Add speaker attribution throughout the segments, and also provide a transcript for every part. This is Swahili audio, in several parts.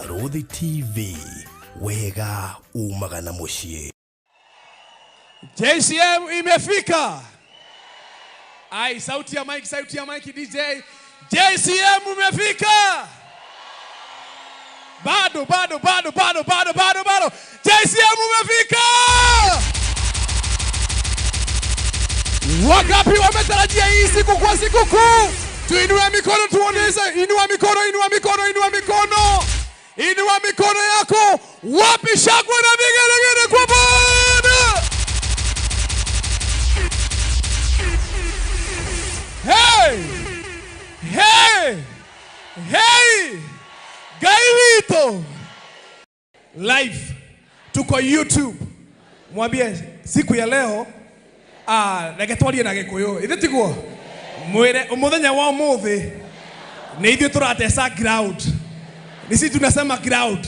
Speaker 1: Barũthi TV, wega umaga na mũciĩ.
Speaker 2: JCM imefika. Ai, sauti ya mic, sauti ya mic DJ. JCM imefika. Bado, bado, bado, bado, bado, bado, bado. JCM umefika. Wangapi wametarajia hii siku kwa siku kuu? Tuinue mikono tuonyeshe, inua mikono, inua mikono, inua mikono. Inua mikono yako. Wapi shangwe na vigelegele kwa Bwana? Hey! Hey! Hey! Gailito! Live. Tuko YouTube. Mwambie siku ya leo reke twarie na Gikuyu. Ithe tiguo? Mwire muthenya wa umuthi ni ithuĩ tũratesa ground. Ni sisi tunasema ground.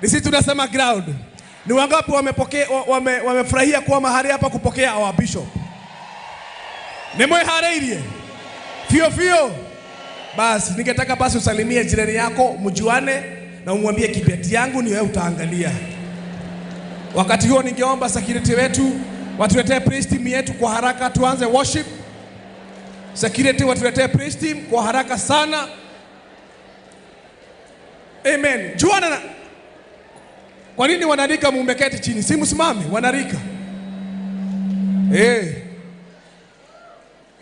Speaker 2: Ni sisi tunasema ground. Ni wangapi wamepokea wamefurahia kuwa mahali hapa kupokea our bishop? Ni mwiharĩirie? Fio fio. Basi ningetaka basi usalimie jirani yako, mjuane na umwambie kibeti yangu ni wewe utaangalia. Wakati huo ningeomba security wetu watuletee praise team yetu kwa haraka tuanze worship. Security watuletee praise team kwa haraka sana. Amen. Juana na kwa nini wanarika mumeketi chini? Si msimame, wanarika. Eh.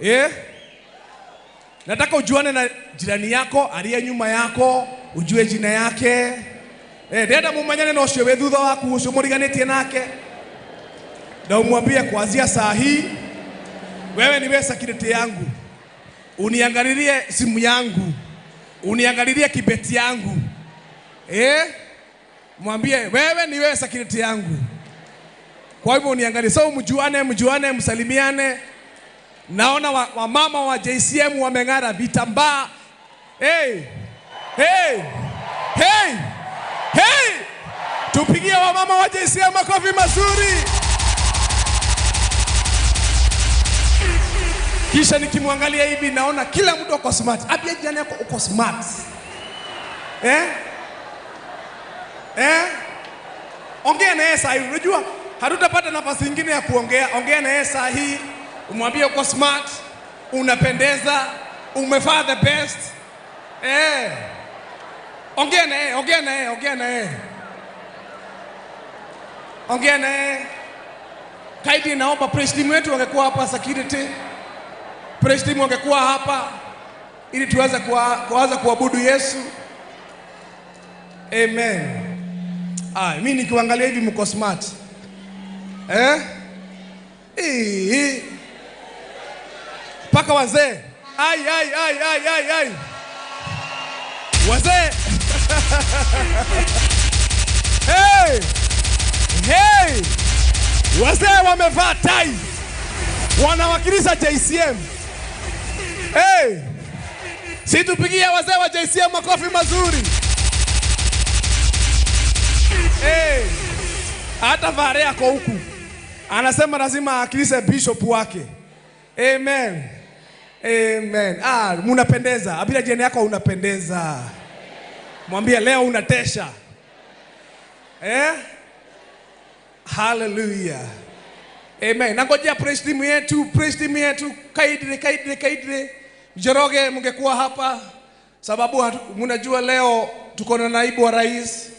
Speaker 2: Eh? Nataka ujuane na jirani yako aliye nyuma yako, ujue jina yake. Eh, ndenda mumanyane na ucio wi thutha waku, ucio muriganitie nake. Na umwambie kuanzia saa hii wewe ni wewe security yangu. Uniangalilie simu yangu. Uniangalilie kibeti yangu. Eh? Mwambie wewe ni wewe security yangu. Kwa hivyo uniangalie. So mjuane, mjuane, msalimiane. Naona wamama wa JCM wameng'ara vitambaa. Hey! Hey! Hey! Hey! Tupigie wamama wa JCM makofi mazuri. Kisha nikimwangalia hivi naona kila mtu ako smart. Abia jirani yako uko smart. Eh? Eh? Ongea na yeye saa hii. Unajua hatutapata nafasi nyingine ya kuongea. Ongea na yeye saa hii. Umwambie uko smart, unapendeza, umevaa the best. Eh. Ongea na yeye, ongea na yeye, ongea na yeye. Ongea na yeye. Kaidi, naomba praise team wetu wangekuwa hapa, security. Praise team wangekuwa hapa ili tuweze kuanza kuabudu Yesu. Amen. Ah, mimi nikiangalia hivi mko smart. Eh? Eh. Paka wazee. Ai ai ai ai ai ai. Wazee. Hey! Hey! Wazee wamevaa tai. Wanawakilisha JCM. Hey! Si tupigie wazee wa JCM makofi mazuri. Hey! Hata Vare ako huku. Anasema lazima aakilishe bishop wake. Amen. Amen. Ah, munapendeza. Abila jirani yako unapendeza. Mwambie leo unatesha. Eh? Hallelujah. Amen. Nangojea praise team yetu, praise team yetu. Kaidre, kaidre, kaidre. Njoroge mngekuwa hapa sababu mnajua leo tuko na naibu wa rais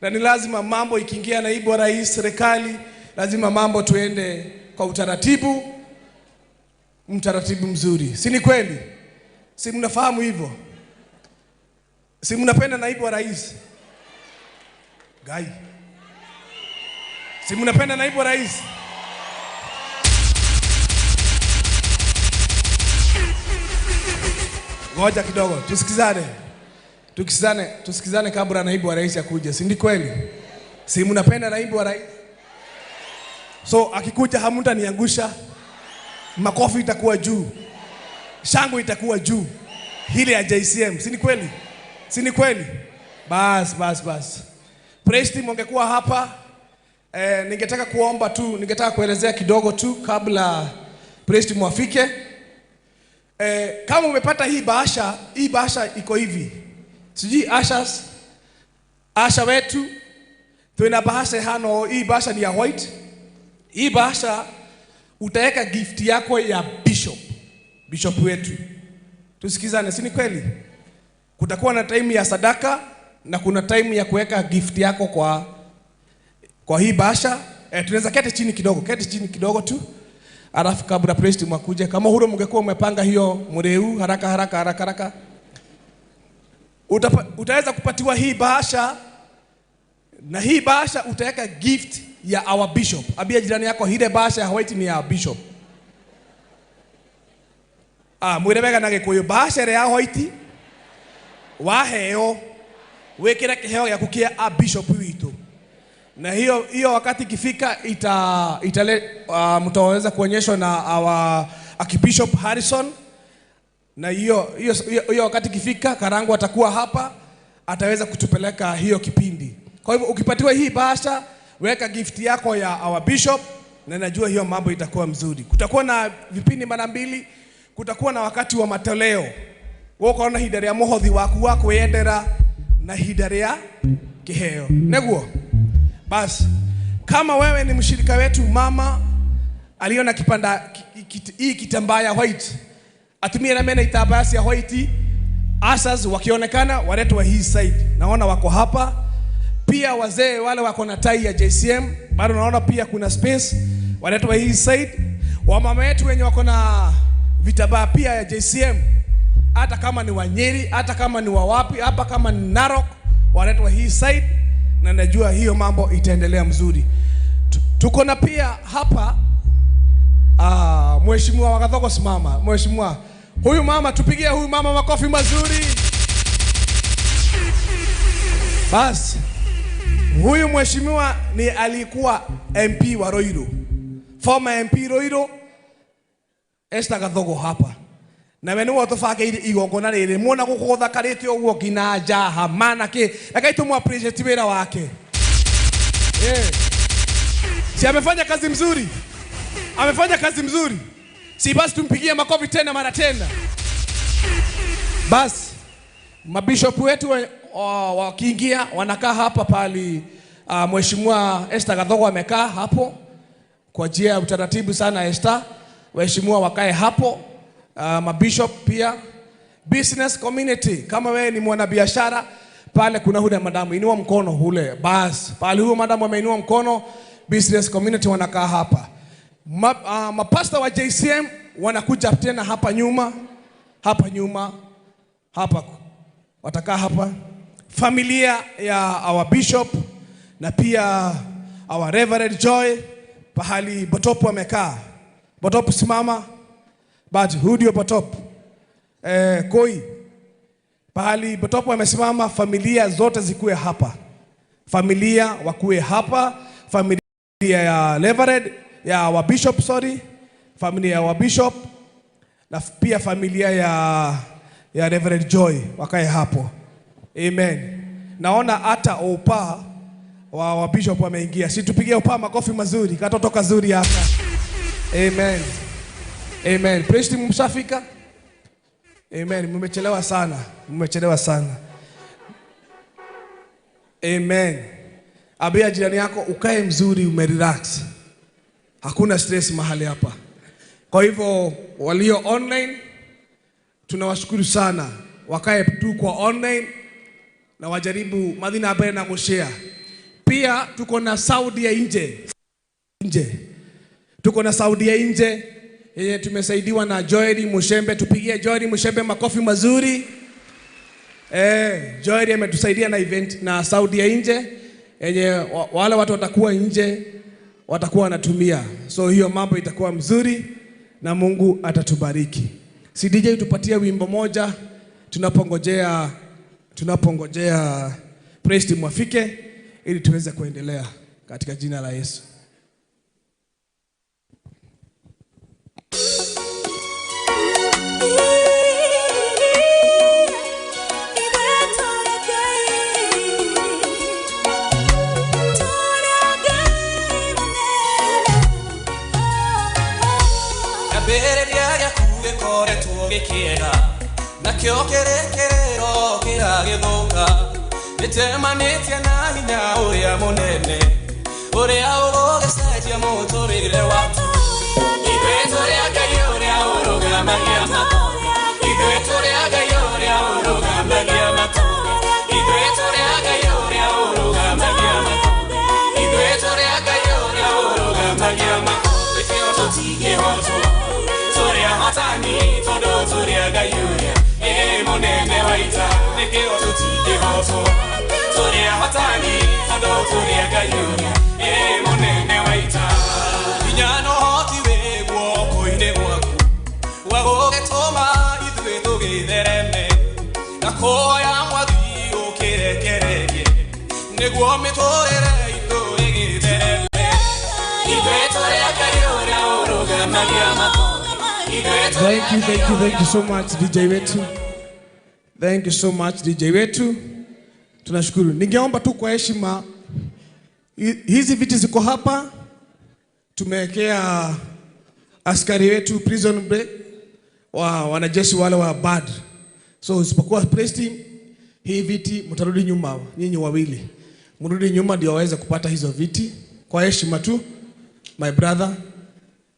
Speaker 2: na ni lazima mambo ikiingia naibu wa rais serikali lazima mambo tuende kwa utaratibu, mtaratibu mzuri. Si ni kweli? Si mnafahamu hivyo? Si mnapenda naibu wa rais? Gai. Si mnapenda naibu wa rais? Ngoja kidogo, tusikizane. Tusikizane, tusikizane kabla naibu wa rais akuje. Si ni kweli? Si mnapenda naibu wa rais? So akikuja hamtaniangusha. Makofi itakuwa juu. Shangwe itakuwa juu. Hili ya JCM, si ni kweli? Si ni kweli? Bas, bas, bas. Praise team wangekuwa hapa. Ningetaka kuomba tu, ningetaka kuelezea kidogo tu kabla praise team wafike. Kama umepata hii bahasha, hii bahasha iko hivi. Sijui ushers Asha wetu twina bahasha hano. Hii bahasha ni ya white. Hii bahasha utaweka gift yako ya bishop, bishop wetu. Tusikizane, si ni kweli? Kutakuwa na time ya sadaka na kuna time ya kuweka gift yako kwa hii bahasha. Tunaweza keti chini kidogo, keti chini kidogo tu. Alafu kabla priest mwakuje, kama huro mngekuwa umepanga hiyo mreu haraka haraka haraka haraka. Utaweza kupatiwa hii bahasha, na hii bahasha utaweka gift ya our bishop. Ambia jirani yako hile bahasha ya white ni ya bishop. Mwire wega na Gikuyu, bahasha ya white waheo wikire kiheo gyaku kia a bishop witu. Na hiyo hiyo wakati ikifika mtaweza kuonyeshwa na our Archbishop Harrison. Na hiyo hiyo hiyo wakati ikifika Karangu atakuwa hapa, ataweza kutupeleka hiyo kipindi. Kwa hivyo ukipatiwa hii bahasha, weka gift yako ya our bishop, na najua hiyo mambo itakuwa mzuri. Kutakuwa na vipindi mara mbili, kutakuwa na wakati wa matoleo. Wewe ukaona hinda ria muhothi waku wa kwiyendera na hinda ria kiheo. Neguo. Basi kama wewe ni mshirika wetu, mama aliona kipanda hii kitambaa ya white, atumie na mena itambaa ya white, asas wakionekana waletwa hii side. Naona wako hapa. Pia wazee wale wako na tai ya JCM, bado naona pia kuna space, waletwa hii side. Wamama wetu wenye wako na vitambaa pia ya JCM, hata kama ni Wanyeri, hata kama ni wawapi, hapa kama ni Narok, waletwa hii side, na najua hiyo mambo itaendelea mzuri. Tuko na pia hapa Mheshimiwa Wagathogo, simama. Mheshimiwa, huyu mama, tupigie huyu mama makofi mazuri. Bas, huyu mheshimiwa ni alikuwa MP wa Ruiru, former MP Ruiru, Esther Gathogo hapa. Na we niwe tũbangĩire igongona rĩrĩ, muona gũkũ gũthakarĩte ũguo nginya njaha mana kĩ, reke tũmũ appreciate wĩra wake. Si amefanya kazi mzuri? Amefanya kazi mzuri. Si basi tumpigie makofi tena mara tena. Basi mabishop wetu wakiingia wanakaa hapa pali Mheshimiwa Esther Gathogo amekaa hapo kwa njia ya utaratibu sana. Esther, waheshimiwa wakae hapo. Mabishop pia, business community, kama wewe ni mwanabiashara pale kuna hule madamu, inua mkono hule. Bas, pale huyo madamu ameinua mkono, business community wanakaa hapa. Mapasta wa JCM wanakuja tena hapa nyuma, hapa nyuma, hapa watakaa hapa. Familia ya our bishop na pia our Reverend Joy, pahali Botopu amekaa. Botopu simama. But who ndio Botopu? Koi. Pahali Botopu amesimama, familia zote zikuwe hapa. Familia wakuwe hapa, familia ya Reverend, ya our bishop, sorry, familia ya our bishop na pia familia ya Reverend Joy wakae hapo. Amen. Naona hata opa wa bishop wameingia. Si tupigie opa makofi mazuri, katoto kazuri hapa. Amen. Amen. Praise team, mshafika? Amen. Mmechelewa sana. Mmechelewa sana. Amen. Ambia jirani yako ukae mzuri, umerelax. Hakuna stress mahali hapa. Kwa hivyo walio online tunawashukuru sana. Wakae tu kwa online na wajaribu madhina habari na kushare. Pia tuko na Saudi ya nje. Nje. Tuko na Saudi ya nje yenye tumesaidiwa na Joeli Mushembe. Tupigie Joeli Mushembe makofi mazuri. Joeli ametusaidia na event na Saudi ya nje yenye wale watu watakuwa nje watakuwa wanatumia. So hiyo mambo itakuwa mzuri na Mungu atatubariki. Si DJ tupatie wimbo moja tunapongojea praise team wafike ili tuweze kuendelea katika jina la Yesu.
Speaker 3: Gĩkĩega nakĩo kĩrĩkĩrĩro kĩragĩthũka Nĩnjemanĩtie na hinya ũrĩa mũnene ũrĩa ũgũgĩcenjia mũtũrĩre waku. Ithuĩ tũrĩ a Ngai ũrĩa ũrũgamagia matonga. Ithuĩ tũrĩ a Ngai ũrĩa ũrũgamagia matonga. Ithuĩ tũrĩ a Ngai ũrĩa ũrũgamagia matonga. Ithuĩ tũrĩ a Ngai ũrĩa ũrũgamagia matonga. Nĩkĩo tũtingĩhotwo, tũrĩ ahotani tondũ tũrĩ a Ngai ũrĩa ĩ mũnene wa ita. Nĩkĩo tũtingĩhotwo, tũrĩ ahotani tondũ tũrĩ a Ngai ũrĩa ĩ mũnene wa ita. Hinya na ũhoti wĩ guoko-inĩ gwaku wa gũgĩtũma ithuĩ tũgĩthereme na kũhoya Mwathi ũkĩrekererie nĩguo mĩtũrĩre itũ ĩgĩthereme. Ithuĩ tũrĩ a Ngai ũrĩa ũrũgamagia matonga. Ithuĩ tũrĩ
Speaker 2: Thank you, thank you, thank you so much DJ wetu. Thank you so much DJ wetu. Tunashukuru. Ningeomba tu kwa heshima, hizi viti ziko hapa, tumewekea askari wetu prison break wa wanajeshi wale wa bad. So isipokuwa praise team, hii viti mtarudi nyuma, nyinyi wawili mrudi nyuma ndio waweze kupata hizo viti kwa heshima tu. My brother,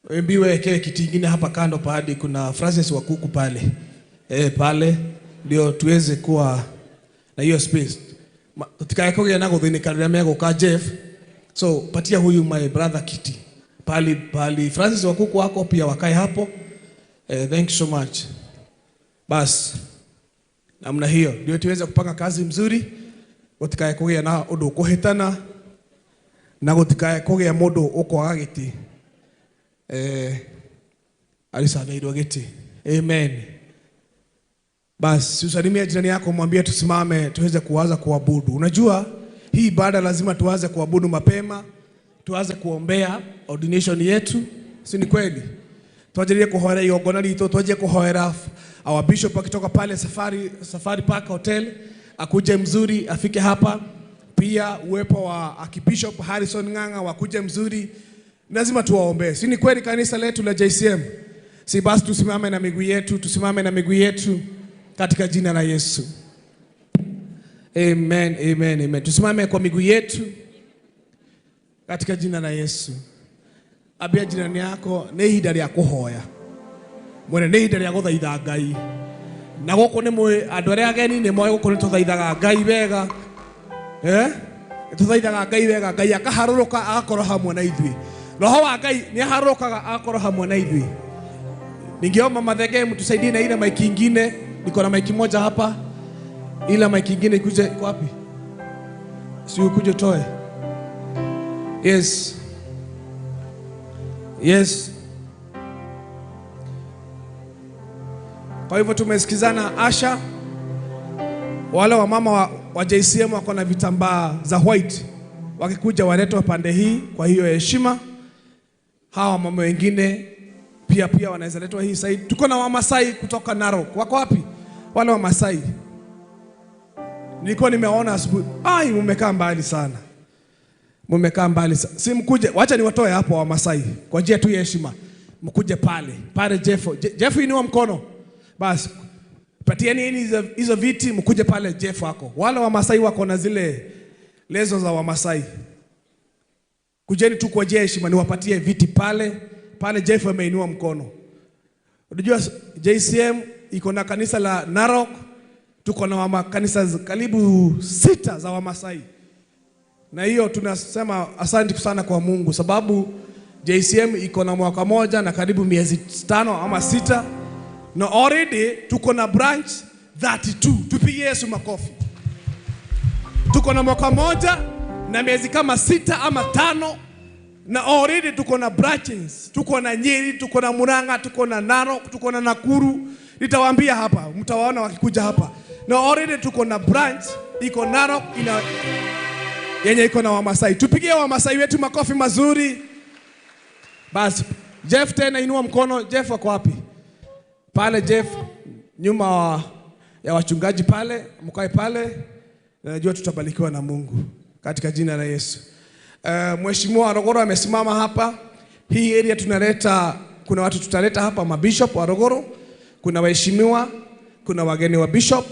Speaker 2: Mbi wekewe kiti ingine hapa kando pahali kuna Francis Wakuku pale. Pale ndio tuweze kuwa na hiyo space. Tutikae kugĩa na gũthĩnĩka rĩrĩa megũka Jeff. So patia huyu my brother kiti. Pali pali Francis Wakuku wako pia wakae hapo. Thank you so much. Bas, namna hiyo ndio tuweze kupanga kazi mzuri. Gũtikae kũgĩa na ũndũ ũkũhĩtana na gũtikae kũgĩa mũndũ ũkwaga gĩtĩ. Alisamehewa gĩtĩ. Amen. Basi usalimie jirani yako, mwambie tusimame tuweze kuanza kuabudu. Unajua hii ibada lazima tuanze kuabudu mapema, tuanze kuombea ordination yetu, si ni kweli? Twajirie kuhoera igongona ritũ, twanjie kuhoera our bishop akitoka pale Safari Park Hotel akuje mzuri afike hapa. Pia uwepo wa Archbishop Harrison Ng'ang'a wakuje mzuri, lazima tuwaombee, si ni kweli? Kanisa letu la JCM, si basi tusimame na miguu yetu, tusimame na miguu yetu katika jina la Yesu. Amen, amen, amen. Tusimame kwa miguu yetu katika jina la Yesu. Ambia jirani yako nĩ ihinda rĩa kũhoya, mwene nĩ ihinda rĩa gũthaitha Ngai. Na gũkũ nĩ mũĩ andũ arĩa ageni nĩ moĩ gũkũ nĩ tũthaithaga Ngai wega. Tũthaithaga Ngai wega, Ngai akaharũrũka agakorwo hamwe na ithuĩ. Roho wa Ngai nĩ aharũrũkaga agakorwo hamwe na ithuĩ. Ningeomba Mathenge mtusaidie na ile maiki ingine. Niko na maiki moja hapa, ila maiki ingine ikuje. Iko wapi? Si ukuje utoe. Yes. Yes. Kwa hivyo tumesikizana Asha, wale wa mama wa JCM wako na vitambaa za white, wakikuja waletwe pande hii kwa hiyo heshima. Hawa mama wengine pia wanaweza letwa hii side. Tuko na Wamasai kutoka Narok. Wako wapi wale Wamasai? Nilikuwa nimeona asubuhi. Ai, mmekaa mbali sana. Mmekaa mbali sana. Si mkuje, wacha niwatoe hapo Wamasai kwa njia tu ya heshima. Mkuje pale. Pale Jeff. Jeff inua mkono. Bas. Patieni hizo viti mkuje pale Jeff wako. Wale Wamasai wako na zile lezo za Wamasai. Kujeni tu kwa njia ya heshima niwapatie viti pale. Pale Jeff ameinua mkono. Unajua JCM iko na kanisa la Narok, tuko na kanisa karibu 6 za Wamasai. Na hiyo tunasema asante sana kwa Mungu sababu JCM iko na mwaka moja na karibu miezi 5 ama 6 na already tuko na branch 32. Tupige Yesu makofi. Tuko na mwaka moja na miezi kama 6 ama 5 na already tuko na branches. Tuko na Nyeri, tuko na Murang'a, tuko na Narok, tuko na Nakuru. Nitawaambia hapa, mtawaona wakikuja hapa. Na already tuko na branch iko Narok ina yenye iko na Wamasai. Tupigie Wamasai wetu makofi mazuri. Basi Jeff tena inua mkono. Jeff wako wapi? Pale Jeff nyuma ya wachungaji pale, mkae pale. Najua tutabarikiwa na Mungu katika jina la Yesu. Mheshimiwa Rogoro amesimama hapa. Hii area tunaleta, kuna watu tutaleta hapa, mabishop wa Rogoro, kuna waheshimiwa, kuna wageni wa bishop.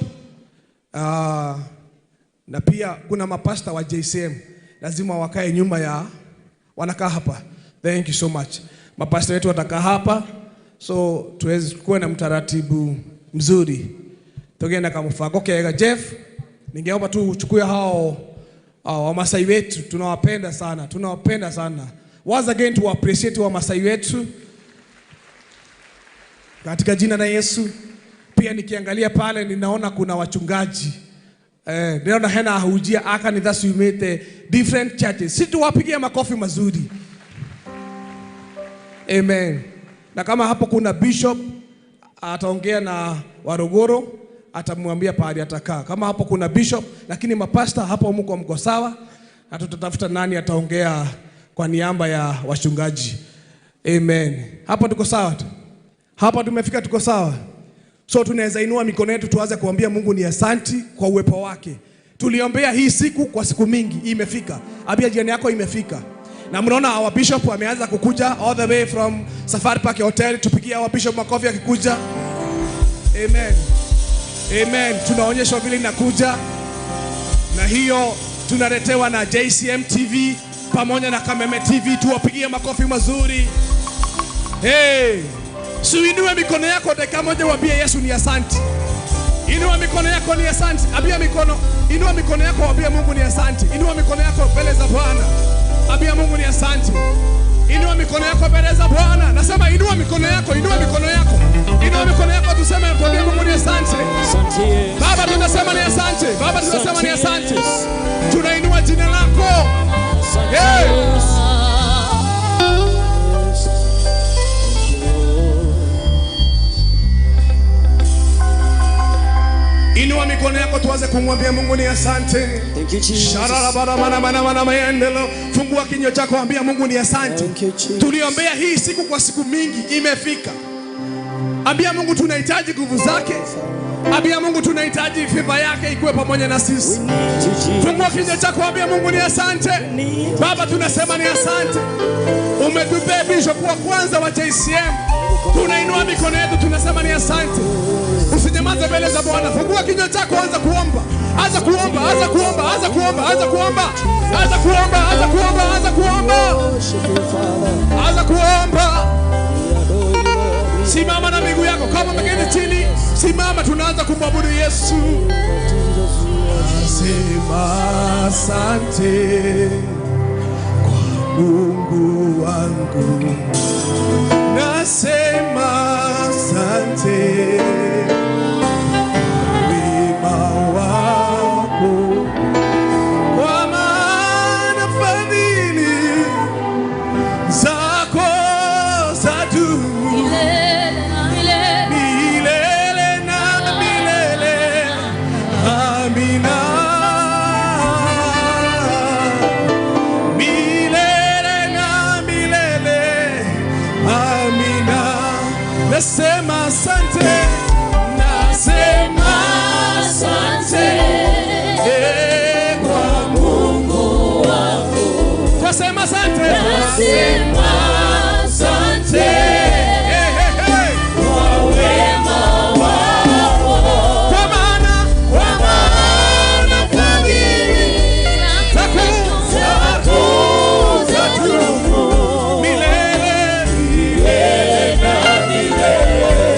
Speaker 2: Na pia kuna mapasta wa JCM lazima wakae nyuma ya, wanakaa hapa. Thank you so much. Mapasta wetu watakaa hapa, so tuweze kuwa na mtaratibu mzuri. Tugenda kamufago kega. Jeff, ningeomba tu uchukue hao Wamasai wetu, tunawapenda sana, tunawapenda sana. Once again to appreciate Wamasai wetu katika jina la Yesu. Pia nikiangalia pale ninaona kuna wachungaji, ninaona hena ahujia akanitha ciumĩte different churches. Si tuwapigie makofi mazuri. Amen. Na kama hapo kuna bishop ataongea na Warogoro, atamwambia pahali atakaa. Kama hapo kuna bishop, lakini mapasta hapo mko sawa, na tutatafuta nani ataongea kwa niaba ya wachungaji. Amen. Hapo tuko sawa tu. Hapa tumefika, tuko sawa. So tunaweza inua mikono yetu tuanze kuambia Mungu ni asanti kwa uwepo wake. Tuliombea hii siku kwa siku mingi, imefika. Ambia jirani yako imefika. Na mnaona our bishop ameanza kukuja all the way from Safari Park Hotel. Tupigie our bishop makofi akikuja. Amen. Amen. Tunaonyeshwa vile inakuja. Na hiyo tunaletewa na JCM TV pamoja na Kameme TV. Tuwapigie makofi mazuri. Hey! Suinue mikono yako dakika moja uambie Yesu ni asante. Inua mikono yako ni asante. Ambia mikono, inua mikono yako ambia Mungu ni asante. Inua mikono yako mbele za Bwana. Ambia Mungu ni asante. Inua mikono yako mbele za Bwana. Nasema inua mikono yako, inua mikono yako. Inua mikono yako tuseme tuambie Mungu ni asante. Baba tunasema ni asante. Baba tunasema ni asante. Tunainua jina lako. Hey! Inua mikono yako tuanze kumwambia Mungu ni asante.
Speaker 4: Thank you, Jesus.
Speaker 2: Shararabaramanamanamayendelo. Fungua kinywa chako ambia Mungu ni asante.
Speaker 4: Thank you, Jesus.
Speaker 2: Tuliombea hii siku kwa siku mingi, imefika. Ambia Mungu tunahitaji nguvu zake. Ambia Mungu tunahitaji favor yake ikuwe pamoja na sisi.
Speaker 4: We need you, Jesus.
Speaker 2: Fungua kinywa chako ambia Mungu ni asante. Baba tunasema ni asante. Umetupea bishop wa kwanza wa JCM. Tunainua mikono yetu tunasema ni asante. Usinyamaze mbele za Bwana. Fungua kinywa chako, anza kuomba. Anza kuomba, anza kuomba, anza kuomba, anza kuomba. Anza kuomba, anza kuomba, anza kuomba.
Speaker 4: Worship you, Father.
Speaker 2: Anza kuomba.
Speaker 4: We adore you, Lord.
Speaker 2: Simama na miguu yako. Kama umeketi chini, simama, tunaanza kumwabudu Yesu. Sema asante kwa Mungu wangu. Nasema asante wema wako, kwa maana fadhili zako zadumu milele na milele. Amina. Milele na milele. Amina. Nasema asante. Nasema asante. Kwa Mungu wangu. Twasema asante. Nasema asante. Hey, hey, hey. Kwa wema wako. Kwa maana fadhili zako zadumu milele, milele na milele.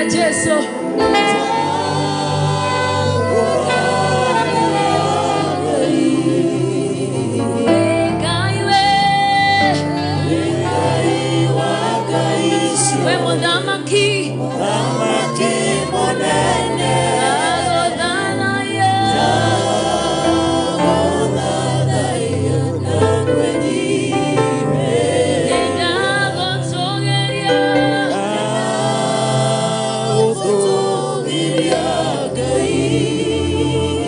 Speaker 5: Ndagũthathaiya Jesu. Ngai we, we mũthamaki, ndagũthathaiya. Nĩndagũtũgĩria.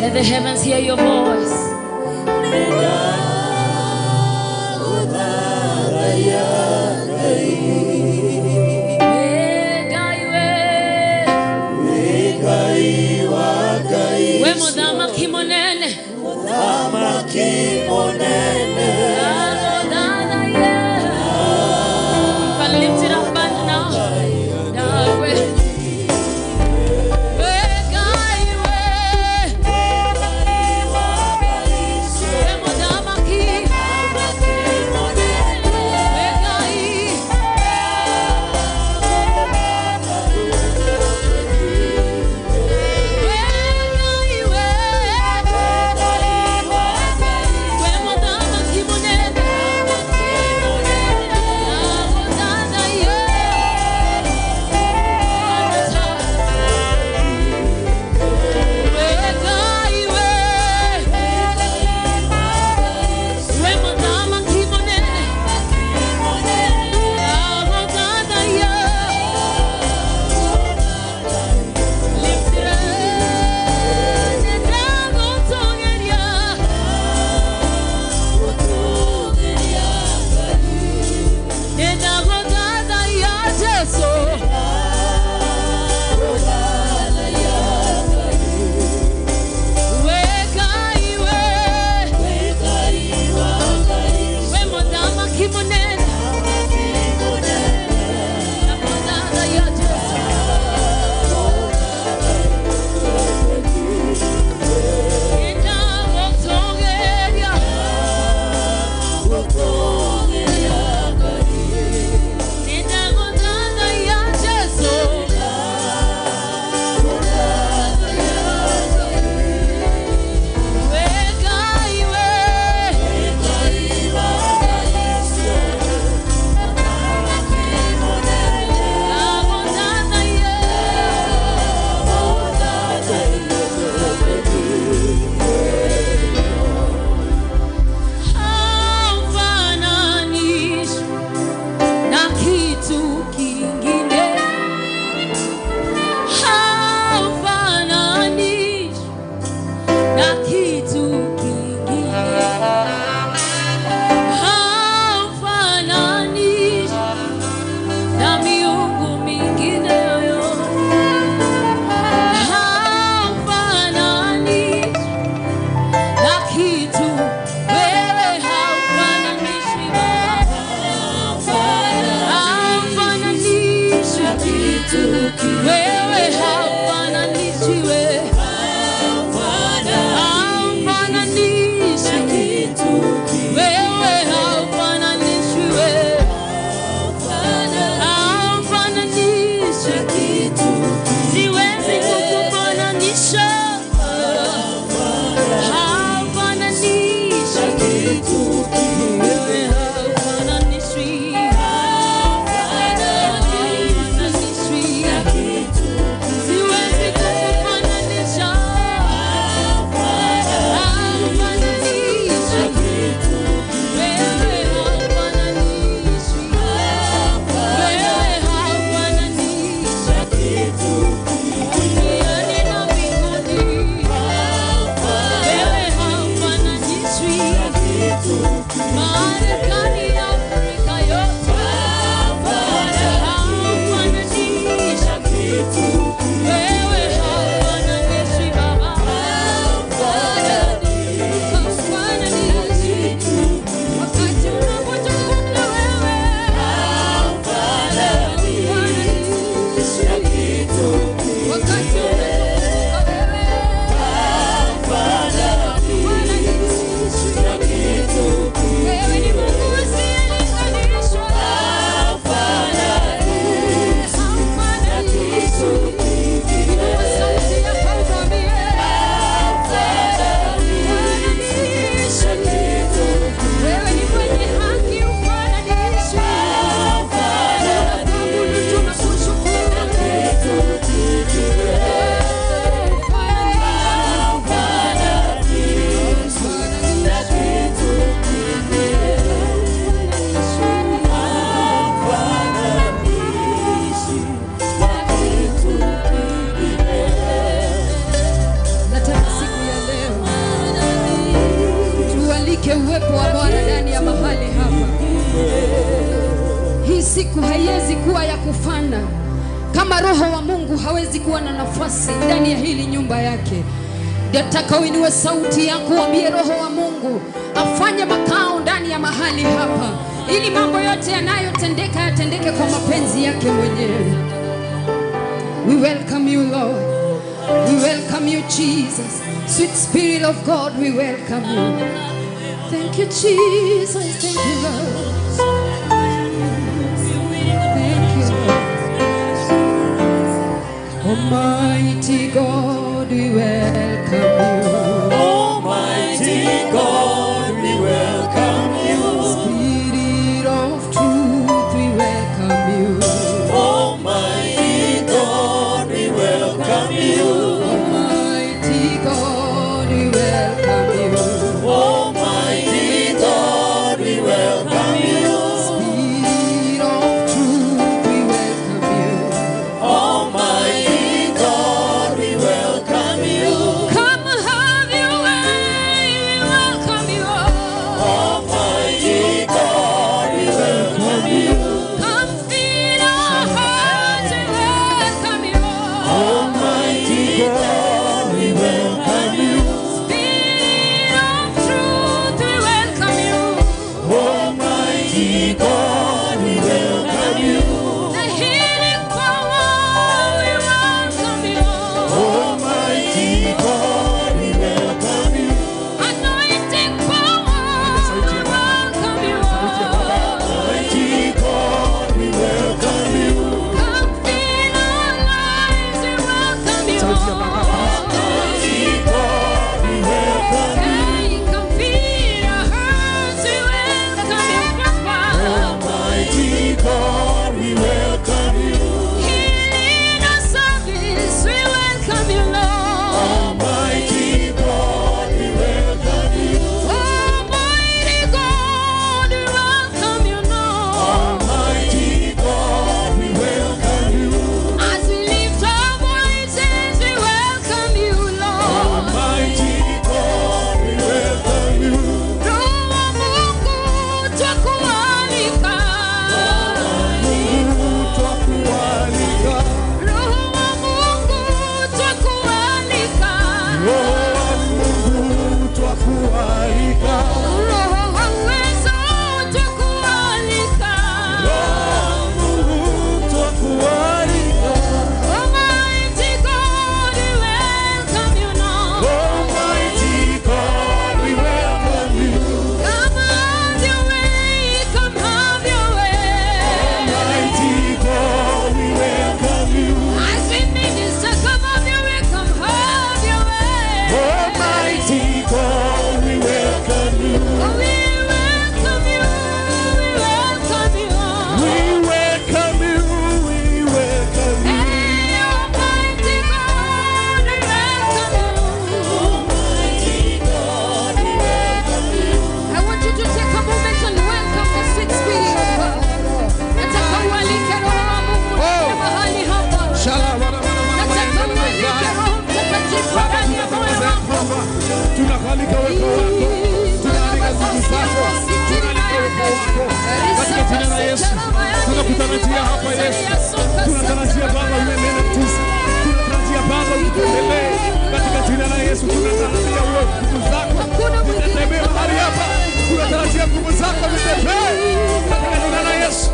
Speaker 5: Let the heavens hear your voice. Ngai we, we mũthamaki mũnene, ndagũthathaiya. You can lift it up and now. Ndagwe. We Ngai we, we mũthamaki, we Ngai. Haufananishi na kitu kingine, haufananishi na kitu kingine, haufananishi na miungu mingine yoyote, haufananishi na kitu. Wewe haufananishwi Baba, haufananishwi wewe, haufananishwi wewe, haufananishwi wewe, haufananishwi wewe, haufananishwi. Siwezi kukufananisha, haufananishwi wewe, haufananishwi, haufananishwi. Siwezi kukufananisha, haufananishwi wewe, haufananishwi wewe, haufananishwi duniani na mbinguni, wewe haufananishwi. Marekani, Afrika yote, haufananishwi wewe, haufananishwi Baba, haufananishwi. Wakati unapochukua wewe, haufananishwi. Wakati unapochukua wewe, haufananishwi. Wewe ni Mungu usiyelinganishwa. Haufananishwi.
Speaker 6: haiwezi kuwa ya kufana kama Roho wa Mungu hawezi kuwa na nafasi ndani ya hili nyumba yake. Nataka uinue sauti yako, uambie Roho wa Mungu afanye makao ndani ya mahali hapa, ili mambo yote yanayotendeka yatendeke kwa mapenzi yake mwenyewe. We welcome you, Lord. We welcome you, Jesus. Sweet Spirit of God, we welcome you. Thank you, Jesus. Thank you, Lord. Thank you, Lord. Almighty God, we welcome you.
Speaker 3: Almighty God, we welcome you.
Speaker 6: Spirit of truth, we welcome you.
Speaker 3: Almighty God, we welcome you.
Speaker 6: Almighty God, we welcome you.
Speaker 3: Almighty God, we welcome you.
Speaker 6: Spirit of truth, we welcome you.
Speaker 3: Almighty God, we welcome you.
Speaker 5: Come have your way, we welcome you.
Speaker 3: Almighty God, we welcome you.
Speaker 5: Come fill our hearts, we welcome you.
Speaker 3: Almighty God, we welcome you.
Speaker 5: Spirit of truth, we welcome you.
Speaker 3: Almighty God, we welcome you.
Speaker 5: The healing power, we welcome you.
Speaker 3: Almighty God, we welcome you.
Speaker 5: Anointing power, we welcome you.
Speaker 3: Almighty God, we welcome you.
Speaker 5: Come fill our lives, we welcome you.
Speaker 3: Almighty God, we welcome you.
Speaker 5: Hey, come fill our hearts, we welcome you, Papa.
Speaker 3: Almighty God, we welcome you.
Speaker 5: Healing our service, we welcome you, Lord.
Speaker 3: Almighty God, we welcome you.
Speaker 5: Almighty God, we welcome you, Lord.
Speaker 3: Almighty God, we welcome you.
Speaker 5: As we lift our voices, we welcome you, Lord.
Speaker 3: Almighty God, we welcome you.
Speaker 5: Roho wa Mungu twakualika.
Speaker 2: Twakualika,
Speaker 5: Roho wa Mungu twakualika.
Speaker 2: Roho wa Mungu twakualika,
Speaker 5: Roho wa uwezo twakualika.
Speaker 2: Mungu twakualika,
Speaker 5: Almighty God, we welcome you now.
Speaker 2: Almighty God, we welcome you.
Speaker 5: Come have your way, come have your way.
Speaker 2: Almighty God, we welcome you.
Speaker 5: As we minister, come have your way, come have your way.
Speaker 2: Almighty God, we welcome you.
Speaker 5: Oh, we welcome you, we welcome you.
Speaker 2: We welcome you, we welcome you.
Speaker 5: Hey, Almighty God, we welcome you.
Speaker 6: I want you to take a moment and welcome the sweet Spirit of God. Nataka ualike Roho wa Mungu ndani ya mahali hapa. Nataka ualike Roho Mtakatifu
Speaker 2: Baba,
Speaker 6: ndani ya moyo
Speaker 2: tunatangaza ya
Speaker 6: wako.
Speaker 2: kwamba tunakualika uwepo wako, tunaalika nguvu zako, tunaalika uwepo wako katika jina la Yesu. Tunakutarajia hapa Yesu, tunatarajia Baba uenene tusi, tunatarajia Baba ututembelee katika jina la Yesu. Tunatarajia uwe nguvu zako zitetembee mahali hapa, tunatarajia nguvu zako zitembee katika jina la Yesu.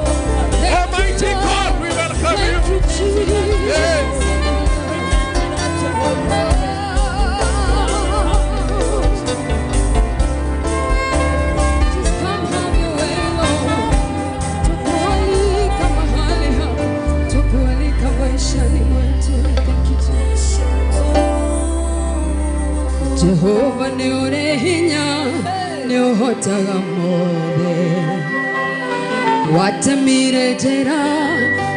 Speaker 2: Almighty God, we welcome you.
Speaker 6: Thank you, Jesus.
Speaker 2: Yeah.
Speaker 6: Just come have your way, Lord. Tukualika mahali hapa, tukualika maishani mwetu. Thank you, Jesus. Jehova nĩ ũrĩ hinya, nĩ ũhotaga mothe. Watemire njĩra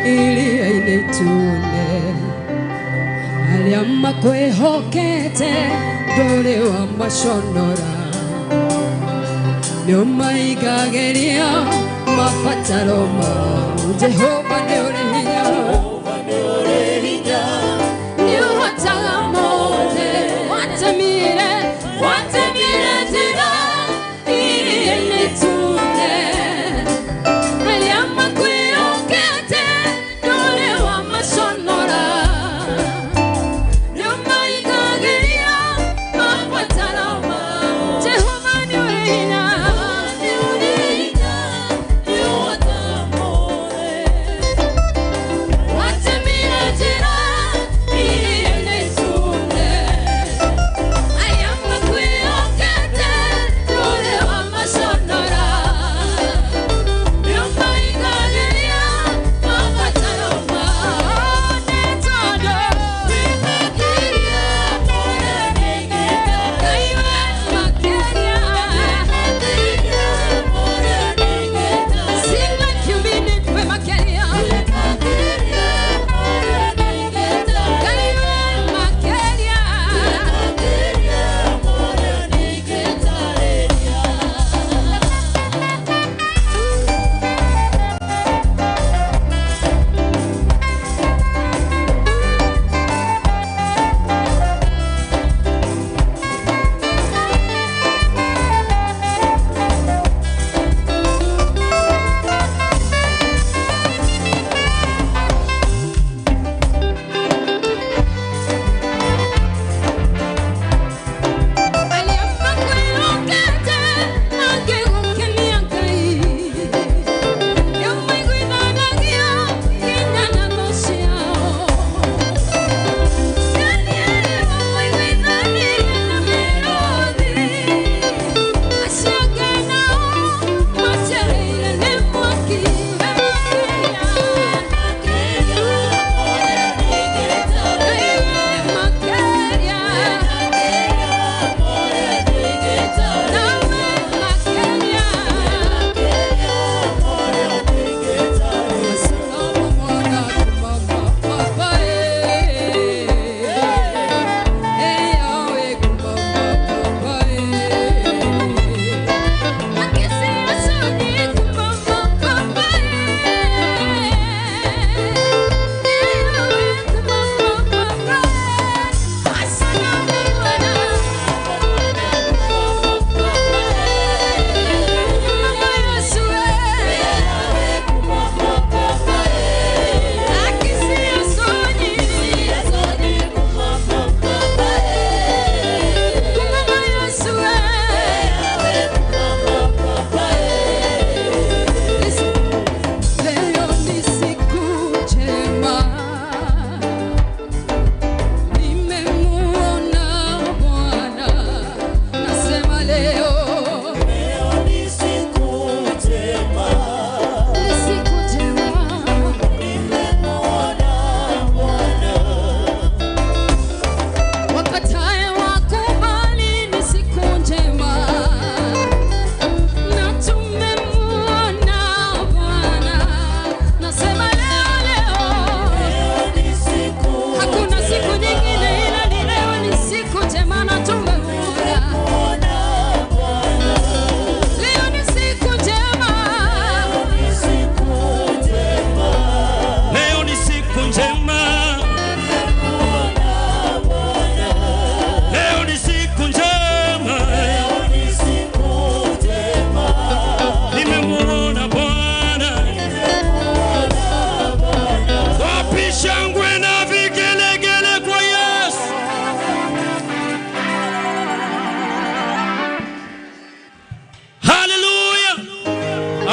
Speaker 6: iria-inĩ itune, arĩa makwĩhokete ndũrĩ wamaconora, nĩũmaigagĩria mabataro mao. Jehova nĩ ũrĩ hinya, nĩũhotaga mothe. Watemire, watemire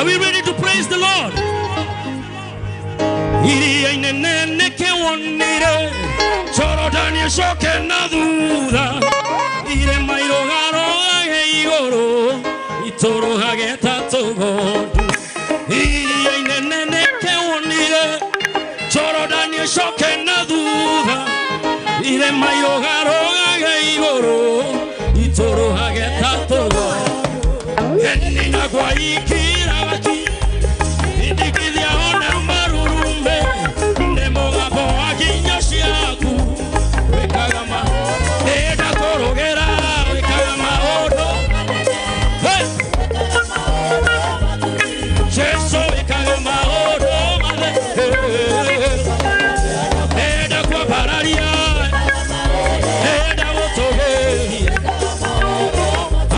Speaker 7: Are we ready to praise the Lord? Iria inene nĩkĩwonire Jorodani ĩcoke na thutha irĩma irũgarũgage igũrũ itũrũhage ta tũgondu. Iria inene nĩkĩwonire Jorodani ĩcoke na thutha irĩma irũgarũgage igũrũ itũrũhage ta tũgondu. Nina kwa ikiraki indikithia ona marurume nĩ mũgambo wa nginyo ciaku wĩkaga ma enda kũrũgĩra wĩkaga maũndũ. Hey! Jesu wĩkaga maũndũ manene enda kwambararia enda gũtũgĩria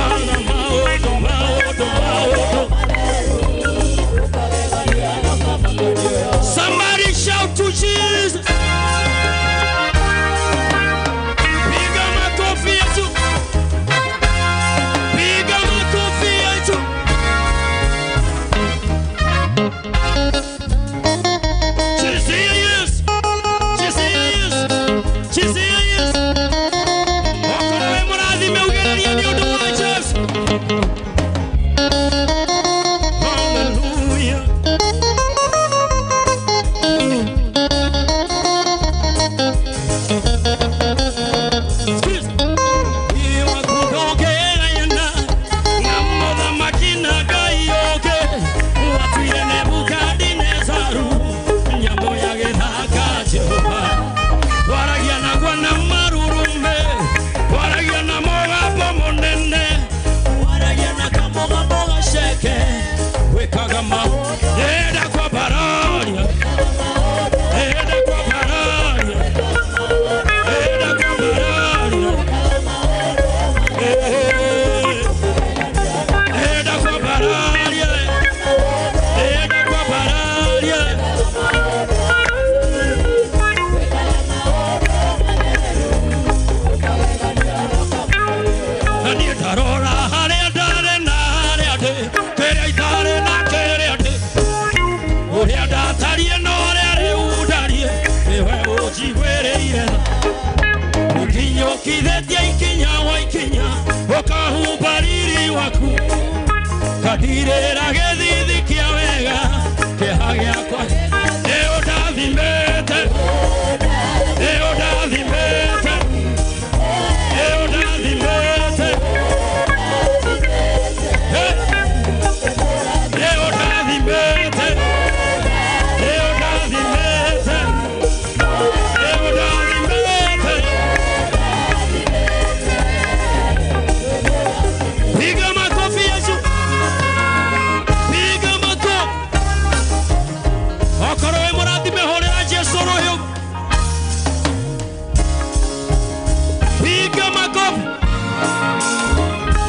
Speaker 7: ana maũndũ maũndũ maũndũ. Somebody shout to Jesus. Piga makofi Yesu. Piga makofi Yesu. Jesus. Jesus. Jesus. Okorwo wĩ mũrathime ugĩrĩrie nĩ ũndũ wa Jesu. Hallelujah. Enda kwa bararia, enda kwa bararia, enda kwa bararia, enda kwa bararia, enda kwa bararia. Niĩ ndarora harĩa ndarĩ na harĩa ndĩ, kĩrĩa itarĩ na kĩrĩa ndĩ, ũrĩa ndatariĩ na ũrĩa rĩu ndariĩ, nĩwe ũnjiguĩrĩire tha. Ũkinyũkithĩtie ikinya wa ikinya, ũkahumba riri waku, ngandirĩra gĩthithi kĩa wega, kĩeha gĩakwa nĩ ũndathimĩte, nĩ ũndathimĩte, nĩ ũndathimĩte. Hey! Nĩ ũndathimĩte, nĩ ũndathimĩte, nĩ ũndathimĩte. Piga makofi Yesu. Piga makofi. Okorwo wĩ mũrathime hũrĩra Jesu rũhĩ. Piga makofi.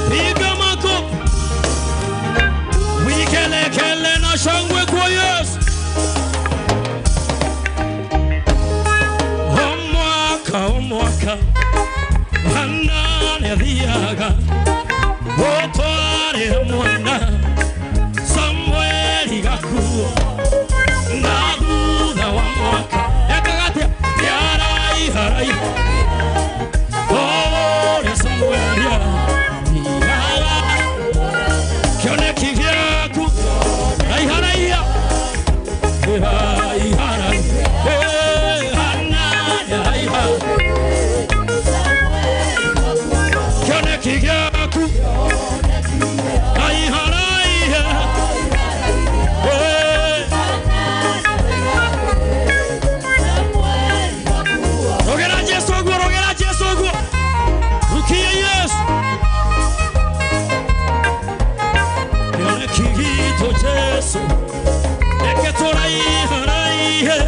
Speaker 7: Piga makofi. Wikelekele na shangwe kwa Yesu. O mwaka o mwaka Hana nĩathiaga gũtwarĩra mwana Samueli gakuo na thutha wa mwaka ekaga atĩa nĩaraiharaiha ũrĩa Samueli athiaga kĩoneki gĩaku raiharaiha raiharaiha Hana nĩaraiha kĩoneki gĩaku raiharaiha. Rogera Jesu ũguo, rogera Jesu ũguo, rukia Yesu. Kĩoneki gitũ Jesu reke tũraiharaihe.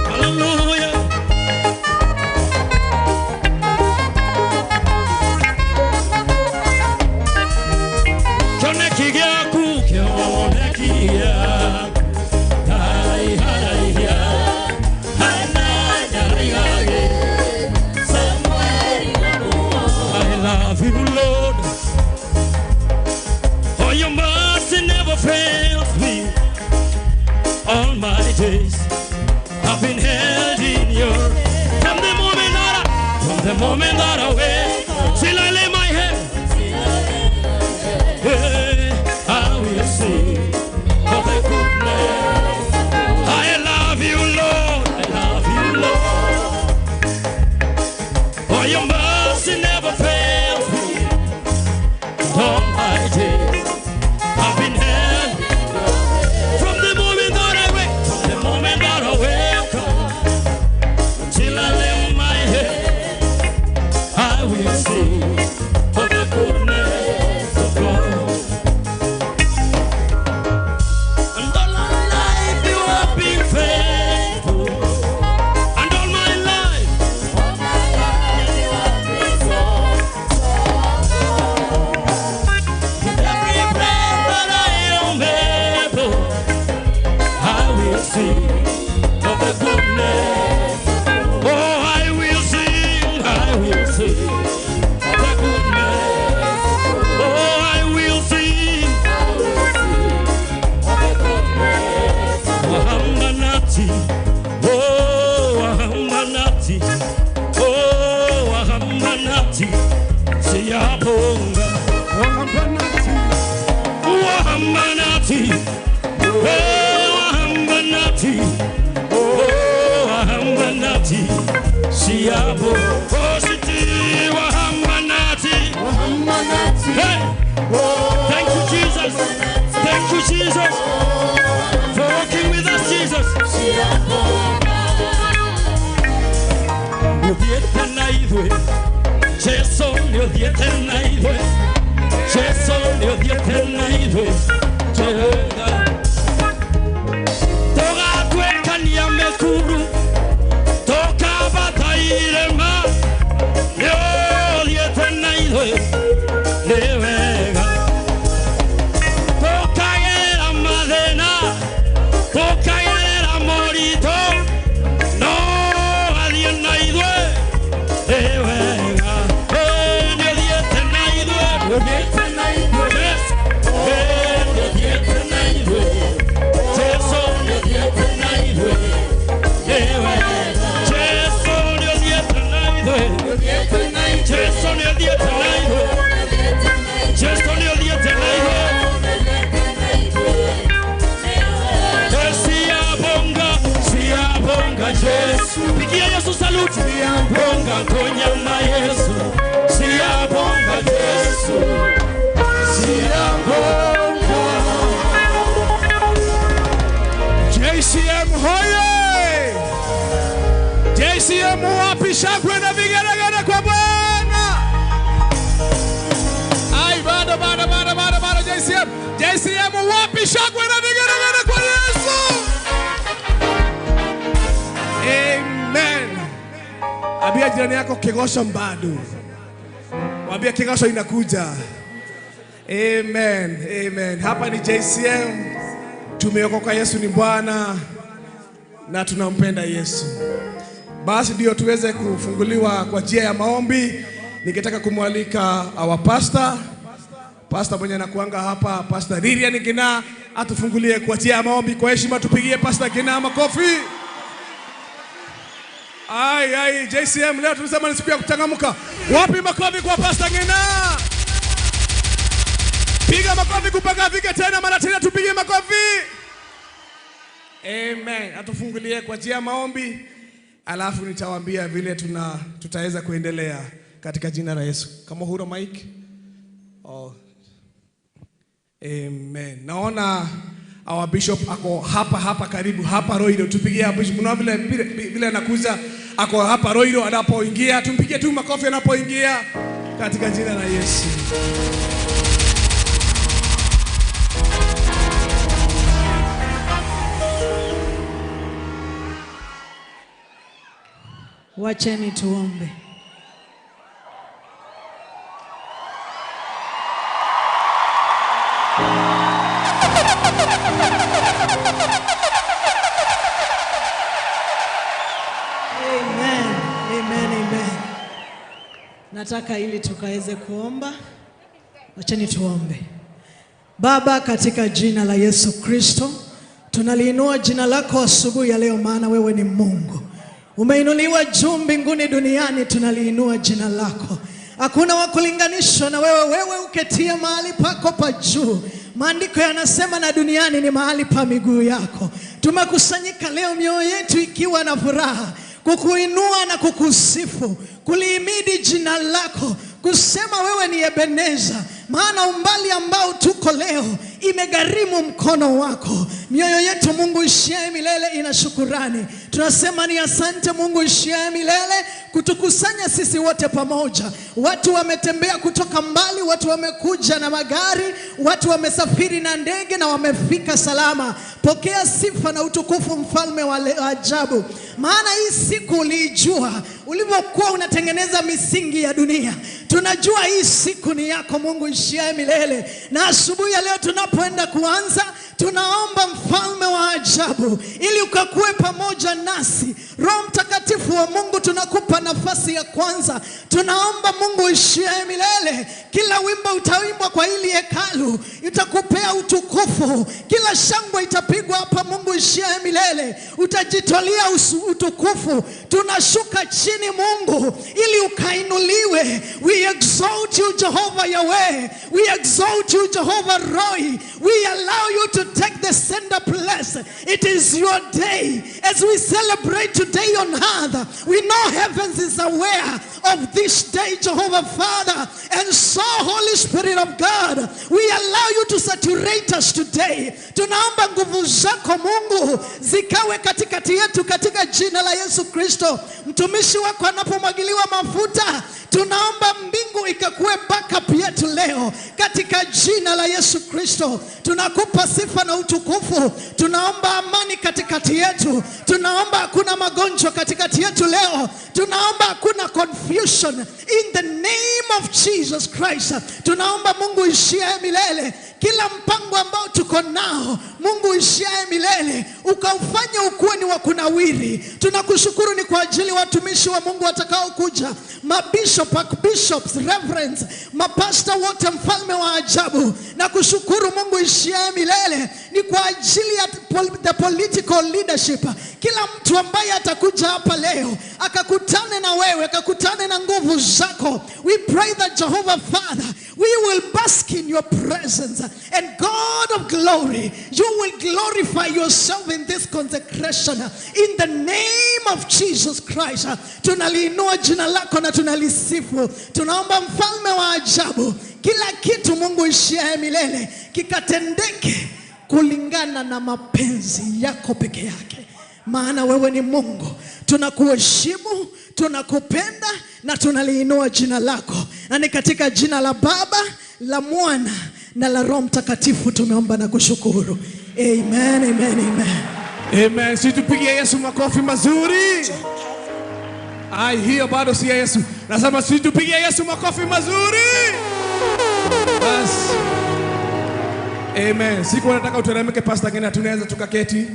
Speaker 7: Hallelujah. Kĩoneki gĩaku, kĩoneki gĩaku raiharaiha, Hana nĩaraigage. I love you, Lord, for your mercy. fails me. All my days I've been held in your. From the moment that I, from the moment that I wake till I lay my head, hey, I will sing of the goodness. I love you, Lord. I love you, Lord. For your mercy never fails me. All my days I've been held. From the moment that I wake, from the moment that I wake up till I lay my head, I will sing for the goodness of God. And all my life you have been faithful. And all my life, you have been so, so good. With every breath that I am able, I will sing of the goodness. Oh, I will sing of the goodness. Oh, I will sing of the goodness. Wahamba nathi, oh, wahamba nathi, oh, wahamba nathi, siyabonga. Wahamba nathi, wahamba nathi, oh, wahamba nathi, oh, wahamba nathi, siyabonga. Oh, sithi wahamba nathi, wahamba nathi. Hey, thank you, Jesus. Thank you, Jesus, for walking with us, Jesus. Nĩũthiĩte na ithuĩ, Jesu nĩũthiĩte na ithuĩ, Jesu nĩũthiĩte na ithuĩ, Jehova. Tũgatuĩkania mĩkuru, tũkambata irĩma, nĩũthiĩte na ithuĩ, nĩ wega. Tũkagerera mathĩna, tũkagerera moritũ, no athiĩ na ithuĩ, nĩ wega. Nĩũthiĩte na ithuĩ, nĩũthiĩte na ithuĩ, Jesu. Nĩũthiĩte na ithuĩ, Jesu, nĩũthiĩte na ithuĩ, nĩ wega. Jesu, nĩũthiĩte na ithuĩ, Jesu, nĩũthiĩte na ithuĩ, Jesu, nĩũthiĩte na ithuĩ. Siyabonga, siyabonga Jesu. Pigia Yesu saluti. Siyabonga konyama Yesu. Siyabonga Jesu. Siyabonga.
Speaker 2: JCM hoye! JCM wapi shangwe na vigelegele kwa Bwana? Ai, bado bado bado bado bado JCM. JCM wapi shangwe na vigelegele kwa Yesu? Amen. Ambia jirani yako kigosho bado. Mwambie kigosho inakuja. Amen. Amen. Hapa ni JCM. Tumeokoka, Yesu ni Bwana na tunampenda Yesu. Basi ndio tuweze kufunguliwa kwa njia ya maombi. Ningetaka kumwalika our pastor, pastor mwenye anakuanga hapa, Pastor Lilian Gina, atufungulie kwa njia ya maombi. Kwa heshima tupigie Pastor Gina makofi. Ai ai, JCM leo tulisema ni siku ya kuchangamka. Wapi makofi kwa Pastor Gina? Piga makofi kupaka afike tena mara tena, tupige makofi. Amen. Atufungulie kwa njia ya maombi, alafu nitawaambia vile tutaweza kuendelea katika jina la Yesu. Kama huro mic. Oh. Amen. Naona our bishop ako hapa hapa karibu hapa Roiro. Tupigie bishop. Mnaona vile vile anakuza, ako hapa Roiro anapoingia. Tumpigie tu makofi anapoingia katika jina la Yesu.
Speaker 8: Wacheni tuombe. Amen. Amen, amen. Nataka ili tukaweze kuomba. Wacheni tuombe. Baba, katika jina la Yesu Kristo, tunaliinua jina lako asubuhi ya leo, maana wewe ni Mungu. Umeinuliwa juu mbinguni, duniani tunaliinua jina lako. Hakuna wa kulinganishwa na wewe, wewe uketie mahali pako pa juu. Maandiko yanasema na duniani ni mahali pa miguu yako. Tumekusanyika leo mioyo yetu ikiwa na furaha kukuinua na kukusifu, kulihimidi jina lako, kusema wewe ni Ebeneza, maana umbali ambao tuko leo imegharimu mkono wako. Mioyo yetu, Mungu ishiaye milele, ina shukurani. Tunasema ni asante Mungu ishiaye milele kutukusanya sisi wote pamoja. Watu wametembea kutoka mbali, watu wamekuja na magari, watu wamesafiri na ndege na wamefika salama. Pokea sifa na utukufu, mfalme wa ajabu, maana hii siku uliijua ulivyokuwa unatengeneza misingi ya dunia. Tunajua hii siku ni yako Mungu ishiaye milele, na asubuhi ya leo tunapoenda kuanza, tunaomba mfalme wa ajabu, ili ukakuwe pamoja nasi. Roho Mtakatifu wa Mungu, tunakupa nafasi ya kwanza. Tunaomba Mungu ishiaye milele, kila wimbo utaimbwa kwa hili hekalu itakupea utukufu, kila shangwe itapigwa hapa. Mungu ishiaye milele, utajitolea utukufu. Tunashuka chini Mungu, ili ukainuliwe. We exalt you Jehovah Yahweh, we exalt you Jehovah Roy. We allow you to take the center place. It is your day. As we celebrate today on earth, we know heavens is aware of this day, Jehovah Father. And so, Holy Spirit of God, we allow you to saturate us today. Tunaomba nguvu zako Mungu zikawe katikati yetu katika jina la Yesu Kristo. Mtumishi wako anapomwagiliwa mafuta, tunaomba mbingu ikakuwe backup yetu leo katika jina la Yesu Kristo. Tunakupa sifa na utukufu. Tunaomba amani katikati yetu. Tunaomba hakuna magonjwa katikati yetu leo. Tunaomba hakuna confusion in the name of Jesus Christ. Tunaomba Mungu ishiaye milele, kila mpango ambao tuko nao Mungu ishiaye milele ukaufanye ukuwe ni wa kunawiri. Tunakushukuru ni kwa ajili watumishi wa Mungu watakaokuja, mabishop, archbishops, reverends, mapasta wote, mfalme wa ajabu. Na kushukuru Mungu ishiaye milele ni kwa ajili ya the political leadership. Kila mtu ambaye atakuja hapa leo akakutane na wewe, akakutane na nguvu zako. We pray that Jehovah Father, we will bask in your presence, and God of glory, you will glorify yourself in this consecration in the name of Jesus Christ. Tunaliinua jina lako na tunalisifu. Tunaomba mfalme wa ajabu, kila kitu Mungu ishiaye milele kikatendeke kulingana na mapenzi yako peke yake, maana wewe ni Mungu. Tunakuheshimu, tunakupenda na tunaliinua jina lako, na ni katika jina la Baba, la Mwana na la Roho Mtakatifu tumeomba na kushukuru. Amen, amen, amen.
Speaker 2: Amen. Si tupigie Yesu makofi mazuri. Ai, hiyo bado si ya Yesu. Nasema si tupigie Yesu makofi mazuri. Bas. Amen. Siku nataka uteremke, Pastor Ngina, tunaweza tukaketi.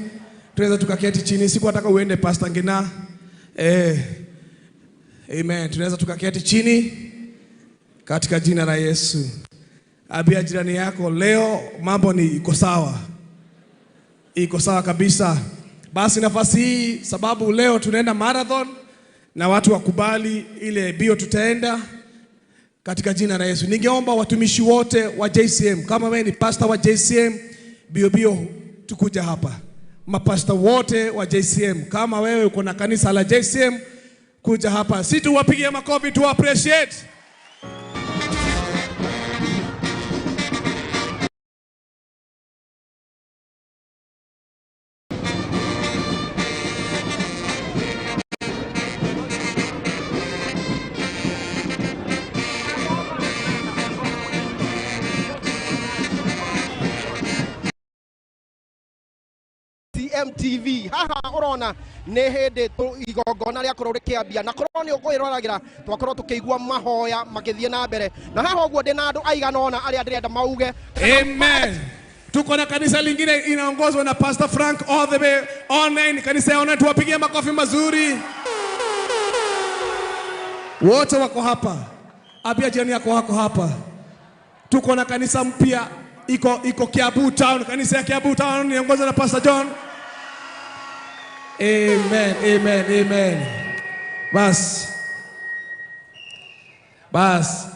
Speaker 2: Tunaweza tukaketi chini. Siku nataka uende, Pastor Ngina. Amen. Tunaweza tukaketi chini katika jina la Yesu. Ambia jirani yako leo mambo ni iko sawa. Iko sawa kabisa. Basi nafasi hii, sababu leo tunaenda marathon na watu wakubali ile bio, tutaenda katika jina la Yesu. Ningeomba watumishi wote wa JCM, kama wewe ni pastor wa JCM, bio bio tukuja hapa. Mapasta wote wa JCM, kama wewe uko na kanisa la JCM, kuja hapa. Si tuwapigie makofi, tu appreciate.
Speaker 9: MTV haha urona nĩ hĩndĩ igongona rĩakorwo rĩkĩambia na korwo nĩ ũkwĩroragĩra twakorwo tũkĩigua mahoya magĩthiĩ na mbere na haha ũguo ndĩ na andũ aigana ũna arĩa ndĩrenda mauge.
Speaker 2: Amen. Tuko na kanisa lingine inaongozwa na Pastor Frank all the way online. Kanisa ya online, tuwapigie makofi mazuri. Wote wako hapa. Ambia jirani yako wako hapa. Tuko na kanisa mpya iko Kiambu Town, kanisa ya Kiambu Town inaongozwa na Pastor John. Amen, amen, amen. Bas. Bas.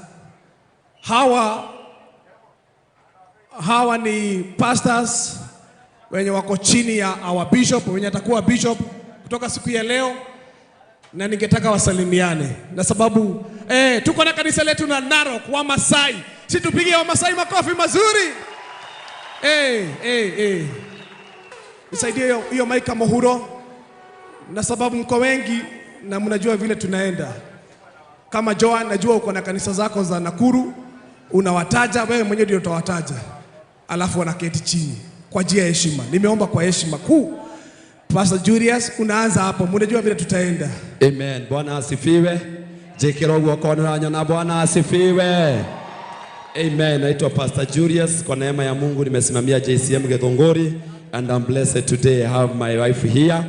Speaker 2: Hawa ni pastors wenye wako chini ya our bishop, wenye atakuwa bishop kutoka siku ya leo, na ningetaka wasalimiane na sababu tuko na kanisa letu na Narok wa Masai. Si tupige wa Masai makofi mazuri. Nisaidie hiyo mic Mohuro, na sababu mko wengi na mnajua vile tunaenda. Kama Joan, najua uko na kanisa zako za Nakuru, unawataja wewe mwenyewe ndio utawataja, alafu wanaketi chini kwa njia ya heshima. Nimeomba kwa heshima kuu. Pastor Julius, unaanza hapo, mnajua vile tutaenda.
Speaker 10: Amen. Bwana asifiwe. Jekero guoko na Bwana asifiwe. Amen. Naitwa Pastor Julius. Kwa neema ya Mungu nimesimamia JCM Githunguri, and I'm blessed today I have my wife here.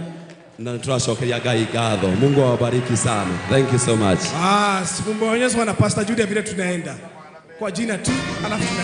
Speaker 10: Na tunashokeria Ngai ngatho. Mungu awabariki sana. Thank you so much.
Speaker 2: Mumeonyeshwa na Pastor Julius vile tunaenda. Kwa jina tu alafu tuna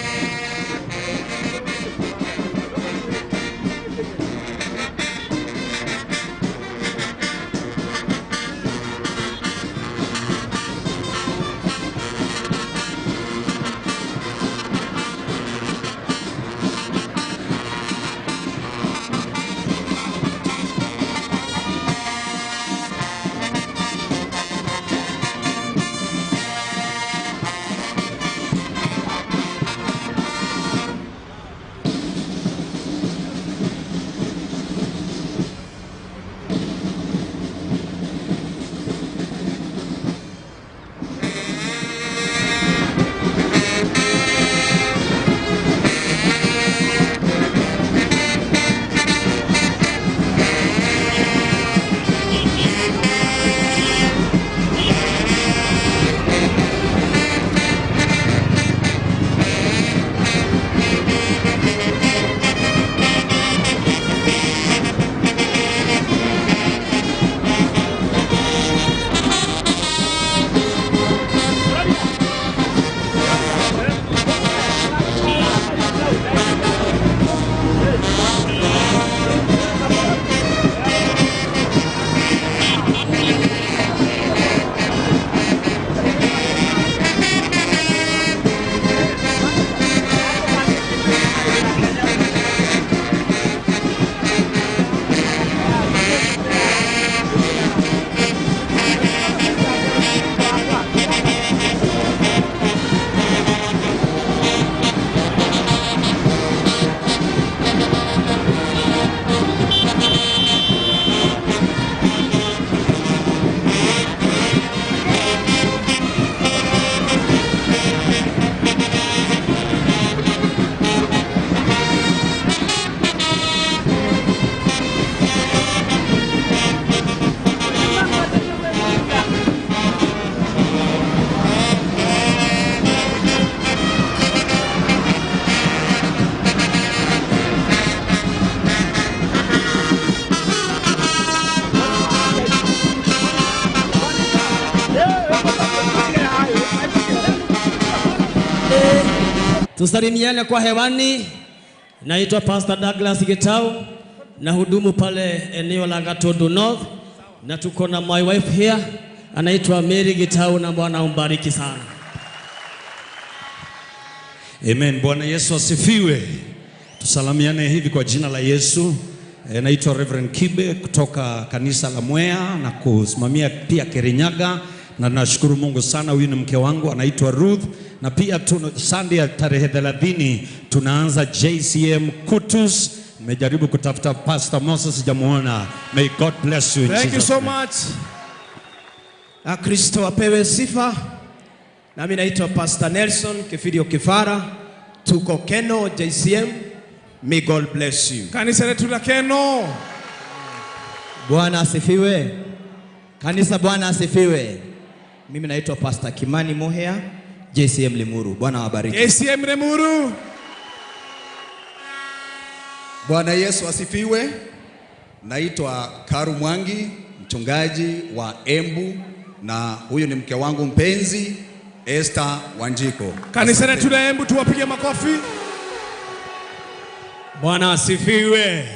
Speaker 11: Tusalimiane kwa hewani. Naitwa Pastor Douglas Gitau, na hudumu pale eneo la Gatundu North, na tuko na my wife here anaitwa Mary Gitau, na Bwana umbariki sana.
Speaker 12: Amen. Bwana Yesu asifiwe. Tusalamiane hivi kwa jina la Yesu. Naitwa Reverend Kibe kutoka kanisa la Mwea na kusimamia pia Kirinyaga, na nashukuru Mungu sana. Huyu ni mke wangu anaitwa Ruth, na pia Sunday ya tarehe 30 tunaanza JCM Kutus. Nimejaribu kutafuta Pastor Moses, sijamuona. May God bless you in
Speaker 2: Thank you
Speaker 12: Jesus
Speaker 2: so
Speaker 12: name.
Speaker 2: Much.
Speaker 13: Na Kristo apewe sifa. Nami naitwa Pastor Nelson Kifirio Kifara. Tuko Keno JCM. May God bless you.
Speaker 2: Kanisa letu la Keno.
Speaker 14: Bwana asifiwe. Kanisa, Bwana asifiwe. Mimi naitwa Pastor Kimani Mohea, JCM Limuru. Bwana awabariki.
Speaker 2: JCM Limuru.
Speaker 15: Bwana Yesu asifiwe. Naitwa Karu Mwangi, mchungaji wa Embu, na huyu ni mke wangu mpenzi Esther Wanjiko.
Speaker 2: Kanisa letu la Embu tuwapige makofi.
Speaker 16: Bwana asifiwe.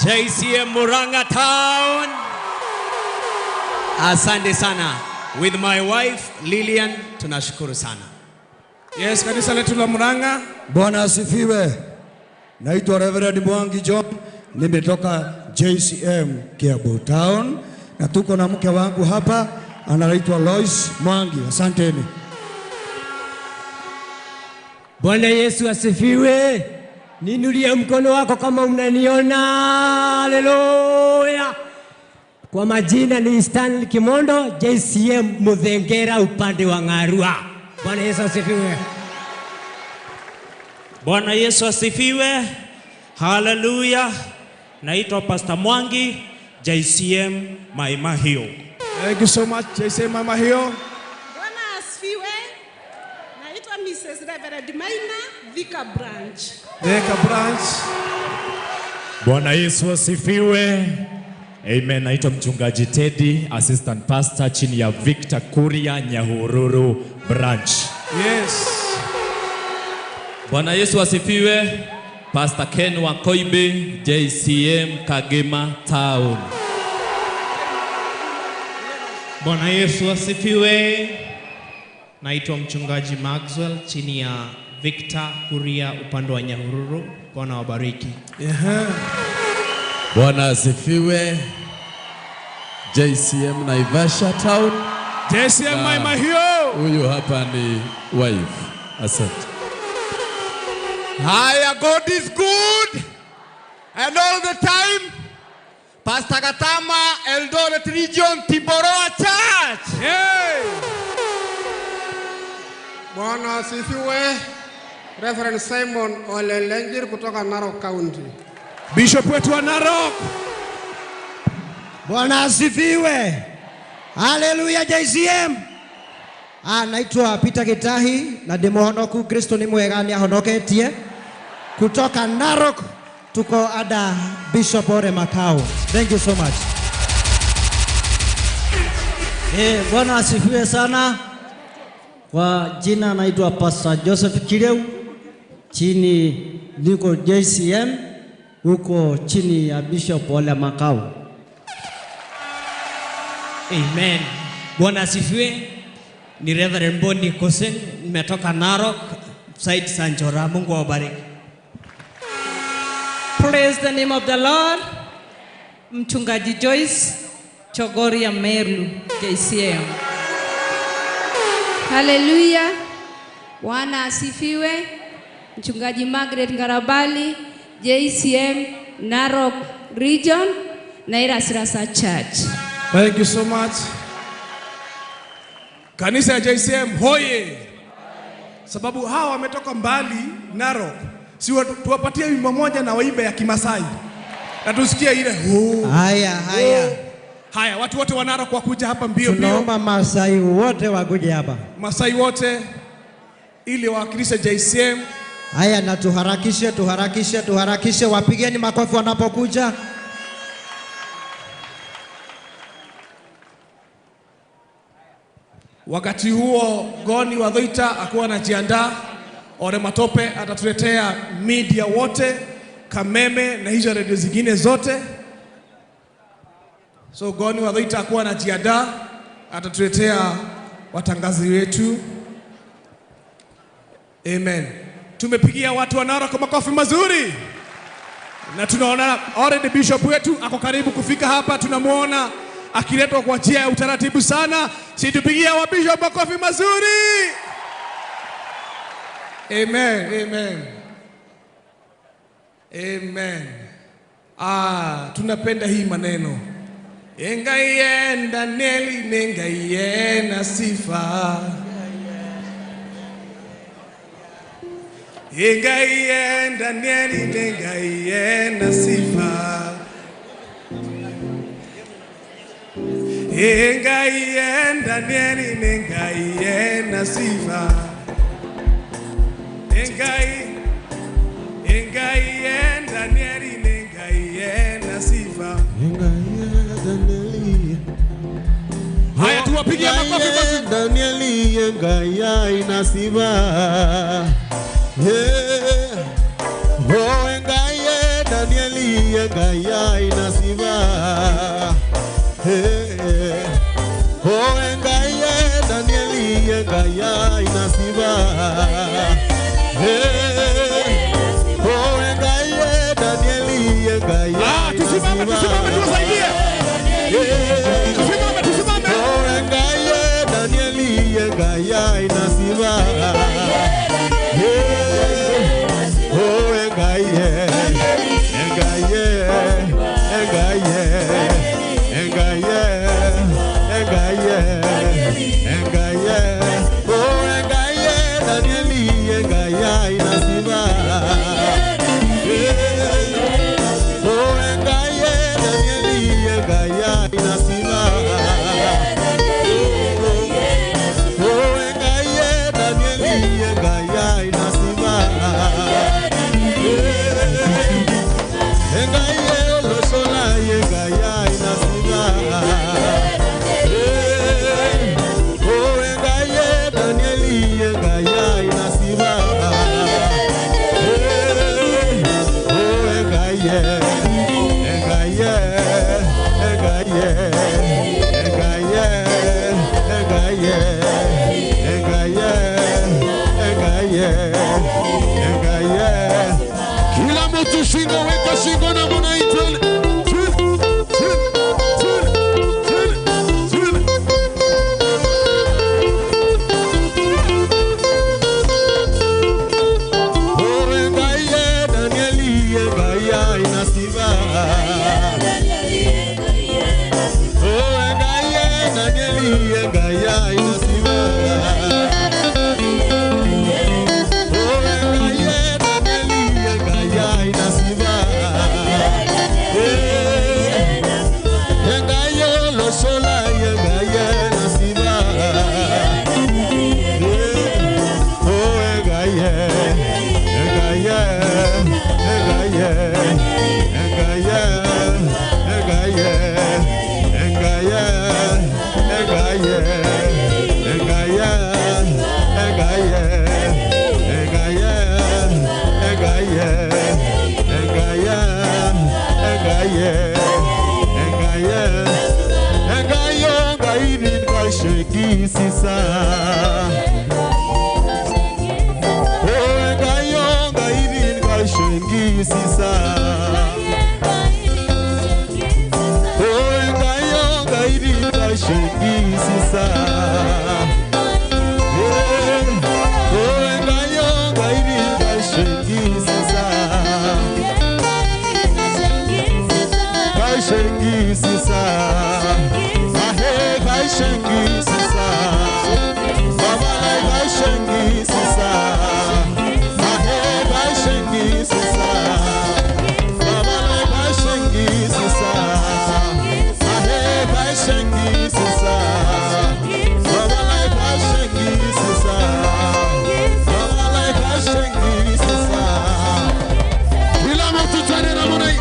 Speaker 16: JCM Murang'a Town. Asante sana. With my wife Lilian, tunashukuru sana.
Speaker 2: Yes, kanisa letu la Murang'a.
Speaker 17: Bwana asifiwe. Naitwa Reverend Mwangi John, nimetoka JCM Kiambu Town na tuko na mke wangu hapa anaitwa Lois Mwangi. Asanteni.
Speaker 18: Bwana Yesu asifiwe. Niinulie mkono wako kama unaniona. Haleluya. Kwa majina ni Stanley Kimondo, JCM Muthengera upande wa Ng'arua. Bwana Yesu asifiwe.
Speaker 19: Bwana Yesu asifiwe. Haleluya. Naitwa Pastor Mwangi, JCM Maimahio.
Speaker 2: Thank you so much, JCM Maimahio.
Speaker 20: Bwana asifiwe. Naitwa Mrs. Reverend Maina, Thika Branch.
Speaker 2: Thika Branch.
Speaker 21: Bwana Yesu asifiwe. Amen. Naitwa mchungaji Teddy, assistant pastor chini ya Victor Kuria Nyahururu Branch.
Speaker 2: Yes.
Speaker 22: Bwana Yesu asifiwe. Pastor Ken Wakoibe, JCM Kagema Town.
Speaker 23: Bwana Yesu asifiwe. Naitwa mchungaji Maxwell chini ya Victor Kuria upande wa Nyahururu. Bwana wabariki.
Speaker 10: Bwana asifiwe. JCM Naivasha Town.
Speaker 2: JCM
Speaker 10: Na
Speaker 2: Maimahio.
Speaker 10: Huyu hapa ni wife. Asante.
Speaker 24: Haya, God is good and all the time. Pastor Katama, Eldoret Region, Tiboroa Church.
Speaker 2: Hey.
Speaker 25: Bwana asifiwe. Reverend Simon Ole Lengir kutoka Narok County.
Speaker 2: Bishop wetu wa Narok.
Speaker 26: Bwana asifiwe. Haleluya JCM. Naitwa Peter Gitahi na ndĩ mũhonoku. Kristo nĩ mwega, nĩ ahonoketie. Kutoka Narok tuko ada Bishop Ore Makau. Thank you so much.
Speaker 11: Bwana asifiwe sana. Kwa jina naitwa Pastor Joseph Kireu, chini niko JCM huko chini ya Bishop Ole Makau.
Speaker 23: Amen. Bwana asifiwe. Ni Reverend Boni Kosen, nimetoka Narok, site Sanjora. Mungu awabariki.
Speaker 27: Praise the name of the Lord. Mchungaji Joyce Chogoria Meru, JCM.
Speaker 6: Haleluya. Bwana asifiwe. Mchungaji Margaret Ngarabali, JCM Narok Region, Nairasirasa Church.
Speaker 2: Thank you so much. Kanisa ya JCM hoye! Sababu hawa wametoka mbali Narok, si tuwapatie wimbo moja na waimbe ya Kimasai na tusikie ile ho.
Speaker 26: Haya, haya.
Speaker 2: Ho. Haya, watu wote wa Narok wakuja hapa mbio mbio,
Speaker 26: Tunaomba Masai wote wakuje hapa.
Speaker 2: Masai wote ili wawakilishe JCM.
Speaker 26: Haya, na tuharakishe, tuharakishe, tuharakishe. Wapigeni makofi wanapokuja.
Speaker 2: Wakati huo Goni wa Dhoita akuwa anajiandaa, Ore Matope atatuletea media wote, Kameme na hizo redio zingine zote. So Goni wa Dhoita akuwa anajiandaa, atatuletea watangazi wetu. Amen. Tumepigia watu wa Narok makofi mazuri, na tunaona already bishop wetu ako karibu kufika hapa, tunamwona akiletwa kwa njia ya utaratibu sana. Si tupigie wa bishop makofi mazuri. Amen, amen. Amen. Tunapenda hii maneno. Engai Danieli nengai na sifa. Engai Danieli nengai na sifa. Engai Danieli nengai na sifa. Engai Engai Danieli nengai na sifa. Haya, tuwapigie makofi basi.
Speaker 28: Danieli engai na sifa. Yeah. Oh, engai
Speaker 1: Danieli Ngai inasiba. Hey, oh Ngai Danieli Ngai inasiba. Hey, oh Ngai Danieli Ngai.
Speaker 2: Ah, tusimame, tusimame tuwasaidie. Tusimame, tusimame.
Speaker 1: Oh Ngai Danieli Ngai inasiba. Hey, oh Ngai Ngai Ngai Ngai Ngai Ngai oh Ngai Danieli Ngai inasiba. Oh Ngai Danieli Ngai inasiba. Oh Ngai Danieli Ngai inasiba. Ngai losola Ngai inasiba. Oh Ngai Danieli Ngai inasiba. Oh Ngai Ngai Ngai Ngai Ngai Ngai Ngai Ngai.
Speaker 3: Kila mtu shingo, weka shingo na muna itwele.
Speaker 1: Oh Ngai Danieli Ngai inasiba. Oh Ngai Danieli Ngai inasiba. Oh Ngai Danieli Ngai inasiba. Ngai losola Ngai inasiba. Oh Ngai Ngai Ngai Ngai Ngai Ngai Ngai Ngai Ngai Ngai Ngai Ngai Ngai Ngai Ngai Ngai nikaishekisisa. Oh Ngai Ngai nikaishekisisa. Oh Ngai Ngai nikaishekisisa. Oh Ngai Ngai nikaishekisisa. Kaishekisisa. Ahe kaishekisisa. Baba kaishekisisa. Ahe kaishekisisa. Baba kaishekisisa. Ahe kaishekisisa. Baba kaishekisisa. Baba kaishekisisa.
Speaker 3: Kila mtu twende na muna hii.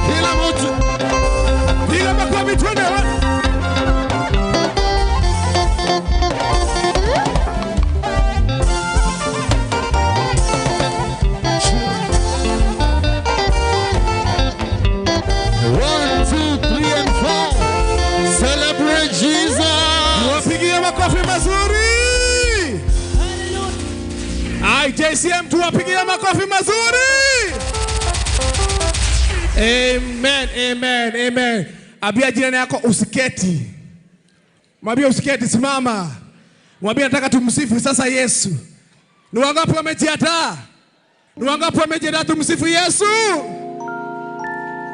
Speaker 3: Kila mtu.
Speaker 2: Piga makofi twende.
Speaker 3: One, two, three, and four. Celebrate Jesus.
Speaker 2: Tuwapigie makofi mazuri. Ai, JCM tuwapigie makofi mazuri. Amen, amen, amen. Ambia jirani yako usiketi. Mwambie usiketi, simama. Mwambie nataka tumsifu sasa Yesu. Ni wangapi wamejiandaa? Ni wangapi wamejiandaa tumsifu Yesu?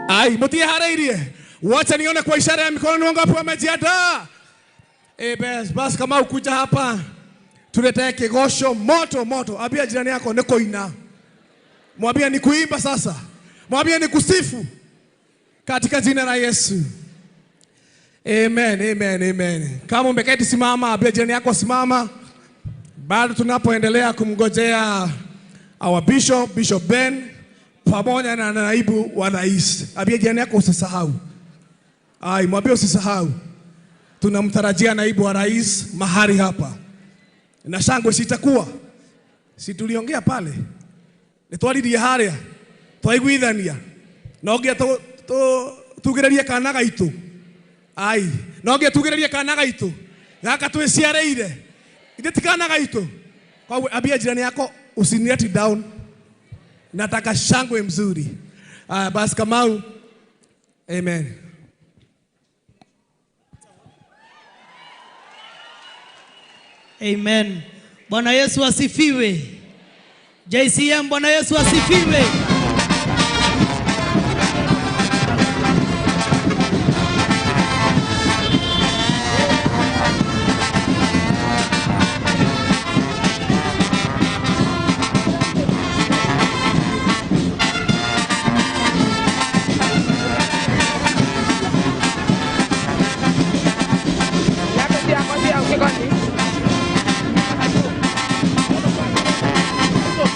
Speaker 2: Ai, mutie hareirie. Wacha nione kwa ishara ya mikono ni wangapi wamejiandaa. Eh, bas kama ukuja hapa tuletee kigosho moto moto. Ambia jirani yako ni kuina. Mwambie ni kuimba sasa. Mwambie ni kusifu katika jina la Yesu. Amen, amen, amen. Kama umeketi simama, ambia jirani yako simama. Bado tunapoendelea kumgojea our bishop, Bishop Ben, pamoja na naibu wa rais. Ambia jirani yako usisahau. Ai, mwambie usisahau. Tunamtarajia naibu wa rais mahali hapa. Na shangwe sitakuwa. Si tuliongea pale. Nitwaririe haria. Twaiguithania. No nginya tugĩrĩrie kana gaitũ. Ai, no nginya tugĩrĩrie kana gaitũ gaka twĩciarĩire. Ithe ti kana gaitũ. Kwa ambia jirani yako usiniati down. Nataka shangwe mzuri. Aya, basi Kamau. Amen.
Speaker 4: Amen. Bwana Yesu asifiwe. JCM, Bwana Yesu asifiwe.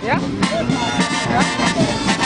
Speaker 5: Yeah? Yeah?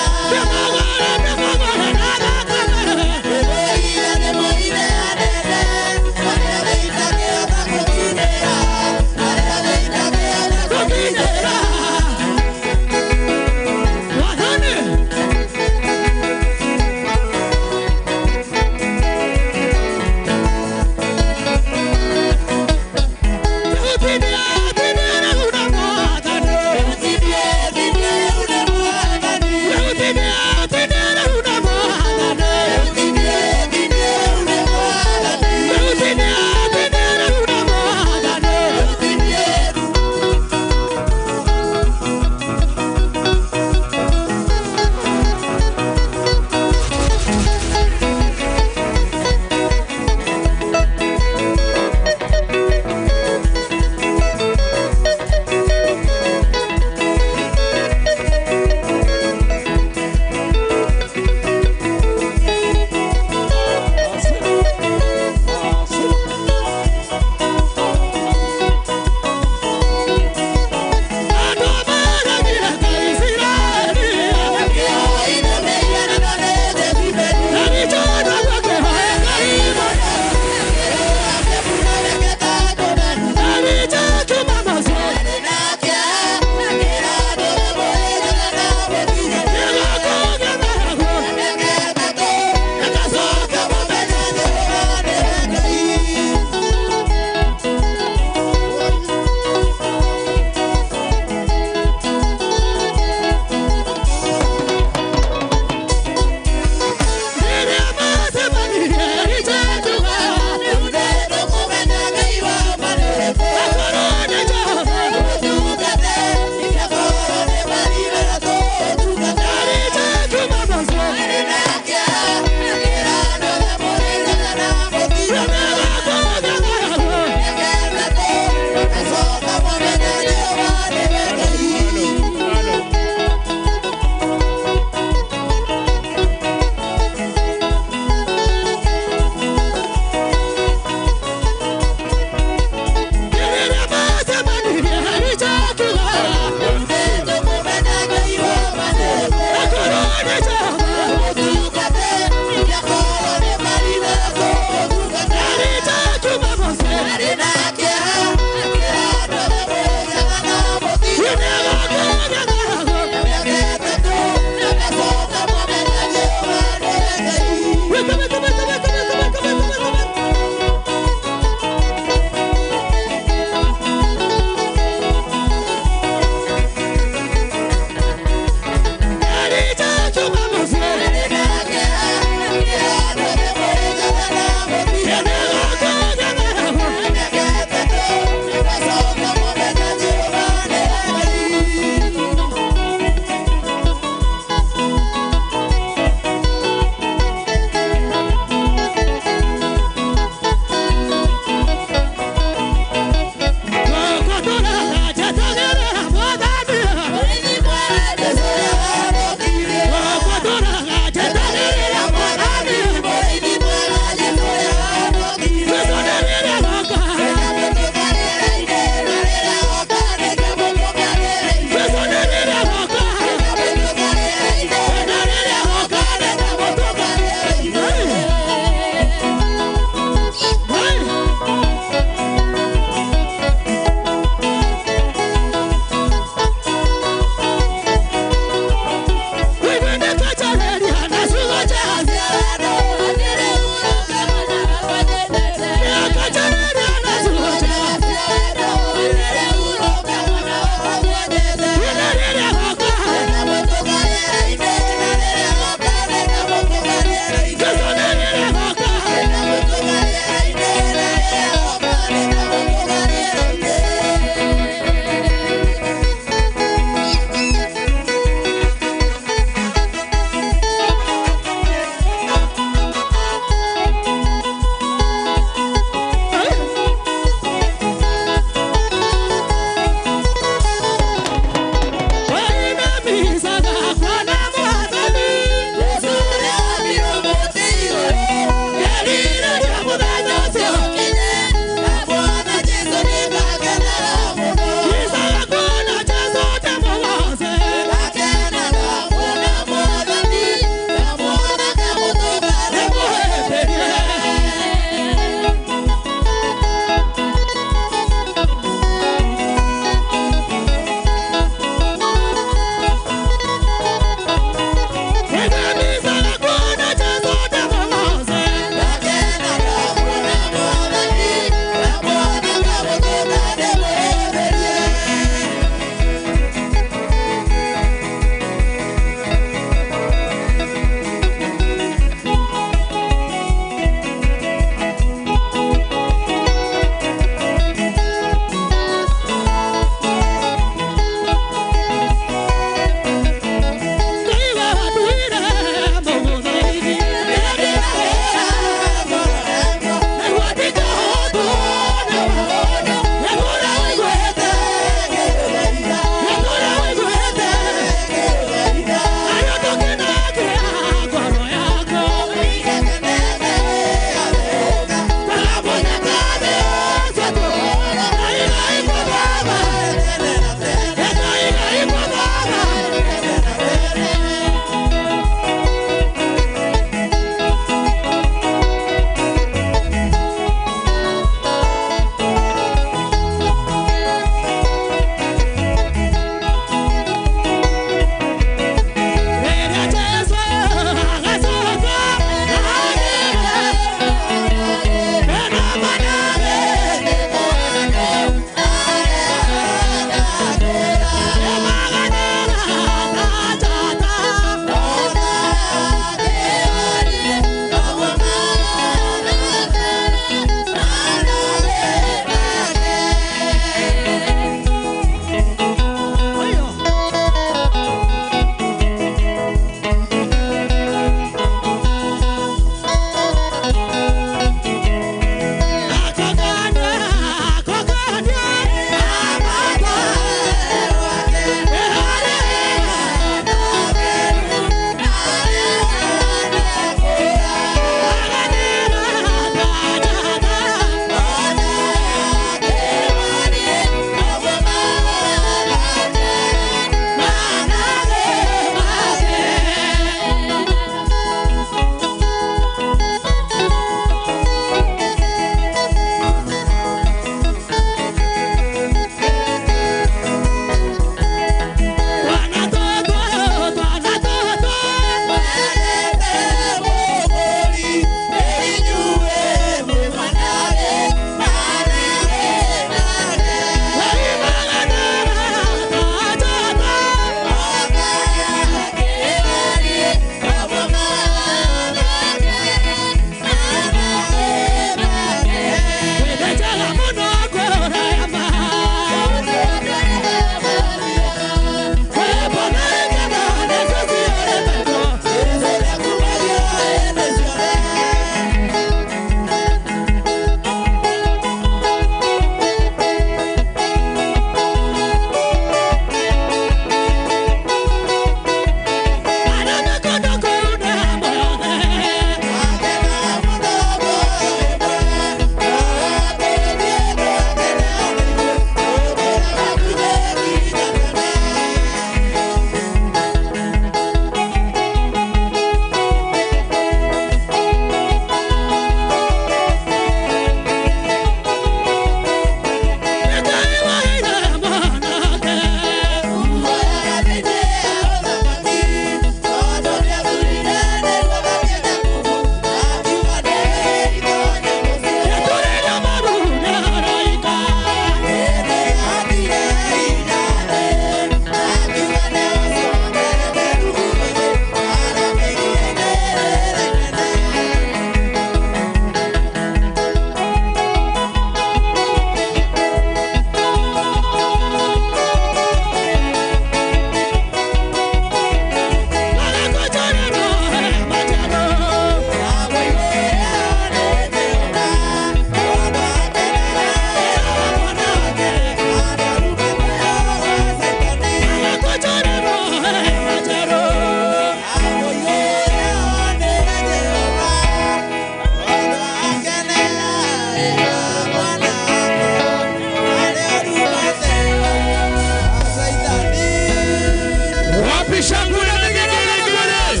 Speaker 2: Wapi shangwe na vigelegele?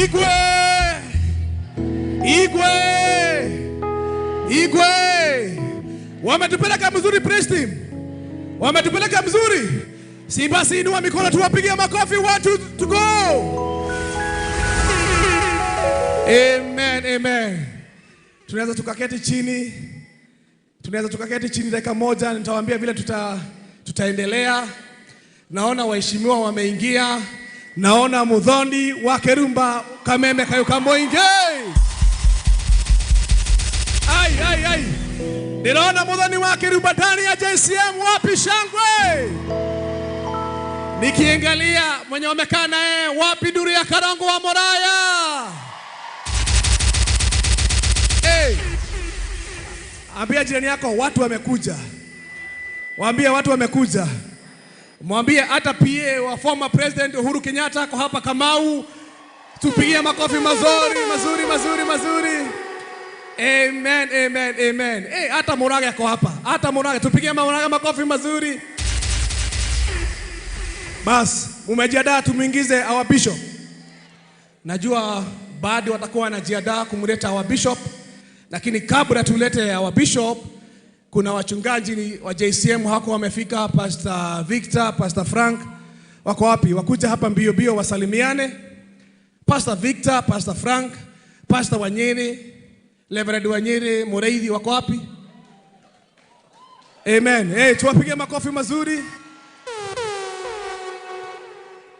Speaker 2: Igwe! Igwe! Igwe! Wametupeleka mzuri praise team. Wametupeleka mzuri. Si basi inua mikono tuwapigie makofi. 1 2 to go. Amen, amen. Tunaweza tukaketi chini. Tunaweza tukaketi chini dakika moja, nitawaambia vile tutaendelea. Naona waheshimiwa wameingia. Naona Muthondi wa Kerumba Kameme Kayuka Moinge. Ai ai ai. Ninaona Muthondi wa Kerumba ndani ya JCM, wapi shangwe? Nikiangalia mwenye wamekaa naye, wapi duru ya Karango wa Moraya? Hey. Ambia jirani yako watu wamekuja. Waambie watu wamekuja. Mwambie hata PA wa former President Uhuru Kenyatta ako hapa Kamau. Tupigie makofi mazuri, mazuri, mazuri, mazuri. Amen, amen, amen. Hey, hata Murage ako hapa. Hata Murage, tupigie Murage makofi mazuri. Bas, umejiandaa tumuingize our bishop. Najua baadhi watakuwa wanajiandaa kumleta our bishop, lakini kabla tulete our bishop, kuna wachungaji wa JCM hako wamefika, Pastor Victor, Pastor Frank. Wako wapi? Wakuja hapa mbio mbio wasalimiane. Pastor Victor, Pastor Frank, Pastor Wanyere, Reverend Wanyere, Mureithi wako wapi? Amen. Hey, tuwapige makofi mazuri.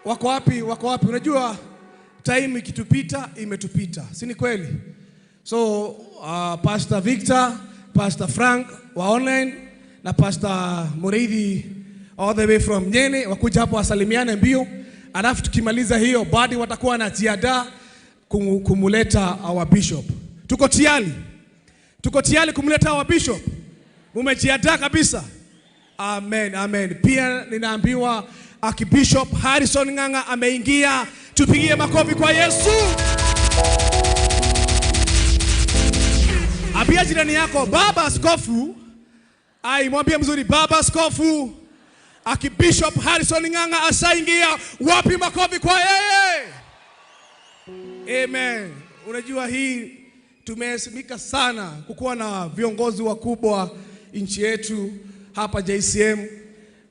Speaker 2: Wako wapi? Wako wapi? Unajua time ikitupita imetupita. Si ni kweli? So, Pastor Victor, Pastor Frank wa online na Pastor Mureithi all the way from Nyeri wakuja hapo wasalimiane mbio. Alafu tukimaliza hiyo bado watakuwa wanajiandaa kumuleta our bishop. Tuko tayari? Tuko tayari kumleta our bishop? Mumejiandaa kabisa? Amen, amen. Pia ninaambiwa Archbishop Harrison Ng'ang'a ameingia. Tupigie makofi kwa Yesu. Ambia jirani yako baba askofu, ai mwambie mzuri, baba askofu Archbishop Harrison Ng'ang'a ashaingia. Wapi makofi kwa yeye? Amen. Unajua hii tumesimika sana kukuwa na viongozi wakubwa nchi yetu hapa JCM.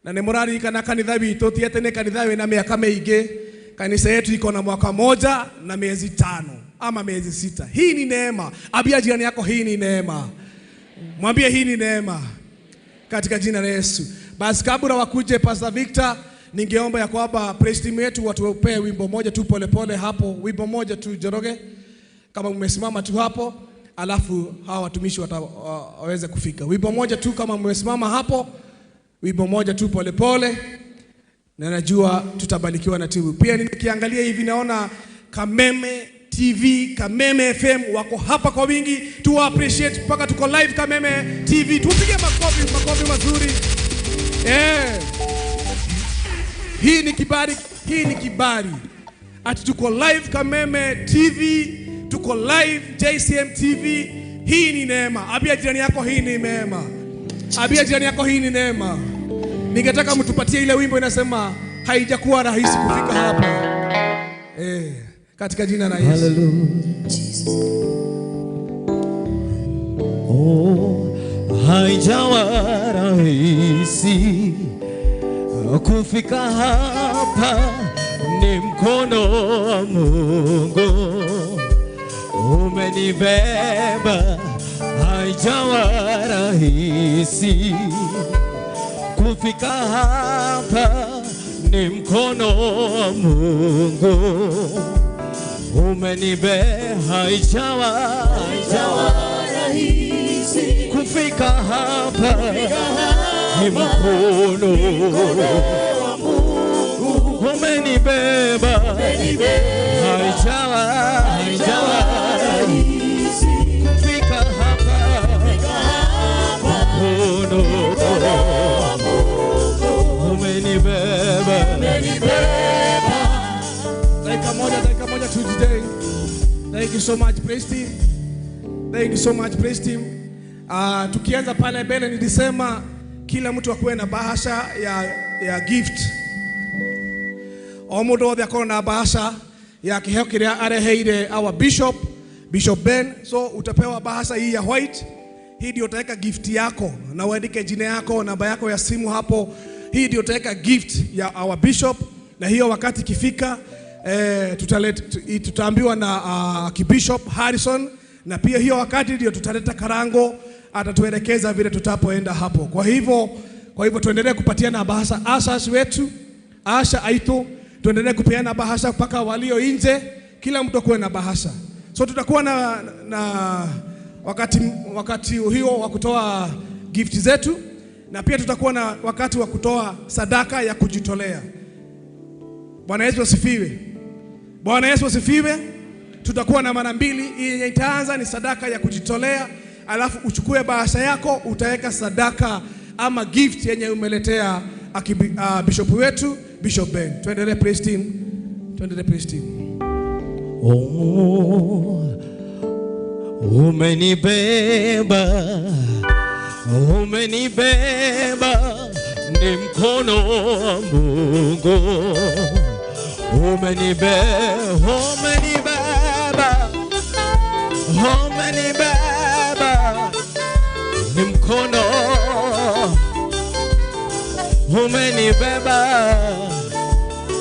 Speaker 2: Na ni murari kana kanitha witũ ti atĩ nĩ kanitha wĩna mĩaka mĩingĩ. Kanisa yetu iko na mwaka moja na miezi 5 ama miezi 6. Hii ni neema. Ambia jirani yako hii ni neema. Mwambie hii ni neema katika jina la Yesu. Basi kabla wakuje Pastor Victor, ningeomba ya kwamba praise team yetu watupe wimbo moja tu polepole hapo, wimbo moja tu Njoroge, kama mmesimama tu hapo, alafu hawa watumishi waweze kufika. Wimbo moja tu kama mmesimama hapo, wimbo moja tu polepole, na najua tutabarikiwa na timu. Pia nikiangalia hivi naona Kameme TV, Kameme FM wako hapa kwa wingi. Tu appreciate mpaka tuko live Kameme TV. Tupige makofi, makofi mazuri. Hii ni kibali, hii ni kibali. Ati tuko live Kameme TV, tuko live JCM TV. Hii ni neema. Ambia jirani yako hii ni neema. Ambia jirani yako hii ni neema. Ningetaka mtupatie ile wimbo inasema haijakuwa rahisi kufika hapa. Katika jina la Yesu.
Speaker 5: Hallelujah. Oh, haijawa rahisi kufika hapa, ni mkono wa Mungu umenibeba. Haijawa rahisi kufika hapa, ni mkono wa Mungu umenibeba. Haijawa rahisi kufika hapa, ni mkono wa Mungu umenibeba. Haijawa rahisi kufika hapa, mkono wa Mungu umenibeba.
Speaker 2: Dakika moja tu today. Thank you so much praise team. Thank you so much praise team. Tukianza pale mbele nilisema Kila mtu akuwe na bahasha ya gift. O mundu wothe akorwo na bahasha ya kiheo kiria areheire our bishop, Bishop Ben. So utapewa bahasha hii ya white. Hii ndio utaweka gift yako na uandike jina yako, namba yako ya simu hapo. Hii ndio utaweka gift ya our bishop, na hiyo wakati ikifika tutaambiwa na Bishop Harrison, na pia hiyo wakati ndio tutaleta Karango, atatuelekeza vile tutapoenda hapo. Kwa hivyo tuendelee kupatiana bahasha asas wetu, asha aitu, tuendelee kupeana bahasha mpaka walio nje, kila mtu akuwe na bahasha. So tutakuwa na wakati hiyo wa kutoa gift zetu, na pia tutakuwa na wakati wa kutoa sadaka ya kujitolea. Bwana Yesu asifiwe. Bwana Yesu asifiwe. Tutakuwa na mara mbili. Yenye itaanza ni sadaka ya kujitolea, alafu uchukue bahasha yako utaweka sadaka ama gift yenye umeletea bishop wetu, Bishop Ben. Tuendelee praise team. Tuendelee praise team.
Speaker 5: Oh, umenibeba, umenibeba, ni mkono wa Mungu. Umenibeba, umenibeba, umenibeba, ni mkono. Umenibeba,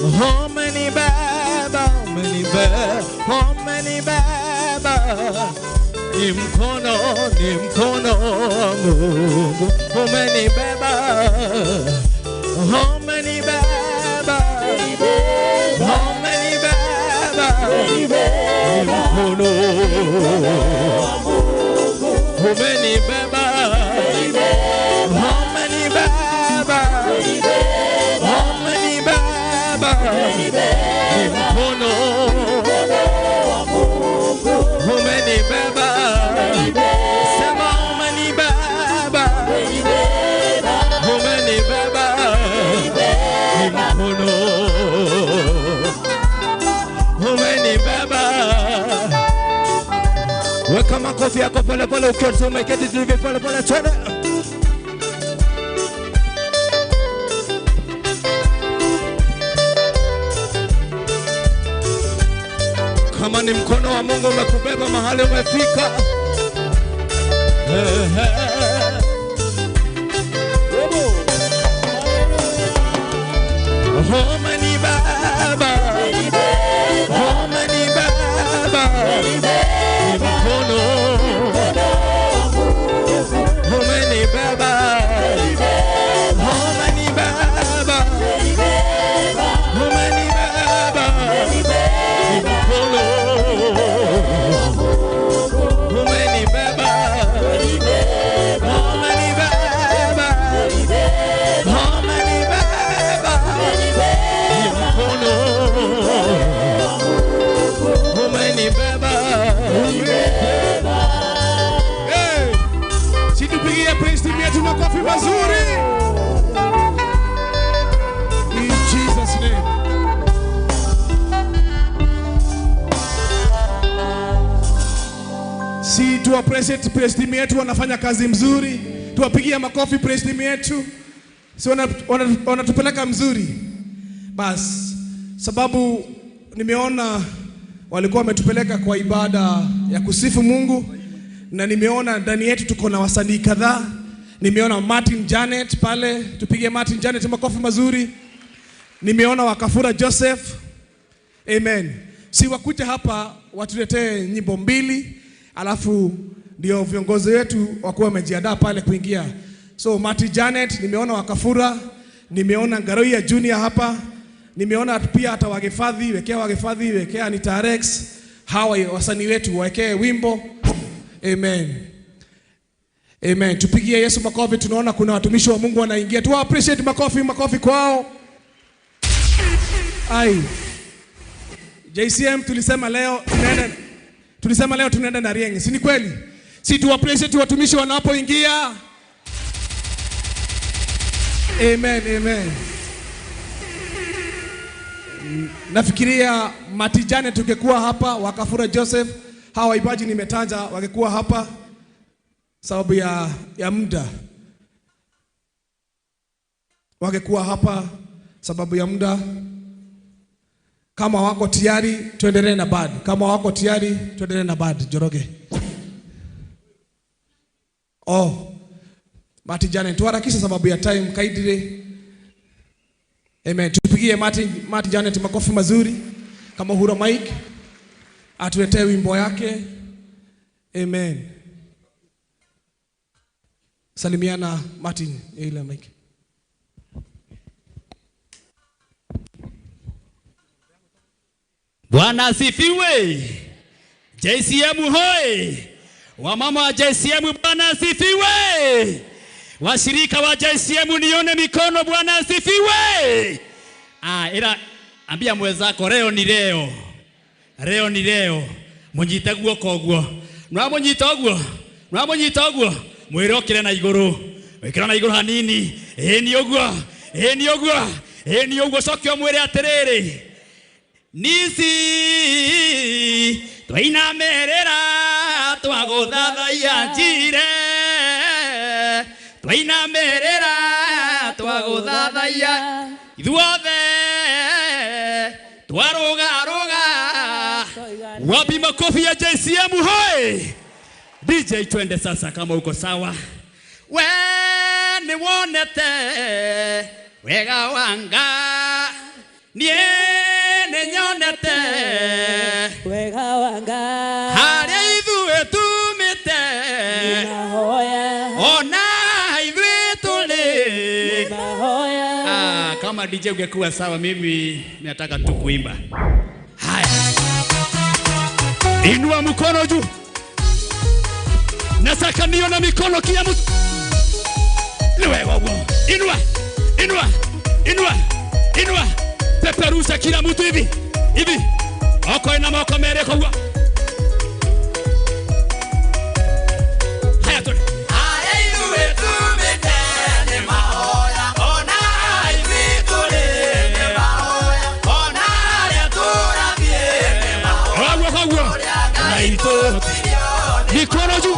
Speaker 5: umenibeba, umenibeba, umenibeba, ni mkono wa Mungu. Umenibeba, umenibeba, umenibeba, ni mkono. Umenibeba, umenibeba, umenibeba, ni mkono. Umenibeba, sema umenibeba, umenibeba, ni mkono. Umenibeba. Weka makofi yako pole pole ukiwa umeketi hivi pole pole, twende. Kama ni mkono wa Mungu umekubeba mahali umefika. Umenibeba, umenibeba, ni mkono. Umenibeba, umenibeba, umenibeba, ni mkono. Umenibeba, umenibeba, umenibeba, ni mkono. Umenibeba.
Speaker 2: Hey, situpigie praise team yetu makofi mazuri. In Jesus name. Si tu appreciate praise team yetu, wanafanya kazi mzuri. Tuwapigie makofi praise team yetu. Si wanatupeleka mzuri. Bas, sababu nimeona walikuwa wametupeleka kwa ibada ya kusifu Mungu, na nimeona ndani yetu tuko na wasanii kadhaa. Nimeona Martin Janet pale, tupige Martin Janet makofi mazuri. Nimeona Wakafura Joseph. Amen. Si wakuja hapa watuletee nyimbo mbili, alafu ndio viongozi wetu wakuwa wamejiandaa pale kuingia. So Martin Janet, nimeona Wakafura, nimeona Ngaroia Junior hapa, nimeona pia hata Wagefadhi, wekea Wagefadhi, wekea Anita Rex, hawa wasanii wetu wekee wimbo. Amen. Amen. Tupigie Yesu makofi. Tunaona kuna watumishi wa Mungu wanaingia. Tu appreciate makofi, makofi kwao. Ai. JCM tulisema leo tunaenda na Rieng. Si ni kweli? Si tu appreciate watumishi wanapoingia. Amen, amen. Nafikiria Matijane tungekuwa hapa, Wakafura Joseph, hawa waibaji nimetaja wangekuwa hapa sababu ya muda. Wangekuwa hapa sababu ya muda. Kama wako tayari tuendelee na bad. Kama wako tayari tuendelee na bad. Njoroge. Oh. Martin Janet, tuharakishe sababu ya time kaidire. Amen. Tupigie Martin Janet makofi mazuri. Kama hura mic atuletee wimbo yake. Amen. Salimiana Martin ile mic.
Speaker 11: Bwana asifiwe. JCM hoi. Wamama wa JCM Bwana asifiwe. Washirika wa JCM nione mikono, Bwana asifiwe. Ila ambia mwenzako leo ni leo. Leo ni leo. Munyite guoko uguo. Nwamunyita uguo. Nwamunyita uguo. Mwire okire na iguru. Wikira na iguru hanini. Ĩ ni uguo. Ĩ ni uguo. Ĩ ni uguo. Cokia mwire atiriri. Nisi twainamerera twaguthathaiya njire. Twainamerera twaguthathaiya ithuothe twarugaruga. Wapi makofi ya JCM hoi? DJ twende sasa kama uko sawa. We ni wonete wega wanga nie nyonete
Speaker 7: wega wanga
Speaker 11: haria ithuĩ tumĩte ona ithuĩ tũrĩ. Kama DJ ungekuwa sawa, mimi nataka tu kuimba. Haya, inua mkono juu. Nataka nione mikono kila mtu. Ni wewe wewe. Inua, inua, inua, inua. Peperusha kila mtu hivi. Hivi. Oko ina moko mere kwa. Haya tuli.
Speaker 8: Haya ithuĩ tumĩte nĩ mahoya. Ona ithuĩ tũrĩ nĩ mahoya. Ona arĩa tũrathiĩ nĩ mahoya.
Speaker 11: Kwa kwa. Na ito. Mikono juu.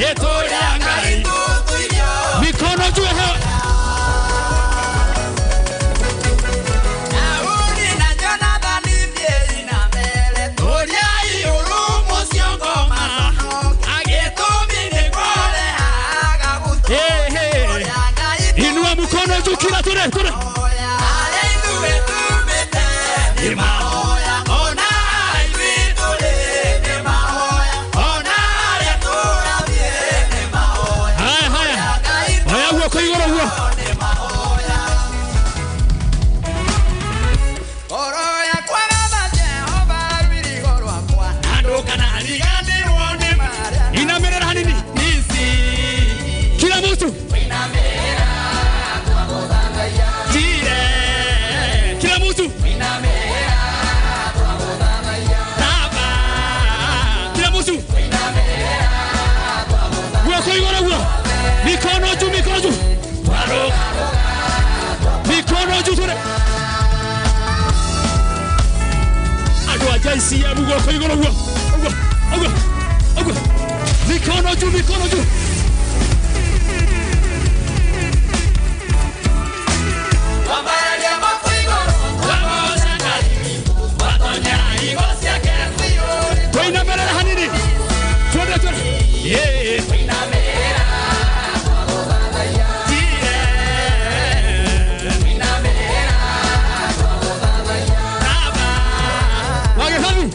Speaker 11: Igoro. Mikono juu hewa. Inua mkono juu kila tule tule. Haya haya. Haya guoko igoro guo. Inamerera hanini. Kila mtu. Kila mtu. Kila mtu. Guoko igoro guo. Mikono juu, mikono juu. Mikono juu tule. Andũ a JCM guoko igoro guo. Uguo, uguo, uguo. Mikono juu, mikono juu. Twainamerera hanini. Twende twende. Yeah. Wage habi.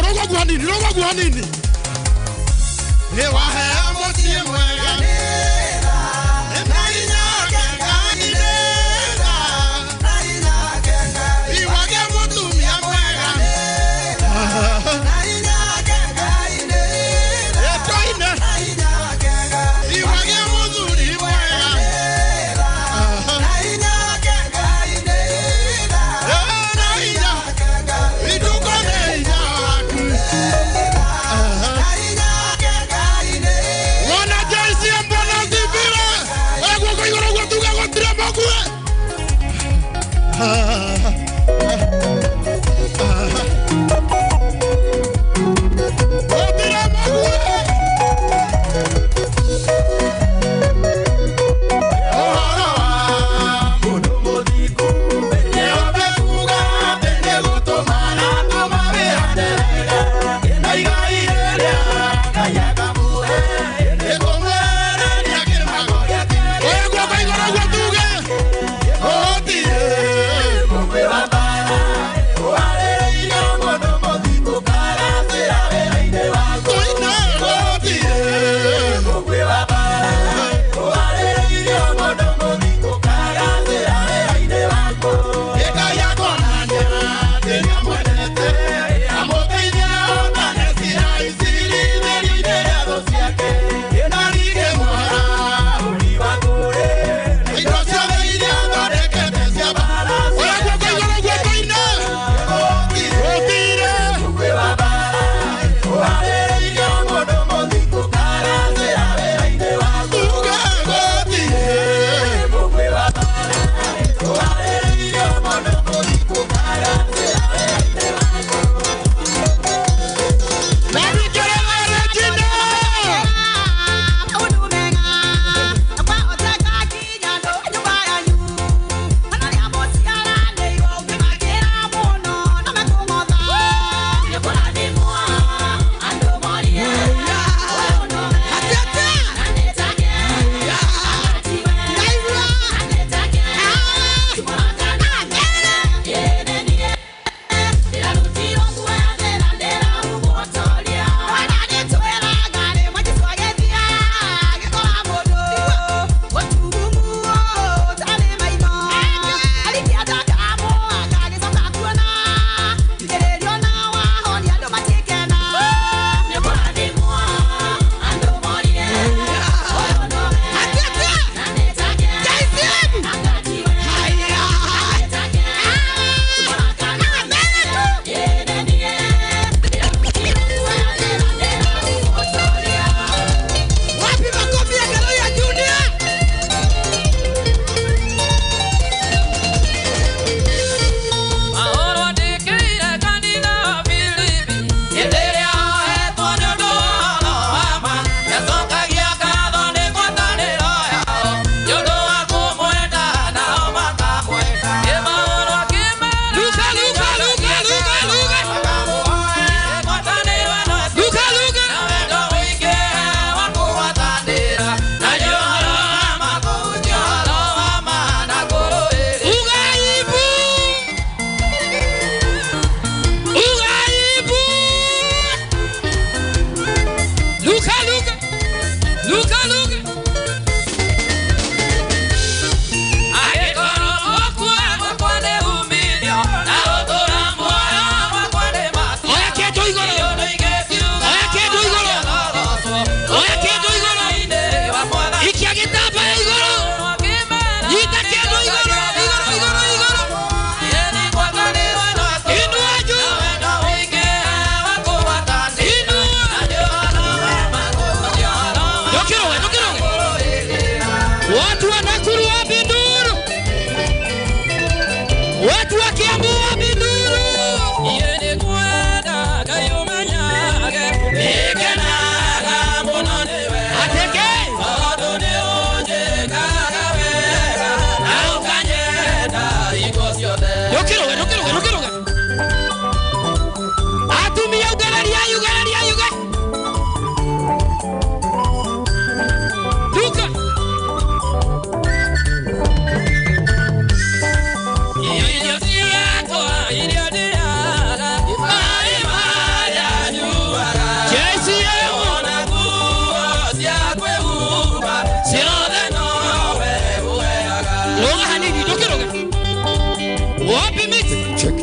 Speaker 3: Roga guo, roga guo hanini, roga guo hanini. Waheo mũciĩ mwega. Iwage mũtumia mwega. Ĩtoine. Iwage mũthuri mwega. Ituko nĩ hinya waku. Wana JCM, Bwana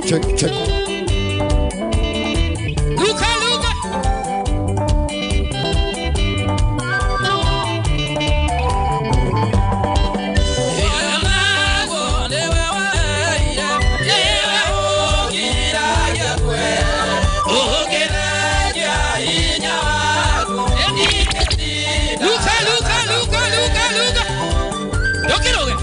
Speaker 3: check, check.
Speaker 8: Luka, Luka. Luka, Luka, Luka, Luka, Luka. Yokiroge.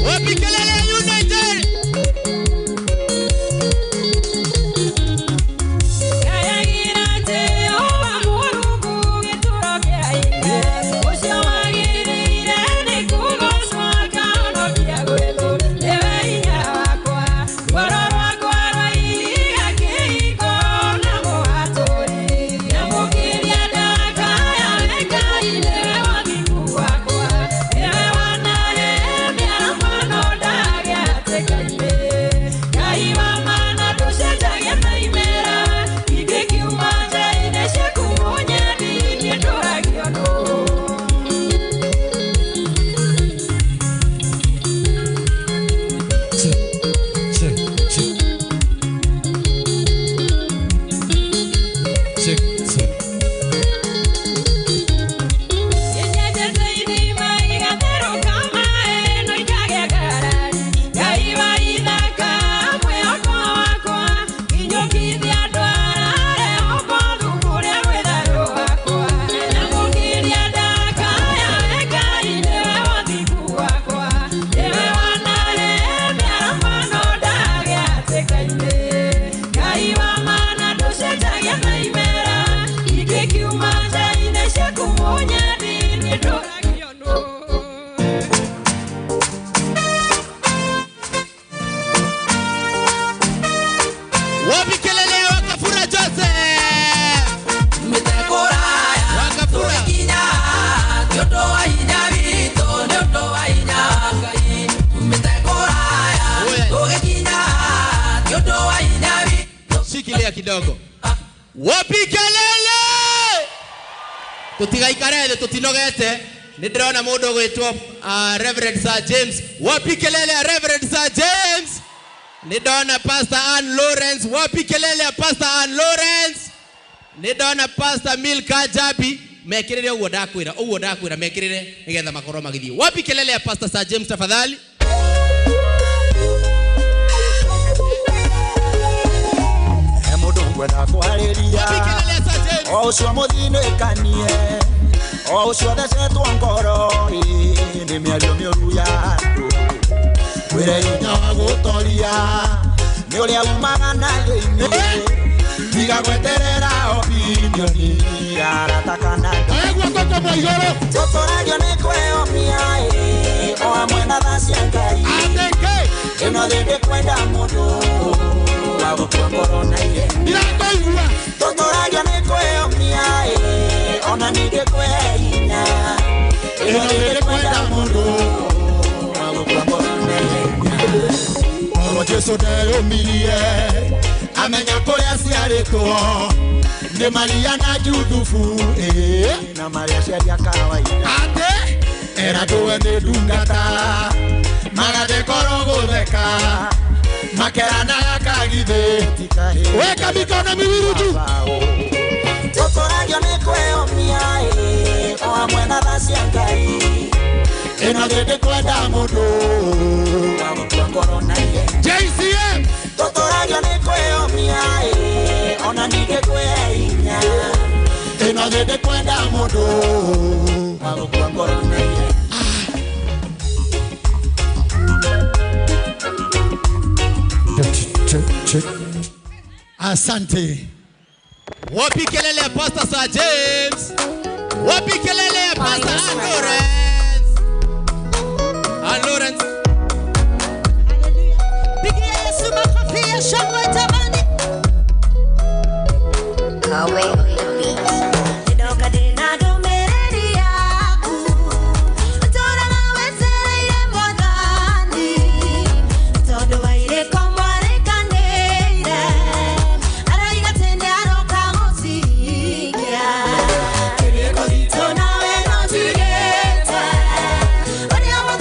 Speaker 24: Wapi kelele ya United?
Speaker 3: Check, check, check. Check, check.
Speaker 24: Wapi kelele ya Wakafura Joseph? Wakafura. Shikilia kidogo. Wapi kelele? Tutigaikare thĩ tutinogete. Nĩ ndĩrona mũndũ ũgwĩtwo Reverend Sir James. Wapi kelele ya Reverend Sir James? Nĩ ndona Pastor Ann Lawrence. Wapi kelele ya Pastor Ann Lawrence? Nĩ ndona Pastor Milka Jabi. Mekĩrĩre ũguo ndakwĩra, ũguo ndakwĩra mekĩrĩre nĩgetha makorwo magĩthiĩ. Wapi kelele ya Pastor Sir James tafadhali?
Speaker 9: He mũndũ ngwenda kwarĩria o ũcio mũthinĩkanie o ũcio thecetwo ngoro ĩ, nĩ mĩario mĩũru ya andũ kwĩre hinya wa gũtoria nĩ ũrĩa umaga na thĩinĩ tiga gweterera opinioni ya arata kana tũtũragio nĩ kwĩyomia ĩ, o hamwe na tha cia Ngai ĩno thĩ ndĩkwenda mũndũ wa gũkua ngoro na ihenya tũtũragio nĩ kwĩyomia ĩ, ona ningĩ kwĩhe hinya ĩno thĩ ndĩkwenda mũndũ wa gũkua ngoro na ihenya.
Speaker 1: Korwo Jesu ndeyũmirie amenya kũrĩa aciarĩtwo nĩ Maria na Juthubu ĩ,
Speaker 9: na marĩa aciari a kawaida
Speaker 1: atĩ era ndũwe nĩ ndungata magathiĩ korwo gũtheka makeranaga kagithĩ weka mikono miwili juu.
Speaker 9: Tũtũragio nĩ kwĩyomia ĩ, o hamwe na tha cia Ngai
Speaker 1: ĩno thĩ ndĩkwenda mũndũ
Speaker 9: wa gũkua ngoro na ihenya
Speaker 1: JCM
Speaker 9: tũtũragio nĩ kwĩyomia ĩ, ona ningĩ kwĩhe hinya
Speaker 1: ĩno thĩ ndĩkwenda mũndũ
Speaker 9: wa gũkua ngoro na ihenya.
Speaker 3: Check, check.
Speaker 1: Asante.
Speaker 24: Wapi kelele ya Pastor Sir James? Wapi kelele ya Pastor Ann Lawrence? Ann Lawrence.
Speaker 7: Pigia Yesu makofi ya shangwe jamani. Ndoka ndĩna ndũmĩrĩri yaku, ũtũũraga wetereire Mwathani, tondũ wairĩko mwarĩkanĩire, aroiga atĩ nĩaroka gũcikia. Kĩrĩko gitũ nawe no njigĩte, ũrĩa wothe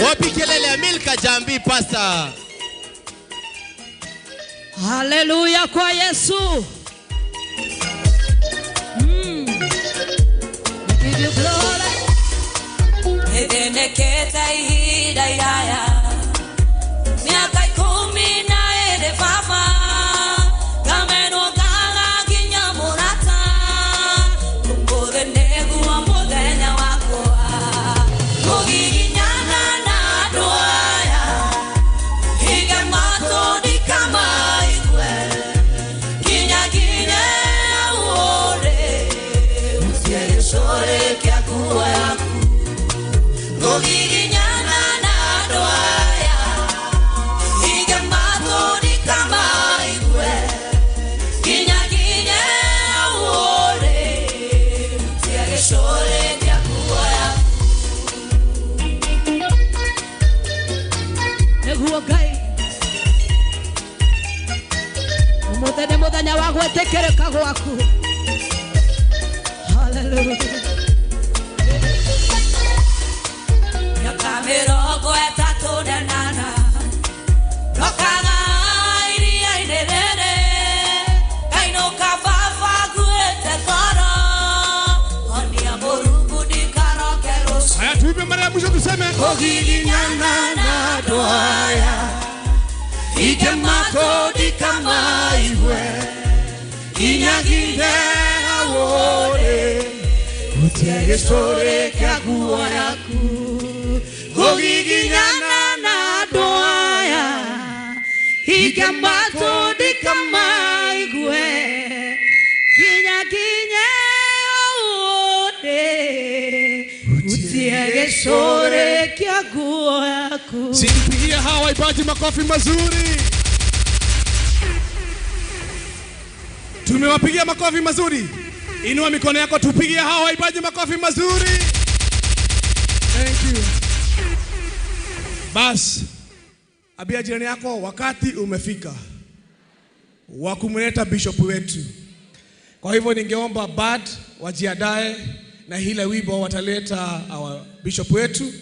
Speaker 24: Wapi kelele ya Milka Jambi pastor?
Speaker 6: Haleluya kwa Yesu. We give you glory.
Speaker 7: Nithenekete ihinda iraya miaka 12 baba ngamenwo ngaga nginya mũrata ũmũthĩ nĩguo mũthenya wakwa kũgiginyana na andũ aya hinge matũ ndikamaigue nginya nginye ũrĩ ũtie gĩcũrĩ kĩa nguo yaku kũgiginyana na andũ aya hinge matũ ndikamaigue nginya nginye ũrĩ ũtie gĩcũrĩ kĩa nguo yaku.
Speaker 6: Nĩguo Ngai ũmũthĩ nĩ mũthenya wa gwĩtĩkĩrĩka gwaku. Hallelujah.
Speaker 7: Miaka 38 ndokaga iria-inĩ rĩrĩ ngainũka baba nguĩte ngoro onia Mũrungu ndikaroke rũciũ.
Speaker 2: Haya, tuipe mara ya mwisho tuseme
Speaker 7: Kũgiginyana na andũ aya hinge matũ ndikamaigue nginya nginye ũrĩ ũtie gĩcũrĩ kĩa nguo yaku kũgiginyana na andũ aya
Speaker 6: Hinge matũ ndikamaigue nginya nginye ũrĩ ũtie gĩcũrĩ kĩa nguo yaku.
Speaker 2: Simpigie hawa waimbaji makofi mazuri. Tumewapigia makofi mazuri. Inua mikono yako tupigie hawa waimbaji makofi mazuri. Thank you. Bas, abia jirani yako wakati umefika wa kumleta bishop wetu. Kwa hivyo ningeomba bad wajiandae na hile wimbo wataleta our bishop wetu.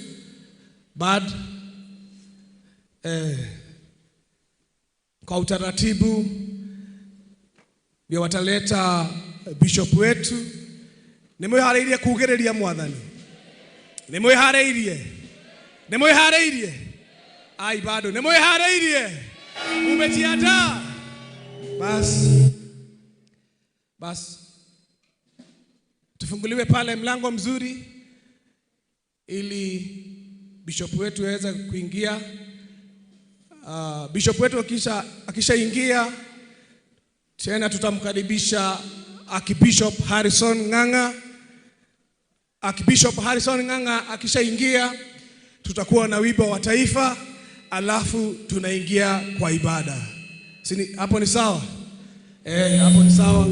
Speaker 2: Bad kwa utaratibu ndio wataleta bishop wetu. Nimwiharĩirie kugĩrĩria mwathani. Nimwiharĩirie. Nimwiharĩirie. Ai bado nimwiharĩirie. Umejiandaa? Bas. Bas. Tufunguliwe pale mlango mzuri ili bishop wetu aweze kuingia. Bishop wetu akishaingia tena tutamkaribisha Archbishop Harrison Ng'ang'a. Archbishop Harrison Ng'ang'a akishaingia tutakuwa na wimbo wa taifa, alafu tunaingia kwa ibada. Sini, hapo ni sawa? Hapo ni sawa.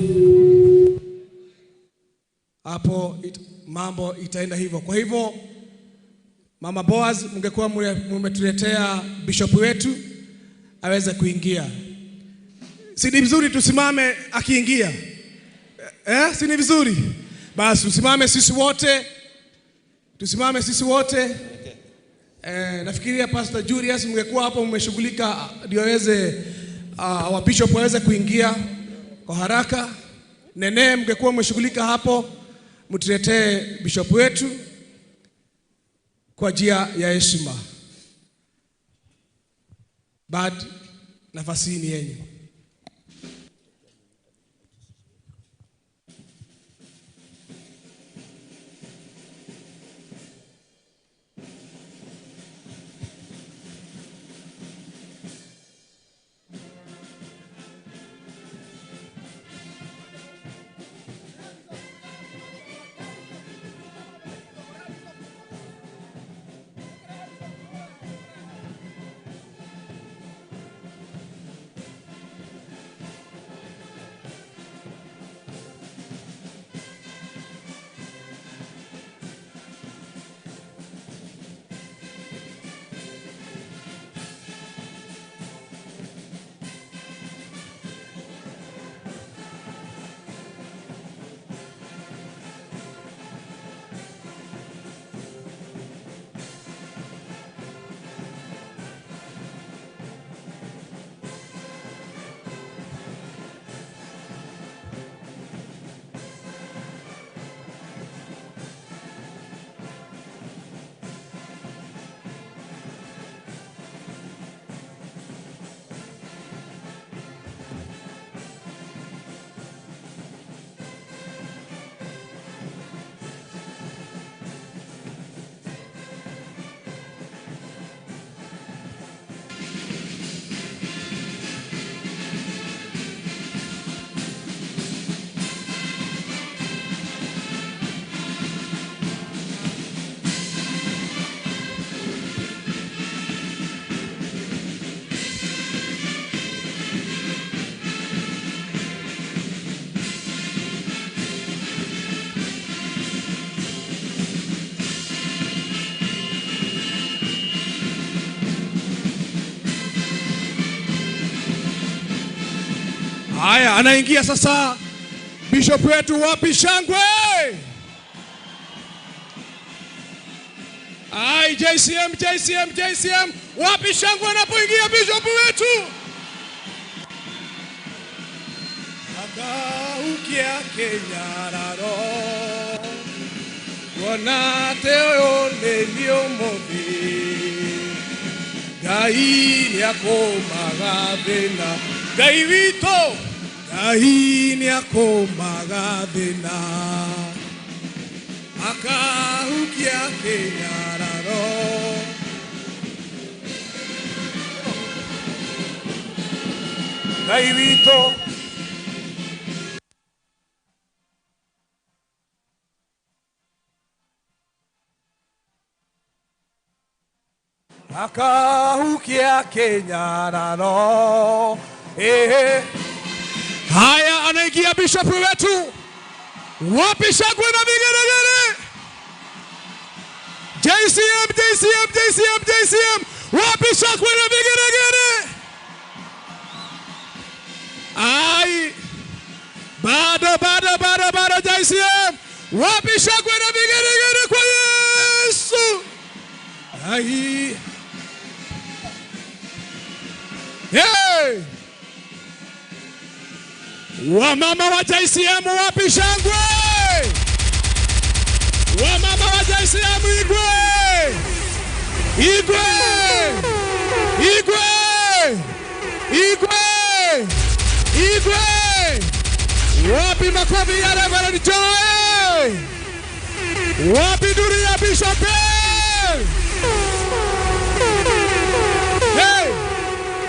Speaker 2: Hapo mambo itaenda hivyo. Kwa hivyo Mama Boaz, mngekuwa mmetuletea bishop wetu aweze kuingia. Si ni vizuri tusimame akiingia? Si ni vizuri? Basi tusimame sisi wote. Tusimame sisi wote. Nafikiria Pastor Julius mngekuwa hapo mmeshughulika ndio aweze wa bishop aweze kuingia kwa haraka. Nene mngekuwa mmeshughulika hapo mtuletee bishop wetu kwa njia ya heshima. Bad, nafasi ni yenu. Haya, anaingia sasa bishop wetu, wapi shangwe? Ai, JCM, JCM, JCM, wapi shangwe anapoingia bishop wetu? Akaukia kenyararo kuona te ũyũ nĩ niĩ ũmũthĩ Ngai nĩakũmaga thĩna Ngai witũ Ngai nĩakũmaga thĩna akahukia kĩnyararo Ngai witũ akahukia kenyararo. Haya, anaingia bishop wetu, wapi shangwe na vigelegele? JCM, JCM, JCM, JCM, wapi shangwe na vigelegele? Ai, bado bado bado bado JCM, wapi shangwe na vigelegele kwa Yesu? Ai. Hey! Wamama wa JCM wapi shangwe? Wamama wa JCM igwe! Igwe! Igwe! Igwe! Igwe! Wapi makofi ya Reverend Joy? Wapi duri ya Bishop? Hey!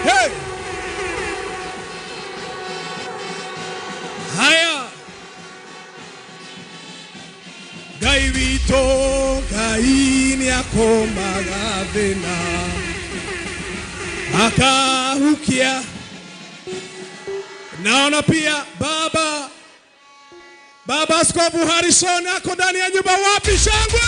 Speaker 2: Hey! Haya. Ngai witũ Ngai nĩakũmaga thĩna akahukia. Naona pia baba Askofu Harrison ako ndani ya nyumba, wapi shangwe?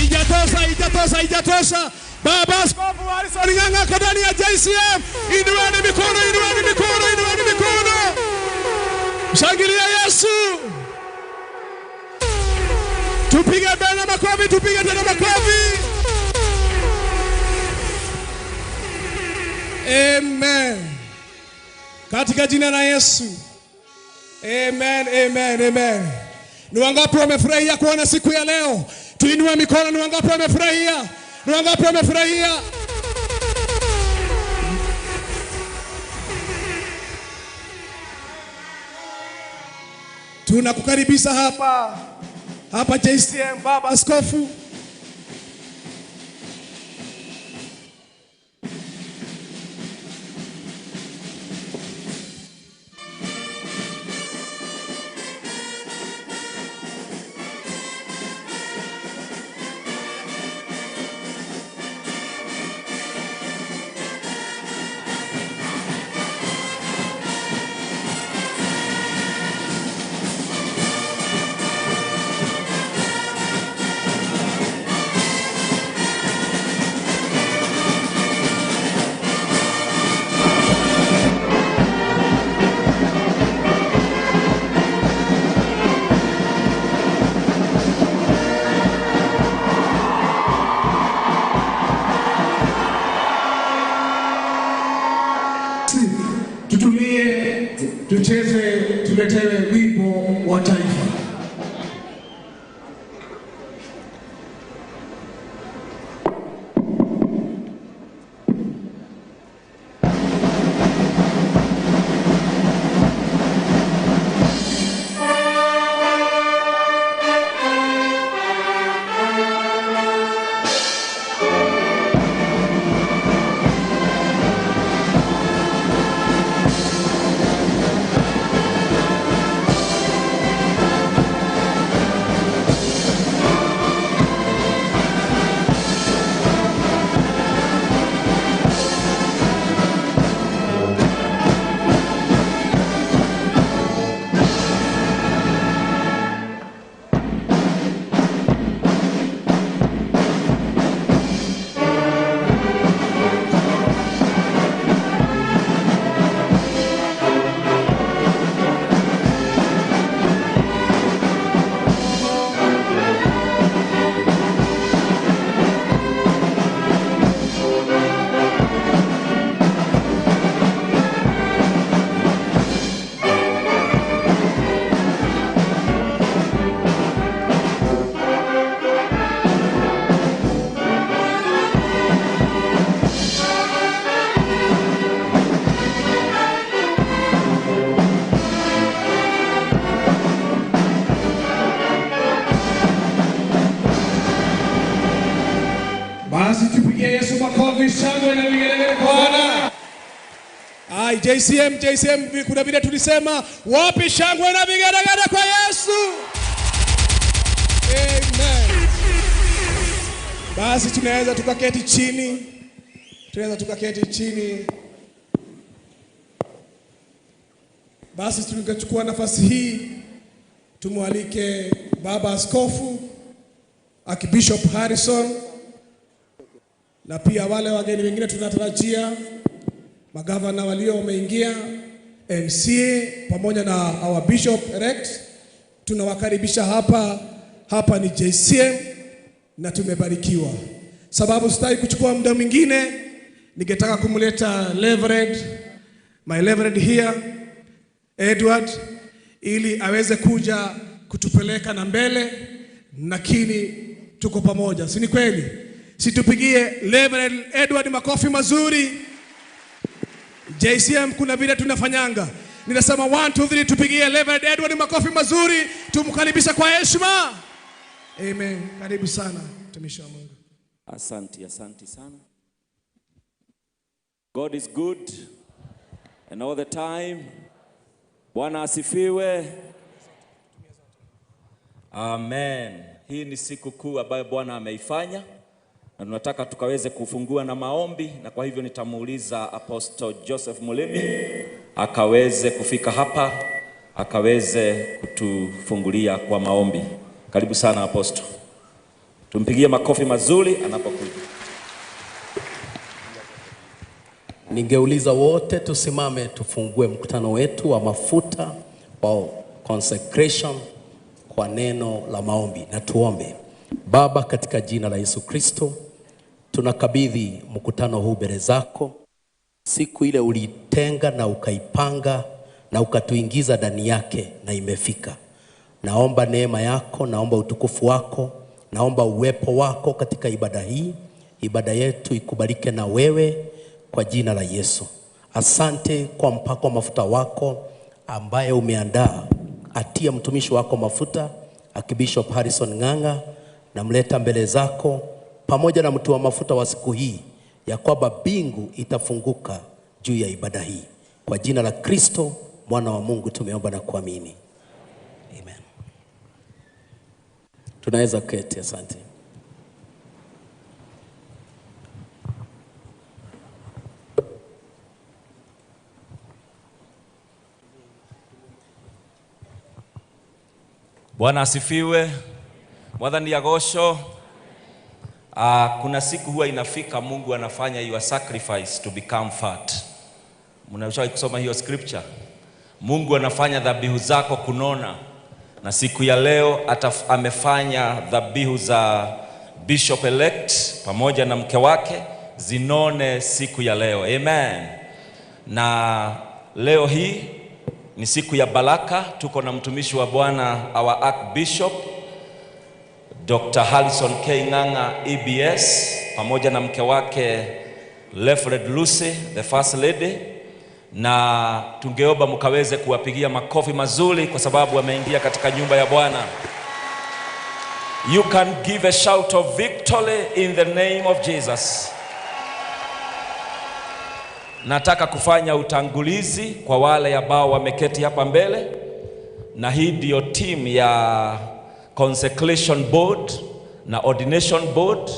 Speaker 2: Ijatosa, ijatosa, ijatosa. Baba Askofu Harrison Ng'ang'a ako ndani ya JCM. Inueni mikono, inueni mikono, inueni mikono. Shangilia Yesu. Tupige tena makofi, tupige tena makofi. Amen. Katika jina la Yesu. Amen, amen, amen. Ni wangapi wamefurahia kuona siku ya leo? Tuinue mikono, ni wangapi wamefurahia? Ni wangapi wamefurahia? Tunakukaribisha hapa hapa JCM, Baba Askofu.
Speaker 12: Tutulie, tucheze, tuletewe wimbo wa taifa. Basi tupigie Yesu makofi, shangwe na vigelegele kwa Bwana. Ai, JCM, JCM, kuna vile tulisema, wapi shangwe na vigelegele kwa Yesu? Amen. Basi tunaweza tukaketi chini. Tunaweza tukaketi chini. Basi tungechukua nafasi hii tumwalike Baba Askofu Archbishop Harrison na pia wale wageni wengine tunatarajia, magavana walio wameingia, MCA pamoja na our Bishop elect, tunawakaribisha hapa. Hapa ni JCM na tumebarikiwa. Sababu sitaki kuchukua muda mwingine, ningetaka kumleta Reverend, my Reverend here Edward, ili aweze kuja kutupeleka na mbele, lakini tuko pamoja, si ni kweli? Situpigie Reverend Edward makofi mazuri. JCM kuna vile tunafanyanga. Ninasema 1 2 3, tupigie Reverend Edward makofi mazuri, tumkaribisha kwa heshima. Amen. Karibu sana mtumishi wa Mungu.
Speaker 13: Asante, asante sana. God is good and all the time. Bwana asifiwe. Amen. Hii ni siku kuu ambayo Bwana ameifanya na tunataka tukaweze kufungua na maombi, na kwa hivyo nitamuuliza Apostle Joseph Mulimi akaweze kufika hapa akaweze kutufungulia kwa maombi. Karibu sana Apostle. Tumpigie makofi mazuri anapokuja.
Speaker 14: Ningeuliza wote tusimame tufungue mkutano wetu wa mafuta wa consecration kwa neno la maombi, na tuombe. Baba, katika jina la Yesu Kristo, tunakabidhi mkutano huu mbele zako. Siku ile ulitenga na ukaipanga na ukatuingiza ndani yake na imefika. Naomba neema yako, naomba utukufu wako, naomba uwepo wako katika ibada hii. Ibada yetu ikubalike na wewe kwa jina la Yesu. Asante kwa mpako mafuta wako ambaye umeandaa. Atia mtumishi wako mafuta, Archbishop Harrison Ng'ang'a, namleta mbele zako pamoja na mtu wa mafuta wa siku hii, ya kwamba mbingu itafunguka juu ya ibada hii. Kwa jina la Kristo mwana wa Mungu tumeomba na kuamini. Amen. Tunaweza keti, asante.
Speaker 13: Bwana asifiwe. Mwathani agocwo. Kuna siku huwa inafika Mungu anafanya your sacrifice to become fat. Mnaweza kusoma hiyo scripture. Mungu anafanya dhabihu zako kunona. Na siku ya leo amefanya dhabihu za Bishop elect pamoja na mke wake zinone siku ya leo. Amen. Na leo hii ni siku ya baraka. Tuko na mtumishi wa Bwana, our Archbishop Dr. Harrison K. Ng'ang'a EBS pamoja na mke wake Lefred Lucy, the First Lady. Na tungeomba mkaweze kuwapigia makofi mazuri kwa sababu wameingia katika nyumba ya Bwana. You can give a shout of victory in the name of Jesus. Nataka kufanya utangulizi kwa wale ambao wameketi hapa mbele, na hii ndio team ya Consecration Board na Ordination Board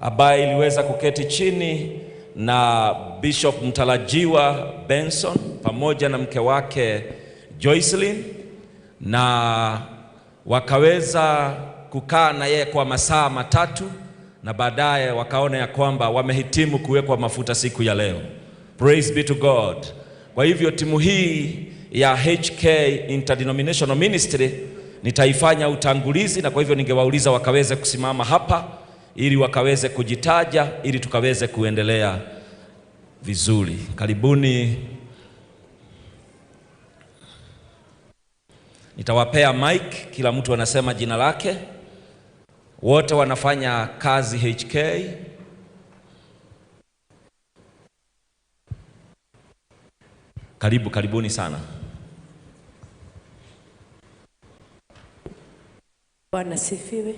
Speaker 13: ambayo iliweza kuketi chini na Bishop mtarajiwa Benson pamoja na mke wake Joycelyn, na wakaweza kukaa na yeye kwa masaa matatu, na baadaye wakaona ya kwamba wamehitimu kuwekwa mafuta siku ya leo. Praise be to God. Kwa hivyo timu hii ya HK Interdenominational Ministry nitaifanya utangulizi, na kwa hivyo ningewauliza wakaweze kusimama hapa ili wakaweze kujitaja ili tukaweze kuendelea vizuri. Karibuni. Nitawapea mic, kila mtu anasema jina lake. Wote wanafanya kazi HK. Karibu, karibuni sana.
Speaker 15: Bwana sifiwe.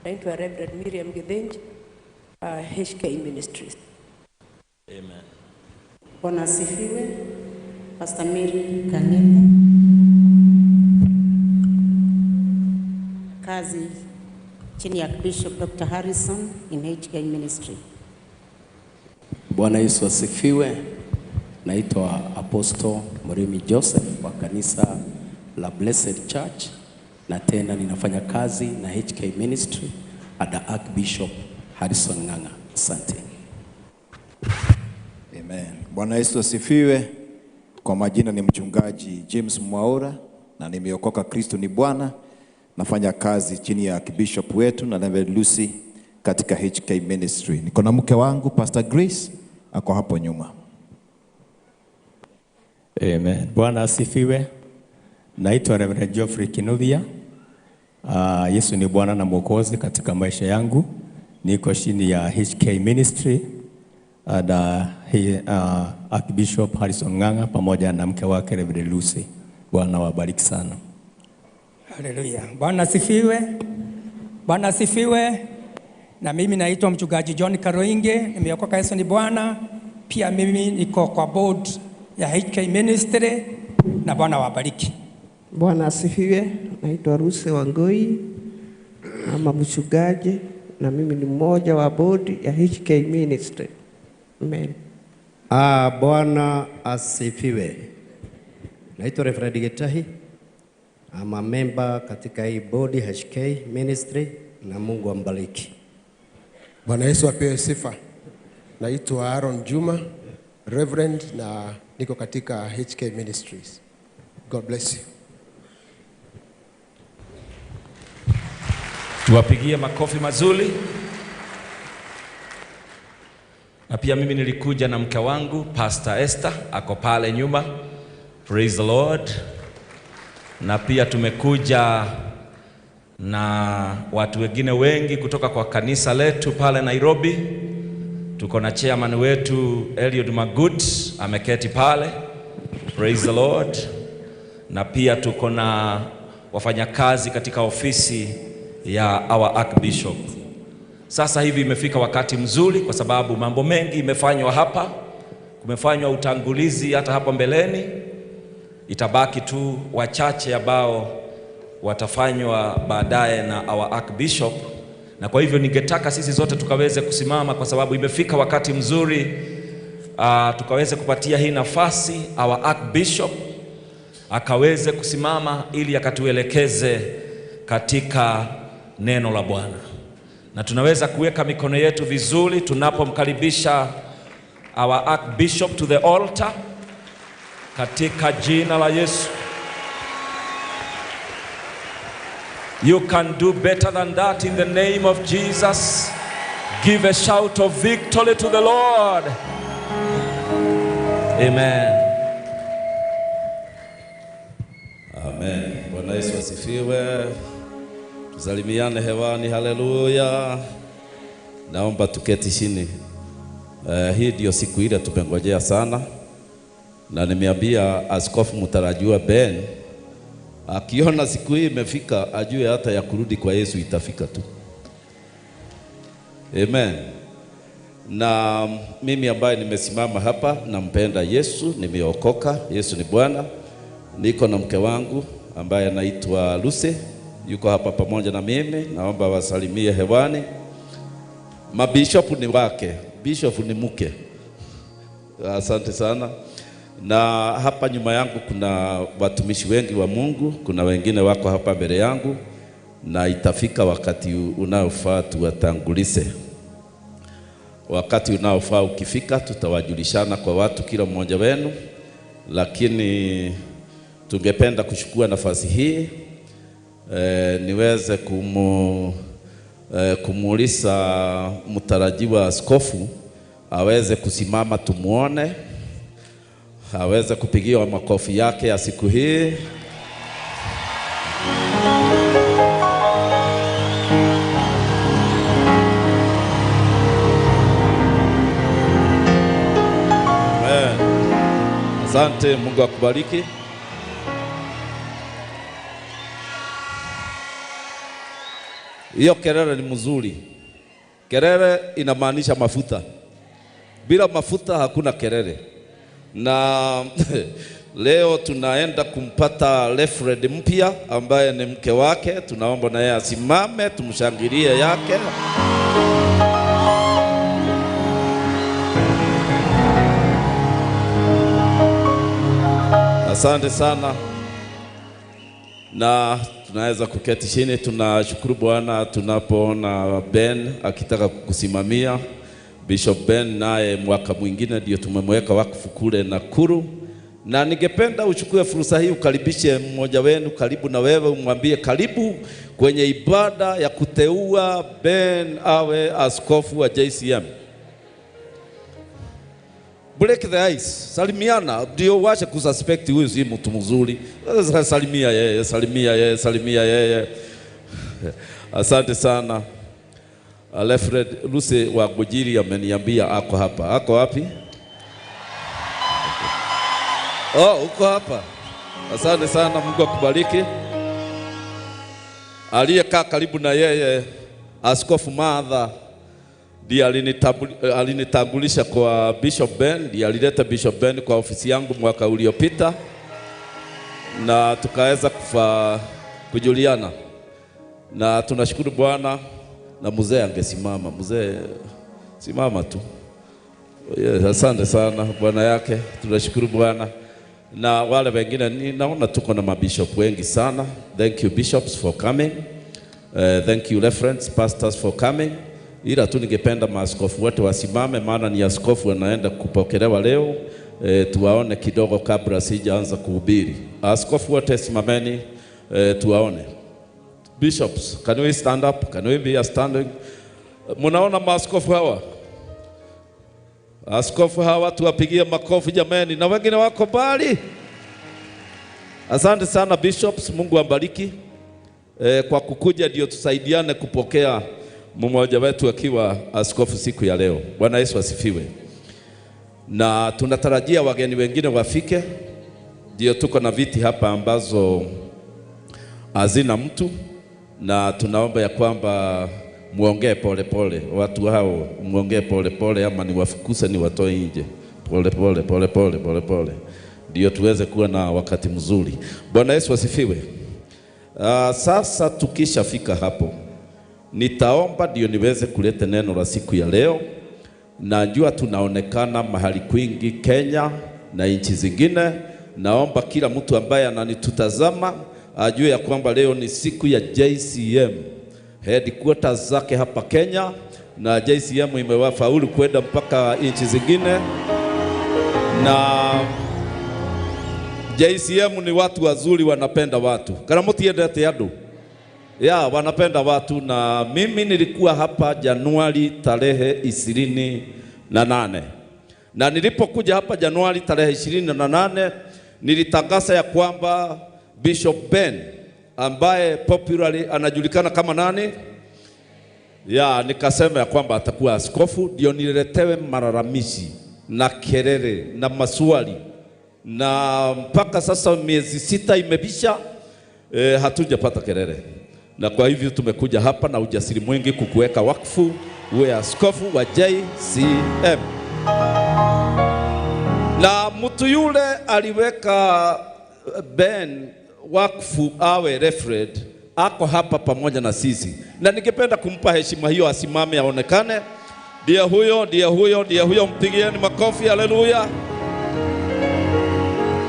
Speaker 15: Naitwa Reverend Miriam Githinji, HK Ministries.
Speaker 13: Amen.
Speaker 15: Bwana asifiwe. Pastor Mary Kang'ethe. Kazi chini ya Bishop Dr. Harrison in HK Ministry.
Speaker 14: Bwana Yesu asifiwe. Naitwa Apostle Murimi Joseph wa kanisa la Blessed Church, na tena ninafanya kazi na HK Ministry ada Archbishop Harrison Ng'ang'a. Asante.
Speaker 16: Amen. Bwana Yesu asifiwe. Kwa majina ni mchungaji James Mwaura na nimeokoka, Kristo ni Bwana. Nafanya kazi chini ya Archbishop wetu na Reverend Lucy katika HK Ministry. Niko na mke wangu Pastor Grace ako hapo nyuma.
Speaker 17: Amen. Bwana asifiwe. Naitwa Reverend Geoffrey Kinuthia. Yesu ni Bwana na Mwokozi katika maisha yangu. Niko chini ya HK Ministry na Archbishop Harrison Ng'ang'a pamoja na mke wake Reverend Lucy. Bwana wabariki sana.
Speaker 18: Haleluya. Bwana asifiwe. Bwana asifiwe. Na mimi naitwa mchungaji John Karoinge, nimeokoka, Yesu ni Bwana. Pia mimi niko kwa board ya HK Ministry na Bwana wabariki.
Speaker 19: Bwana asifiwe. Naitwa Ruse Wangoi ama mchungaji, na mimi ni mmoja wa board ya HK Ministry. Amen.
Speaker 20: Bwana asifiwe. Naitwa Reverend Gitahi. I'm a member katika hii bodi HK Ministry na Mungu ambariki.
Speaker 21: Bwana Yesu apewe sifa. Naitwa Aaron Juma, Reverend, na niko katika HK Ministries. God bless you.
Speaker 13: Tuwapigie makofi mazuri. Na pia mimi nilikuja na mke wangu Pastor Esther ako pale nyuma. Praise the Lord. Na pia tumekuja na watu wengine wengi kutoka kwa kanisa letu pale Nairobi. Tuko na chairman wetu Eliud Magut ameketi pale. Praise the Lord. Na pia tuko na wafanyakazi katika ofisi ya our Archbishop. Sasa hivi imefika wakati mzuri kwa sababu mambo mengi imefanywa hapa. Kumefanywa utangulizi hata hapa mbeleni. Itabaki tu wachache ambao watafanywa baadaye na our Archbishop. Na kwa hivyo ningetaka sisi zote tukaweze kusimama kwa sababu imefika wakati mzuri, tukaweze kupatia hii nafasi our Archbishop akaweze kusimama ili akatuelekeze katika neno la Bwana. Na tunaweza kuweka mikono yetu vizuri tunapomkaribisha our Archbishop to the altar katika jina la Yesu. You can do better than that in the name of Jesus. Give a shout of victory to the Lord. Amen.
Speaker 10: Amen. Bwana Yesu asifiwe. Tusalimiane hewani, haleluya. Naomba tuketi chini. Hii ndio siku ile tumengojea sana. Na nimeambia askofu mtarajiwa Ben, akiona siku hii imefika ajue hata ya kurudi kwa Yesu itafika tu. Amen. Na mimi ambaye nimesimama hapa nampenda Yesu, nimeokoka, Yesu ni Bwana. Niko na mke wangu ambaye anaitwa Lucy, yuko hapa pamoja na mimi, naomba wasalimie hewani. Mabishop ni wake, bishop ni mke. Asante sana. Na hapa nyuma yangu kuna watumishi wengi wa Mungu, kuna wengine wako hapa mbele yangu, na itafika wakati unaofaa tuwatangulize. Wakati unaofaa ukifika tutawajulishana kwa watu kila mmoja wenu, lakini tungependa kuchukua nafasi hii niweze kumuuliza mtarajiwa askofu aweze kusimama tumuone, aweze kupigiwa makofi yake ya siku hii. Amen. Asante, Mungu akubariki. Hiyo kelele ni mzuri. Kelele inamaanisha mafuta. Bila mafuta hakuna kelele. Na leo tunaenda kumpata Reverend mpya ambaye ni mke wake. Tunaomba na yeye asimame tumshangilie yake. Asante sana. Na tunaweza kuketi chini. Tunashukuru Bwana tunapoona Ben akitaka kukusimamia. Bishop Ben naye mwaka mwingine ndio tumemweka wakfu kule Nakuru. Na ningependa uchukue fursa hii ukaribishe mmoja wenu karibu na wewe, umwambie karibu kwenye ibada ya kuteua Ben awe askofu wa JCM. Break the ice, salimiana, ndio wache kususpect huyu si mtu mzuri. Salimia yeye, salimia yeye, salimia yeye. Asante sana. Alfred Lucy wa Gujiri ameniambia ako hapa. Ako wapi? Oh, uko hapa. Asante sana, Mungu akubariki. Aliyekaa karibu na yeye Askofu Martha ndiye alinitambulisha kwa Bishop Ben, ndiye alileta Bishop Ben kwa ofisi yangu mwaka uliopita, na tukaweza kujuliana. Na tunashukuru Bwana. Na mzee angesimama, mzee simama tu. Yes, asante sana bwana yake, tunashukuru Bwana. Na wale wengine, naona tuko na mabishop wengi sana. Thank you bishops for coming. Thank you reference pastors for coming. Ila tu ningependa maaskofu wote wasimame, maana ni askofu anaenda kupokelewa leo. Tuwaone kidogo kabla sijaanza kuhubiri. Askofu wote simameni, tuwaone. Bishops, can we stand up? Can we be standing? Munaona maaskofu hawa? Askofu hawa tuwapigie makofi jameni, na wengine wako mbali. Asante sana bishops, Mungu ambariki. Kwa kukuja ndio tusaidiane kupokea mmoja wetu akiwa askofu siku ya leo. Bwana Yesu asifiwe. Na tunatarajia wageni wengine wafike. Ndio tuko na viti hapa ambazo hazina mtu, na tunaomba ya kwamba muongee pole pole. Watu hao muongee pole pole, ama niwafukuse niwatoe nje. Pole pole pole pole pole pole, ndio tuweze kuwa na wakati mzuri. Bwana Yesu asifiwe. Sasa tukishafika hapo, nitaomba ndio niweze kuleta neno la siku ya leo. Najua tunaonekana mahali kwingi Kenya na nchi zingine. Naomba kila mtu ambaye ananitutazama ajue ya kwamba leo ni siku ya JCM headquarters zake hapa Kenya, na JCM imewafaulu kwenda mpaka nchi zingine. Na JCM ni watu wazuri, wanapenda watu. Kana mutiendete andu? Ya, wanapenda watu. Na mimi nilikuwa hapa Januari tarehe 28. Na nilipokuja hapa Januari tarehe 28, nilitangaza ya kwamba Bishop Ben ambaye popularly anajulikana kama nani? Ya, nikasema ya kwamba atakuwa askofu. Ndio niletewe malalamishi na kelele na maswali, na mpaka sasa miezi 6 imebisha, hatujapata kelele. Na kwa hivyo tumekuja hapa na ujasiri mwingi kukuweka wakfu uwe askofu wa JCM. Na mtu yule aliweka Ben wakfu awe referred ako hapa pamoja na sisi, na ningependa kumpa heshima hiyo, asimame aonekane. Ndiye huyo, ndiye huyo, ndiye huyo, mpigieni makofi, haleluya.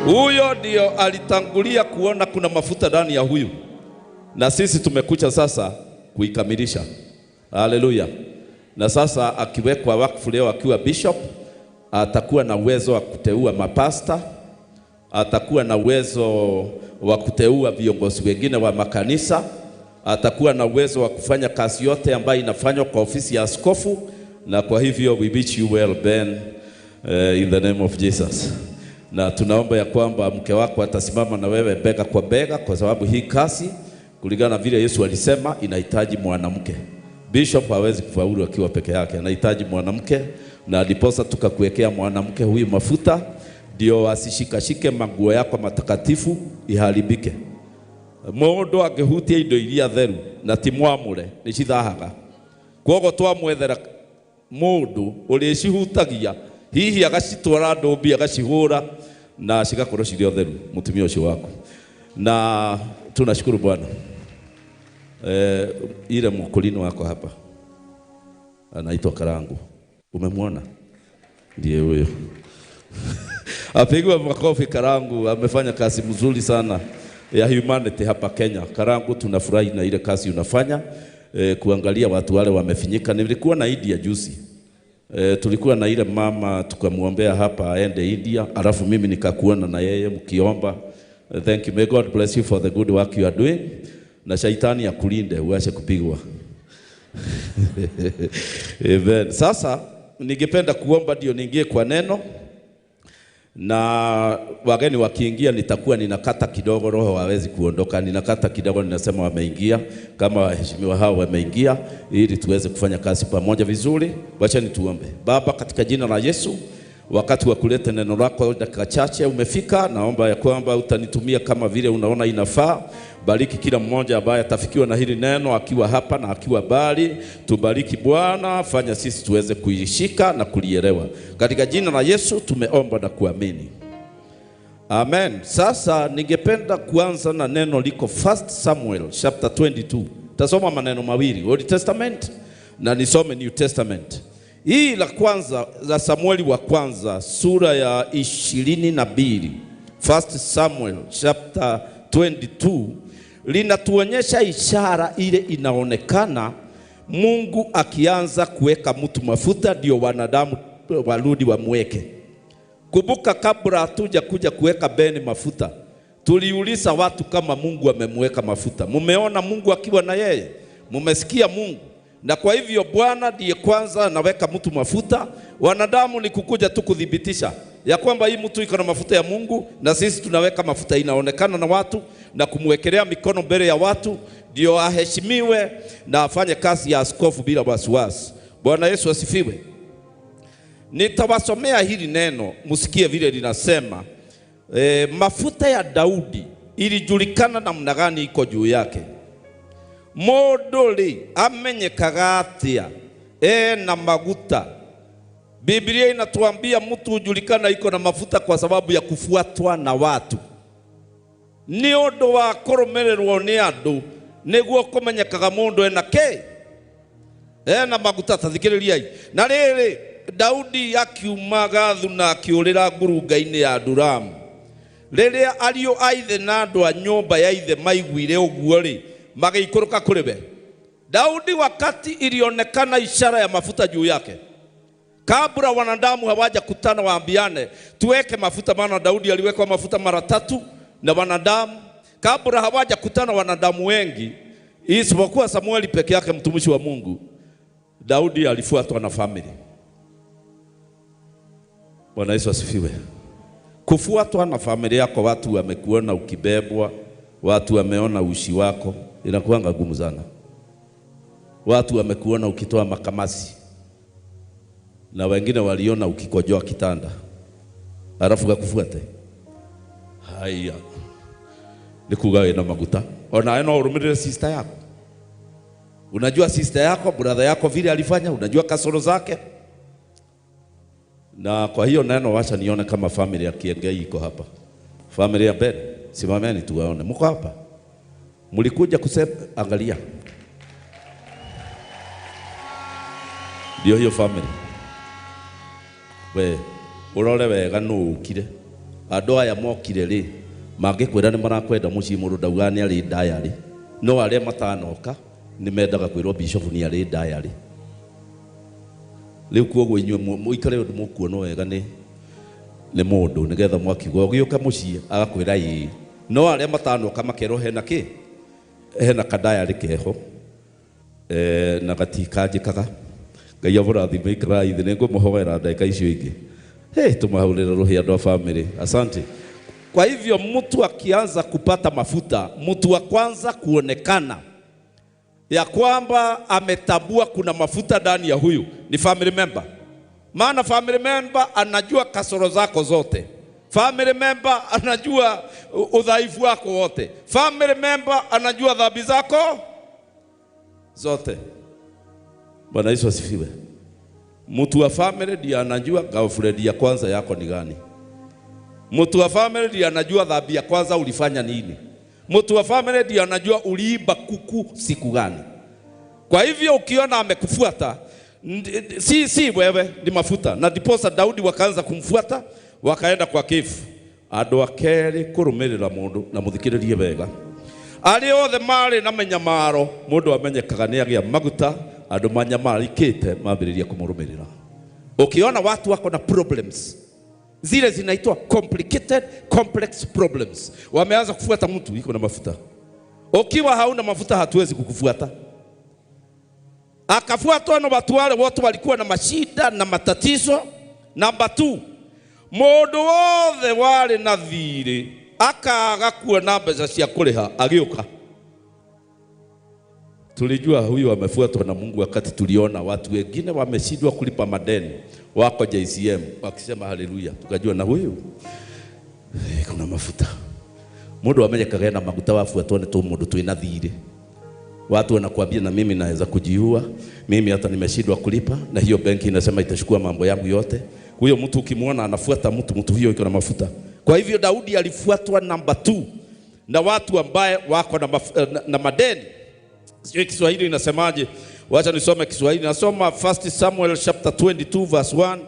Speaker 10: Huyo ndio alitangulia kuona kuna mafuta ndani ya huyu, na sisi tumekuja sasa kuikamilisha. Haleluya. Na sasa akiwekwa wakfu leo akiwa bishop, atakuwa na uwezo wa kuteua mapasta, atakuwa na uwezo wa kuteua viongozi wengine wa makanisa, atakuwa na uwezo wa kufanya kazi yote ambayo inafanywa kwa ofisi ya askofu. Na kwa hivyo we wish you well Ben, in the name of Jesus. Na tunaomba ya kwamba mke wako atasimama na wewe bega kwa bega, kwa sababu hii kazi kulingana na vile Yesu alisema inahitaji mwanamke. Bishop hawezi kufaulu akiwa peke yake, anahitaji mwanamke, na ndiposa tukakuwekea mwanamke huyu mafuta ndio asishikashike manguo yako matakatifu iharibike. Mundu angihutia indo iria theru na ti mwamure ni cithahaga.
Speaker 4: Kwoguo twamwethera mundu uricihutagia hihi agacitwara ndumbi agacihura na cigakorwo cirĩ otheru mutumia ucio waku. Na tunashukuru Bwana. Ile mkulino wako hapa anaitwa Karangu, umemwona? Ndiye huyo. Apigwe makofi. Karangu amefanya kazi mzuri sana ya humanity hapa Kenya. Karangu, tunafurahi na ile kazi unafanya, kuangalia watu wale wamefinyika. Nilikuwa na India juzi. Tulikuwa na ile mama tukamwombea hapa aende India, alafu mimi nikakuona na yeye mkiomba. Thank you. May God bless you for the good work you are doing. Na shaitani akulinde uache kupigwa. Amen. Sasa ningependa kuomba ndio niingie kwa neno, na wageni wakiingia nitakuwa ninakata kidogo, roho hawezi kuondoka, ninakata kidogo, ninasema wameingia, kama waheshimiwa hao wameingia, ili tuweze kufanya kazi pamoja vizuri. Wacha nituombe. Baba, katika jina la Yesu, wakati wa kuleta neno lako dakika chache umefika, naomba ya kwamba utanitumia kama vile unaona inafaa. Bariki kila mmoja ambaye atafikiwa na hili neno akiwa hapa na akiwa mbali. Tubariki Bwana, fanya sisi tuweze kuishika na kulielewa. Katika jina la Yesu tumeomba na kuamini. Amen. Sasa ningependa kuanza na neno liko 1 Samuel chapter 22. Tasoma maneno mawili, Old Testament na nisome New Testament. Hii la kwanza za Samueli wa kwanza sura ya 22. 1 Samuel chapter 22 linatuonyesha ishara ile inaonekana Mungu akianza kuweka mtu mafuta ndio wanadamu warudi wamweke. Kumbuka kabla hatuja kuja kuweka Beni mafuta, tuliuliza watu kama Mungu amemweka mafuta. Mumeona Mungu akiwa na yeye? Mumesikia Mungu? Na kwa hivyo Bwana ndiye kwanza anaweka mtu mafuta. Wanadamu ni kukuja tu kudhibitisha ya kwamba hii mtu iko na mafuta ya Mungu, na sisi tunaweka mafuta inaonekana na watu na kumwekelea mikono mbele ya watu ndio aheshimiwe na afanye kazi ya askofu bila wasiwasi. Bwana Yesu asifiwe. Nitawasomea hili neno msikie vile linasema. Mafuta ya Daudi ilijulikana namna gani iko juu yake. Mũndũ amenyekaga atia na maguta? Biblia inatuambia mtu hujulikana iko na mafuta kwa sababu ya kufuatwa na watu. Ni ũndũ wa kũrũmĩrĩrwo nĩ andũ nĩguo kũmenyekaga mũndũ ena kĩ? Ena maguta. Tathikĩrĩriai. Na rĩrĩ, Daudi akiuma Gathu na akĩũrĩra ngurunga-inĩ ya Adulamu. Rĩrĩa ariũ a ithe na andũ a nyũmba ya ithe maiguire ũguo rĩ, magĩikũrũka kũrĩ we. Daudi wakati ilionekana ishara ya mafuta juu yake, kabla wanadamu hawajakutana waambiane tuweke mafuta, maana Daudi aliwekwa mafuta mara tatu na wanadamu. Kabla hawajakutana wanadamu wengi, isipokuwa Samueli peke yake mtumishi wa Mungu, Daudi alifuatwa na family. Bwana Yesu asifiwe. Kufuatwa na familia yako, watu wamekuona ukibebwa, watu wameona ushi wako, inakuanga gumu sana. Watu wamekuona ukitoa makamasi, na wengine waliona ukikojoa kitanda, halafu gakufuate. Haya, nikugawe na maguta. Ona eno urumirire sister yako. Unajua sister yako, brother yako vile alifanya, unajua kasoro zake. Na kwa hiyo neno wacha nione kama familia ya Kiengei iko hapa. Familia ya Ben, simameni tuwaone. Mko hapa? Mlikuja kusema, angalia. Ndio hiyo family. We, urore wega no ukire. Andũ aya mokire rĩ, mangĩkwĩra nĩ marakwenda mũciĩ mũndũ ndaugaga nĩ arĩ diary. No arĩa matanoka nĩ mendaga kwĩrwo bishop nĩ arĩ diary. Rĩu kuoguo inyuĩ mũikare ũndũ mũkuonwo wega nĩ mũndũ nĩgetha mwakiuga ũgĩũka mũciĩ agakwĩra ĩĩ. No arĩa matanoka makerwo hena kĩ? Hena kadayarĩ keho na gatikanjĩkaga. Ngai amũrathime, ikarai thĩ, nĩngũmũhoera ndagĩka icio ingĩ. Hey, tumahurire roho ya family. Asante. Kwa hivyo mtu akianza kupata mafuta, mtu wa kwanza kuonekana ya kwamba ametabua kuna mafuta ndani ya huyu ni family member. Maana family member anajua kasoro zako zote. Family member anajua udhaifu wako wote. Family member anajua dhambi zako zote. Bwana Yesu asifiwe. Mtu wa family ndiye anajua girlfriend ya kwanza yako ni gani. Mtu wa family ndiye anajua dhambi ya kwanza ulifanya nini. Mtu wa family ndiye anajua uliiba kuku siku gani. Kwa hivyo ukiona amekufuata, si wewe, ni mafuta. Na ndiposa Daudi wakaanza kumfuata, wakaenda kwa kifu. Andũ a kerĩ kũrũmĩrĩra mũndũ na mũthikĩrĩrie wega. Arĩa othe marĩ na mĩnyamaro, mũndũ amenyekaga nĩ agĩa maguta, andũ manyamarĩkĩte mambĩrĩria kũmũrũmĩrĩra. Ukiona watu wako na problems, zile zinaitwa complicated complex problems, wameanza kufuata mtu iko na mafuta. Ukiwa hauna mafuta hatuwezi kukufuata. Akafuatwa na watu wale wote walikuwa na mashida na matatizo. Namba 2, mũndũ wothe warĩ na thiirĩ akaga kuona mbeca cia kũrĩha agĩũka. Tulijua huyu amefuatwa na Mungu wakati tuliona watu wengine wameshindwa kulipa madeni wako JCM wakisema haleluya, tukajua na huyu kuna mafuta. Mũndũ amenyekaga na maguta wafuatwo nĩ tũmũndũ twĩna thiirĩ. Watu wanakuambia na mimi naweza kujiua, mimi hata nimeshindwa kulipa, na hiyo benki inasema itachukua mambo yangu yote. Huyo mtu ukimuona anafuata mtu hiyo iko na mafuta. Kwa hivyo Daudi alifuatwa namba 2 na watu ambaye wako na madeni. Sio Kiswahili inasemaje? Wacha nisome Kiswahili. Nasoma 1 Samuel chapter 22 verse 1,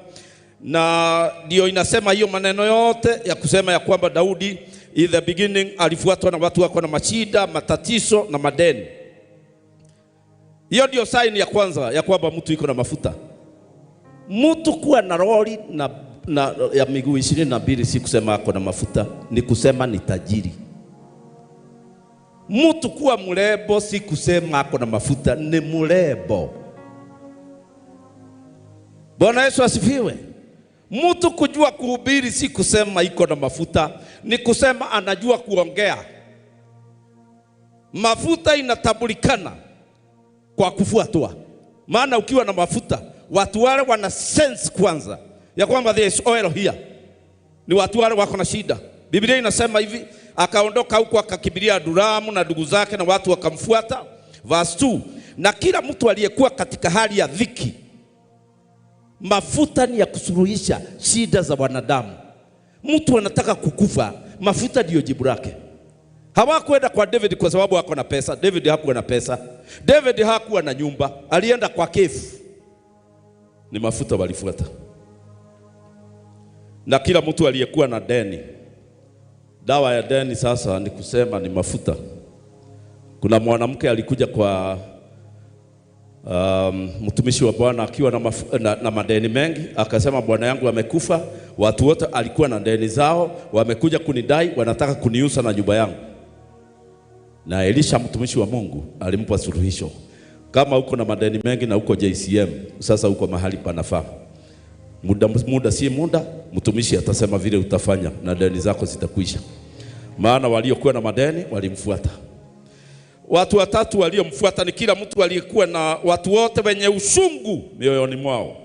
Speaker 4: na ndio inasema hiyo maneno yote ya kusema ya kwamba Daudi in the beginning alifuatwa na watu wako na mashida, matatizo na madeni. Hiyo ndio sign ya kwanza ya kwamba mtu iko na mafuta. Mtu kuwa na lori na ya miguu 22 si kusema ako na mafuta, ni kusema ni tajiri. Mtu kuwa mrembo si kusema ako na mafuta, ni mrembo. Bwana Yesu asifiwe. Mtu kujua kuhubiri si kusema iko na mafuta, ni kusema anajua kuongea. Mafuta inatambulikana kwa kufuatwa. Maana ukiwa na mafuta, watu wale wana sense kwanza ya kwamba there is oil here. Ni watu wale wako na shida. Biblia inasema hivi, akaondoka huko akakimbilia Adulamu na ndugu zake na watu wakamfuata. Verse 2, na kila mtu aliyekuwa katika hali ya dhiki. Mafuta ni ya kusuluhisha shida za wanadamu. Mtu anataka kukufa, mafuta ndiyo jibu lake. Hawakwenda kwa David kwa sababu hako na pesa. David hakuwa na pesa. David hakuwa na nyumba. Alienda kwa kefu. Ni mafuta walifuata. Na kila mtu aliyekuwa na deni. Dawa ya deni sasa ni kusema ni mafuta. Kuna mwanamke alikuja kwa mtumishi wa Bwana akiwa na madeni mengi. Akasema bwana yangu amekufa, watu wote alikuwa na deni zao, wamekuja kunidai, wanataka kuniuza na nyumba yangu. Na Elisha mtumishi wa Mungu alimpa suluhisho. Kama uko na madeni mengi na uko JCM, sasa uko mahali panafaa. Muda si muda, mtumishi atasema vile utafanya na deni zako zitakuisha. Maana waliokuwa na madeni walimfuata. Watu watatu waliomfuata ni kila mtu aliyekuwa na watu wote wenye ushungu mioyoni mwao.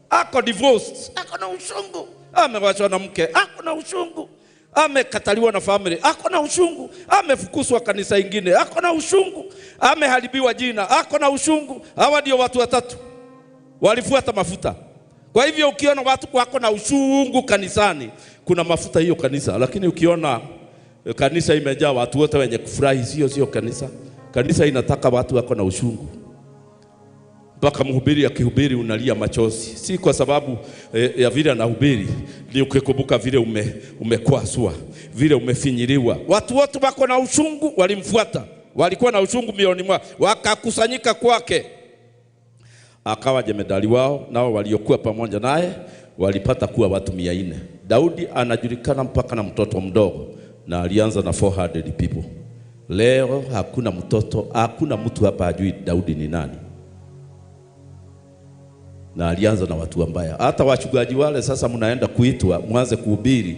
Speaker 4: Ako divorced, ako na ushungu, amewachwa na mke, ako na ushungu, amekataliwa na family, ako na ushungu, amefukuzwa kanisa ingine, ako na ushungu, ameharibiwa jina, ako na ushungu. Hawa ndio watu watatu walifuata mafuta. Kwa hivyo ukiona watu wako na ushungu kanisani, kuna mafuta hiyo kanisa. Lakini ukiona kanisa imejaa watu wote wenye kufurahi, sio kanisa. Kanisa inataka watu wako na ushungu. Mpaka mhubiri akihubiri unalia machozi. Si kwa sababu ya vile anahubiri, ni ukikumbuka vile umekwaswa, vile umefinyiliwa. Watu wote wako na ushungu walimfuata. Walikuwa na ushungu mioyoni mwao, wakakusanyika kwake. Akawa jemedali wao, nao waliokuwa pamoja naye walipata kuwa watu 400. Daudi anajulikana mpaka na mtoto mdogo, na alianza na 400 people. Leo hakuna mtoto, hakuna mtu hapa hajui Daudi ni nani. Na alianza na watu ambaya. Hata wachungaji wale sasa mnaenda kuitwa, mwanze kuhubiri.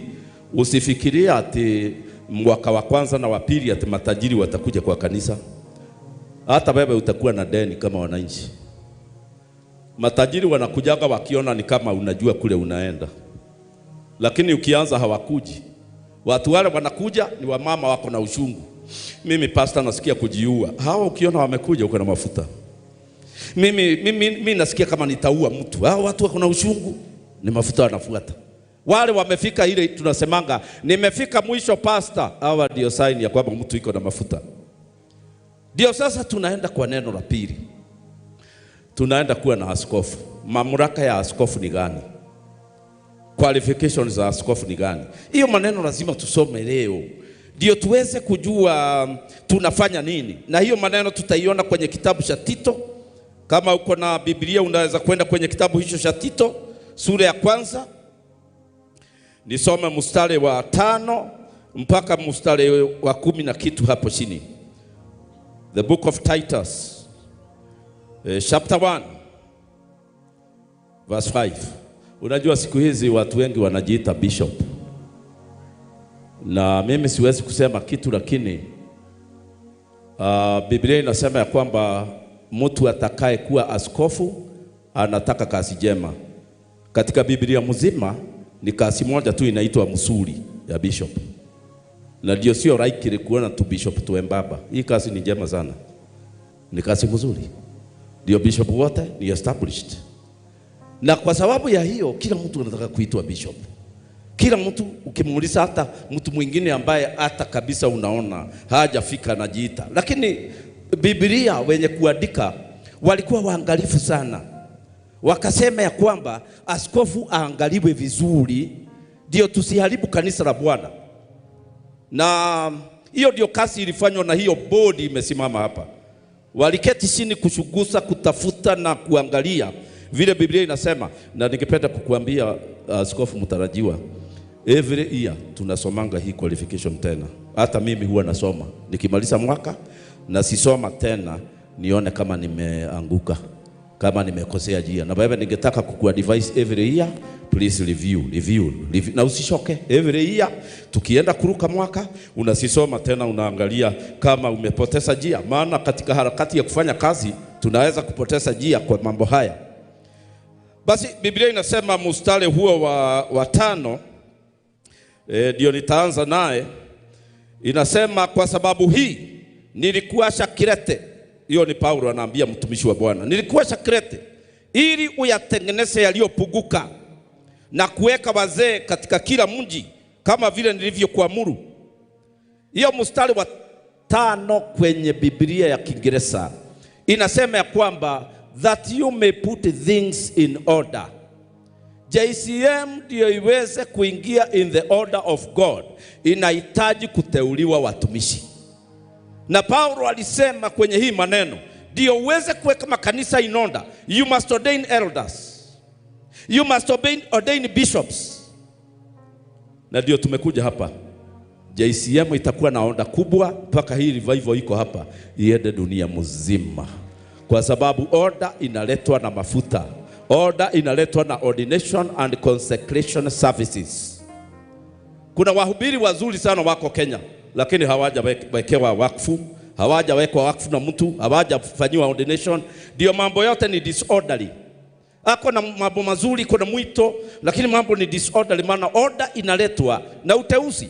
Speaker 4: Usifikirie ati mwaka wa kwanza na wa pili ati matajiri watakuja kwa kanisa. Hata wewe utakuwa na deni kama wananchi. Matajiri wanakujaga wakiona ni kama unajua kule unaenda. Lakini ukianza hawakuji. Watu wale wanakuja ni wamama wako na ushungu. Mimi pastor nasikia kujiua. Hawa ukiona wamekuja uko na mafuta. Mimi nasikia kama nitaua mtu. Hao watu wako na uchungu, ni mafuta wanafuata. Wale wamefika ile tunasemanga nimefika mwisho pastor, hawa ndio sign ya kwamba mtu iko na mafuta. Ndio sasa tunaenda kwa neno la pili. Tunaenda kuwa na askofu. Mamlaka ya askofu ni gani? Qualifications za askofu ni gani? Hiyo maneno lazima tusome leo ndio tuweze kujua tunafanya nini. Na hiyo maneno tutaiona kwenye kitabu cha Tito. Kama uko na Biblia unaweza kwenda kwenye kitabu hicho cha Tito sura ya kwanza. Nisome mstari wa 5 mpaka mstari wa 10 na kitu hapo chini. The book of Titus, chapter 1 verse 5. Unajua siku hizi watu wengi wanajiita bishop. Na mimi siwezi kusema kitu, lakini Biblia inasema ya kwamba mtu atakaye kuwa askofu anataka kazi njema. Katika Biblia mzima ni kazi moja tu inaitwa msuri ya bishop. Na ndio sio raikiri kuona tu bishop tuembaba. Hii kazi ni njema sana. Ni kazi mzuri. Ndio bishop wote ni established. Na kwa sababu ya hiyo kila mtu anataka kuitwa bishop. Kila mtu ukimuuliza, hata mtu mwingine ambaye hata kabisa unaona hajafika anajiita. Lakini Biblia wenye kuandika walikuwa waangalifu sana. Wakasema ya kwamba askofu aangaliwe vizuri ndio tusiharibu kanisa la Bwana. Na hiyo ndio kazi ilifanywa na hiyo bodi imesimama hapa. Waliketi chini kuchunguza, kutafuta na kuangalia vile Biblia inasema. Na ningependa kukuambia askofu mtarajiwa, every year tunasomanga hii qualification tena. Hata mimi huwa nasoma. Nikimaliza mwaka na sisoma tena nione kama nimeanguka, kama nimekosea njia. Na baba ningetaka kukuadvise every year, please review, review, review. Na usishoke. Every year tukienda kuruka mwaka unasisoma tena, unaangalia kama umepoteza njia. Maana katika harakati ya kufanya kazi tunaweza kupoteza njia kwa mambo haya. Basi Biblia inasema mstari huo wa 5, ndio nitaanza naye. Inasema kwa sababu hii nilikuasha Krete. Hiyo ni Paulo anaambia mtumishi wa Bwana. Nilikuasha Krete ili uyatengeneze yaliyopunguka na kuweka wazee katika kila mji kama vile nilivyokuamuru. Hiyo mstari wa 5 kwenye Biblia ya Kiingereza inasema ya kwamba that you may put things in order. JCM ndio iweze kuingia in the order of God, inahitaji kuteuliwa watumishi. Na Paulo alisema kwenye hii maneno, ndio uweze kuweka makanisa in order, you must ordain elders, you must ordain bishops. Na ndio tumekuja hapa. JCM itakuwa na order kubwa mpaka hii revival iko hapa iende dunia mzima. Kwa sababu order inaletwa na mafuta. Order inaletwa na ordination and consecration services. Kuna wahubiri wazuri sana wako Kenya, lakini hawajawekewa wakfu, hawajawekwa wakfu na mtu, hawajafanyiwa ordination. Ndio mambo yote ni disorderly. Ako na mambo mazuri, kuna mwito, lakini mambo ni disorderly, maana order inaletwa na uteuzi.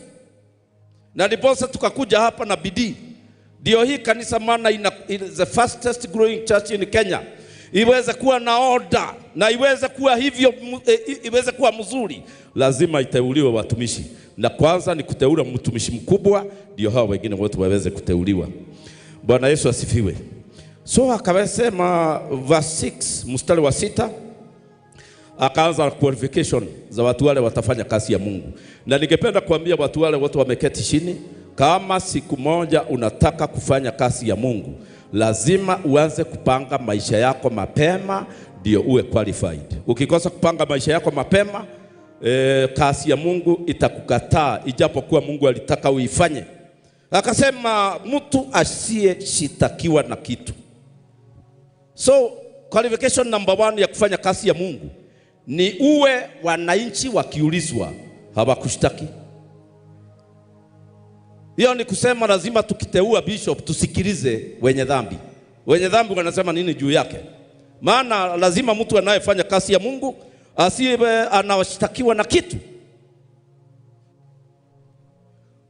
Speaker 4: Na ndiposa tukakuja hapa na bidii. Ndio hii kanisa maana ina the fastest growing church in Kenya. Iweze kuwa na order na iweze kuwa hivyo, iweze kuwa mzuri, lazima iteuliwe watumishi. Na kwanza ni kuteula mtumishi mkubwa, ndio hao wengine wote waweze kuteuliwa. Bwana Yesu asifiwe. So akasema verse 6, mstari wa 6, akaanza qualification za watu wale watafanya kazi ya Mungu. Na ningependa kuambia watu wale wote wameketi chini, kama siku moja unataka kufanya kazi ya Mungu, lazima uanze kupanga maisha yako mapema ndio uwe qualified. Ukikosa kupanga maisha yako mapema, kazi ya Mungu itakukataa, ijapokuwa Mungu alitaka uifanye. Akasema mtu asiyeshitakiwa na kitu. So qualification number 1 ya kufanya kazi ya Mungu ni uwe wananchi wakiulizwa hawakushtaki. Hiyo ni kusema lazima tukiteua bishop tusikilize wenye dhambi. Wenye dhambi wanasema nini juu yake? Maana lazima mtu anayefanya kazi ya Mungu asiwe anashtakiwa na kitu.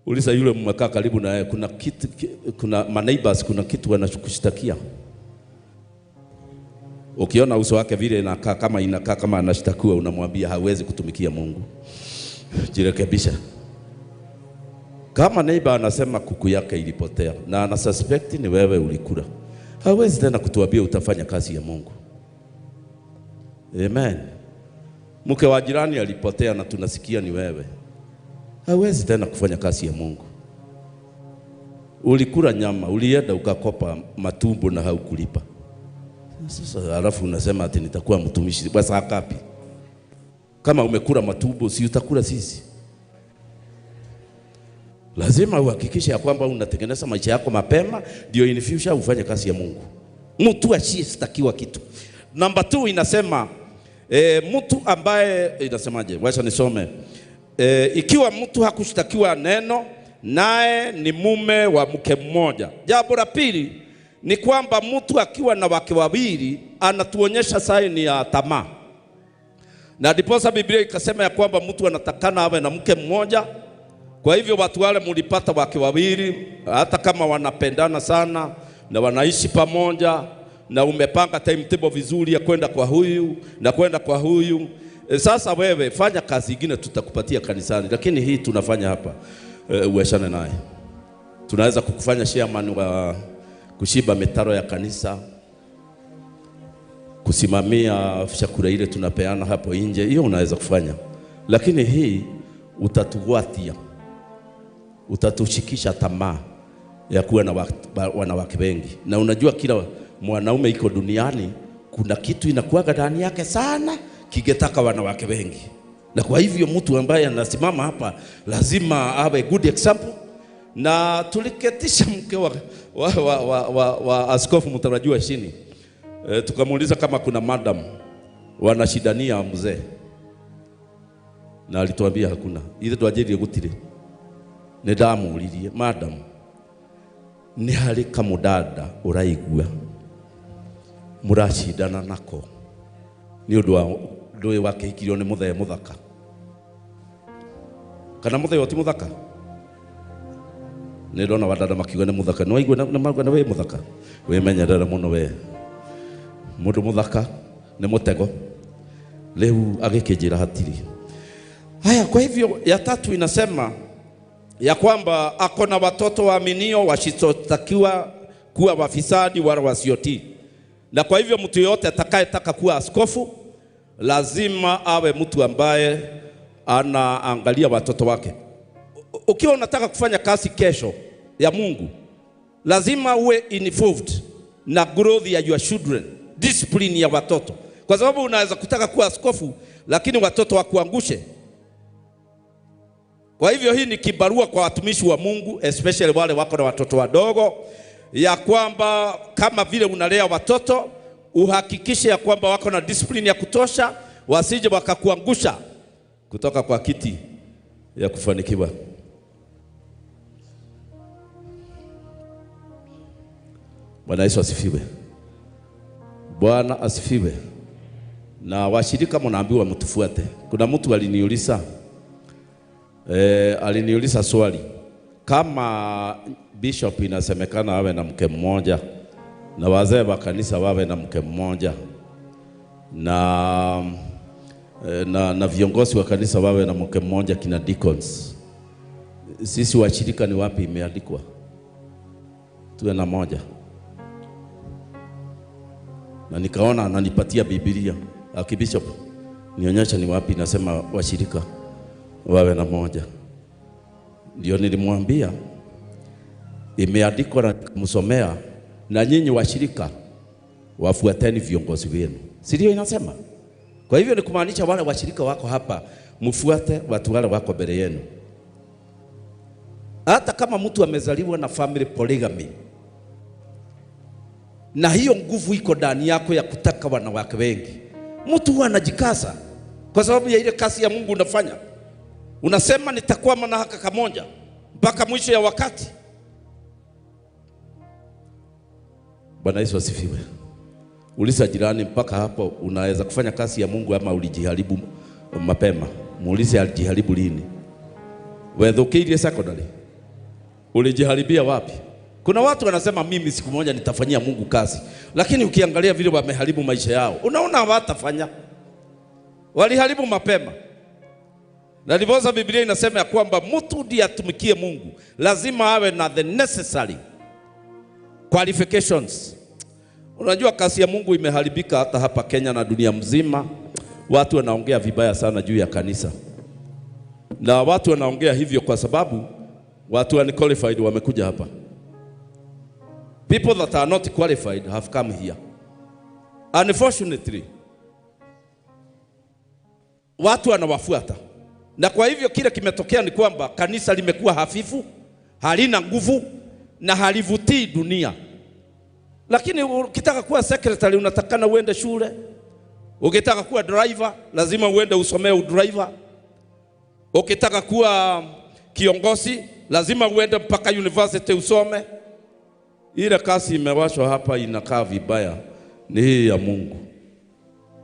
Speaker 4: Uliza yule mmekaa karibu na yeye, kuna kitu, kuna neighbors, kuna kitu wanachokushtakia. Ukiona uso wake vile inakaa kama anashtakiwa, unamwambia hawezi kutumikia Mungu. Jirekebisha. Kama neighbor anasema kuku yake ilipotea na ana suspect ni wewe ulikula, hawezi tena kutuambia utafanya kazi ya Mungu. Amen. Mke wa jirani alipotea na tunasikia ni wewe, hawezi tena kufanya kazi ya Mungu. Ulikula nyama, ulienda ukakopa matumbo na haukulipa. Sasa halafu unasema ati nitakuwa mtumishi. Basi hakapi? Kama umekula matumbo, si utakula sisi? Lazima uhakikishe ya kwamba unatengeneza maisha yako mapema, ndio in future ufanye kazi ya Mungu. Mtu asiyestakiwa kitu. Namba 2 inasema mtu ambaye, inasemaje? Wacha nisome. Ikiwa mtu hakushtakiwa neno, naye ni mume wa mke mmoja. Jambo la pili ni kwamba mtu akiwa na wake wawili anatuonyesha saini ya tamaa. Na ndiposa Biblia ikasema ya kwamba mtu anatakana awe na mke mmoja. Kwa hivyo watu wale mulipata wake wawili, hata kama wanapendana sana na wanaishi pamoja, na umepanga timetable vizuri ya kwenda kwa huyu na kwenda kwa huyu. Sasa wewe fanya kazi nyingine tutakupatia kanisani, lakini hii tunafanya hapa, uachane naye. Tunaweza kukufanya chairman wa kushiba mitaro ya kanisa, kusimamia chakula ile tunapeana hapo nje, hiyo unaweza kufanya. Lakini hii utatuwatia, utatushikisha tamaa ya kuwa na wanawake wengi. Na unajua kila mwanaume iko duniani kuna kitu inakuwaga ndani yake sana kingetaka wanawake wengi. Na kwa hivyo mtu ambaye anasimama hapa lazima awe good example. Na tuliketisha mke wa askofu mtarajiwa chini. Tukamuuliza kama kuna madam wanashidania mzee. Na alituambia hakuna. Ile twajiri gutire. Ni ndamuuririe madam, ni hari kamudada uraigua murashindana nako ni undu wa ndui wakihikirio ni muthee muthaka kana muthee ti muthaka. Ni ndona wadada makiuga ni muthaka, no waigua na mauga ni we muthaka, wimenyerere muno we mundu muthaka ni mutego. Riu agikinjira hatiri. Haya, kwa hivyo ya tatu inasema ya kwamba ako na watoto waaminio wasichotakiwa kuwa wafisadi wala wasiotii. Na kwa hivyo mtu yote atakayetaka kuwa askofu lazima awe mtu ambaye anaangalia watoto wake. Ukiwa unataka kufanya kazi kesho ya Mungu, lazima uwe involved na growth ya your children, discipline ya watoto. Kwa sababu unaweza kutaka kuwa askofu lakini watoto wakuangushe. Kwa hivyo hii ni kibarua kwa watumishi wa Mungu, especially wale wako na watoto wadogo, ya kwamba kama vile unalea watoto uhakikishe ya kwamba wako na discipline ya kutosha, wasije wakakuangusha kutoka kwa kiti ya kufanikiwa. Bwana Yesu asifiwe. Bwana asifiwe. Na washirika mnaambiwa mtufuate. Kuna mtu aliniuliza aliniuliza swali, kama bishop inasemekana awe na mke mmoja na wazee wa kanisa wawe na mke mmoja na viongozi wa kanisa wawe na mke mmoja kina deacons, sisi washirika ni wapi imeandikwa tuwe na moja? Na nikaona ananipatia Biblia, akibishop nionyesha ni wapi nasema washirika wawe na moja. Ndio nilimwambia imeandikwa na kumsomea, na nyinyi washirika wafuateni viongozi wenu, si ndio inasema? Kwa hivyo ni kumaanisha wale washirika wako hapa mfuate watu wale wako mbele yenu. Hata kama mtu amezaliwa na family polygamy, na hiyo nguvu iko ndani yako ya kutaka wanawake wengi, mtu huwa anajikaza kwa sababu ya ile kazi ya Mungu unafanya. Unasema nitakwama na haka kamoja mpaka mwisho ya wakati. Bwana Yesu asifiwe. Uliza jirani, mpaka hapo unaweza kufanya kazi ya Mungu ama ulijiharibu mapema? Muulize alijiharibu lini. Wethukiirie secondary, ulijiharibia wapi? Kuna watu wanasema mimi siku moja nitafanyia Mungu kazi, lakini ukiangalia vile wameharibu maisha yao, unaona hawatafanya. Waliharibu mapema. Na ndiposa Biblia inasema ya kwamba mtu ndiye atumikie Mungu lazima awe na the necessary qualifications. Unajua kazi ya Mungu imeharibika hata hapa Kenya na dunia mzima. Watu wanaongea vibaya sana juu ya kanisa, na watu wanaongea hivyo kwa sababu watu unqualified wamekuja hapa. People that are not qualified have come here. Unfortunately, watu wanawafuata. Na kwa hivyo kile kimetokea ni kwamba kanisa limekuwa hafifu, halina nguvu na halivutii dunia. Lakini ukitaka kuwa secretary unatakana uende shule. Ukitaka kuwa driver lazima uende usomee udriver. Ukitaka kuwa kiongozi lazima uende mpaka university usome. Ile kazi imewashwa hapa inakaa vibaya ni hii ya Mungu.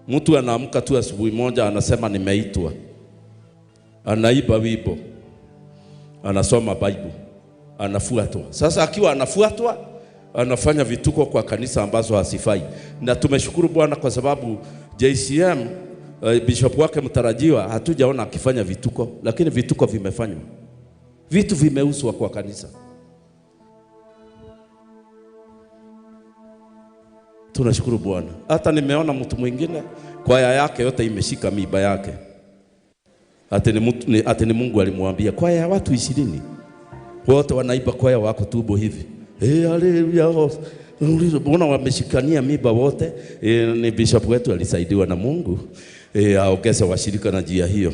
Speaker 4: Mtu anaamka tu asubuhi moja anasema nimeitwa. Anaiba wimbo, anasoma Bible, anafuatwa. Sasa akiwa anafuatwa, anafanya vituko kwa kanisa ambazo hasifai. Na tumeshukuru Bwana kwa sababu JCM, bishop wake mtarajiwa, hatujaona akifanya vituko, lakini vituko vimefanywa. Vitu vimeuzwa kwa kanisa. Tunashukuru Bwana. Hata nimeona mtu mwingine kwaya yake yote imeshika miba yake. Ati ni Mungu alimwambia kwaya ya watu 20 wote wanaiba kwaya wako tubo hivi. Haleluya. Mbona wameshikania miba wote? Ni bishop wetu alisaidiwa na Mungu aongeze washirika na njia hiyo.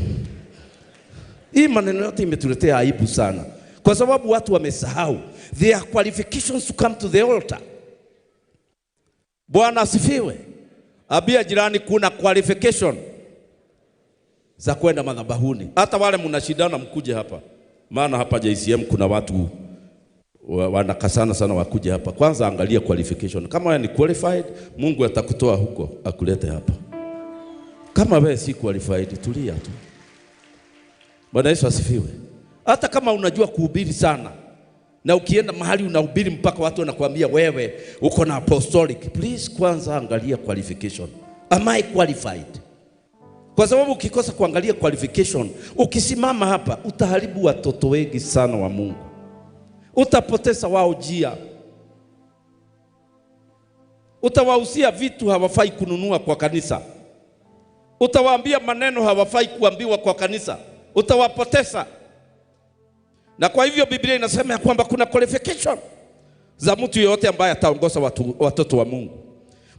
Speaker 4: Hii maneno yote imetuletea aibu sana, kwa sababu watu wamesahau their qualifications to come to the altar. Bwana asifiwe. Abia jirani kuna qualification za kwenda madhabahuni. Hata wale mnashindana mkuje hapa. Maana hapa JCM kuna watu wanakasana sana wakuje hapa. Kwanza angalia qualification. Kama wewe ni qualified, Mungu atakutoa huko akulete hapa. Kama wewe si qualified, tulia tu. Bwana Yesu asifiwe. Hata kama unajua kuhubiri sana na ukienda mahali unahubiri mpaka watu wanakuambia wewe uko na apostolic, please kwanza angalia qualification. Am I qualified? Kwa sababu ukikosa kuangalia qualification, ukisimama hapa utaharibu watoto wengi sana wa Mungu. Utapoteza wao njia. Utawahusia vitu hawafai kununua kwa kanisa. Utawaambia maneno hawafai kuambiwa kwa kanisa. Utawapoteza. Na kwa hivyo Biblia inasema ya kwamba kuna qualification za mtu yeyote ambaye ataongoza watoto wa Mungu.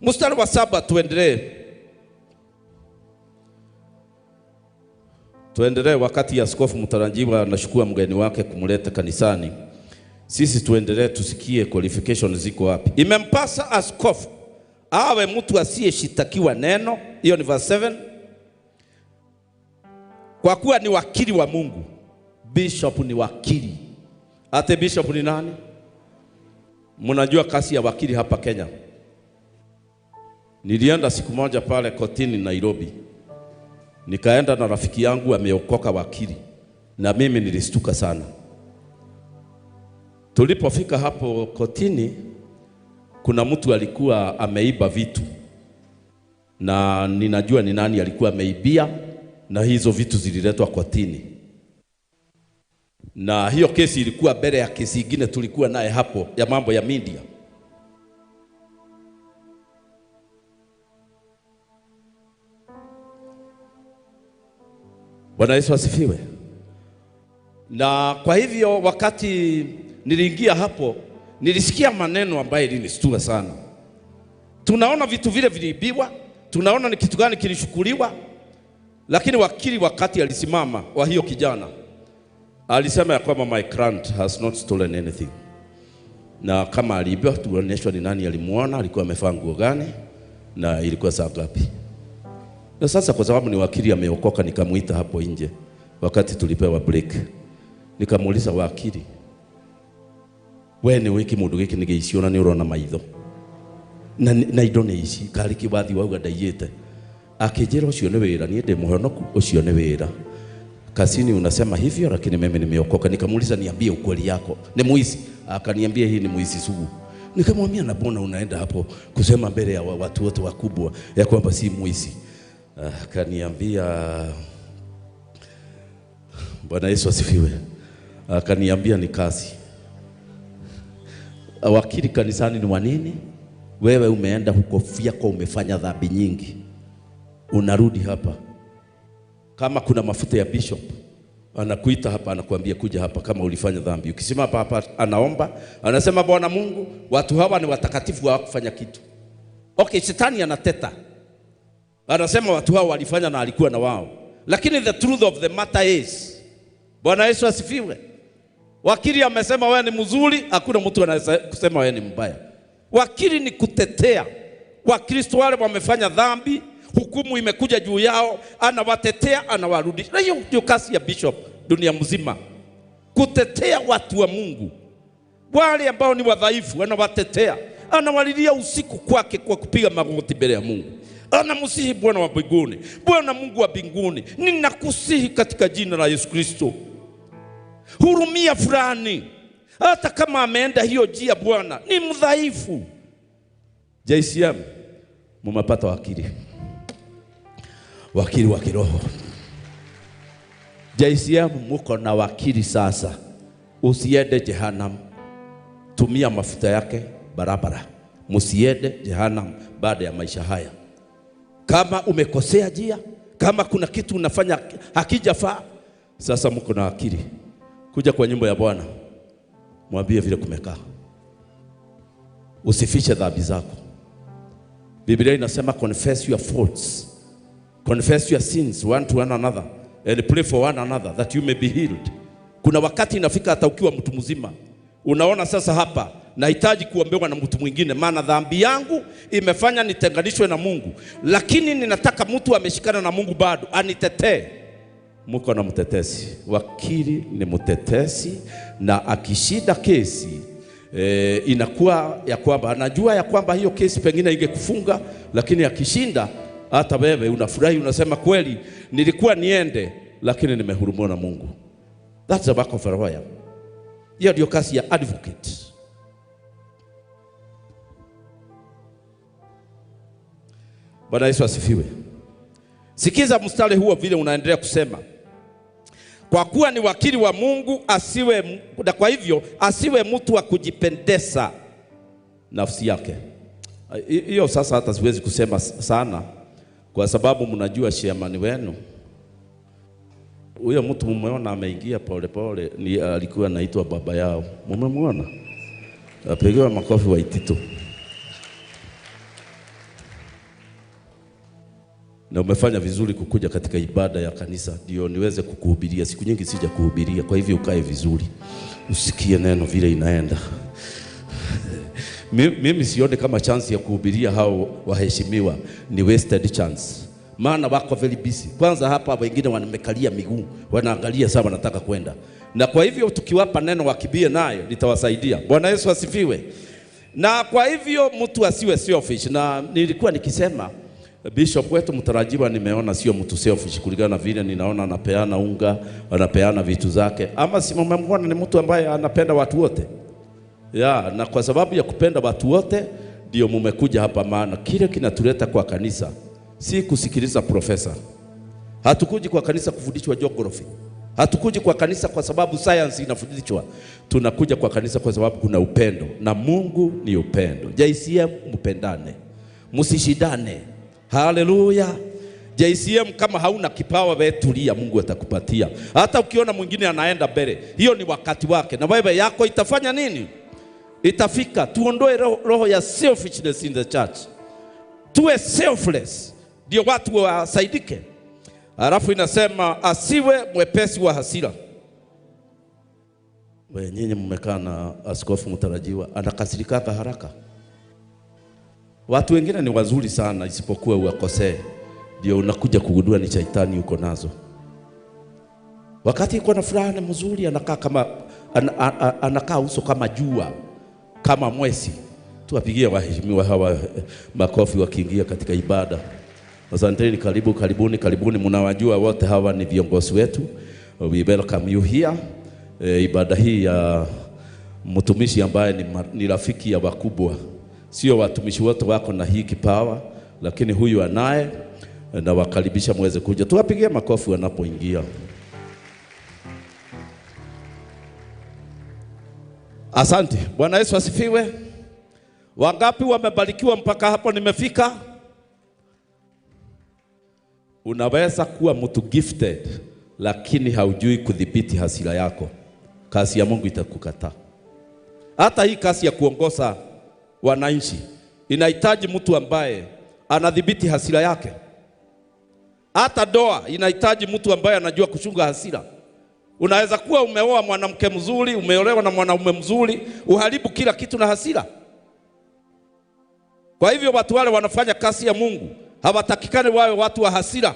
Speaker 4: Mstari wa 7 tuendelee. Tuendelee wakati askofu mtarajiwa anachukua mgeni wake kumleta kanisani. Sisi tuendelee tusikie qualification ziko wapi. Imempasa askofu awe mtu asiyeshitakiwa neno, hiyo ni verse 7. Kwa kuwa ni wakili wa Mungu. Bishop ni wakili. Ate bishop ni nani? Mnajua kasi ya wakili hapa Kenya. Nilienda siku moja pale kotini Nairobi. Nikaenda na rafiki yangu ameokoka wakili. Na mimi nilistuka sana. Tulipofika hapo kotini, kuna mtu alikuwa ameiba vitu. Na ninajua ni nani alikuwa ameibia, na hizo vitu zililetwa kotini. Na hiyo kesi ilikuwa mbele ya kesi ingine tulikuwa naye hapo ya mambo ya media. Bwana Yesu asifiwe. Na kwa hivyo wakati niliingia hapo, nilisikia maneno ambayo yalinistua sana. Tunaona vitu vile viliibiwa, tunaona ni kitu gani kilishukuliwa, lakini wakili wakati alisimama wa hiyo kijana alisema ya kwamba my client has not stolen anything. Na kama aliibiwa tuonyeshwa ni nani alimuona, alikuwa amevaa nguo gani na ilikuwa saa ngapi. Na sasa kwa sababu ni wakili ameokoka, nikamuita hapo nje wakati tulipewa break. Nikamuuliza wakili, we ni wiki mundu giki nigeiciona ni urona maitho na indo ni ici kari kibathi wauga ndaiyite. Akijira ucio ni wira, nie ndi muhonoku, ucio ni wira. Kasini unasema hivyo lakini mimi nimeokoka. Nikamuuliza niambie ukweli yako. Ni muizi. Akaniambia hii ni muizi sugu. Nikamwambia na mbona unaenda hapo kusema mbele ya watu wote wakubwa ya kwamba si muizi? Akaniambia Bwana Yesu asifiwe. Akaniambia ni kazi. Wakili kanisani ni wanini? Wewe umeenda huko fyako umefanya dhambi nyingi. Unarudi hapa. Kama kuna mafuta ya bishop anakuita hapa, anakuambia kuja hapa kama ulifanya dhambi. Ukisimama hapa anaomba, anasema Bwana Mungu, watu hawa ni watakatifu, hawakufanya kitu. Okay, shetani anateta. Anasema watu hawa walifanya na alikuwa na wao. Lakini the truth of the matter is, Bwana Yesu asifiwe. Wakili amesema wewe ni mzuri, hakuna mtu anaweza kusema wewe ni mbaya. Wakili ni kutetea Wakristo wale wamefanya dhambi, hukumu imekuja juu yao, anawatetea, anawarudisha. Na hiyo ndio kazi ya bishop dunia mzima, kutetea watu wa Mungu. Wale ambao ni wadhaifu anawatetea, anawalilia usiku kwake kwa kupiga magoti mbele ya Mungu. Anamsihi Bwana wa mbinguni, Bwana Mungu wa mbinguni, ninakusihi katika jina la Yesu Kristo, hurumia fulani, hata kama ameenda hiyo njia, Bwana ni mdhaifu. JCM, mumepata wakili, wakili wa kiroho. JCM muko na wakili sasa. Usiende jehanamu, tumia mafuta yake barabara. Musiende jehanamu baada ya maisha haya. Kama umekosea njia, kama kuna kitu unafanya hakijafaa, sasa mko na wakili. Kuja kwa nyumba ya Bwana, mwambie vile kumekaa. Usifiche dhambi zako. Biblia inasema confess your faults, confess your sins one to one another and pray for one another that you may be healed. Kuna wakati inafika hata ukiwa mtu mzima unaona sasa hapa nahitaji kuombewa na mtu mwingine, maana dhambi yangu imefanya nitenganishwe na Mungu, lakini ninataka mtu ameshikana na Mungu bado anitetee. Mko na mtetezi. Wakili ni mtetezi, na akishinda kesi inakuwa ya kwamba anajua ya kwamba hiyo kesi pengine ingekufunga, lakini akishinda hata wewe unafurahi, unasema kweli nilikuwa niende lakini nimehurumiwa na Mungu. That's the work of a lawyer. Hiyo ndio kazi ya advocate. Bwana Yesu asifiwe. Sikiza mstari huo vile unaendelea kusema. Kwa kuwa ni wakili wa Mungu asiwe, na kwa hivyo asiwe mtu wa kujipendeza nafsi yake. Hiyo sasa hata siwezi kusema sana kwa sababu mnajua chairman wenu. Huyo mtu mmeona ameingia pole pole, ni alikuwa anaitwa baba yao. Mmemwona? Apigiwa makofi wa Itito. Na umefanya vizuri kukuja katika ibada ya kanisa ndio niweze kukuhubiria. Siku nyingi sija kuhubiria, kwa hivyo ukae vizuri, usikie neno vile inaenda. Mimi sione kama chance ya kuhubiria hao waheshimiwa ni wasted chance, maana wako very busy. Kwanza hapa wengine wamekalia miguu, wanaangalia sana, wanataka kwenda. Na kwa hivyo tukiwapa neno wakibie nayo litawasaidia. Bwana Yesu asifiwe. Na kwa hivyo mtu asiwe selfish. Na nilikuwa nikisema Bishop wetu mtarajiwa nimeona sio mtu selfish, kulingana na vile ninaona anapeana unga, anapeana vitu zake. Ama si mmemwona ni mtu ambaye anapenda watu wote. Ya, na kwa sababu ya kupenda watu wote ndio mumekuja hapa, maana kile kinatuleta kwa kanisa si kusikiliza profesa. Hatukuji kwa kanisa kufundishwa geography. Hatukuji kwa kanisa kwa sababu science inafundishwa. Tunakuja kwa kanisa kwa sababu kuna upendo, na Mungu ni upendo. JCM, mpendane, msishindane. Haleluya. JCM, kama hauna kipawa wewe tulia, Mungu atakupatia. Hata ukiona mwingine anaenda mbele, hiyo ni wakati wake, na wewe yako itafanya nini? Itafika. Tuondoe roho ya selfishness in the church. Tuwe selfless ndio watu wasaidike. Alafu inasema asiwe mwepesi wa hasira. Wewe nyinyi mmekaa na askofu mtarajiwa, anakasirika haraka. Watu wengine ni wazuri sana isipokuwa uwakosee, ndio unakuja kugundua ni shaitani uko nazo. Wakati yuko na furaha ni mzuri, anakaa kama anakaa uso kama jua, kama mwezi. Tuwapigie waheshimiwa hawa makofi wakiingia katika ibada. Asanteni, karibu, karibuni, karibuni. Mnawajua wote hawa ni viongozi wetu. We welcome you here. Ibada hii ya mtumishi ambaye ni rafiki ya wakubwa. Sio watumishi wote wako na hii kipawa, lakini huyu anaye, na wakaribisha muweze kuja. Tuwapigie makofi wanapoingia. Asante. Bwana Yesu asifiwe. Wangapi wamebarikiwa mpaka hapo nimefika? Unaweza kuwa mtu gifted, lakini haujui kudhibiti hasira yako. Kazi ya Mungu itakukataa. Hata hii kazi ya kuongoza wananchi inahitaji mtu ambaye anadhibiti hasira yake. Hata doa inahitaji mtu ambaye anajua kuchunga hasira. Unaweza kuwa umeoa mwanamke mzuri, umeolewa na mwanaume mzuri, uharibu kila kitu na hasira. Kwa hivyo watu wale wanafanya kazi ya Mungu hawatakikani wawe watu wa hasira.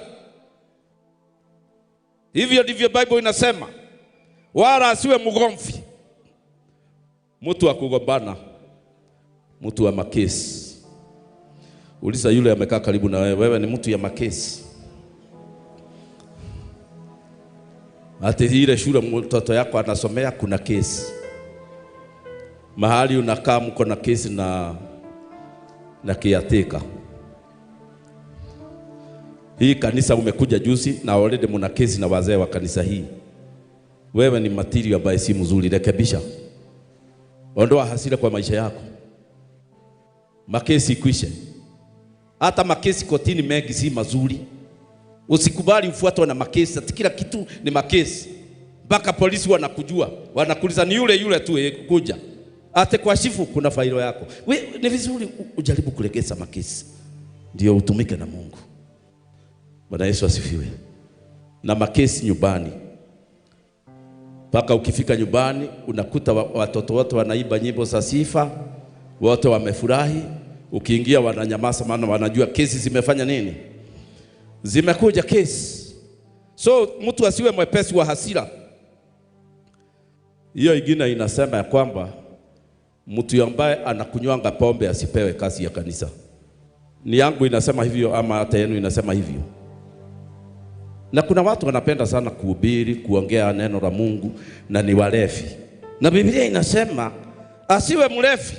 Speaker 4: Hivyo ndivyo Bible inasema. Wala asiwe mgomvi, mtu wa kugombana, mtu wa makesi. Uliza yule amekaa karibu na wewe, wewe ni mtu ya makesi? Hata ile shule mtoto yako anasomea kuna kesi. Mahali unakaa mko na kesi na kiateka. Hii kanisa umekuja juzi na already mna kesi na wazee wa kanisa hii. Wewe ni material ambaye si mzuri, rekebisha. Ondoa hasira kwa maisha yako. Makesi ikwishe. Hata makesi kotini mengi si mazuri. Usikubali ufuatwe na makesi, ati kila kitu ni makesi. Mpaka polisi wanakujua, wanakuuliza ni yule yule tu kuja. Ate kwa shifu kuna failo yako. We, ni vizuri ujaribu kulegeza makesi. Ndio utumike na Mungu. Bwana Yesu asifiwe. Na makesi nyumbani. Paka ukifika nyumbani unakuta watoto wote wanaimba nyimbo za sifa, wote wamefurahi. Ukiingia wananyamaza, maana wanajua kesi zimefanya nini? Zimekuja kesi. So mtu asiwe mwepesi wa hasira. Hiyo ingine inasema ya kwamba mtu ambaye anakunywanga pombe asipewe kazi ya kanisa. Ni yangu inasema hivyo ama hata yenu inasema hivyo? Na kuna watu wanapenda sana kuhubiri, kuongea neno la Mungu na ni walevi. Na Biblia inasema asiwe mlevi.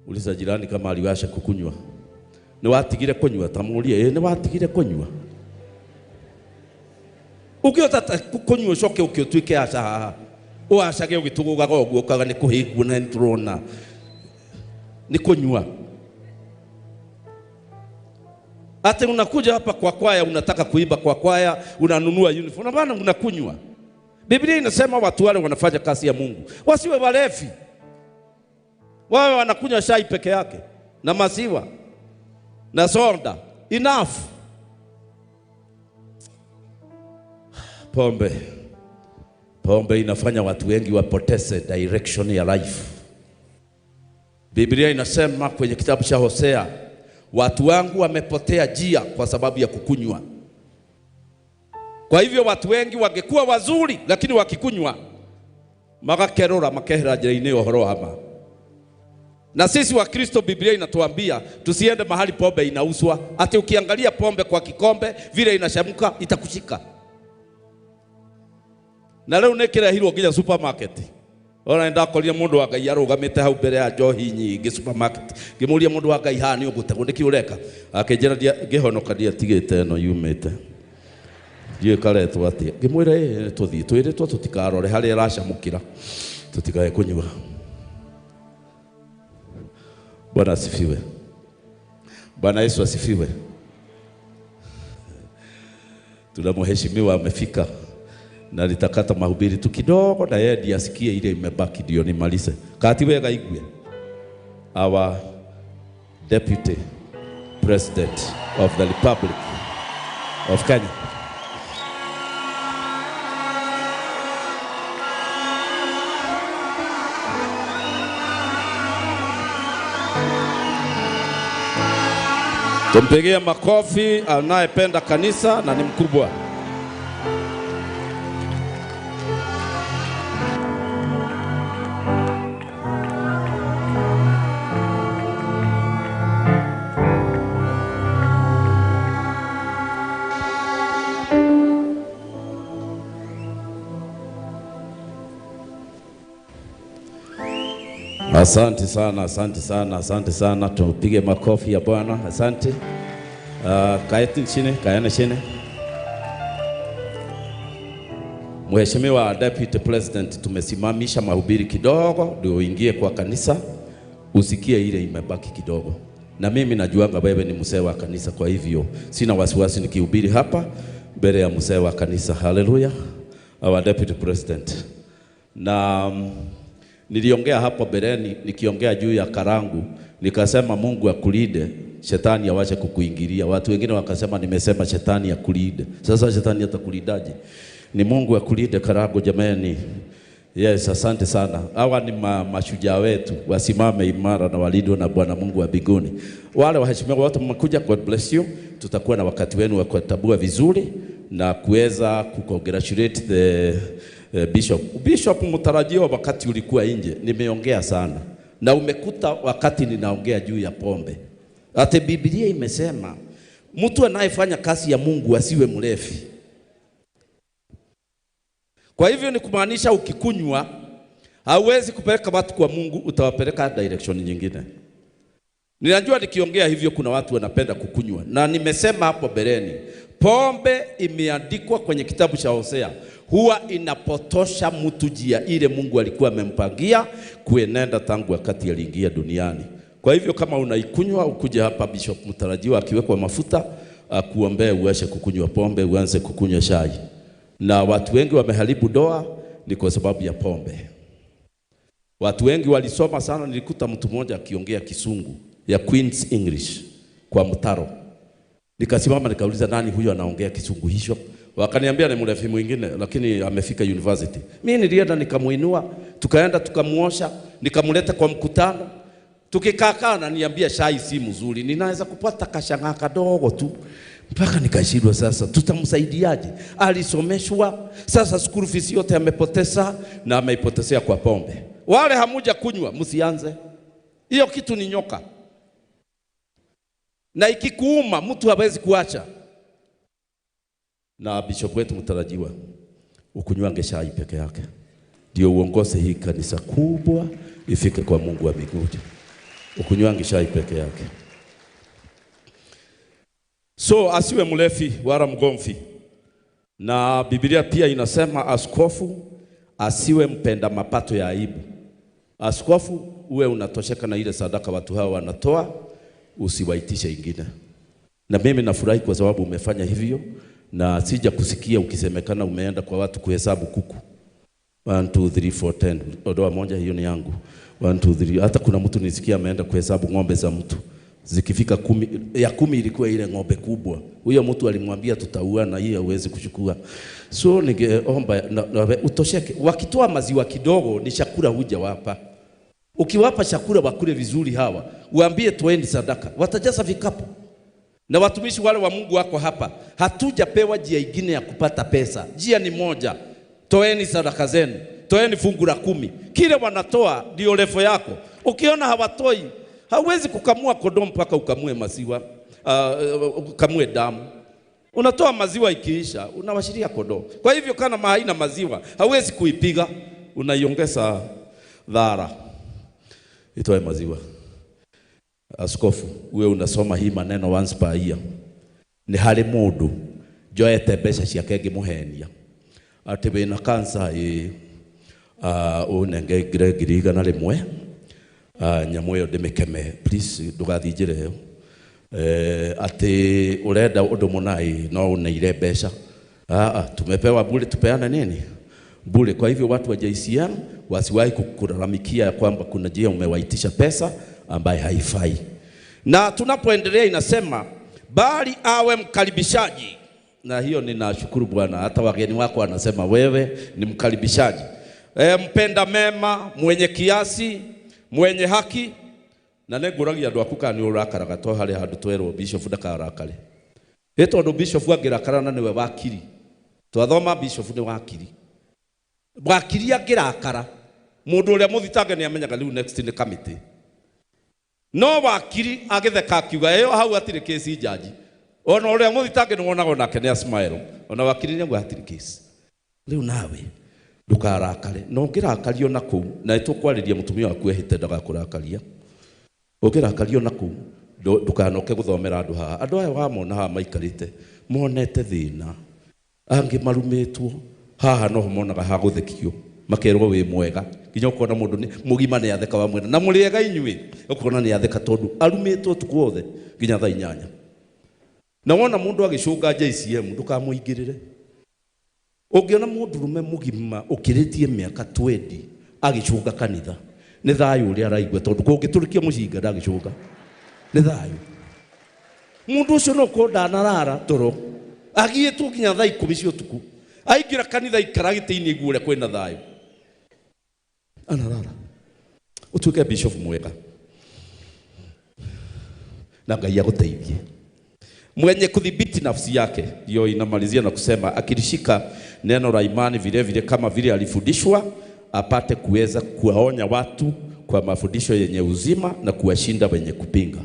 Speaker 4: Uliza jirani kama aliwasha kukunywa. Ni watigire kunywa, tamuulie, ni watigire kunywa. Ukiotata kunywa ucoke ukiutuike aca haha. Uacage ugitugugaga uguo ukaga ni kuhingwo na nĩtũrona. Ni kunywa. Ate unakuja hapa kwa kwaya, unataka kuimba kwa kwaya, unanunua uniform, na bana unakunywa. Biblia inasema watu wale wanafanya kazi ya Mungu wasiwe walevi. Wawe wanakunywa chai peke yake na maziwa na soda, enough. Pombe. Pombe inafanya watu wengi wapoteze direction ya life. Biblia inasema kwenye kitabu cha Hosea, watu wangu wamepotea njia kwa sababu ya kukunywa. Kwa hivyo watu wengi wangekuwa wazuri, lakini wakikunywa magakerora makehera njira-inĩ ũhoro wa ma. Na sisi wa Kristo Biblia inatuambia tusiende mahali pombe inauzwa. Ati ukiangalia pombe kwa kikombe vile inashamuka itakushika. Na leo nekirehirwo nginya supermarket. Ona ndakorire mundu wa Ngai arugamite hau mbere ya njohi nyingi supermarket. Ngimuria mundu wa Ngai haha ni ugutegwo niki ureka? Akinjira ngihonoka ndiatigite eno yumite. Ndiũĩ karetwo atia. Ngimwira tuthii twiritwo tutikarore haria iracamukira tutikae kunyua. Bwana asifiwe. Bwana Yesu asifiwe. Tuna mheshimiwa amefika na nitakata mahubiri tu kidogo na yeye ndiye asikie ile imebaki ndio nimalize. Kati wega igue. Our Deputy President of the Republic of Kenya. Tumpigie makofi anayependa kanisa na ni mkubwa. Asante sana, asante sana, asante sana. Tupige makofi ya Bwana. Asante. Kaeni chini, kaeni chini. Mheshimiwa Deputy President, tumesimamisha mahubiri kidogo ndio uingie kwa kanisa usikie ile imebaki kidogo. Na mimi najuanga wewe ni mzee wa kanisa, kwa hivyo sina wasiwasi nikihubiri hapa mbele ya mzee wa kanisa. Hallelujah. Our Deputy President. Na niliongea hapo mbeleni nikiongea juu ya Karangu, nikasema Mungu akulinde, shetani awache kukuingilia. Watu wengine wakasema nimesema shetani akulinde. Sasa shetani atakulindaje? Ni Mungu akulinde Karangu jamani. Yes, asante sana. Hawa ni mashujaa wetu, wasimame imara na walindwe na Bwana Mungu wa mbinguni. Wale waheshimiwa wote mmekuja, God bless you. Tutakuwa na wakati wenu wa kutabua vizuri na kuweza kucongratulate the bishop. Bishop mtarajiwa, wakati ulikuwa nje nimeongea sana, na umekuta wakati ninaongea juu ya pombe. Ate Biblia imesema mtu anayefanya kazi ya Mungu asiwe mlevi. Kwa hivyo ni kumaanisha ukikunywa hauwezi kupeleka watu kwa Mungu, utawapeleka direction nyingine. Ninajua nikiongea hivyo kuna watu wanapenda kukunywa, na nimesema hapo mbeleni, pombe imeandikwa kwenye kitabu cha Hosea huwa inapotosha mtu njia ile Mungu alikuwa amempangia kuenenda tangu wakati aliingia duniani. Kwa hivyo kama unaikunywa ukuje hapa Bishop mtarajiwa akiwekwa mafuta akuombee uache kukunywa pombe, uanze kukunywa chai. Na watu wengi wameharibu doa ni kwa sababu ya pombe. Watu wengi walisoma sana. Nilikuta mtu mmoja akiongea Kisungu ya Queen's English kwa mtaro. Nikasimama nikauliza, nani huyo anaongea Kisungu hicho? Wakaniambia ni mlevi mwingine, lakini amefika university. Mimi nilienda nikamuinua, tukaenda tukamuosha, nikamleta kwa mkutano. Tukikaa na niambia chai si mzuri, ninaweza kupata kashanga kadogo tu. Mpaka nikashindwa sasa tutamsaidiaje? Alisomeshwa, sasa school fees yote amepoteza na ameipotezea kwa pombe. Wale hamuja kunywa msianze. Hiyo kitu ni nyoka. Na ikikuuma mtu hawezi kuacha. Na bishop wetu mtarajiwa, ukunywange chai peke yake ndio uongoze hii kanisa kubwa ifike kwa Mungu wa mbinguni. Ukunywange chai peke yake. So asiwe mlevi wala mgomvi. Na Biblia pia inasema askofu asiwe mpenda mapato ya aibu. Askofu uwe unatosheka na ile sadaka watu hawa wanatoa, usiwaitishe ingine. Na mimi nafurahi kwa sababu umefanya hivyo, na sija kusikia ukisemekana umeenda kwa watu kuhesabu kuku. 1 2 3 4 10. Odoa moja hiyo ni yangu. 1 2 3. Hata kuna mtu nisikia ameenda kuhesabu ng'ombe za mtu. Zikifika 10, ya 10 ilikuwa ile ng'ombe kubwa. Huyo mtu alimwambia tutaua na hiyo huwezi kuchukua. So ningeomba utosheke. Wakitoa maziwa kidogo ni chakula hujawapa. Ukiwapa chakula wakule vizuri hawa, uambie toeni sadaka, watajaza vikapu. Na watumishi wale wa Mungu wako hapa, hatujapewa njia ingine ya kupata pesa. Njia ni moja. Toeni sadaka zenu, toeni fungu la 10. Kile wanatoa ndio level yako. Ukiona hawatoi, hauwezi kukamua kondoo mpaka ukamue maziwa, ukamue damu. Unatoa maziwa ikiisha, unawashiria kondoo. Kwa hivyo kama haina maziwa, hauwezi kuipiga, unaiongeza dhara. Itoe maziwa. Askofu, uwe unasoma hii maneno once per year. Ni hali mundu joete mbeca ciake ngimuhenia ati wina kansa unenge 100,000 nyamu iyo ndimikeme, please ndugathie njira iyo. Ati urenda undu munai no uneire mbeca. Tumepewa bure, tupeane nini bure. Kwa hivyo watu wa JCM wasiwahi kukulalamikia kwamba kuna njia umewaitisha pesa ambaye haifai. Na tunapoendelea inasema bali awe mkaribishaji. Na hiyo ninashukuru Bwana, hata wageni wako wanasema wewe ni mkaribishaji. Mpenda mema, mwenye kiasi, mwenye haki. Na nenguragia andu aku kana ni urakaraga to hari handu twerwo bishop ndakarakare. Ĩ tondu bishop angirakara na niwe wakiri. Twathoma bishop ni wakiri. Wakiri angirakara mundu uria muthitange ni amenyaga riu next ni committee. No wakiri agitheka akiuga iyo hau atire kesi jaji. Ona uria muthitange ni wonaga onake ni smile. Ona wakiri ni auga hatire kesi. Riu nawe Ndukarakare. Na ũngĩrakario na kũu, na nĩtũkwarĩria mũtumia waku ehĩte ndagakũrakaria. Ũngĩrakario na kũu, ndũkanoke gũthomera andũ haha. Andũ aya wamona haha maikarĩte, monete thĩna. Angĩ marumĩtwo, haha noho monaga ha gũthekio. Makerwo wĩ mwega. Nginya ũkona mũndũ nĩ mũgima nĩ atheka wamwena. Na mũrĩ ega inyuĩ, ũkona nĩ atheka tondũ arumĩtwo ũtukũ wothe nginya thaa 8. Na wona mũndũ agĩcũnga JCM ndũkamũingĩrĩre. Ũngĩona mũndũrũme mũgima ũkĩrĩtie mĩaka 20 agĩcũnga kanitha, nĩ thayũ ũrĩa araigua tondũ kũngĩtũrĩkia mũcinga ndagĩcũnga. Nĩ thayũ. Mũndũ ũcio no korwo ndanarara toro, agiĩtwo nginya thaa 10 cia ũtukũ. Aingĩra kanitha ikara gĩtĩ-inĩ aigua ũrĩa kwĩna thayũ. Anarara. Ũtuĩke bishop mwega. Na Ngai agũteithie. Mwenye kudhibiti nafsi yake, ndio inamalizia na kusema akilishika neno la imani vile vile kama vile alifundishwa, apate kuweza kuwaonya watu kwa mafundisho yenye uzima na kuwashinda wenye kupinga.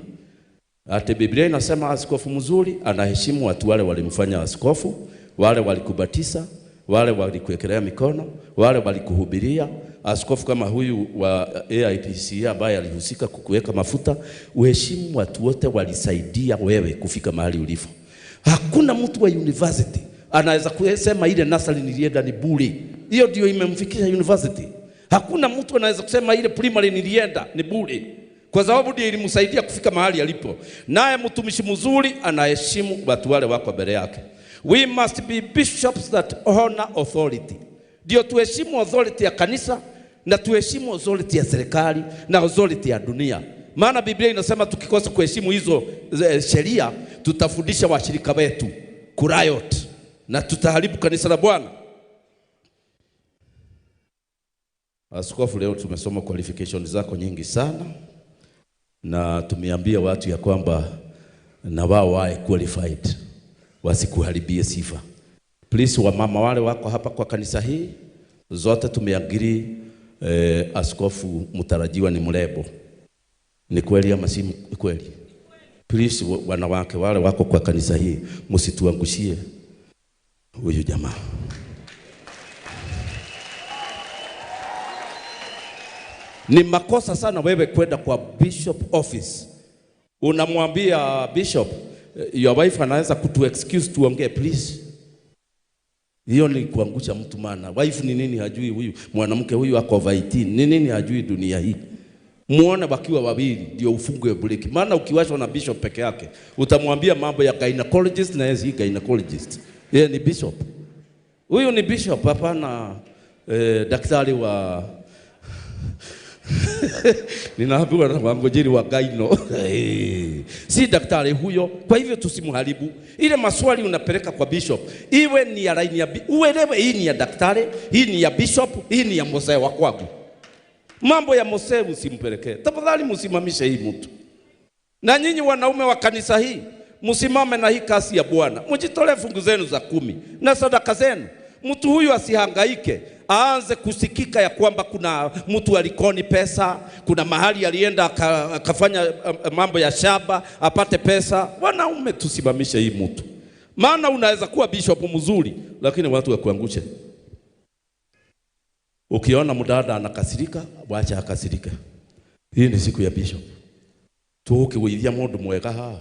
Speaker 4: Ate Biblia inasema askofu mzuri anaheshimu watu wale walimfanya askofu, wale walikubatisa, wale walikuwekelea mikono, wale walikuhubiria. Askofu kama huyu wa AIPCA ambaye alihusika kukuweka mafuta, uheshimu watu wote walisaidia wewe kufika mahali ulipo. Hakuna mtu wa university anaweza kusema ile nursery nilienda ni bure. Hiyo ndio imemfikisha university. Hakuna mtu anaweza kusema ile primary nilienda ni bure, kwa sababu ndio ilimsaidia kufika mahali alipo. Naye mtumishi mzuri anaheshimu watu wale wako mbele yake. We must be bishops that honor authority. Ndio tuheshimu authority ya kanisa na tuheshimu authority ya serikali na authority ya dunia. Maana Biblia inasema tukikosa kuheshimu hizo sheria, tutafundisha washirika wetu kuriot na tutaharibu kanisa la Bwana. Askofu, leo tumesoma qualifications zako nyingi sana na tumeambia watu ya kwamba na wao wae qualified, wasikuharibie sifa. Please, wamama wale wako hapa kwa kanisa hii zote tumeagiri askofu mtarajiwa ni mrembo. Ni kweli ama si kweli? Please, wanawake wale wako kwa kanisa hii, msituangushie huyu jamaa. Ni makosa sana wewe kwenda kwa bishop office. Unamwambia bishop, your wife anaweza kutu excuse tuongee please. Hiyo ni kuangusha mtu, maana wife ni nini hajui huyu mwanamke huyu ako over 18, ni nini hajui dunia hii. Muone wakiwa wawili ndio ufungue break. Maana ukiwashwa na bishop peke yake utamwambia mambo ya gynecologist na yeye si gynecologist. Yeye ni bishop. Huyu ni bishop, hapana daktari wa ninaambiwa na wangojeri wa gyno. Si daktari huyo. Kwa hivyo tusimharibu. Ile maswali unapeleka kwa bishop iwe ni ya line ya uelewe, hii ni ya daktari, hii ni ya bishop, hii ni ya Mose wa kwangu. Mambo ya Mose usimpelekee. Tafadhali msimamishe hii mtu. Na nyinyi wanaume wa kanisa hii, msimame na hii kasi ya Bwana. Mjitolee fungu zenu za 10 na sadaka zenu. Mtu huyu asihangaike, aanze kusikika ya kwamba kuna mtu alikoni pesa, kuna mahali alienda akafanya mambo ya shaba apate pesa. Wanaume tusimamishe hii mtu. Maana unaweza kuwa bishop mzuri lakini watu wakuangushe. Ukiona mdada anakasirika, wacha akasirike. Hii ni siku ya bishop. Tukiwithia mundu mwega haha.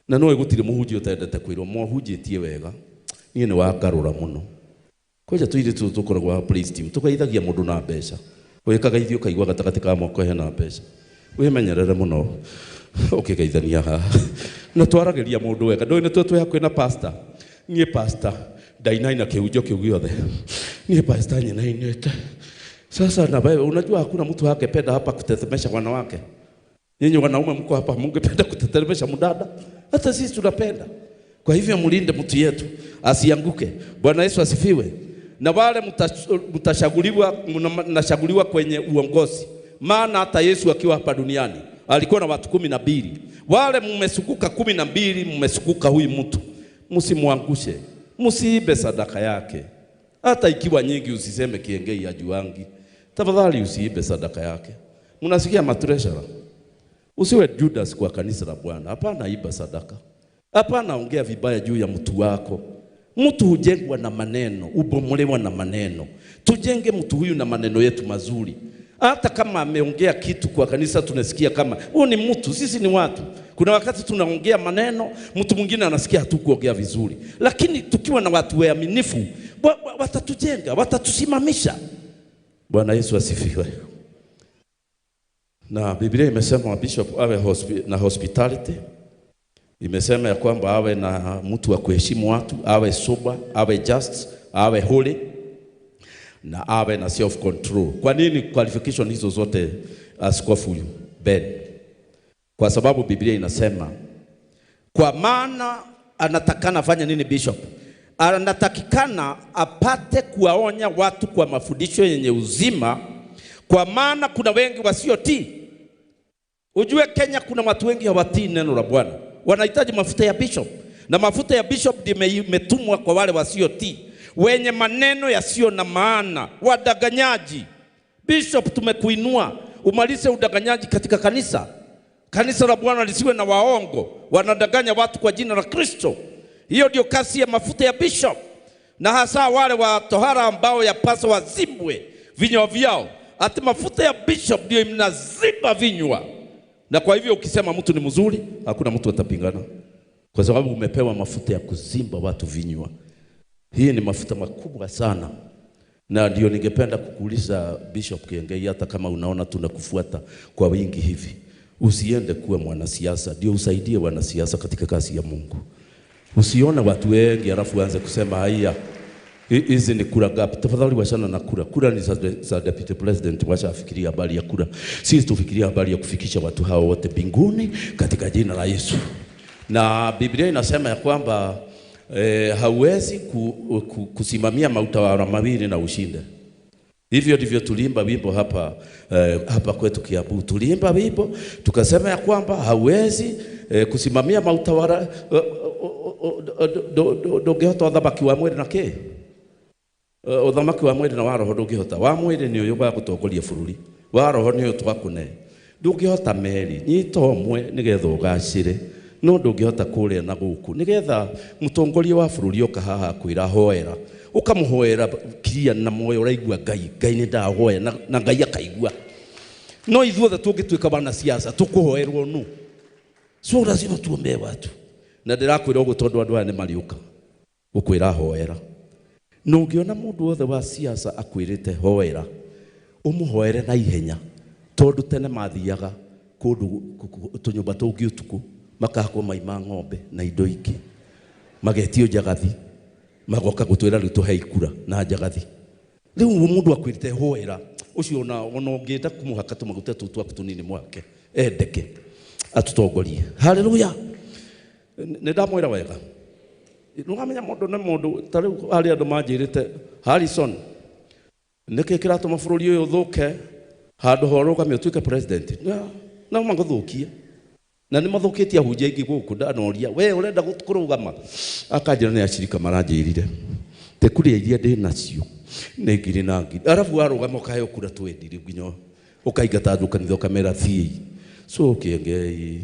Speaker 4: Na no gutire muhunjia utendete kwirwo muhunjitie wega. Niĩ nĩ wangarũra mũno. Kwanja tũirĩtu tũtũ tũkoragwo ha praise team tũgeithagia mũndũ na mbeca. Wĩkaga ithiĩ ũkaigua gatagatĩ ka moko hena mbeca. Wĩmenyerere mũno ũkĩgeithania haha. Na twaragĩria mũndũ wega. Ndũĩ nĩ twĩ hakuhĩ na pastor. Niĩ pastor ndainaina kĩhunjio kĩu gĩothe. Niĩ pastor nyinainĩte. Sasa na wewe unajua hakuna mtu angependa hapa kutetemesha wanawake. Nyinyi wanaume mko hapa mungependa kutetemesha mdada? Hata sisi tunapenda. Kwa hivyo mlinde mtu yetu asianguke. Bwana Yesu asifiwe. Na wale mtashaguliwa, mnashaguliwa kwenye uongozi. Maana hata Yesu akiwa hapa duniani alikuwa na watu 12. Wale mmesukuka 12, mmesukuka huyu mtu. Msimwangushe. Msiibe sadaka yake. Hata ikiwa nyingi usiseme kiengei ya juangi. Tafadhali usiibe sadaka yake. Mnasikia matreasurer? Usiwe Judas kwa kanisa la Bwana. Hapana iba sadaka. Hapana ongea vibaya juu ya mtu wako. Mtu hujengwa na maneno, hubomolewa na maneno. Tujenge mtu huyu na maneno yetu mazuri. Hata kama ameongea kitu kwa kanisa tunasikia kama huyu ni mtu, sisi ni watu. Kuna wakati tunaongea maneno, mtu mwingine anasikia hatukuongea vizuri. Lakini tukiwa na watu waaminifu, watatujenga, watatusimamisha. Bwana Yesu asifiwe. Na Biblia imesema bishop awe na hospitality. Imesema ya kwamba awe na mtu wa kuheshimu watu, awe sober, awe just, awe holy na awe na self control. Kwa nini qualification hizo zote, Askofu Ben? Kwa sababu Biblia inasema, kwa maana anatakana afanye nini bishop? Anatakikana apate kuwaonya watu kwa mafundisho yenye uzima, kwa maana kuna wengi wasiotii. Ujue Kenya kuna watu wengi hawatii neno la Bwana. Wanahitaji mafuta ya bishop. Na mafuta ya bishop imetumwa kwa wale wasiotii, wenye maneno yasiyo na maana, wadanganyaji. Bishop, tumekuinua umalize udanganyaji katika kanisa. Kanisa la Bwana lisiwe na waongo, wanadanganya watu kwa jina la Kristo. Hiyo ndio kazi ya mafuta ya bishop. Na hasa wale wa tohara ambao yapaswa wazimbwe vinywa vyao. Ati mafuta ya bishop ndio mnaziba vinywa. Na kwa hivyo ukisema mtu ni mzuri, hakuna mtu atapingana. Kwa sababu umepewa mafuta ya kuzimba watu vinywa. Hii ni mafuta makubwa sana. Na ndio ningependa kukuuliza Bishop Kiengei, hata kama unaona tunakufuata kwa wingi hivi, usiende kuwa mwanasiasa, ndio usaidie wanasiasa katika kazi ya Mungu. Usione watu wengi alafu uanze kusema haya, hizi ni kura gapi? Tafadhali wachana na kura. Kura ni za deputy president, wacha afikirie habari ya kura. Sisi tufikirie habari ya kufikisha watu hao wote mbinguni katika jina la Yesu. Na Biblia inasema ya kwamba hauwezi kusimamia mautawala mawili na ushinde. Hivyo ndivyo tuliimba wimbo hapa hapa kwetu Kiambu. Tuliimba wimbo tukasema ya kwamba hauwezi kusimamia mautawala ndũngĩhota ũthamaki wa mwĩrĩ na kĩ? Ũthamaki wa mwĩrĩ na wa roho ndũngĩhota. Wa mwĩrĩ nĩ ũyũ wa gũtongoria bũrũri, wa roho nĩ ũyũ twakũne. Ndũngĩhota merĩ, nyita ũmwe nĩgetha ũgacĩre, no ndũngĩhota kũrĩa na gũkũ. Nĩgetha mũtongoria wa bũrũri oka haha akwĩra hoera, ũkamũhoera kiria na moyo ũraigua Ngai, Ngai nĩ ndahoya na Ngai akaigua. No ithuothe tũngĩtuĩka wanasiasa tũkũhoerwo nũ? So lazima tuombee watu. Na ndĩrakwĩra ũguo tondũ andũ aya nĩ mariũka gũkwĩra hoera. Na ũngĩona mũndũ wothe wa siasa akwĩrĩte hoera, ũmũhoere na ihenya, tondũ tene mathiaga kũndũ tũnyũmba tũngĩ ũtukũ, makahakwo mai ma ng'ombe na indo ingĩ, magetio njagathi, magoka gũtwĩra rĩu tũhe ikura na njagathi. Rĩu mũndũ akwĩrĩte hoera, ũcio ona ũngĩenda kũmũhaka tũmaguta tũu twaku tũnini mwake, endeke atutongorie. Haleluya. Nĩ ndamwĩra wega. Nũramenya mũndũ nĩ mũndũ, ta rĩu harĩ andũ manjĩrĩte, Harrison, nĩkĩ kĩratũma bũrũri ũyũ ũthũke handũ ha ũrũgame ũtuĩke president? No magũthũkie. Na nĩ mathũkĩtie ahunjia aingĩ gũkũ, ndanoria, we ũrenda kũrũgama? Akanjĩra nĩ acirika maranjĩrire. Te kũrĩa iria ndĩ nacio nĩ ngiri na ngiri. Arabu warũgama ũkaheo kura twendi rĩu nginya ũkaingata andũ kanitha ũkamera thiĩi. So Kiengei,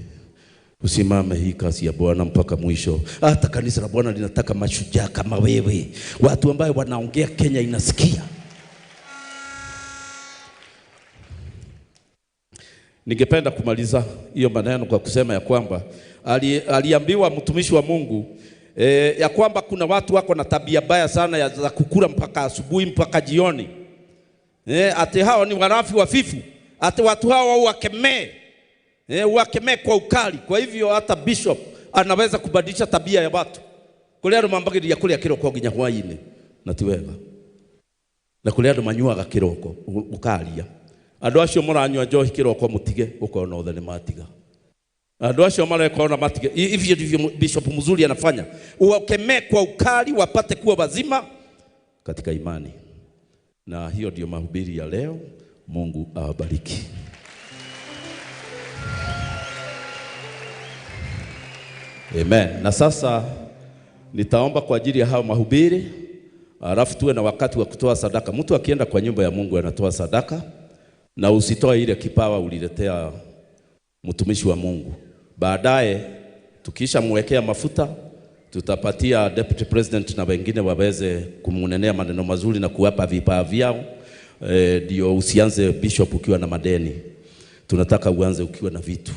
Speaker 4: usimame hii kazi ya Bwana mpaka mwisho. Hata kanisa la Bwana linataka mashujaa kama wewe, watu ambao wanaongea Kenya inasikia. Ningependa kumaliza hiyo maneno kwa kusema ya kwamba aliambiwa mtumishi wa Mungu ya kwamba kuna watu wako na tabia mbaya sana ya za kukula mpaka asubuhi mpaka jioni. Ati hao ni warafi wafifu, ati watu hao wakemee. Wakemee kwa ukali. Kwa hivyo hata bishop anaweza kubadilisha tabia ya watu. Kule andu mambagĩrĩria kũrĩa kĩroko nginya hwaĩ-inĩ na ti wega. Na kũrĩ andũ manyuaga kĩroko ũkaria. Andũ acio maranyua njohi kĩroko mũtige, ũkona othe nĩ matiga. Andũ acio mareka ona matige. Hivyo ndivyo bishop mzuri anafanya. Uwakemee kwa ukali wapate kuwa wazima katika imani. Na hiyo ndio mahubiri ya leo. Mungu awabariki. Amen. Na sasa nitaomba kwa ajili ya hao mahubiri, alafu tuwe na wakati wa kutoa sadaka. Mtu akienda kwa nyumba ya Mungu anatoa sadaka, na usitoe ile kipawa uliletea mtumishi wa Mungu. Baadaye tukisha mwekea mafuta, Tutapatia deputy president na wengine waweze kumunenea maneno mazuri na kuwapa vipaa vyao. Ndio usianze bishop ukiwa na madeni. Tunataka uanze ukiwa na vitu.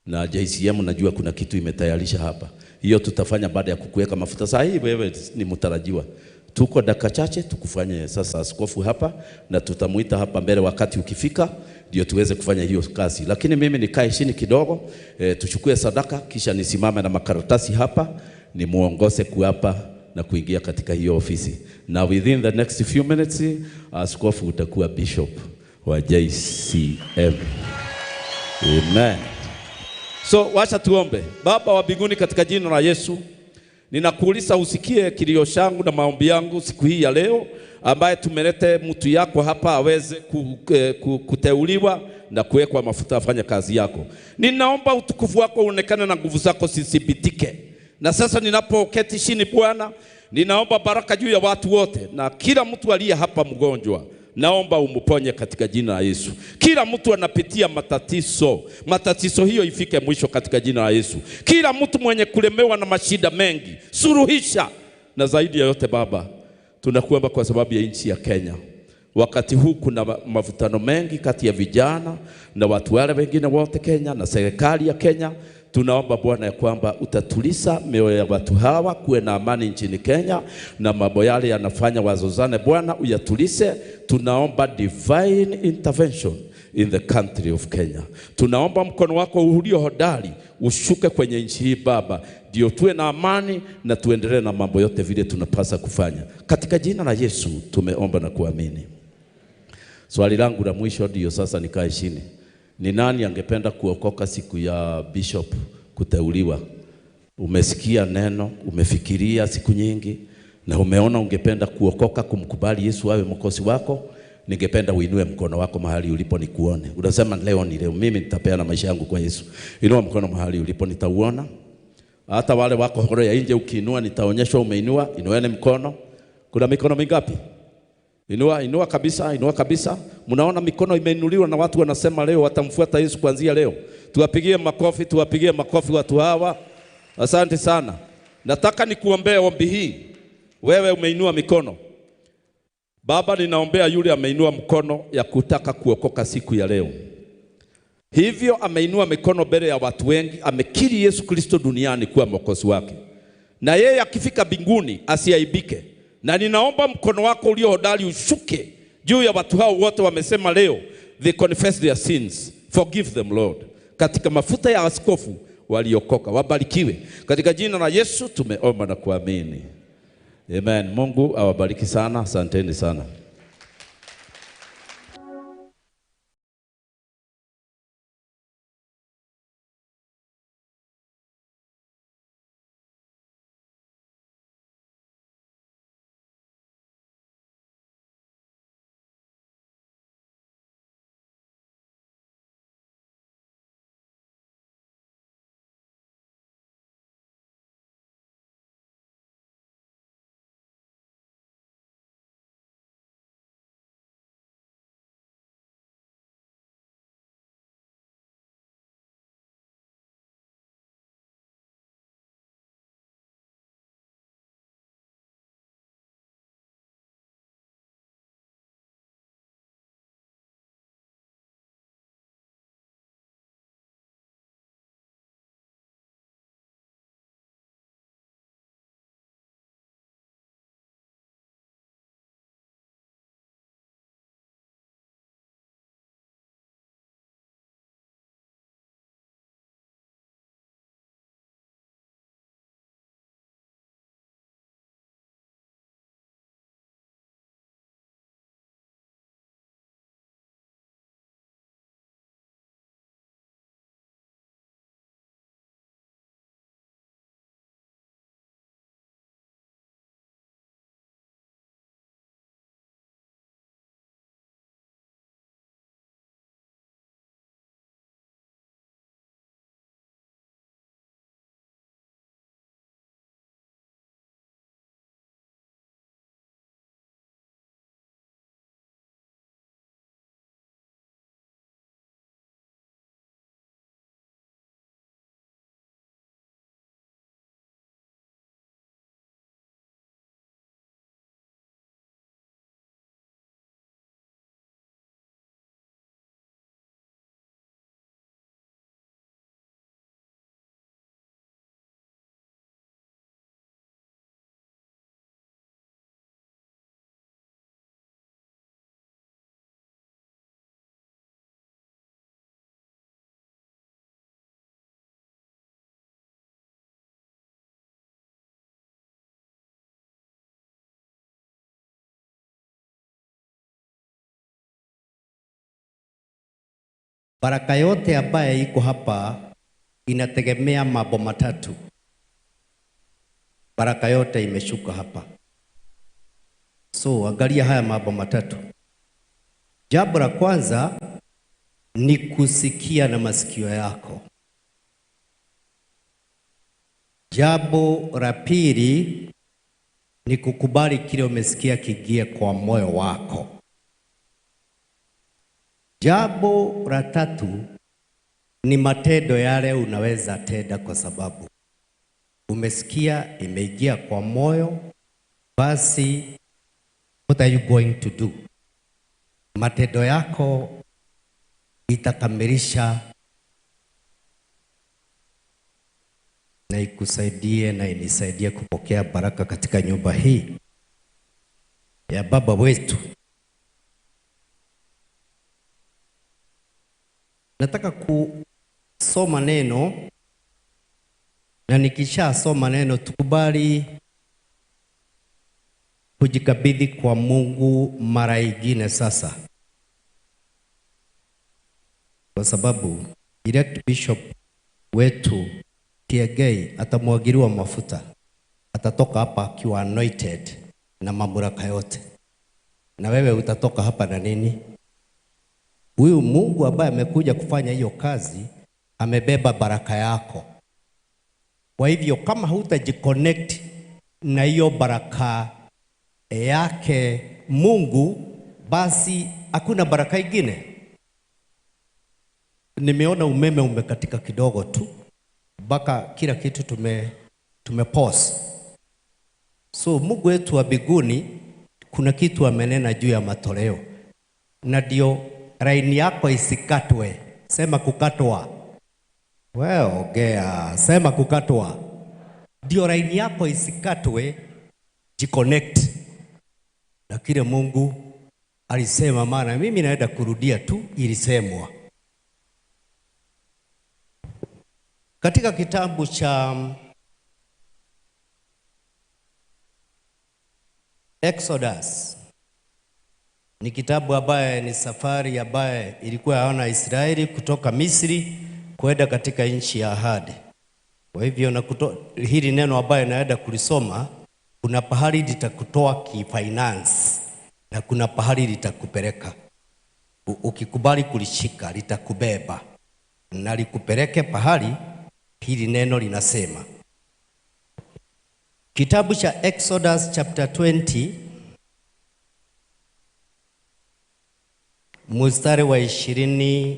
Speaker 4: Na JCM najua kuna kitu imetayarisha hapa. Hiyo tutafanya baada ya kukuweka mafuta. Saa hii wewe ni mtarajiwa. Tuko dakika chache tukufanye sasa askofu hapa, na tutamuita hapa mbele wakati ukifika ndio tuweze kufanya hiyo kazi. Lakini mimi nikae chini kidogo, tuchukue sadaka kisha nisimame na makaratasi hapa nimuongoze kuapa na kuingia katika hiyo ofisi. Na within the next few minutes askofu utakuwa bishop wa JCM. Amen. So wacha tuombe. Baba wa mbinguni, katika jina la Yesu, ninakuuliza usikie kilio changu na maombi yangu siku hii ya leo, ambaye tumelete mtu yako hapa aweze kuteuliwa na kuwekwa mafuta afanye kazi yako. Ninaomba utukufu wako uonekane na nguvu zako zisibitike. Na sasa ninapoketi chini Bwana, ninaomba baraka juu ya watu wote na kila mtu aliye hapa mgonjwa. Naomba umuponye katika jina la Yesu. Kila mtu anapitia matatizo, matatizo hiyo ifike mwisho katika jina la Yesu. Kila mtu mwenye kulemewa na mashida mengi, suluhisha. Na zaidi ya yote Baba, tunakuomba kwa sababu ya nchi ya Kenya. Wakati huu kuna mavutano mengi kati ya vijana na watu wale wengine wote Kenya na serikali ya Kenya. Tunaomba Bwana ya kwamba utatuliza mioyo ya watu hawa, kuwe na amani nchini Kenya, na mambo yale yanafanya wazozane, Bwana uyatulize. Tunaomba divine intervention in the country of Kenya. Tunaomba mkono wako ulio hodari ushuke kwenye nchi hii Baba, ndio tuwe na amani na tuendelee na mambo yote vile tunapasa kufanya. Katika jina la Yesu tumeomba na kuamini. Swali langu la mwisho ndio sasa nikae chini. Ni nani angependa kuokoka siku ya bishop kuteuliwa? Umesikia neno, umefikiria siku nyingi na umeona ungependa kuokoka, kumkubali Yesu awe mwokozi wako. Ningependa uinue mkono wako mahali ulipo nikuone. Unasema leo ni leo, mimi nitapeana maisha yangu kwa Yesu. Inua mkono mahali ulipo nitauona. Hata wale wako horo ya nje ukiinua nitaonyeshwa umeinua. Inueni mkono. Kuna mikono mingapi? Inua, inua kabisa, inua kabisa. Mnaona mikono imeinuliwa na watu wanasema leo watamfuata Yesu kuanzia leo. Tuwapigie makofi, tuwapigie makofi watu hawa. Asante sana. Nataka nikuombee ombi hii. Wewe umeinua mikono. Baba, ninaombea yule ameinua mkono ya kutaka kuokoka siku ya leo. Hivyo ameinua mikono mbele ya watu wengi, amekiri Yesu Kristo duniani kuwa mwokozi wake. Na yeye akifika mbinguni asiaibike. Na ninaomba mkono wako ulio hodari ushuke juu ya watu hao wote wamesema leo they confess their sins. Forgive them, Lord. Katika mafuta ya askofu waliokoka wabarikiwe. Katika jina la Yesu tumeomba na kuamini. Amen. Mungu awabariki sana. Asanteni sana.
Speaker 20: Baraka yote ambaye iko hapa inategemea mambo matatu. Baraka yote imeshuka hapa. So angalia haya mambo matatu. Jambo la kwanza ni kusikia na masikio yako. Jambo la pili ni kukubali kile umesikia kiingie kwa moyo wako. Jambo la tatu ni matendo yale unaweza tenda kwa sababu umesikia, imeingia kwa moyo, basi what are you going to do? Matendo yako itakamilisha na ikusaidie na inisaidie kupokea baraka katika nyumba hii ya Baba wetu. Nataka kusoma neno, na nikishasoma neno tukubali kujikabidhi kwa Mungu mara ingine sasa, kwa sababu elect bishop wetu Kiengei atamwagiliwa mafuta, atatoka hapa akiwa anointed na mamlaka yote. Na wewe utatoka hapa na nini? Huyu Mungu ambaye amekuja kufanya hiyo kazi amebeba baraka yako. Kwa hivyo kama hutajiconnect na hiyo baraka yake Mungu, basi hakuna baraka ingine. Nimeona umeme umekatika kidogo tu, mpaka kila kitu tume pause. So Mungu wetu wa mbinguni kuna kitu amenena juu ya matoleo, na ndio laini yako isikatwe. Sema kukatwa. Wewe ongea, sema kukatwa. Ndio laini yako isikatwe, jiconnect na kile Mungu alisema, maana mimi naenda kurudia tu ilisemwa. Katika kitabu cha Exodus, ni kitabu ambaye ni safari ambaye ilikuwa yaona Israeli kutoka Misri kwenda katika nchi ya ahadi. Kwa hivyo na hili neno ambaye naenda kulisoma, kuna pahali litakutoa kifinance na kuna pahali litakupeleka. Ukikubali kulishika litakubeba na likupeleke pahali hili neno linasema. Kitabu cha Exodus chapter 20 mstari wa 24.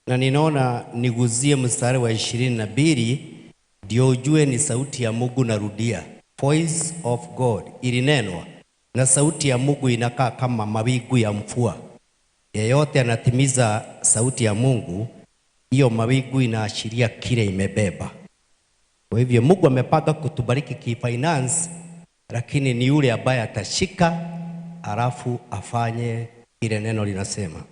Speaker 20: Na ninaona niguzie mstari wa 22 ndio ujue ni sauti ya Mungu. Narudia, voice of God ilinenwa, na sauti ya Mungu inakaa kama mawingu ya mvua. Yeyote anatimiza sauti ya Mungu, hiyo mawingu inaashiria kile imebeba. Kwa hivyo Mungu amepanga kutubariki kifinance, lakini ni yule ambaye atashika alafu afanye kile neno linasema.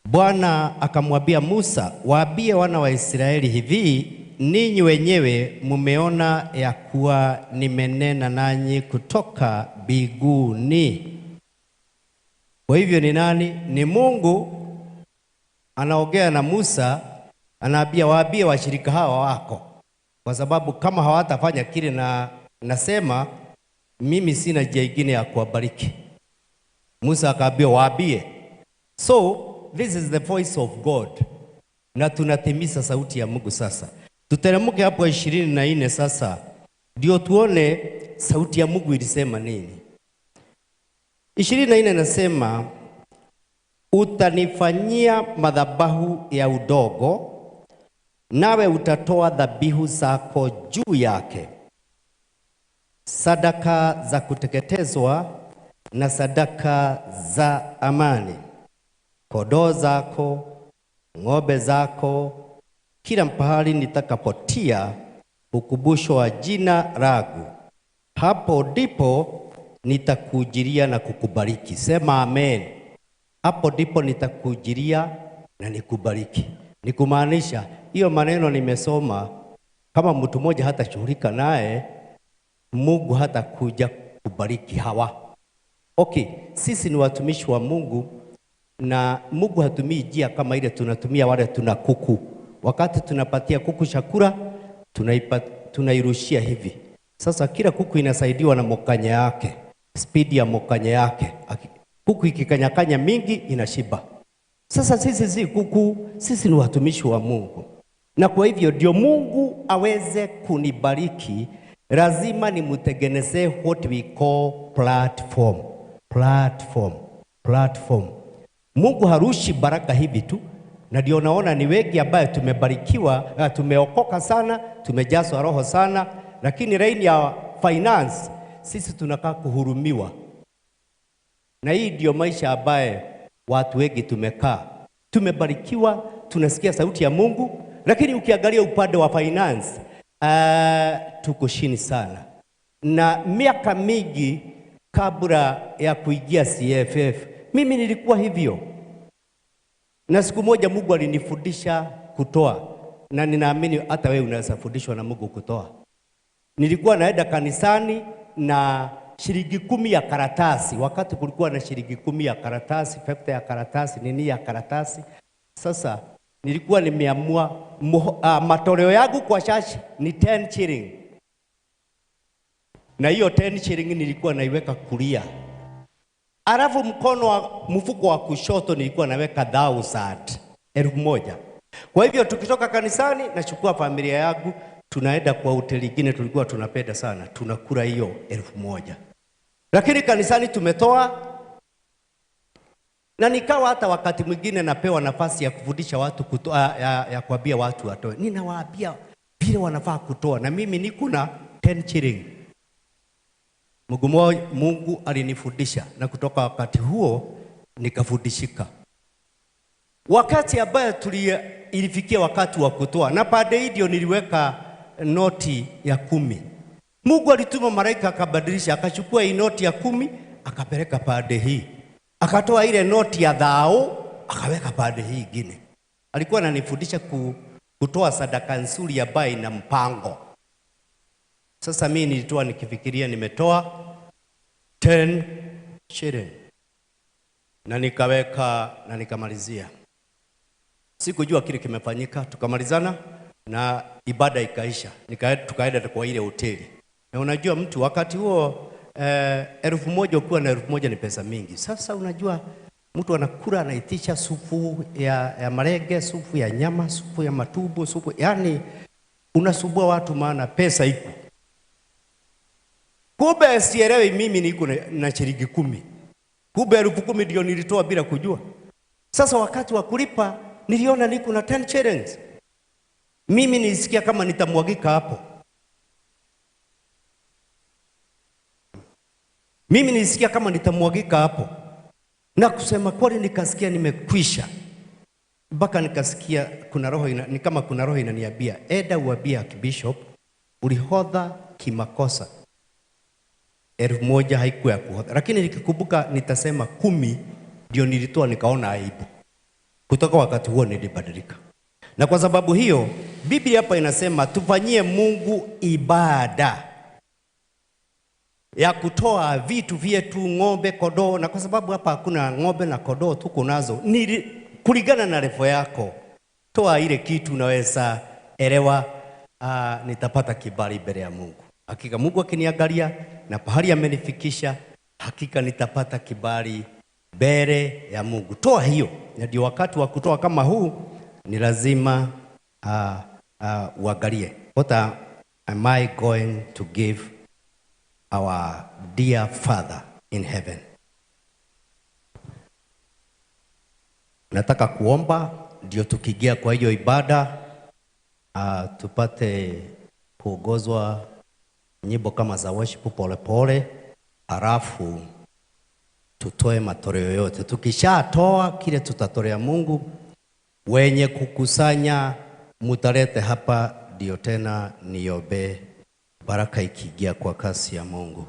Speaker 20: Bwana akamwambia Musa, waambie wana wa Israeli hivi, ninyi wenyewe mumeona ya kuwa nimenena nanyi kutoka mbinguni. Kwa hivyo ni nani? Ni Mungu anaongea na Musa, anaambia waambie washirika hawa wako, kwa sababu kama hawatafanya kile na nasema mimi sina njia nyingine ya kuwabariki. Musa akaambia waambie. So this is the voice of God, na tunatimiza sauti ya Mungu sasa. Tuteremke hapo 24 sasa, ndio tuone sauti ya Mungu ilisema nini. 24 nasema, utanifanyia madhabahu ya udogo, nawe utatoa dhabihu zako juu yake, sadaka za kuteketezwa na sadaka za amani, kondoo zako, ng'ombe zako, kila pahali nitakapotia ukumbusho wa jina langu, hapo ndipo nitakujilia na kukubariki. Sema amen. Hapo ndipo nitakujilia na nikubariki. Nikumaanisha hiyo maneno nimesoma, Kama mtu mmoja hatashughulika naye, Mungu hatakuja kubariki hawa. Okay, sisi ni watumishi wa Mungu na Mungu hatumii njia kama ile tunatumia wale tuna kuku. Wakati tunapatia kuku chakula, tunairushia hivi. Sasa kila kuku inasaidiwa na mokanya yake, spidi ya mokanya yake. Kuku ikikanyakanya mingi inashiba. Sasa sisi si kuku, sisi ni watumishi wa Mungu. Na kwa hivyo ndio Mungu aweze kunibariki, lazima nimutengenezee what we call platform. Platform, platform. Mungu harushi baraka hivi tu, na ndio naona ni wengi ambaye tumebarikiwa, tumeokoka sana, tumejazwa roho sana, lakini raini ya finance sisi tunakaa kuhurumiwa. Na hii ndio maisha ambaye watu wengi tumekaa. Tumebarikiwa, tunasikia sauti ya Mungu, lakini ukiangalia upande wa finance, tuko chini sana. Na miaka mingi kabla ya kuingia CFF, mimi nilikuwa hivyo. Na siku moja Mungu alinifundisha kutoa, na ninaamini hata wewe unaweza fundishwa na Mungu kutoa. Nilikuwa naenda kanisani na shilingi 10 ya karatasi. Wakati kulikuwa na shilingi 10 ya karatasi, 50 ya karatasi, nini ya karatasi. Sasa nilikuwa nimeamua matoleo yangu kwa shashi ni 10 shilling. Na hiyo 10 shilling nilikuwa naiweka kulia. Alafu mkono wa mfuko wa kushoto nilikuwa naweka 1,000, 1,000. Kwa hivyo tukitoka kanisani nachukua familia yangu tunaenda kwa hoteli nyingine tulikuwa tunapenda sana, tunakula hiyo 1,000. Lakini kanisani tumetoa, na nikawa hata wakati mwingine napewa nafasi ya kufundisha watu kutoa, ya kuambia watu watoe. Ninawaambia vile wanafaa kutoa, na mimi niko na 10 shilling. Mungu alinifundisha, na kutoka wakati huo nikafundishika. Wakati ambaye ilifikia wakati wa kutoa, na baada hiyo niliweka noti ya 10. Mungu alituma malaika akabadilisha, akachukua hii noti ya 10 akapeleka pande hii. Akatoa ile noti ya dhao akaweka pande hii nyingine. Alikuwa ananifundisha kutoa sadaka nzuri ya bai na mpango. Sasa mimi nilitoa nikifikiria nimetoa 10 shilling. Na nikaweka na nikamalizia. Sikujua kile kimefanyika, tukamalizana na ibada ikaisha. Tukaenda kwa ile hoteli. Na unajua mtu wakati huo 1,000 ukiwa na 1,000 ni pesa mingi. Sasa unajua mtu anakula anaitisha supu ya marege, supu ya nyama, supu ya matubo, supu, yani unasubua watu maana pesa iko. Kumbe sielewi mimi niko na shilingi 10. Kumbe 10,000 ndio nilitoa bila kujua. Sasa wakati wa kulipa niliona niko na 10 shillings. Mimi nilisikia kama nitamwagika hapo. Mimi nilisikia kama nitamwagika hapo. Na kusema kweli nikasikia nimekwisha. Mpaka nikasikia kuna roho ni kama kuna roho inaniambia, eda uambie Archbishop ulihodha kimakosa. 1,000 haikuwa ya kuhodha. Lakini nikikumbuka nitasema 10 ndio nilitoa nikaona aibu. Kutoka wakati huo nilibadilika. Na kwa sababu hiyo Biblia hapa inasema tufanyie Mungu ibada ya kutoa vitu vyetu, ng'ombe, kondoo. Na kwa sababu hapa hakuna ng'ombe na kondoo tuko nazo, ni kulingana na refu yako. Toa ile kitu unaweza elewa, nitapata kibali mbele ya Mungu. Hakika Mungu akiniangalia na pahali amenifikisha, hakika nitapata kibali mbele ya Mungu. Toa hiyo. Na ndio wakati wa kutoa kama huu ni lazima uangalie. What am I going to give our dear Father in heaven? Nataka kuomba ndio tukiingia kwa hiyo ibada tupate kuongozwa nyimbo kama za worship pole pole, halafu tutoe matoleo yote. Tukishatoa kile tutatolea Mungu, wenye kukusanya mutalete hapa ndio tena niombe baraka ikiingia kwa kasi ya Mungu.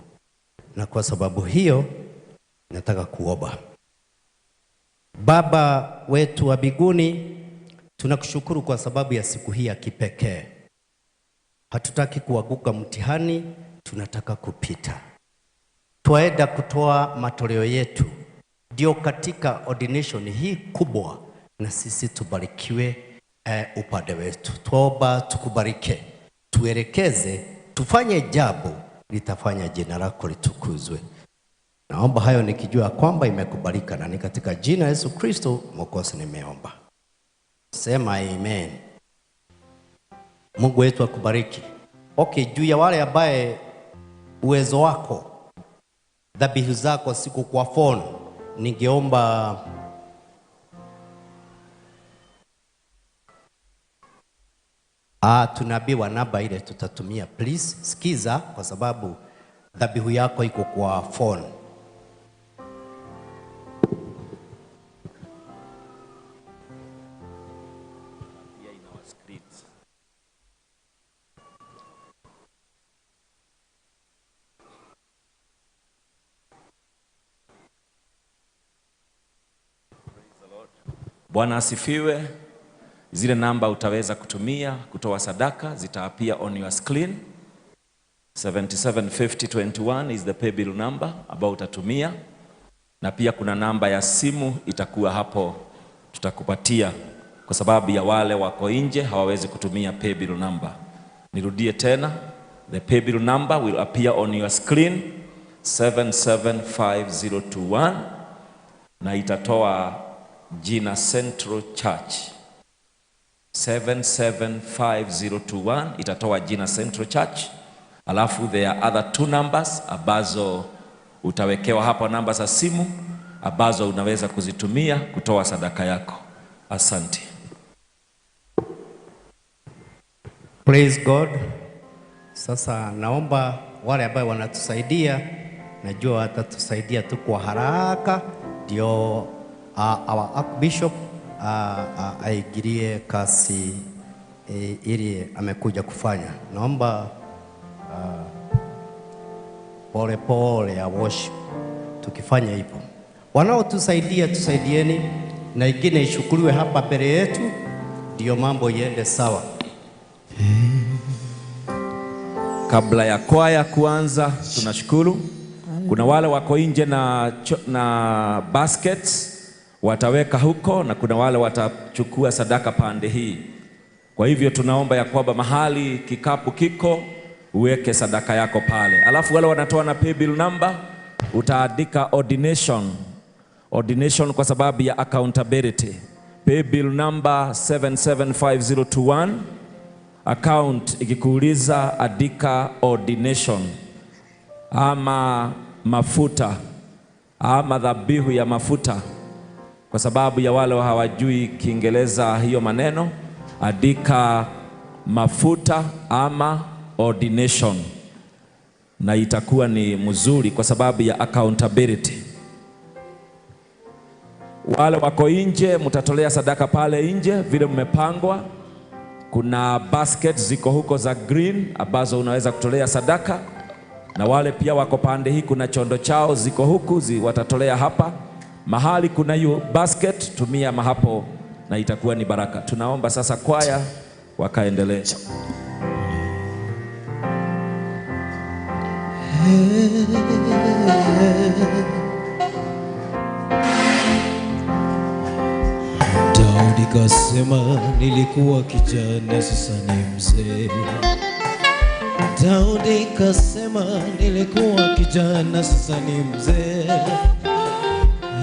Speaker 20: Na kwa sababu hiyo nataka kuomba. Baba wetu wa mbinguni, tunakushukuru kwa sababu ya siku hii ya kipekee. Hatutaki kuanguka mtihani, tunataka kupita. Twaenda kutoa matoleo yetu, ndio katika ordination hii kubwa, na sisi tubarikiwe upande wetu. Tuomba tukubarike, tuelekeze, tufanye jambo litafanya jina lako litukuzwe. Naomba hayo nikijua kwamba imekubalika, na ni katika jina Yesu Kristo Mwokozi nimeomba. Sema amen. Mungu wetu akubariki. Okay, juu ya wale ambaye uwezo wako dhabihu zako siku kwa phone, ningeomba tunaambiwa namba ile tutatumia. Please sikiza, kwa sababu dhabihu yako iko kwa phone.
Speaker 13: Bwana asifiwe. Zile namba utaweza kutumia kutoa sadaka zitaapia on your screen. 775021 is the pay bill number ambao utatumia, na pia kuna namba ya simu itakuwa hapo, tutakupatia kwa sababu ya wale wako nje hawawezi kutumia pay bill number. Nirudie tena, the pay bill number will appear on your screen 775021, na itatoa jina Central Church. 775021 itatoa jina Central Church. Alafu there are other two numbers ambazo utawekewa hapo, namba za simu ambazo unaweza kuzitumia kutoa sadaka yako. Asante.
Speaker 20: Praise God. Sasa naomba wale ambao wanatusaidia, najua watatusaidia tu kwa haraka, ndio our Archbishop aingilie kasi ili amekuja kufanya. Naomba pole pole ya worship tukifanya hivyo. Wanaotusaidia tusaidieni, na ingine ishukuriwe hapa mbele yetu, ndio mambo iende sawa.
Speaker 13: Kabla ya kwaya kuanza, tunashukuru. Kuna wale wako nje na baskets wataweka huko, na kuna wale watachukua sadaka pande hii. Kwa hivyo tunaomba ya kwamba mahali kikapu kiko uweke sadaka yako pale. Alafu wale wanatoa na pay bill number utaandika ordination. Ordination kwa sababu ya accountability. Pay bill number 775021. Account ikikuuliza andika ordination ama mafuta ama dhabihu ya mafuta. Kwa sababu ya wale hawajui Kiingereza hiyo maneno, andika mafuta ama ordination, na itakuwa ni mzuri kwa sababu ya accountability. Wale wako nje mtatolea sadaka pale nje vile mmepangwa. Kuna basket ziko huko za green ambazo unaweza kutolea sadaka, na wale pia wako pande hii kuna chondo chao ziko huku watatolea hapa. Mahali kuna hiyo basket tumia mahapo na itakuwa ni baraka. Tunaomba sasa kwaya wakaendelee.
Speaker 7: Daudi kasema nilikuwa kijana sasa ni mzee. Daudi kasema nilikuwa kijana sasa ni mzee.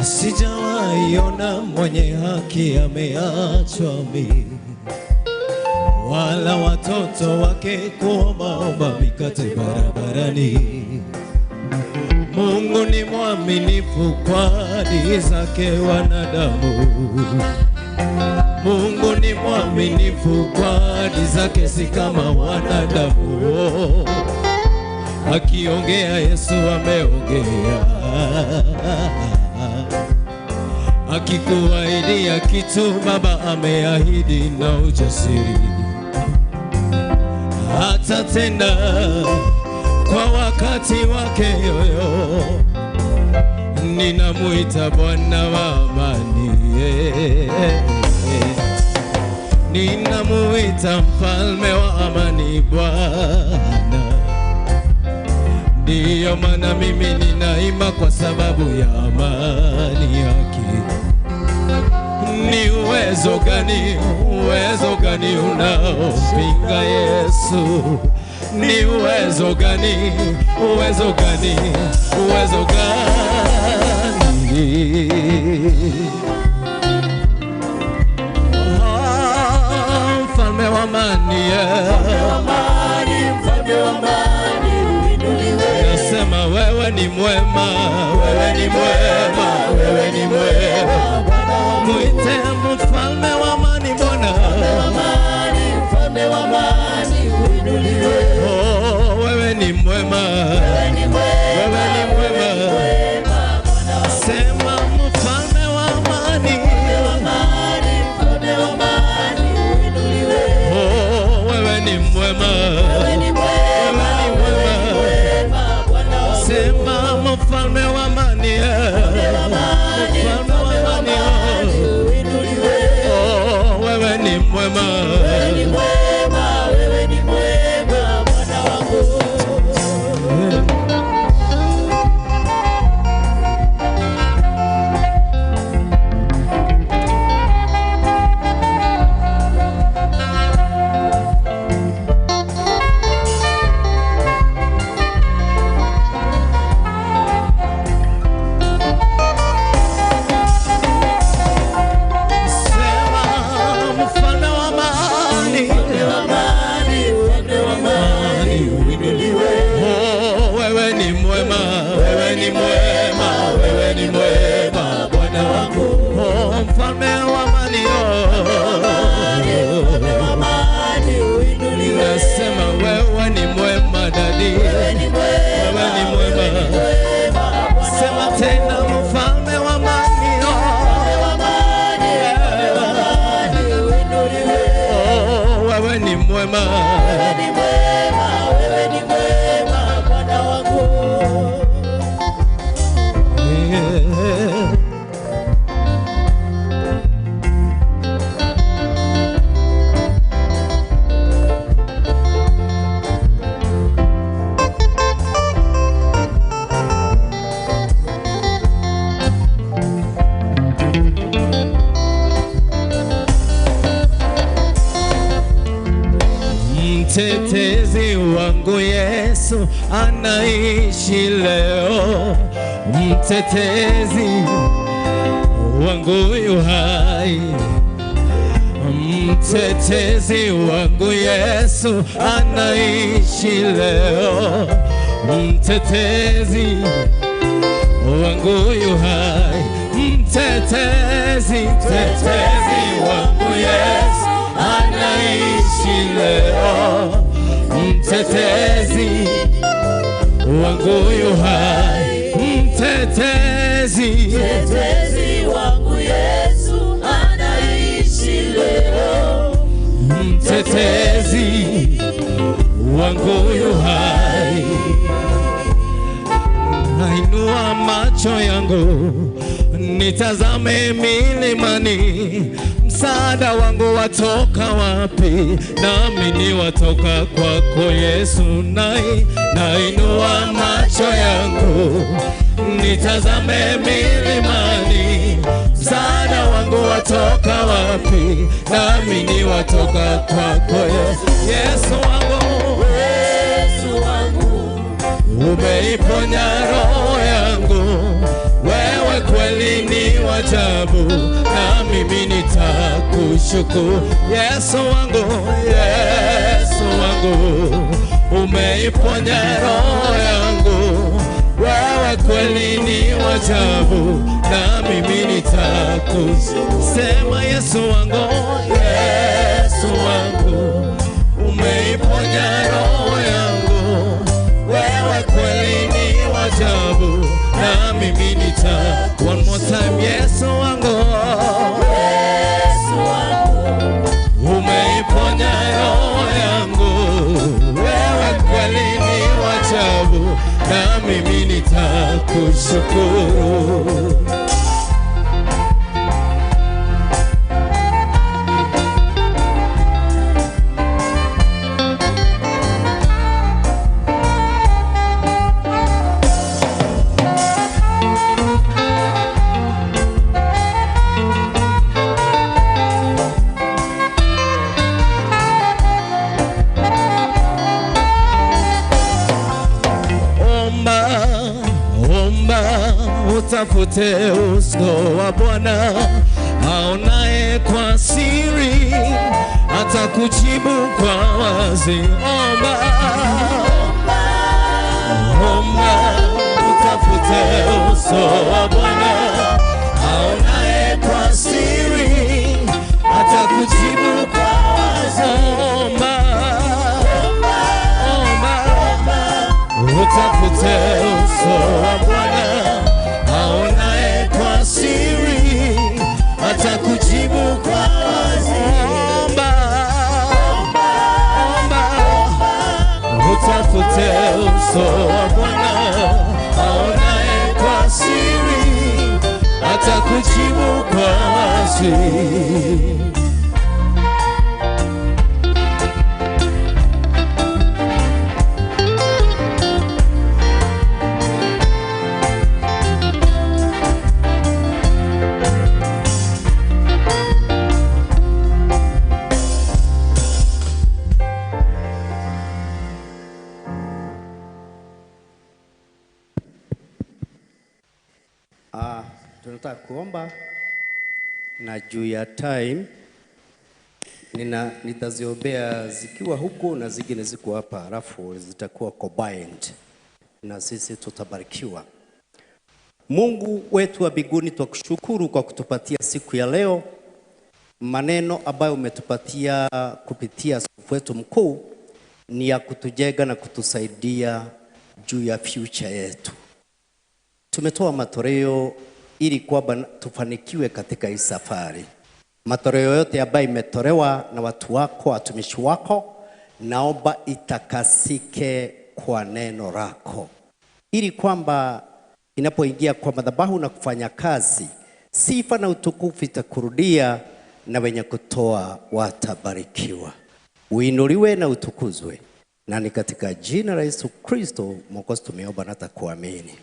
Speaker 7: Sijawahi ona mwenye haki ameachwa mimi, wala watoto wake kuombaomba mikate barabarani. Mungu ni mwaminifu kwa ahadi zake wanadamu. Mungu ni mwaminifu kwa ahadi zake, si kama wanadamu. Akiongea Yesu ameongea, akikuahidia kitu Baba ameahidi na ujasiri, atatenda kwa wakati wake. Yoyo ninamuita Bwana wa amani, Ninamuita mfalme wa amani Bwana. Ndiyo maana mimi ninaimba kwa sababu ya amani yake. Ni uwezo gani unaopinga Yesu? Ni uwezo gani, uwezo gani, uwezo gani? Oh, mfalme wa amani,
Speaker 1: mfalme wa amani uinuliwe.
Speaker 7: Nasema wewe ni mwema, wewe ni mwema, wewe ni mwema. Mwite mfalme wa amani Bwana.
Speaker 1: Mfalme wa amani uinuliwe.
Speaker 7: Oh, wewe ni mwema,
Speaker 1: wewe ni mwema,
Speaker 7: wewe ni mwema. Sema mfalme wa amani,
Speaker 1: mfalme wa amani uinuliwe.
Speaker 7: Oh, wewe ni mwema,
Speaker 1: wewe ni mwema,
Speaker 7: wewe ni mwema. Sema mfalme wa amani,
Speaker 1: mfalme wa amani uinuliwe.
Speaker 7: Oh, wewe ni mwema,
Speaker 1: wewe ni mwema, wewe ni mwema Bwana wangu.
Speaker 7: Sema mfalme wa amani,
Speaker 1: mfalme wa amani, mfalme wa amani uinuliwe.
Speaker 7: Oh, wewe ni mwema, wewe ni mwema, wewe ni mwema Bwana wangu. Oh, mfalme wa amani, oh,
Speaker 1: mfalme wa amani uinuliwe.
Speaker 7: Nasema wewe ni mwema dadi,
Speaker 1: wewe ni mwema,
Speaker 7: wewe ni mwema. Sema tena mfalme wa amani, oh,
Speaker 1: mfalme wa amani, mfalme wa amani uinuliwe.
Speaker 7: Oh, wewe ni mwema,
Speaker 1: wewe ni mwema, wewe ni mwema Bwana wangu.
Speaker 7: Yeah. Mtetezi wangu Yesu anaishi leo, mtetezi wangu yu hai, mtetezi wangu Yesu anaishi leo, mtetezi wangu yu hai, mtetezi, mtetezi wangu Yesu anaishi leo, mtetezi wangu yu hai, mtetezi,
Speaker 1: mtetezi wangu Yesu anaishi leo,
Speaker 7: mtetezi wangu yu hai. Nainua macho yangu nitazame milimani, msaada wangu watoka wapi? Nami ni watoka kwako Yesu. Nainua macho yangu nitazame milimani, msaada wangu watoka wapi? Nami ni watoka kwako Yesu. Yesu wangu,
Speaker 1: Yesu wangu,
Speaker 7: umeiponya roho yangu, wewe kweli ni wa ajabu, na mimi nitakushukuru. Yesu wangu, Yesu wangu, umeiponya roho yangu, wewe kweli ni wa ajabu, na mimi nitakushukuru. Sema Yesu wangu, Yesu wangu, umeiponya roho yangu, wewe kweli ni wa ajabu, na mimi nita. One more time, Yesu wangu,
Speaker 1: Yesu wangu,
Speaker 7: umeiponya roho yangu, wewe kweli ni wa ajabu, na mimi nitakushukuru. utafute uso wa Bwana, aonaye kwa siri atakujibu kwa wazi. Omba, omba, utafute uso wa Bwana, aonaye kwa siri atakujibu kwa wazi. Omba, omba, utafute uso wa Bwana, aonaye kwa siri atakujibu kwa wazi. Omba, omba, utafute uso wa Bwana, aonaye kwa siri atakujibu kwa wazi.
Speaker 20: Tunataka kuomba na juu ya time nitaziombea zikiwa huku na zingine ziko hapa, halafu zitakuwa combined na sisi tutabarikiwa. Mungu wetu wa mbinguni, twakushukuru kwa kutupatia siku ya leo, maneno ambayo umetupatia kupitia askofu wetu mkuu ni ya kutujenga na kutusaidia juu ya future yetu. Tumetoa matoleo ili kwamba tufanikiwe katika hii safari. Matoleo yote ambayo imetolewa na watu wako, watumishi wako, naomba itakasike kwa neno lako, ili kwamba inapoingia kwa madhabahu na kufanya kazi, sifa na utukufu itakurudia na wenye kutoa watabarikiwa. Uinuliwe na utukuzwe, na ni katika jina la Yesu Kristo Mwokozi tumeomba na kuamini.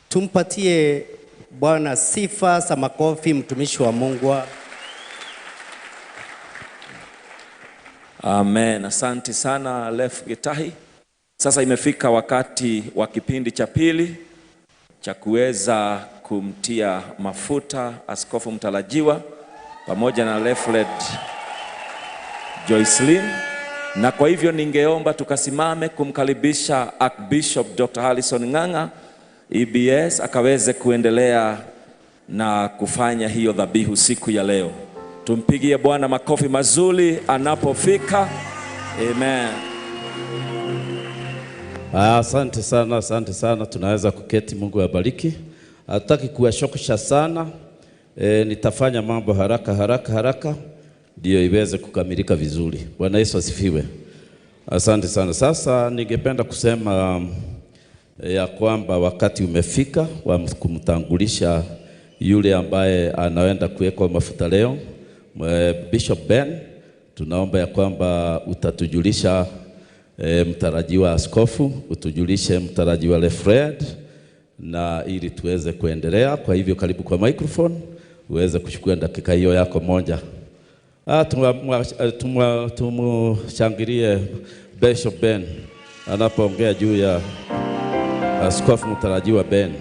Speaker 20: Tumpatie Bwana sifa za makofi mtumishi wa Mungu.
Speaker 13: Amen. Asante sana Lef Gitahi. Sasa imefika wakati wa kipindi cha pili cha kuweza kumtia mafuta askofu mtarajiwa pamoja na Lefred Joycelyn. Na kwa hivyo ningeomba tukasimame kumkaribisha Archbishop Dr. Harrison Ng'ang'a EBS akaweze kuendelea na kufanya hiyo dhabihu siku ya leo. Tumpigie Bwana makofi mazuri anapofika. Amen.
Speaker 4: Asante sana, asante sana. Tunaweza kuketi. Mungu awabariki. Hataki kuwashokosha sana. Nitafanya mambo haraka haraka haraka ndio iweze kukamilika vizuri. Bwana Yesu asifiwe. Asante sana. Sasa ningependa kusema ya kwamba wakati umefika wa kumtangulisha yule ambaye anaenda kuwekwa mafuta leo, Bishop Ben. Tunaomba ya kwamba utatujulisha mtarajiwa askofu, utujulishe mtarajiwa Lefred, na ili tuweze kuendelea. Kwa hivyo karibu kwa microphone uweze kuchukua dakika hiyo yako moja. Tumushangilie Bishop Ben anapoongea juu ya askofu mtarajiwa Ben.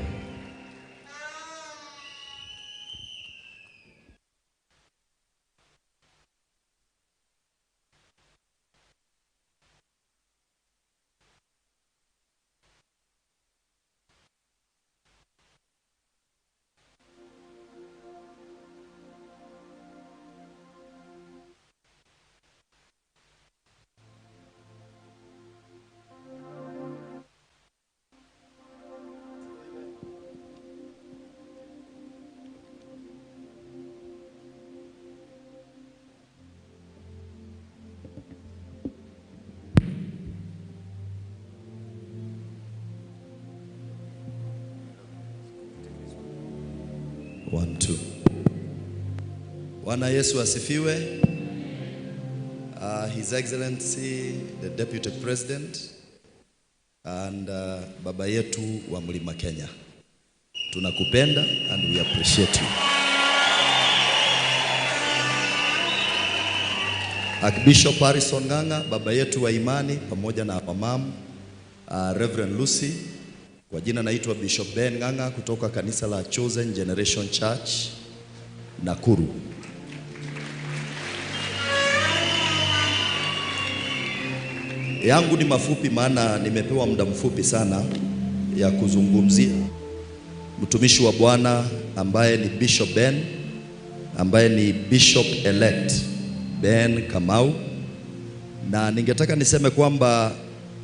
Speaker 10: One, two. Bwana Yesu asifiwe. His Excellency the Deputy President and baba yetu wa Mlima Kenya, tunakupenda and we appreciate you. Archbishop Harrison Ng'ang'a, baba yetu wa imani, pamoja na mamamu Reverend Lucy,
Speaker 5: Kwa jina naitwa Bishop Ben Ng'ang'a kutoka kanisa la Chosen Generation Church Nakuru. Yangu ni mafupi maana nimepewa muda mfupi sana ya kuzungumzia mtumishi wa Bwana ambaye ni Bishop Ben, ambaye ni Bishop Elect Ben Kamau. Na ningetaka niseme kwamba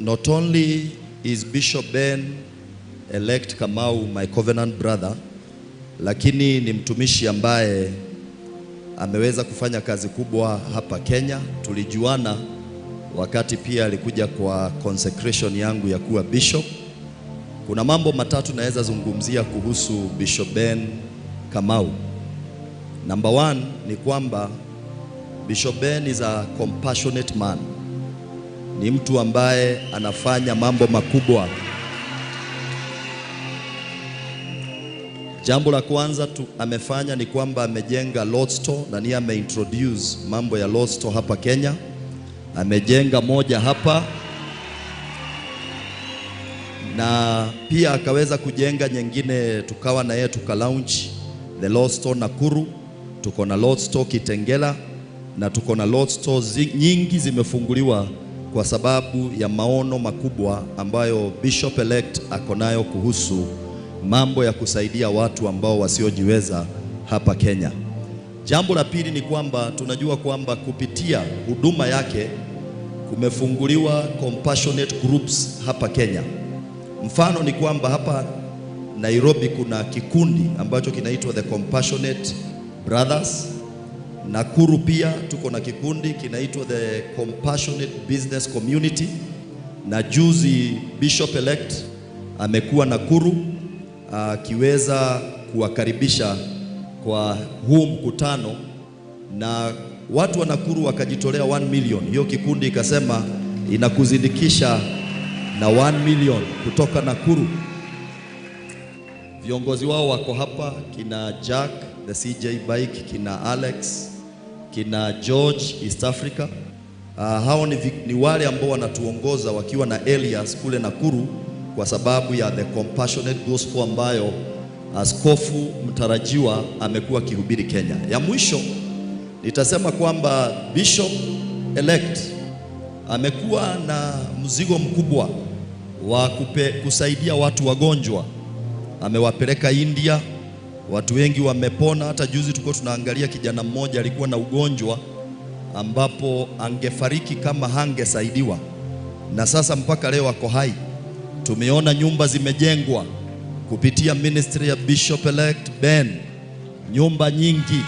Speaker 5: not only is Bishop Ben Elect Kamau my covenant brother, lakini ni mtumishi ambaye ameweza kufanya kazi kubwa hapa Kenya. Tulijuana wakati pia alikuja kwa consecration yangu ya kuwa bishop. Kuna mambo matatu naweza zungumzia kuhusu Bishop Ben Kamau. Number one ni kwamba Bishop Ben is a compassionate man. Ni mtu ambaye anafanya mambo makubwa. Jambo la kwanza tu amefanya ni kwamba amejenga Lord's Store, na ni ameintroduce mambo ya Lord's Store hapa Kenya. Amejenga moja hapa na pia akaweza kujenga nyingine, tukawa na yeye tuka launch the Lord's Store Nakuru. Tuko na Lord's Store Kitengela na tuko na Lord's Store nyingi zimefunguliwa kwa sababu ya maono makubwa ambayo Bishop Elect akonayo kuhusu mambo ya kusaidia watu ambao wasiojiweza hapa Kenya. Jambo la pili ni kwamba tunajua kwamba kupitia huduma yake kumefunguliwa compassionate groups hapa Kenya. Mfano ni kwamba hapa Nairobi kuna kikundi ambacho kinaitwa The Compassionate Brothers. Nakuru pia tuko na kikundi kinaitwa The Compassionate Business Community. Na juzi Bishop Elect amekuwa Nakuru akiweza kuwakaribisha kwa huu mkutano, na watu wa Nakuru wakajitolea 1 million. Hiyo kikundi ikasema inakuzindikisha na 1 million kutoka Nakuru. Viongozi wao wako hapa, kina Jack the CJ Bike, kina Alex, kina George East Africa. Hao ni wale ambao wanatuongoza wakiwa na Elias kule Nakuru kwa sababu ya the compassionate gospel ambayo askofu mtarajiwa amekuwa akihubiri Kenya. Ya mwisho nitasema kwamba Bishop Elect amekuwa na mzigo mkubwa wa kusaidia watu wagonjwa. Amewapeleka India, watu wengi wamepona. Hata juzi tulikuwa tunaangalia kijana mmoja alikuwa na ugonjwa ambapo angefariki kama hangesaidiwa, na sasa mpaka leo ako hai. Tumeona nyumba zimejengwa kupitia ministry ya Bishop Elect Ben, nyumba nyingi.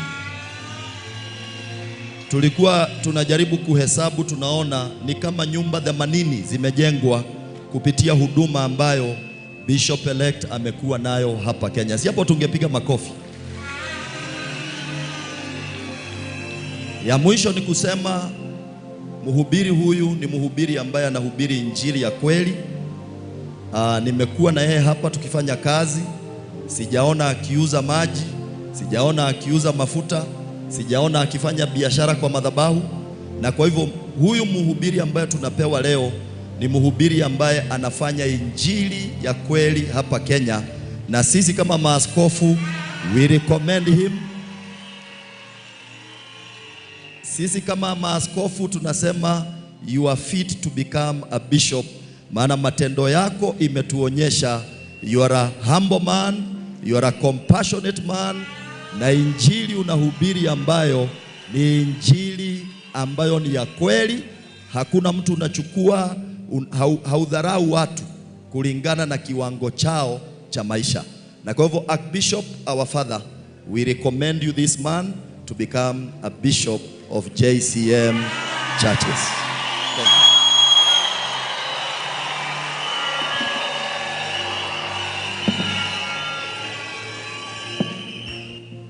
Speaker 5: Tulikuwa tunajaribu kuhesabu, tunaona ni kama nyumba 80 zimejengwa kupitia huduma ambayo Bishop Elect amekuwa nayo hapa Kenya. Si hapo tungepiga makofi. Ya mwisho ni kusema mhubiri huyu ni mhubiri ambaye anahubiri injili ya kweli. Nimekuwa na yeye hapa tukifanya kazi, sijaona akiuza maji, sijaona akiuza mafuta, sijaona akifanya biashara kwa madhabahu. Na kwa hivyo huyu mhubiri ambaye tunapewa leo ni mhubiri ambaye anafanya injili ya kweli hapa Kenya, na sisi kama maaskofu we recommend him. Sisi kama maaskofu tunasema you are fit to become a bishop, maana matendo yako imetuonyesha you are a humble man, you are a compassionate man, na injili unahubiri ambayo ni injili ambayo ni ya kweli. Hakuna mtu unachukua, haudharau watu kulingana na kiwango chao cha maisha. Na kwa hivyo Archbishop, our father, we recommend you this man to become a bishop of JCM churches. Thank you.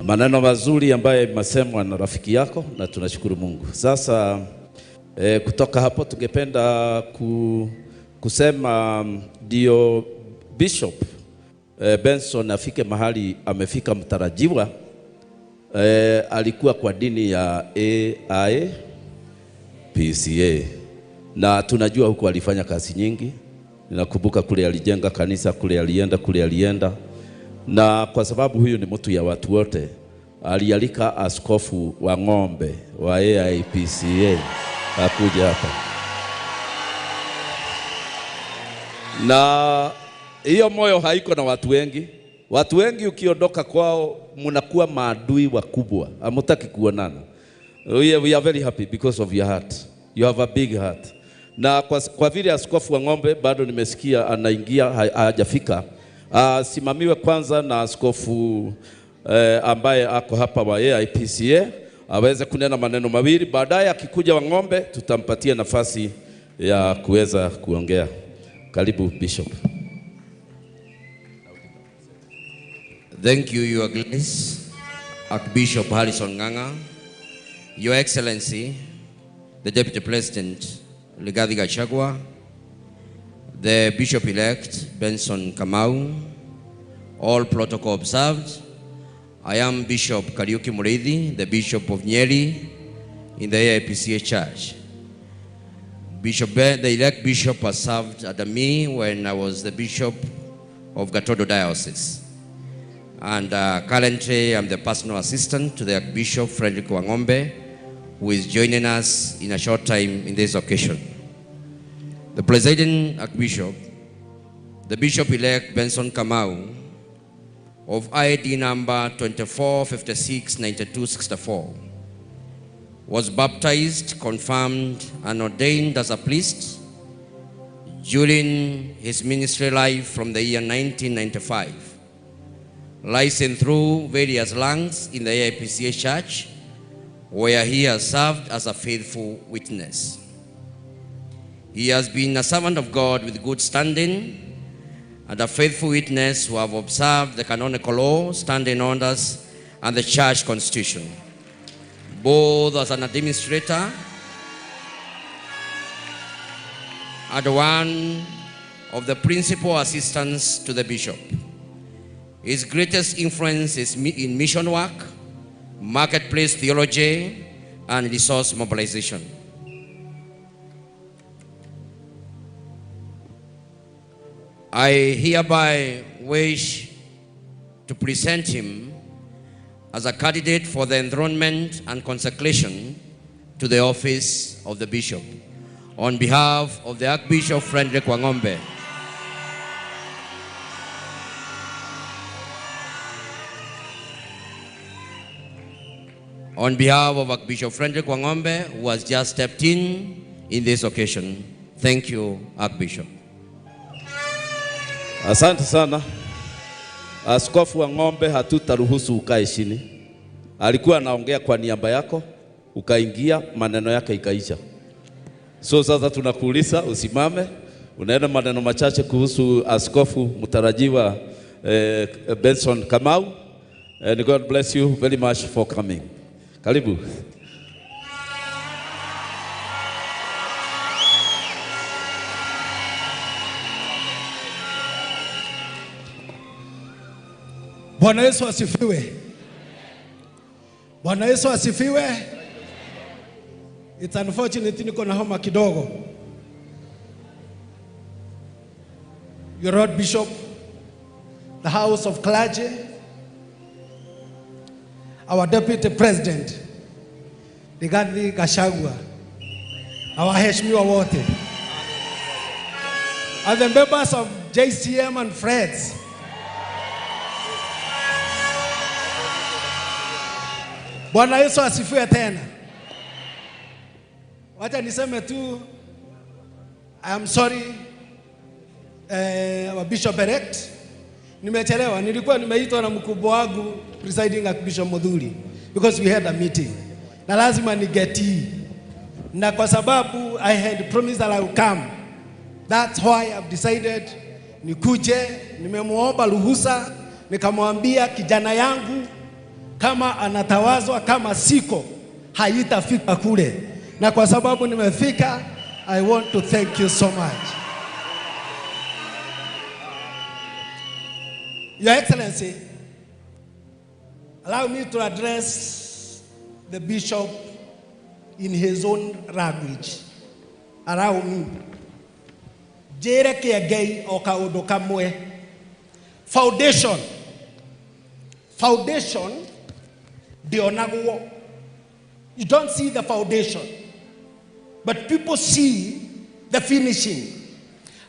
Speaker 4: Maneno mazuri ambayo yamesemwa na rafiki yako, na tunashukuru Mungu. Sasa kutoka hapo tungependa kusema ndio Bishop Benson afike mahali amefika mtarajiwa. Alikuwa kwa dini ya AIPCA, na tunajua huko alifanya kazi nyingi. Ninakumbuka kule alijenga kanisa, kule alienda, kule alienda. Na kwa sababu huyu ni mtu ya watu wote, alialika askofu wa Ng'ombe wa AIPCA akuja hapa. Na hiyo moyo haiko na watu wengi. Watu wengi ukiondoka kwao mnakuwa maadui wakubwa, hamtaki kuonana. We are very happy because of your heart. You have a big heart. Na kwa vile askofu wa Ng'ombe bado nimesikia anaingia, hajafika, simamiwe kwanza na askofu ambaye ako hapa wa AIPCA aweze kunena maneno mawili. Baadaye akikuja wa Ng'ombe tutampatia nafasi ya kuweza kuongea. Karibu Bishop.
Speaker 8: Thank you, Your Grace, Archbishop Harrison Ng'ang'a, Your Excellency, the Deputy President Rigathi Gachagua, the Bishop-elect Benson Kamau, all protocol observed. I am Bishop Kariuki Muriithi, the Bishop of Nyeri in the AIPCA Church. Bishop Ben, the elect bishop, has served under me when I was the Bishop of Gatodo Diocese. And currently, I'm the personal assistant to the Archbishop Frederick Wang'ombe, who is joining us in a short time in this occasion. The presiding Archbishop, the Bishop-elect Benson Kamau, of ID number 24569264, was baptized, confirmed, and ordained as a priest during his ministry life from the year 1995. Rising through various ranks in the AIPCA Church, where he has served as a faithful witness. He has been a servant of God with good standing and a faithful witness who have observed the canonical law, standing orders, and the church constitution, both as an administrator and one of the principal assistants to the bishop. His greatest influence is in mission work, marketplace theology, and resource mobilization. I hereby wish to present him as a candidate for the enthronement and consecration to the office of the bishop on behalf of the Archbishop Frederick Wang'ombe. On behalf of Archbishop Frederick Wang'ombe, who has just stepped in this occasion, thank you, Archbishop.
Speaker 4: Asante sana. Askofu wa Ng'ombe hatutaruhusu ukae chini. Alikuwa anaongea kwa niaba yako, ukaingia, maneno yake ikaisha. So sasa tunakuuliza usimame, unaenda maneno machache kuhusu askofu mtarajiwa Benson Kamau. And God bless you very much for coming. Karibu.
Speaker 11: Bwana Yesu asifiwe. Bwana Yesu asifiwe. It's unfortunate niko na homa kidogo. Your Lord Bishop, the House of Clergy, our Deputy President, Rigathi Gachagua, our waheshimiwa wote, and the members of JCM and friends. Bwana Yesu asifiwe tena. Wacha niseme tu, I am sorry, our Bishop elect. Nimechelewa, nilikuwa nimeitwa na mkubwa wangu presiding Archbishop Muthuri because we had a meeting. Na lazima nigetii. Na kwa sababu I had promised that I would come. That's why I've decided nikuje. Nimemuomba ruhusa, nikamwambia kijana yangu kama anatawazwa kama siko haitafika kule. Na kwa sababu nimefika, I want to thank you so much. Your Excellency, allow me to address the bishop in his own language. Allow me. Njĩre Kĩengei o kaũndũ kamwe. Foundation. Foundation ndĩonagwo. You don't see the foundation, but people see the finishing.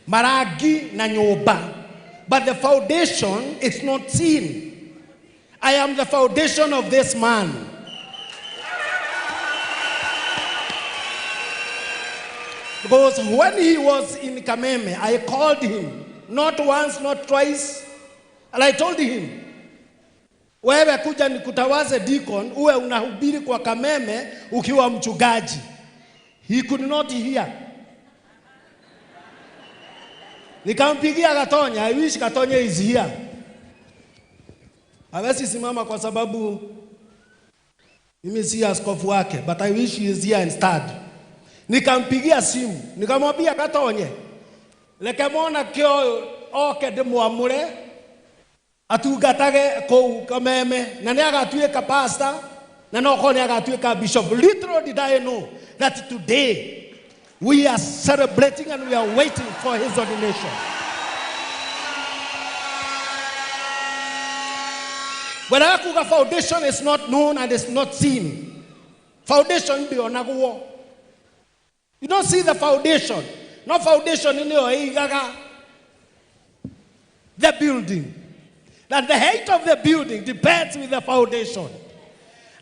Speaker 11: Marangi na nyũmba, but the foundation is not seen. I am the foundation of this man. Because when he was in Kameme, I called him, not once, not twice, and I told him, wewe kuja nikutawaze deacon, uwe unahubiri kwa Kameme ukiwa mchungaji. He could not hear. Nikampigia Gatonya, I wish Gatonya is here. Hawezi simama kwa sababu mimi si askofu wake, but I wish he is here instead. Nikampigia simu, nikamwambia Gatonye, reke mwanake ũyũ oke ndĩmwamũre atungatage kũu Kameme na nĩ agatuĩka pastor na no korwo nĩ agatuĩka bishop. Little did I know that today we are celebrating and we are waiting for his ordination. When I kuga foundation is not known and is not seen. Foundation ndĩonagwo. You don't see the foundation. No foundation nĩyo ĩigaga the building. That the height of the building depends with the foundation.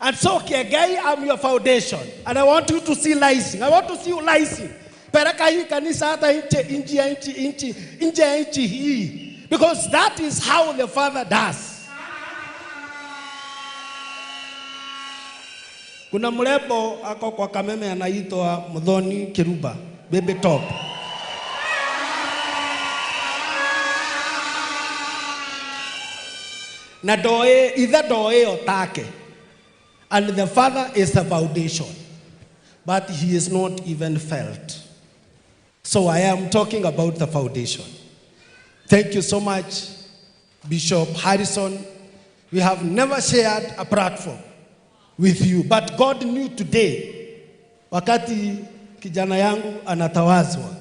Speaker 11: And so, Kiengei, I'm your foundation. And I want you to see rising. I want to see you rising. Peleka hii kanisa hata nje ya nchi ya nchi hii. Because that is how the Father does. Kuna mrembo ako kwa Kameme anaitwa Muthoni Kiruba, baby top. Na doe, ithe doe otake. And the Father is the foundation. But he is not even felt. So I am talking about the foundation. Thank you so much, Bishop Harrison. We have never shared a platform with you, but God knew today, wakati kijana yangu anatawazwa,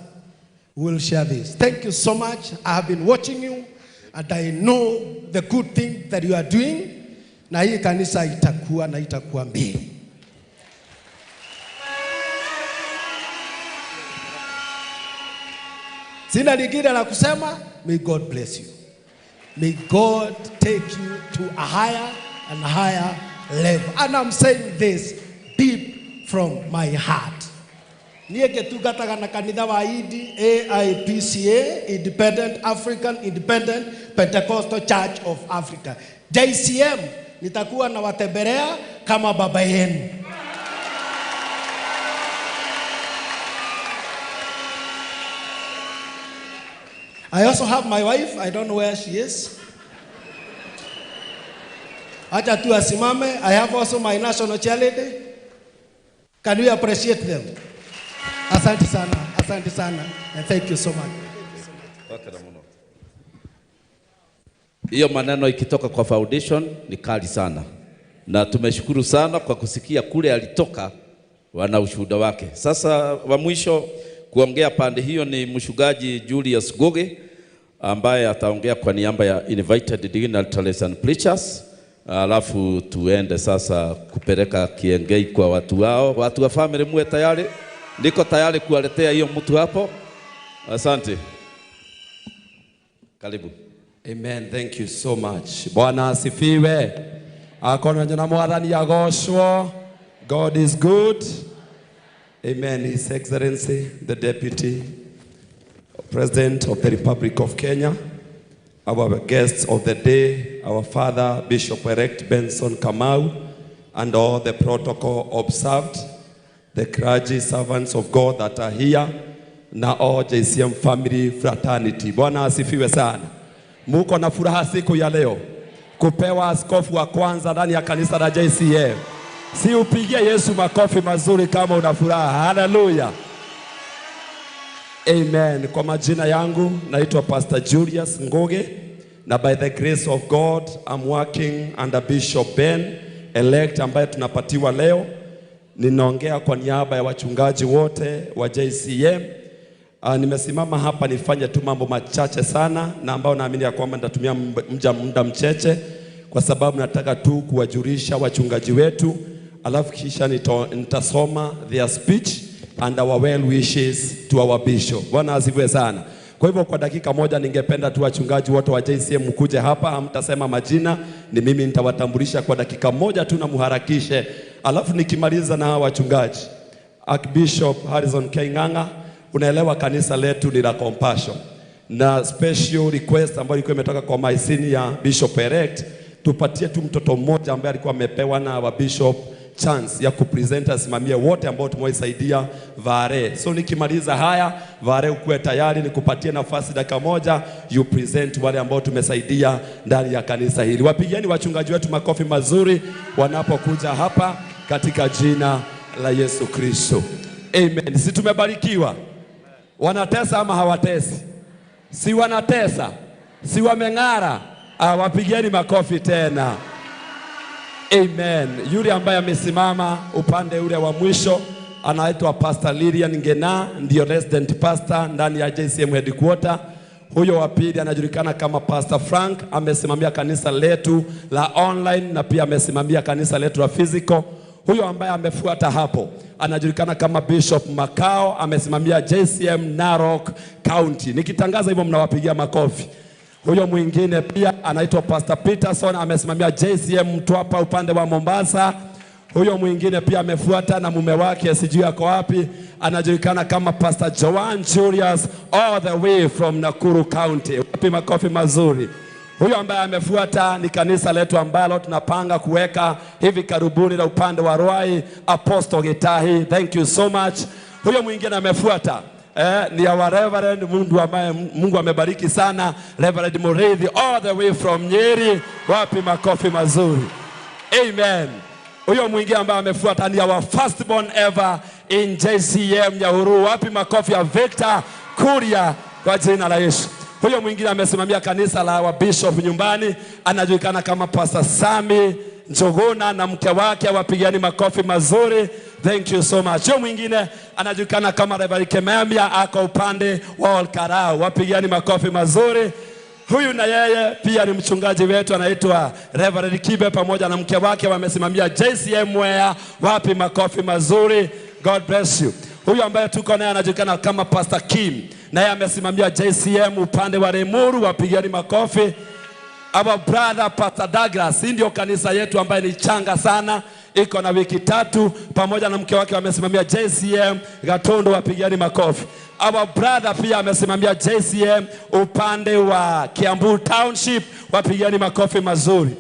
Speaker 11: we will share this. Thank you so much. I have been watching you, and I know the good thing that you are doing. Na hii kanisa itakuwa na itakuwa mbili. Sina lingine la kusema. May God bless you. May God take you to a higher and higher level. And I'm saying this deep from my heart. Niĩ ngĩtungataga na kanitha wa Idi AIPCA, Independent African Independent Pentecostal Church of Africa. JCM nitakuwa nawatembelea kama baba yenu. I also have my wife. I don't know where she is. Acha tu asimame. I have also my national chairlady. Can we appreciate them? Asante sana, asante sana, and thank you so much.
Speaker 4: Hiyo maneno ikitoka kwa foundation ni kali sana, na tumeshukuru sana kwa kusikia kule alitoka, wana ushuhuda wake. Sasa wa mwisho kuongea pande hiyo ni mchungaji Julius Goge ambaye ataongea kwa niaba ya Invited Dignitaries and Preachers. Alafu tuende sasa kupeleka Kiengei kwa watu wao. Watu wa family muwe tayari. Niko tayari kuwaletea hiyo mtu hapo. Asante. Karibu.
Speaker 10: Amen. Thank you so much. Bwana asifiwe. Akonwe na mwathani agoshwo. God is good. Amen. His Excellency, the Deputy President of the Republic of Kenya, our guests of the day, our Father, Bishop Elect Benson Kamau, and all the protocol observed, the clergy, servants of God that are here, na all JCM family fraternity. Bwana asifiwe sana. Muko na furaha siku ya leo kupewa askofu wa kwanza ndani ya kanisa la JCM. Si upigie Yesu makofi mazuri kama una furaha. Hallelujah. Amen. Kwa majina yangu naitwa Pastor Julius Ngoge, na by the grace of God I'm working under Bishop Ben elect ambaye tunapatiwa leo. Ninaongea kwa niaba ya wachungaji wote wa JCM. Nimesimama hapa nifanye tu mambo machache sana na ambao naamini ya kwamba nitatumia muda mcheche, kwa sababu nataka tu kuwajulisha wachungaji wetu, alafu kisha nitasoma their speech and our well wishes to our bishop. Bwana asifiwe sana. Kwa hivyo kwa dakika moja ningependa tu wachungaji wote wa JCM mkuje hapa, hamtasema majina, ni mimi nitawatambulisha kwa dakika moja tu na muharakishe. Alafu nikimaliza na hawa wachungaji, Archbishop Harrison K. Ng'ang'a, unaelewa kanisa letu ni la Compassion, na special request ambayo ilikuwa imetoka kwa my senior Bishop elect, tupatie tu mtoto mmoja ambaye alikuwa amepewa na our bishop chance ya kupresent, asimamie wote ambao tumewasaidia Vare. So nikimaliza haya, Vare ukuwe tayari nikupatie nafasi dakika moja you present wale ambao tumesaidia ndani ya kanisa hili. Wapigieni wachungaji wetu makofi mazuri wanapokuja hapa katika jina la Yesu Kristo. Amen. Si tumebarikiwa? Wanatesa ama hawatesi? Si wanatesa? Si wameng'ara? Wapigieni makofi tena. Amen. Yule ambaye amesimama upande ule wa mwisho anaitwa Pastor Lilian Ngena, ndio resident pastor ndani ya JCM headquarter. Huyo wa pili anajulikana kama Pastor Frank, amesimamia kanisa letu la online na pia amesimamia kanisa letu la physical. Huyo ambaye amefuata hapo anajulikana kama Bishop Makao, amesimamia JCM Narok County. Nikitangaza hivyo mnawapigia makofi. Huyo mwingine pia anaitwa Pastor Peterson, amesimamia JCM Mtwapa upande wa Mombasa. Huyo mwingine pia amefuata na mume wake sijui ako wapi, anajulikana kama Pastor Joan Julius all the way from Nakuru County. Wapi makofi mazuri. Huyo ambaye amefuata ni kanisa letu ambalo tunapanga kuweka hivi karibuni la upande wa Ruai, Apostle Gitahi. Thank you so much. Huyo mwingine amefuata ni our Reverend, Mungu ambaye Mungu amebariki sana, Reverend Mureithi all the way from Nyeri. Wapi makofi mazuri. Amen. Huyo mwingine ambaye amefuata ni our firstborn ever in JCM Nyahururu. Wapi makofi ya Victor Kuria kwa jina la Yesu. Huyo mwingine amesimamia kanisa la wa bishop nyumbani, anajulikana kama Pastor Sami Njoguna na mke wake, wapigani makofi mazuri. Thank you so much. Huyo mwingine anajulikana kama Reverend Kememia, ako upande wa Olkarau, wapigani makofi mazuri. Huyu na yeye pia ni mchungaji wetu, anaitwa Reverend Kibe pamoja na mke wake, wamesimamia JCM Mwea. Wapi makofi mazuri. God bless you. Huyu ambaye tuko naye anajulikana kama Pastor Kim, naye amesimamia JCM upande wa Lemuru, wapigani makofi. Our brother Pastor Douglas, ndio kanisa yetu ambaye ni changa sana, iko na wiki 3, pamoja na mke wake wamesimamia JCM Gatondo, wapigani makofi. Our brother pia amesimamia JCM upande wa Kiambu Township, wapigani makofi mazuri.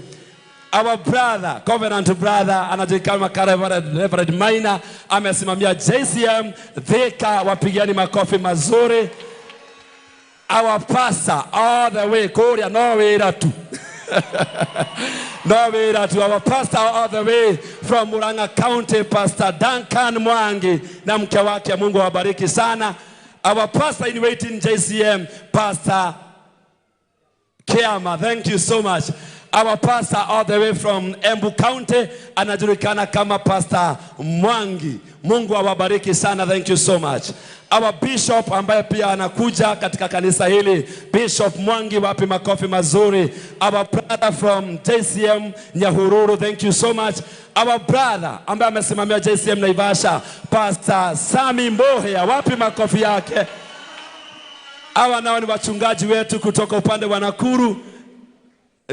Speaker 10: Our brother, Covenant brother, anajulikana kama Reverend Maina, amesimamia JCM Thika, wapigani makofi mazuri. Our pastor all the way Korea, no way tu. No way to our pastor all the way from Murang'a County, Pastor Duncan Mwangi na mke wake, Mungu awabariki sana. Our pastor in waiting JCM, Pastor Kiama, thank you so much. Our pastor all the way from Embu County anajulikana kama Pastor Mwangi. Mungu awabariki sana, thank you so much. Our bishop ambaye pia anakuja katika kanisa hili, Bishop Mwangi, wapi makofi mazuri. Our brother from JCM Nyahururu, thank you so much. Our brother ambaye amesimamia JCM Naivasha, Pastor Sami Mbohea, wapi makofi yake. Hawa nao ni wachungaji wetu kutoka upande wa Nakuru.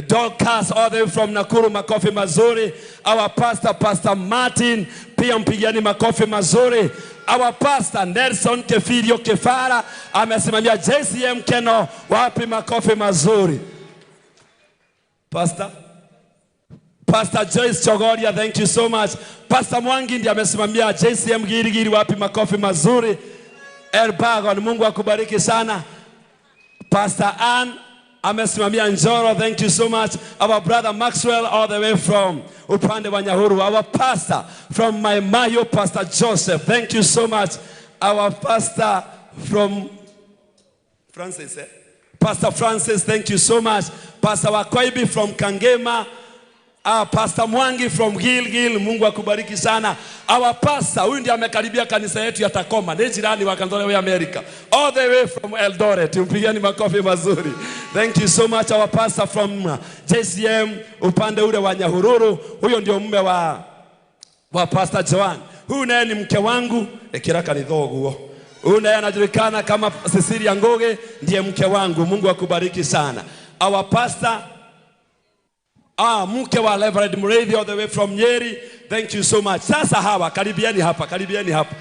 Speaker 10: Dorcas all the way from Nakuru, makofi mazuri. Our pastor, Pastor Martin, pia mpigiani makofi mazuri. Our pastor Nelson Kefirio Kefara amesimamia JCM Keno, wapi makofi mazuri. Pastor Joyce Chogoria, thank you so much. Pastor Mwangi ndiye amesimamia JCM Girigiri, wapi makofi mazuri. Elbagon, Mungu akubariki sana. Pastor Ann amesimamia Njoro, thank you so much. Our brother Maxwell all the way from upande wa Nyahuru. Our pastor from Maimayo, Pastor Joseph, thank you so much. Our pastor from Francis, Pastor Francis, thank you so much. Pastor Wakoibi from Kangema, Ah, Pastor Mwangi from Gilgil, Mungu akubariki sana. Our pastor, huyu ndiye amekaribia kanisa yetu ya Takoma, ni jirani wa Kandole wa America. All the way from Eldoret. Tumpigieni makofi mazuri. Thank you so much our pastor from JCM upande ule wa Nyahururu. Huyo ndio mume wa Pastor Joan. Huyu naye ni mke wangu, kiraka ni thoguo. Huyu naye anajulikana kama Cecilia Ngoge, ndiye mke wangu. Mungu akubariki sana. Our pastor, mke wa Reverend Mureithi all the way from Nyeri. Thank you so much. Sasa hawa, karibieni hapa, karibieni hapa.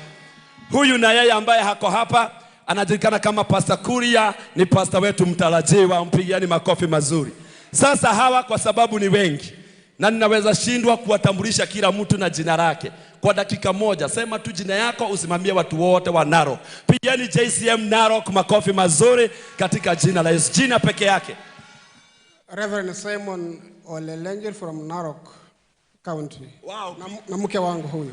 Speaker 10: Huyu na yeye ambaye hako hapa anajulikana kama Pastor Kuria, ni pastor wetu mtarajiwa, mpigieni makofi mazuri. Sasa hawa kwa sababu ni wengi na ninaweza shindwa kuwatambulisha kila mtu na jina lake. Kwa dakika moja, sema tu jina yako, usimamie watu wote wa Narok. Pigieni JCM Narok makofi mazuri katika jina la Yesu. Jina peke yake.
Speaker 3: Reverend Simon Olelenjel from Narok County.
Speaker 10: Wow.
Speaker 3: Na mke wangu huyo.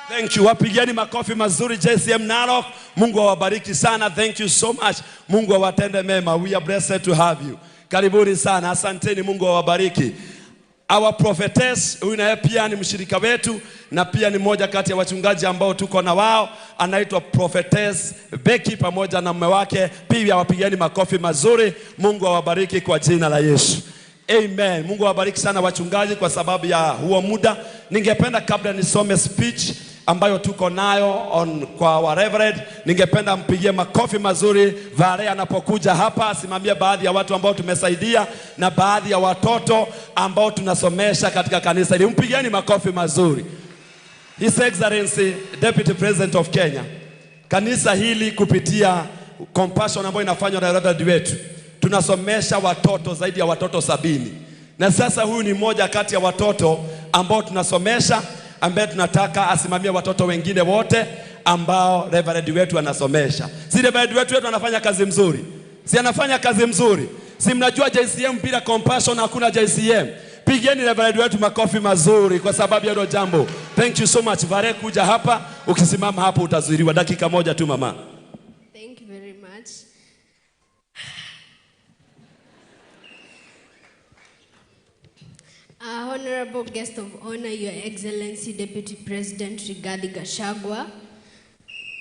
Speaker 10: Thank you. Wapigieni makofi mazuri JCM Narok. Mungu awabariki sana. Thank you so much. Mungu awatende mema. We are blessed to have you. Karibuni sana. Asanteni, Mungu awabariki. Our prophetess, huyu naye pia ni mshirika wetu na pia ni mmoja kati ya wachungaji ambao tuko na wao, anaitwa Prophetess Becky pamoja na mume wake. Pia wapigieni makofi mazuri. Mungu awabariki kwa jina la Yesu. Amen. Mungu awabariki sana wachungaji kwa sababu ya huo muda. Ningependa kabla nisome speech ambayo tuko nayo on kwa wa Reverend, ningependa mpigie makofi mazuri Vare anapokuja hapa, asimamie baadhi ya watu ambao tumesaidia na baadhi ya watoto ambao tunasomesha katika kanisa hili. Mpigieni makofi mazuri. His Excellency Deputy President of Kenya, kanisa hili kupitia compassion ambayo inafanywa na Reverend wetu, tunasomesha watoto zaidi ya watoto 70. Na sasa huyu ni mmoja kati ya watoto ambao tunasomesha, ambaye tunataka asimamie watoto wengine wote ambao Reverend wetu anasomesha. Si Reverend wetu anafanya kazi mzuri? Si anafanya kazi mzuri? Si mnajua JCM bila compassion hakuna JCM? Pigieni Reverend wetu makofi mazuri kwa sababu ya hilo jambo. Thank you so much. Vare kuja hapa, ukisimama hapo utazuiliwa. Dakika moja tu mama.
Speaker 9: Thank you very much. Honorable guest of honor, Your Excellency Deputy President Rigathi Gachagua,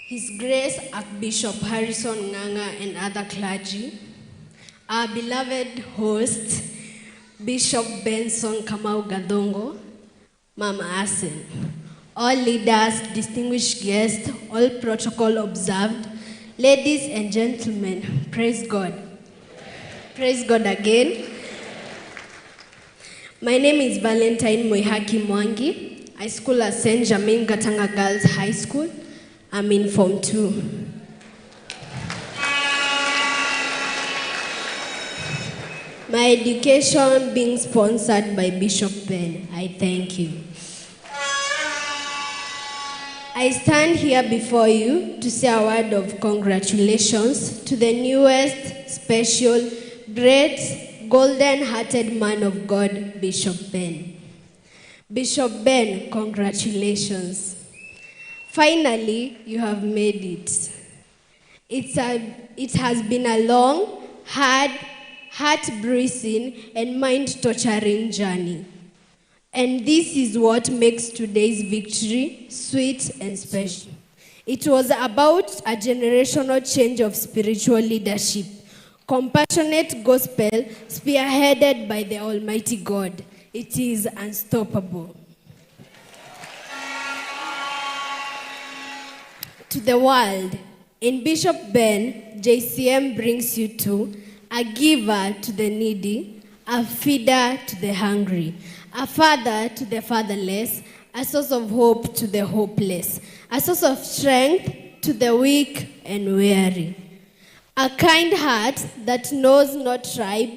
Speaker 9: His Grace Archbishop Harrison Ng'ang'a and other clergy, our beloved host, Bishop Benson Kamau Gathungu, Mama Asen, all leaders, distinguished guests, all protocol observed, ladies and gentlemen, praise God. Praise God again. My name is Valentine Mwihaki Mwangi. I school at St. Germain Gatanga Girls High School. I'm in Form 2. My education being sponsored by Bishop Ben. I thank you. I stand here before you to say a word of congratulations to the newest, special, great, golden-hearted man of God, Bishop Ben. Bishop Ben, congratulations. Finally, you have made it. It has been a long, hard, heart-bracing, and mind-torturing journey. And this is what makes today's victory sweet and special. It was about a generational change of spiritual leadership, compassionate gospel spearheaded by the Almighty God. It is unstoppable. To the world, in Bishop Ben, JCM brings you to a giver to the needy, a feeder to the hungry, a father to the fatherless, a source of hope to the hopeless, a source of strength to the weak and weary, a kind heart that knows no tribe,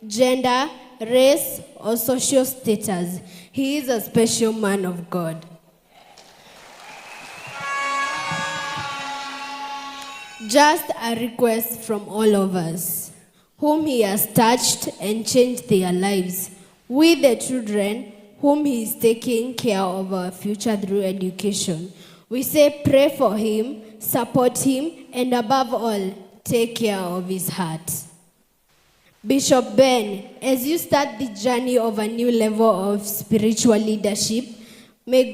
Speaker 9: gender, race, or social status. He is a special man of God. Just a request from all of us, whom he has touched and changed their lives. We, the children, whom he is taking care of our future through education. We say pray for him, support him, and above all, take care of his heart. Bishop Ben, as you start the journey of a new level of spiritual leadership, may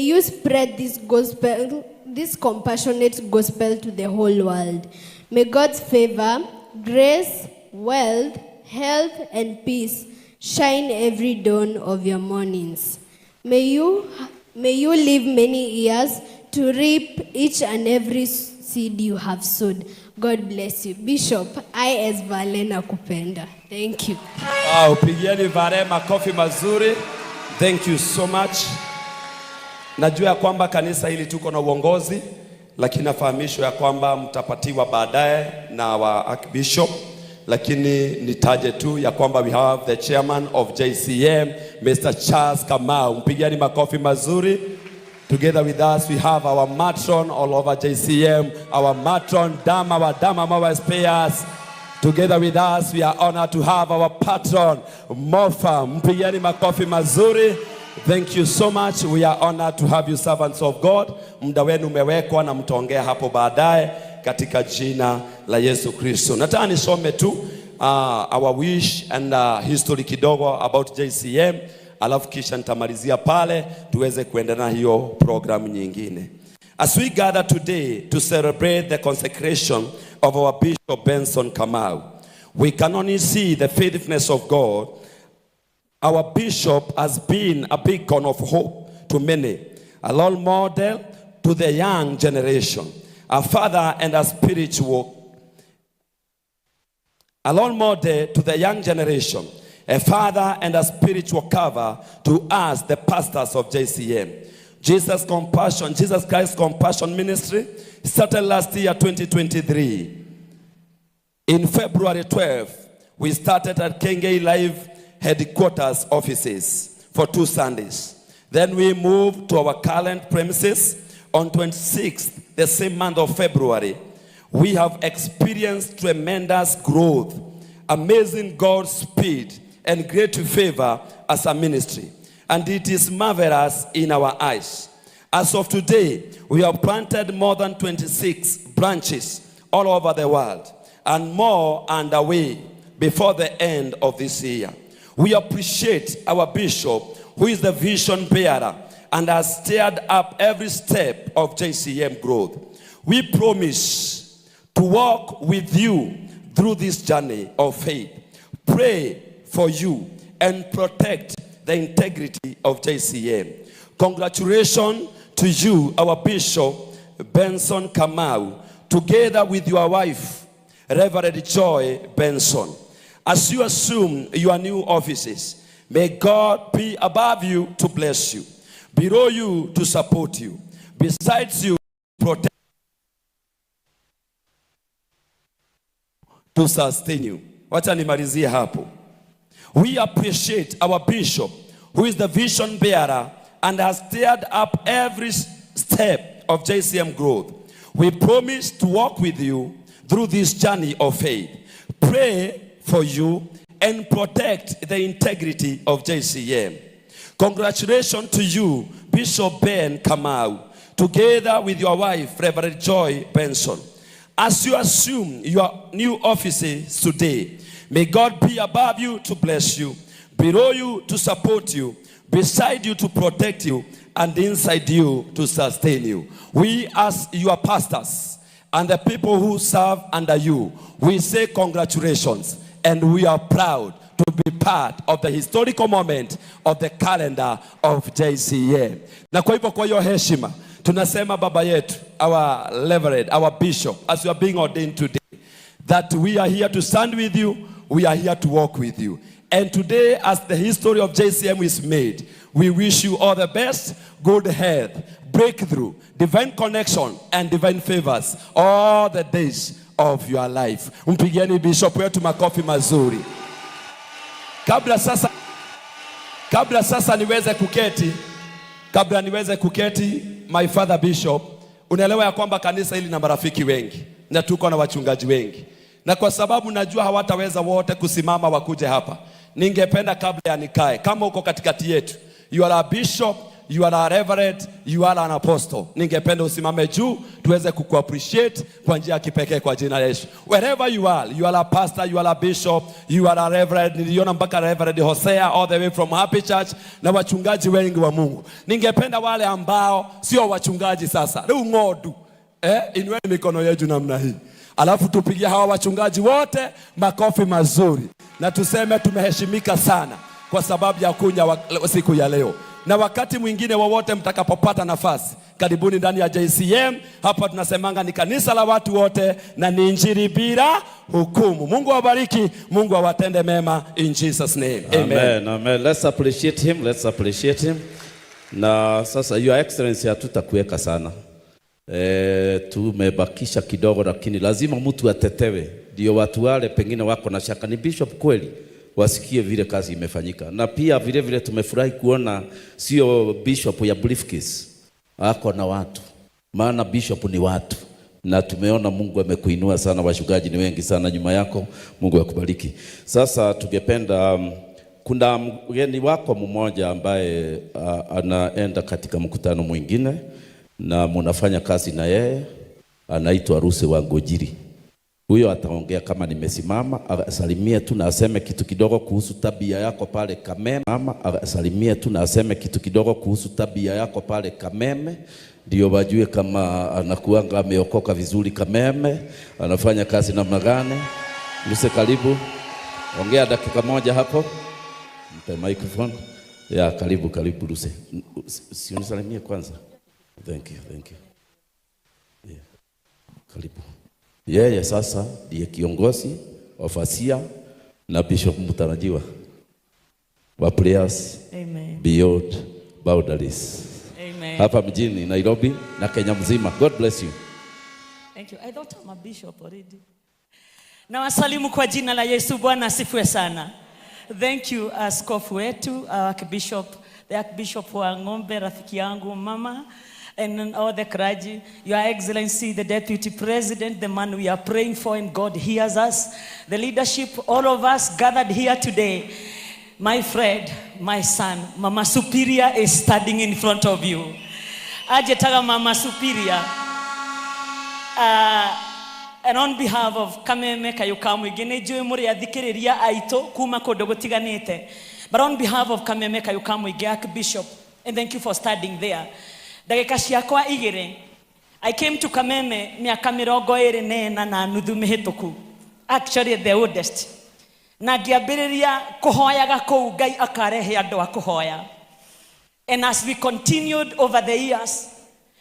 Speaker 9: you spread this gospel, this compassionate gospel to the whole world. May God's favor, grace, wealth, health, and peace shine every dawn of your mornings. May you live many years to reap each and every seed you have sowed. God bless you. Bishop, I as Vale nakupenda. Thank you.
Speaker 10: Wow, pigieni Vale makofi mazuri. Thank you so much. Najua ya kwamba kanisa hili tuko na uongozi, lakini nafahamishwa ya kwamba mtapatiwa baadaye na wa Archbishop, lakini nitaje tu ya kwamba we have the chairman of JCM, Mr. Charles Kamau. Mpigieni makofi mazuri. Together with us, we have our matron all over JCM, our matron Dama wa Dama Mawa Spears. Together with us, we are honored to have our patron, Mofa. Mpigieni makofi mazuri. Thank you so much. We are honored to have you, servants of God. Muda wenu umewekwa na mtaongea hapo baadaye katika jina la Yesu Kristo. Nataka nisome tu our wish and history kidogo about JCM, alafu kisha nitamalizia pale tuweze kuendelea na hiyo programu nyingine. As we gather today to celebrate the consecration of our Bishop Benson Kamau, we can only see the faithfulness of God. Our bishop has been a beacon of hope to many, a role model to the young generation, a father and a spiritual, a role model to the young generation, a father and a spiritual cover to us, the pastors of JCM. Jesus Christ Compassion Ministry started last year, 2023. In February 12, we started at Kenge Live headquarters offices for 2 Sundays. Then we moved to our current premises on 26th, the same month of February. We have experienced tremendous growth, amazing God's speed, and great favor as a ministry. And it is marvelous in our eyes. As of today, we have planted more than 26 branches all over the world and more underway before the end of this year. We appreciate our bishop, who is the vision bearer and has steered up every step of JCM growth. We promise to walk with you through this journey of faith, pray for you, and protect the integrity of JCM. Congratulations to you, our Bishop Benson Kamau, together with your wife, Reverend Joy Benson. As you assume your new offices, may God be above you to bless you, below you to support you, besides you protect, to sustain you. Wacha nimalizie hapo. We appreciate our bishop, who is the vision bearer and has steered up every step of JCM growth. We promise to walk with you through this journey of faith, pray for you, and protect the integrity of JCM. Congratulations to you, Bishop Ben Kamau, together with your wife, Reverend Joy Benson. As you assume your new offices today, may God be above you to bless you, below you to support you, beside you to protect you, and inside you to sustain you. We, as your pastors and the people who serve under you, we say congratulations, and we are proud to be part of the historical moment of the calendar of JCM. Na kwa hivyo, kwa hiyo heshima, tunasema baba yetu, our reverend, our bishop, as you are being ordained today, that we are here to stand with you, we are here to walk with you. And today, as the history of JCM is made, we wish you all the best, good health, breakthrough, divine connection, and divine favors all the days of your life. Mpigieni bishop wetu makofi mazuri. Kabla sasa niweze kuketi, my father bishop, unaelewa ya kwamba kanisa hili na marafiki wengi na tuko na wachungaji wengi, na kwa sababu najua hawataweza wote kusimama wakuje hapa, ningependa kabla ya nikae, kama uko katikati yetu, you are a bishop, you are a reverend, you are an apostle. Ningependa usimame juu tuweze kukuappreciate kwa njia ya kipekee kwa jina la Yesu. Wherever you are a pastor, you are a bishop, you are a reverend. Niliona mpaka Reverend Hosea all the way from Happy Church na wachungaji wengi wa Mungu. Ningependa wale ambao sio wachungaji sasa, rĩu ng'ondu, inueni mikono yetu namna hii, alafu tupigie hawa wachungaji wote makofi mazuri na tuseme tumeheshimika sana kwa sababu ya kuja siku ya leo. Na wakati mwingine wowote mtakapopata nafasi, karibuni ndani ya JCM. Hapa tunasemanga ni kanisa la watu wote na ni injili bila hukumu. Mungu awabariki, Mungu awatende mema in Jesus name. Amen.
Speaker 4: Amen, amen. Let's appreciate him. Let's appreciate him. Na sasa Your Excellency, hatutakuweka sana. Tumebakisha kidogo, lakini lazima mtu atetewe, ndio watu wale pengine wako na shaka ni bishop kweli, wasikie vile kazi imefanyika. Na pia vile vile tumefurahi kuona sio bishop ya briefcase, ako na watu, maana bishop ni watu, na tumeona Mungu amekuinua sana, wachungaji ni wengi sana nyuma yako. Mungu akubariki. Sasa tungependa kuna mgeni wako mmoja ambaye anaenda katika mkutano mwingine na munafanya kazi na yeye, anaitwa Ruse wa Ngojiri. Huyo ataongea kama nimesimama, asalimie tu na aseme kitu kidogo kuhusu tabia yako pale Kameme. Mama asalimie tu na aseme kitu kidogo kuhusu tabia yako pale Kameme, ndio wajue kama anakuanga ameokoka vizuri Kameme, anafanya kazi namna gani. Ruse, karibu, ongea dakika moja hapo, mpe microphone. Ya, karibu, karibu Ruse. Si unisalimie kwanza. Thank you, thank you. Yeah. Karibu. Yeye sasa ndiye kiongozi overseer na bishop mtarajiwa wa Prayers
Speaker 6: Amen.
Speaker 4: Beyond Boundaries.
Speaker 6: Amen.
Speaker 4: Hapa mjini Nairobi na Kenya mzima. God bless you.
Speaker 6: Thank you. I thought I'm a bishop already. Na wasalimu kwa jina la Yesu. Bwana asifiwe sana. Thank you, askofu wetu, Archbishop, the Archbishop wa Ng'ombe, rafiki yangu mama, and all the clergy, Your Excellency, the Deputy President, the man we are praying for and God hears us, the leadership, all of us gathered here today. My friend, my son, Mama Superior is standing in front of you. Ajetaga Mama Superior. And on behalf of Kameme Kayuka Muingĩ, nĩ njũĩ mũrĩ athikĩrĩria aitũ kuma kũndũ gũtiganĩte, but on behalf of Kameme Kayuka Muingĩ, Archbishop, and thank you for standing there. Ndagĩka ciakwa igĩrĩ. I came to Kameme mĩaka 24.5 mĩhĩtũku, actually the oldest, na ngĩambĩrĩria kũhoyaga kũu Ngai akarehe andũ a kũhoya. And as we continued over the years,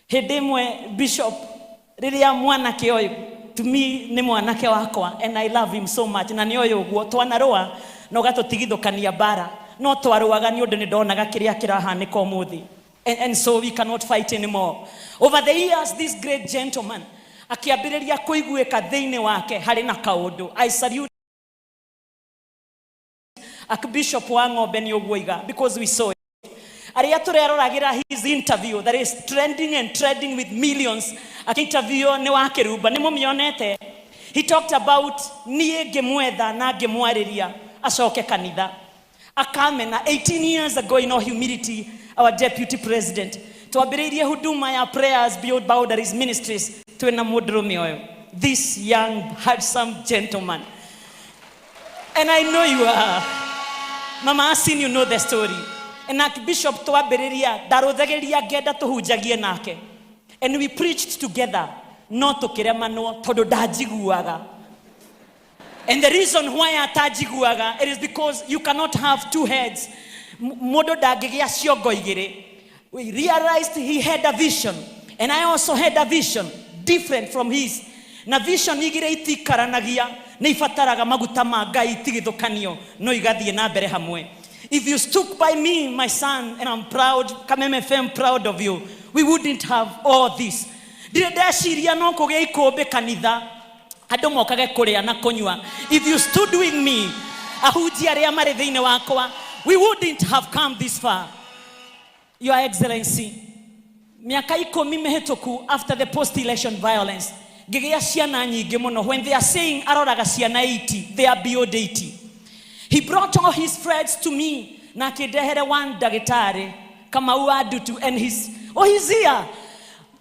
Speaker 6: hĩndĩ ĩmwe bishop, rĩrĩa mwanake ũyũ, to me nĩ mwanake wakwa and I love him so much, na nĩ ũyũ ũguo twanarũa na ũgatũtigithũkania mbara, no twarũaga nĩ ũndũ nĩ ndonaga kĩrĩa kĩrahanĩka ũmũthĩ, and so we cannot fight anymore. Over the years, this great gentleman akĩambĩrĩria kũiguĩka thĩinĩ wake harĩ na kaũndũ. I salute Archbishop wa Ng'ombe nĩ ũguo iga, because we saw it. Arĩa tũreroragĩra his interview that is trending and trending with millions, akĩinterview nĩ wa Kĩrumba, nĩ mũmĩonete. He talked about niĩ ngĩmwetha na ngĩmwarĩria acoke kanitha akamena. 18 years ago, in all humility, our deputy president, twambĩrĩirie huduma ya Prayers Beyond Boundaries Ministries twĩna mũndũrũme ũyũ, this young handsome gentleman, and I know you are Mama Asin, you know the story. And Archbishop, twambĩrĩria ndarũthagĩria ngenda tũhunjagie nake, and we preached together, no tũkĩremanwo tondũ ndanjiguaga. And the reason why atanjiguaga, it is because you cannot have two heads. Mũndũ ndangĩgĩa ciongo igĩrĩ. We realized he had a vision and I also had a vision different from his, na vision igĩrĩ itikaranagia, nĩ ibataraga maguta ma Ngai itigithũkanio no igathiĩ na mbere hamwe. If you stuck by me, my son, and I'm proud, Kameme FM proud of you, we wouldn't have all this. Ndirĩ ndeciria no kũgĩa ikũmbĩ kanitha andũ mokage kũrĩa na kũnyua. If you stood with me, ahunjia arĩa marĩ thĩinĩ wakwa, we wouldn't have come this far. Your Excellency, mĩaka 10 mĩhĩtũku, after the post election violence, ngĩgĩa ciana nyingĩ mũno. When they are saying aroraga ciana 80, they are beyond 80. He brought all his friends to me na akĩndehere one ndagĩtarĩ. Kamau Adutu and his, oh, he's here.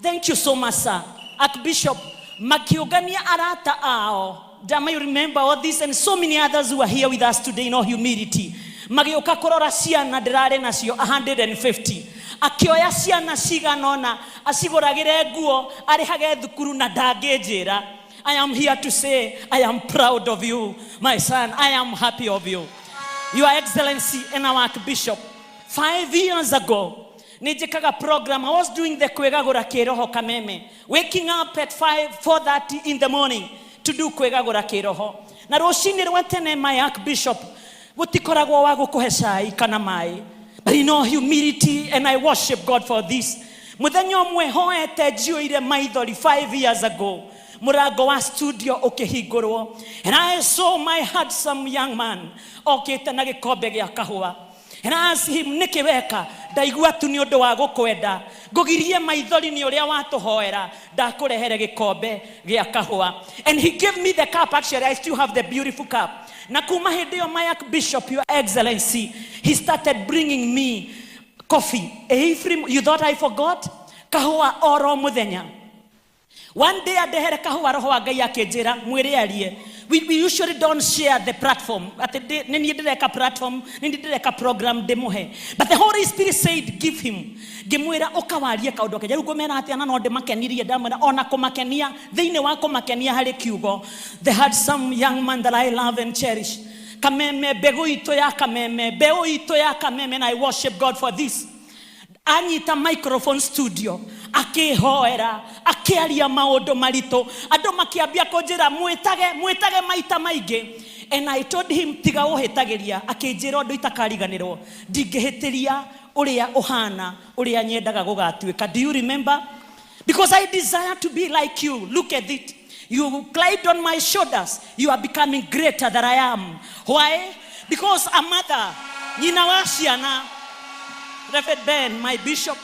Speaker 6: Thank you so much, sir. Archbishop makiũngania arata ao. Dama, you remember all this and so many others who are here with us today in all humility. Magĩũka kũrora ciana ndĩrarĩ nacio 150. Akĩoya ciana cigana ũna acigũragĩre nguo, arĩhage thukuru na ndangĩnjĩra. I am here to say I am proud of you, my son. I am happy of you. Your Excellency and our Archbishop, 5 years ago, nĩnjĩkaga program. I was doing the kwĩgagũra kĩroho Kameme, waking up at 5, 4:30 in the morning to do kwĩgagũra kĩroho. Na rũcinĩ rwa tene, my Archbishop, gũtikoragwo wa gũkũhe cai kana maĩ. But in all humility, and I worship God for this, mũthenya ũmwe hoete njiyũire maithori 5 years ago, mũrango wa studio ũkĩhingũrwo, and I saw my handsome young man okĩte na gĩkombe gĩa kahũa. And I asked him, "Nĩkĩ weka?" "Ndaigua tu nĩ ũndũ wa gũkwenda ngũgirie maithori nĩ ũrĩa watũhoera, ndakũrehere gĩkombe gĩa kahũa." And he gave me the cup. Actually, I still have the beautiful cup. Na kuma hĩndĩ ĩyo, my Archbishop, Your Excellency, he started bringing me coffee every, you thought I forgot? Kahũa oro mũthenya. One day andehere kahũa, roho wa Ngai akĩnjĩra mwĩre arie. We usually don't share the platform, atĩ nĩ niĩ ndĩreka platform, nĩ niĩ ndĩreka program ndĩmũhe, but the Holy Spirit said, "Give him." Ngĩmwĩra, "Ũkawarie kaũndũ ke." Rĩu ngũmera atĩa na no ndĩmakenirie? Ndamwĩra ona kũmakenia, thĩinĩ wa kũmakenia harĩ kiugo. The handsome young man that I love and cherish, Kameme, mbegũ itũ ya Kameme, mbeũ itũ ya Kameme, and I worship God for this. Anyita microphone studio, akĩhoera, akĩaria maũndũ maritũ, andũ makĩambia kũnjĩra, "Mwĩtage, mwĩtage maita maingĩ." And I told him, "Tiga ũhĩtagĩria." Akĩnjĩra ũndũ itakariganĩrwo, "Ndingĩhĩtĩria ũrĩa ũhana ũrĩa nyendaga gũgatuĩka." Do you remember? "Because I desire to be like you. Look at it. You climbed on my shoulders. You are becoming greater than I am." Why? Because a mother, nyina wa ciana, Reverend Ben, my bishop,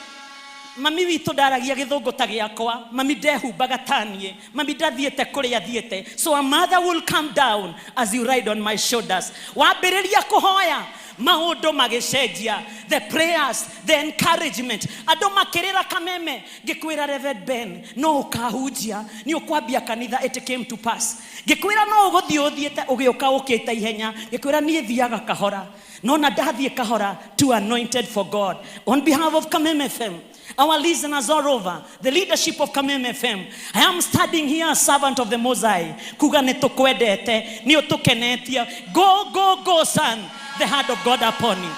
Speaker 6: mami witũ ndaragia gĩthũngũ ta gĩakwa, mami ndehumbaga ta niĩ, mami ndathiĩte kũrĩa thiĩte. So a mother will come down as you ride on my shoulders. Wambĩrĩria kũhoya, maũndũ magĩcenjia. The prayers, the encouragement, andũ makĩrĩra Kameme. Ngĩkwĩra, "Reverend Ben, no ũkahunjia, nĩ ũkwambia kanitha." It came to pass. Ngĩkwĩra no ũgũthiĩ ũthiĩte, ũgĩũka ũkĩte ihenya. Ngĩkwĩra niĩ thiaga kahora, no na ndathiĩ kahora, too anointed for God. On behalf of Kameme FM, our listeners all over, the leadership of Kameme FM, I am standing here as servant of the Most High kuga nĩ tũkwendete, nĩ ũtũkenetie. Go, go, go, son. The hand of God upon you.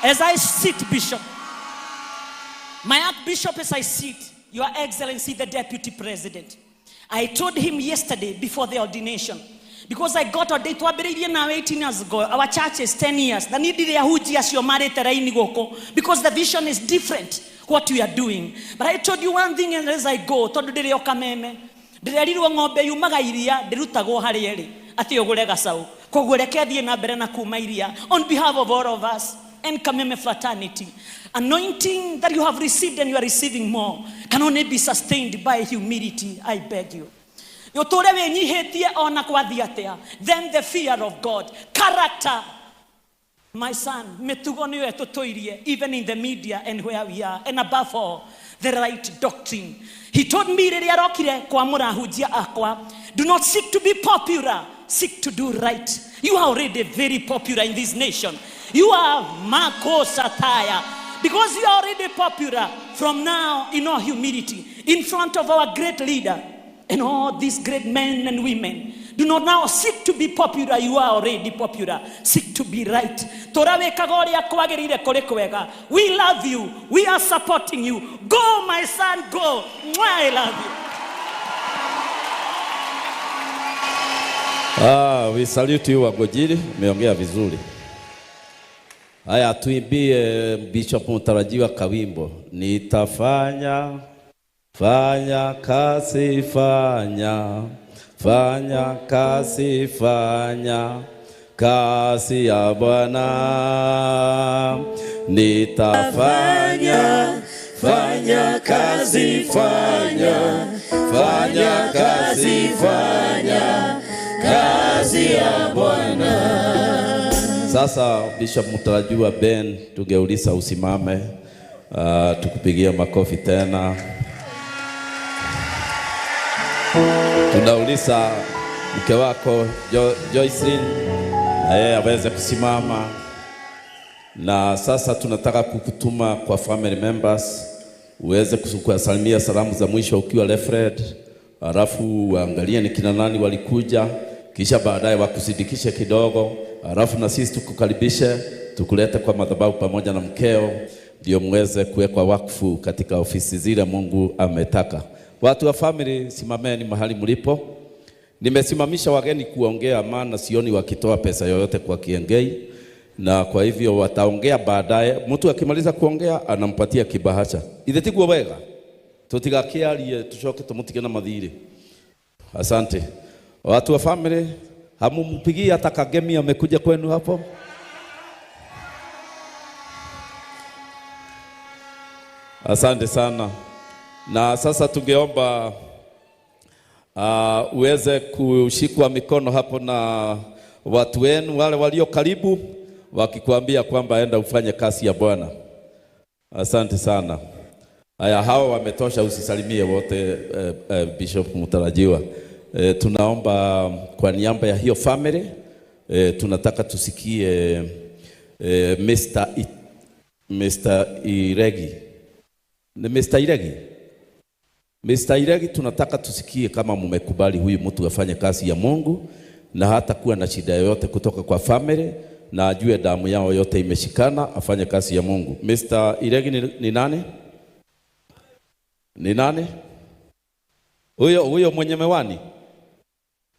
Speaker 6: As I sit, Bishop, my Archbishop, as I sit, Your Excellency, the Deputy President, I told him yesterday before the ordination, because I got ordained twambĩrĩirie nawe 18 years ago, our church is 10 years, na niĩ ndirĩ ahunjia acio marĩte raini gũkũ, because the vision is different, what we are doing. But I told you one thing, and as I go, tondũ ndĩrĩ o Kameme, ndĩrerirwo ng'ombe yumaga iria ndĩrutagwo harĩa ĩrĩ atĩ ũgũre gacaũ. Koguo reke thiĩ na mbere na kuma iria on behalf of all of us and Kameme fraternity. Anointing that you have received and you are receiving more can only be sustained by humility. I beg you, ũtũre wĩnyihĩtie ona kwathiĩ atĩa. Then the fear of God, character, my son, mĩtugo nĩyo ĩtũtũirie even in the media and where we are, and above all, the right doctrine. He told me rĩrĩa arokire kwamũra ahunjia akwa, "Do not seek to be popular, seek to do right." You are already very popular in this nation. You are Marco Sataya. Because you are already popular, from now, in all humility, in front of our great leader and all these great men and women, do not now seek to be popular. You are already popular. Seek to be right. Tora wĩkaga ũrĩa kwagĩrĩire kũrĩ kwega. We love you. We are supporting you. Go, my son, go. Mwah, I love you.
Speaker 4: Ah, we salute you, Wagojiri, umeongea vizuri. Haya, tuimbie Bishop mtarajiwa kawimbo. Nitafanya fanya kazi, fanya fanya kazi, fanya kazi ya Bwana. Nitafanya fanya kazi, fanya fanya kazi, fanya kazi ya Bwana. Sasa Bishop mtarajiwa Ben, tungeuliza usimame, tukupigia makofi tena. Tunauliza mke wako Joycelyn na yeye aweze kusimama. Na sasa tunataka kukutuma kwa family members uweze kuwasalimia salamu za mwisho ukiwa Lefred, halafu uangalie ni kina nani walikuja, kisha baadaye wakusindikishe kidogo, halafu na sisi tukukaribishe tukulete kwa madhabahu pamoja na mkeo, ndio muweze kuwekwa wakfu katika ofisi zile Mungu ametaka. Watu wa family, simameni mahali mlipo. Nimesimamisha wageni kuongea, maana sioni wakitoa pesa yoyote kwa Kiengei, na kwa hivyo wataongea baadaye. Mtu akimaliza kuongea anampatia kibahasha. Ithe tiguo wega, tutigakiarie tucoke tumutige na mathiri. Asante watu wa family, hamumpigia hata kagemi amekuja kwenu hapo? Asante sana. Na sasa tungeomba uweze kushikwa mikono hapo na watu wenu wale walio karibu, wakikwambia kwamba enda ufanye kazi ya Bwana. Asante sana. Haya, hao wametosha, usisalimie wote. Bishop mtarajiwa, tunaomba kwa niaba ya hiyo family, tunataka tusikie Mr. Iregi. Ni Mr. Iregi? Mr. Iregi, tunataka tusikie kama mumekubali huyu mtu afanye kazi ya Mungu na hata kuwa na shida yoyote kutoka kwa family, na ajue damu yao yote imeshikana, afanye kazi ya Mungu. Mr. Iregi ni nani? Ni nani? Huyo mwenye mewani?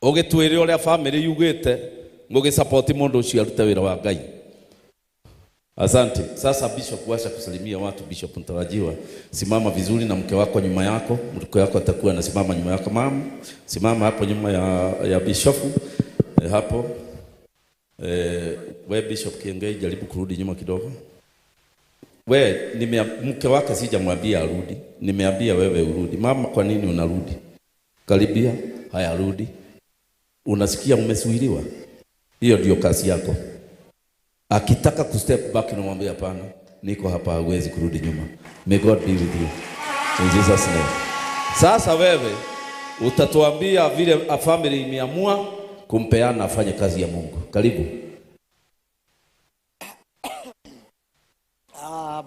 Speaker 4: Ũgĩtwĩre ũrĩa family yugĩte, mũgĩsupport mũndũ ũcio arute wĩra wa Ngai. Asante. Sasa Bishop, wacha kusalimia watu. Bishop mtarajiwa, simama vizuri na mke wako nyuma yako. Mke wako atakuwa anasimama nyuma yako. Mama, simama hapo nyuma ya Bishop. Hapo. We Bishop Kiengei, jaribu kurudi nyuma kidogo. We, mke wake sijamwambia arudi. Nimeambia wewe urudi. Mama, kwa nini unarudi? Karibia. Haya, rudi. Unasikia umezuiliwa? Hiyo ndio kazi yako. Akitaka kustep back unamwambia hapana, niko hapa, huwezi kurudi nyuma. May God be with you. In Jesus name. Sasa wewe utatuambia vile a family imeamua kumpeana afanye kazi ya Mungu. Karibu.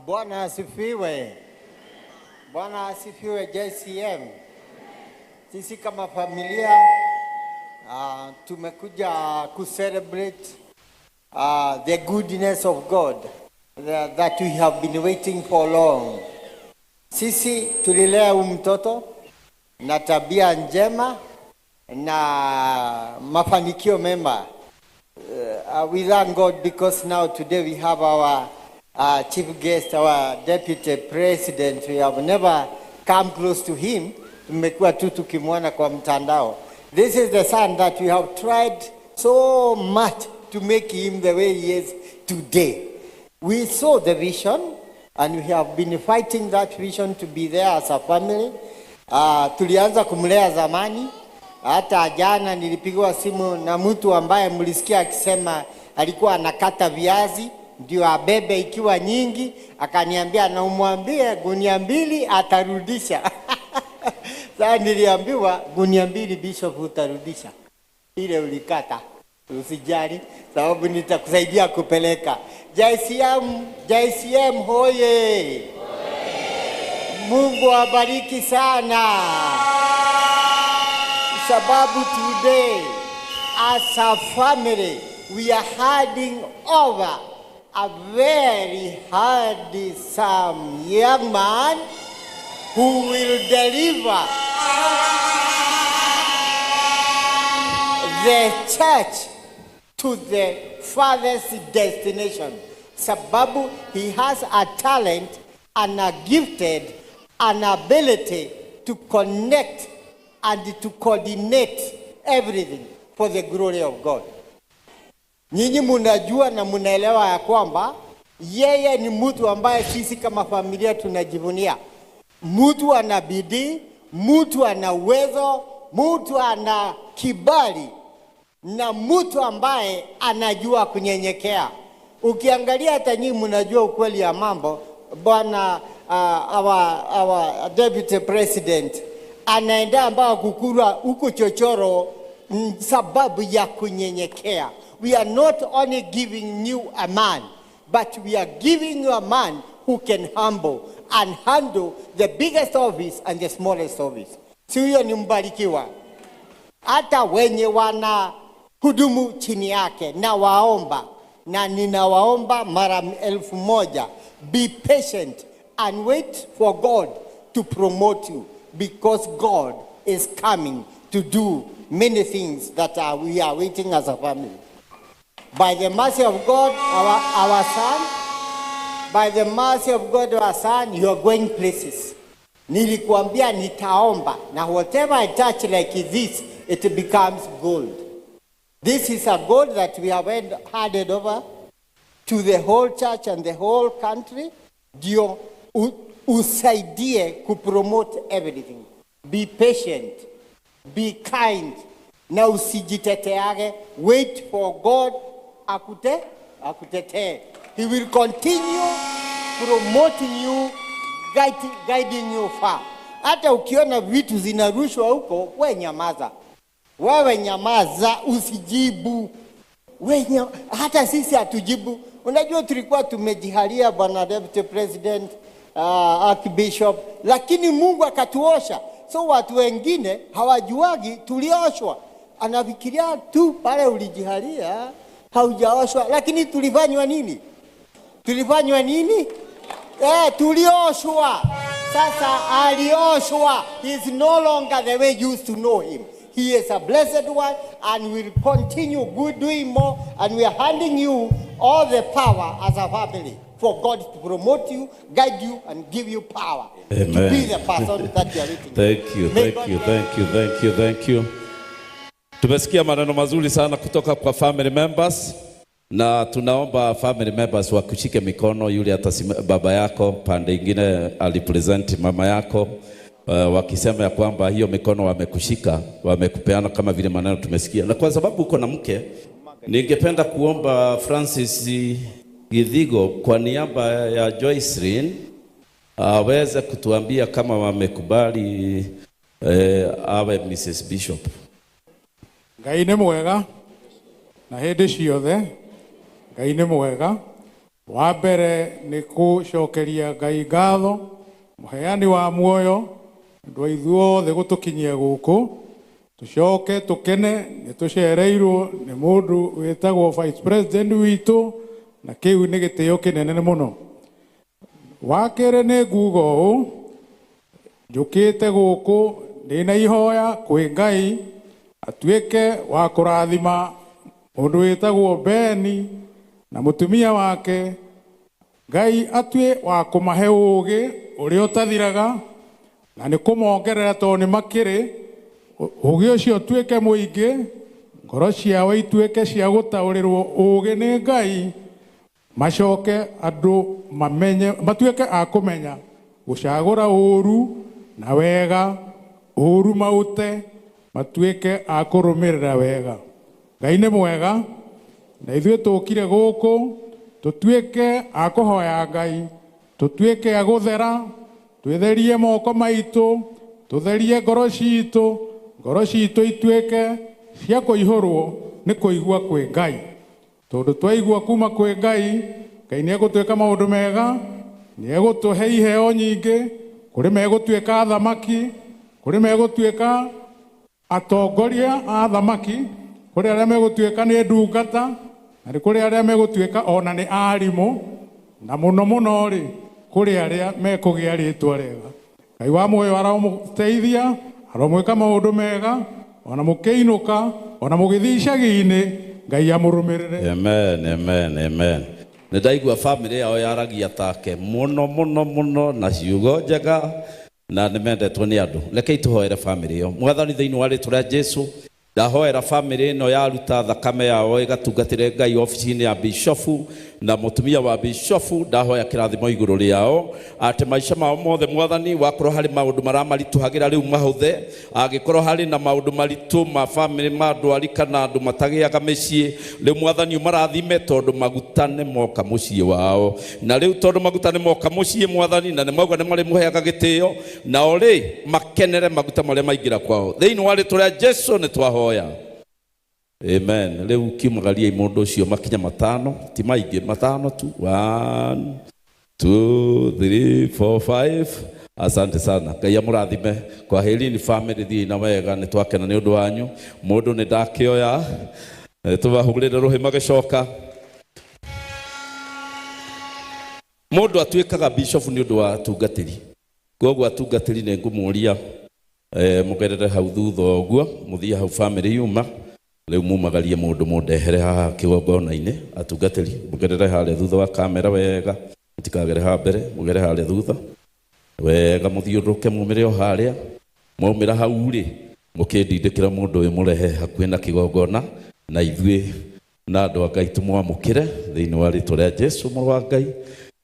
Speaker 2: Bwana asifiwe. Bwana asifiwe JCM. Sisi kama familia tumekuja ku celebrate the goodness of God that we have been waiting for long. Sisi tulilea huyu mtoto na tabia njema na mafanikio mema. We thank God because now today we have our chief guest, our deputy president. We have never come close to him. Tumekuwa tu tukimwona kwa mtandao. This is the son that we have tried so much to make him the way he is today. We saw the vision and we have been fighting that vision to be there as a family. Tulianza kumlea zamani. Hata jana nilipigwa simu na mtu ambaye mlisikia akisema alikuwa anakata viazi ndio abebe ikiwa nyingi, akaniambia na umwambie gunia 2 atarudisha. Sasa niliambiwa gunia 2 Bishop utarudisha ile ulikata, usijali sababu nitakusaidia kupeleka. JCM hoye! Mungu abariki sana. Sababu today as a family we are handing over a very handsome young man who will deliver the church to the farthest destination. Sababu he has a talent and a gifted an ability to connect and to coordinate everything for the glory of God. Nyinyi munajua na munaelewa ya kwamba yeye ni mtu ambaye sisi kama familia tunajivunia. Mtu ana bidii, mtu ana uwezo, mtu ana kibali na mtu ambaye anajua kunyenyekea. Ukiangalia hata nyinyi mnajua ukweli ya mambo. Bwana our deputy president anaenda ambao kukura huko chochoro sababu ya kunyenyekea. We are not only giving you a man, but we are giving you a man who can humble and handle the biggest office and the smallest office. Si huyo ni mbarikiwa? Hata wenye wana hudumu chini yake, na waomba, na ninawaomba mara 1000, be patient and wait for God to promote you, because God is coming to do many things that we are waiting as a family. By the mercy of God, our son, by the mercy of God, our son, you are going places. Nilikuambia nitaomba, na whatever I touch like this, it becomes gold. This is a gold that we have handed over to the whole church and the whole country. Ndio usaidie kupromote everything. Be patient, be kind, na usijiteteage. Wait for God akutetee. He will continue promoting you, guiding you far. Hata ukiona vitu zinarushwa huko, we nyamaza. Wewe nyamaza, usijibu. Hata sisi hatujibu. Unajua tulikuwa tumejihalia bwana deputy president, archbishop, lakini Mungu akatuosha. So watu wengine hawajuagi tulioshwa. Anafikiria tu pale ulijihalia haujaoshwa, lakini tulifanywa nini? Tulifanywa nini? Tulioshwa. Sasa alioshwa. He is no longer the way you used to know him. He is a blessed one and will continue good doing more, and we are handing you all the power as a family for God to promote you, guide you, and give you power.
Speaker 4: Amen.
Speaker 2: To be the person that you are waiting.
Speaker 4: Thank you, thank you, thank you, thank you, thank you. Tumesikia maneno mazuri sana kutoka kwa family members, na tunaomba family members wakushike mikono, yule atasima baba yako, pande ingine alipresent mama yako, wakisema ya kwamba hiyo mikono wamekushika, wamekupeana kama vile maneno tumesikia. Na kwa sababu uko na mke, ningependa kuomba Francis Githigo kwa niaba ya Joycelyn aweze kutuambia kama wamekubali awe Mrs. Bishop.
Speaker 12: Ngai nĩ mwega na hĩndĩ ciothe. Ngai nĩ mwega. Wa mbere nĩ gũcokeria Ngai ngatho, mũheani wa muoyo, andũ a ithuothe gũtũkinyia gũkũ. Tũcoke tũkene nĩ tũcereirwo nĩ mũndũ wĩtagwo Vice President witũ, na kĩu nĩ gĩtĩo kĩnene mũno. Wa kerĩ nĩ nguga ũũ, njũkĩte gũkũ ndĩna ihoya kwĩ Ngai atuĩke wa kũrathima mũndũ wĩtagwo Beni na mũtumia wake. Ngai atue wa kũmahe ũũgĩ ũrĩa ũtathiraga, na nĩ kũmongerera tondũ nĩ makĩrĩ. Ũũgĩ ũcio ũtuĩke mũingĩ, ngoro ciao ituĩke cia gũtaũrĩrwo ũũgĩ nĩ Ngai, macoke andũ mamenye, matuĩke a kũmenya gũcagũra ũũru na wega, ũũru maũte, matuĩke a kũrũmĩrĩra wega. Ngai nĩ mwega, na ithuĩ tũkire gũkũ tũtuĩke a kũhoya Ngai, tũtuĩke a gũthera, twĩtherie moko maitũ, tũtherie ngoro citũ, ngoro citũ ituĩke cia kũihũrwo nĩ kũigua kwĩ Ngai. Tondũ twaigua kuma kwĩ Ngai, Ngai nĩ egũtuĩka maũndũ mega, nĩ egũtũhe iheo nyingĩ, kũrĩ megũtuĩka athamaki, kũrĩ megũtuĩka atongoria a athamaki, kũrĩ arĩa megũtuĩka nĩ ndungata, na nĩ kũrĩ arĩa megũtuĩka ona nĩ arimũ, na mũno mũno rĩ kũrĩ arĩa mekũgĩa rĩtwa rĩega. Ngai wa muoyo aromũteithia, aromwĩka maũndũ mega, ona mũkĩinũka, ona mũgĩthiĩ icagi-inĩ, Ngai amũrũmĩrĩre.
Speaker 4: Amen, amen, amen. Nĩ ndaigua family yao yaragia take mũno mũno mũno na ciugo njega, na nĩ mendetwo nĩ andũ. Rekei tũhoere family ĩyo. Mwathani, thĩinĩ wa rĩtwa rĩa Jesu, Ndahoera family ĩno yaruta thakame yao ĩgatungatĩre Ngai ofici-inĩ ya bishofu na mũtumia wa bishofu. Ndahoya kĩrathimo igũrũ rĩao atĩ maica mao mothe Mwathani, wakorwo harĩ maũndũ maramaritũhagĩra rĩu mahũthe, angĩkorwo harĩ na maũndũ maritũ ma family ma ndwari kana andũ matagĩaga mĩciĩ, rĩu Mwathani ũmarathime tondũ maguta nĩ moka mũciĩ wao. Na rĩu tondũ maguta nĩ moka mũciĩ Mwathani, na nĩ mauga nĩ marĩmũheaga gĩtĩo, nao rĩ makenere maguta marĩa maingĩra kwao. Thĩinĩ wa rĩtwa rĩa Jesu nĩ twahoya. Amen. Rĩu kiumagariai mũndũ ũcio makinya matano, ti maingĩ, matano tu. 1 2 3 4 5. Asante sana. Ngai amũrathime. Kwa herini family, thiĩ na wega, nĩ twakena nĩ ũndũ wanyu. Mũndũ nĩ ndakĩoya, tũbahũrĩre rũhĩ magĩcoka. Mũndũ atuĩkaga bishop nĩ ũndũ wa atungatĩri. Koguo atungatĩri nĩ ngũmũria mũgerere hau thutha ũguo, mũthiĩ hau family yuma. Rĩu mumagarie mũndũ mũndehere haha kĩgongona-inĩ. Atungatĩri mũgerere harĩa thutha wa kamera wega, mũtikagere haha mbere, mũgere harĩa thutha wega, mũthiũrũrũke mumĩre o harĩa. Mwaumĩra hau rĩ, mũkĩndindĩkĩra mũndũ ũyũ mũrehe hakuhĩ na kĩgongona, na ithuĩ na andũ a Ngai tũmwamũkĩre thĩinĩ wa rĩtwa rĩa Jesu mũrũ wa Ngai,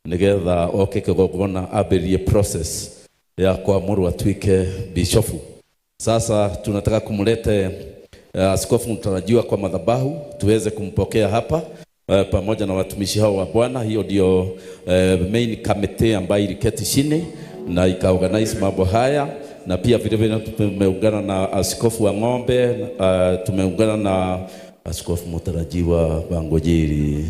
Speaker 4: nĩgetha oke kĩgongona ambĩrĩrie process ya kuamũrwo atuĩke bishofu. Sasa tunataka kumlete askofu mtarajiwa kwa madhabahu tuweze kumpokea hapa pamoja na watumishi hao wa Bwana. Hiyo ndio main committee ambayo iliketi chini na ikaorganize mambo haya, na pia vile vile tumeungana na askofu wa Ng'ombe, tumeungana na askofu mtarajiwa Wangojiri.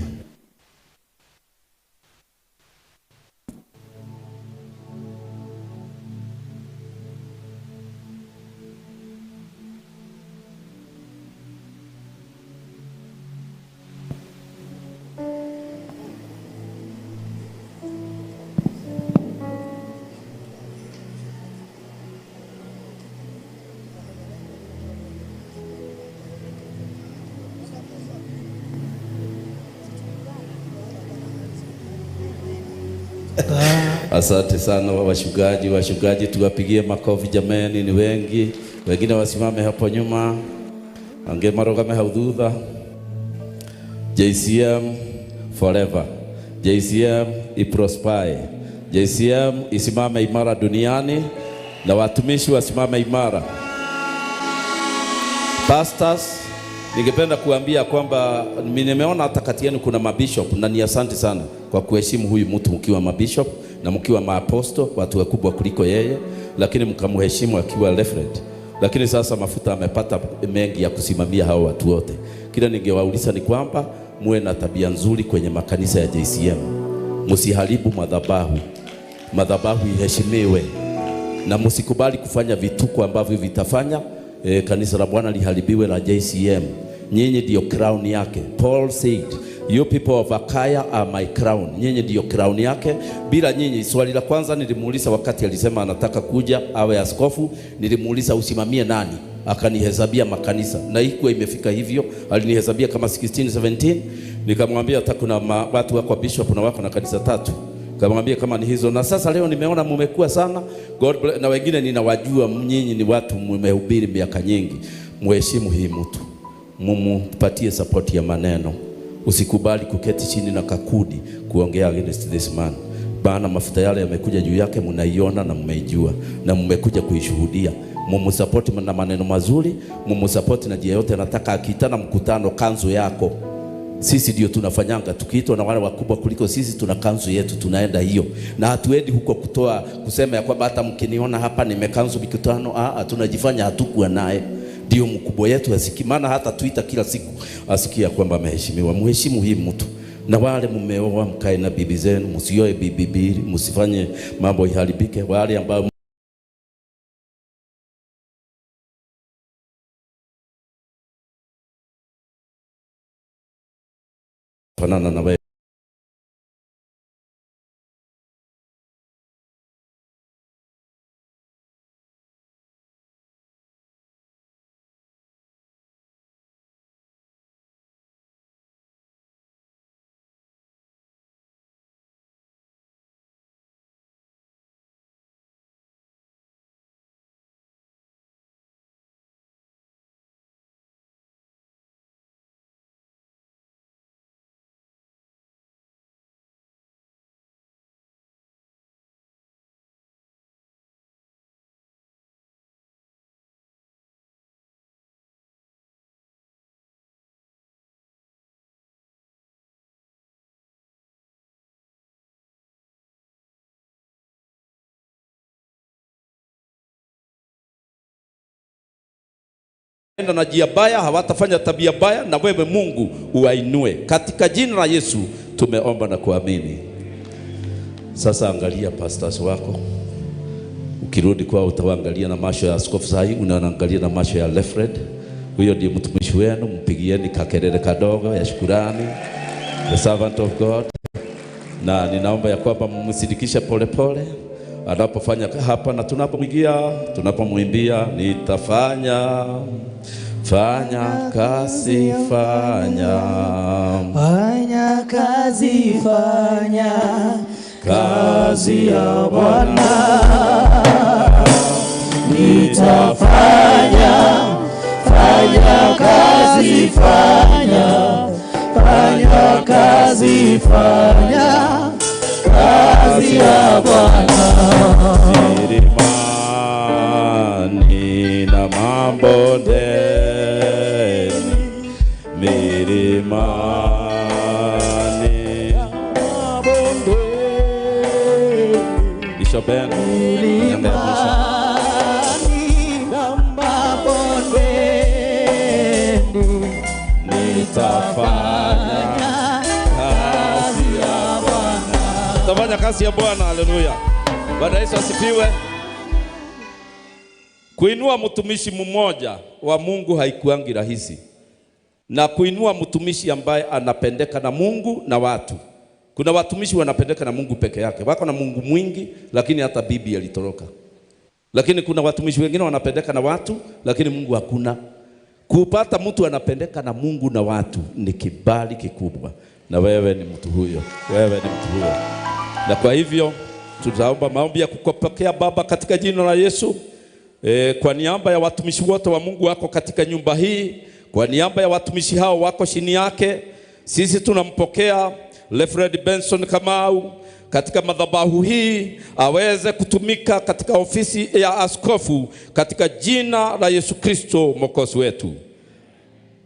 Speaker 4: Asante sana wachungaji, wachungaji tuwapigie makofi jameni, ni wengi. Wengine wasimame hapo nyuma, ange marogame hau thutha. JCM forever. JCM iprosper. JCM isimame imara duniani na watumishi wasimame imara. Pastors, ningependa kuambia kwamba nimeona hata kati yenu kuna mabishop, na ni asante sana kwa kuheshimu huyu mtu mkiwa mabishop na mkiwa maaposto, watu wakubwa kuliko yeye, lakini mkamheshimu akiwa reverend. Lakini sasa mafuta amepata mengi ya kusimamia hao watu wote. Kila ningewauliza ni kwamba muwe na tabia nzuri kwenye makanisa ya JCM. Msiharibu madhabahu. Madhabahu iheshimiwe. Na msikubali kufanya vituko ambavyo vitafanya kanisa la Bwana liharibiwe la JCM. Nyinyi ndio crown yake. Paul said, you people of Achaia are my crown. Nyinyi ndio crown yake. Bila nyinyi, swali la kwanza nilimuuliza wakati alisema anataka kuja awe askofu, nilimuuliza usimamie nani? Akanihesabia makanisa. Na ikuwa imefika hivyo, alinihesabia kama 16 17. Nikamwambia hata kuna watu wako bishop na wako na kanisa tatu. Nikamwambia kama ni hizo. Na sasa leo nimeona mmekuwa sana. God bless. Na wengine ninawajua nyinyi ni watu mmehubiri miaka nyingi. Muheshimu hii mtu. Mumupatie support ya maneno. Usikubali kuketi chini na kakudi kuongea against this man. Bana, mafuta yale yamekuja juu yake, mnaiona na mmeijua na mmekuja kuishuhudia. Mumusupport na maneno mazuri, mumusupport na njia yote anataka. Akiitana mkutano, kanzu yako. Sisi ndio tunafanyanga, tukiitwa na wale wakubwa kuliko sisi, tuna kanzu yetu, tunaenda hiyo. Na hatuendi huko kutoa kusema ya kwamba hata mkiniona hapa nimekanzu mikutano, tunajifanya hatukuwa naye. Ndio mkubwa yetu asikimana, hata Twitter kila siku asikia kwamba ameheshimiwa. Muheshimu hii mtu. Na wale mmeoa mkae na bibi zenu, msioe bibi mbili, msifanye mambo iharibike. Wale ambao fanana na wewe na njia baya, hawatafanya tabia baya, na wewe Mungu uwainue. Katika jina la Yesu tumeomba na kuamini. Sasa angalia pastors wako. Ukirudi kwao utawaangalia na macho ya askofu sahi, unaangalia na macho ya Lefred. Huyo ndiye mtumishi wenu, mpigieni kakelele kadogo ya shukurani. The servant of God. Na ninaomba ya kwamba mumsindikishe polepole anapofanya hapa na tunapomwigia, tunapomwimbia, nitafanya fanya kazi, fanya
Speaker 1: fanya kazi, fanya kazi ya Bwana, nitafanya fanya kazi, fanya fanya kazi, fanya kazi ya Bwana.
Speaker 4: Milimani na mabondeni, milimani na mabondeni, Bishop Ben,
Speaker 1: milimani na mabondeni,
Speaker 4: nitafanya kazi ya Bwana. Tafanya kazi ya Bwana. Haleluya. Bwana Yesu asifiwe. Kuinua mtumishi mmoja wa Mungu haikuangi rahisi, na kuinua mtumishi ambaye anapendeka na Mungu na watu. Kuna watumishi wanapendeka na Mungu peke yake, wako na Mungu mwingi, lakini hata bibi alitoroka. Lakini kuna watumishi wengine wanapendeka na watu, lakini Mungu hakuna. Kupata mtu anapendeka na Mungu na watu ni kibali kikubwa, na wewe ni mtu huyo, wewe ni mtu huyo. Na kwa hivyo tutaomba maombi ya kukupokea Baba katika jina la Yesu. Kwa niaba ya watumishi wote wa Mungu wako katika nyumba hii, kwa niaba ya watumishi hao wako chini yake, sisi tunampokea Lefred Benson Kamau katika madhabahu hii, aweze kutumika katika ofisi ya askofu katika jina la Yesu Kristo Mwokozi wetu.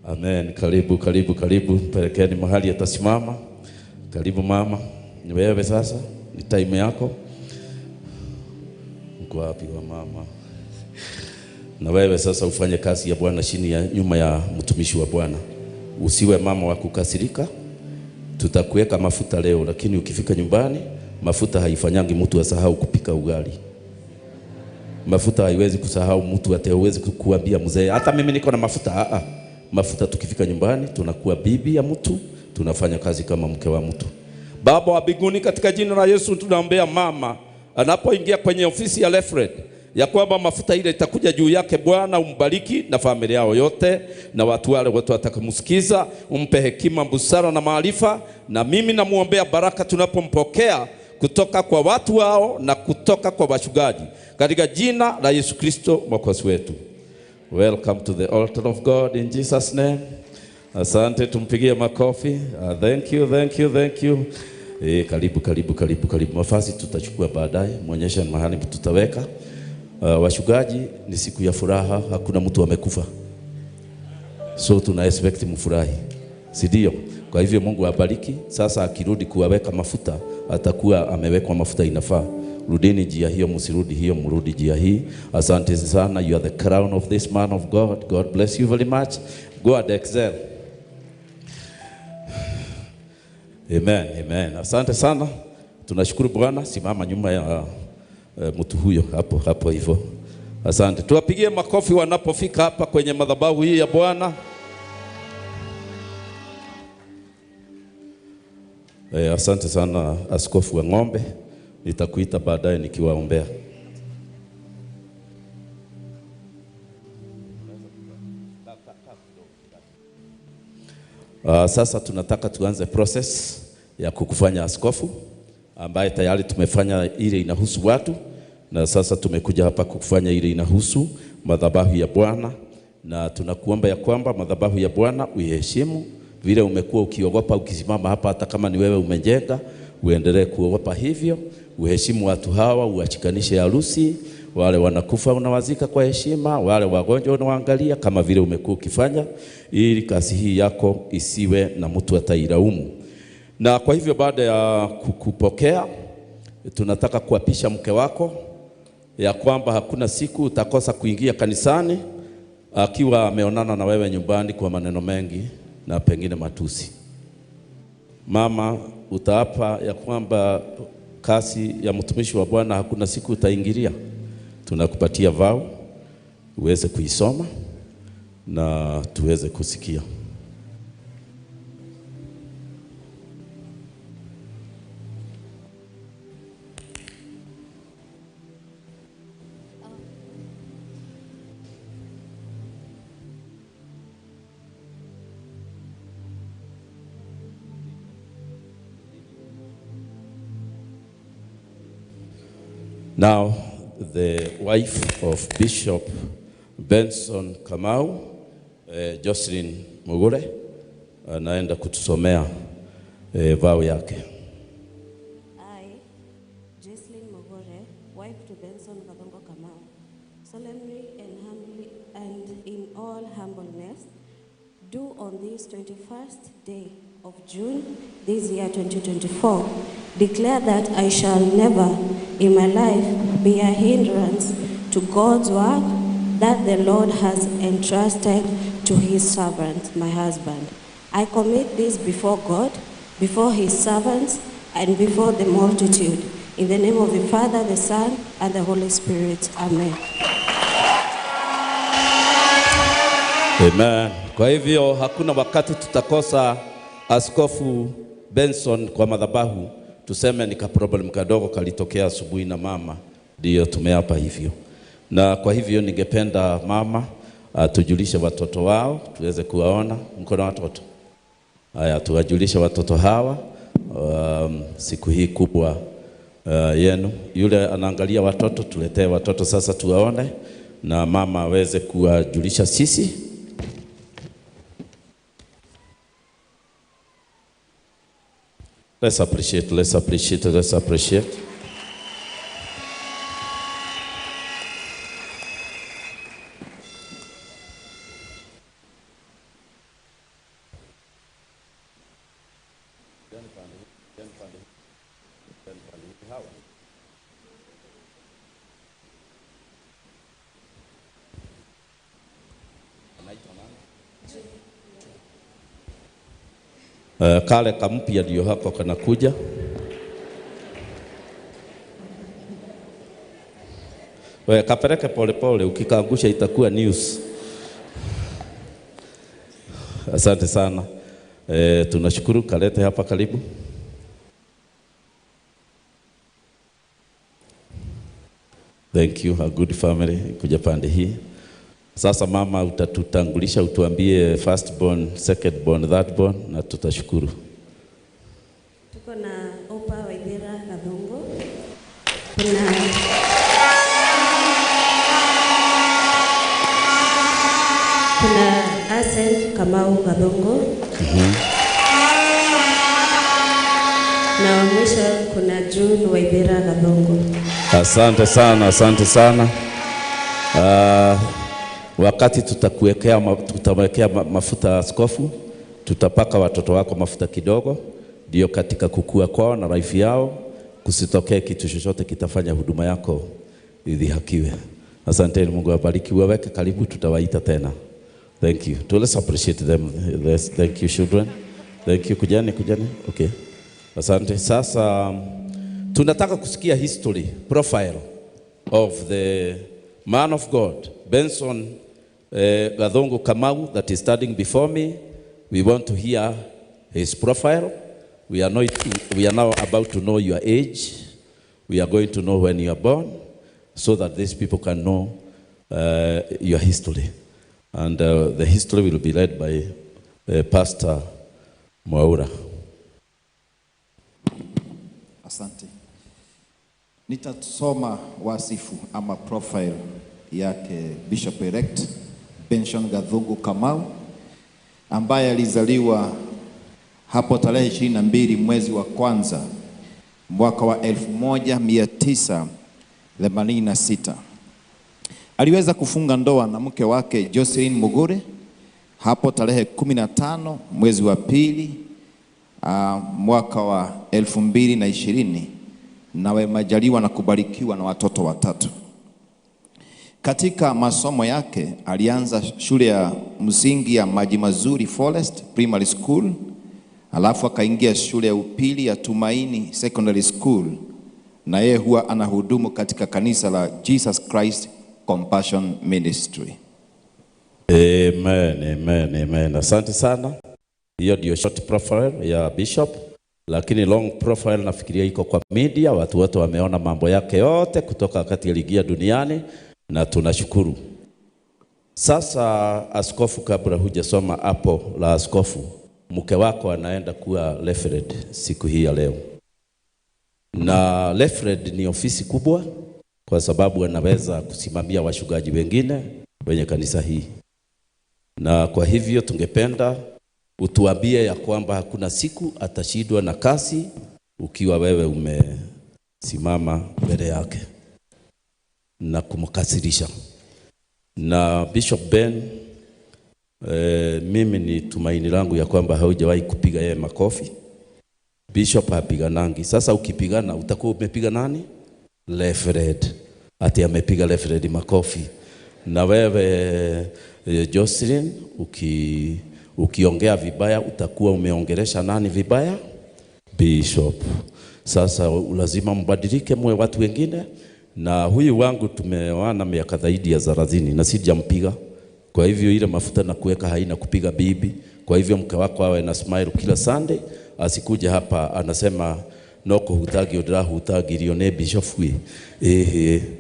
Speaker 4: Amen. Karibu, karibu, karibu. Pelekeni mahali atasimama. Karibu mama, ni wewe sasa, ni time yako. Mko wapi wa mama? Na wewe sasa ufanye kazi ya Bwana chini ya nyuma ya mtumishi wa Bwana. Usiwe mama wa kukasirika. Tutakuweka mafuta leo, lakini ukifika nyumbani mafuta haifanyangi mtu asahau kupika ugali. Mafuta haiwezi kusahau mtu, hata huwezi kuambia mzee hata mimi niko na mafuta. Mafuta tukifika nyumbani tunakuwa bibi ya mtu, tunafanya kazi kama mke wa mtu. Baba wa mbinguni, katika jina la Yesu tunaombea mama anapoingia kwenye ofisi ya Lefred, ya kwamba mafuta ile itakuja juu yake. Bwana umbariki na familia yao yote na watu wale wote watakaomsikiza, umpe hekima, busara na maarifa. Na mimi namuombea baraka tunapompokea kutoka kwa watu wao na kutoka kwa wachungaji, katika jina la Yesu Kristo Mwokozi wetu. Welcome to the altar of God in Jesus name. Asante, tumpigie makofi. Thank you, thank you, thank you. Karibu, karibu, karibu, karibu. Mafasi tutachukua baadaye, muonyeshe mahali tutaweka. Wachungaji, ni siku ya furaha, hakuna mtu amekufa. So tuna expect mfurahi, si ndio? Kwa hivyo Mungu abariki. Sasa akirudi kuwaweka mafuta, atakuwa amewekwa mafuta inafaa. Rudini njia hiyo, msirudi hiyo, mrudi njia hii. Asante sana. You are the crown of this man of God. God bless you very much. Go and excel. Amen, amen. Asante sana. Tunashukuru Bwana. Simama nyuma ya mtu huyo hapo hapo hivyo. Asante. Tuwapigie makofi wanapofika hapa kwenye madhabahu hii ya Bwana. Asante sana askofu wa Ng'ombe. Nitakuita baadaye nikiwaombea. Sasa tunataka tuanze process ya kukufanya askofu, ambaye tayari tumefanya ile inahusu watu, na sasa tumekuja hapa kukufanya ile inahusu madhabahu ya Bwana. Na tunakuomba ya kwamba madhabahu ya Bwana uiheshimu vile umekuwa ukiogopa ukisimama hapa, hata kama ni wewe umejenga, uendelee kuogopa hivyo. Uheshimu watu hawa, uachikanishe harusi, wale wanakufa unawazika kwa heshima, wale wagonjwa unawaangalia kama vile umekuwa ukifanya, ili kazi hii yako isiwe na mtu atailaumu. Na kwa hivyo baada ya kukupokea, tunataka kuapisha mke wako ya kwamba hakuna siku utakosa kuingia kanisani akiwa ameonana na wewe nyumbani kwa maneno mengi na pengine matusi. Mama, utaapa ya kwamba kasi ya mtumishi wa Bwana hakuna siku utaingilia. Tunakupatia vow uweze kuisoma na tuweze kusikia. Now, the wife of Bishop Benson Kamau, Jocelyn Mugure, anaenda kutusomea vow yake.
Speaker 15: I, Jocelyn Mugure, wife to Benson Gathongo Kamau, solemnly and humbly and in all humbleness, do on this 21st day of June this year 2024, declare that I shall never in my life be a hindrance to God's work that the Lord has entrusted to his servant, my husband. I commit this before God, before his servants, and before the multitude. In the name of the Father, the Son, and the Holy Spirit. Amen.
Speaker 4: Amen. Kwa hivyo hakuna wakati tutakosa Askofu Benson kwa madhabahu, tuseme ni ka problem kadogo kalitokea asubuhi na mama, ndio tumeapa hivyo. Na kwa hivyo ningependa mama tujulishe watoto wao, tuweze kuwaona. Mko na watoto? Haya, tuwajulishe watoto hawa siku hii kubwa yenu. Yule anaangalia watoto, tuletee watoto sasa tuwaone, na mama aweze kuwajulisha sisi. Let's appreciate, let's appreciate, let's appreciate. Kale kampya ndio hako kanakuja. Wewe kapeleke pole pole, ukikaangusha itakuwa news. Asante sana. Tunashukuru, kalete hapa karibu. Thank you, a good family kuja pande hii. Sasa mama utatutangulisha, utuambie first born, second born, third born, na tutashukuru.
Speaker 15: Tuko na Opa Waithera Gathongo. Kuna Asen Kamau Gathongo. Na wa mwisho kuna June Waithera Gathongo.
Speaker 4: Asante sana, asante sana. Wakati tutawekea mafuta askofu, tutapaka watoto wako mafuta kidogo, ndio katika kukua kwao na life yao, kusitokee kitu chochote kitafanya huduma yako idhihakiwe. Asante, Mungu awabariki. Waweke karibu, tutawaita tena. Thank you. To let's appreciate them. Thank you children. Thank you. Kujani, kujani. Okay. Asante. Sasa tunataka kusikia history, profile of the man of God, Benson Gathongo Kamau, that is standing before me. We want to hear his profile. We are now about to know your age. We are going to know when you are born, so that these people can know your history. And the history will be led by Pastor Mwaura.
Speaker 16: Asante. Nitasoma wasifu ama profile yake Bishop Elect Benson Gathongo Kamau, ambaye alizaliwa hapo tarehe 22 mwezi wa kwanza mwaka wa 1986. Aliweza kufunga ndoa na mke wake Jocelyn Mugure hapo tarehe 15 mwezi wa pili mwaka wa 2020, na wamejaliwa na kubarikiwa na watoto watatu. Katika masomo yake alianza shule ya msingi ya Maji Mazuri Forest Primary School, alafu akaingia shule ya upili ya Tumaini Secondary School, na yeye huwa anahudumu katika kanisa la Jesus Christ Compassion Ministry.
Speaker 4: Amen, amen, amen. Asante sana. Hiyo ndio short profile ya Bishop, lakini long profile nafikiria iko kwa media, watu wote wameona mambo yake yote kutoka wakati aliingia duniani na tunashukuru. Sasa askofu, kabla hujasoma hapo la askofu, mke wako anaenda kuwa referred siku hii ya leo. Na referred ni ofisi kubwa kwa sababu anaweza kusimamia wachungaji wengine wenye kanisa hii. Na kwa hivyo tungependa utuambie ya kwamba hakuna siku atashindwa na kasi ukiwa wewe umesimama mbele yake na kumkasirisha. Na Bishop Ben, mimi ni tumaini langu ya kwamba haujawahi kupiga yeye makofi. Bishop hapiganangi. Sasa ukipigana utakuwa umepiga nani? Reverend. Ati amepiga reverend makofi. Na wewe Jocelyn, ukiongea vibaya utakuwa umeongelesha nani vibaya? Bishop. Sasa lazima mbadilike muwe watu wengine. Na huyu wangu tumeoana miaka zaidi ya 30 na sijampiga. Kwa hivyo ile mafuta na kuweka haina kupiga bibi. Kwa hivyo mke wako awe na smile kila Sunday, asikuje hapa anasema noko hutagi odra hutagi rione bishofu.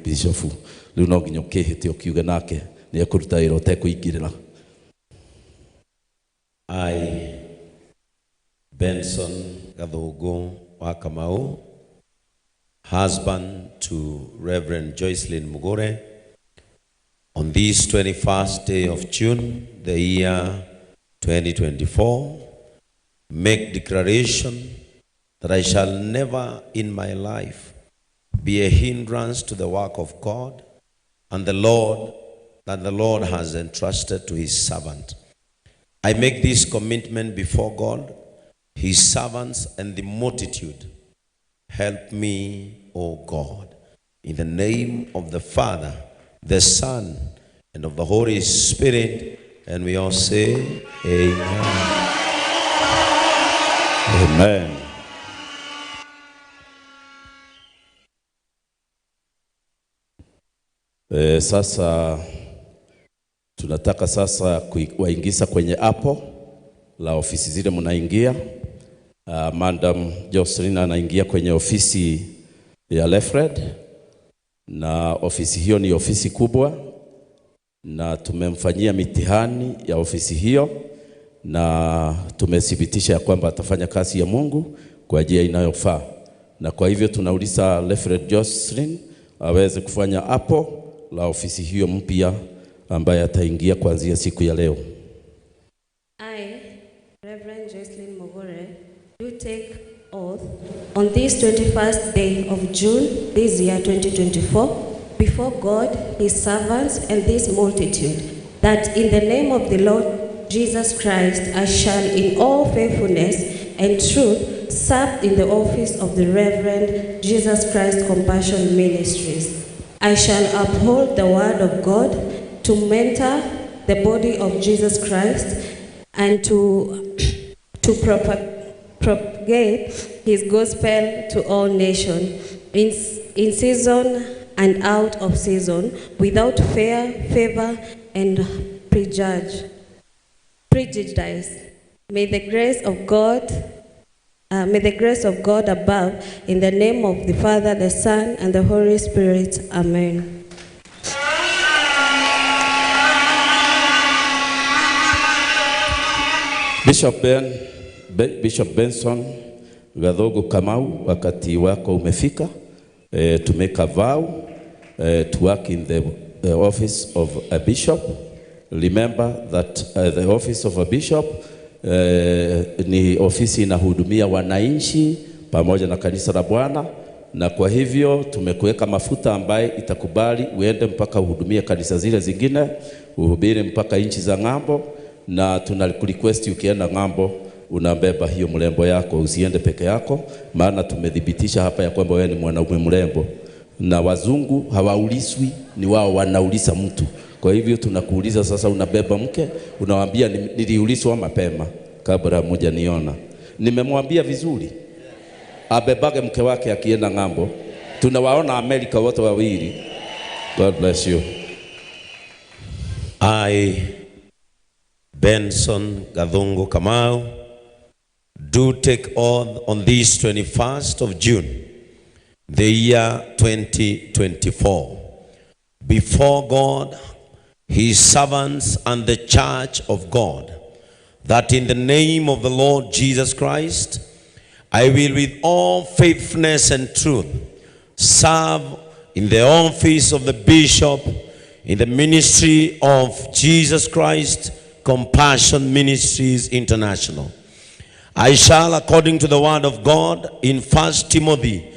Speaker 4: Bishofu. Rĩu no nginya ũkĩhĩte ũkiuge nake nĩ ekũruta wĩra ũtekũingĩrĩra.
Speaker 14: I, Benson Gathungu wa Kamau, husband to Reverend Joycelyn Mugure, on this 21st day of June, the year 2024, make declaration that I shall never in my life be a hindrance to the work of God and the Lord that the Lord has entrusted to his servant. I make this commitment before God, his servants, and the multitude. Help me, O God, in the name of the Father, the Son, and of the Holy Spirit. And we all say, Amen.
Speaker 4: Amen. Sasa tunataka sasa kuwaingiza kwenye hapo la ofisi zile mnaingia. Madam Jocelyn anaingia kwenye ofisi ya Lefred, na ofisi hiyo ni ofisi kubwa, na tumemfanyia mitihani ya ofisi hiyo na tumethibitisha ya kwamba atafanya kazi ya Mungu kwa njia inayofaa. Na kwa hivyo tunauliza Lefred Jocelyn aweze kufanya hapo la ofisi hiyo mpya ambaye ataingia kuanzia siku ya leo.
Speaker 15: I, Reverend Jocelyn Mugure, do take oath on this 21st day of June this year 2024 before God, his servants, and this multitude, that in the name of the Lord Jesus Christ I shall in all faithfulness and truth serve in the office of the Reverend Jesus Christ Compassion Ministries. I shall uphold the word of God to mentor the body of Jesus Christ and to propagate his gospel to all nations, in season and out of season, without fear, favor, and prejudice. May the grace of God, above, in the name of the Father, the Son, and the Holy Spirit. Amen.
Speaker 4: Bishop Benson Gathungu Kamau, wakati wako umefika to make a vow to work in the office of a bishop. Remember that the office of a bishop ni ofisi inahudumia wananchi pamoja na kanisa la Bwana, na kwa hivyo tumekuweka mafuta ambaye itakubali uende mpaka uhudumie kanisa zile zingine, uhubiri mpaka nchi za ng'ambo, na tunakurequest ukienda ng'ambo unabeba hiyo mrembo yako, usiende peke yako, maana tumethibitisha hapa ya kwamba wewe ni mwanaume mrembo. Na wazungu hawauliswi, ni wao wanauliza mtu. Kwa hivyo tunakuuliza sasa, unabeba mke, unawaambia niliulizwa mapema kabla mjaniona. Nimemwambia vizuri abebage mke wake akienda ng'ambo. Tunawaona Amerika wote wawili. God bless you.
Speaker 14: I, Benson Gathungu Kamau, do take oath on this 21st of June, the year 2024, before God, his servants, and the church of God, that in the name of the Lord Jesus Christ, I will with all faithfulness and truth serve in the office of the bishop in the ministry of Jesus Christ Compassion Ministries International. I shall, according to the word of God in 1 Timothy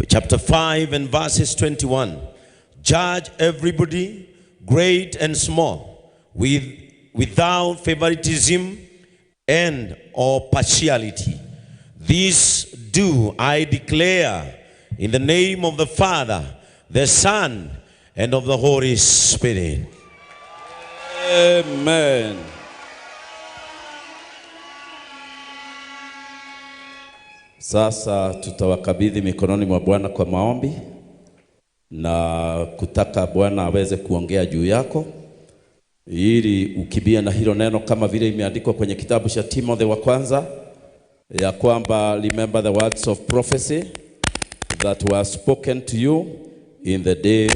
Speaker 14: chapter 5 and verses 21, judge everybody, great and small, without favoritism and or partiality. This do I declare in the name of the Father, the Son, and of the Holy Spirit.
Speaker 4: Amen. Sasa tutawakabidhi mikononi mwa Bwana kwa maombi na kutaka Bwana aweze kuongea juu yako, ili ukibia na hilo neno kama vile imeandikwa kwenye kitabu cha Timothy wa kwanza, ya kwamba remember the words of prophecy that were spoken to you in the day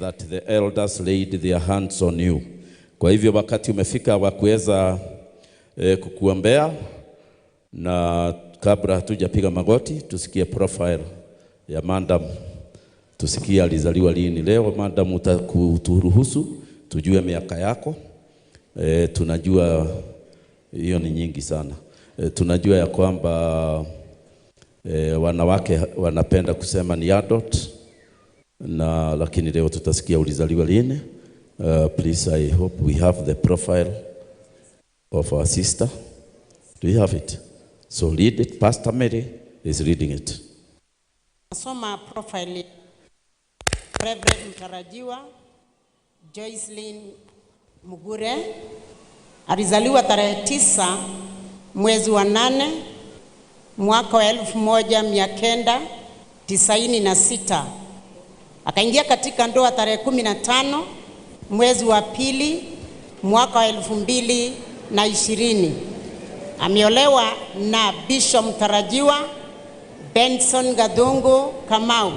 Speaker 4: that the elders laid their hands on you. Kwa hivyo wakati umefika wa kuweza kukuombea, na kabla hatujapiga magoti tusikie profile ya madam, tusikie alizaliwa lini. Leo madam utakuturuhusu tujue miaka yako. Tunajua hiyo ni nyingi sana. Tunajua ya kwamba wanawake wanapenda kusema ni adult, na lakini leo tutasikia ulizaliwa lini. Please, I hope we have the profile of our sister. Do you have it? So read it. Pastor Mary is reading it.
Speaker 17: Nasoma profile Reverend mtarajiwa Joycelyn Mugure. Alizaliwa tarehe 9 mwezi wa 8 mwaka wa 1996. Akaingia katika ndoa tarehe 15 mwezi wa 2 mwaka wa 2020. Ameolewa na Bishop mtarajiwa Benson Gathungu Kamau.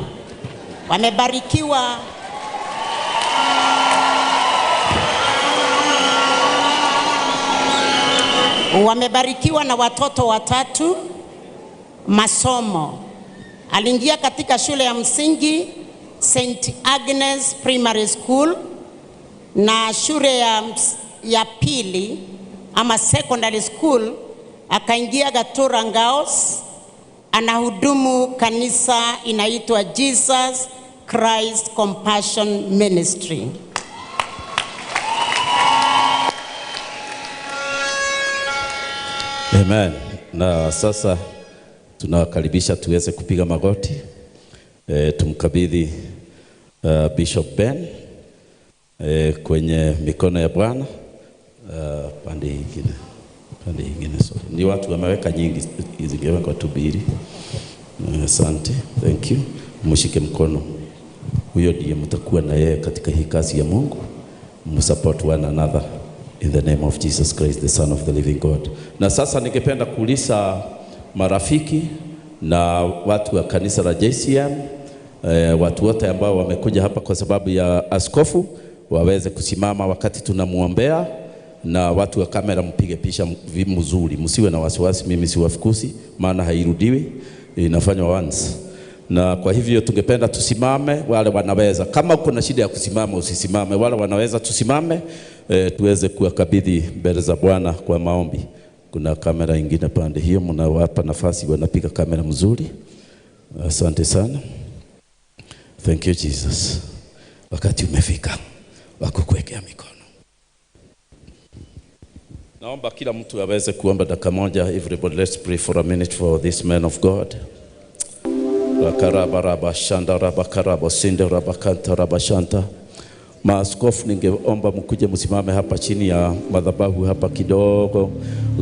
Speaker 17: Wamebarikiwa na watoto watatu. Masomo: aliingia katika shule ya msingi St. Agnes Primary School na shule ya pili ama secondary school akaingia Gatura Ngaos. Anahudumu kanisa inaitwa Jesus Christ Compassion Ministry.
Speaker 4: Amen. Na sasa tunawakaribisha tuweze kupiga magoti. Tumkabidhi Bishop Ben kwenye mikono ya Bwana. Pande nyingine, sorry. Ni watu wameweka nyingi, zingewekwa tu mbili. Asante. Thank you. Mshike mkono. Huyo ndiye mtakuwa na yeye katika hii kazi ya Mungu. Msupport one another in the name of Jesus Christ, the Son of the living God. Na sasa ningependa kuuliza marafiki na watu wa kanisa la JCM, watu wote ambao wamekuja hapa kwa sababu ya askofu waweze kusimama wakati tunamuombea, na watu wa kamera mpige picha mzuri, msiwe na wasiwasi, mimi siwafukusi, maana hairudiwi, inafanywa once. Na kwa hivyo tungependa tusimame, wale wanaweza. Kama uko na shida ya kusimama usisimame, wale wanaweza tusimame, tuweze kuwakabidhi mbele za Bwana kwa maombi. Kuna kamera ingine pande hiyo, mnawapa nafasi, wanapiga kamera mzuri. Asante sana. Thank you Jesus. Wakati umefika wa kukuwekea mikono. Naomba kila mtu aweze kuomba dakika moja. Everybody, let's pray for a minute for this man of God. Rakarabaraba shandaraba karabo sindaraba kantaraba shanta. Maaskofu, ningeomba mkuje msimame hapa chini ya madhabahu hapa kidogo.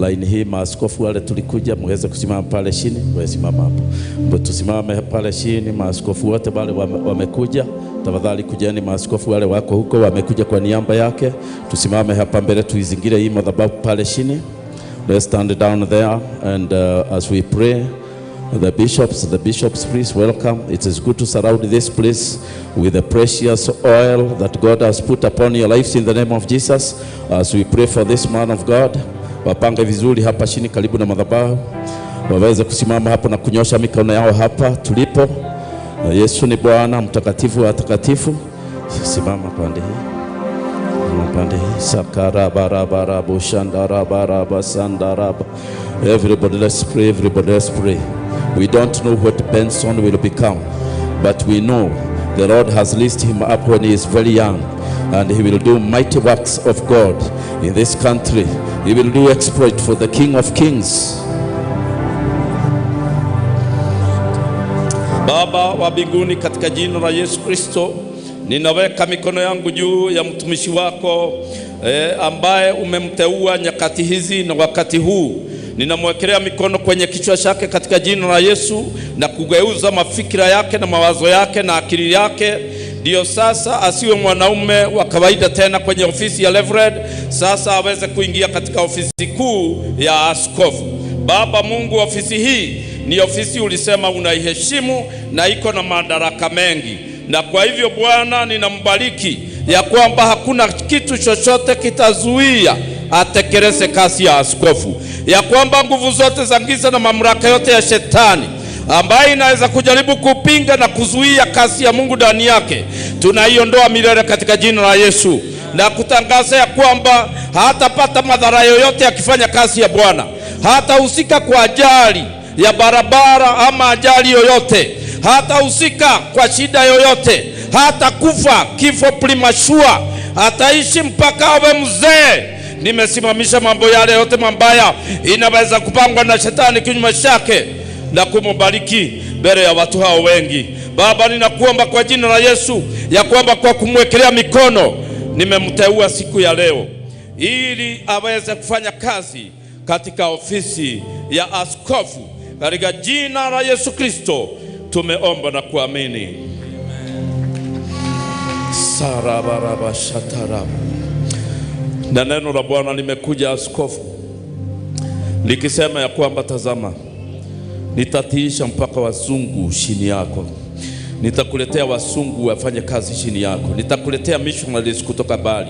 Speaker 4: Line hii maaskofu wale tulikuja muweze kusimama pale chini, wewe simama hapo. Tusimame pale chini, maaskofu wote wale wamekuja. Tafadhali kujeni maaskofu wale wako huko wamekuja kwa niaba yake. Tusimame hapa mbele tuizingire hii madhabahu pale chini. Let's stand down there and as we pray. The bishops, please welcome. It is good to surround this place with the precious oil that God has put upon your lives in the name of Jesus. As we pray for this man of God, wapange vizuri hapa chini karibu na madhabahu, waweze kusimama hapo na kunyosha mikono yao hapa tulipo. Yesu ni Bwana, mtakatifu wa takatifu. Simama pande hii. Pande hii. Sakarabarabarabo shandarabaraба sandaraba. Everybody let's pray, everybody let's pray. We don't know what Benson will become, but we know the Lord has lifted him up when he is very young, and he will do mighty works of God in this country. He will do exploit for the King of Kings. Baba wa mbinguni, katika jina la Yesu Kristo, ninaweka mikono yangu juu ya mtumishi wako ambaye umemteua nyakati hizi na wakati huu. Ninamwekelea mikono kwenye kichwa chake katika jina la Yesu na kugeuza mafikira yake na mawazo yake na akili yake. Ndio sasa asiwe mwanaume wa kawaida tena kwenye ofisi ya Reverend, sasa aweze kuingia katika ofisi kuu ya askofu. Baba Mungu, ofisi hii ni ofisi ulisema unaiheshimu na iko na madaraka mengi. Na kwa hivyo Bwana, ninambariki ya kwamba hakuna kitu chochote kitazuia atekeleze kazi ya askofu, ya kwamba nguvu zote za giza na mamlaka yote ya shetani ambaye inaweza kujaribu kupinga na kuzuia kazi ya Mungu ndani yake, tunaiondoa milele katika jina la Yesu, na kutangaza ya kwamba hatapata madhara yoyote akifanya kazi ya Bwana, hatahusika kwa ajali ya barabara ama ajali yoyote, hatahusika kwa shida yoyote, hatakufa kifo premature, ataishi mpaka awe mzee. Nimesimamisha mambo yale yote mabaya inaweza kupangwa na shetani kinyume chake na kumbariki mbele ya watu hao wengi. Baba, ninakuomba kwa jina la Yesu ya kwamba kwa kumwekelea mikono nimemteua siku ya leo ili aweze kufanya kazi katika ofisi ya askofu. Katika jina la Yesu Kristo tumeomba na kuamini. Sarabaraba shataraba. Na neno la Bwana limekuja askofu likisema ya kwamba tazama, nitatiisha mpaka wazungu chini yako. Nitakuletea wazungu wafanye kazi chini yako. Nitakuletea missionaries kutoka mbali.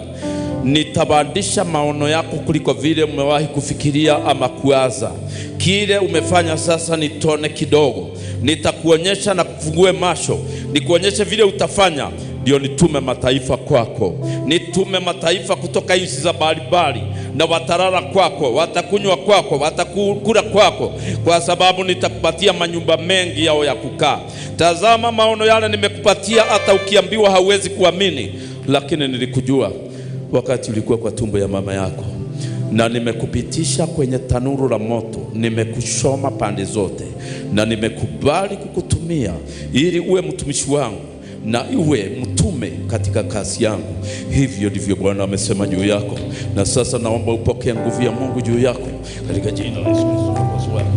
Speaker 4: Nitabadilisha maono yako kuliko vile umewahi kufikiria ama kuwaza. Kile umefanya sasa ni tone kidogo. Nitakuonyesha na kufungue macho, nikuonyeshe vile utafanya, ndio nitume mataifa kwako. Nitume mataifa kutoka nchi za mbalimbali, na watalala kwako, watakunywa kwako, watakula kwako, kwa sababu nitakupatia manyumba mengi yao ya kukaa. Tazama maono yale nimekupatia, hata ukiambiwa hauwezi kuamini, lakini nilikujua wakati ulikuwa kwa tumbo ya mama yako, na nimekupitisha kwenye tanuru la moto, nimekushoma pande zote, na nimekubali kukutumia ili uwe mtumishi wangu na uwe mtume katika kazi yangu. Hivyo ndivyo Bwana amesema juu yako. Na sasa naomba upokee nguvu ya Mungu juu yako katika jina la Yesu Kristo Mwokozi wako.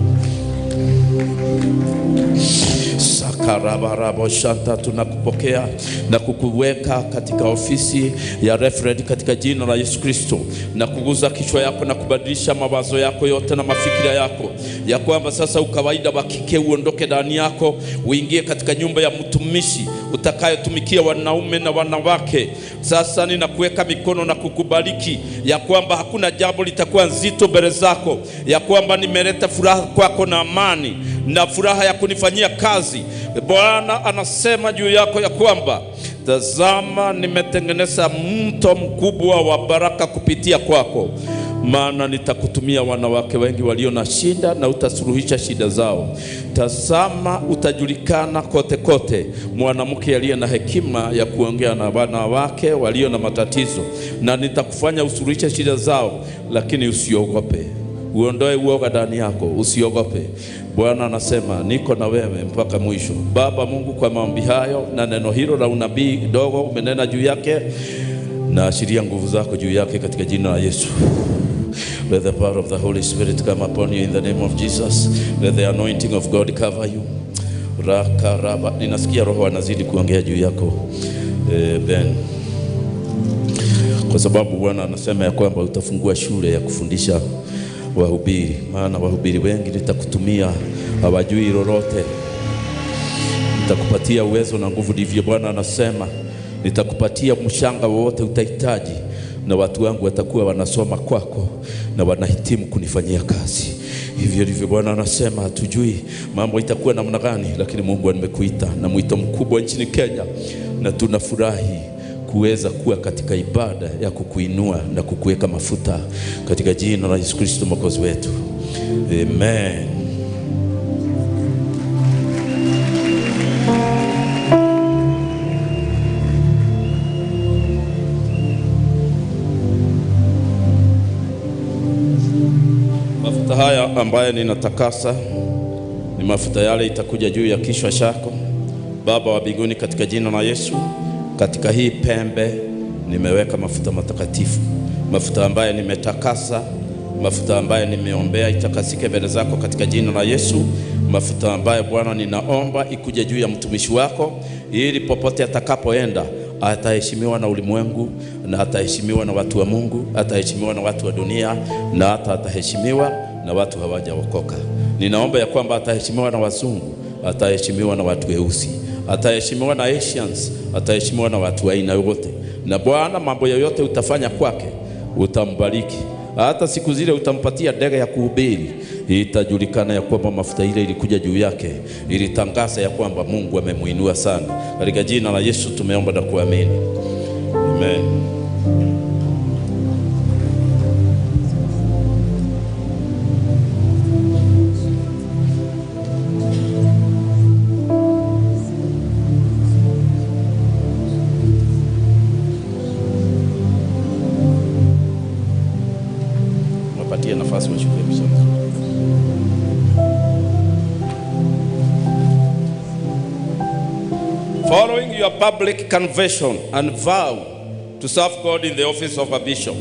Speaker 4: Sakarabarabo shanta, tunakupokea na kukuweka katika ofisi ya Reverend katika jina la Yesu Kristo, na kuguza kichwa yako na kubadilisha mawazo yako yote na mafikira yako, ya kwamba sasa ukawaida wa kike uondoke ndani yako, uingie katika nyumba ya mtumishi utakayotumikia wanaume na wanawake. Sasa ninakuweka mikono na kukubariki ya kwamba hakuna jambo litakuwa nzito mbele zako, ya kwamba nimeleta furaha kwako na amani na furaha ya kunifanyia kazi. Bwana anasema juu yako ya kwamba tazama, nimetengeneza mto mkubwa wa baraka kupitia kwako, maana nitakutumia wanawake wengi walio na shida na utasuluhisha shida zao. Tazama, utajulikana kote kote, mwanamke aliye na hekima ya kuongea na wanawake walio na matatizo, na nitakufanya usuluhishe shida zao. Lakini usiogope, uondoe uoga ndani yako, usiogope. Bwana anasema niko na wewe mpaka mwisho. Baba Mungu, kwa maombi hayo na neno hilo la unabii dogo umenena juu yake, na ashiria nguvu zako juu yake katika jina la Yesu. Let the power of the Holy Spirit come upon you in the name of Jesus. Let the anointing of God cover you. Rakaraba. Ninasikia Roho anazidi kuongea juu yako, Ben, kwa sababu Bwana anasema ya kwamba utafungua shule ya kufundisha wahubiri, maana wahubiri wengi nitakutumia hawajui lolote. Nitakupatia uwezo na nguvu, ndivyo Bwana anasema. Nitakupatia mshanga wowote utahitaji, na watu wangu watakuwa wanasoma kwako na wanahitimu kunifanyia kazi. Hivyo ndivyo Bwana anasema. Hatujui mambo itakuwa namna gani, lakini Mungu amekuita na mwito mkubwa nchini Kenya, na tunafurahi kuweza kuwa katika ibada ya kukuinua na kukuweka mafuta katika jina la Yesu Kristo Mwokozi wetu. Amen. Mafuta haya ambayo ninatakasa ni mafuta yale itakuja juu ya kichwa chako. Baba wa mbinguni, katika jina la Yesu, katika hii pembe nimeweka mafuta matakatifu, mafuta ambayo nimetakasa, mafuta ambayo nimeombea itakasike mbele zako katika jina la Yesu, mafuta ambayo Bwana ninaomba ikuje juu ya mtumishi wako, ili popote atakapoenda ataheshimiwa na ulimwengu, na ataheshimiwa na watu wa Mungu, ataheshimiwa na watu wa dunia, na hata ataheshimiwa na watu hawajaokoka. Ninaomba ya kwamba ataheshimiwa na wazungu, ataheshimiwa na watu weusi, ataheshimiwa na Asians, ataheshimiwa na watu aina yote. Na Bwana, mambo yoyote utafanya kwake utambariki. Hata siku zile utampatia ndege ya kuhubiri, itajulikana ya kwamba mafuta ile ilikuja juu yake, ilitangaza ya kwamba Mungu amemuinua sana. Katika jina la Yesu tumeomba na kuamini. Amen. Nafasi wachukue vizuri. Following your public confession and vow to serve God in the office of a bishop,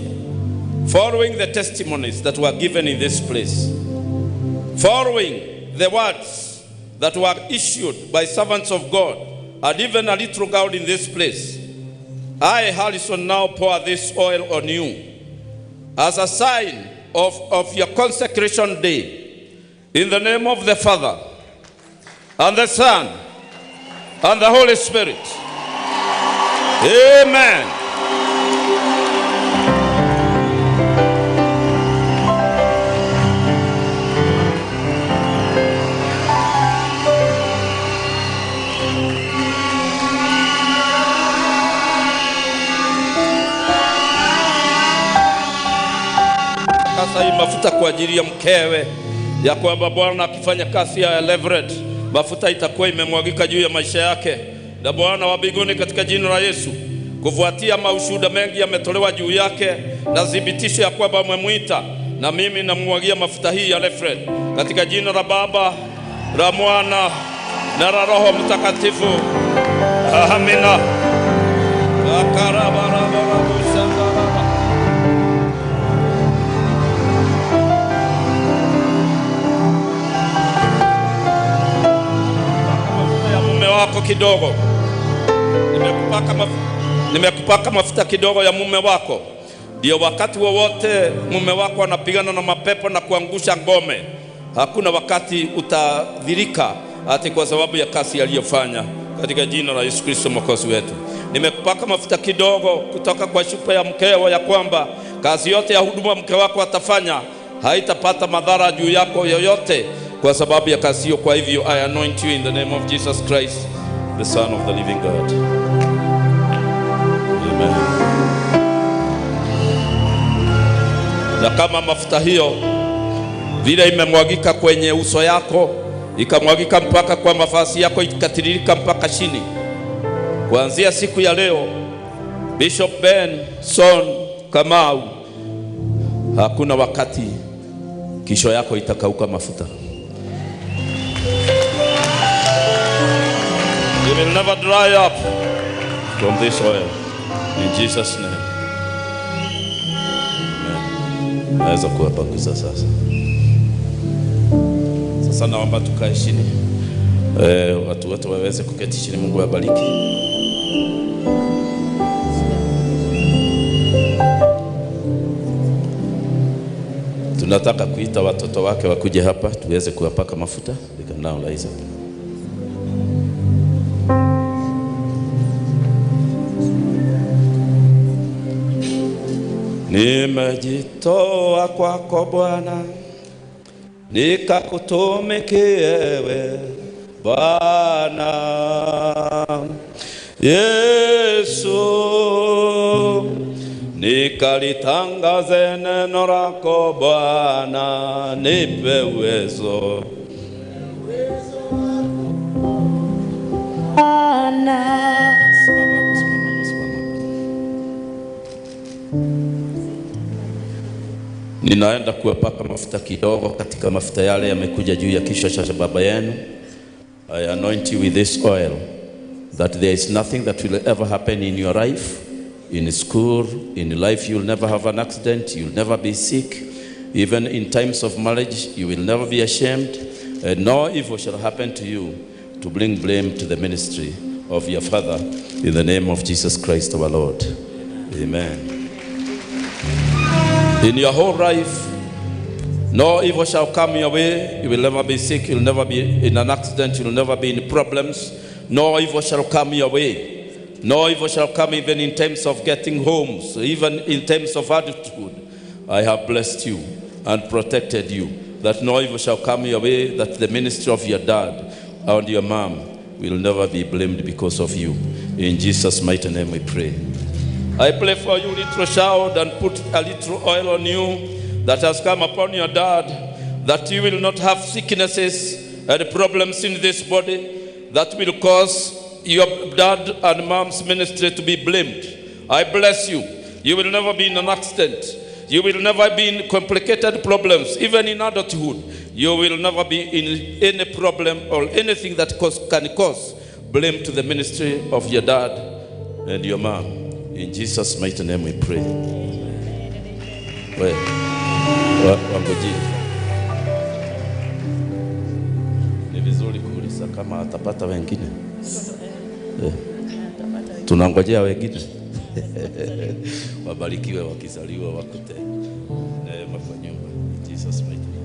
Speaker 4: following the testimonies that were given in this place, following the words that were issued by servants of God and even a little girl in this place, I, Harrison, now pour this oil on you as a sign of your consecration day, in the name of the Father, and the Son, and the Holy Spirit. Amen. Sasa hii mafuta kwa ajili ya mkewe, ya kwamba Bwana akifanya kazi ya Leverett, mafuta itakuwa imemwagika juu ya maisha yake. Na Bwana wa mbinguni, katika jina la Yesu, kufuatia maushuhuda mengi yametolewa juu yake na thibitisho ya kwamba umemuita, na mimi namwagia mafuta hii ya Leverett katika jina la Baba, la Mwana na la Roho Mtakatifu. Amina. Wako kidogo. Nimekupaka mafuta kidogo ya mume wako. Ndio wakati wowote mume wako anapigana na mapepo na kuangusha ngome, hakuna wakati utadhirika ati kwa sababu ya kazi aliyofanya, katika jina la Yesu Kristo Mwokozi wetu. Nimekupaka mafuta kidogo kutoka kwa shupa ya mkeo, ya kwamba kazi yote ya huduma mke wako atafanya haitapata madhara juu yako yoyote kwa sababu ya kazi hiyo. Kwa hivyo I anoint you in the name of Jesus Christ, the Son of the living God. Amen. Na kama mafuta hiyo vile imemwagika kwenye uso yako, ikamwagika mpaka kwa mavazi yako, ikatiririka mpaka chini, kuanzia siku ya leo, Bishop Benson Kamau, hakuna wakati kisho yako itakauka mafuta. will never dry up from this oil. In Jesus' name. Amen. Naweza kuwapanguza sasa. Sasa naomba tukae chini. Watu wote waweze kuketi chini. Mungu awabariki. Tunataka kuita watoto wake wakuje hapa tuweze kuwapaka mafuta. They can now rise up. Nimejitoa kwako Bwana, nikakutumikie wewe Bwana Yesu, nikalitangaze neno lako Bwana, nipe uwezo
Speaker 1: Bwana.
Speaker 4: Simama, simama, simama. Ninaenda kuwapaka mafuta kidogo katika mafuta yale yamekuja juu ya kichwa cha baba yenu. I anoint you with this oil, that there is nothing that will ever happen in your life, in school, in life. You'll never have an accident, you'll never be sick. Even in times of marriage, you will never be ashamed. And no evil shall happen to you to bring blame to the ministry of your father. In the name of Jesus Christ our Lord. Amen. In your whole life, no evil shall come your way. You will never be sick. You'll never be in an accident. You'll never be in problems. No evil shall come your way. No evil shall come even in terms of getting homes, even in terms of adulthood. I have blessed you and protected you, that no evil shall come your way, that the ministry of your dad and your mom will never be blamed because of you. In Jesus' mighty name we pray. I pray for you, little child, and put a little oil on you that has come upon your dad, that you will not have sicknesses and problems in this body that will cause your dad and mom's ministry to be blamed. I bless you. You will never be in an accident. You will never be in complicated problems, even in adulthood. You will never be in any problem or anything that can cause blame to the ministry of your dad and your mom. In Jesus' mighty name we pray. Ni vizuri kuuliza kama atapata wengine. Tunangojea wengine. Wabarikiwe wakizaliwa wakute neema kwa nyumba. In Jesus' mighty name.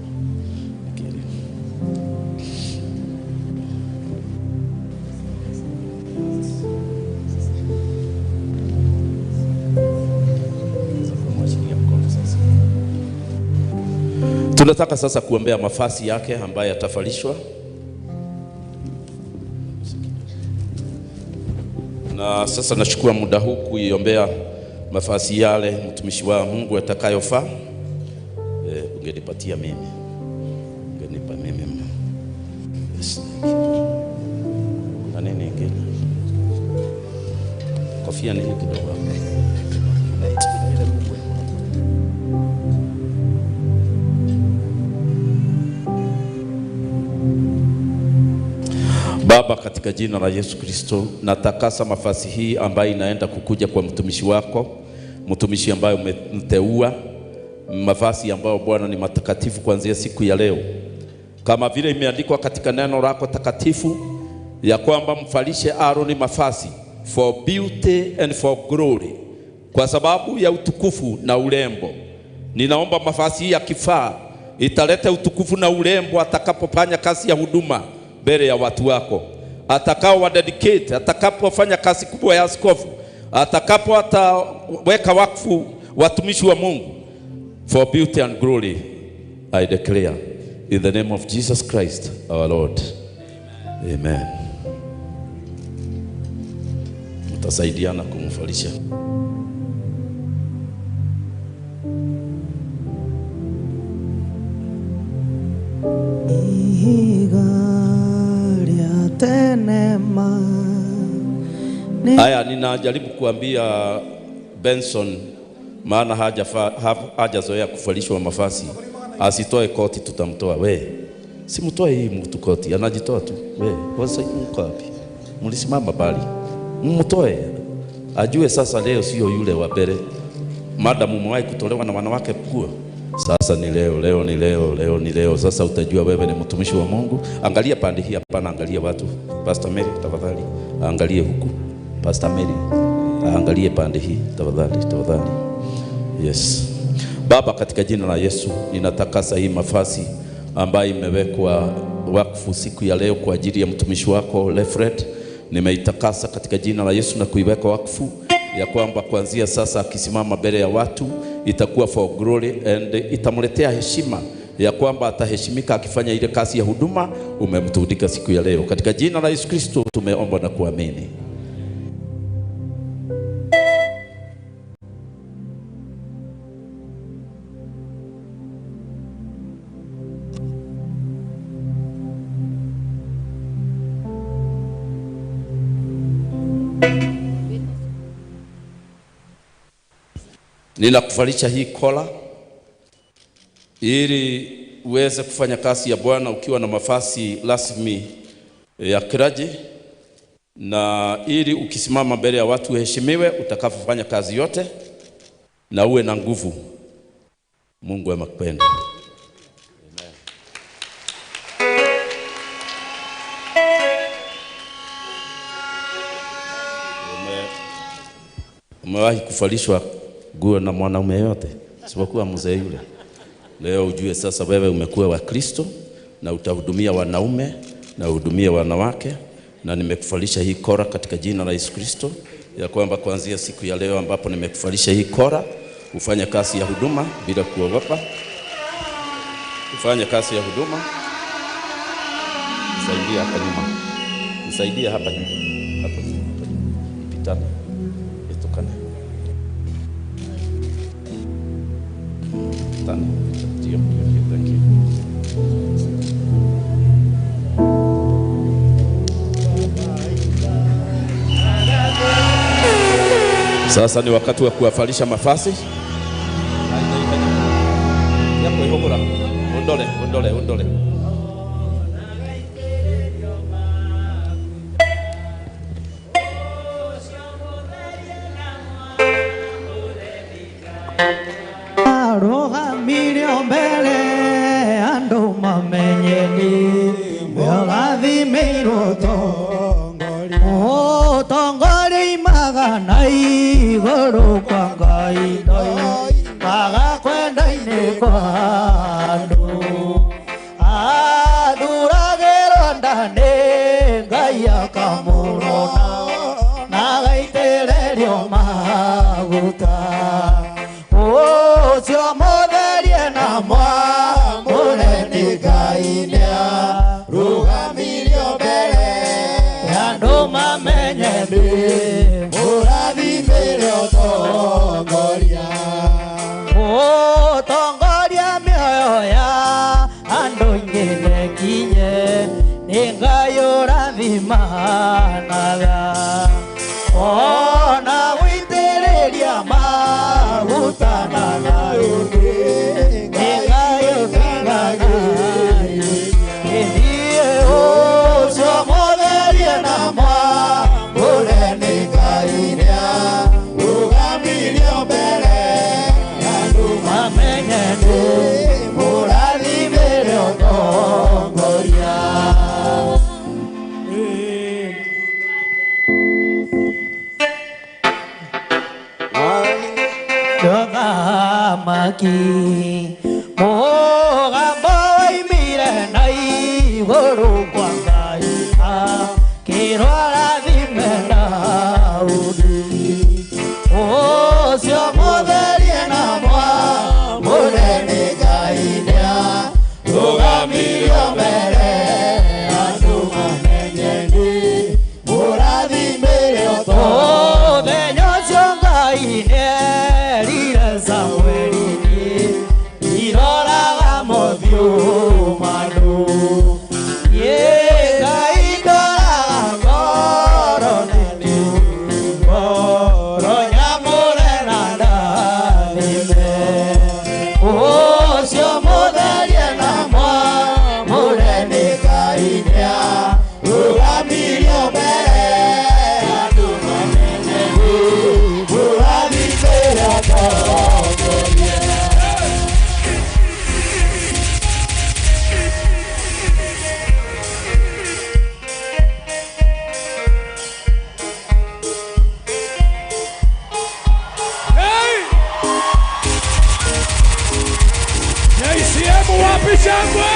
Speaker 4: Tunataka sasa kuombea mafasi yake ambaye atafalishwa. Na sasa nachukua muda huu kuiombea mafasi yale mtumishi wa Mungu atakayofaa. Ungenipatia mimi. Ungenipa mimi. Yes, thank you. Na nini ingine? Kofia ni kidogo. Baba, katika jina la Yesu Kristo, natakasa mafasi hii ambayo inaenda kukuja kwa mtumishi wako, mtumishi ambaye umemteua, mafasi ambayo Bwana ni matakatifu kuanzia siku ya leo. Kama vile imeandikwa katika neno lako takatifu ya kwamba mfalishe Aaron mafasi for beauty and for glory, kwa sababu ya utukufu na urembo. Ninaomba mafasi hii ya kifaa italeta utukufu na urembo atakapofanya kazi ya huduma mbele ya watu wako, atakao wa dedicate, atakapofanya kazi kubwa ya askofu, atakapo ataweka wakfu watumishi wa Mungu. For beauty and glory I declare in the name of Jesus Christ our Lord. Amen. Mtasaidiana kumfalisha. Haya, ninajaribu kuambia Benson, maana hajazoea kufalishwa mafasi, asitoe koti, tutamtoa. We, simtoe hii mtu koti, anajitoa tu. We, wasa mko wapi? Mlisimama bali. Mtoe. Ajue sasa leo sio yule wa mbele. Madam umewahi kutolewa na wanawake nguo. Sasa ni leo, leo ni leo, leo ni leo. Sasa utajua wewe ni mtumishi wa Mungu. Angalia pande hii, hapana angalia watu. Pastor Mary tafadhali, angalie huku. Pastor Mary, angalie pande hii tafadhali, tafadhali. Yes. Baba, katika jina la Yesu, ninatakasa hii mafasi ambayo imewekwa wakfu siku ya leo kwa ajili ya mtumishi wako Lefred. Nimeitakasa katika jina la Yesu na kuiweka wakfu ya kwamba kuanzia sasa akisimama mbele ya watu itakuwa for glory and itamletea heshima ya kwamba ataheshimika akifanya ile kazi ya huduma umemtundika siku ya leo. Katika jina la Yesu Kristo tumeomba na kuamini. Ninakuvalisha hii kola ili uweze kufanya kazi ya Bwana ukiwa na mavazi rasmi ya clergy, na ili ukisimama mbele ya watu uheshimiwe utakapofanya kazi yote, na uwe na nguvu. Mungu amakupenda. Amen. Umewahi kuvalishwa nguo na mwanaume yote isipokuwa mzee yule? Leo ujue sasa wewe umekuwa wa Kristo na utahudumia wanaume na uhudumie wanawake, na nimekuvalisha hii kora katika jina la Yesu Kristo, ya kwamba kuanzia siku ya leo ambapo nimekuvalisha hii kora ufanye kazi ya huduma bila kuogopa. Ufanye kazi ya huduma. Nisaidie hapa nyuma. Nisaidie hapa nyuma. Hapa nyuma. Ipitane. Itokane. Tano. Ndio, ndio, thank you. Sasa ni wakati wa kuwavalisha mavazi. Yako ihogora. Ondole, ondole, ondole.
Speaker 18: Arũgamirio mbere andũ mamenye nĩ ũrathimĩirwo ũtongoria imaga na igũrũ kwa Ngai maga kwenda-inĩ kwa andũ athuragĩrwo nda nĩ Ngai akamũrona na agaitĩrĩrio maguta ũcio mũtherie na mwamũre nĩ Ngai nĩarũgamirio mbere andũ mamenye nĩ mũrathimĩre ũtongoria ũtongoria mĩoyo ya andũ aingĩ nĩkinye nĩ Ngai ũrathimanaga ona gũitĩrĩria maguta na thayũ nĩ Ngai ũthingagĩrĩria niĩ ũcio mũtherie na mwamũre nĩ Ngai nĩarũgamirio mbere andũ mamenye nĩ mũrathimĩre ũtongoria. Thamaki mũgambo waimire na igũrũ kwa Ngai akĩrwo arathime Daudi ũcio mũtherie na mwamũre nĩ Ngai nĩarũgamirio mbere andũ mamenye nĩ mũrathimĩre ũtongoria. Mũthenya ũcio Ngai nĩerire Samweli
Speaker 7: shangwe.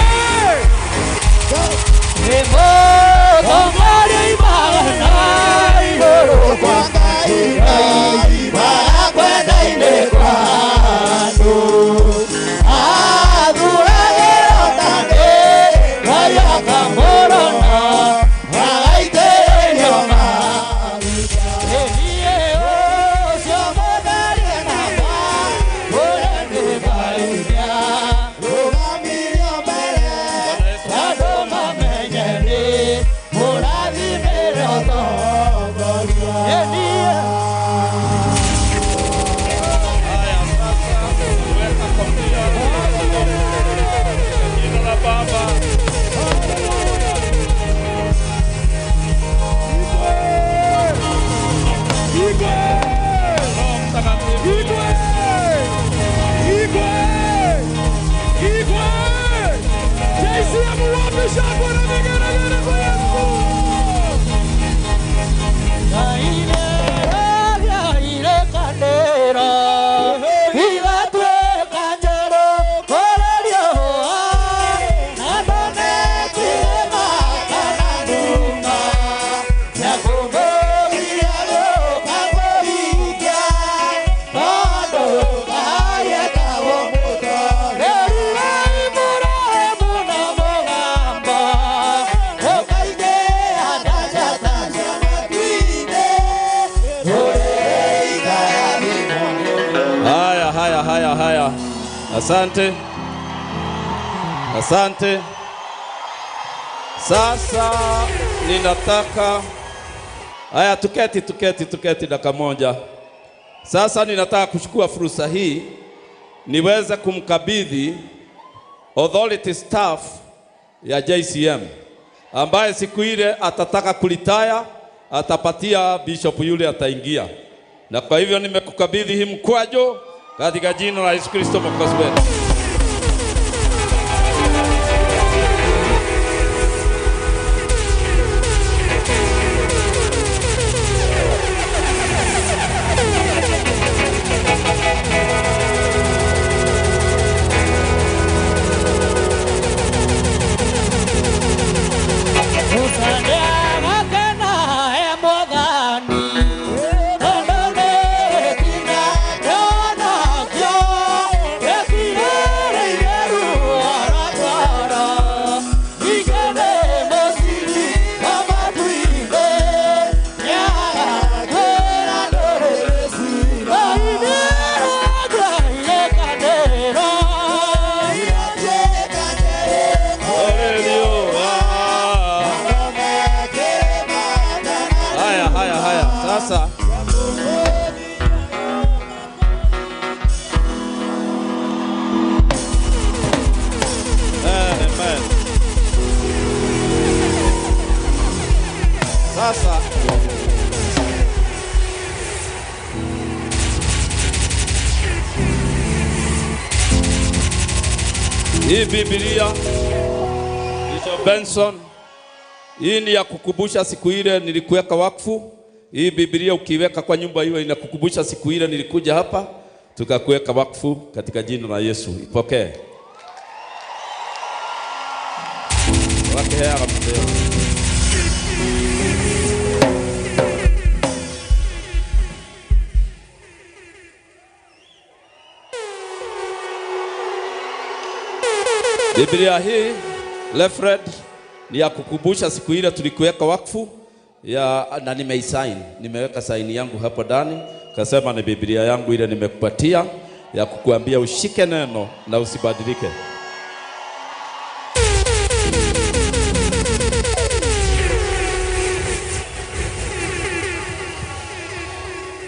Speaker 4: Haya, haya, haya, haya. Asante. Asante. Sasa ninataka haya, tuketi tuketi tuketi dakika moja. Sasa ninataka kuchukua fursa hii niweze kumkabidhi authority staff ya JCM ambaye siku ile atataka kulitaya atapatia bishop yule ataingia. Na kwa hivyo nimekukabidhi hii mkwajo katika jina la Yesu Kristo Mwokozi wetu. Haya, haya, haya. Sasa amen. Sasa hii Biblia Bishop Benson, hii ni ya kukumbusha siku ile nilikuweka wakfu. Hii Biblia ukiweka kwa nyumba hiyo inakukumbusha siku ile nilikuja hapa tukakuweka wakfu katika jina la Yesu. Ipokee. Wake hea ramdeo. Biblia hii Lefred ni ya kukumbusha siku ile tulikuweka wakfu ya, na nimeisign, nimeweka saini yangu hapo ndani, kasema ni Biblia yangu ile nimekupatia ya kukuambia ushike neno na usibadilike.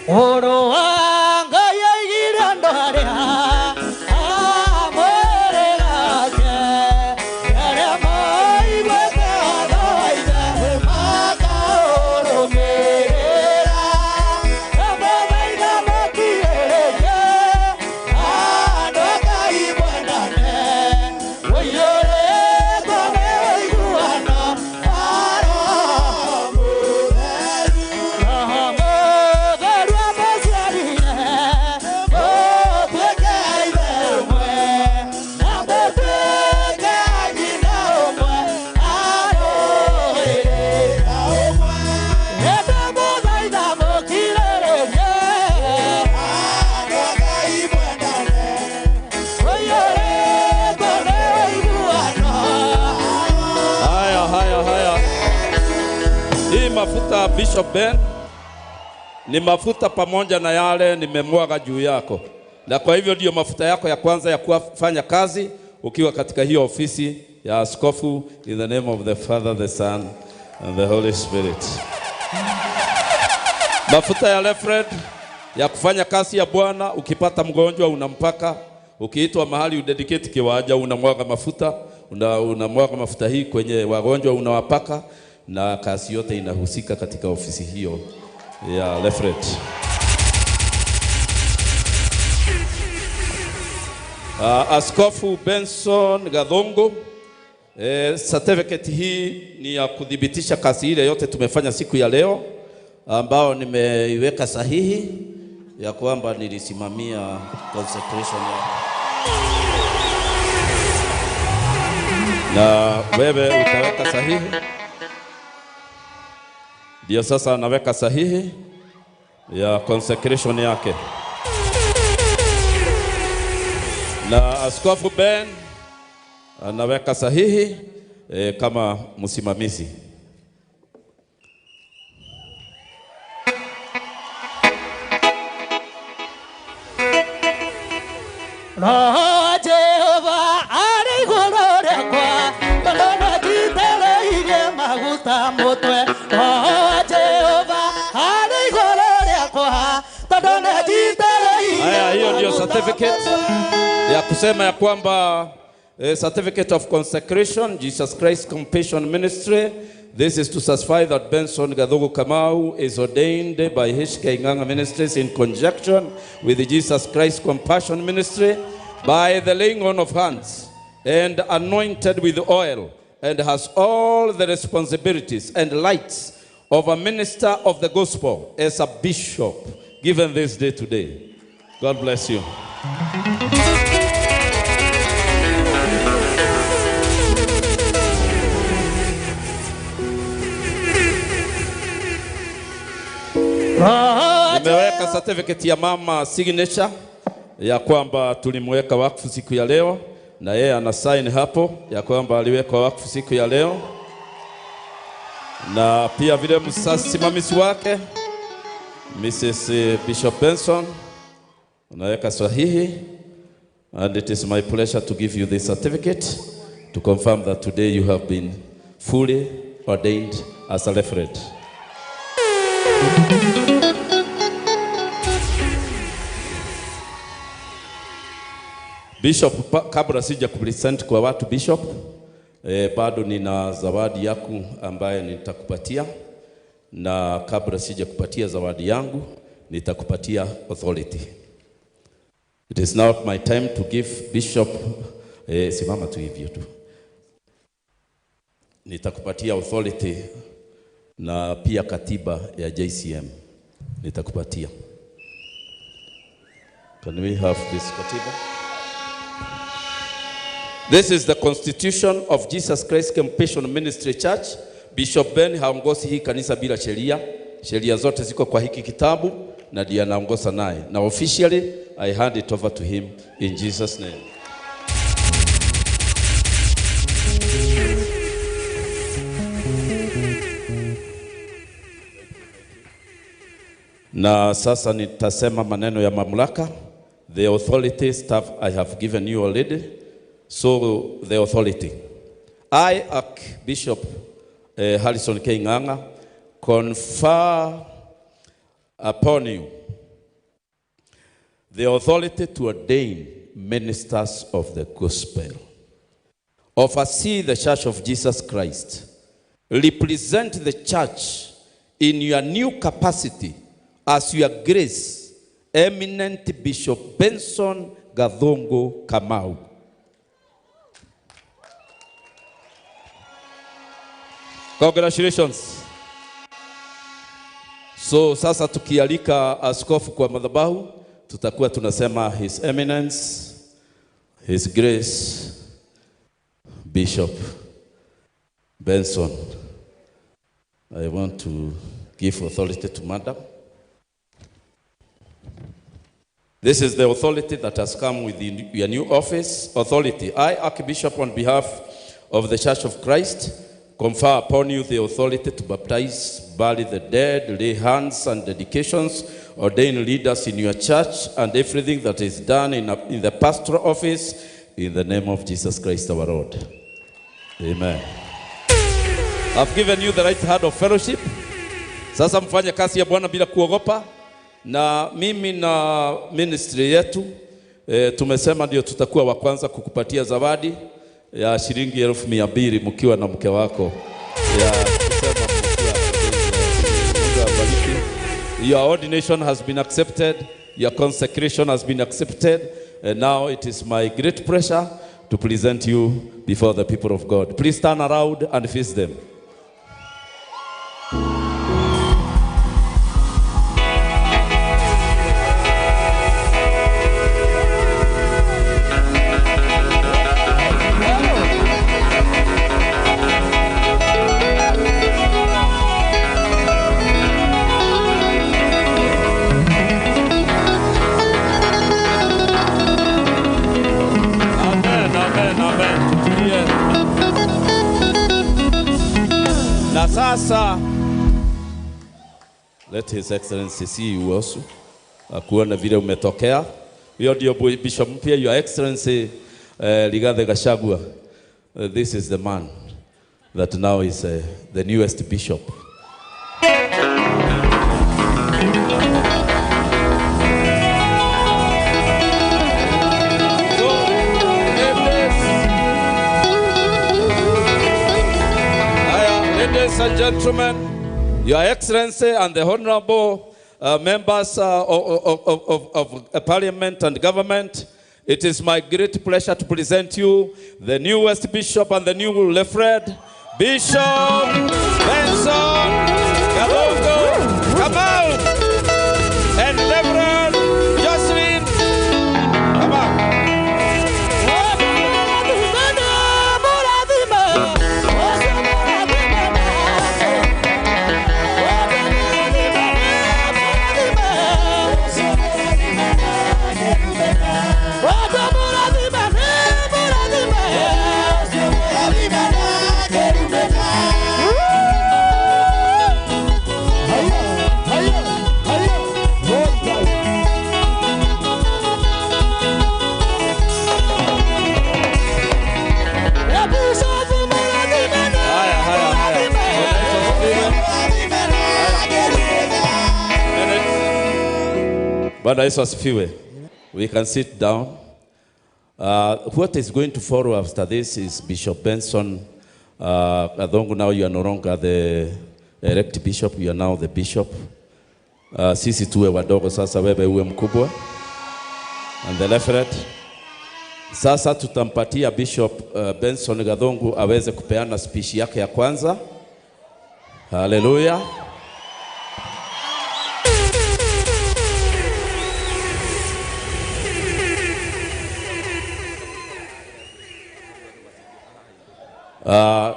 Speaker 18: Oro anga yaigire andu aria amwĩrĩgake, arĩa maiguĩte watho wa Ithe makaũrũmĩrĩra. Ndamũthaitha mũkirĩrĩrie, andũ a Ngai mwendane, mũiyũrĩtwo nĩ ũiguano wa Roho Mũtheru. Roho Mũtheru amũciarire
Speaker 4: mafuta Bishop Ben ni mafuta pamoja na yale nimemwaga juu yako, na kwa hivyo ndiyo mafuta yako ya kwanza ya kufanya kazi ukiwa katika hiyo ofisi ya askofu. In the name of the Father, the Son and the Holy Spirit. Mafuta ya Lefred ya kufanya kazi ya Bwana. Ukipata mgonjwa unampaka, ukiitwa mahali udedicate kiwanja unamwaga mafuta, unamwaga mafuta hii kwenye wagonjwa unawapaka, na kazi yote inahusika katika ofisi hiyo ya Lefred. Askofu Benson Gathungu, certificate hii ni ya kudhibitisha kazi ile yote tumefanya siku ya leo, ambao nimeiweka sahihi ya kwamba nilisimamia consecration ya. Na wewe utaweka sahihi. Ndio sasa anaweka sahihi ya consecration yake. Na Askofu Ben anaweka sahihi kama msimamizi.
Speaker 18: Roho Jehova arĩ igũrũ rĩakwa, tondũ nĩanjitĩrĩirie maguta mũtwe. Roho Jehova arĩ igũrũ rĩakwa, tondũ nĩanjitĩrĩirie.
Speaker 4: Haya, hiyo ndio certificate ya kusema ya kwamba certificate of consecration, Jesus Christ Compassion Ministry. This is to certify that Benson Gathugu Kamau is ordained by HK Ng'ang'a Ministries in conjunction with the Jesus Christ Compassion Ministry by the laying on of hands and anointed with oil, and has all the responsibilities and lights of a minister of the gospel as a bishop given this day today. God bless you. Nimeweka certificate ya mama signature ya kwamba tulimweka wakfu siku ya leo, na yeye ana sign hapo ya kwamba aliwekwa wakfu siku ya leo, na pia vile msimamizi wake Mrs. Bishop Benson unaweka sahihi. And it is my pleasure to give you this certificate to confirm that today you have been fully ordained as a reverend. Bishop, kabla sija kupresent kwa watu Bishop, bado nina zawadi yako ambaye nitakupatia, na kabla sija kupatia zawadi yangu nitakupatia authority. It is now my time to give Bishop, simama tu hivyo tu. Nitakupatia authority na pia katiba ya JCM nitakupatia. Can we have this katiba? This is the constitution of Jesus Christ Compassion Ministry Church. Bishop Ben haongozi hii kanisa bila sheria. Sheria zote ziko kwa hiki kitabu na ndiye anaongoza naye. Now officially I hand it over to him in Jesus name. Na sasa nitasema maneno ya mamlaka. The authority staff I have given you already. So the authority. I, Archbishop Harrison K. Ng'ang'a, confer upon you the authority to ordain ministers of the gospel, oversee the Church of Jesus Christ, represent the church in your new capacity as your grace, eminent Bishop Benson Gathungu Kamau. Congratulations. So sasa tukialika askofu kwa madhabahu, tutakuwa tunasema His Eminence, His Grace, Bishop Benson. I want to give authority to Madam. This is the authority that has come with your new office. Authority. I, Archbishop, on behalf of the Church of Christ, Confer upon you the authority to baptize, bury the dead, lay hands and dedications, ordain leaders in your church, and everything that is done in the pastoral office, in the name of Jesus Christ our Lord. Amen. I've given you the right hand of fellowship. Sasa mfanye kazi ya Bwana bila kuogopa. Na mimi na ministry yetu tumesema ndio tutakuwa wa kwanza kukupatia zawadi ya shilingi 200,000 mkiwa na mke wako. Ya kusema mkiwa. Mungu awabariki. Your ordination has been accepted. Your consecration has been accepted. And now it is my great pleasure to present you before the people of God. Please turn around and face them. Amen, amen, amen. Tutulie. Na sasa let His Excellency see you also. Akuone vile umetokea. Hiyo ndio bishop mpya, Your Excellency Rigathi Gachagua. This is the man that now is the newest bishop. Ladies and gentlemen, Your Excellency and the honorable members of Parliament and government, it is my great pleasure to present you the newest bishop and the new Reverend, Bishop Benson Gathungu Kamau and Reverend Jocelyn Kamau. Bwana Yesu asifiwe. We can sit down. What is going to follow after this is Bishop Benson Gathungu. Now you are no longer the elect bishop, you are now the bishop. Sisi tuwe wadogo sasa, wewe uwe mkubwa. And the referent. Sasa tutampatia Bishop Benson Gathungu aweze kupeana speech yake ya kwanza. Hallelujah.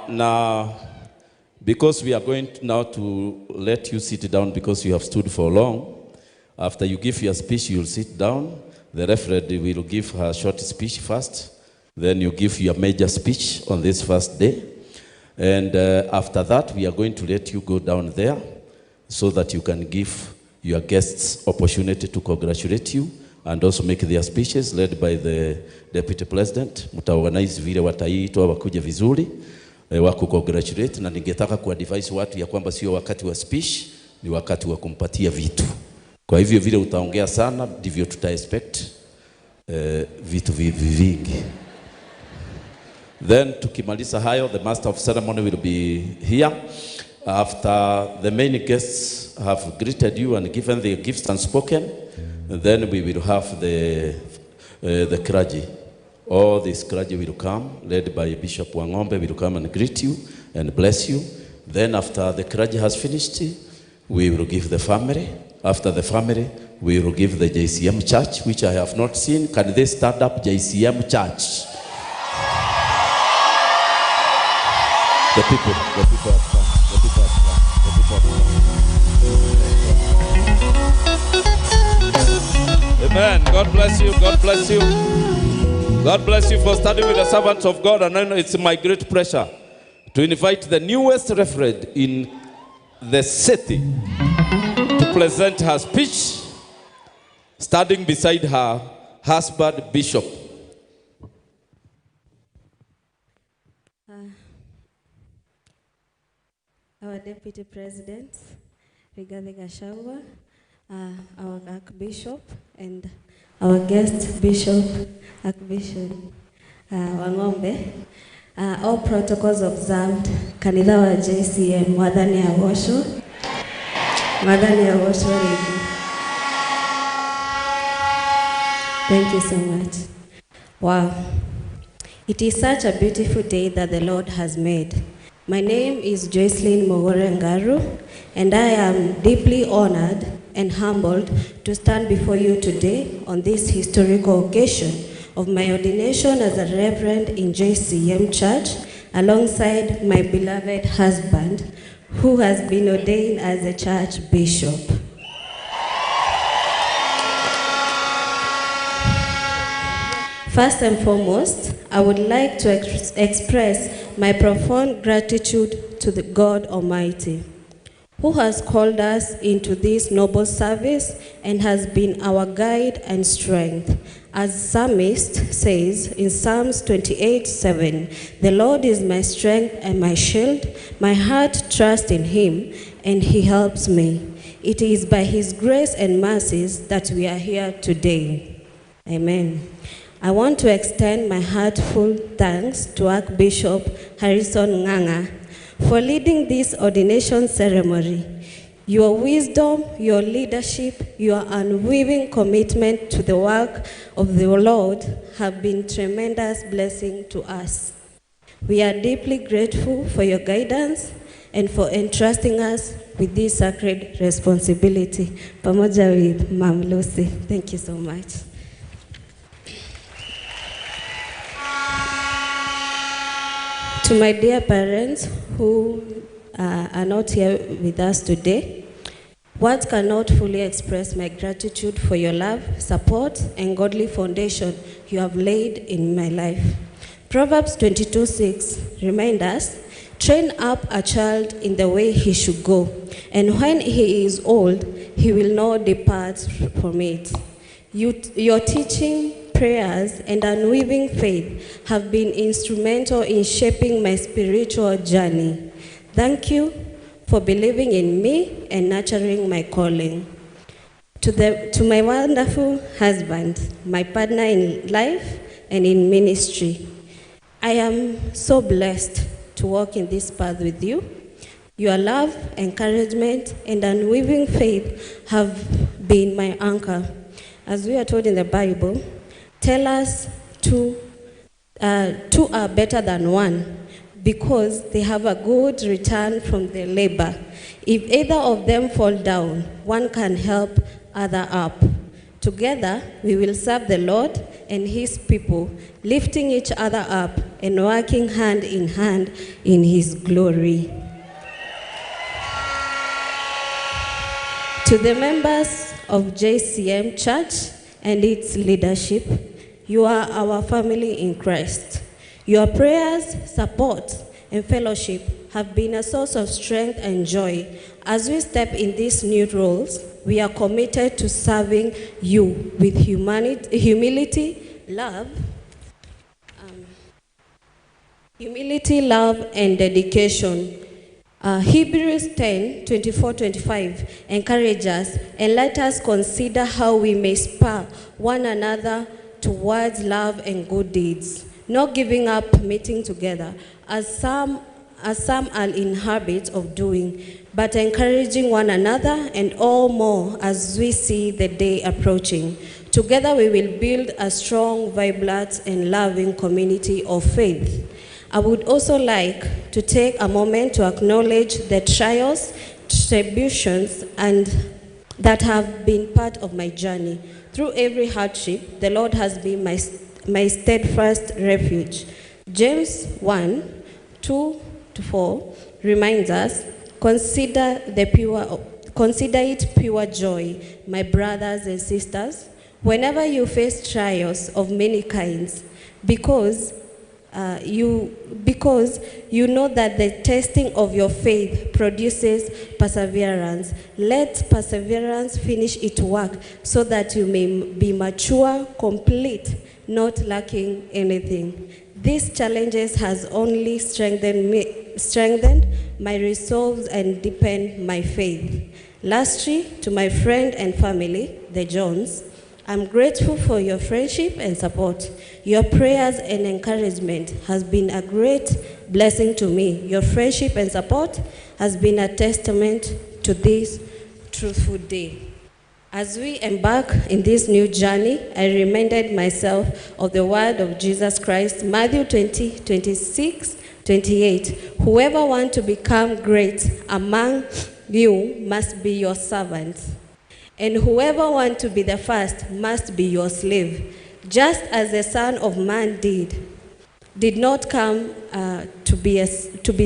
Speaker 4: Now, because we are going to now to let you sit down because you have stood for long, after you give your speech, you'll sit down. The referee will give her short speech first. Then you give your major speech on this first day. And after that, we are going to let you go down there so that you can give your guests opportunity to congratulate you and also make their speeches led by the deputy president. Mtaorganize vile wataitwa wakuje vizuri waku congratulate, na ningetaka kuadvise watu ya kwamba sio wakati wa speech, ni wakati wa kumpatia vitu. Kwa hivyo vile utaongea sana ndivyo tuta expect vitu vingi. Then tukimaliza hayo, the master of ceremony will be here. After the main guests have greeted you and given their gifts and spoken, then we will have the clergy. All this clergy will come, led by Bishop Wangombe, will come and greet you and bless you. Then after the clergy has finished, we will give the family. After the family, we will give the JCM Church, which I have not seen. Can they start up JCM Church? The people have come. The people have come. The people have come. Amen. God bless you. God bless you. God bless you for standing with the servants of God. And I know it's my great pleasure to invite the newest reverend in the city to present her speech, standing beside her husband, Bishop.
Speaker 15: Our Deputy President, Rigathi Gachagua, our Archbishop, and our guest Bishop, Archbishop Wang'ombe. All protocols observed. Kanitha wa JCM, Mwathani agocwo. Mwathani agocwo rĩngĩ. Thank you so much. Wow. It is such a beautiful day that the Lord has made. My name is Joycelyn Mugure Ngaru, and I am deeply honored and humbled to stand before you today on this historical occasion of my ordination as a reverend in JCM Church, alongside my beloved husband, who has been ordained as a church bishop. First and foremost, I would like to express my profound gratitude to the God Almighty, who has called us into this noble service and has been our guide and strength. As psalmist says in Psalms 28:7, "The Lord is my strength and my shield. My heart trusts in him, and he helps me." It is by his grace and mercies that we are here today. Amen. I want to extend my heartfelt thanks to Archbishop Harrison Ng'ang'a for leading this ordination ceremony. Your wisdom, your leadership, your unwavering commitment to the work of the Lord have been tremendous blessing to us. We are deeply grateful for your guidance and for entrusting us with this sacred responsibility. Pamoja with Ma'am Lucy. Thank you so much. To my dear parents who are not here with us today, words cannot fully express my gratitude for your love, support, and godly foundation you have laid in my life. Proverbs 22:6 reminds us, "Train up a child in the way he should go, and when he is old, he will not depart from it." Your teaching, prayers, and unwavering faith have been instrumental in shaping my spiritual journey. Thank you for believing in me and nurturing my calling. To my wonderful husband, my partner in life and in ministry, I am so blessed to walk in this path with you. Your love, encouragement, and unwavering faith have been my anchor. As we are told in the Bible, tell us two are better than one, because they have a good return from their labor. If either of them fall down, one can help other up. Together, we will serve the Lord and his people, lifting each other up and working hand in hand in his glory. To the members of JCM Church and its leadership, you are our family in Christ. Your prayers, support, and fellowship have been a source of strength and joy. As we step in these new roles, we are committed to serving you with humility, love, and dedication. Hebrews 10:24-25 encourages us, and let us consider how we may spur one another towards love and good deeds, not giving up meeting together, as some are in habit of doing, but encouraging one another, and all more as we see the day approaching. Together we will build a strong, vibrant, and loving community of faith. I would also like to take a moment to acknowledge the trials, tribulations, and that have been part of my journey. Through every hardship, the Lord has been my steadfast refuge. James 1:2-4 reminds us, consider it pure joy, my brothers and sisters, whenever you face trials of many kinds, because Because you know that the testing of your faith produces perseverance. Let perseverance finish its work so that you may be mature, complete, not lacking anything. These challenges has only strengthened my resolve and deepened my faith. Lastly, to my friend and family, the Johns, I'm grateful for your friendship and support. Your prayers and encouragement has been a great blessing to me. Your friendship and support has been a testament to this truthful day. As we embark in this new journey, I reminded myself of the word of Jesus Christ, Matthew 20, 26, 28. Whoever wants to become great among you must be your servant. And whoever wants to be the first must be your slave, just as the Son of Man did not come to be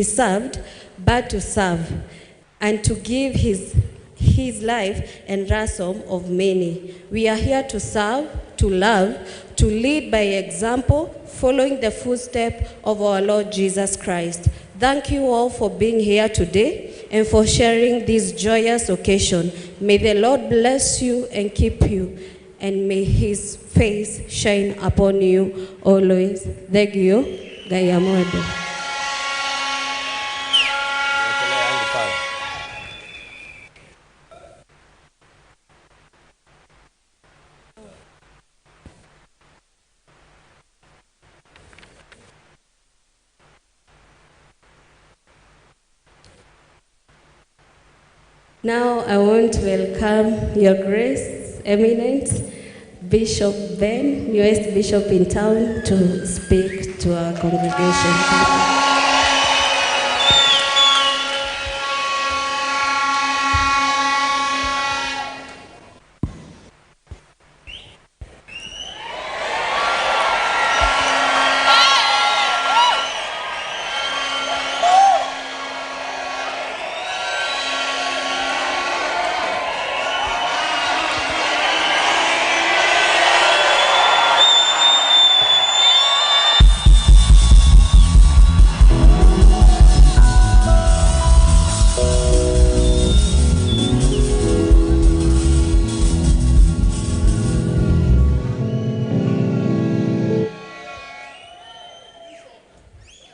Speaker 15: served, but to serve, and to give his life and ransom of many. We are here to serve, to love, to lead by example, following the footsteps of our Lord Jesus Christ. Thank you all for being here today and for sharing this joyous occasion. May the Lord bless you and keep you, and may his face shine upon you always. Thank you. Gayamode. Now I want to welcome Your Grace, Eminent Bishop Ben, newest bishop in town, to speak to our congregation.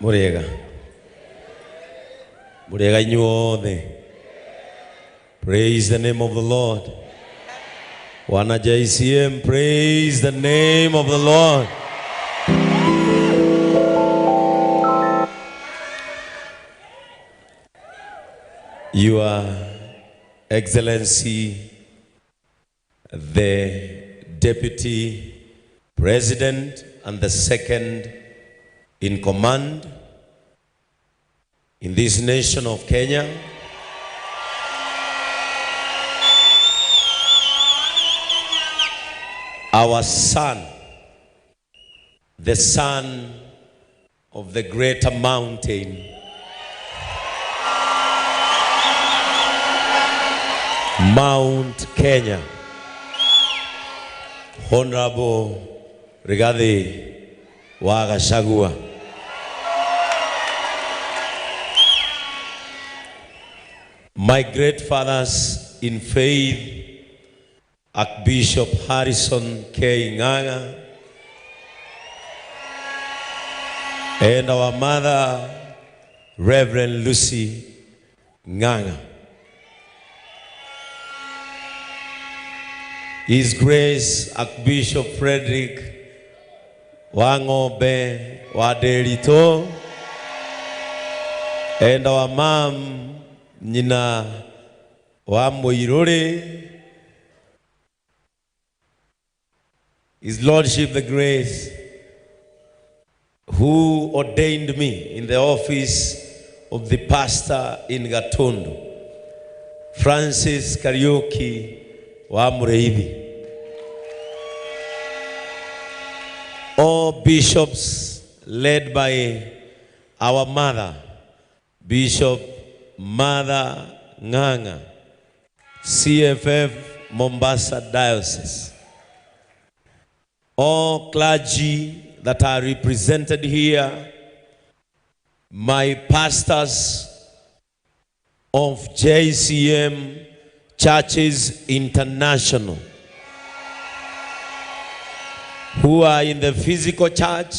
Speaker 14: Muriega. Muriega inyuothe. Praise the name of the Lord. Wana JCM, praise the name of the Lord. Your Excellency, the Deputy President and the second in command in this nation of Kenya, our son, the son of the greater mountain, Mount Kenya, Honorable Rigathi wa Gachagua. My great fathers in faith, Archbishop Harrison K. Ng'ang'a, and our mother, Reverend Lucy Ng'ang'a. His Grace Archbishop Frederick Wang'ombe Waderito, and our mom, Nina wa Muiruri, His Lordship the Grace, who ordained me in the office of the pastor in Gatundu, Francis Kariuki wa Mureithi. All bishops led by our mother, Bishop Mother Ng'ang'a, CFF Mombasa Diocese. All clergy that are represented here, my pastors of JCM Churches International, who are in the physical church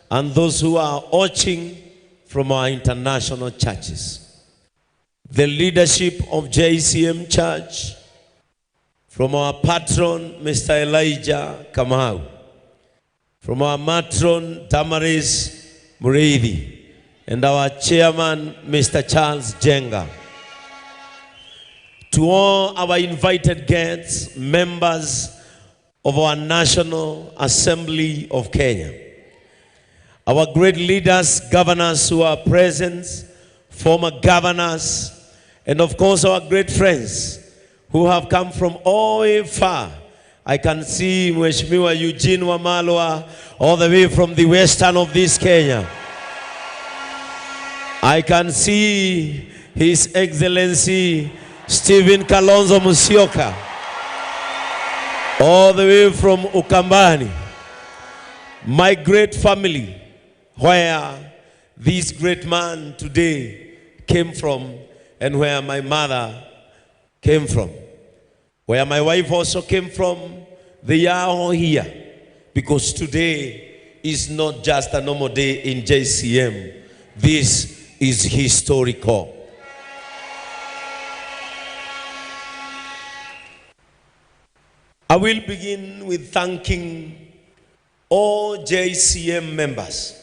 Speaker 14: and those who are watching from our international churches. The leadership of JCM Church, from our patron, Mr. Elijah Kamau, from our matron, Damaris Mureithi, and our chairman, Mr. Charles Jenga. To all our invited guests, members of our National Assembly of Kenya, our great leaders, governors who are present, former governors, and of course our great friends who have come from all way far. I can see Mheshimiwa Eugene Wamalwa all the way from the western of this Kenya. I can see His Excellency Stephen Kalonzo Musyoka all the way from Ukambani. My great family, where this great man today came from and where my mother came from, where my wife also came from, they are all here because today is not just a normal day in JCM. This is historical. I will begin with thanking all JCM members.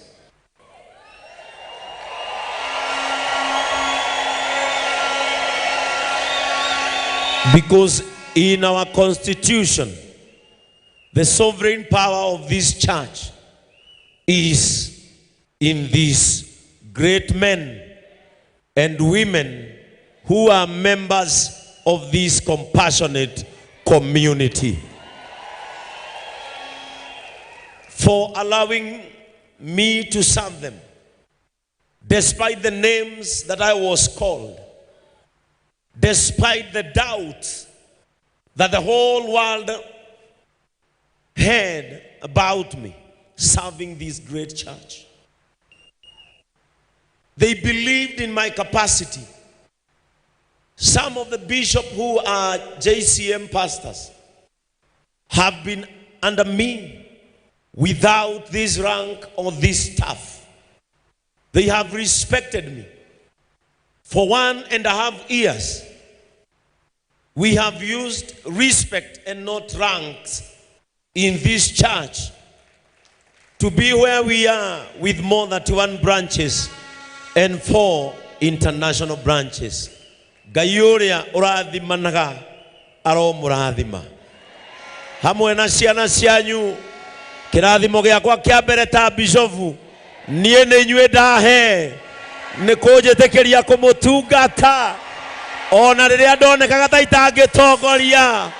Speaker 14: Because in our constitution, the sovereign power of this church is in these great men and women who are members of this compassionate community. For allowing me to serve them, despite the names that I was called, despite the doubt that the whole world had about me serving this great church. They believed in my capacity. Some of the bishops who are JCM pastors have been under me without this rank or this staff. They have respected me. For 1.5 years, we have used respect and not ranks in this church to be where we are with more than 1 branches and 4 international branches. Ngai ũrĩa ũrathimanaga aromũrathima hamwe na ciana cianyu. Kĩrathimo gĩakwa kĩa mbere ta bishofu niĩ nĩ inyuĩ ndahe nĩ kũnjĩtĩkĩria kũmũtungata ona rĩrĩa ndonekaga ta itangĩtongoria,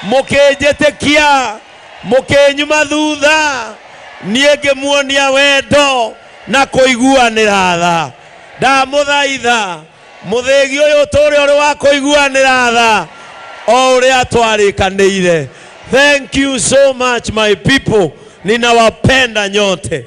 Speaker 14: mũkĩnjĩtĩkia, mũkĩnyuma thutha, niĩ ngĩmuonia wendo na kũiguanĩra tha. Ndamũthaitha mũthĩgi ũyũ ũtũũre ũrĩ wa kũiguanĩra tha o ũrĩa twarĩkanĩire. Thank you so much my people, ninawapenda nyote.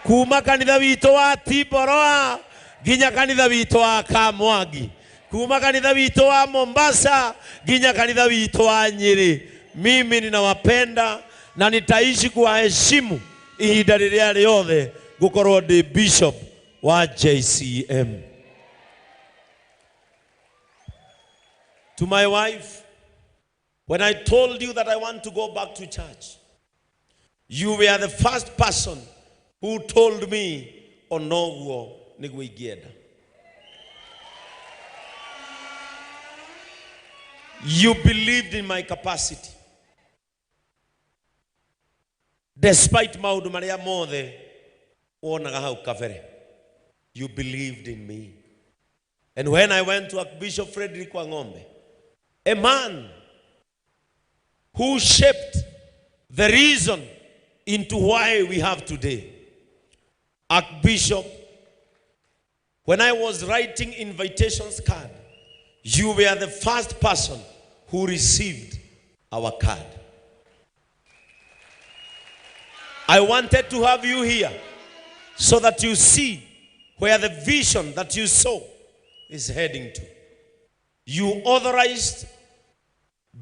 Speaker 14: Kuma kanitha witũ wa Tiboroa nginya kanitha witũ wa Kamwangi, kuma kanitha witũ wa Mombasa nginya kanitha witũ wa Nyeri, mimi ninawapenda na nitaishi kuwaheshimu ihinda rĩrĩa rĩothe ngũkorwo ndĩ bishop wa JCM. To my wife, when I told you that I want to go back to church, you were the first person who told me onoguo niguo ingĩenda. You believed in my capacity. Despite maũndũ marĩa mothe wonaga hau kabere, you believed in me. And when I went to Archbishop Frederick Wang'ombe, a man who shaped the reason into why we have today, Archbishop, when I was writing invitations card, you were the first person who received our card. I wanted to have you here so that you see where the vision that you saw is heading to. You authorized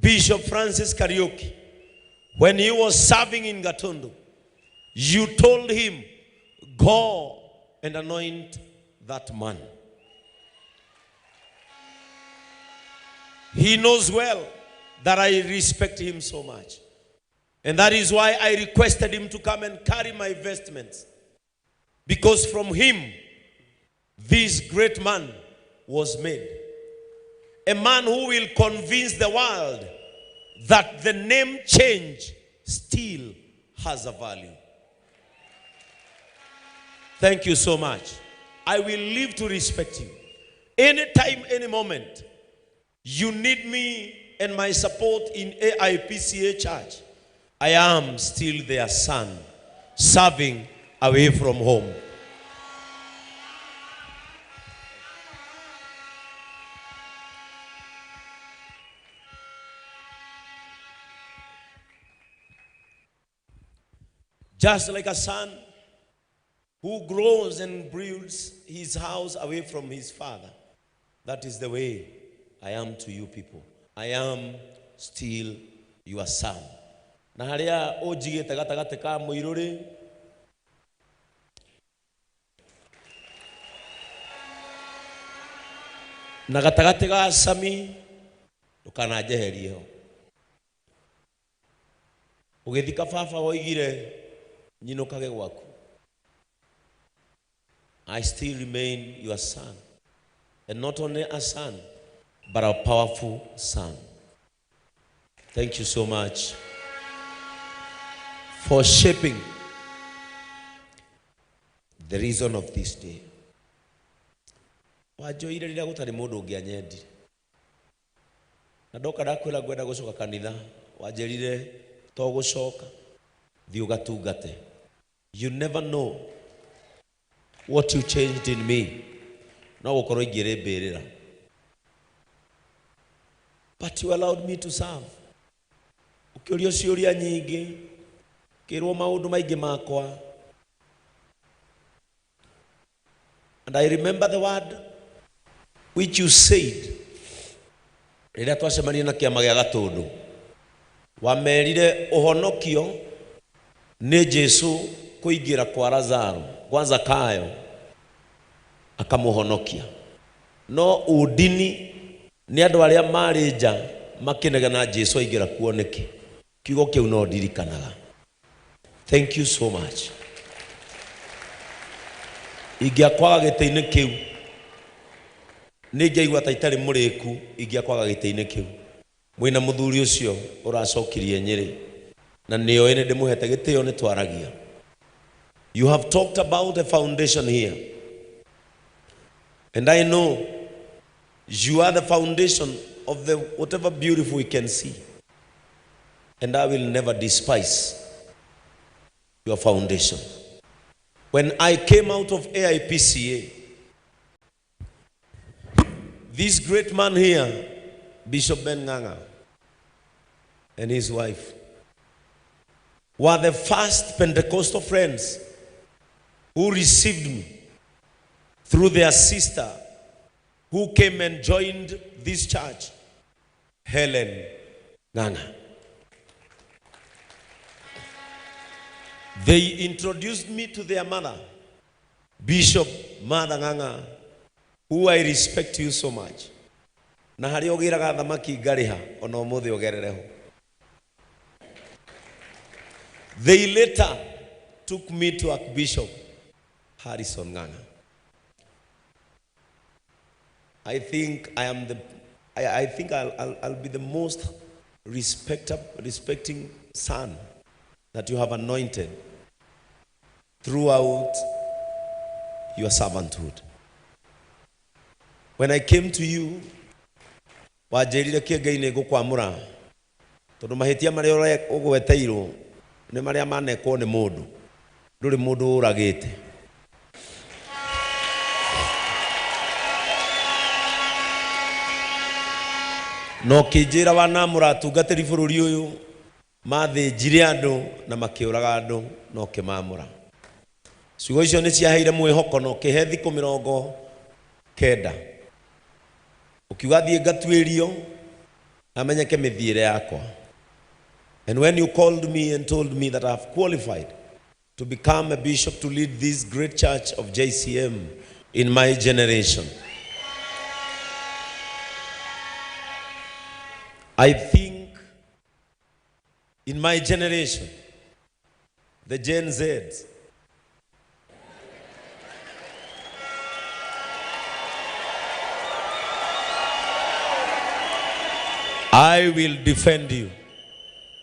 Speaker 14: Bishop Francis Kariuki when he was serving in Gatundu. You told him, go and anoint that man. He knows well that I respect him so much. And that is why I requested him to come and carry my vestments. Because from him, this great man was made. A man who will convince the world that the name change still has a value. Thank you so much. I will live to respect you. Anytime, any moment, you need me and my support in AIPCA Church, I am still their son, serving away from home. Just like a son who grows and builds his house away from his father, that is the way I am to you people. I am still your son. Na haria unjigite gatagati ka muiru ri, na gatagati ga Sami, ndukananjeherie ho. Ugithika baba woigire nyinukage gwaku. I still remain your son. And not only a son, but a powerful son. Thank you so much for shaping the reason of this day. Wanjoire rĩrĩa gũtarĩ mũndũ ũngĩ anyendire. Na ndoka ndakwĩra ngwenda gũcoka kanitha, wanjĩrire to gũcoka, thiĩ ũgatungate. You never know what you changed in me. No gũkorwo ingĩrĩ mbĩrĩra. But you allowed me to serve. Ũkĩũrio ciũria nyingĩ, ũkĩrwo maũndũ maingĩ makwa. And I remember the word which you said rĩrĩa twacemanirie na kĩama gĩa Gatũndũ. Wamerire ũhonokio nĩ Jesu kũingĩra kwa Lazaro, kwa Zakayo, akamũhonokia. No ũndini nĩ andũ arĩa marĩ nja makĩnegena Jesu aingĩra kuo nĩkĩ. Kiugo kĩu no ndirikanaga. Thank you so much. Ingĩakwaga gĩtĩ-inĩ kĩu, nĩngĩaigua ta itarĩ mũrĩku ingĩakwaga gĩtĩ-inĩ kĩu. Mwĩna mũthuri ũcio ũracokirie Nyĩrĩ, na nĩoĩ nĩ ndĩmũhete gĩtĩo nĩ twaragia. You have talked about a foundation here. And I know you are the foundation of the whatever beautiful we can see. And I will never despise your foundation. When I came out of AIPCA, this great man here, Bishop Ben Ng'ang'a, and his wife, were the first Pentecostal friends who received me through their sister who came and joined this church, Helen Ng'ang'a. They introduced me to their mother, Bishop Martha Ng'ang'a, who I respect you so much. Na harĩa ũgĩraga thamaki ngarĩha, ona ũmũthĩ ũgerere ho. They later took me to Archbishop Harrison Ng'ang'a. I think I am the, I think I'll be the most respecting son that you have anointed throughout your servanthood. When I came to you, wanjĩrire kĩengei nĩ ngũkwamũra tondũ mahĩtia marĩa ũgweteirwo nĩ marĩa manekwo nĩ mũndũ, ndũrĩ mũndũ ũragĩte. No kĩnjĩra wanamũra atungatĩri bũrũri ũyũ Mathĩnjire andũ na makĩũraga andũ na ũkĩmamũra. Ciugo icio nĩ ciaheire mwĩhoko na ũkĩhe thikũ 90. Ũkiuga thiĩ ngatuĩrio na menyeke mĩthiĩre yakwa. And when you called me and told me that I have qualified to become a bishop to lead this great church of JCM in my generation, I think in my generation, the Gen Zs, I will defend you.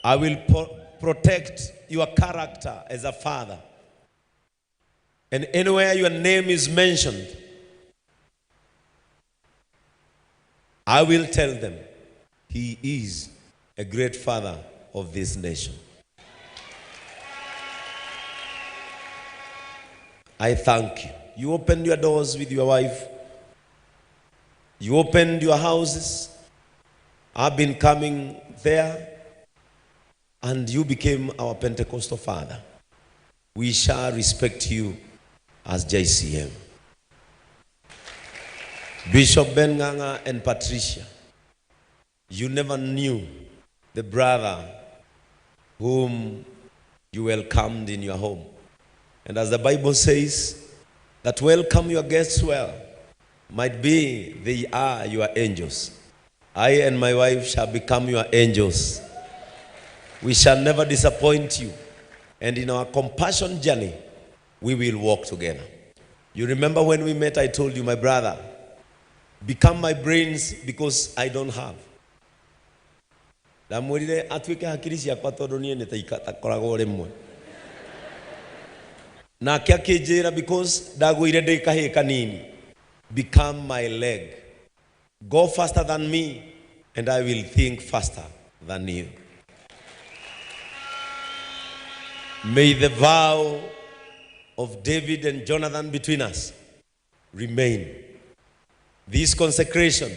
Speaker 14: I will protect your character as a father. And anywhere your name is mentioned, I will tell them he is a great father of this nation. I thank you. You opened your doors with your wife. You opened your houses. I've been coming there, and you became our Pentecostal father. We shall respect you as JCM. Bishop Ben Ng'ang'a and Patricia, you never knew the brother whom you welcomed in your home. And as the Bible says, that welcome your guests well, might be they are your angels. I and my wife shall become your angels. We shall never disappoint you. And in our compassion journey, we will walk together. You remember when we met, I told you, my brother, become my brains because I don't have. Ndamwĩrire atuĩke hakiri ciakwa tondũ niĩ nĩ takoragwo rĩmwe. Nake akĩnjĩra because ndagũire ndĩ kahĩĩ kanini, become my leg. Go faster than me and I will think faster than you. May the vow of David and Jonathan between us remain. This consecration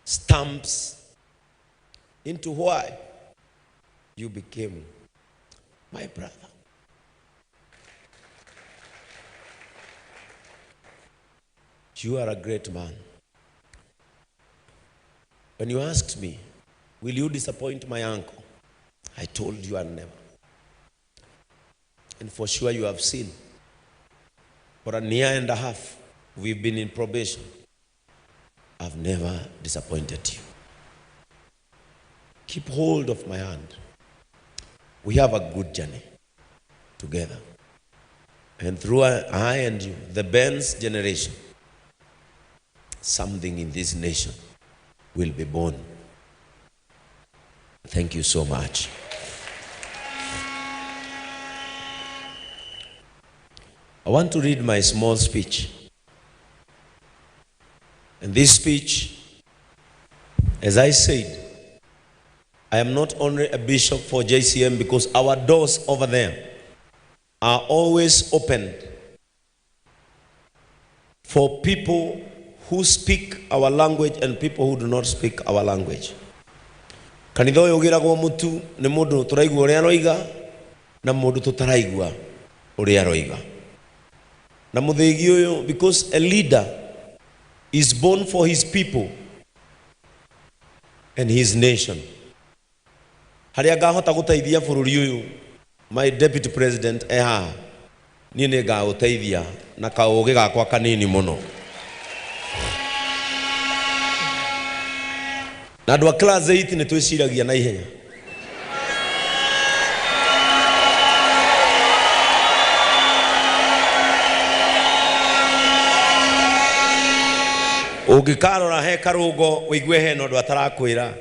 Speaker 14: stamps into why you became my brother. You are a great man. When you asked me, will you disappoint my uncle? I told you I'll never. And for sure you have seen. For a year and a half, we've been in probation. I've never disappointed you. Keep hold of my hand. We have a good journey together. And through I and you, the Ben's generation, something in this nation will be born. Thank you so much. I want to read my small speech. And this speech, as I said, I am not only a bishop for JCM because our doors over there are always opened for people who speak our language and people who do not speak our language. Kanitha ũyũ ũgĩragwo mũtu nĩ mũndũ tũraigua ũrĩa aroiga na mũndũ tũtaraigua ũrĩa aroiga. Na mũthĩgi ũyũ, because a leader is born for his people and his nation. Harĩa ngahota gũteithia bũrũri ũyũ, my deputy president e haha, niĩ nĩ ngagũteithia na kaũgĩ gakwa kanini mũno. Na andũ a class 8 nĩ twĩciragia na ihenya. Ũngĩkarora he karũngo ũigue hena ũndũ atarakwĩra.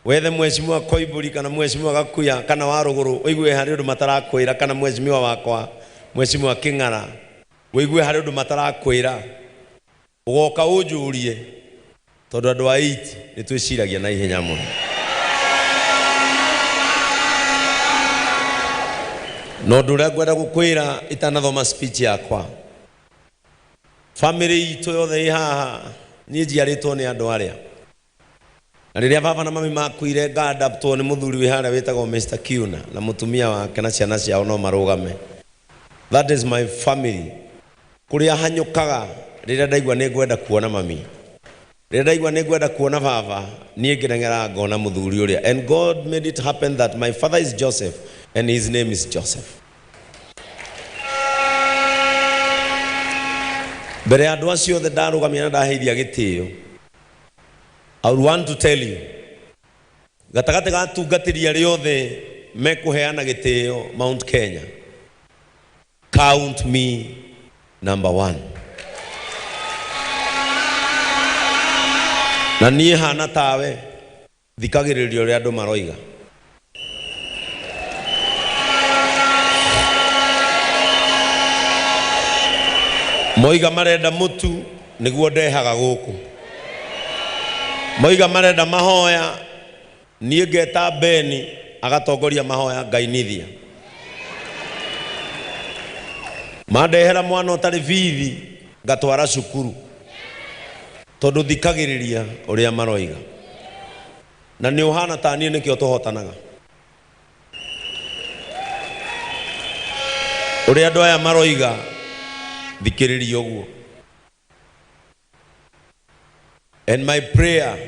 Speaker 14: Wethe mheshimiwa Koimburi kana mheshimiwa Gakuya kana wa Rũgũrũ ũigue harĩ ũndũ matarakwĩra, kana mheshimiwa wakwa mheshimiwa Kĩng'ara ũigue harĩ ũndũ matarakwĩra, ũgoka ũnjũrie tondũ andũ a 8 nĩ twĩciragia na ihenya mũno. Na ũndũ ũrĩa ngwenda gũkwĩra itanathoma speech yakwa, family itũ yothe ĩ haha niĩ njiarĩtwo nĩ andũ arĩa Na rĩrĩa baba na mami makuire ngadaptwo nĩ mũthuri wĩ harĩa wĩtagwo Mr. Kiuna na mũtumia wake na ciana ciao no marũgame. That is my family. Kũrĩa hanyũkaga rĩrĩa ndaigua nĩ ngwenda kuona mami, rĩrĩa ndaigua nĩ ngwenda kuona baba, niĩ ngĩreng'era ngona mũthuri ũrĩa. And God made it happen that my father is Joseph and his name is Joseph. Mbere ya andũ acio othe ndarũgamia na ndaheithia gĩtĩo, I would want to tell you, gatagatĩ ga atungatĩri arĩa othe mekũheana gĩtĩo Mount Kenya, count me number one. Na niĩ hana tawe thikagĩrĩria ũrĩa andũ maroiga. Moiga marenda mũtu nĩguo ndehaga gũkũ, moiga marenda mahoya niĩ ngeta Beni agatongoria mahoya ngainithia. Mandehera mwana ũtarĩ bithi ngatwara cukuru, tondũ thikagĩrĩria ũrĩa maroiga. Na nĩ ũhana ta niĩ nĩkĩo tũhotanaga. Ũrĩa andũ aya maroiga thikĩrĩria ũguo. And my prayer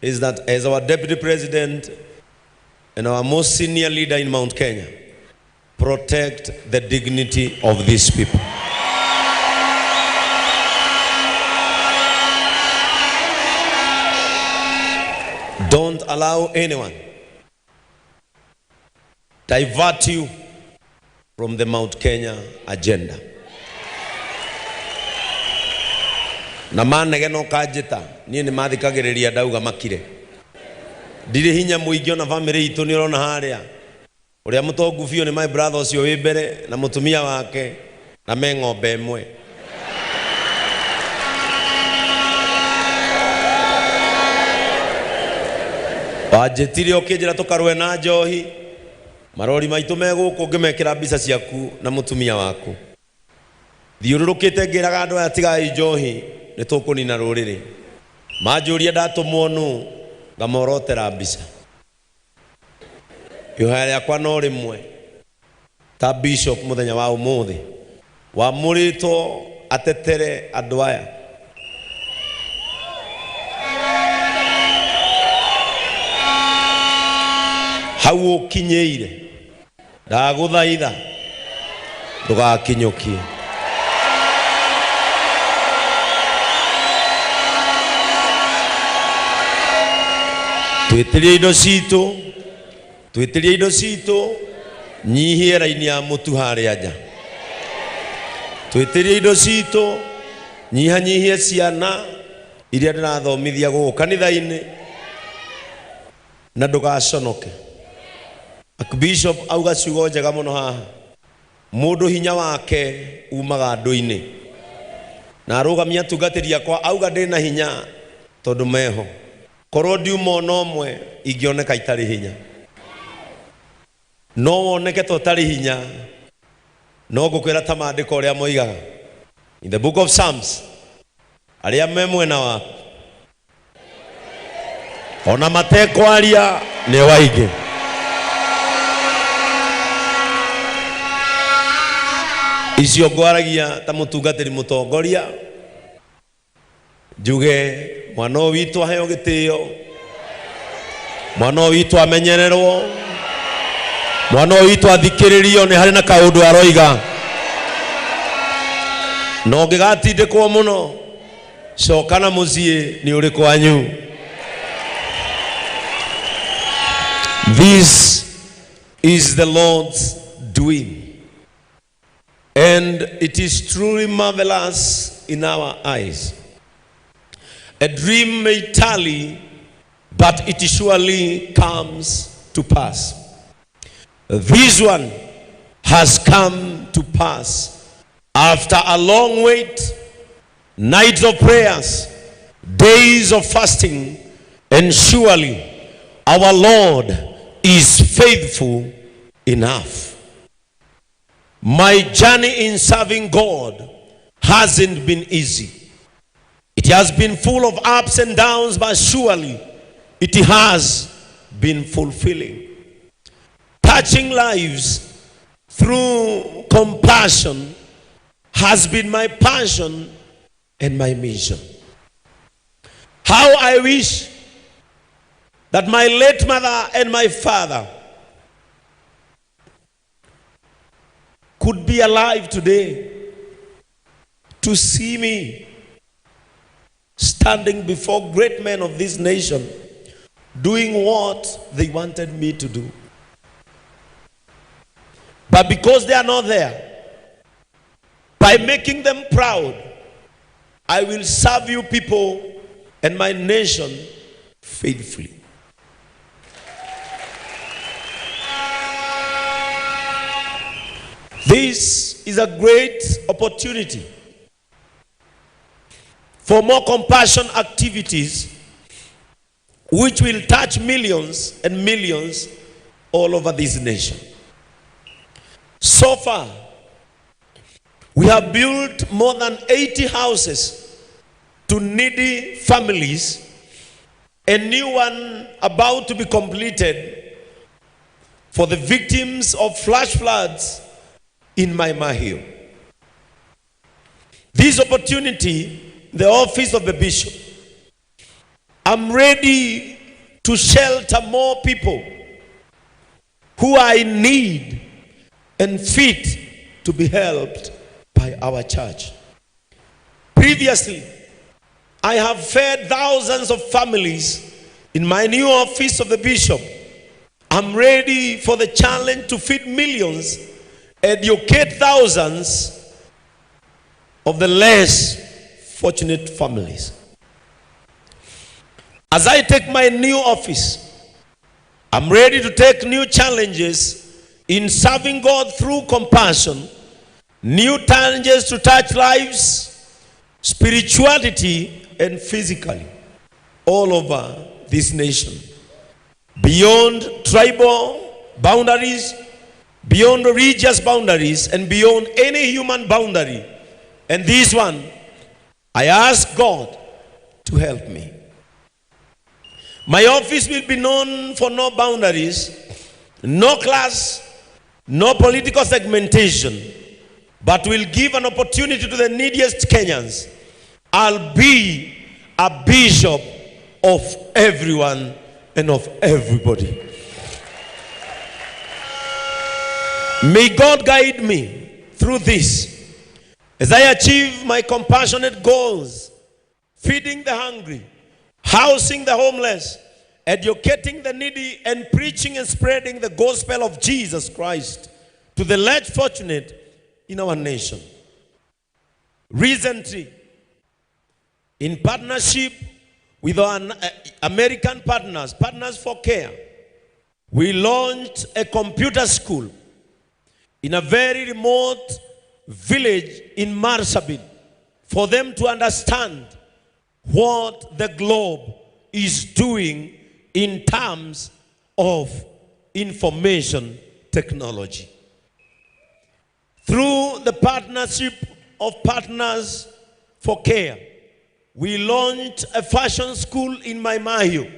Speaker 14: is that as our deputy president and our most senior leader in Mount Kenya, protect the dignity of these people. Don't allow anyone divert you from the Mount Kenya agenda. Na manege no kanjĩta niĩ nĩ mathikagĩrĩria ndauga makire. Ndirĩ hinya mũingĩ ona family itũ nĩ ũrona harĩa ũrĩa mũtongu biũ nĩ my brother ũcio wĩ mbere na mũtumia wake na me ng'ombe ĩmwe. Wanjĩtire ũkĩnjĩra tũkarũe na njohi, marori maitũ me gũkũ ngĩmekĩra mbica ciaku na mũtumia waku. Thiũrũrũkĩte ngĩraga andũ aya tigai njohi nĩ tũkũnina rũrĩrĩ. Manjũria ndatũmwo nũ, ngamorotera mbica. Ihoya rĩakwa no rĩmwe ta bishop mũthenya wa ũmũthĩ wamũrĩtwo atetere andũ aya. Hau ũkinyĩire ndagũthaitha ndũgakinyũkie. Twĩtĩrie indo citũ, twĩtĩrie indo citũ, nyihie raini ya mũtu harĩa nja. Twĩtĩrie indo citũ, nyihanyihie ciana iria ndĩrathomithia gũkũ kanitha-inĩ, na ndũgaconoke. Archbishop auga ciugo njega mũno haha, mũndũ hinya wake umaga andũ-inĩ, na arũgamia atungatĩri akwa auga ndĩna hinya tondũ meho. Korwo ndiuma ona ũmwe ingĩoneka itarĩ hinya, no woneke ta ũtarĩ hinya. No ngũkwĩra ta maandĩko ũrĩa moigaga in the book of Psalms, arĩa me mwena waku ona matekwaria nĩ waingĩ. Icio ngwaragia ta mũtungatĩri mũtongoria, njuge mwana ũyũ witũ aheo gĩtĩo, mwana ũyũ witũ amenyererwo, mwana ũyũ witũ athikĩrĩrio, nĩ harĩ na kaũndũ aroiga. Na ũngĩgatindĩkwo mũno, coka na mũciĩ nĩ ũrĩ kwanyu. This is the Lord's doing, and it is truly marvelous in our eyes. A dream may tarry, but it surely comes to pass. This one has come to pass after a long wait, nights of prayers, days of fasting, and surely our Lord is faithful enough. My journey in serving God hasn't been easy. It has been full of ups and downs, but surely It has been fulfilling. Touching lives through compassion has been my passion and my mission. How I wish that my late mother and my father could be alive today to see me standing before great men of this nation doing what they wanted me to do. But because they are not there, by making them proud, I will serve you people and my nation faithfully. This is a great opportunity for more compassion activities which will touch millions and millions all over this nation. So far, we have built more than 80 houses to needy families, a new one about to be completed for the victims of flash floods in Mai Mahiu. This opportunity, the office of the bishop, I'm ready to shelter more people who are in need and fit to be helped by our church. Previously, I have fed thousands of families in my new office of the bishop. I'm ready for the challenge to feed millions, educate thousands of the less fortunate families. As I take my new office, I'm ready to take new challenges in serving God through compassion, new challenges to touch lives, spirituality, and physically, all over this nation. Beyond tribal boundaries, beyond religious boundaries, and beyond any human boundary. And this one, I ask God to help me. My office will be known for no boundaries, no class, no political segmentation, but will give an opportunity to the neediest Kenyans. I'll be a bishop of everyone and of everybody. May God guide me through this as I achieve my compassionate goals, feeding the hungry, housing the homeless, educating the needy, and preaching and spreading the gospel of Jesus Christ to the less fortunate in our nation. Recently, in partnership with our American partners, Partners for Care, we launched a computer school in a very remote village in Marsabit for them to understand what the globe is doing in terms of information technology. Through the partnership of Partners for Care, we launched a fashion school in Mai Mahiu,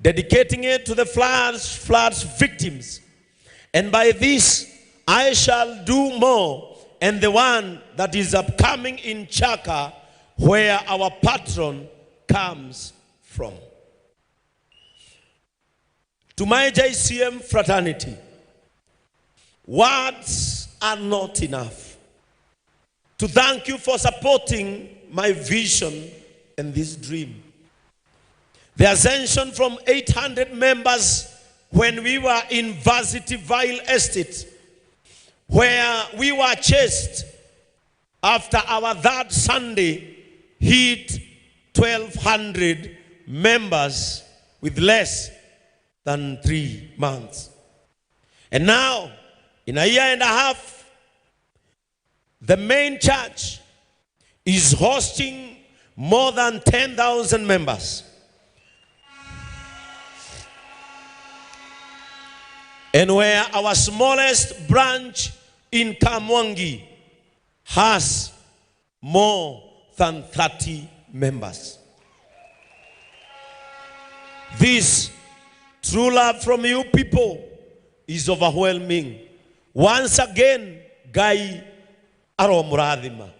Speaker 14: dedicating it to the floods victims. And by this, I shall do more, and the one that is upcoming in Chaka, where our patron comes from. To my JCM fraternity, words are not enough to thank you for supporting my vision and this dream. The ascension from 800 members when we were in Varsity Vile Estate, where we were chased after our third Sunday hit 1,200 members with less than 3 months. And now, in a year and a half, the main church is hosting more than 10,000 members. And where our smallest branch in Kamwangi has more than 30 members. This true love from you people is overwhelming. Once again, Ngai aromurathima.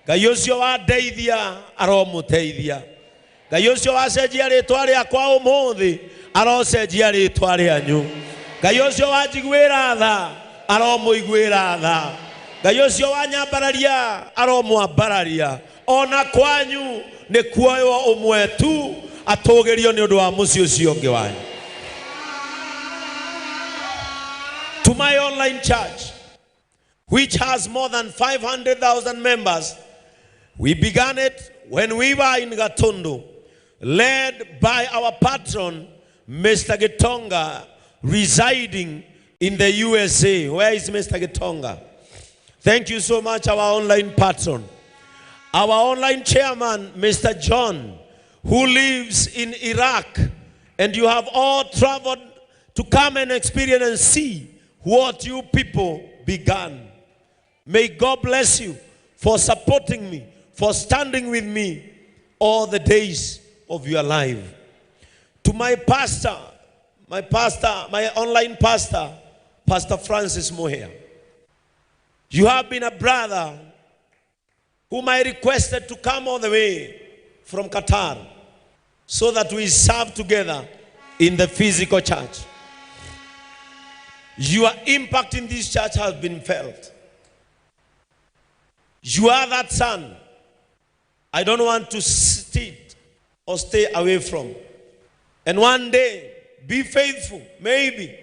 Speaker 14: Ngai ucio wandeithia aromuteithia. Ngai ucio wacenjia ritwa riakwa umuthi arocenjia ritwa rianyu. Ngai ucio wanjiguira tha aromuiguira tha. Ngai ucio wanyambararia aromwambararia. Ona kwanyu ni kuoywo umwe tu atugirio ni undu wa mucii ucio ungi wanyu. To my online church, which has more than 500,000 members, we began it when we were in Gatundu, led by our patron, Mr. Gitonga, residing in the USA. Where is Mr. Gitonga? Thank you so much, our online patron. Our online chairman, Mr. John, who lives in Iraq, and you have all traveled to come and experience and see what you people began. May God bless you for supporting me, for standing with me all the days of your life. To my pastor, my online pastor, Pastor Francis Moher, you have been a brother whom I requested to come all the way from Qatar so that we serve together in the physical church. Your impact in this church has been felt. You are that son I don't want to sit or stay away from. And one day, be faithful. Maybe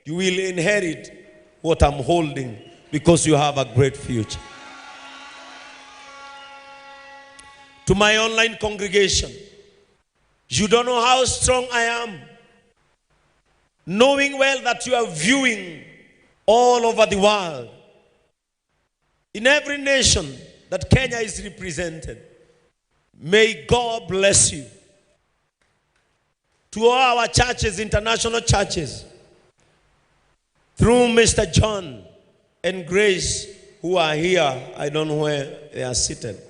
Speaker 14: you will inherit what I'm holding because you have a great future. To my online congregation, you don't know how strong I am. Knowing well that you are viewing all over the world, in every nation that Kenya is represented, may God bless you. To all our churches, international churches, through Mr. John and Grace, who are here, I don't know where they are seated.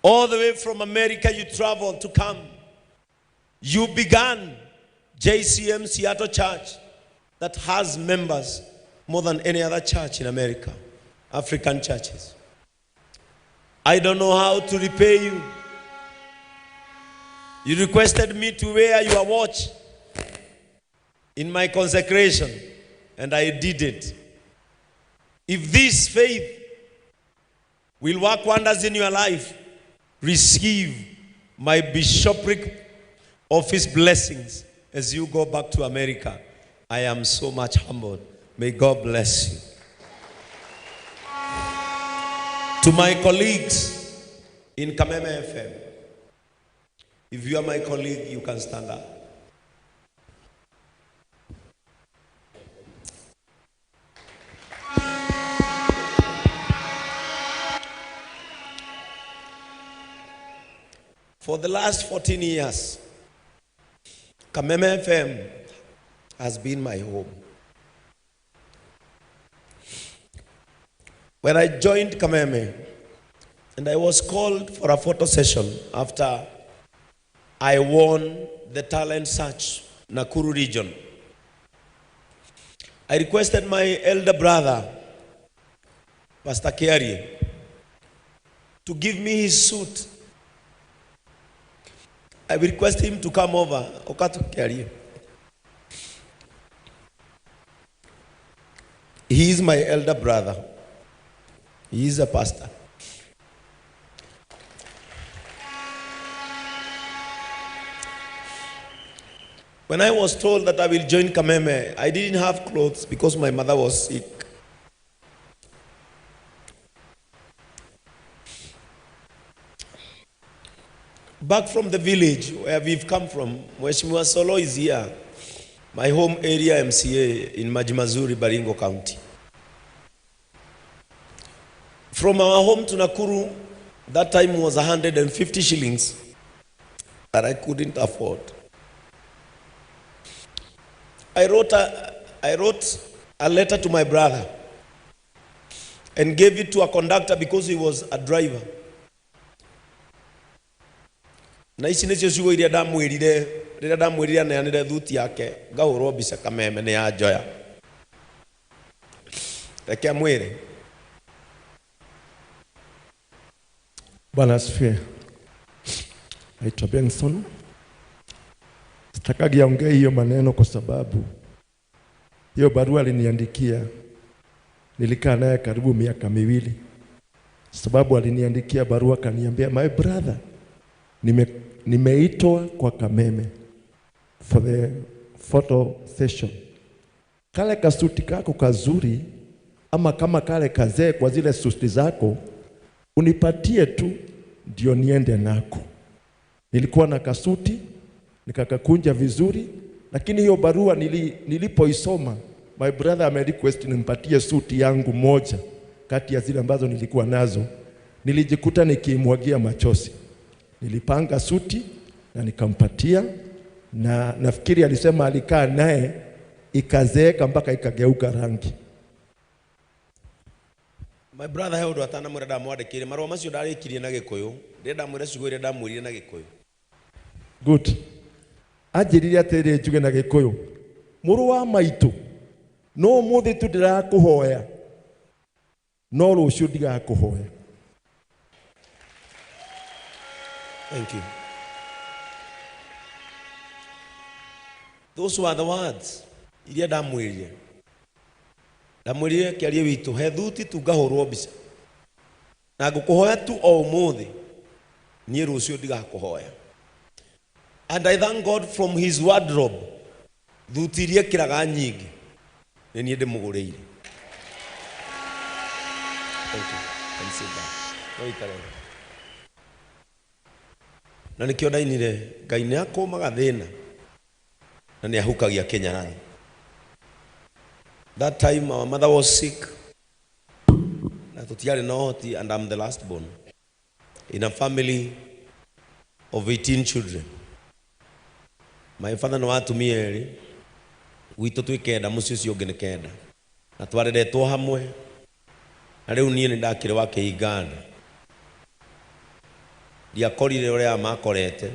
Speaker 14: All the way from America, you traveled to come. You began JCM Seattle Church that has members more than any other church in America, African churches. I don't know how to repay you. You requested me to wear your watch in my consecration, and I did it. If this faith will work wonders in your life, receive my bishopric office blessings as you go back to America. I am so much humbled. May God bless you. To my colleagues in Kameme FM, if you are my colleague, you can stand up. For the last 14 years, Kameme FM has been my home. When I joined Kameme, and I was called for a photo session after I won the talent search, Nakuru region. I requested my elder brother, Pastor Kiari, to give me his suit. I request him to come over. Okatu Kiari. He is my elder brother. He is a pastor. When I was told that I will join Kameme, I didn't have clothes because my mother was sick. Back from the village where we've come from, Mheshimiwa Solo is here, my home area MCA in Majimazuri, Baringo County. From our home to Nakuru, that time was 150 shillings that I couldn't afford. I wrote a letter to my brother and gave it to a conductor because he was a driver. Na ici nĩcio ciugo iria ndamwĩrire Rĩrĩa ndamwĩrire aneanĩre thuti yake ngahũrwo mbica Kameme nĩ ya njoya. Reke amwĩre.
Speaker 19: Bwana asifiwe. Naitwa Benson. Sitakagi aongee hiyo maneno kwa sababu hiyo barua aliniandikia, nilikaa naye karibu miaka 2. Sababu aliniandikia barua kaniambia, my brother, nimeitwa kwa Kameme for the photo session. Kale kasuti kako kazuri ama kama kale kazee kwa zile suti zako unipatie tu ndio niende nako. Nilikuwa na kasuti nikakakunja vizuri, lakini hiyo barua nilipoisoma, my brother ame request nimpatie suti yangu moja kati ya zile ambazo nilikuwa nazo, nilijikuta nikimwagia machozi. Nilipanga suti na nikampatia, na nafikiri alisema alikaa naye ikazeeka mpaka ikageuka rangi.
Speaker 14: My brother he undu atanamwira ndamwandikire marua macio ndarikirie na Gikuyu, ndĩrenda mwĩre ciugo iria ndamwĩrire na Gikuyu.
Speaker 19: Good. Anjĩrire atĩrĩ njuge na Gikuyu, mũrũ wa maitũ, no ũmũthĩ tu ndĩrakũhoya, no rũciũ ndigakũhoya.
Speaker 14: Thank you. Those were the words iria ndamwĩrire. Ndamwĩrire kĩarie witũ he thuti tu ngahũrwo mbica na ngũkũhoya tu o ũmũthĩ, niĩ rũciũ ndigakũhoya. And I thank God from his wardrobe thuti iria ekĩraga nyingĩ nĩ niĩ ndĩmũgũrĩire. Thank you. Can sit down. No ikare. Na nĩkĩo ndainire Ngai nĩ akũmaga thĩna na nĩ ahukagia kĩnyarari. That time our mother was sick na tũtiarĩ na ũhoti, and I'm the last born in a family of 18 children. My father nĩ wa atumia erĩ, gwitũ twĩ 9, mũciĩ ũcio ũngĩ nĩ 9, na twareretwo hamwe, na rĩu niĩ nĩ ndakĩrĩ wa kĩhingana. Ndiakorire ũrĩa makorete.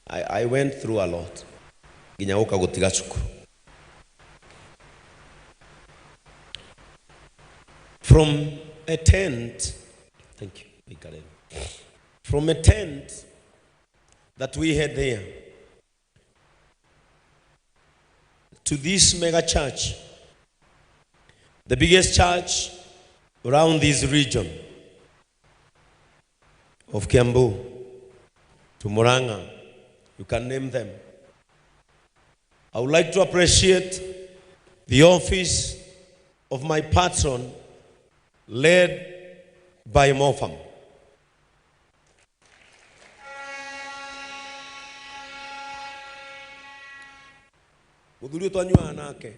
Speaker 14: I went through a lot nginya gũka gũtiga cukuru. From a tent, thank you, from a tent that we had there to this mega church, the biggest church around this region of Kiambu to Murang'a, you can name them. I would like to appreciate the office of my patron, led by Mofam. Muthuri twanyuaga nake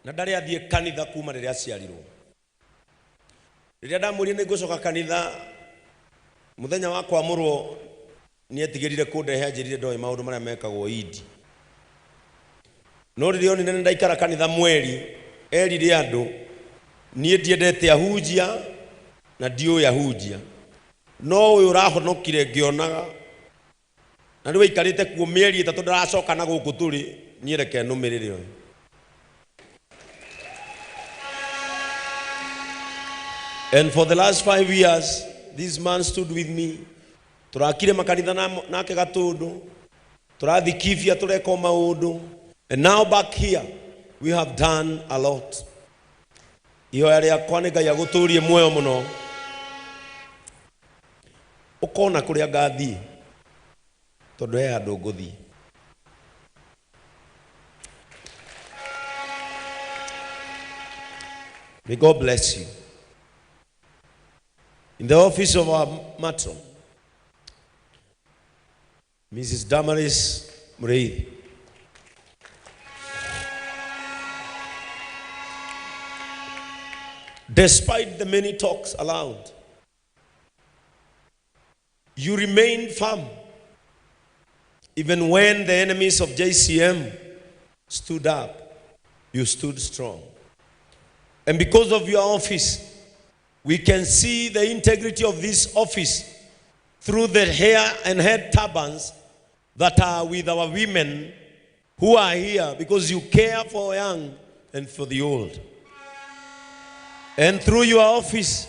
Speaker 14: na ndarĩ athiĩ kanitha kuma rĩrĩa aciarirwo. Rĩrĩa ndamwĩrire nĩ ngũcoka kanitha mũthenya wa kwamũrwo, nĩetigĩrire kũndehe, anjĩrire ndoĩ maũndũ marĩa mekagwo Idi. No rĩrĩa onire nĩ ndaikara kanitha mweri, erire andũ niĩ ndiendete ahunjia na ndiũĩ ahunjia, no ũyũ ũrahonokire ngĩonaga na rĩu aikarĩte kuo mĩeri 3 ndaracoka na gũkũ tũrĩ, niĩ reke nũmĩrĩre ũyũ. And for the last 5 years, this man stood with me. Turakire makanitha nake Gatundu, turathi Kibia, tureka maundu. And now back here, we have done a lot. Ihoya rĩakwa nĩ Ngai agũtũrie muoyo mũno, ũkona kũrĩa ngathiĩ, tondũ he handũ ngũthiĩ. May God bless you. In the office of our matron, Mrs. Damaris Murray. Despite the many talks allowed, you remained firm, even when the enemies of JCM stood up, you stood strong. And because of your office, we can see the integrity of this office through the hair and head turbans that are with our women who are here, because you care for young and for the old. And through your office,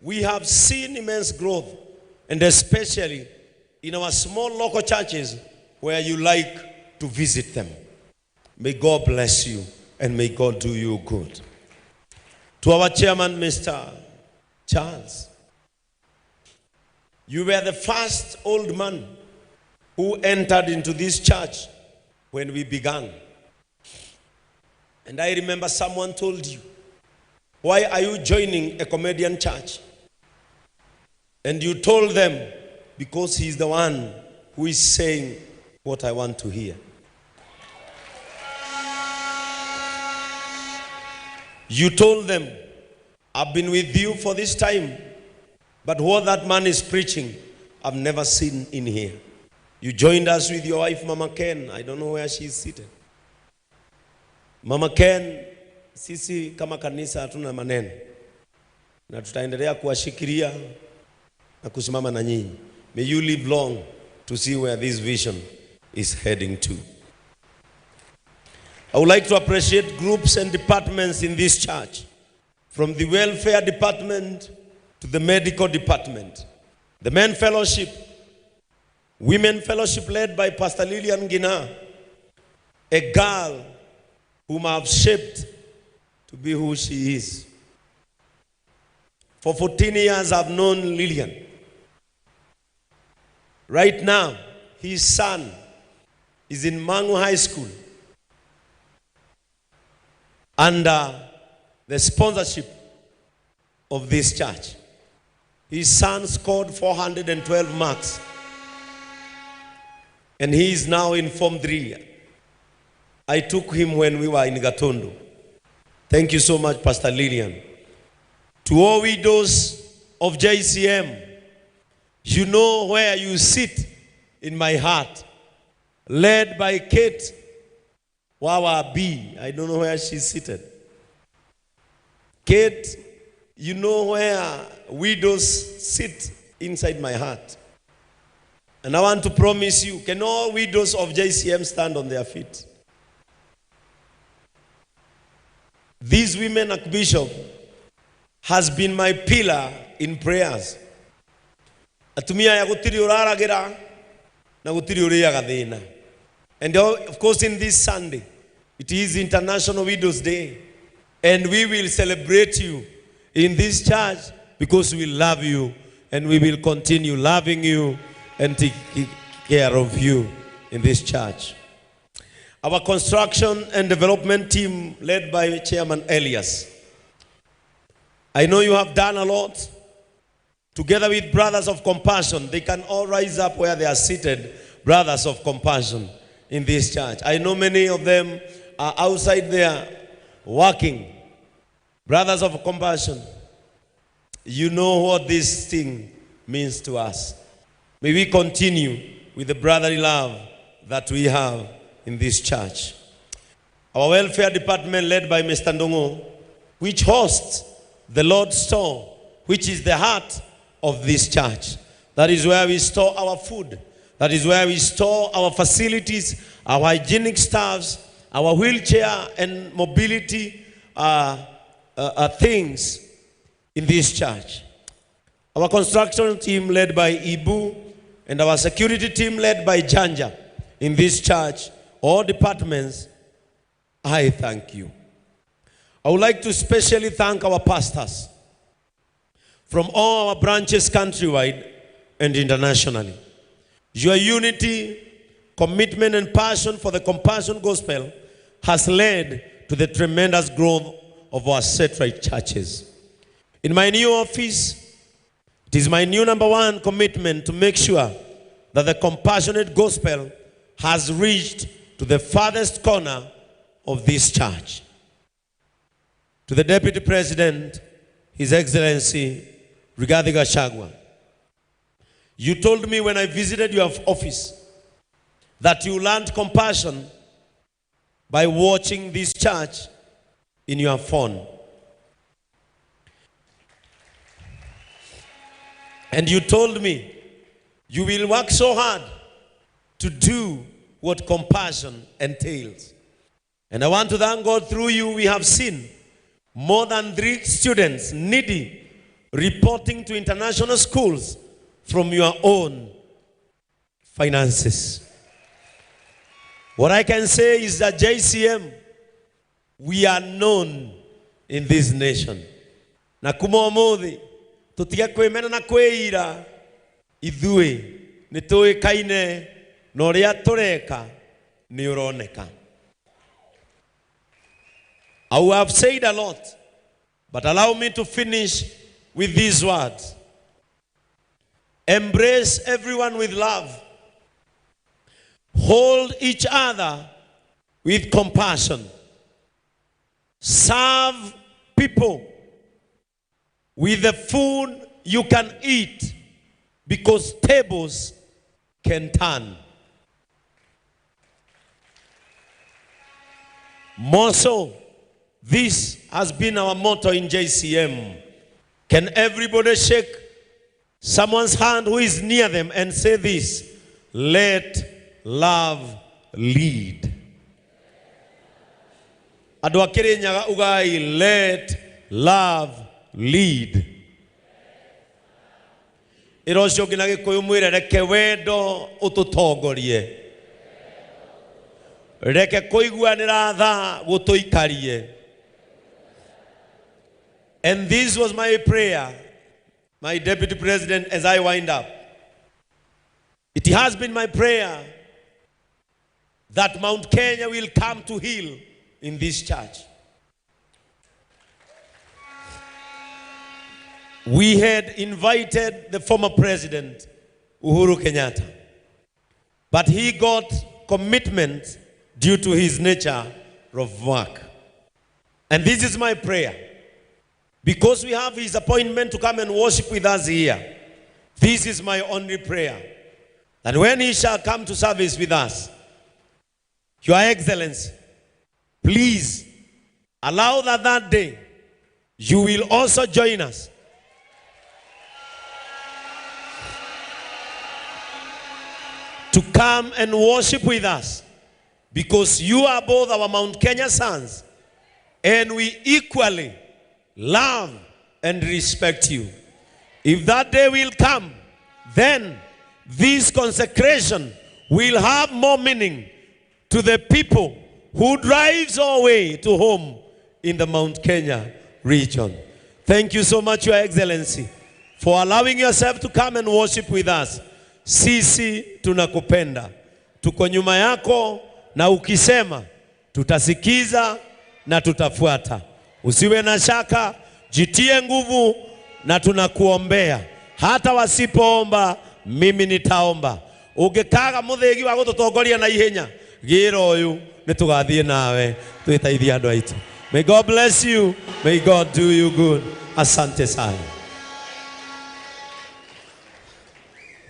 Speaker 14: we have seen immense growth, and especially in our small local churches where you like to visit them. May God bless you and may God do you good. To our chairman, Mr. Charles, you were the first old man who entered into this church when we began. And I remember someone told you, why are you joining a comedian church? And you told them, because he's the one who is saying what I want to hear. You told them, I've been with you for this time, but what that man is preaching, I've never seen in here. You joined us with your wife, Mama Ken. I don't know where she's seated. Mama Ken, sisi kama kanisa hatuna maneno, na tutaendelea kuwashikilia na kusimama na nyinyi. May you live long to see where this vision is heading to. I would like to appreciate groups and departments in this church, from the welfare department to the medical department, the men fellowship, women fellowship led by Pastor Lillian Gina, a girl whom I have shaped to be who she is. For 14 years I've known Lillian. Right now, his son is in Mangu High School under the sponsorship of this church. His son scored 412 marks, and he is now in Form 3. I took him when we were in Gatondo. Thank you so much, Pastor Lillian. To all widows of JCM, you know where you sit in my heart. Led by Kate Wawa B. I don't know where she's seated. Kate, you know where widows sit inside my heart. And I want to promise you, can all widows of JCM stand on their feet? These women, Archbishop, has been my pillar in prayers. Atumia ya gutiri uraragira na gutiri uriaga thina. And of course in this Sunday, it is International Widows Day. And we will celebrate you in this church because we love you, and we will continue loving you and taking care of you in this church. Our construction and development team led by Chairman Elias. I know you have done a lot. Together with Brothers of Compassion, they can all rise up where they are seated, Brothers of Compassion in this church. I know many of them are outside there working. Brothers of Compassion, you know what this thing means to us. May we continue with the brotherly love that we have in this church. Our welfare department led by Mr. Ndongo, which hosts the Lord's Store, which is the heart of this church. That is where we store our food. That is where we store our facilities, our hygienic staffs, our wheelchair and mobility things in this church. Our construction team led by Ibu and our security team led by Janja in this church, all departments, I thank you. I would like to especially thank our pastors from all our branches countrywide and internationally. Your unity, commitment, and passion for the Compassion Gospel has led to the tremendous growth of our satellite churches. In my new office, it is my new #1 commitment to make sure that the compassionate gospel has reached to the farthest corner of this church. To the Deputy President, His Excellency Rigathi Gachagua, you told me when I visited your office that you learned compassion by watching this church in your phone. And you told me you will work so hard to do what compassion entails. And I want to thank God through you we have seen more than 3 students needy reporting to international schools from your own finances. What I can say is that JCM, we are known in this nation. Na kuma umuthi tutige kwimena na kwĩira ithuĩ nĩ tũĩkaine na ũrĩa tũreka nĩ ũroneka. I have said a lot, but allow me to finish with these words. Embrace everyone with love. Hold each other with compassion. Serve people with the food you can eat, because tables can turn. More so, this has been our motto in JCM. Can everybody shake someone's hand who is near them and say this? Let love lead. Andũ a Kĩrĩnyaga ugai, let love lead. Ĩra ũcio ũngĩ na Gĩkũyũ mwĩre reke wendo ũtũtongorie. Reke kũiguanĩra tha gũtũikarie. And this was my prayer, my deputy president, as I wind up. It has been my prayer that Mount Kenya will come to heal in this church. We had invited the former president, Uhuru Kenyatta, but he got commitment due to his nature of work. And this is my prayer. Because we have his appointment to come and worship with us here, this is my only prayer. That when he shall come to service with us, Your Excellency, please allow that that day you will also join us to come and worship with us, because you are both our Mount Kenya sons, and we equally love and respect you. If that day will come, then this consecration will have more meaning to the people who drives our way to home in the Mount Kenya region. Thank you so much, Your Excellency, for allowing yourself to come and worship with us. Sisi tunakupenda. Tuko nyuma yako, na ukisema tutasikiza na tutafuata. Usiwe na shaka, jitie nguvu na tunakuombea. Hata wasipoomba, mimi nitaomba. Ungikaga muthigi wa gututongoria na ihenya, gira uyu nitugathie nawe twiteithie andu aitu. May God bless you. May God do you good. Asante sana.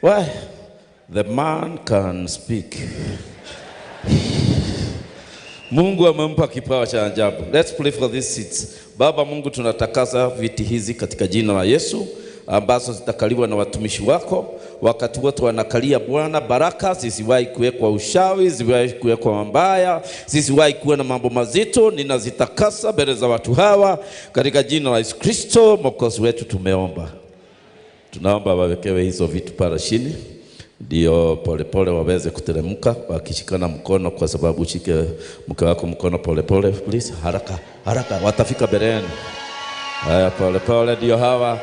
Speaker 4: Well, the man can speak. Mungu amempa kipawa cha ajabu. Let's pray for these seats. Baba Mungu, tunatakasa viti hizi katika jina la Yesu, ambazo zitakaliwa na watumishi wako wakati wote wanakalia. Bwana, baraka zisiwahi kuwekwa ushawi, zisiwahi kuwekwa mabaya, zisiwahi kuwa na mambo mazito. Ninazitakasa mbele za watu hawa katika jina la Yesu Kristo Mwokozi wetu tumeomba. Tunaomba wawekewe hizo vitu pale chini, ndio polepole waweze kuteremka wakishikana mkono, kwa sababu ushike mke wako mkono polepole please, haraka haraka, watafika mbeleni. Haya, polepole ndio hawa.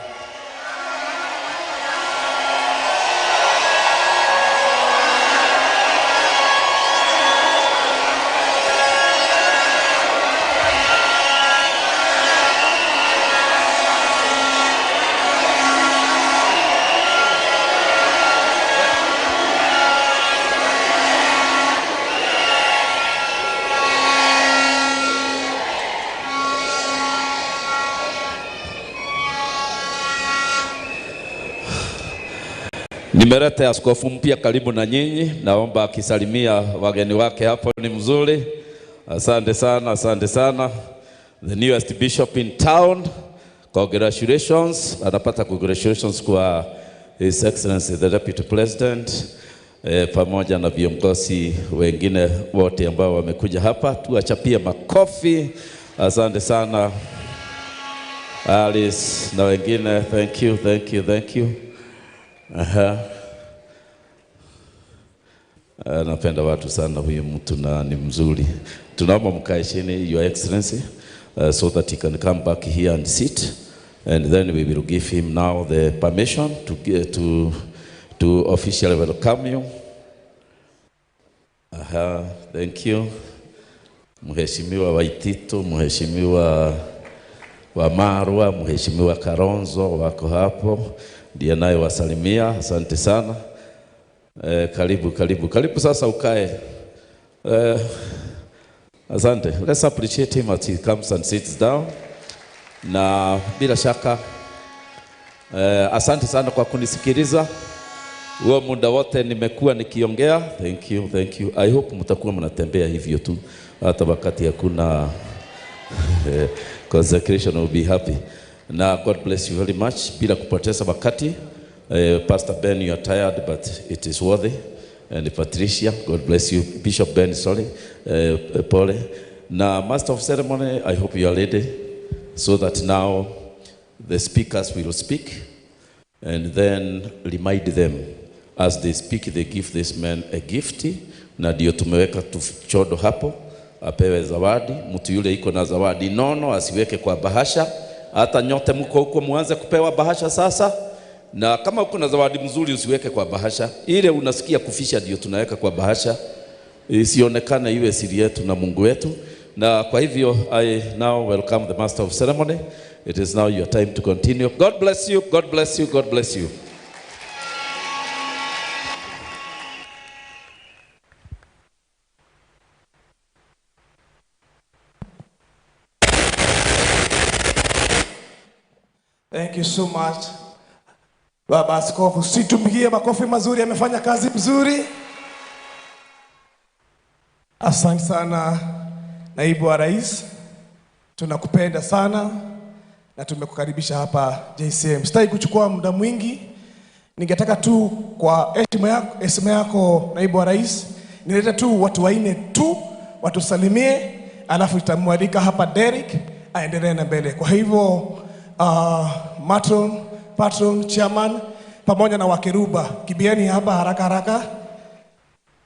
Speaker 4: Nimeleta askofu mpya karibu na nyinyi, naomba akisalimia wageni wake hapo ni mzuri. Asante sana, asante sana. The newest bishop in town. Congratulations. Anapata congratulations kwa His Excellency the Deputy President, pamoja na viongozi wengine wote ambao wamekuja hapa. Tuwachapie makofi. Asante sana Alice na wengine. Thank you, thank you, thank you. Aha. Napenda watu sana, huyu mtu na ni mzuri. Tunaomba mkae chini, Your Excellency, so that he can come back here and sit, and then we will give him now the permission to officially welcome you. Aha, thank you. Mheshimiwa Waititu, Mheshimiwa Wamarwa, Mheshimiwa Karonzo wako hapo, ndiye naye wasalimia. Asante sana. Karibu, karibu, karibu sasa ukae. Asante. Let's appreciate him as he comes and sits down. Na bila shaka, asante sana kwa kunisikiliza huo muda wote nimekuwa nikiongea. Thank you, thank you. I hope mtakuwa mnatembea hivyo tu hata wakati hakuna consecration. Will be happy. Na God bless you very much. Bila kupoteza wakati, Pastor Ben, you are tired, but it is worthy. And Patricia, God bless you. Bishop Ben, sorry, Pole. Na Master of Ceremony, I hope you are ready, so that now the speakers will speak and then remind them as they speak, they give this man a gift. Na ndio tumeweka tuchodo hapo, apewe zawadi. Mtu yule iko na zawadi nono asiweke kwa bahasha. Hata nyote mko huko muanze kupewa bahasha sasa. Na kama uko na zawadi mzuri usiweke kwa bahasha. Ile unasikia kufisha ndio tunaweka kwa bahasha, isionekane iwe siri yetu na Mungu wetu. Na kwa hivyo I now welcome the Master of Ceremony. It is now your time to continue. God bless you, God bless you, God bless you.
Speaker 21: Thank you so much. Baba Askofu, situmpigie makofi mazuri, amefanya kazi mzuri. Asante sana Naibu wa Rais, tunakupenda sana na tumekukaribisha hapa JCM. Sitaki kuchukua muda mwingi, ningetaka tu kwa heshima yako Naibu wa Rais, nilete tu watu wanne tu watusalimie, alafu tutamwalika hapa Derek aendelee na mbele. Kwa hivyo matron, patron, chairman pamoja na wakeruba, kibieni hapa haraka haraka,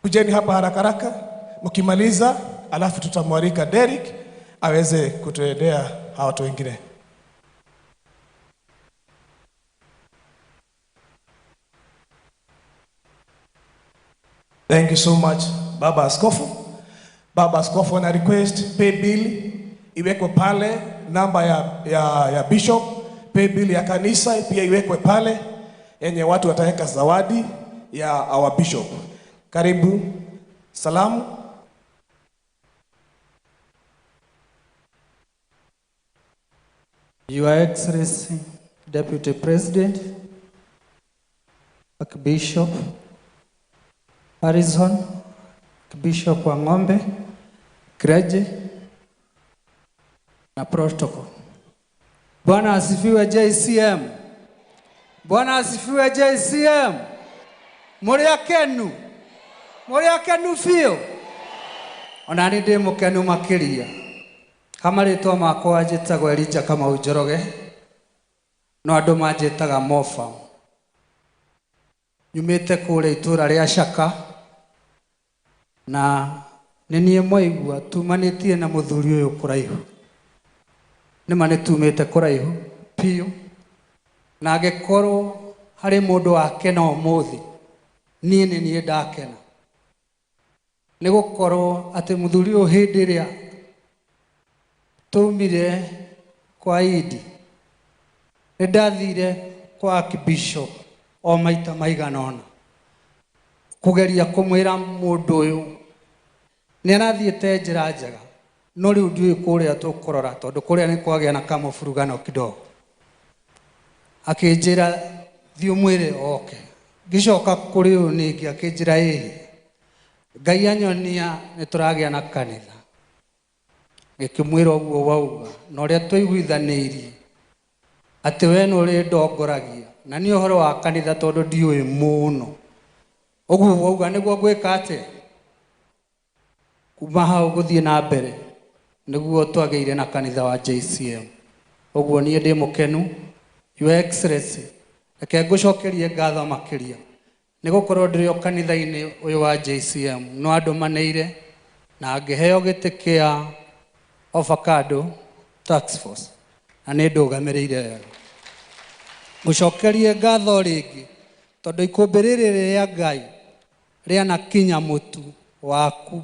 Speaker 21: kujeni hapa haraka haraka. Mkimaliza alafu tutamwalika Derek aweze kutuendea hawa watu wengine. Thank you so much Baba Askofu. Baba Askofu ana request pay bill iwekwe pale, namba ya bishop, pay bill ya kanisa pia iwekwe pale, yenye watu wataweka zawadi ya our bishop. Karibu salamu.
Speaker 22: Your Excellency, Deputy President, Archbishop Harrison, Archbishop Wang'ombe, clergy na protocol. Bwana asifiwe JCM. Bwana asifiwe JCM. Muri akenu. Muri akenu fiu. Ona ni ndi mukenu makiria. Kama ritwa makwa njitagwo Elijah Kamau Njoroge, no andu manjitaga Mofa. Nyumite kuria itura ria Shaka, na ni nie mwaigua tumanitie na muthuri uyu kuraihu. Nima ni tumite kuraihu piu, na angikorwo hari mundu wakena umuthi, nie ni nie ndakena. Ni gukorwo ati muthuri uyu hindi iria tumire kwa Idi, ni ndathire kwa Archbishop o maita maigana ona kugeria kumwira mundu uyu ni arathiite njira njega, no riu ndiui kuria tukurora tondu kuria ni kwagia na kamũburugano kidogo. Akinjira thiĩ ũmwĩre oke. Ngicoka kũrĩ ũyũ ningĩ akinjira ĩĩ, Ngai anyonia nĩ tũragĩa na kanitha. Ngĩkĩmwĩra ũguo wauga, na ũrĩa twaiguithanĩirie atĩ we nĩ ũrĩ ndongoragia Na niĩ ũhoro wa kanitha tondũ ndiũĩ mũno. Ũguo wauga nĩguo ngwĩka atĩa? Kuma hau gũthiĩ na mbere nĩguo twagĩire na kanitha wa JCM. Ũguo niĩ ndĩ mũkenu. Your Excellency, reke ngũcokerie ngatho makĩria nĩ gũkorwo ndĩrĩ o kanitha-inĩ ũyũ wa JCM no andũmanĩire na ngĩheo gĩtĩ kĩa avocado task force na nĩ ndũgamĩrĩire wega. Ngũcokerie ngatho rĩngĩ tondũ ikũmbĩ rĩrĩ rĩa Ngai rĩanakinya mũtu waku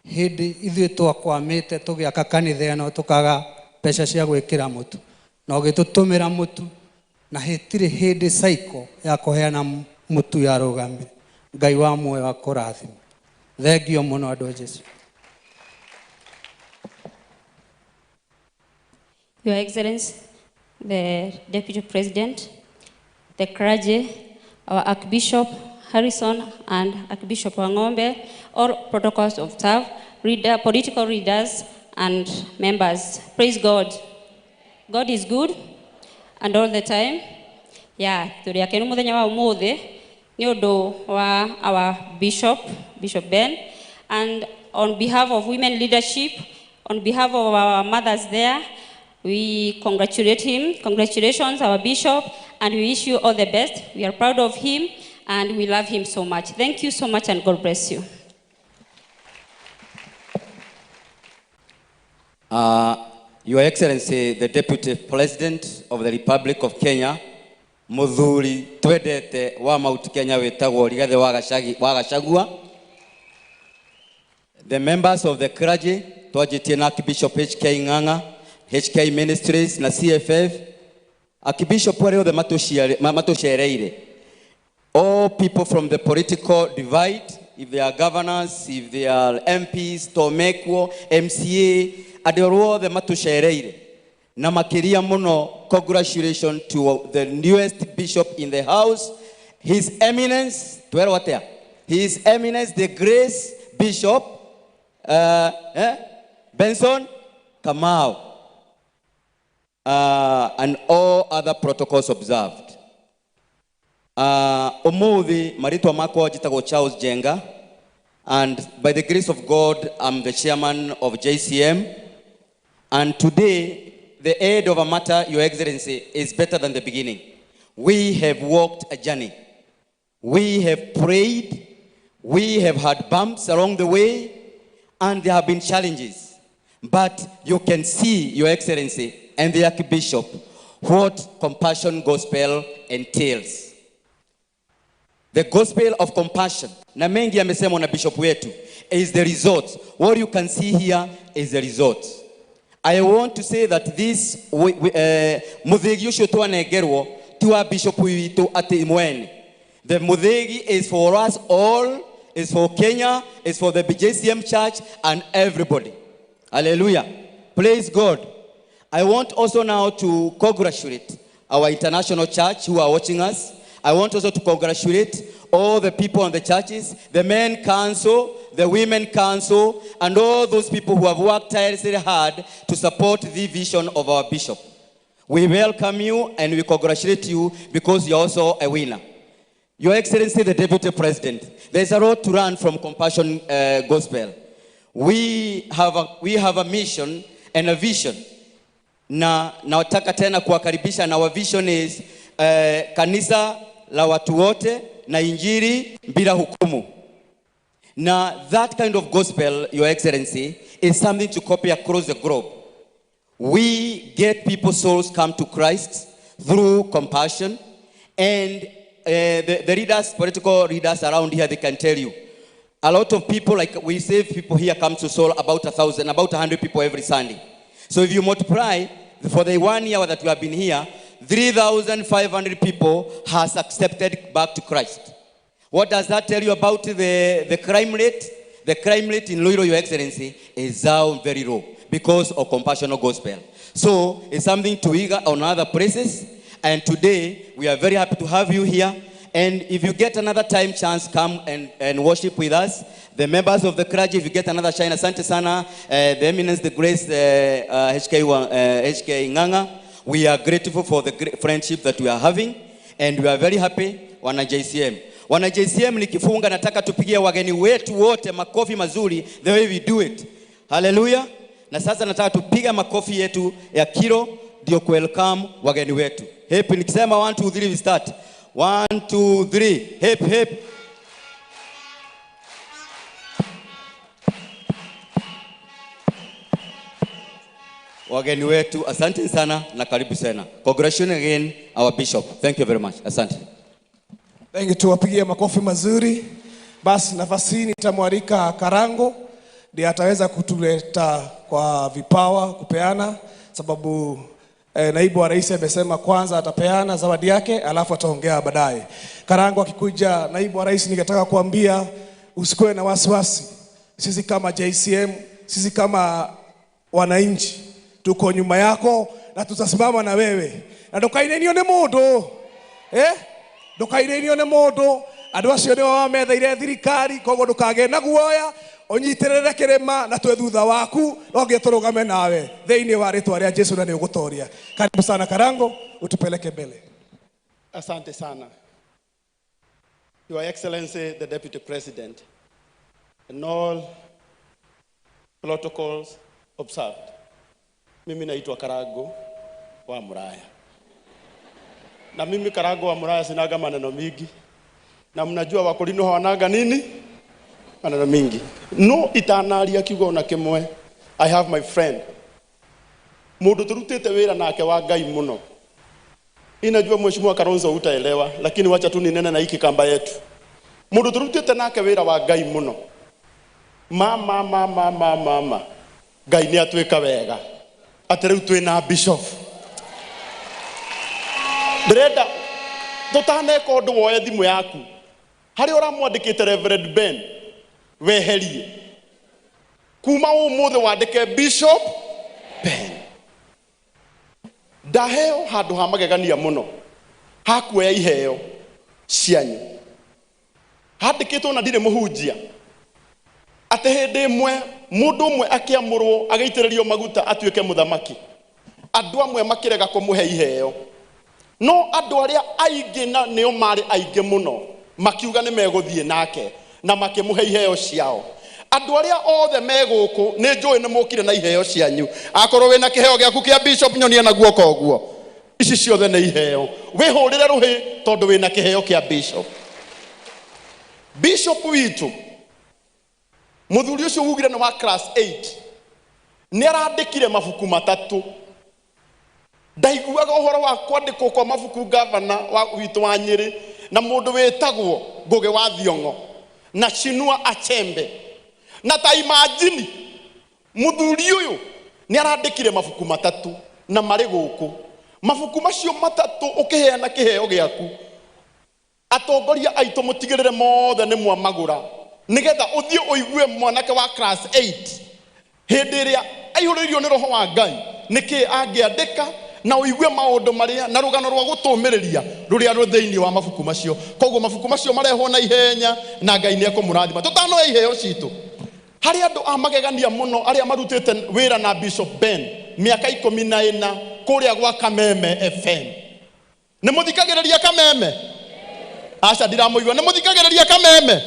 Speaker 22: hĩndĩ ithuĩ twakwamĩte tũgĩaka kanitha ĩno tũkaga mbeca cia gwĩkĩra mũtu na ũgĩtũtũmĩra mũtu na hatirĩ hĩndĩ cycle ya kũheana mũtu yarũgamire. Ngai wa muoyo akũrathime. Thengio mũno andũ a Jesu.
Speaker 13: Your Excellency, the Deputy President, the clergy, our Archbishop Harrison and Archbishop Wangombe, all protocols of staff, reader, political leaders, and members. Praise God. God is good and all the time. Yeah, tũrĩ akenu mũthenya wa ũmũthĩ nĩ ũndũ wa our Bishop, Bishop Ben, and on behalf of women leadership, on behalf of our mothers there, we congratulate him. Congratulations, our bishop, and we wish you all the best. We are proud of him, and we love him so much. Thank you so much, and God bless you.
Speaker 20: Your Excellency, the Deputy President of the Republic of Kenya, Muthuri twendete wa Mount Kenya witagwo Rigathi wa Gachagua, the members of the clergy, twanjitie na Archbishop HK Ng'ang'a, HK Ministries na CFF, Archbishop arĩa othe matũcereire, all people from the political divide, if they are governors, if they are MPs, Tomekwo, MCA, andũ othe matũcereire. Na makĩria mũno, congratulations to the newest bishop in the house, His Eminence, twerwo atĩa? His Eminence, the Grace Bishop, Benson Kamau, and all other protocols observed. Umuthi maritwa makwa njĩtagwo Charles Jenga, and by the grace of God, I'm the chairman of JCM. And today, the end of a matter, Your Excellency, is better than the beginning. We have walked a journey. We have prayed. We have had bumps along the way, and there have been challenges. But you can see, Your Excellency, and the Archbishop, what Compassion Gospel entails. The gospel of compassion, na mengi yamesemwa na bishop wetu, is the result. What you can see here is the result. I want to say that this muthigi ucio twanengerwo ti wa bishop witũ atĩ mwene. The muthigi is for us all, is for Kenya, is for the BJCM Church and everybody. Hallelujah. Praise God. I want also now to congratulate our international church who are watching us. I want also to congratulate all the people on the churches, the men council, the women council, and all those people who have worked tirelessly hard to support the vision of our bishop. We welcome you and we congratulate you because you're also a winner. Your Excellency, the Deputy President, there's a road to run from Compassion Gospel. We have a mission and a vision. Na nataka tena kuwakaribisha, na our vision is kanisa la watu wote na injili bila hukumu. Now that kind of gospel, Your Excellency, is something to copy across the globe. We get people's souls come to Christ through compassion, and the leaders, political leaders around here, they can tell you. A lot of people, like we save people here come to soul about 1,000, about 100 people every Sunday. So if you multiply, for the 1 year that we have been here, 3,500 people has accepted back to Christ. What does that tell you about the crime rate? The crime rate in Ruiru, Your Excellency, is down very low because of compassionate gospel. So it's something to eager on other places. And today, we are very happy to have you here. And if you get another time chance, come and worship with us. The members of the clergy, if you get another shine, asante sana, the Eminence, the Grace, HK Ng'ang'a, we are grateful for the great friendship that we are having. And we are very happy, wana JCM. Wana JCM, nikifunga nataka tupigie wageni wetu wote makofi mazuri, the way we do it. Hallelujah. Na sasa nataka tupiga makofi yetu ya kilo ndio kuwelcome wageni wetu. Hep, nikisema 1 2 3 we start. 1 2 3. Hep hep. Wageni wetu, asante sana na karibu sana. Congratulations again our bishop. Thank you very much. Asante.
Speaker 21: Thank you, tuwapigie makofi mazuri. Basi nafasi hii nitamwalika Karango ndiye ataweza kutuleta kwa vipawa kupeana, sababu naibu wa rais amesema kwanza atapeana zawadi yake alafu ataongea baadaye. Karango akikuja, naibu wa rais, ningetaka kuambia usikuwe na wasiwasi. Sisi kama JCM, sisi kama wananchi tuko nyuma yako na tutasimama na wewe. Na ndukainenio ni mundu. Ndukainenio ni mundu. Andu acio nĩo wametheire thirikari, koguo ndukagĩe na guoya, ũnyitĩrĩre kĩrĩma na twĩ thutha waku, no nginya tũrũgame nawe thĩinĩ wa rĩtwa rĩa Jesu na nĩũgũtoria. Karibu sana Karango, utupeleke mbele.
Speaker 5: Asante sana. Your Excellency, the Deputy President, and all protocols observed. Mimi naitwa Karango wa Muraya. Na mimi Karango wa Muraya sinaga maneno mingi. Na mnajua Wakorino hawanaga nini? Maneno mingi. No itanaria kiugo na kimwe. I have my friend. Mundu turutite wira nake wa Ngai muno. Inajua Mheshimiwa Kalonzo utaelewa, lakini wacha tu ninene na hiki kamba yetu. Mundu turutite nake wira wa Ngai muno. Mama mama mama mama. Ngai ni atwika wega. Ati riu twina bishop. Ndĩrenda tũtaneka ũndũ woe thimũ yaku harĩa ũramwandĩkĩte Reverend Ben weherie kuma ũmũthĩ wandĩke Bishop Ben. Ndaheo handũ ha magegania mũno ha kuoya iheo cianyu handĩkĩtwo na ndirĩ mũhunjia atĩ hĩndĩ ĩmwe mũndũ ũmwe akĩamũrwo agĩitĩrĩrio maguta atuĩke mũthamaki, andũ amwe makĩrega kũmũhe iheo, no andũ arĩa aingĩ na nĩo marĩ aingĩ mũno makiuga nĩ megũthiĩ nake na makĩmũhe iheo ciao. Andũ arĩa othe me gũkũ nĩ njũĩ nĩ mũkire na iheo cianyu. Akorwo wĩna kĩheo gĩaku kĩa bishop nyonia na guoko ũguo. Ici ciothe nĩ iheo. Wĩhũrĩre rũhĩ tondũ wĩna kĩheo kĩa bishop. Bishop witũ mũthuri ũcio ugire nĩ wa class 8 nĩ arandĩkire mabuku matatũ. Ndaiguaga ũhoro wa kwandĩkwo kwa mabuku gavana wa witũ wa Nyĩrĩ na mũndũ wĩtagwo Ngũgĩ wa Thiong'o na Chinua Achebe. Na ta imagine mũthuri ũyũ nĩ arandĩkire mabuku matatũ na marĩ gũkũ. Mabuku macio matatũ ũkĩheana kĩheo gĩaku, atongoria aitũ mũtigĩrĩre mothe nĩ mwamagũra nĩgetha ũthiĩ ũigue mwanake wa class 8 hĩndĩ ĩrĩa aihũrĩirio nĩ roho wa Ngai nĩkĩ angĩandĩka na ũigue maũndũ marĩa na rũgano rwa gũtũmĩrĩria rũrĩa rwĩ thĩinĩ wa mabuku macio. Koguo mabuku macio marehwo na ihenya na Ngai nĩ ekũmũrathima. Tũtanoya iheo citũ harĩ andũ a magegania mũno arĩa marutĩte wĩra na Bishop Ben mĩaka 14 kũrĩa gwa Kameme FM. Nĩ mũthikagĩrĩria Kameme? Aca ndiramũigua. Nĩ mũthikagĩrĩria Kameme?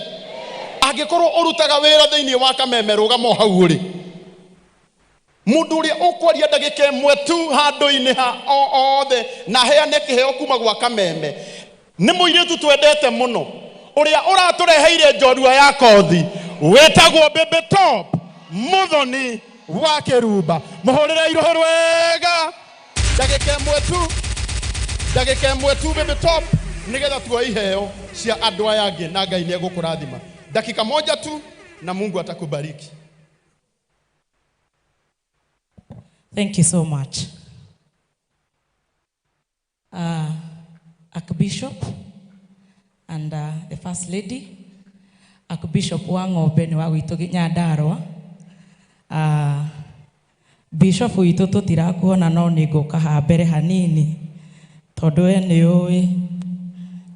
Speaker 5: Angĩkorwo ũrutaga wĩra thĩinĩ wa Kameme rũgama hau ũrĩ. Mũndũ ũrĩa ũkwaria ndagĩka ĩmwe tu handũ-inĩ ha othe na heane kĩheo kuma gwa Kameme nĩ mũirĩtu twendete mũno ũrĩa ũratũreheire njorua ya kothi wĩtagwo Baby Top Muthoni wa Kĩrumba. Mũhũrĩre iroho rwega ndagĩka ĩmwe tu, ndagĩka ĩmwe tu Baby Top, nĩgetha tuoe iheo cia andũ aya angĩ na Ngai nĩ egũkũrathima. Dakika moja tu na Mungu atakubariki.
Speaker 8: Thank you so much. Archbishop and the First Lady, Archbishop wa Ng'ombe nĩ wa gwitũ Nyandarua. Bishop witũ tũtirakuona no nĩ ngũka haha mbere hanini tondũ we nĩ ũĩ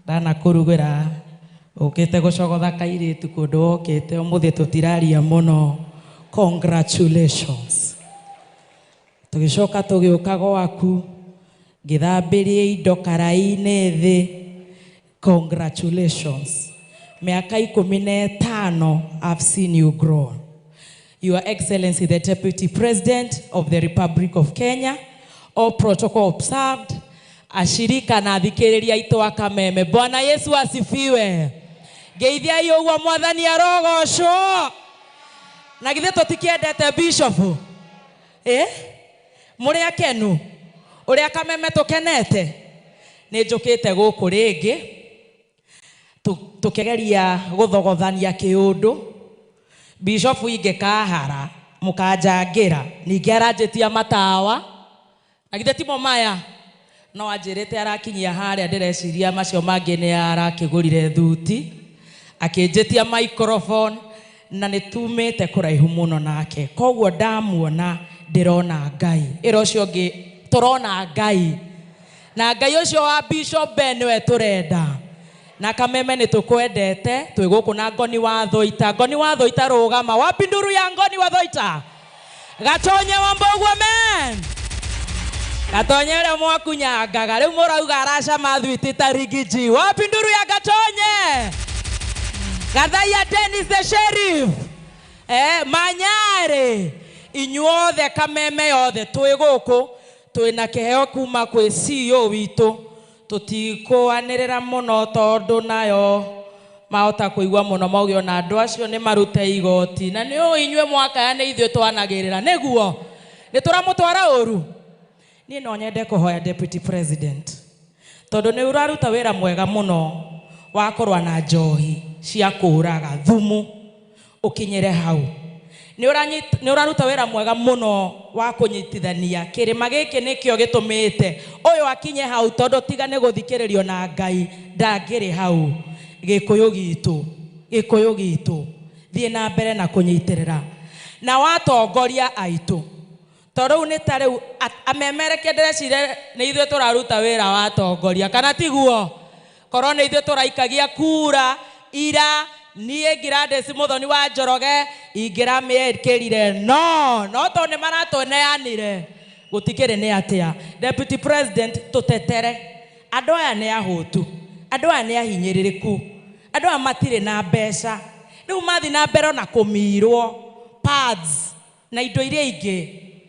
Speaker 8: ndanakũrugĩra ũkĩte gũcogotha kairĩtu kũndũ wokĩte ũmũthĩ tũtiraria mũno. Congratulations. Tũgĩcoka tũgĩũka gwaku ngĩthambĩria indo karaĩ-inĩ thĩ Congratulations. Miaka 15, I've seen you grow. Your Excellency, the Deputy President of the Republic of Kenya, all protocol observed, ashirika na athikĩrĩria aitũ a Kameme. Bwana Yesu asifiwe. Ngeithiai ũguo mwathani arogocwo. Na githĩ tũtikĩendete bishop? Eh? Mũrĩ akenu? Ũrĩa Kameme tũkenete? Nĩ njũkĩte gũkũ rĩngĩ tũkĩgeria gũthogothania kĩũndũ. Bishop ingĩkahara mũkanjangĩra, ningĩ aranjĩtia matawa. Na githĩ timo maya? No anjĩrĩte arakinyia harĩa ndĩreciria macio mangĩ nĩ arakĩgũrire thuti, akĩnjĩtia microphone na nĩ tumĩte kũraihu mũno nake. Koguo ndamuona ndĩrona Ngai. Ĩra ũcio ũngĩ tũrona Ngai. Na Ngai ũcio wa Bishop Ben nĩwe tũrenda. Na Kameme nĩ tũkwendete, twĩ gũkũ na Ngoni wa Thoita. Ngoni wa Thoita rũgama. Wapi nduru ya Ngoni wa Thoita? Gatonye wa Mbogua men. Gatonye ũrĩa mwakunyangaga. Rĩu mũrauga aracama thwiti ta rigiji. Wapi nduru ya Gatonye? Gathaiya Dennis the Sheriff. Manyare. Inyuothe Kameme yothe twĩ gũkũ twĩna kĩheo kuma kwĩ CEO witũ. Tũtikũanĩrĩra mũno tondũ nayo mahota kũigua mũno mauge ona andũ acio nĩ marute igoti. Na nĩ ũĩ inyuĩ mwakaya nĩ ithuĩ twanagĩrĩra. Nĩguo nĩ tũramũtwara ũru. Niĩ no nyende kũhoya Deputy President tondũ nĩ ũraruta wĩra mwega mũno wa kũrũa na njohi cia kũũraga thumu ũkinyĩre hau. Nĩ ũraruta wĩra mwega mũno wa kũnyitithania kĩrĩma gĩkĩ nĩkĩo gĩtũmĩte ũyũ akinye hau tondũ tiga nĩ gũthikĩrĩrio na Ngai ndangĩrĩ hau. Gĩkũyũ gitũ, Gĩkũyũ gitũ, thiĩ na mbere na kũnyitĩrĩra na watongoria aitũ. Tondũ rĩu nĩ ta rĩu amemerekia ndĩreciria nĩ ithuĩ tũraruta wĩra wa atongoria kana tiguo? Korwo nĩ ithuĩ tũraikagia kura ira niĩ Gladys Muthoni wa Njoroge ingĩramĩĩkĩrire no tondũ nĩ maratũneanire gũtikĩrĩ nĩ atĩa. Deputy President tũtetere andũ aya nĩ ahũtu, andũ aya nĩ ahinyĩrĩrĩku, andũ aya matirĩ na mbeca, rĩu mathiĩ na mbere ona kũmirwo pads na indo iria ingĩ,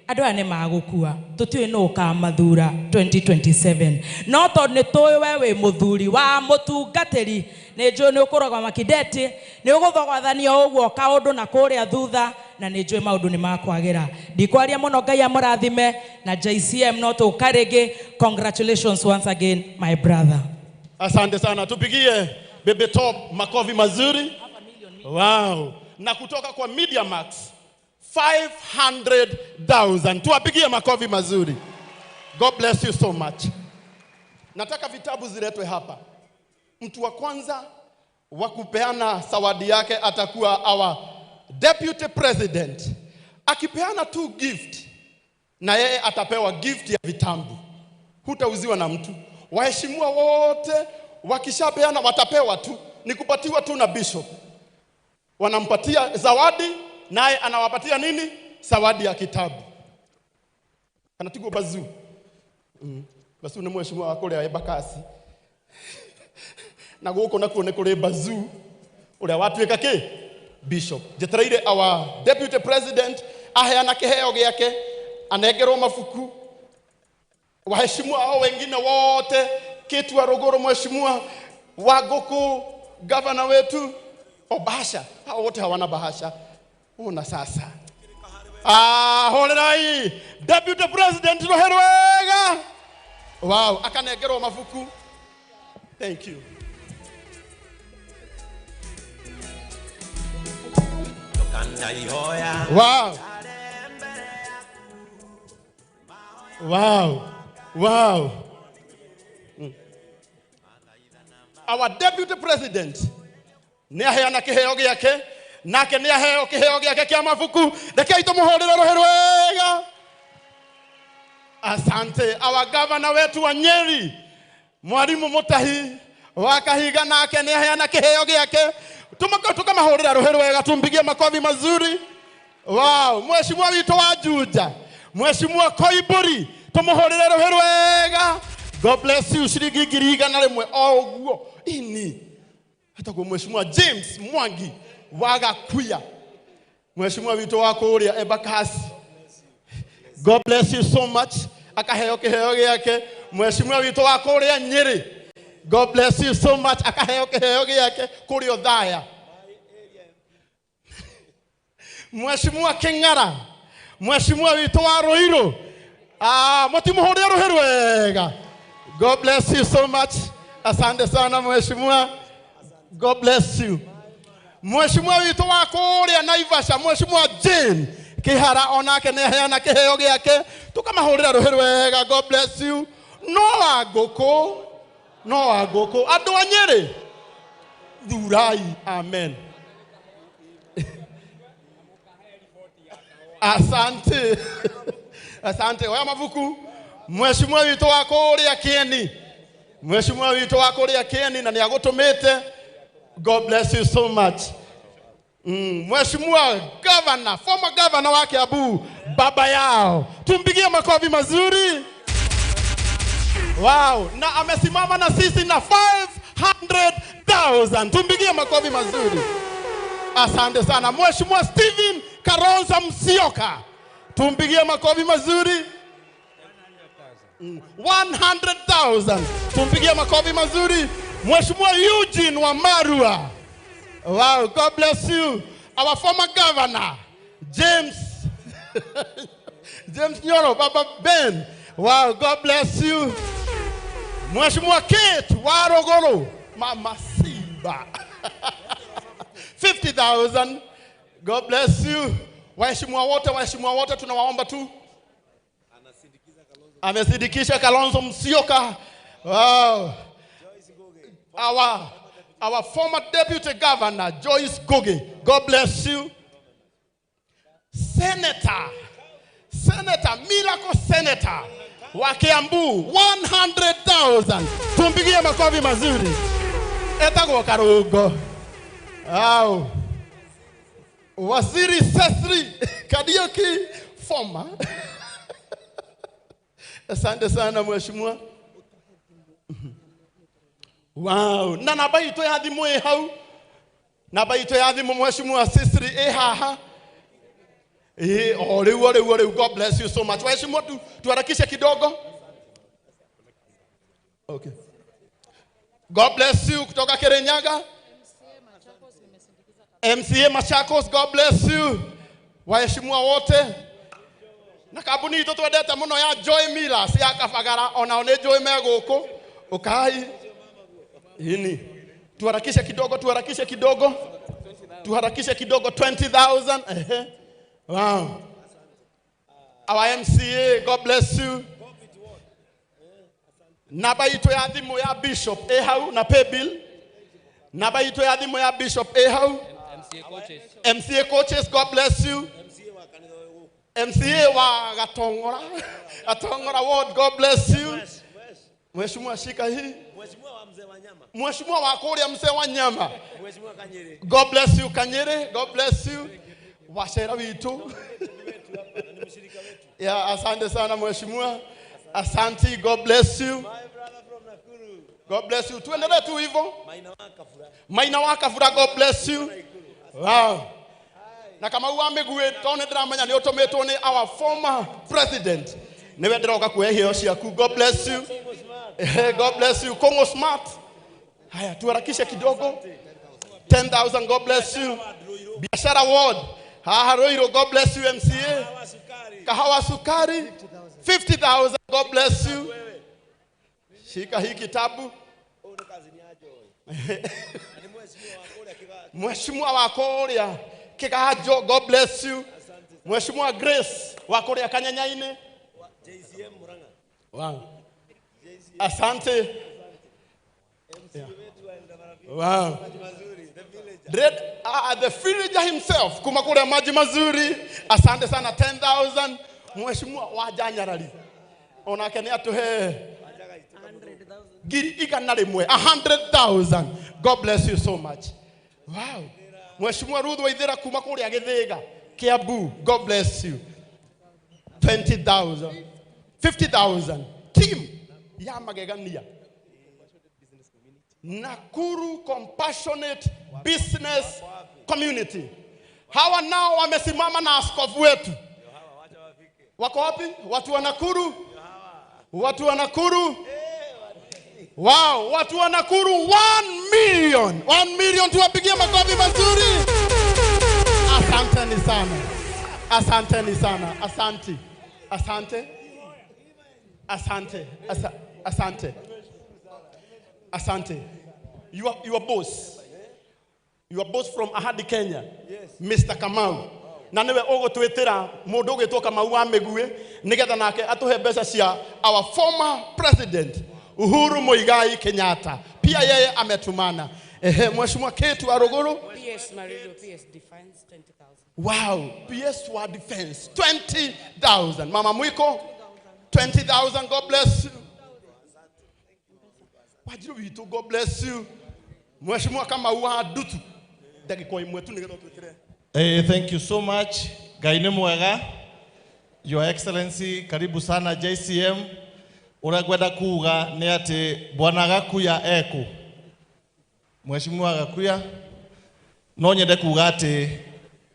Speaker 8: andũ aya nĩ magũkua. Tũtiũĩ nũ ũkamathura 2027 no tondũ nĩ tũĩ we wĩ mũthuri wa mũtungatĩri, nĩ njũĩ nĩ ũkũrũgama kidete, nĩ ũgũthogothania ũguo kaũndũ na kũrĩa thutha, na nĩ njũĩ maũndũ nĩ makwagĩra. Ndikwaria mũno, Ngai amũrathime na JCM no tũka rĩngĩ. Congratulations once again my brother.
Speaker 5: Asante sana, tupigie Bebe Top makofi mazuri. Wow. Na kutoka kwa Media Max 500,000. Tuwapigie makofi mazuri. God bless you so much. Nataka vitabu ziletwe hapa. Mtu wa kwanza wa kupeana zawadi yake atakuwa our Deputy President. Akipeana tu gift, na yeye atapewa gift ya vitabu. Hutauziwa na mtu. Waheshimiwa wote wakishapeana watapewa tu. Ni kupatiwa tu na bishop. Wanampatia zawadi, naye anawapatia nini? Zawadi ya kitabu. Anatigwa bazu. Bazu ni mheshimiwa wa kule Embakasi. Na guko nakuo nĩ kũrĩ bazu ũrĩa watuĩka kĩ? Bishop. Njetereire our Deputy President aheana kĩheo gĩake, anengerwo mabuku. Waheshimiwa hao wengine wote, Ketu wa Rogoro, mheshimiwa Wagoku, governor wetu, bahasha. Hao wote hawana bahasha. Una sasa. Holerai Deputy President Roherwega. Wow, akanengerwo mabuku. Thank you. Wow. Wow. Wow. Our Deputy President nĩ aheana kĩheo gĩake, nake nĩ aheo kĩheo gĩake kĩa mabuku. Rekei tũmũhũrĩre rũhĩ rwega. Asante. Our governor wetu wa Nyeri, Mwalimu Mutahi wa Kahiga, nake nĩ aheana kĩheo gĩake. Tukamahũrĩra rũhĩ rwega, tumpigie makofi mazuri. Wow. Mheshimiwa witũ wa Juja, Mheshimiwa Koimburi, tũmũhũrĩre rũhĩ rwega. God bless you. Ciringi 100,000 o ũguo Ini etagwo Mheshimiwa James Mwangi wa Gakuya, Mheshimiwa witũ wa kũrĩa Embakasi. God bless you so much. Akaheo kĩheo gĩake. Mheshimiwa witũ wa kũrĩa Nyĩrĩ, God bless you so much. Akaheo kĩheo gĩake kũrĩa Othaya. Mheshimiwa Kĩng'ara, Mheshimiwa witũ wa Ruiru, mũtimũhũrĩre rũhĩ rwega. God bless you so much. Asante sana Mheshimiwa. God bless you. Mheshimiwa witũ wa kũrĩa Naivasha, Mheshimiwa Jane Kihara, onake nĩ aheana kĩheo gĩake, tũkamahũrĩra rũhĩ rwega. God bless you. No wa ngũkũ, no wa ngũkũ. Andũ a Nyĩrĩ, thurai. Amen. Asante. Asante. Oya mabuku. Mheshimiwa witũ wa kũrĩa Kieni, Mheshimiwa witũ wa kũrĩa Kieni, na nĩ agũtũmĩte. God bless you so much. Mheshimiwa governor, former governor wa Kiambu, baba yao, tumpigie makofi mazuri. Wow, na amesimama na sisi na 500,000. Tumpigie makofi mazuri. Asante sana. Mheshimiwa Stephen Kalonzo Musyoka, tumpigie makofi mazuri. 100,000. Tumpigie makofi mazuri. Mheshimiwa Eugene Wamalwa. Wow, God bless you. Our former governor, James James Nyoro, Baba Ben. Wow, God bless you. Mheshimiwa Kate Warogoro, Mama Simba. 50,000. God bless you. Waheshimiwa wote, waheshimiwa wote, tunawaomba tu. Amesindikisha Kalonzo Musyoka. Wow. Our former deputy governor, Joyce Ngugi. God bless you. Senator, Senator, Miracle Senator wa Kiambu, 100,000. Tumpigie makofi mazuri. Etagwo Karungo. Wow. Waziri Sesri Kariuki, former. Asante sana mheshimiwa. Wow, na namba itũ ya thimũ ĩ hau. Namba itũ ya thimũ mheshimiwa Sisri ĩ haha. O rĩu, o rĩu, o rĩu. God bless you so much. Waheshimiwa, tuharakishe kidogo. Okay. God bless you kutoka Kirinyaga. MCA Machakos, God bless you. Waheshimiwa wote. Na kambuni itũ twendete mũno ya Joy Millers ya Kabagara, onao nĩ njũĩ me gũkũ. Ũkai. Ini. Tuharakishe kidogo, tuharakishe kidogo. Tuharakishe kidogo, 20,000. Ehe. Wow. Our MCA, God bless you. Namba itũ ya thimũ ya Bishop ĩ hau na pay bill. Namba itũ ya thimũ ya Bishop ĩ hau.
Speaker 3: MCA coaches.
Speaker 5: MCA coaches, God bless you. MCA wa Gatongora, Gatongora ward, God bless you. Mheshimiwa, shika hii.
Speaker 1: Mheshimiwa wa mzee wa nyama.
Speaker 5: Mheshimiwa wa kũrĩa mzee wa nyama.
Speaker 1: Mheshimiwa Kanyere.
Speaker 5: God bless you Kanyere, God bless you. Washera witu. Yeah, asante sana mheshimiwa. Asante, God bless you. God bless you. Tuendelee tu hivyo. Maina wa Kafura, God bless you. Wow. Na kama wa mĩguĩ tondũ nĩ ndĩramenya nĩ ũtũmĩtwo nĩ our former president, nĩwe ndĩroka kuoya iheo ciaku. God bless you. God bless you. Kongo Smart. Haya, tuharakishe kidogo. 10,000, God bless you. Biashara ward. Haha Ruiru, God bless you MCA. Kahawa Sukari, 50,000, God bless you. Shika hii kitabu. Mheshimiwa wa kũrĩa Kĩganjo, God bless you. Mheshimiwa Grace wa kũrĩa Kanyanyainĩ. Wow. Asante. Yeah. Wow. Dread, the villager himself kuma kũrĩa maji mazuri. Asante sana, 10,000. Mheshimiwa wa Janyarari onake nĩ atũhe ngiri igana rĩmwe, 100,000. God bless you so much. Wow. Mheshimiwa Ruth Waithera kuma kũrĩa Gĩthĩga, Kiambu, God bless you. 20,000, 50,000. Team ya magegania. Nakuru Compassionate Business Community. Hawa nao wamesimama na askofu wetu. Wako wapi? Watu wa Nakuru? Watu wa Nakuru? Wow, watu wa Nakuru 1 million. 1 million, tuwapigie makofi mazuri. Asanteni sana. Asanteni sana. Asante. Asante. Asante. Asante. Asante. Your boss. Your boss from Ahadi Kenya. Yes. Mr. Kamau. Na niwe ũgũtwĩtĩra mũndũ ũgwĩtwo Kamau wa Mĩguĩ nĩgetha nake atũhe mbeca cia our former president Uhuru Muigai Kenyatta. Pia yeye ametumana. Ehe, Mheshimiwa Ketu Aruguru.
Speaker 8: PS Marido, PS Defense 20,000.
Speaker 5: Wow, PS wa Defense 20,000. Mama Mwiko 20,000. God bless you. Wajiru witu, God bless you. Mheshimiwa Kamau wa Ndutu. Ndagĩka ĩmwe tu nĩgetha ũtwĩkĩre.
Speaker 3: Hey, thank you so much. Ngai nĩ mwega. Your Excellency, karibu sana JCM. Ũrĩa ngwenda kuga nĩ atĩ Bwana Gakuya eku. Mheshimiwa Gakuya, no nyende kuga atĩ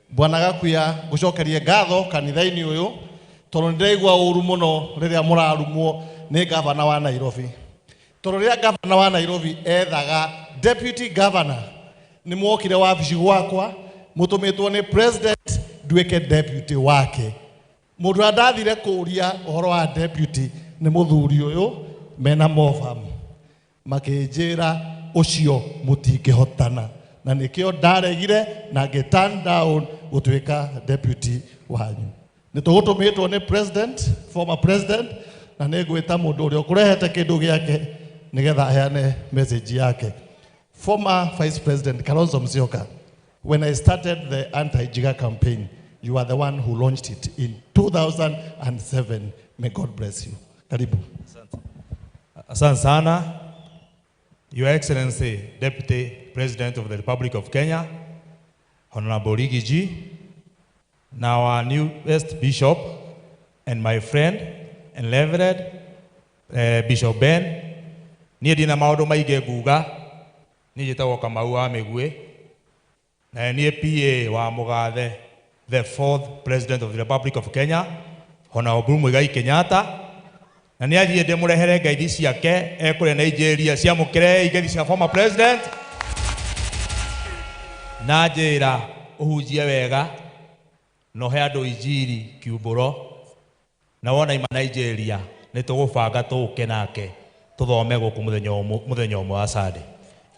Speaker 3: Bwana Gakuya ngũcokerie ngatho kanitha-inĩ ũyũ tondũ nĩ ndĩraigua ũru mũno rĩrĩa mũrarumwo nĩ gavana wa Nairobi. Tondũ rĩrĩa gavana wa Nairobi ethaga deputy governor nĩ mwokire wabici gwakwa mũtũmĩtwo nĩ president nduĩke deputy wake. Mũndũ ũrĩa ndathire kũũria ũhoro wa deputy nĩ mũthuri ũyũ mena Mofam makĩnjĩra ũcio mũtingĩhotana, na nĩkĩo ndaregire na ngĩ turn down gũtuĩka deputy wanyu. Nĩ tũgũtũmĩtwo nĩ president, former president, na nĩ ngwĩta mũndũ ũrĩa ũkũrehete kĩndũ gĩake nĩgetha aheane message yake. Former Vice President Kalonzo Musyoka, when I started the anti-Jiga campaign, you are the one who launched it in 2007. May God bless you. Karibu.
Speaker 11: Asante sana. Your Excellency, Deputy President of the Republic of Kenya, Honorable Riggy G, now our newest bishop and my friend and Reverend Bishop Ben, niĩ ndina maũndũ maingĩ nguga, niĩ njĩtagwo Kamau wa Mĩguĩ, na niĩ PA wa Mũgathe, the fourth President of the Republic of Kenya, Honorable Muigai Kenyatta, na nĩ athiĩ ndĩmũrehere ngeithi ciake ekũrĩa Nigeria, ciamũkĩre ngeithi cia former president, na njĩra ũhunjie wega na ũhe andũ injiri kiumbũro, na wona ima Nigeria nĩ tũgũbanga tũũke nake tũthome gũkũ mũthenya ũmwe wa Sunday.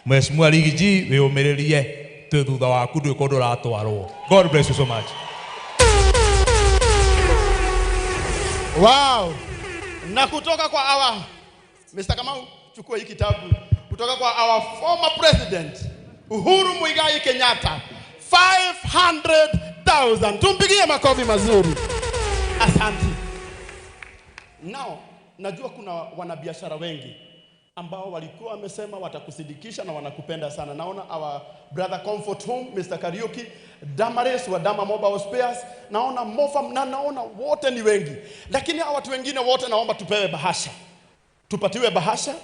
Speaker 11: Mheshimiwa Riggy G, wĩyũmĩrĩrie, twĩ thutha waku, ndũĩ kũndũ ũratwarwo. God bless you so much.
Speaker 5: Wow. Na kutoka kwa our Mr. Kamau, chukua hii kitabu. Kutoka kwa our former president Uhuru Muigai Kenyatta, 500,000. Tumpigie makofi mazuri. Asante. Now, najua kuna wanabiashara wengi ambao walikuwa wamesema watakusidikisha na wanakupenda sana. Naona our brother Comfort Home, Mr. Kariuki, Damaris wa Dama Mobile Spares, naona Mofam, na naona wote ni wengi. Lakini hawa watu wengine wote naomba tupewe bahasha. Tupatiwe bahasha.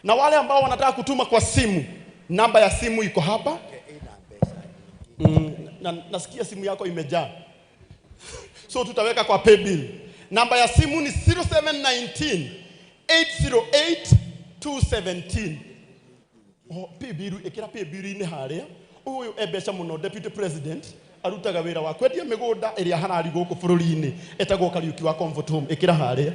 Speaker 5: Na wale ambao wanataka kutuma kwa simu, namba ya simu iko hapa. Nasikia simu yako imejaa. So tutaweka kwa paybill. Namba ya simu ni 0719 808 217. Oh, paybill, ikira paybill ini haria. Uyu ebeca muno deputy president arutaga wira wa kwendia migunda iria harari guku bururi-ini etagwo Kariuki wa Comfort Home. Ikira haria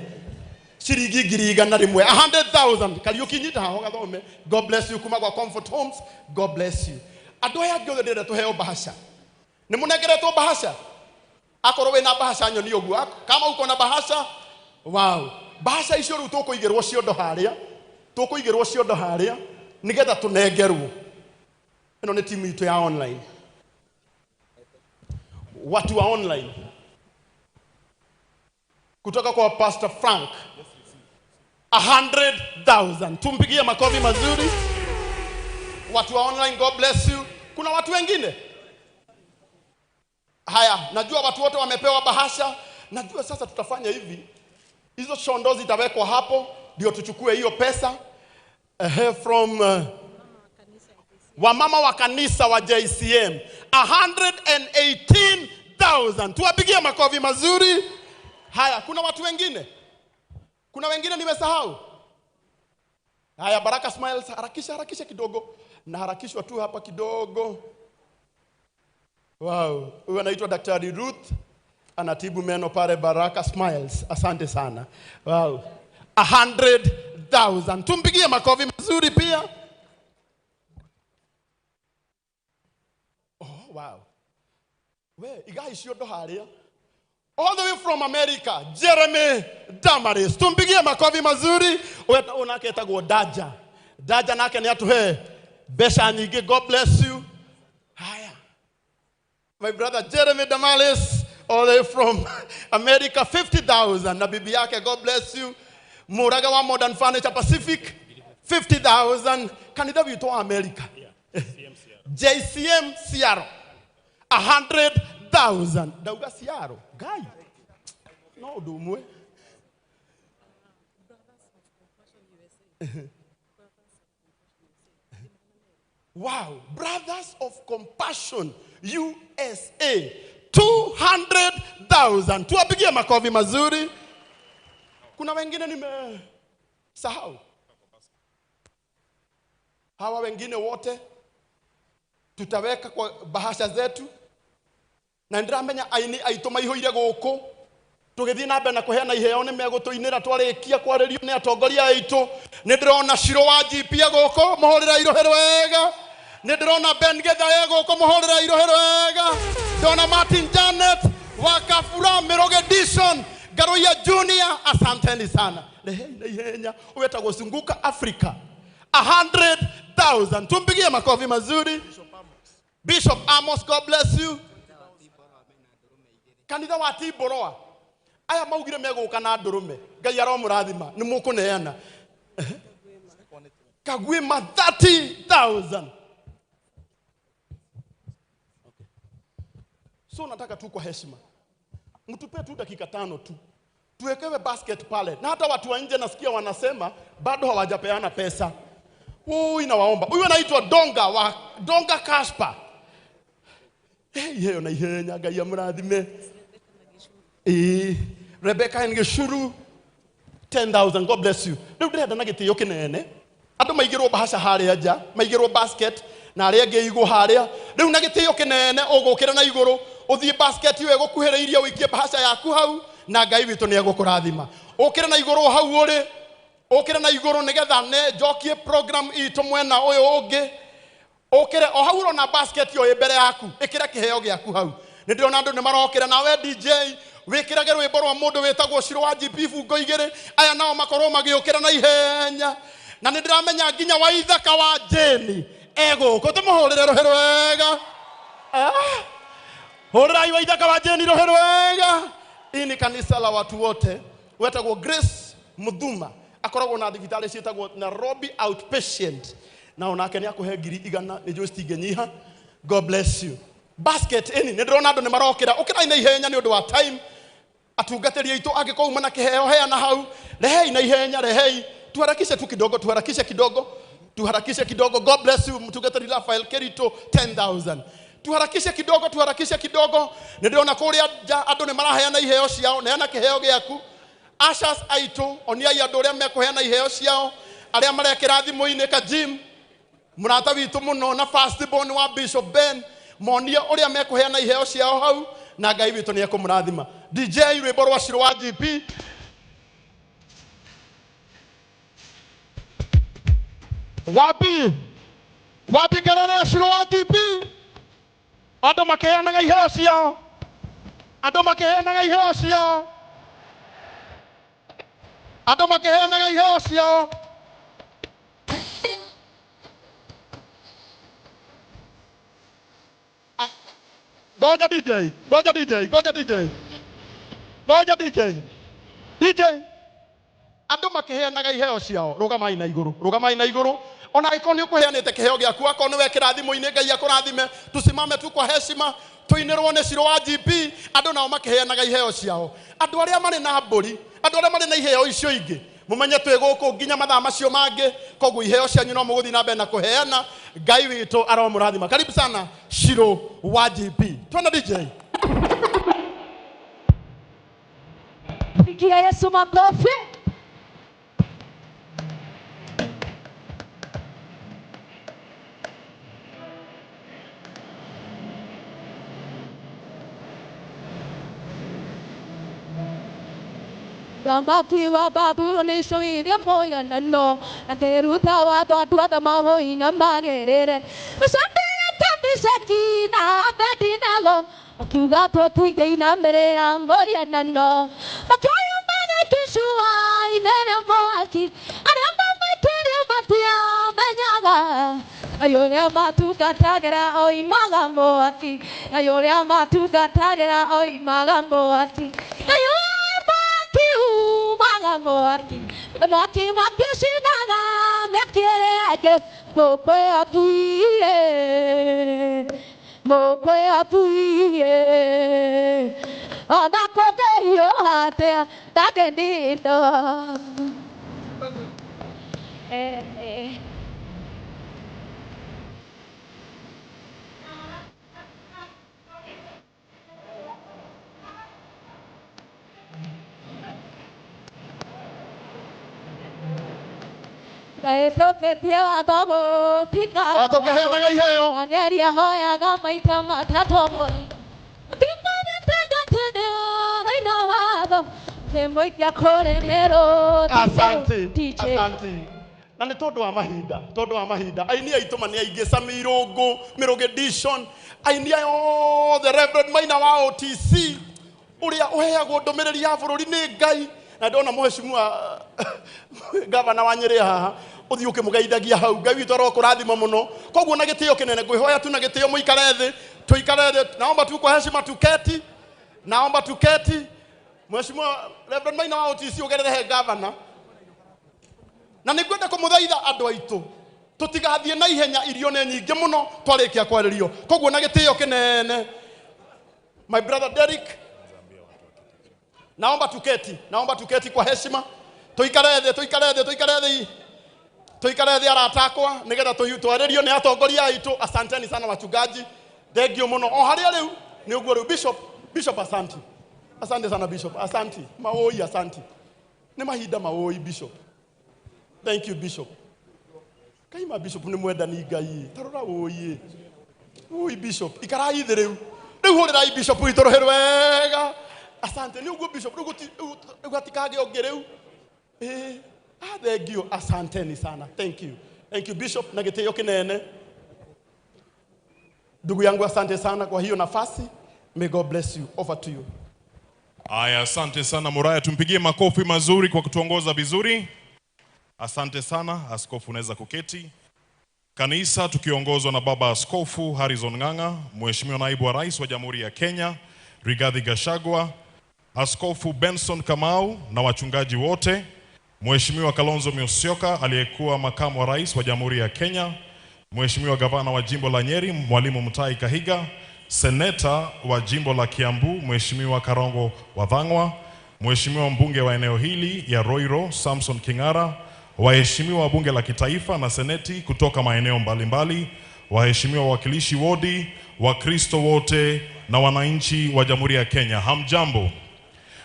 Speaker 5: ciringi 100,000, 100,000. Kariuki nyita haho gathome. God bless you kuma kwa Comfort Homes. God bless you. Andu aya angĩ othe ndĩrenda tũheo bahasha. Nĩ mũnengeretwo bahasha? Akorwo wĩna bahasha nyoni ũguo. Kama uko na bahasha, wow. Bahasha icio rĩu tũkũigĩrwo ciondo harĩa. Tũkũigĩrwo ciondo harĩa nĩgetha tũnengerwo. Ĩno nĩ timu itũ ya online. Watu wa online. Kutoka kwa Pastor Frank, 100,000. Tumpigie makofi mazuri. Watu wa online, God bless you. Kuna watu wengine? Haya, najua watu wote wamepewa bahasha. Najua sasa tutafanya hivi. Hizo shondo zitawekwa hapo ndio tuchukue hiyo pesa. From Wamama wa kanisa wa JCM 118,000. Tuwapigie makofi mazuri. Haya, kuna watu wengine? Kuna wengine nimesahau? Haya, Baraka Smiles, harakisha harakisha kidogo. Na harakishwa tu hapa kidogo. Wow, huyu anaitwa Daktari Ruth, anatibu meno pale Baraka Smiles. Asante sana. Wow. 100,000. Tumpigie makofi mazuri pia. Oh, wow. We, igai ciondo haria. All the way from America, Jeremy Damaris. Tumpigie makofi mazuri. Huyu nake etagwo Daja. Daja nake ni atuhe mbeca nyingĩ. God bless you. Haya. My brother Jeremy Damaris, all the way from America, 50,000. Na bibi yake, God bless you. Muraga wa Modern Furniture Pacific, 50,000. Kanitha witũ wa America. JCM Seattle, 100,000. Ndauga Seattle, Ngai. No ũndũ ũmwe. Wow, Brothers of Compassion USA, 200,000. Tuwapigie makofi mazuri. Kuna wengine nimesahau. Hawa wengine wote tutaweka kwa bahasha zetu. Na ndiramenya aini aitũ maihũire gũkũ. Tũgĩthiĩ na mbere na kũheana iheo nĩ megũtũinĩra twarĩkia kwarĩrio nĩ atongoria aitũ. Nĩ ndĩrona Shiro wa GP gũkũ, mũhũrĩra irohe wega. Nĩ ndĩrona Ben Githae gũkũ, mũhũrĩra irohe wega. Ndona Martin Janet wa Kafura Miroge Dishon Garoya Junior, asanteni sana. Rehei na ihenya, wetagwo Sunguka Africa, 100,000. Tumpigie makofi mazuri. Bishop Amos, God bless you. Kanitha wa Tiboroa aya maugire megũka na ndũrũme. Ngai aromũrathima, nĩ mũkũneana. Kagwima 30,000. Okay. So nataka tu kwa heshima mtupe tu dakika 5 tu tuwekewe basket pale, na hata watu wa nje nasikia wanasema bado hawajapeana pesa. Huyu inawaomba. Huyu anaitwa Donga wa Donga Kaspa. Hey, yeye na ihenya Ngai amurathime. Rebecca Ngeshuru 10,000. God bless you. Rĩu ndĩrenda na gĩtĩo kĩnene andũ maigĩrwo bahasha harĩa nja, maigĩrwo basket na arĩa angĩ igwo harĩa. Rĩu na gĩtĩo kĩnene ũgũkĩra na igũrũ ũthiĩ basket ĩyo ĩgũkuhĩrĩirie ũikie bahasha yaku hau, na Ngai witũ nĩ egũkũrathima. Ũkĩre na igũrũ hau ũrĩ, ũkĩre na igũrũ nĩgetha ne njokie program itũ mwena ũyũ ũngĩ. Ũkĩre o hau ũrona basket ĩyo ĩ mbere yaku, ĩkĩra kĩheo gĩaku hau. Nĩ ndĩrona andũ nĩ marokĩra. Nawe DJ wĩkĩrage rwĩmbo rwa mũndũ wĩtagwo Shiro wa GP bungo igĩrĩ. Aya nao makorwo magĩũkĩra na ihenya. Na nĩ ndĩramenya nginya wa ithaka wa Jane egũkũ. Tũmũhũrĩre rũhĩ rwega. Hũrĩrai wa ithaka wa Jane rũhĩ rwega. Hii ni kanisa la watu wote. Wetagwo Grace Muthuma, akoragwo na thibitarĩ ciĩtagwo Nairobi Outpatient, na onake nĩ akũhe 100,000. Nĩ njũĩ citingĩnyiha. God bless you. Basket ĩni nĩ ndĩrona andũ nĩ marokĩra. Ũkĩrai na ihenya nĩ ũndũ wa time. Atungatĩri aitũ angĩkorwo uma na kĩheo heana hau. Rehei na ihenya, rehei. Tuharakishe tu kidogo, tuharakishe kidogo, tuharakishe kidogo. God bless you mtungatĩri Rafael Kerito 10,000. Tuharakishe kidogo, tuharakishe kidogo. Nĩ ndĩrona kũrĩa nja andũ nĩ maraheana iheo ciao. Neana kĩheo gĩaku. Ashas aitũ oniai andũ arĩa mekũheana iheo ciao, arĩa marekĩra thimũ-inĩ ka Jim mũrata witũ mũno na first born wa Bishop Ben, monie ũrĩa mekũheana iheo ciao hau, na Ngai witũ nĩ ekũmũrathima. DJ rwĩmbo rwa Shiro wa GP. Wapi? Wapi kelele ya Shiro wa GP? Andũ makĩheanaga iheo ciao. Andũ makĩheanaga iheo ciao. Andũ makĩheanaga iheo ciao. Ngoja DJ, ngoja DJ, ngoja DJ. Ngoja DJ. DJ. Andũ makĩheanaga iheo ciao. Rũgamai na igũrũ, rũgamai na igũrũ. Ona angĩkorwo nĩ ũkũheanĩte kĩheo gĩaku, akorwo nĩ wekĩra thimũ-inĩ, Ngai akũrathime. Tusimame tu kwa heshima, tũinĩrwo nĩ Shiro wa GP. Andũ nao makĩheanaga iheo ciao. Andũ arĩa marĩ na mbũri, andũ arĩa marĩ na iheo icio ingĩ, Mumenye twĩ gũkũ nginya mathaa macio mangĩ, koguo iheo cianyu no mũgũthiĩ na mbere na kũheana. Ngai witũ aromũrathima. Karibu sana Shiro wa GP. Twende DJ.
Speaker 9: Pigia Yesu makofi. Gamakiwa babu nishoiria moya nano na wa twatwa mahoina magerere Musambira tambisaki na abedinalo Akiuga twatwingeinamerera moria nano Makioyo mana kishua inene mwaki Aria mamaikire matia menyaga Ayoria matukatagera oimaga mwaki Ayoria matukatagera oimaga mwaki Ayoria umaga mwaki Mwaki wakishinaga mekiere mokwe atuie mokwe atuie ona kogeio atea tagenito
Speaker 5: Asante, asante. Na nĩ tondũ wa mahinda, tondũ wa mahinda. Aini aitũ ma nĩ aingĩ, Sami Irũngũ, Mĩrũgĩ Edition, aini aya othe, Reverend Maina wa OTC, ũrĩa ũheagwo ndũmĩrĩri ya bũrũri nĩ Ngai. Na ndona mheshimiwa gavana wa Nyeri haha uthi ukimugeithagia hau. Ngai witũ arokũrathima mũno. Koguo na gĩtĩo kĩnene ngwĩhoya tu na gĩtĩo mũikare thĩ, tuikare thĩ. Naomba tu kwa heshima tuketi, naomba tuketi. Mheshimiwa Reverend Maina wa OTC ugerere he gavana. Na nĩngwenda kũmũthaitha andũ aitũ tũtigathiĩ na ihenya, irio nĩ nyingĩ mũno twarĩkia kwarĩrio. Koguo na gĩtĩo kĩnene, my brother Derek, naomba tuketi, naomba tuketi kwa heshima. Tuikare thĩ, tuikare thĩ, tuikare thĩ. Tuikare thĩ arata akwa nigetha twarĩrio nĩ atongoria aitũ. Asanteni sana wachungaji, thengio mũno. O harĩa rĩu nĩ ũguo rĩu Bishop, Bishop asante. Asante sana Bishop, asante. Maoi asante. Nĩ mahinda maoi Bishop. Thank you Bishop. Kaima Bishop nĩ mwendani Ngai. Tarora ũi. Ũi Bishop, ikarai thĩ rĩu. Rĩu hũrĩrai Bishop witũ rũhĩ rwega. Asante, nĩ ũguo Bishop, rĩu hatikagĩa ũngĩ rĩu. Thank you, asanteni sana. Thank you. Thank you Bishop, na gĩtĩo kĩnene. Ndugu yangu asante sana kwa hiyo nafasi. May God bless you. Over to you.
Speaker 10: Aya, asante sana Muraya, tumpigie makofi mazuri kwa kutuongoza vizuri. Asante sana, askofu unaweza kuketi. Kanisa tukiongozwa na Baba Askofu Harrison Ng'ang'a, Mheshimiwa Naibu wa Rais wa Jamhuri ya Kenya Rigathi Gachagua, Askofu Benson Kamau na wachungaji wote, Mheshimiwa Kalonzo Musyoka aliyekuwa makamu wa Rais wa Jamhuri ya Kenya, Mheshimiwa Gavana wa Jimbo la Nyeri Mwalimu Mutahi Kahiga, Seneta wa Jimbo la Kiambu Mheshimiwa Karongo Wathang'wa, Mheshimiwa mbunge wa eneo hili ya Roiro Samson King'ara, waheshimiwa wa bunge la kitaifa na seneti kutoka maeneo mbalimbali, waheshimiwa wawakilishi wodi, Wakristo wote na wananchi wa Jamhuri ya Kenya. Hamjambo.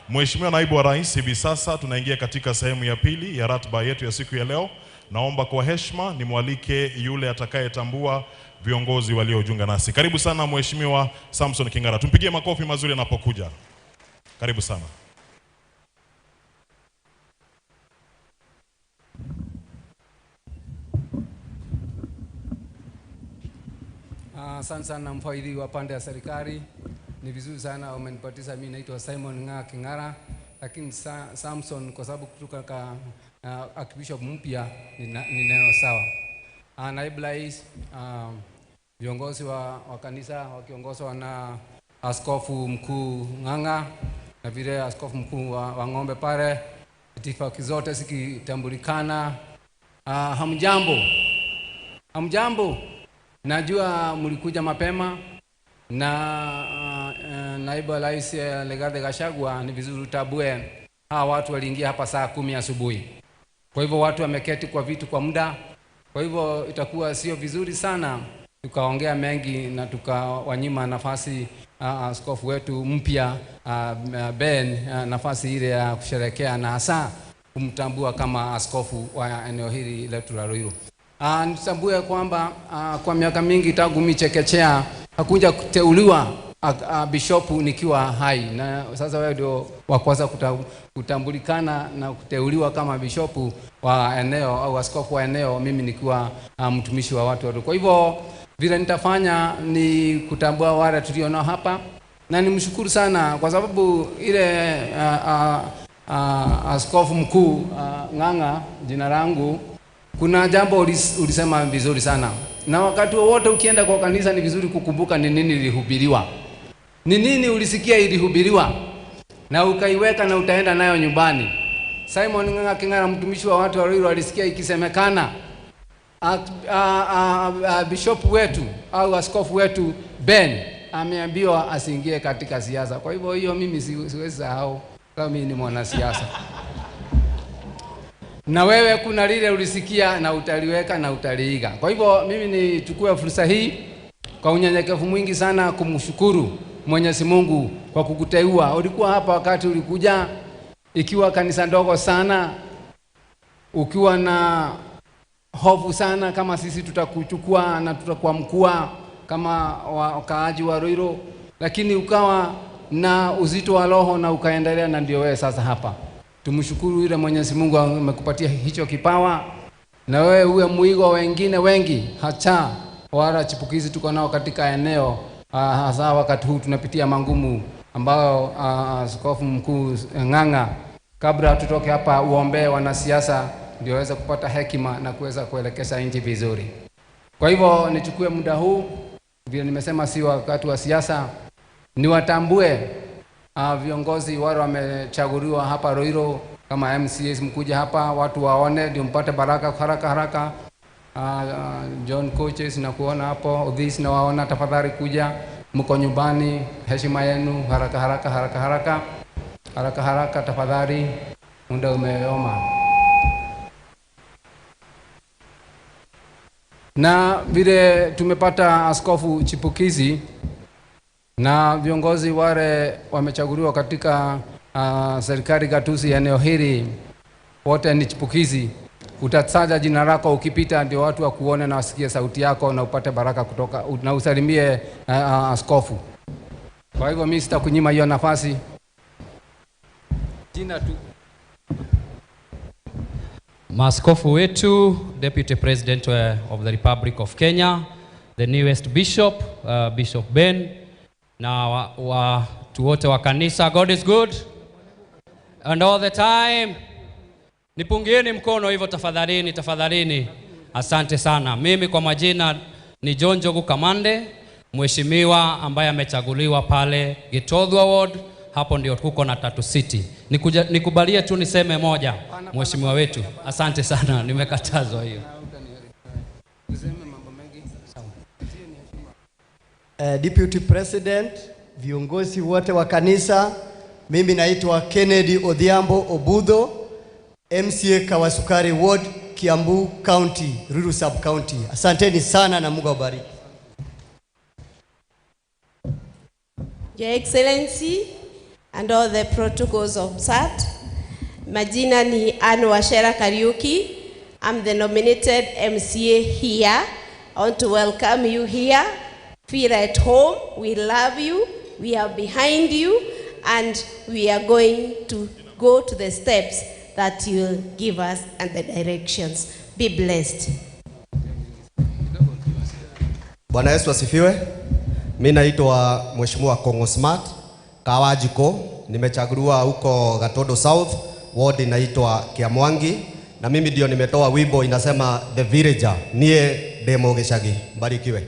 Speaker 10: Mheshimiwa Naibu wa Rais, hivi sasa tunaingia katika sehemu ya pili ya ratiba yetu ya siku ya leo. Naomba kwa heshima nimwalike yule atakayetambua viongozi waliojiunga nasi. Karibu sana Mheshimiwa Samson King'ara. Tumpigie makofi mazuri anapokuja. Karibu sana.
Speaker 23: Asante sana mfawidhi wa pande ya serikali. Ni vizuri sana umenipatisa. Mimi naitwa Simon Ng'aa King'ara, lakini Samson kwa sababu kutoka ka Archbishop mpya ni neno sawa. Naibu Rais, viongozi wa kanisa wakiongozwa na Askofu Mkuu Ng'ang'a na vile Askofu Mkuu wa Ng'ombe pale, itifaki zote zikitambulikana. Hamjambo. Hamjambo. Najua mlikuja mapema na Naibu Rais Rigathi Gachagua, ni vizuri utabue hawa watu waliingia hapa saa 10 asubuhi. Kwa hivyo watu wameketi kwa vitu kwa muda, kwa hivyo itakuwa sio vizuri sana tukaongea mengi na tukawanyima nafasi askofu wetu mpya Ben nafasi ile ya kusherehekea na hasa kumtambua kama askofu wa eneo hili letu la Ruiru. Nitambue kwamba kwa miaka mingi tangu mimi chekechea hakuja kuteuliwa bishopu nikiwa hai, na sasa wewe ndio wa kwanza kutambulikana na kuteuliwa kama bishopu wa eneo au askofu wa eneo, mimi nikiwa mtumishi wa watu. Kwa hivyo vile nitafanya ni kutambua wale tulionao hapa, na nimshukuru sana kwa sababu ile askofu mkuu Ng'ang'a, jina langu, kuna jambo ulisema vizuri sana. Na wakati wowote ukienda kwa kanisa ni vizuri kukumbuka ni nini ilihubiriwa, ni nini ulisikia ilihubiriwa, na ukaiweka na utaenda nayo nyumbani. Simon Ng'ang'a King'ara, mtumishi wa watu wa Ruiru, alisikia ikisemekana bishop wetu au askofu wetu Ben ameambiwa asiingie katika siasa. Kwa hivyo hiyo mimi siwezi sahau, kama mimi ni mwanasiasa. Na wewe kuna lile ulisikia na utaliweka na utaliiga. Kwa hivyo mimi nichukue fursa hii kwa unyenyekevu mwingi sana kumshukuru Mwenyezi Mungu kwa kukuteua. Ulikuwa hapa wakati ulikuja ikiwa kanisa ndogo sana, ukiwa na hofu sana kama sisi tutakuchukua na tutakuamkua kama wakaaji wa Ruiru, lakini ukawa na uzito wa roho na ukaendelea, na ndio wewe sasa hapa. Tumshukuru yule Mwenyezi Mungu amekupatia hicho kipawa, na wewe uwe muigo wengine wengi, hata wala chipukizi tuko nao katika eneo, hasa wakati huu tunapitia mangumu ambao askofu mkuu Ng'ang'a, kabla tutoke hapa uombe wanasiasa ndio waweze kupata hekima na kuweza kuelekeza nchi vizuri. Kwa hivyo nichukue muda huu, vile nimesema si wakati wa siasa, niwatambue viongozi wale wamechaguliwa hapa Ruiru kama MCAs, mkuja hapa watu waone ndio mpate baraka haraka haraka. John Coaches na kuona hapo, Odhis na waona, tafadhali kuja, mko nyumbani, heshima yenu, haraka haraka haraka haraka haraka haraka tafadhali, muda umeoma. Na vile tumepata askofu chipukizi na viongozi wale wamechaguliwa katika serikali gatuzi eneo hili, wote ni chipukizi. Utataja jina lako ukipita ndio watu wakuone na wasikie sauti yako na upate baraka kutoka, na usalimie askofu. Kwa hivyo mimi sitakunyima hiyo nafasi. Jina tu.
Speaker 2: Maaskofu wetu, Deputy President of the Republic of Kenya, the newest bishop, Bishop Ben, na watu wote wa kanisa, God is good and all the time. Nipungieni mkono hivyo tafadhalini, tafadhalini. Asante sana. Mimi kwa majina ni John Njogu Kamande, mheshimiwa ambaye amechaguliwa pale Gitothua Ward, hapo ndio kuko na Tatu City. Nikubalie tu niseme moja, mheshimiwa wetu. Asante sana, nimekatazwa hiyo.
Speaker 6: Deputy President, viongozi wote wa kanisa, mimi naitwa Kennedy Odhiambo Obudho, MCA Kawasukari Ward, Kiambu County, Ruiru Sub County. Asanteni sana na Mungu awabariki.
Speaker 12: Your Excellency and all the protocols observed. Majina ni Anne Wachera Kariuki. I'm the nominated MCA here. I want to welcome you here. Feel at home. We love you. We are behind you. And we are going to go to the steps that you will give us and the directions. Be blessed.
Speaker 24: Bwana Yesu asifiwe. Mimi naitwa Mheshimiwa Kongo Smart Kawajiko, nimechaguliwa huko Gatodo South, ward inaitwa Kiamwangi, na mimi ndio nimetoa wimbo inasema The Villager, nie demo geshagi. Mbarikiwe.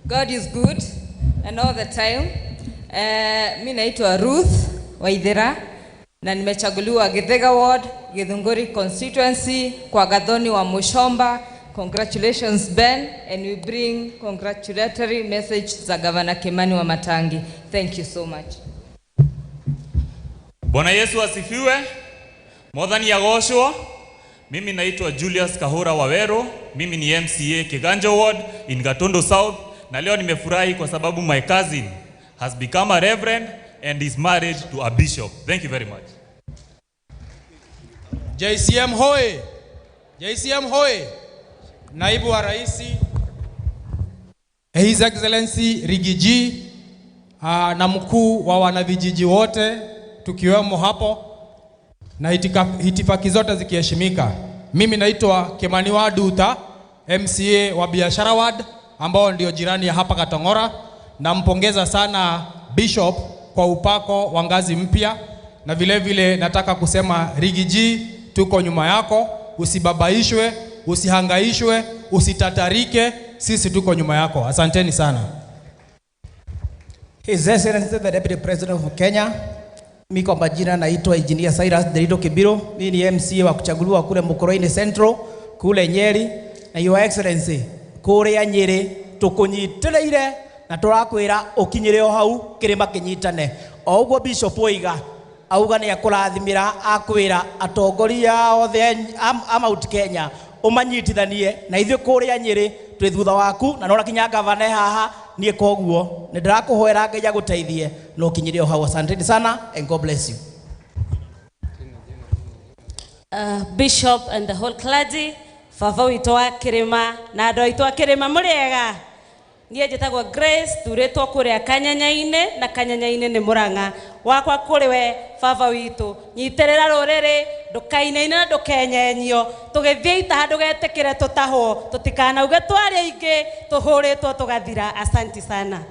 Speaker 25: God is good and all the time. Mimi naitwa Ruth Waithera na nimechaguliwa Githega Ward, Githunguri constituency kwa Gathoni wa Mushomba. Congratulations Ben, and we bring congratulatory message za Governor Kimani Wamatangi. Thank you so much.
Speaker 7: Bwana Yesu asifiwe. Mwathani agocwo. Mimi naitwa Julius Kahura Wawero. Mimi ni MCA Kiganjo Ward in Gatundu South, na leo nimefurahi kwa sababu my cousin has become a reverend and is married to a bishop. Thank you very much.
Speaker 15: JCM hoye! JCM hoye! Naibu wa Rais His Excellency Rigiji na mkuu wa wanavijiji wote tukiwemo hapo na itifaki zote zikiheshimika. Mimi naitwa Kimani wa Duta, MCA wa Biashara Ward ambao ndio jirani ya hapa Katongora. Nampongeza sana Bishop kwa upako wa ngazi mpya, na vile vile nataka kusema Rigiji, tuko nyuma yako, usibabaishwe, usihangaishwe, usitatarike, sisi tuko nyuma yako. Asanteni sana.
Speaker 16: His Excellency the Deputy President of Kenya, mimi kwa majina naitwa Engineer Cyrus Derito Kibiro, mimi ni MCA wa kuchaguliwa kule Mukoroini Central, kule Nyeri, na Your Excellency kuria Nyeri tukunyitiriire na turakwira ukinyire o hau kirima kinyitane. O uguo Bishop oiga auga ni akurathimira akwira atongoria othe a Mount Kenya umanyitithanie na ithuĩ kuria Nyeri twi thutha waku, na nora kinya gavana haha nie koguo ni ndirakuhoera Ngai aguteithie no kinyire o hau. Asanteni sana and God bless you.
Speaker 25: Bishop and the whole clergy, baba witũ wa Kirima na andũ aitũ a Kirima mũrĩega. Niĩ njĩtagwo Grace, thurĩtwo kũrĩa Kanyanya-inĩ, na Kanyanya-inĩ nĩ Mũrang'a. Wakwa kũrĩ we baba witũ, nyitĩrĩra rũrĩrĩ, ndũkainaine na ndũkenyenyio, tũgĩthiĩ itaha ndũgetĩkĩre tũtahwo, tũtikanauge twarĩ aingĩ, tũhũrĩtwo tũgathira. Asanti sana.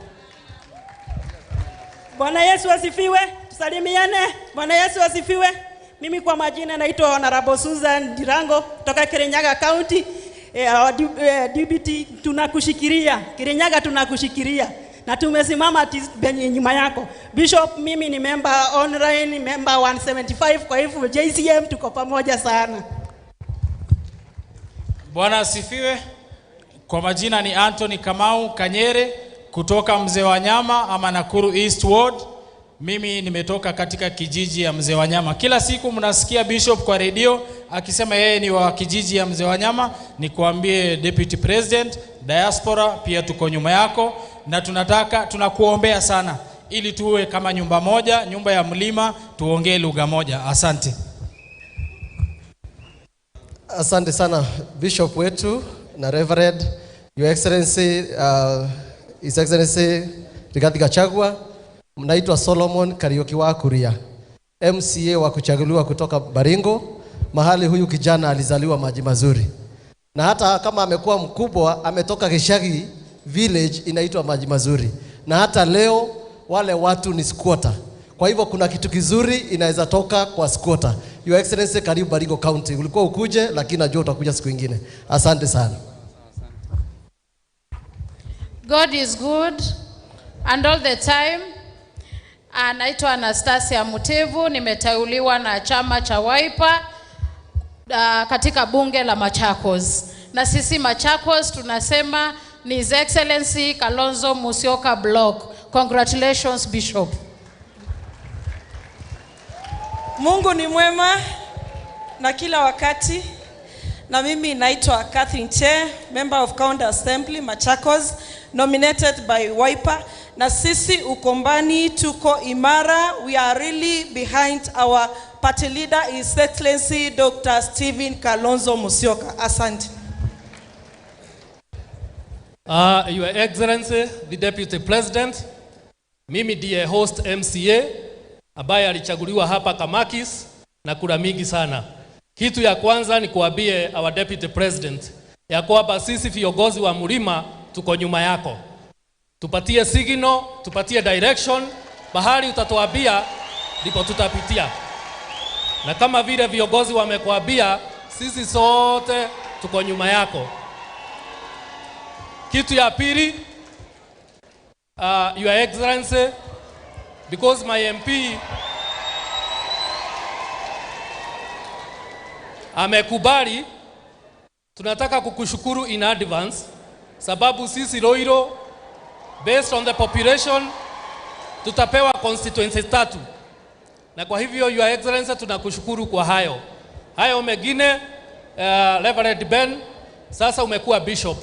Speaker 17: Bwana Yesu asifiwe. Tusalimiane. Bwana Yesu asifiwe. Mimi kwa majina naitwa Honorable Susan Dirango kutoka Kirinyaga County. DBT tunakushikiria, Kirinyaga tunakushikiria na tumesimama nyuma yako. Bishop, mimi ni member online, member 175, kwa hivyo JCM tuko pamoja sana.
Speaker 15: Bwana asifiwe. Kwa majina ni Anthony Kamau Kanyere kutoka Mzee wa Nyama ama Nakuru East Ward. Mimi nimetoka katika kijiji ya Mzee wa Nyama. Kila siku mnasikia Bishop kwa redio akisema yeye ni wa kijiji ya Mzee wa Nyama. Nikuambie Deputy President, diaspora pia tuko nyuma yako na tunakuombea sana ili tuwe kama nyumba moja, nyumba ya mlima, tuongee lugha moja. Asante.
Speaker 24: Asante sana Bishop wetu na Reverend, Your Excellency, His Excellency Rigathi Gachagua. Naitwa Solomon Kariuki wa Kuria, MCA wa kuchaguliwa kutoka Baringo, mahali huyu kijana alizaliwa maji mazuri. Na hata kama amekuwa mkubwa, ametoka Gishagi village inaitwa maji mazuri. Na hata leo wale watu ni squatter. Kwa hivyo kuna kitu kizuri inaweza toka kwa squatter. Your Excellency, karibu Baringo County. Ulikuwa ukuje, lakini najua utakuja siku nyingine. Asante sana.
Speaker 18: God is good and all the time. Naitwa Anastasia Mutivu, nimeteuliwa na chama cha Wiper katika bunge la Machakos. Na sisi Machakos tunasema ni His Excellency Kalonzo Musyoka Block. Congratulations Bishop.
Speaker 26: Mungu ni mwema na kila wakati. Na mimi naitwa Catherine Che, member of County Assembly Machakos, nominated by Wiper. Na sisi Ukombani tuko imara. We are really behind our party leader, His Excellency Dr. Stephen Kalonzo Musyoka. Asante.
Speaker 27: Your Excellency, the Deputy President, mimi ndiye host MCA ambaye alichaguliwa hapa Kamakis na kura mingi sana. Kitu ya kwanza ni kuambie our Deputy President ya kwamba sisi viongozi wa mlima tuko nyuma yako. Tupatie signal, tupatie direction, bahari utatuambia ndipo tutapitia. Na kama vile viongozi wamekuambia, sisi sote tuko nyuma yako. Kitu ya pili, Your Excellency, because my MP amekubali, tunataka kukushukuru in advance, sababu sisi Roiro, based on the population, tutapewa constituency 3. Na kwa hivyo Your Excellency, tunakushukuru kwa hayo. Hayo mengine, Reverend Ben, sasa umekuwa bishop.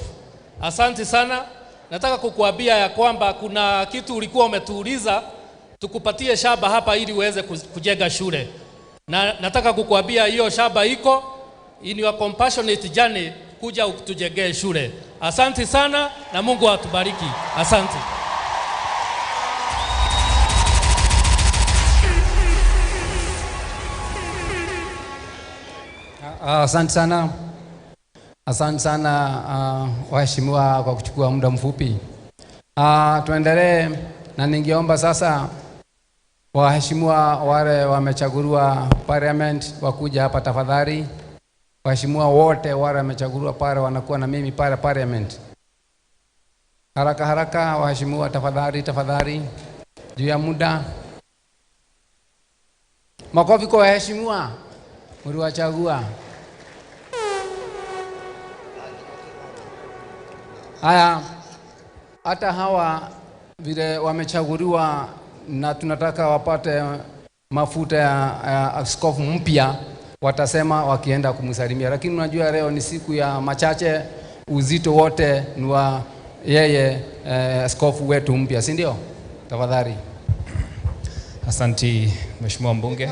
Speaker 27: Asante sana. Nataka kukuambia ya kwamba kuna kitu ulikuwa umetuuliza tukupatie shamba hapa ili uweze kujenga shule. Na nataka kukuambia hiyo shamba iko in your compassionate journey, kuja utujengee shule. Asante sana na Mungu atubariki. Asante.
Speaker 23: Asante sana. Asante sana waheshimiwa kwa kuchukua muda mfupi. Tuendelee, na ningeomba sasa waheshimiwa wale wamechaguliwa parliament wakuja hapa tafadhali. Waheshimiwa wote wale wamechaguliwa pale wanakuwa na mimi pale parliament. Haraka haraka waheshimiwa, tafadhali tafadhali, juu ya muda. Makofi kwa waheshimiwa mliwachagua. Haya, hata hawa vile wamechaguliwa na tunataka wapate mafuta ya askofu mpya, watasema wakienda kumsalimia. Lakini unajua leo ni siku ya machache, uzito wote ni wa yeye askofu wetu mpya, si ndio? Tafadhali.
Speaker 4: Asanti Mheshimiwa Mbunge.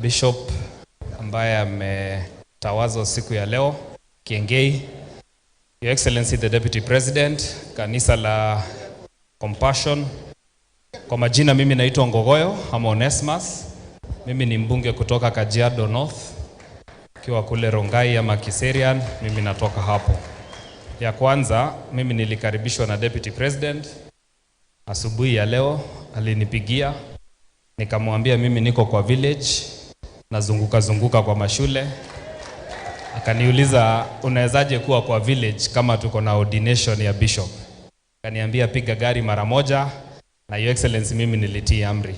Speaker 4: Bishop ambaye ametawazwa siku ya leo, Kiengei, Your Excellency the Deputy President, kanisa la Compassion. Kwa majina mimi naitwa Ngogoyo ama Onesmus. Mimi ni mbunge kutoka Kajiado North, kiwa kule Rongai ama Kiserian, mimi natoka hapo. Ya kwanza, mimi nilikaribishwa na Deputy President asubuhi ya leo, alinipigia nikamwambia mimi niko kwa village nazunguka zunguka kwa mashule. Akaniuliza unawezaje kuwa kwa village kama tuko na ordination ya bishop? Akaniambia piga gari mara moja, na Your Excellency mimi nilitii amri.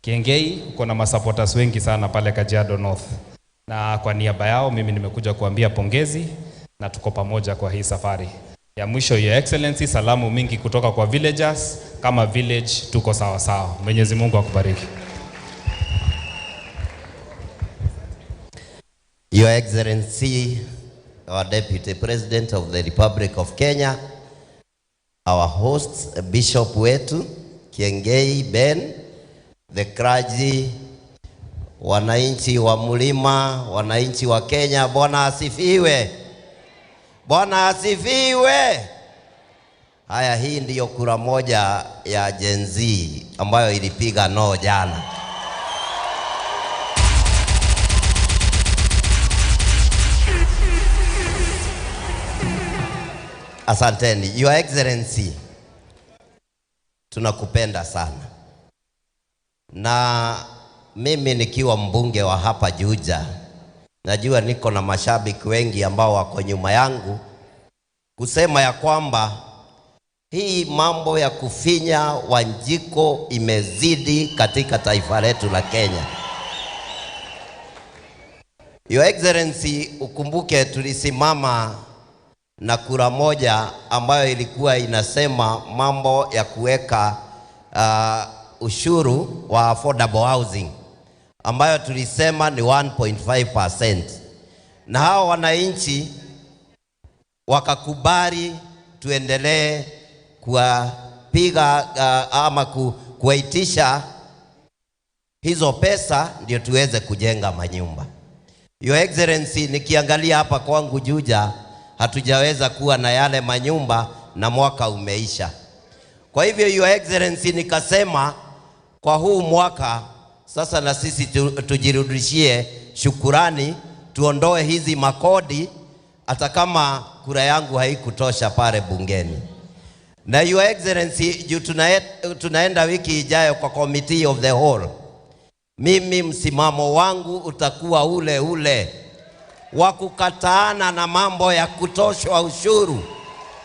Speaker 4: Kiengei uko na masupporters wengi sana pale Kajiado North, na kwa niaba yao mimi nimekuja kuambia pongezi na tuko pamoja kwa hii safari. Ya mwisho, Your Excellency, salamu mingi kutoka kwa villagers. Kama village tuko sawa sawa. Mwenyezi Mungu akubariki.
Speaker 13: Your Excellency, our Deputy President of the Republic of Kenya, our hosts, Bishop wetu Kiengei Ben, the clergy, wananchi wa Mlima, wananchi wa Kenya, Bwana asifiwe. Bwana asifiwe. Haya, hii ndiyo kura moja ya Gen Z ambayo ilipiga no jana. Asanteni. Your Excellency, tunakupenda sana. Na mimi nikiwa mbunge wa hapa Juja, najua niko na mashabiki wengi ambao wako nyuma yangu, kusema ya kwamba hii mambo ya kufinya Wanjiko imezidi katika taifa letu la Kenya. Your Excellency, ukumbuke tulisimama na kura moja ambayo ilikuwa inasema mambo ya kuweka ushuru wa affordable housing ambayo tulisema ni 1.5%. Na hao wananchi wakakubali tuendelee kuwapiga ama kuwaitisha hizo pesa ndio tuweze kujenga manyumba. Your Excellency, nikiangalia hapa kwangu Juja, hatujaweza kuwa na yale manyumba na mwaka umeisha. Kwa hivyo Your Excellency, nikasema kwa huu mwaka sasa na sisi tujirudishie shukurani, tuondoe hizi makodi hata kama kura yangu haikutosha pale bungeni. Na Your Excellency, juu tunaenda wiki ijayo kwa Committee of the Whole, mimi msimamo wangu utakuwa ule ule wa kukataana na mambo ya kutoshwa ushuru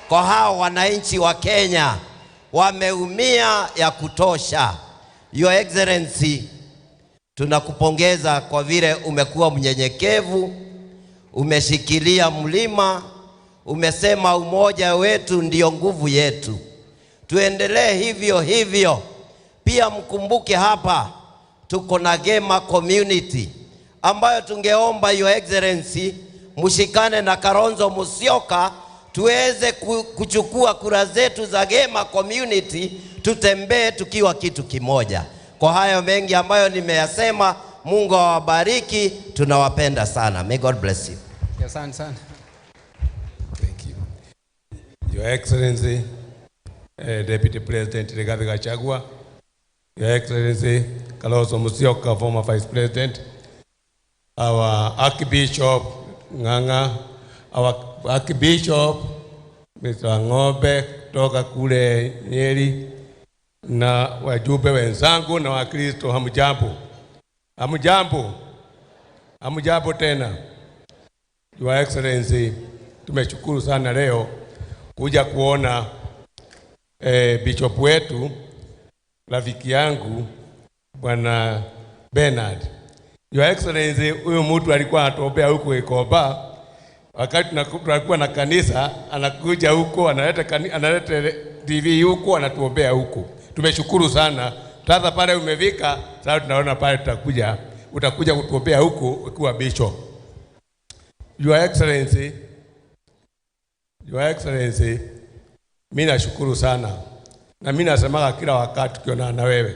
Speaker 13: kwa hao wananchi wa Kenya wameumia ya kutosha. Your Excellency, tunakupongeza kwa vile umekuwa mnyenyekevu, umeshikilia mlima, umesema umoja wetu ndio nguvu yetu. Tuendelee hivyo hivyo. Pia mkumbuke hapa Tuko na Gema community ambayo tungeomba Your Excellency mshikane na Kalonzo Musyoka tuweze kuchukua kura zetu za Gema community, tutembee tukiwa kitu kimoja. Kwa hayo mengi ambayo nimeyasema, Mungu awabariki, tunawapenda sana. May God bless you.
Speaker 23: Asante sana.
Speaker 1: Thank you. Your Excellency, Deputy President Rigathi Gachagua, Your Excellency Kalonzo Musyoka, former Vice President, our Archbishop Ng'ang'a, our Archbishop Mr. Ng'ombe kutoka kule Nyeri, na wajumbe wenzangu na Wakristo, hamjambo? Hamjambo? Hamjambo tena. Your Excellency, tumeshukuru sana leo kuja kuona bishop wetu, rafiki yangu Bwana Bernard. Your Excellency, huyu mtu alikuwa anatuombea huko Ikoba wakati tunakuwa na kanisa, anakuja huko analeta TV huko, anatuombea huko. Tumeshukuru sana. Sasa pale umefika, sasa tunaona pale tutakuja, utakuja kutuombea huko ukiwa bishop. Your Excellency, Your Excellency, mimi nashukuru sana. Na mimi nasemaga kila wakati tukionana na wewe.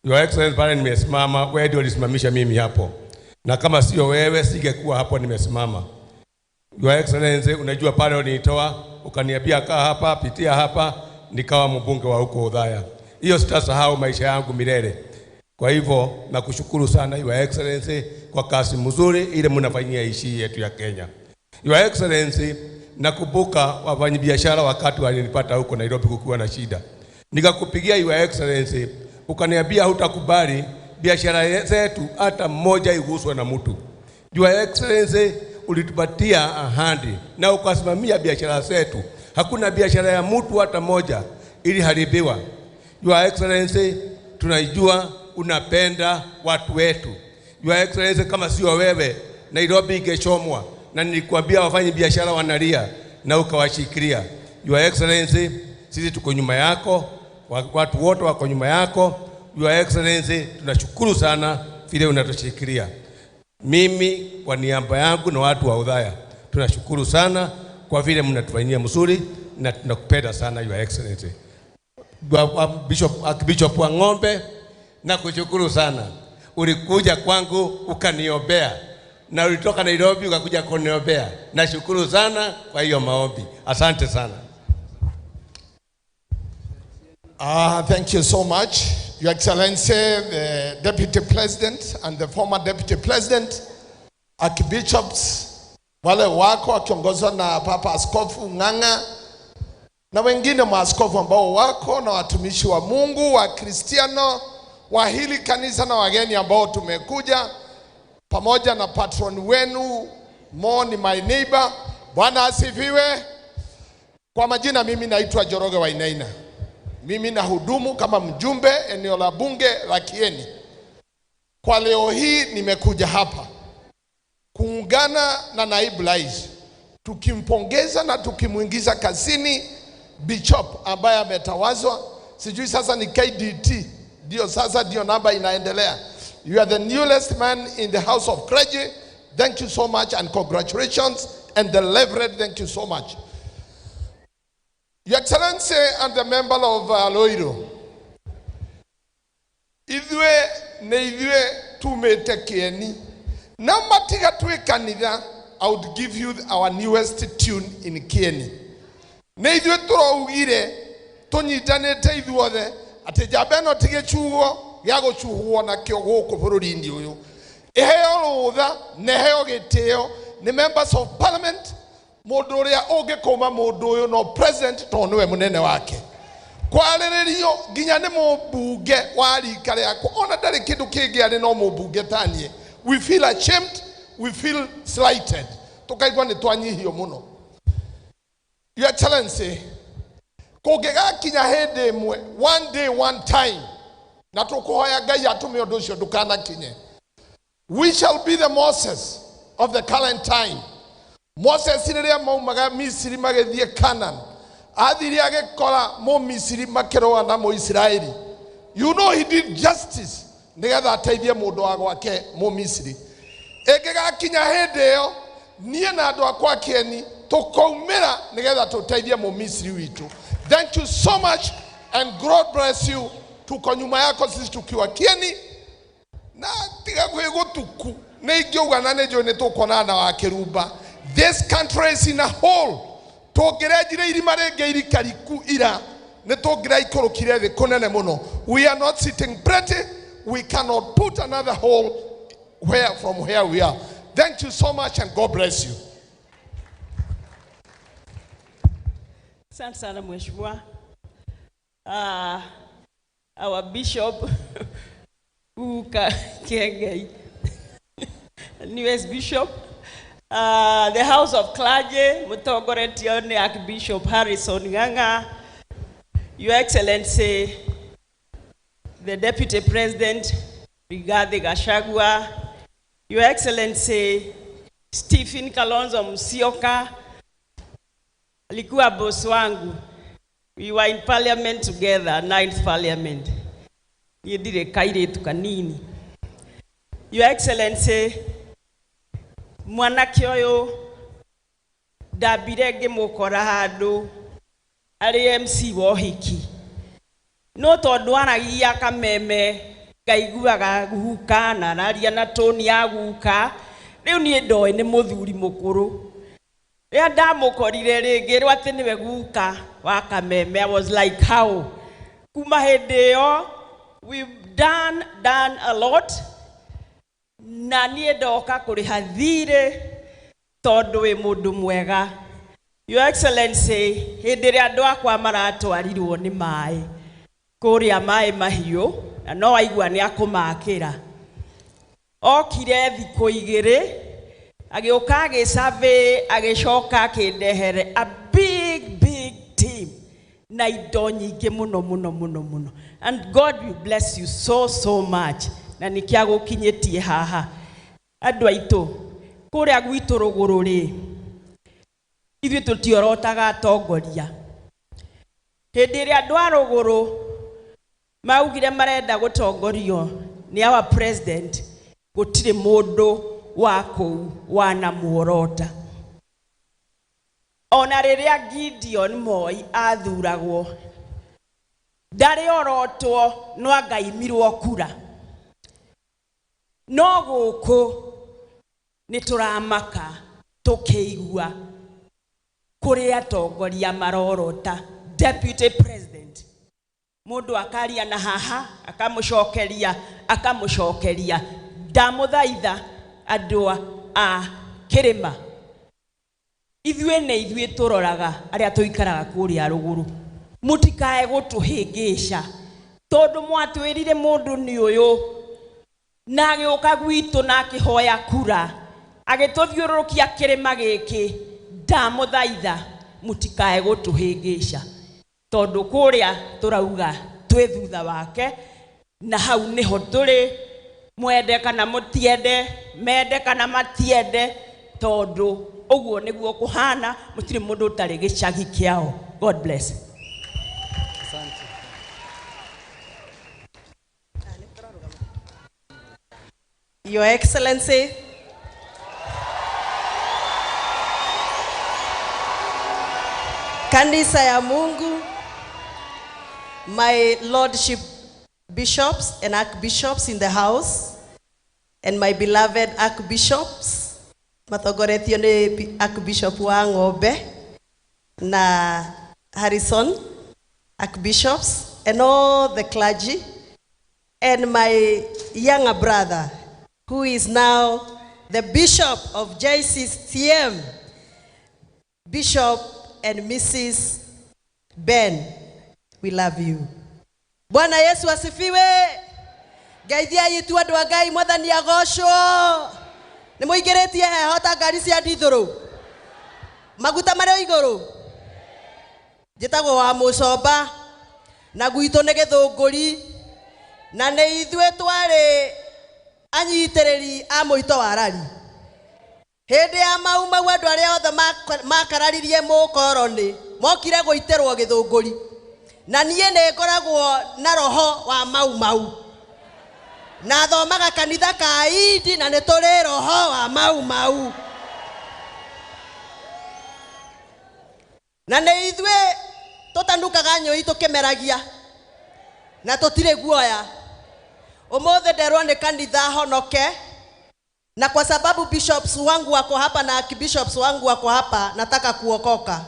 Speaker 1: Your Excellency, pale nimesimama, wewe ndio ulisimamisha mimi hapo. Na kama sio wewe singekuwa hapo nimesimama. Your Excellency, unajua pale ulinitoa, ukaniambia kaa hapa, pitia hapa, nikawa mbunge wa huko Othaya. Hiyo sitasahau maisha yangu milele. Kwa hivyo nakushukuru sana Your Excellency kwa kazi mzuri ile mnafanyia nchi yetu ya Kenya. Your Excellency, nakumbuka wafanyabiashara wakati walinipata huko Nairobi kukiwa na shida. Nikakupigia Your Excellency, ukaniambia hutakubali biashara zetu hata mmoja iguswe na mtu. Your Excellency, ulitupatia ahadi na ukasimamia biashara zetu. Hakuna biashara ya mtu hata moja iliharibiwa. Your Excellency, tunajua unapenda watu wetu. Your Excellency, kama sio wewe Nairobi ingechomwa, na nilikuambia wafanye biashara wanalia na ukawashikilia. Your Excellency, sisi tuko nyuma yako, watu wote wako nyuma yako. Your Excellency, tunashukuru sana vile unatushikilia. Mimi kwa niaba yangu na watu wa Othaya tunashukuru sana kwa vile mnatufanyia mzuri na tunakupenda sana Your Excellency. Bishop wa Ng'ombe, nakushukuru sana. Ulikuja kwangu ukaniombea, na ulitoka Nairobi ukakuja kuniombea. Nashukuru sana kwa hiyo maombi. Asante sana.
Speaker 8: Thank you so much, Your Excellency, the Deputy President and the former Deputy President, Archbishops, wale wako wakiongozwa na Papa Askofu Ng'ang'a na wengine maaskofu ambao wako na watumishi wa Mungu, wa Kristiano, wa hili kanisa na wageni ambao tumekuja pamoja na patron wenu Mo ni my neighbor. Bwana asifiwe. Kwa majina mimi naitwa Njoroge Wainaina. Mimi nahudumu kama mjumbe eneo la bunge la Kieni. Kwa leo hii nimekuja hapa kuungana na naibu rais tukimpongeza na tukimuingiza kazini Bishop ambaye ametawazwa, sijui sasa ni KDT, ndio sasa ndio namba inaendelea. You are the newest man in the house of clergy. Thank you so much and congratulations, and the Reverend, thank you so much. Your Excellency and the member of Ruiru, ithuĩ nĩ ithuĩ tumĩte Kieni na matiga twĩ kanitha. I would give you our newest tune in Kieni. Nĩ ithuĩ tũraugire tũnyitanĩte ithuothe atĩ njamba ĩno ti gĩcugo gĩa gũcuhwo nakĩo gũkũ bũrũri-inĩ ũyũ, ĩheo rũtha na ĩheo gĩtĩo nĩ members of parliament. Mũndũ ũrĩa ũngĩkũma mũndũ ũyũ no president, tondũ nĩwe mũnene wake. Kwarĩrĩrio nginya nĩ mũmbunge wa rika rĩakwa, ona ndarĩ kĩndũ kĩngĩ arĩ no mũmbunge taniĩ. We feel ashamed, we feel slighted, tũkaigua nĩ twanyihio mũno. Your Excellency, kũngĩgakinya hĩndĩ ĩmwe, one day one time, na tũkũhoya Ngai atũme ũndũ ũcio ndũkanakinye, we shall be the Moses of the current time. Moses rĩrĩa maumaga Misiri magĩthiĩ Canaan, athire agĩkora Mũmisiri makĩrũa na Mũisiraeli. You know he did justice Nigetha ateithie mundu wa gwake Mumisiri. Ĩngĩgakinya hĩndĩ ĩyo niĩ na andũ akwa Kieni tũkaumĩra nĩgetha tũteithie Mumisiri witũ. Thank you so much and God bless you. Tuko nyuma yako sisi tukiwa Kieni na tiga kwĩ gũtuku nĩ ingĩuga na nĩ njũĩ nĩ tũkuonana na wa Kĩrumba. This country is in a hole. Tũngĩrenjire irima rĩngĩ irikariku ira nĩ tũngĩraikũrũkire thĩ kũnene mũno. We are not sitting pretty. We cannot put another hole where from where we are. Thank you so much and God bless you.
Speaker 17: Asante sana mheshimiwa. Our bishop Uka Kiengei, newest bishop, the House of Clergy, mutongoretio nĩ Archbishop Harrison Ng'ang'a, Your Excellency, the Deputy President Rigathi Gachagua, Your Excellency Stephen Kalonzo Musyoka, alikuwa boss wangu. We were in parliament together, 9th parliament. Niĩ ndirĩ kairĩtu kanini. Your Excellency, mwanake ũyũ ndambire ngĩmũkora handũ arĩ MC wa ũhiki. No tondũ aragia kameme ngaiguaga guka na araria na toni ya guka, rĩu niĩ ndoĩ nĩ mũthuri mũkũrũ. Rĩrĩa ndamũkorire rĩngĩ rĩu atĩ nĩwe guka wa kameme, I was like how? Kuma hĩndĩ ĩyo we've done a lot, na niĩ ndoka kũrĩha thirĩ tondũ wĩ mũndũ mwega. Your Excellency, hĩndĩ ĩrĩa andũ akwa maratwarirwo nĩ maĩ kũrĩa maĩ mahiũ, na no aigua nĩ akũmakĩra, okire thikũ igĩrĩ agĩũka agĩsurvey, agĩcoka akĩndehere a big big team na indo nyingĩ mũno mũno mũno mũno. And God will bless you so so much. Na nĩkĩo agũkinyĩtie haha. Andũ aitũ kũrĩa gwitũ rũgũrũ rĩ, ithuĩ tũtiorotaga atongoria. Hĩndĩ ĩrĩa andũ a rũgũrũ maugire marenda gũtongorio nĩ our president, gũtirĩ mũndũ wa kũu wanamuorota. Ona rĩrĩa Gideon Moi athuragwo ndarĩ orotwo no angaimirwo kura. No gũkũ nĩ tũramaka tũkĩigua kũrĩ atongoria marorota deputy president, mũndũ akaria na haha akamũcokeria akamũcokeria. Ndamũthaitha andũ a kĩrĩma, ithuĩ nĩ ithuĩ tũroraga arĩa tũikaraga kũrĩa rũgũrũ, mũtikae gũtũhĩngĩca tondũ mwatwĩrire mũndũ nĩ ũyũ na agĩũka gwitũ na akĩhoya kura agĩtũthiũrũrũkia kĩrĩma gĩkĩ. Ndamũthaitha mũtikae gũtũhĩngĩca tondũ kũrĩa tũrauga twĩ thutha wake, na hau nĩho tũrĩ, mwende kana mũtiende, mende kana matiende, tondũ ũguo nĩguo kũhana. Mũtirĩ mũndũ ũtarĩ gĩcagi kĩao. God bless.
Speaker 23: Asante.
Speaker 3: Your Excellency, Kanisa ya Mungu, my Lordship Bishops and Archbishops in the house, and my beloved Archbishops, matongoretio nĩ Archbishop wa Ng'ombe na Harrison, Archbishops, and all the clergy, and my younger brother, who is now the Bishop of JCCM, Bishop and Mrs. Ben, we love you. Bwana Yesu asifiwe. Geithia yitu andu a Ngai, Mwathani agocwo. Nĩ mũingĩrĩtie heho ta ngari cia ndithũrũ, maguta marĩ igũrũ. Njĩtagwo wa Mũcomba na gwitũ nĩ Gĩthũngũri, na nĩ ithuĩ twarĩ anyitĩrĩri a mũito wa rari. Hĩndĩ ya mau mau andũ arĩa othe makararirie mũkoroni mokire gũitĩrwo Gĩthũngũri, na niĩ nĩ ngoragwo na roho wa mau mau. Na thomaga kanitha ka Indi na nĩ tũrĩ roho wa Mau Mau. Na nĩ ithuĩ tũtanukaga nyũi tũkĩmeragia na tũtirĩ guoya. Ũmũthĩ nderwo nĩ kanitha honoke, na kwa sababu bishops wangu wako hapa na archbishops wangu wako hapa, nataka kuokoka.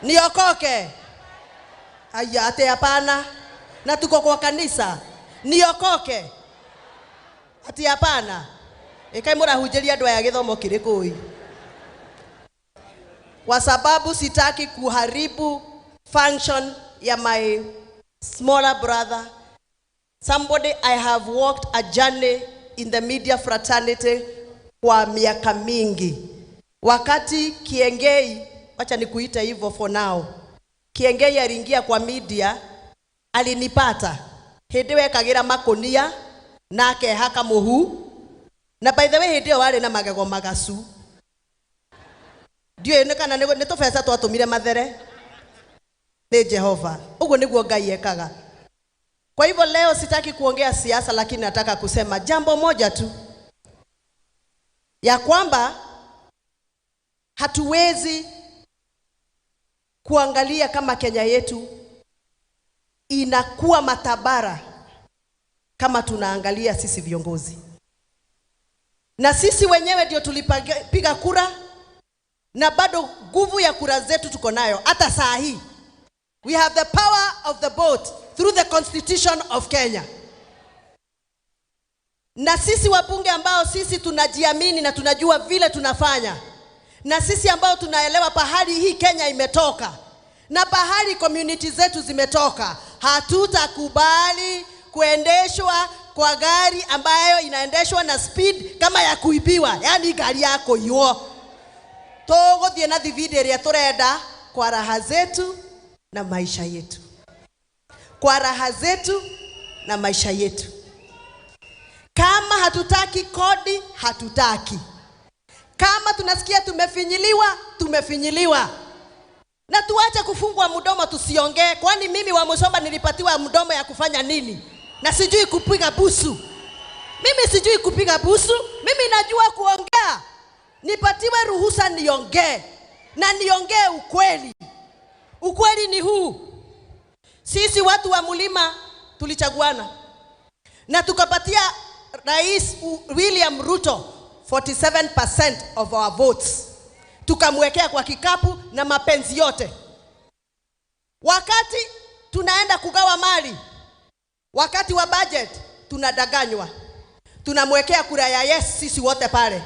Speaker 3: Niokoke? Aya, ate hapana. Na tuko kwa kanisa. Niokoke? Ati hapana. Ĩkai mũrahunjĩria andũ aya gĩthomo kĩrĩkũ ĩ? Kwa sababu sitaki kuharibu function ya my smaller brother, somebody I have walked a journey in the media fraternity kwa miaka mingi. Wakati Kiengei, wacha nikuite hivyo for now, Kiengei aliingia kwa media, alinipata hĩndĩ wekagira makonia na akehaka mũhu, na by the way hĩndĩ ĩyo warĩ na magego magacu, ndiũĩ nĩ kana nĩ tũbeca twatũmire mathere nĩ Jehova. Ũguo nĩguo Ngai ekaga. Kwa hivyo leo sitaki kuongea siasa, lakini nataka kusema jambo moja tu, ya kwamba hatuwezi kuangalia kama Kenya yetu inakuwa matabara kama tunaangalia sisi viongozi. Na sisi wenyewe ndio tulipiga kura, na bado nguvu ya kura zetu tuko nayo hata saa hii. We have the power of the vote through the Constitution of Kenya. Na sisi wabunge ambao sisi tunajiamini na tunajua vile tunafanya, na sisi ambao tunaelewa pahali hii Kenya imetoka na pahali community zetu zimetoka, hatutakubali kuendeshwa kwa gari ambayo inaendeshwa na speed kama ya kuibiwa, yani gari yako hiyo. Tũgũthiĩ na thibindi ĩrĩa tũrenda kwa raha zetu na maisha yetu. Kwa raha zetu na maisha yetu. Kama hatutaki kodi, hatutaki. Kama tunasikia tumefinyiliwa, tumefinyiliwa. Na tuache kufungwa mdomo tusiongee. Kwani mimi wa Musomba nilipatiwa mdomo ya kufanya nini? Na sijui kupiga busu. Mimi sijui kupiga busu, mimi najua kuongea. Nipatiwe ruhusa niongee, na niongee ukweli. Ukweli ni huu. Sisi watu wa mlima tulichaguana na tukapatia Rais William Ruto 47% of our votes. Tukamwekea kwa kikapu na mapenzi yote. Wakati tunaenda kugawa mali, wakati wa budget tunadanganywa. Tunamwekea kura ya yes sisi wote pale.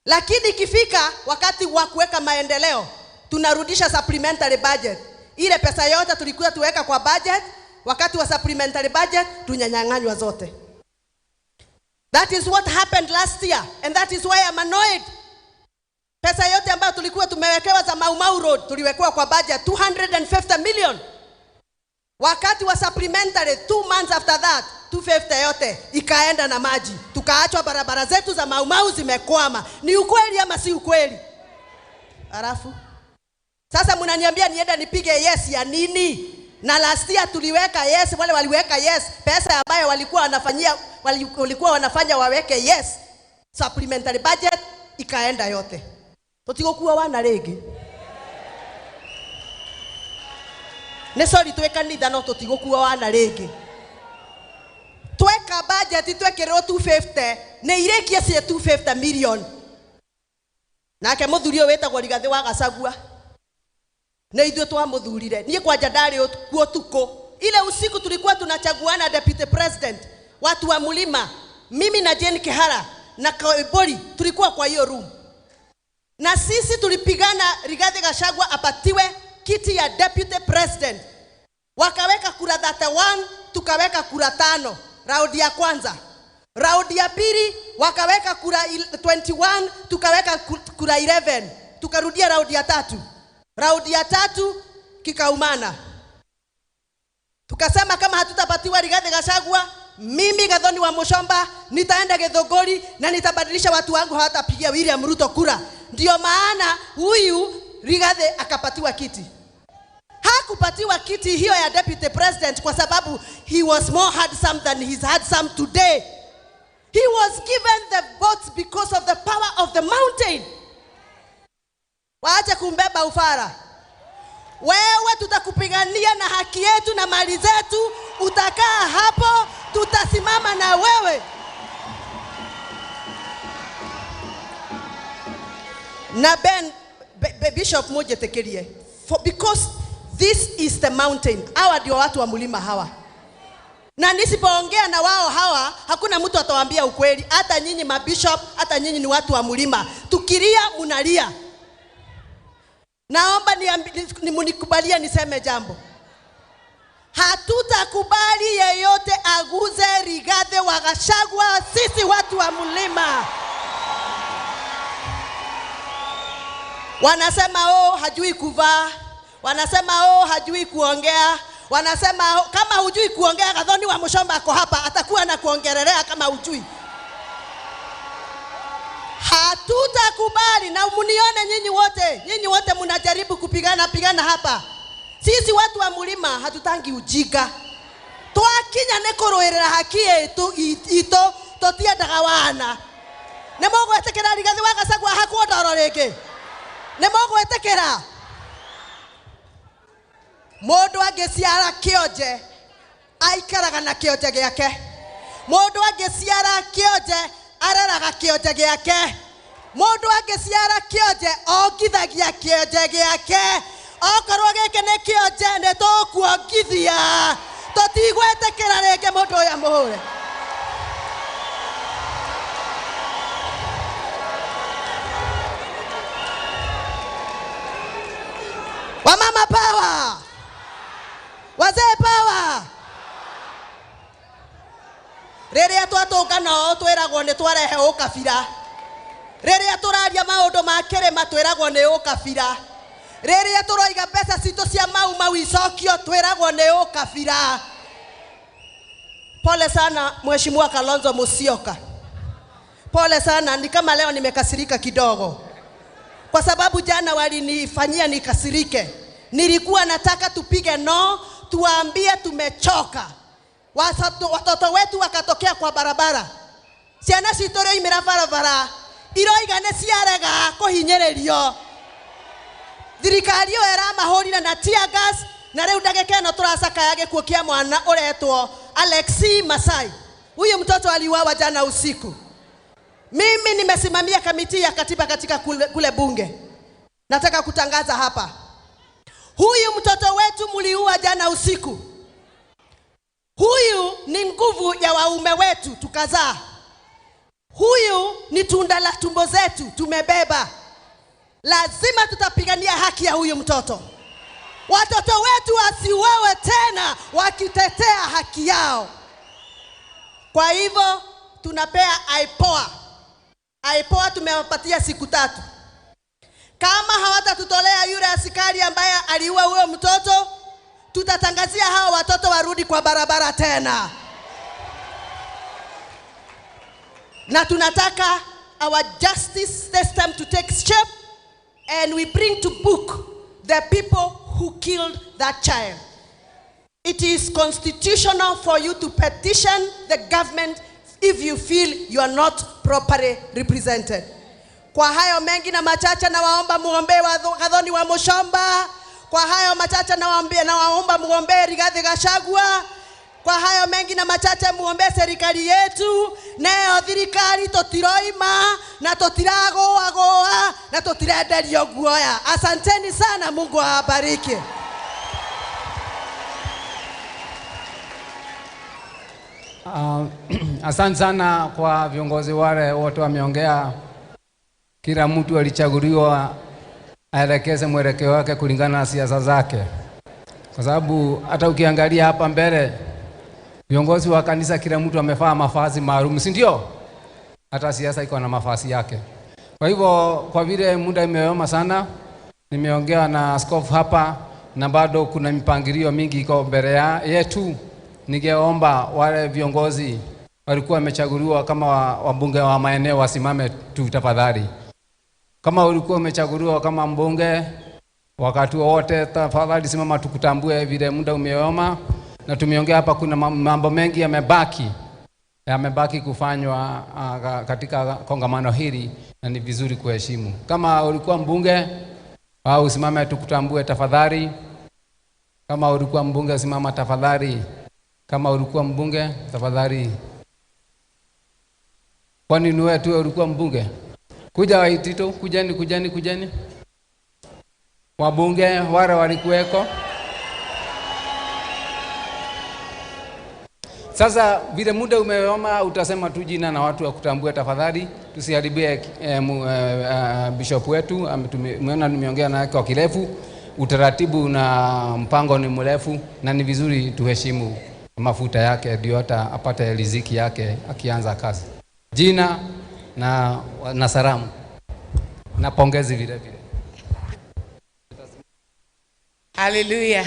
Speaker 3: Lakini ikifika wakati wa kuweka maendeleo, tunarudisha supplementary budget. Ile pesa yote tulikuwa tuweka kwa budget, wakati wa supplementary budget tunyanyang'anywa zote. That is what happened last year, and that is why I'm annoyed. Pesa yote ambayo tulikuwa tumewekewa za Mau Mau Road tuliwekewa kwa budget 250 million. Wakati wa supplementary 2 months after that 250 yote ikaenda na maji. Tukaachwa barabara zetu za Mau Mau zimekwama. Ni ukweli ama si ukweli? Alafu sasa mnaniambia nienda nipige yes ya nini? Na last year tuliweka yes, wale waliweka yes, pesa ambayo walikuwa wanafanyia, walikuwa wanafanya waweke yes, supplementary budget ikaenda yote. Tutigokuwa wana rĩngĩ. Nĩ sorry twĩ kanitha no tũtigũkua wana rĩngĩ. Tweka budget twekĩrĩrwo 250 nĩ irĩkie cie 250 million. Nake mũthuri ũyũ wĩtagwo Rigathĩ wa Gachagua nĩ ithuĩ twamũthurire. Niĩ kwanja ndarĩ kuo tukũ. Ile usiku tulikuwa tunachaguana deputy president, watu wa mlima, mimi na Jane Kihara na Koimburi tulikuwa kwa hiyo room. Na sisi tulipigana Rigathi Gachagua apatiwe kiti ya deputy president. Wakaweka kura 31, tukaweka kura 5 raundi ya kwanza. Raundi ya pili wakaweka kura 21, tukaweka kura 11. Tukarudia raundi ya tatu. Raundi ya tatu kikaumana. Tukasema kama hatutapatiwa Rigathi Gachagua, mimi Gathoni wa Muchomba nitaenda Githunguri na nitabadilisha watu wangu, hawatapigia William Ruto kura. Ndio maana huyu Rigathi akapatiwa kiti. Haku Hakupatiwa kiti hiyo ya deputy president kwa sababu he was more handsome than he's handsome today. He was given the votes because of the power of the mountain. Waache kumbeba ufara. Wewe tutakupigania na haki yetu na mali zetu. Utakaa hapo, tutasimama na wewe. Na Ben, Bishop mujetekerie. Because this is the mountain. Hawa ndio watu wa mlima hawa. Na nisipoongea na wao hawa, hakuna mtu atawaambia ukweli. Hata nyinyi mabishop, hata nyinyi ni watu wa mlima. Tukilia munalia. Naomba munikubalie niseme jambo. Hatutakubali yeyote aguze Rigathi wa Gachagua, sisi watu wa mlima. Wanasema oh hajui kuvaa, wanasema oh hajui kuongea, wanasema oh, kama hujui kuongea Gathoni wa Muchomba ako hapa atakuwa na kuongelelea kama hujui. Hatutakubali. Na munione nyinyi wote mnajaribu kupigana hapa. Sisi watu wa mlima hatutangi ujinga. Twakinya nĩ kũrũĩrĩra haki yetu ito tũtiendaga wana. Nĩ mũgwĩtĩkĩra Rigathi wa Gachagua hakwo ndoro rĩngĩ? Nĩ mũgwĩtĩkĩra? Mũndũ angĩciara kĩonje aikaraga na kĩonje gĩake. Mũndũ angĩciara kĩonje areraga kĩonje gĩake. Mũndũ angĩciara kĩonje ongithagia kĩonje gĩake. Okorwo gĩkĩ nĩ kĩonje nĩ tũkuongithia. Tũtigwĩtĩkĩra rĩngĩ mũndũ ũyũ amũhũre. Wamama power! Wazee power! Rĩrĩa twatũngana ũũ twĩragwo nĩ twarehe ũkabira. Rĩrĩa tũraria maũndũ ma kĩrĩma twĩragwo nĩ ũkabira. Rĩrĩa tũroiga mbeca citũ cia mau mau icokio twĩragwo nĩ ũkabira. Pole sana Mheshimiwa Kalonzo Musyoka. Pole sana, ni kama leo nimekasirika kidogo. Kwa sababu jana walinifanyia nikasirike. Nilikuwa nataka tupige no, tuwaambie tumechoka. Watoto wetu wakatokea kwa barabara. Ciana citũ rĩoimĩra barabara, iroiga nĩ ciarega kũhinyĩrĩrio. Thirikari ĩyo ĩramahũrire na tear gas, na rĩu ndagĩka ĩno tũracakaya gĩkuũ kĩa mwana ũretwo Alexi Masai. Huyu mtoto aliuawa jana usiku. Mimi nimesimamia kamiti ya katiba katika kule bunge. Nataka kutangaza hapa. Huyu mtoto wetu muliua jana usiku. Huyu ni nguvu ya waume wetu tukazaa. Huyu ni tunda la tumbo zetu tumebeba. Lazima tutapigania haki ya huyu mtoto. Watoto wetu wasiuawe tena wakitetea haki yao. Kwa hivyo tunapea IPOA. IPOA tumewapatia siku 3. Kama hawatatutolea yule askari ambaye aliua huyo mtoto, tutatangazia hao watoto warudi kwa barabara tena. Na tunataka our justice system to take shape and we bring to book the people who killed that child. It is constitutional for you to petition the government if you feel you are not properly represented. Kwa hayo mengi na machache na waomba muombe Gathoni wa Muchomba. Kwa hayo machache na waomba muombe Rigathi Gachagua. Kwa hayo mengi na machache muombe serikali yetu. Nayo thirikari tutiroima na tutiragoagoa na tutirenderio guoya. Asanteni sana, Mungu awabariki.
Speaker 23: Asante sana kwa viongozi wale wote wameongea. Kila mtu alichaguliwa aelekeze mwelekeo wake kulingana na siasa zake. Kwa sababu hata ukiangalia hapa mbele viongozi wa kanisa kila mtu amevaa mavazi maalum, si ndio? Hata siasa iko na mavazi yake. Kwa hivyo kwa vile muda imeoma sana, nimeongea na askofu hapa na bado kuna mipangilio mingi iko mbele yetu. Ningeomba wale viongozi walikuwa wamechaguliwa kama wabunge wa maeneo wasimame tu tafadhali. Kama ulikuwa umechaguliwa kama mbunge Wakati wote tafadhali simama tukutambue vile muda umeoma na tumeongea hapa, kuna mambo mengi yamebaki kufanywa katika kongamano hili, na ni vizuri kuheshimu. Kama ulikuwa mbunge au usimame tukutambue tafadhali. Kama ulikuwa mbunge simama tafadhali. Kama ulikuwa mbunge tafadhali. Kwani ni wewe tu ulikuwa mbunge? Kuja Waitito, kujeni kujeni kujeni. Wabunge wale walikuweko. Sasa vile muda umeoma, utasema tu jina na watu wa kutambua tafadhali. Tusiharibie bishop wetu. Umeona nimeongea naye kwa kirefu. Utaratibu na mpango ni mrefu, na ni vizuri tuheshimu mafuta yake ndio hata apate riziki yake akianza kazi. Jina na salamu na pongezi vile vile.
Speaker 9: Haleluya.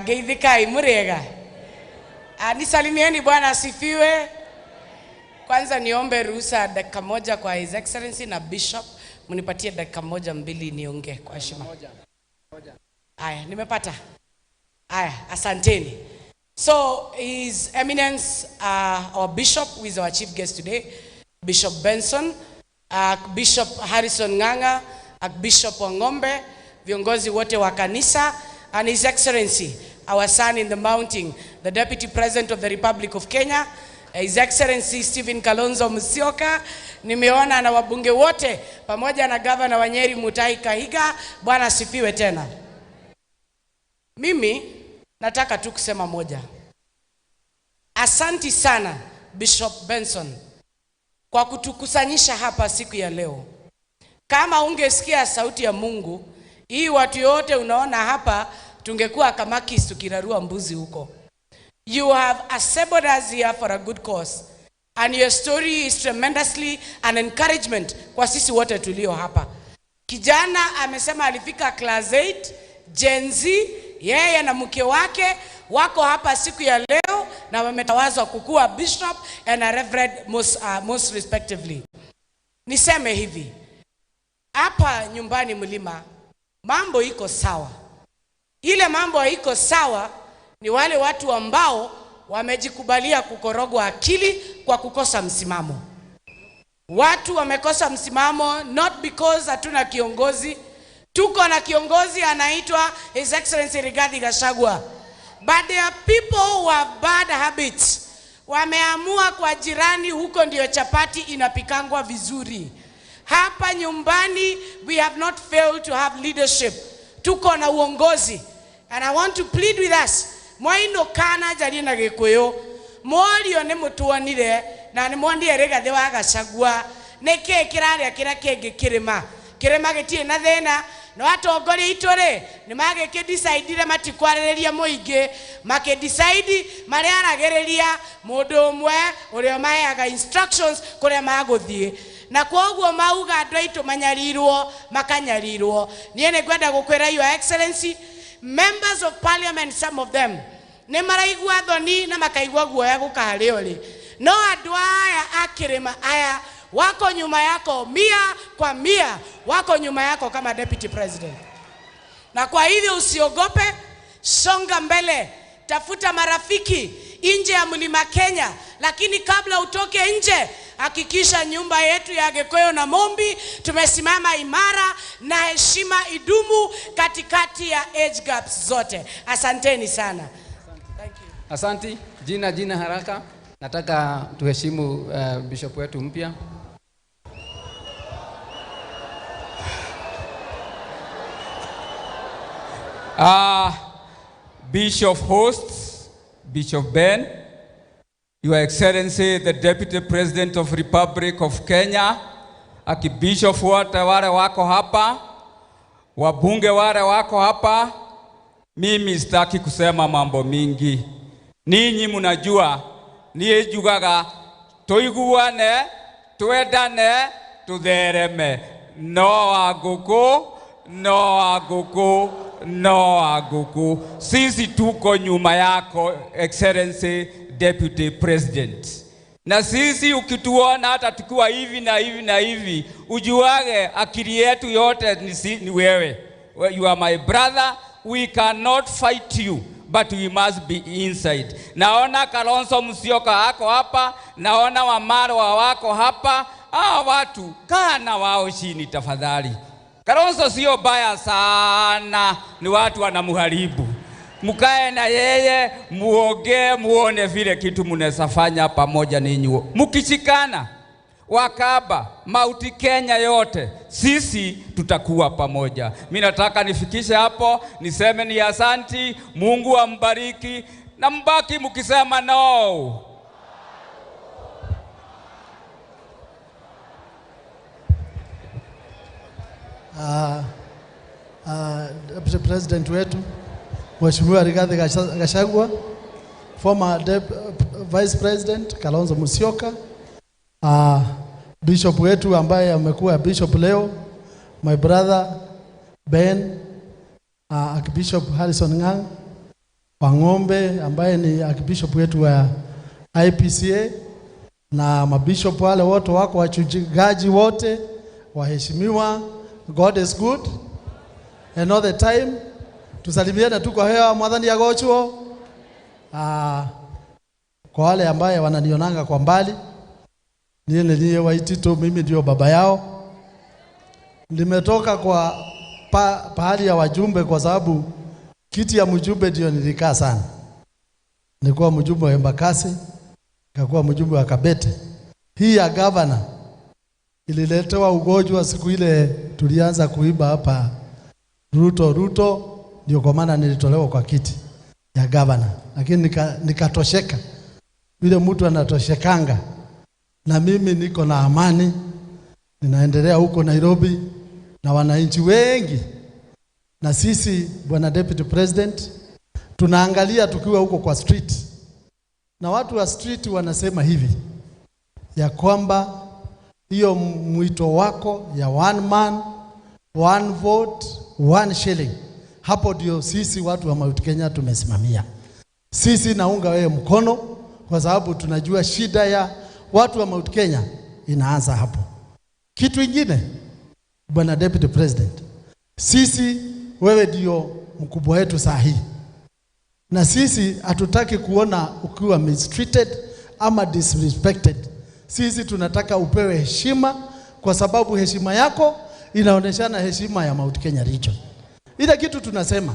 Speaker 9: Geithikai murega. Nisalimieni, Bwana asifiwe. Kwanza niombe ruhusa dakika moja kwa His Excellency na Bishop, mnipatie dakika moja mbili niongee kwa heshima. Aya, nimepata. Aya, asanteni. So His Eminence, our Bishop, who is our chief guest today, Bishop Benson, Bishop Harrison Ng'ang'a, Bishop Wang'ombe, viongozi wote wa kanisa, and His Excellency, our son in the mountain, the Deputy President of the Republic of Kenya, His Excellency Stephen Kalonzo Musyoka. Nimeona na wabunge wote pamoja na Governor wa Nyeri Mutahi Kahiga. Bwana asifiwe tena. Mimi nataka tu kusema moja. Asanti sana Bishop Benson kwa kutukusanyisha hapa siku ya leo. Kama ungesikia sauti ya Mungu, hii watu yote unaona hapa tungekuwa kamaki tukirarua mbuzi huko. You have assembled us here for a good cause, and your story is tremendously an encouragement kwa sisi wote tulio hapa. Kijana amesema alifika class 8, Gen Z, yeye na mke wake wako hapa siku ya leo na wametawazwa kukuwa bishop and a reverend most respectively. Niseme hivi, hapa nyumbani Mlima mambo iko sawa. Ile mambo haiko sawa ni wale watu ambao wamejikubalia kukorogwa akili kwa kukosa msimamo. Watu wamekosa msimamo not because hatuna kiongozi. Tuko na kiongozi anaitwa His Excellency Rigathi Gachagua. But there are people who have bad habits. Wameamua kwa jirani huko ndio chapati inapikangwa vizuri. Hapa nyumbani we have not failed to have leadership. Tuko na uongozi. And I want to plead with us. Mwaino kana jari na Gikuyu. Mworio ni mutuonire na ni mwonire Rigathi wa Gachagua. Niki kiraria kira kingi kirima. Kirima gitirĩ na thĩna. No atongoria itũ rĩ nĩ magĩkĩdecidire matikwarĩrĩria mũingĩ, makĩdecide marĩaragĩrĩria mũndũ ũmwe ũrĩa maheaga instructions kũrĩa magũthiĩ. Na kwoguo mauga andũ aitũ manyarirwo, makanyarirwo. Niĩ nĩ ngwenda gũkwĩra Your Excellency, members of parliament, some of them nĩ maraigua thoni na makaigua guoya gũka harĩ ũrĩ. No andũ aya a kĩrĩma aya wako nyuma yako mia kwa mia, wako nyuma yako kama deputy president. Na kwa hivyo usiogope, songa mbele, tafuta marafiki nje ya Mlima Kenya, lakini kabla utoke nje hakikisha nyumba yetu ya Gikuyu na Mombi tumesimama imara na heshima idumu katikati ya age gaps zote. Asanteni sana.
Speaker 23: Thank you. Asanti. Jina haraka. Nataka tuheshimu bishop wetu mpya.
Speaker 11: Bishop hosts, Bishop Ben, Your Excellency, the Deputy President of Republic of Kenya, Archbishop wote wale wako hapa, wabunge wale wako hapa, mimi sitaki kusema mambo mingi. Ninyi mnajua, niye jugaga, tuiguane, tuendane, tuthereme. No aguku, no aguku, no aguku. Sisi tuko nyuma yako, Excellency Deputy President. Na sisi ukituona hata tukiwa hivi na hivi na hivi, ujuage akili yetu yote ni wewe. you are my brother, we cannot fight you but we must be inside. Naona Kalonzo Musyoka ako hapa, naona Wamarwa wako hapa. Hawa watu kaa na wao chini tafadhali. Kalonzo sio baya sana, ni watu wanamuharibu. Mkae na yeye, muongee, muone vile kitu mnaweza fanya pamoja ninyi. Mkishikana Wakaba, Mount Kenya yote, sisi tutakuwa pamoja. Mimi nataka nifikishe hapo, niseme ni asanti, Mungu ambariki, na mbaki mkisema no.
Speaker 5: Deputy President wetu Mheshimiwa Rigathi Gachagua, former Vice President Kalonzo Musyoka, Bishop wetu ambaye amekuwa bishop leo, my brother Ben, Archbishop Harrison Ngang Wang'ombe ambaye ni Archbishop wetu wa IPCA, na mabishop wale wote wako, wachungaji wote, waheshimiwa. God is good and all the time. Tusalimiane tu kwa hewa, mwathani agochwo. Kwa wale ambaye wananionanga kwa mbali, niye Waititu, mimi ndio baba yao. Nimetoka kwa pahali ya wajumbe kwa sababu kiti ya mjumbe ndio nilikaa sana. Nilikuwa mjumbe wa Embakasi, nikakuwa mjumbe wa Kabete. Hii ya governor ililetewa ugonjwa siku ile tulianza kuiba hapa Ruto Ruto, ndio kwa maana nilitolewa kwa kiti ya governor. Lakini nikatosheka. Yule mtu anatoshekanga. Na mimi niko na amani, ninaendelea huko Nairobi na wananchi wengi. Na sisi Bwana Deputy President tunaangalia tukiwa huko kwa street. Na watu wa street wanasema hivi ya kwamba hiyo mwito wako ya one man, one vote, one shilling, hapo ndio sisi watu wa Mount Kenya tumesimamia. Sisi naunga wewe mkono kwa sababu tunajua shida ya watu wa Mount Kenya inaanza hapo. Kitu ingine, Bwana Deputy President, sisi wewe ndio mkubwa wetu saa hii. Na sisi hatutaki kuona ukiwa mistreated ama disrespected. Sisi tunataka upewe heshima kwa sababu heshima yako inaoneshana heshima ya Mount Kenya region. Ile kitu tunasema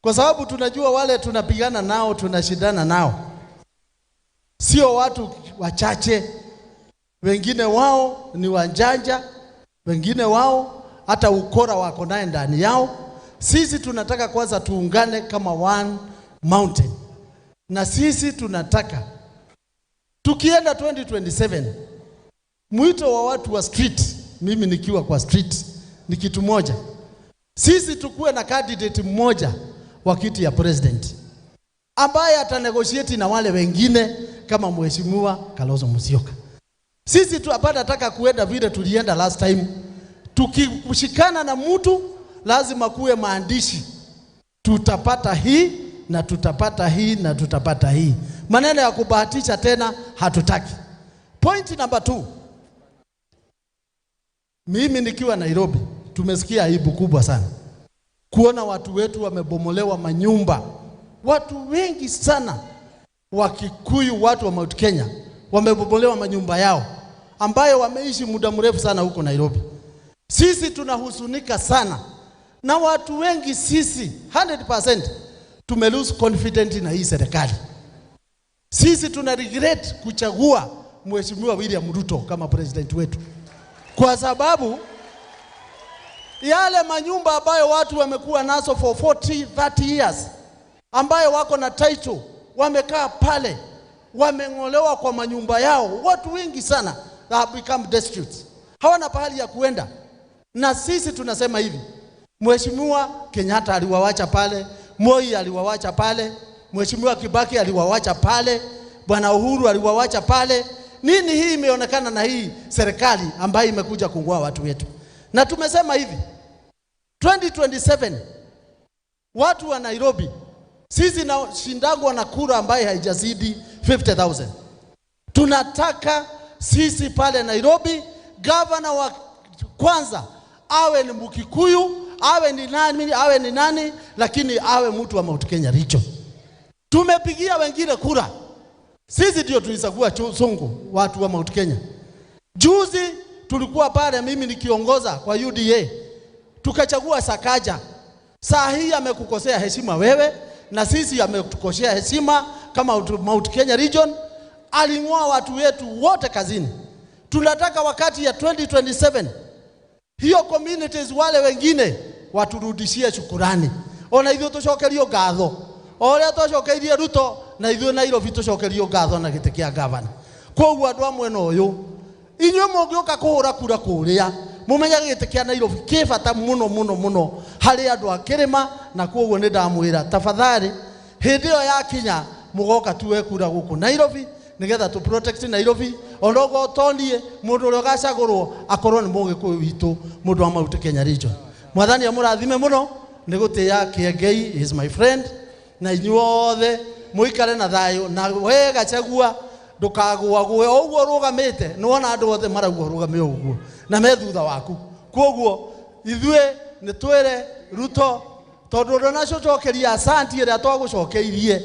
Speaker 5: kwa sababu tunajua wale tunapigana nao, tunashindana nao, sio watu wachache. Wengine wao ni wanjanja, wengine wao hata ukora wako naye ndani yao. Sisi tunataka kwanza tuungane kama one mountain. Na sisi tunataka tukienda 2027, mwito wa watu wa street, mimi nikiwa kwa street, ni kitu moja. Sisi tukuwe na candidate mmoja wa kiti ya president ambaye atanegotiate na wale wengine kama Mheshimiwa Kalonzo Musyoka. Sisi tu hapana nataka kuenda vile tulienda last time. Tukishikana na mtu lazima kuwe maandishi. Tutapata hii na tutapata hii na tutapata hii. Maneno ya kubahatisha tena hatutaki. Point number 2. Mimi nikiwa Nairobi tumesikia aibu kubwa sana kuona watu wetu wamebomolewa manyumba. Watu wengi sana wa Kikuyu, watu wa Mount Kenya wamebomolewa manyumba yao ambayo wameishi muda mrefu sana huko Nairobi. Sisi tunahuzunika sana na watu wengi, sisi 100% tume lose confidence na hii serikali. Sisi tuna regret kuchagua Mheshimiwa William Ruto kama president wetu, kwa sababu yale manyumba ambayo watu wamekuwa nazo for 40, 30 years, ambayo wako na title, wamekaa pale, wameng'olewa kwa manyumba yao. Watu wengi sana have become destitute, hawana pahali ya kuenda. Na sisi tunasema hivi, Mheshimiwa Kenyatta aliwawacha pale, Moi aliwawacha pale, Mheshimiwa Kibaki aliwawacha pale, Bwana Uhuru aliwawacha pale. Nini hii imeonekana na hii serikali ambayo imekuja kungoa watu wetu? Na tumesema hivi, 2027 watu wa Nairobi sisi na shindangwa na kura ambaye haijazidi 50,000. Tunataka sisi pale Nairobi governor wa kwanza awe ni Mkikuyu awe ni nani, awe ni nani, lakini awe mtu wa Mount Kenya Region. Tumepigia wengine kura. Sisi ndio tulichagua Sonko, watu wa Mount Kenya. Juzi tulikuwa pale, mimi nikiongoza kwa UDA, tukachagua Sakaja. Saa hii amekukosea heshima wewe, na sisi ametukosea heshima kama Mount Kenya Region. Aling'oa watu wetu wote kazini. Tunataka wakati ya 2027 hiyo communities wale wengine waturudishie shukurani. Ona ithuĩ tũcokerio ngatho. O ũrĩa twacokeirie Ruto, na ithuĩ Nairobi tũcokerio ngatho na gĩtĩ kĩa gavana. Kwoguo andũ a mwena ũyũ, inyuĩ mũngĩũka kũhũra kura kũrĩa, mũmenyage gĩtĩ kĩa Nairobi kĩ bata mũno mũno mũno harĩ andũ a kĩrĩma, na kwoguo nĩ ndamwĩra tafadhali, hĩndĩ ĩyo yakinya mũgoka tuwe kura gũkũ Nairobi nigetha tu protect Nairobi. Onogo tonie mundu uria ugacagurwo akorwo ni mugikuyu witu, mundu wa Mount Kenya Region. Mwathani amurathime muno ni gutia Kiengei is my friend, na inyuothe muikare na thayo, na we Gachagua ndukagwagwe o uguo rugamite, ni wona andu othe marauga rugame uguo na me thutha waku. Koguo ithuĩ nĩ twĩre Ruto, tondu ndũnacocokeria asanti ĩrĩa twagũcokeirie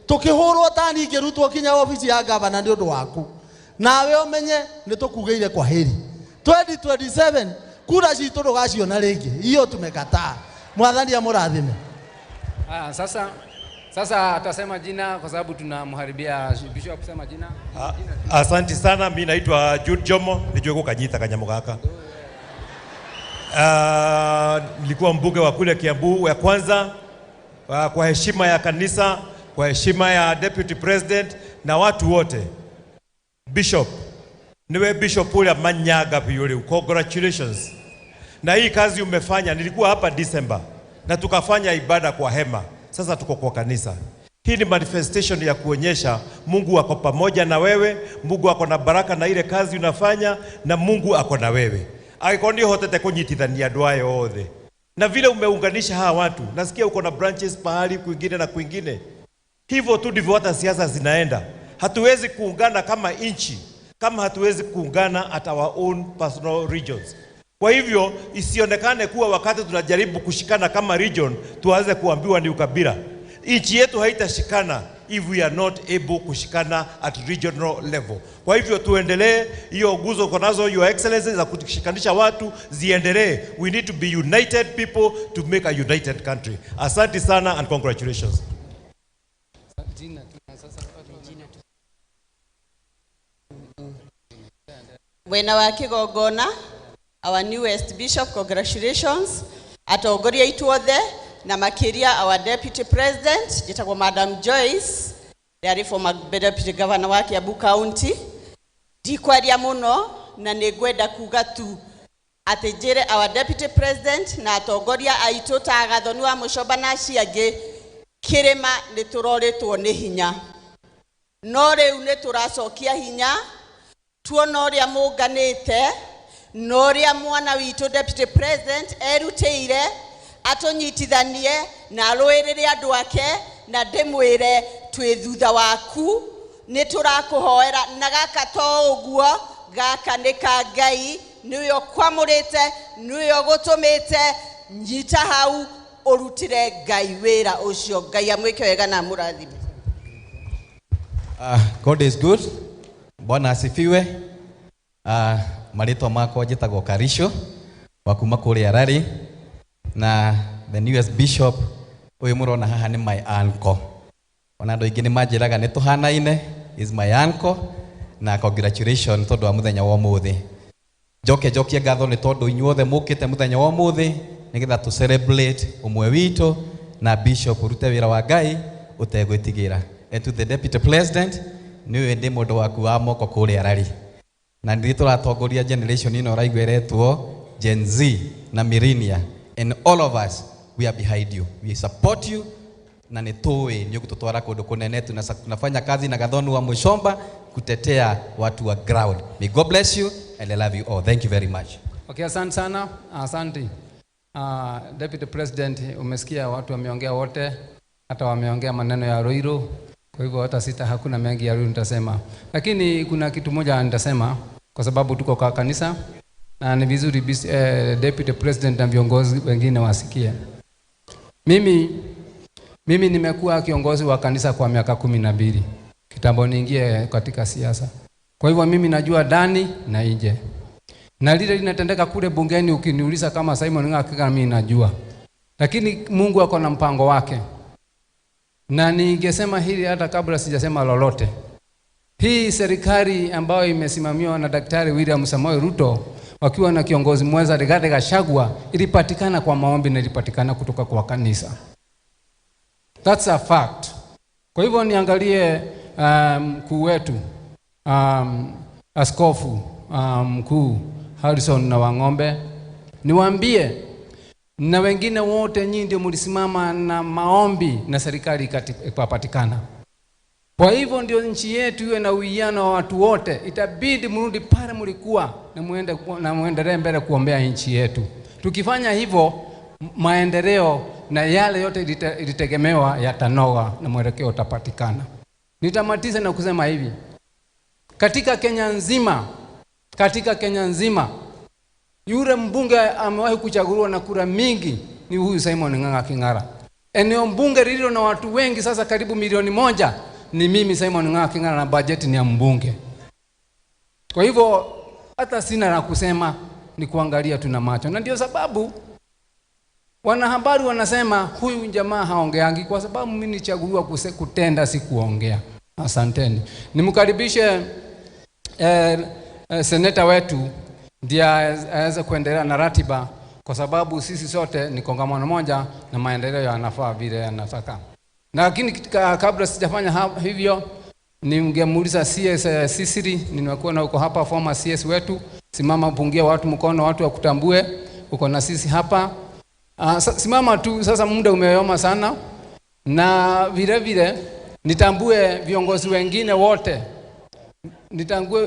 Speaker 5: tukihurwo tani ingĩrutwo kinya obici ya gavana nĩ ũndũ waku, nawe ũmenye nĩ tũkugĩire kwa heri. 2027 kura citũ ndũgaciona rĩngĩ, hiyo tumekataa. Mwathani amũrathime.
Speaker 23: Sasa atasema jina kwa sababu tunamharibia bishop kusema jina.
Speaker 2: Asante sana, mimi naitwa Jude Jomo, nijue kukanyita kanyamu gaka. Nilikuwa mbunge wa kule Kiambu ya kwanza. Kwa heshima ya kanisa, kwa heshima ya Deputy President na watu wote. Bishop, niwe Bishop ule manyaga piyole, congratulations. Na hii kazi umefanya, nilikuwa hapa December na tukafanya ibada kwa hema. Sasa tuko kwa kanisa. Hii ni manifestation ya kuonyesha Mungu ako pamoja na wewe, Mungu ako na baraka na ile kazi unafanya, na Mungu ako na wewe. Angĩkorwo nĩ ũhotete kũnyitithania andũ aya othe. Na vile umeunganisha hawa watu, nasikia uko na branches pahali kwingine na kwingine. Hivyo tu ndivyo hata siasa zinaenda. Hatuwezi kuungana kama nchi kama hatuwezi kuungana at our own personal regions. Kwa hivyo isionekane kuwa wakati tunajaribu kushikana kama region tuanze kuambiwa ni ukabila. Nchi yetu haitashikana if we are not able kushikana at regional level. Kwa hivyo tuendelee hiyo nguzo uko nazo, Your Excellency, za kushikanisha watu ziendelee. We need to be united people to make a united country. Asante sana and congratulations.
Speaker 10: Mwena wa Kigongona, our newest bishop, congratulations. Atongoria aitu othe na makiria our deputy president njitagwo Madam Joyce, ndari former deputy governor wa Kiambu County. Ndikwaria muno na nĩngwenda kuga tu atĩ njĩre our deputy president na atongoria aitũ ta Gathoni wa Mũcomba na acio angĩ, kĩrĩma nĩ tũrorĩtwo nĩ hinya, no rĩu nĩ tũracokia hinya tuona ũrĩa mũnganĩte na ũrĩa mwana witũ deputy president erutĩire atũnyitithanie na arũĩrĩre andũ ake, na ndĩmwĩre twĩ thutha waku, nĩ tũrakũhoera, na gaka to ũguo, gaka nĩ ka Ngai, nĩwe ũkwamũrĩte, nĩwe ũgũtũmĩte, nyita hau ũrutĩre Ngai wĩra ũcio. Ngai amwĩke wega na amũrathime.
Speaker 14: God is good. Bwana asifiwe. Marĩtwa makwa njĩtagwo Karisho wa kuma kũrĩa Rari, na the newest bishop ũyũ mũrona haha nĩ my uncle. Ona andũ aingĩ nĩ manjĩraga nĩ tũhanaine, is my uncle, na congratulations tondũ wa mũthenya wa ũmũthĩ. Njoke njokie ngatho nĩ tondũ inyuothe mũkĩte mũthenya wa ũmũthĩ nĩgetha tũ celebrate ũmwe witũ na bishop ũrute wĩra wa Ngai ũtegwĩtigĩra. And to the deputy president, nĩwe ndĩ mũndũ waku wa moko kũrĩa Rari, na nĩ tũratongoria generation ĩno ũraigua ĩretwo Gen Z na millennia, and all of us we are behind you, we support you, na nĩ tũĩ nĩ ũgũtũtwara kũndũ kũnene. Tunafanya kazi na Gathoni wa Mũcomba kutetea watu wa ground. May God bless you and I love you all. Thank you very much.
Speaker 23: Okay, asante sana. Asante. Deputy President, umesikia watu wameongea wote, hata wameongea maneno ya Ruiru. Kwa hivyo hata sita hakuna mengi ya Ruiru nitasema. Lakini kuna kitu moja nitasema kwa sababu tuko kwa kanisa na ni vizuri Deputy President na viongozi wengine wasikie. Mimi nimekuwa kiongozi wa kanisa kwa miaka 12 kitambo niingie katika siasa. Kwa hivyo mimi najua ndani na nje. Na lile linatendeka kule bungeni, ukiniuliza kama Simon Ng'ang'a King'ara, mimi najua. Lakini Mungu ako na mpango wake. Na ningesema hili hata kabla sijasema lolote. Hii serikali ambayo imesimamiwa na Daktari William Samoei Ruto wakiwa na kiongozi mwenza Rigathi Gachagua ilipatikana kwa maombi na ilipatikana kutoka kwa kanisa. That's a fact. Kwa hivyo niangalie mkuu wetu, askofu mkuu Harrison na Wang'ombe, niwaambie na wengine wote, nyinyi ndio mlisimama na maombi na serikali ikapatikana. Kwa hivyo ndio nchi yetu iwe na uwiano wa watu wote, itabidi mrudi pale mlikuwa na muende na muendelee mbele kuombea nchi yetu. Tukifanya hivyo, maendeleo na yale yote ilitegemewa yatanoga na mwelekeo utapatikana. Nitamaliza na kusema hivi. Katika Kenya nzima, yule mbunge amewahi kuchaguliwa na kura mingi ni huyu Simon Ng'ang'a King'ara. Eneo mbunge lililo na watu wengi sasa karibu 1,000,000 ni mimi Simon Ng'ang'a King'ara, na bajeti ni ya mbunge. Kwa hivyo hata sina la kusema, ni kuangalia tuna macho. Na ndio sababu wanahabari wanasema huyu jamaa haongeangi, kwa sababu mimi nilichaguliwa kutenda, si kuongea. Asanteni. Nimkaribishe seneta wetu ndiye aweze kuendelea na ratiba, kwa sababu sisi sote ni kongamano moja na maendeleo yanafaa vile yanataka. Na lakini kabla sijafanya hivyo, ningemuuliza CS Sisiri, nimekuwa na uko hapa, former CS wetu, simama pungie watu mkono, watu wakutambue uko na sisi hapa. Simama tu sasa, muda umeyoma sana. Na vile vile nitambue viongozi wengine wote.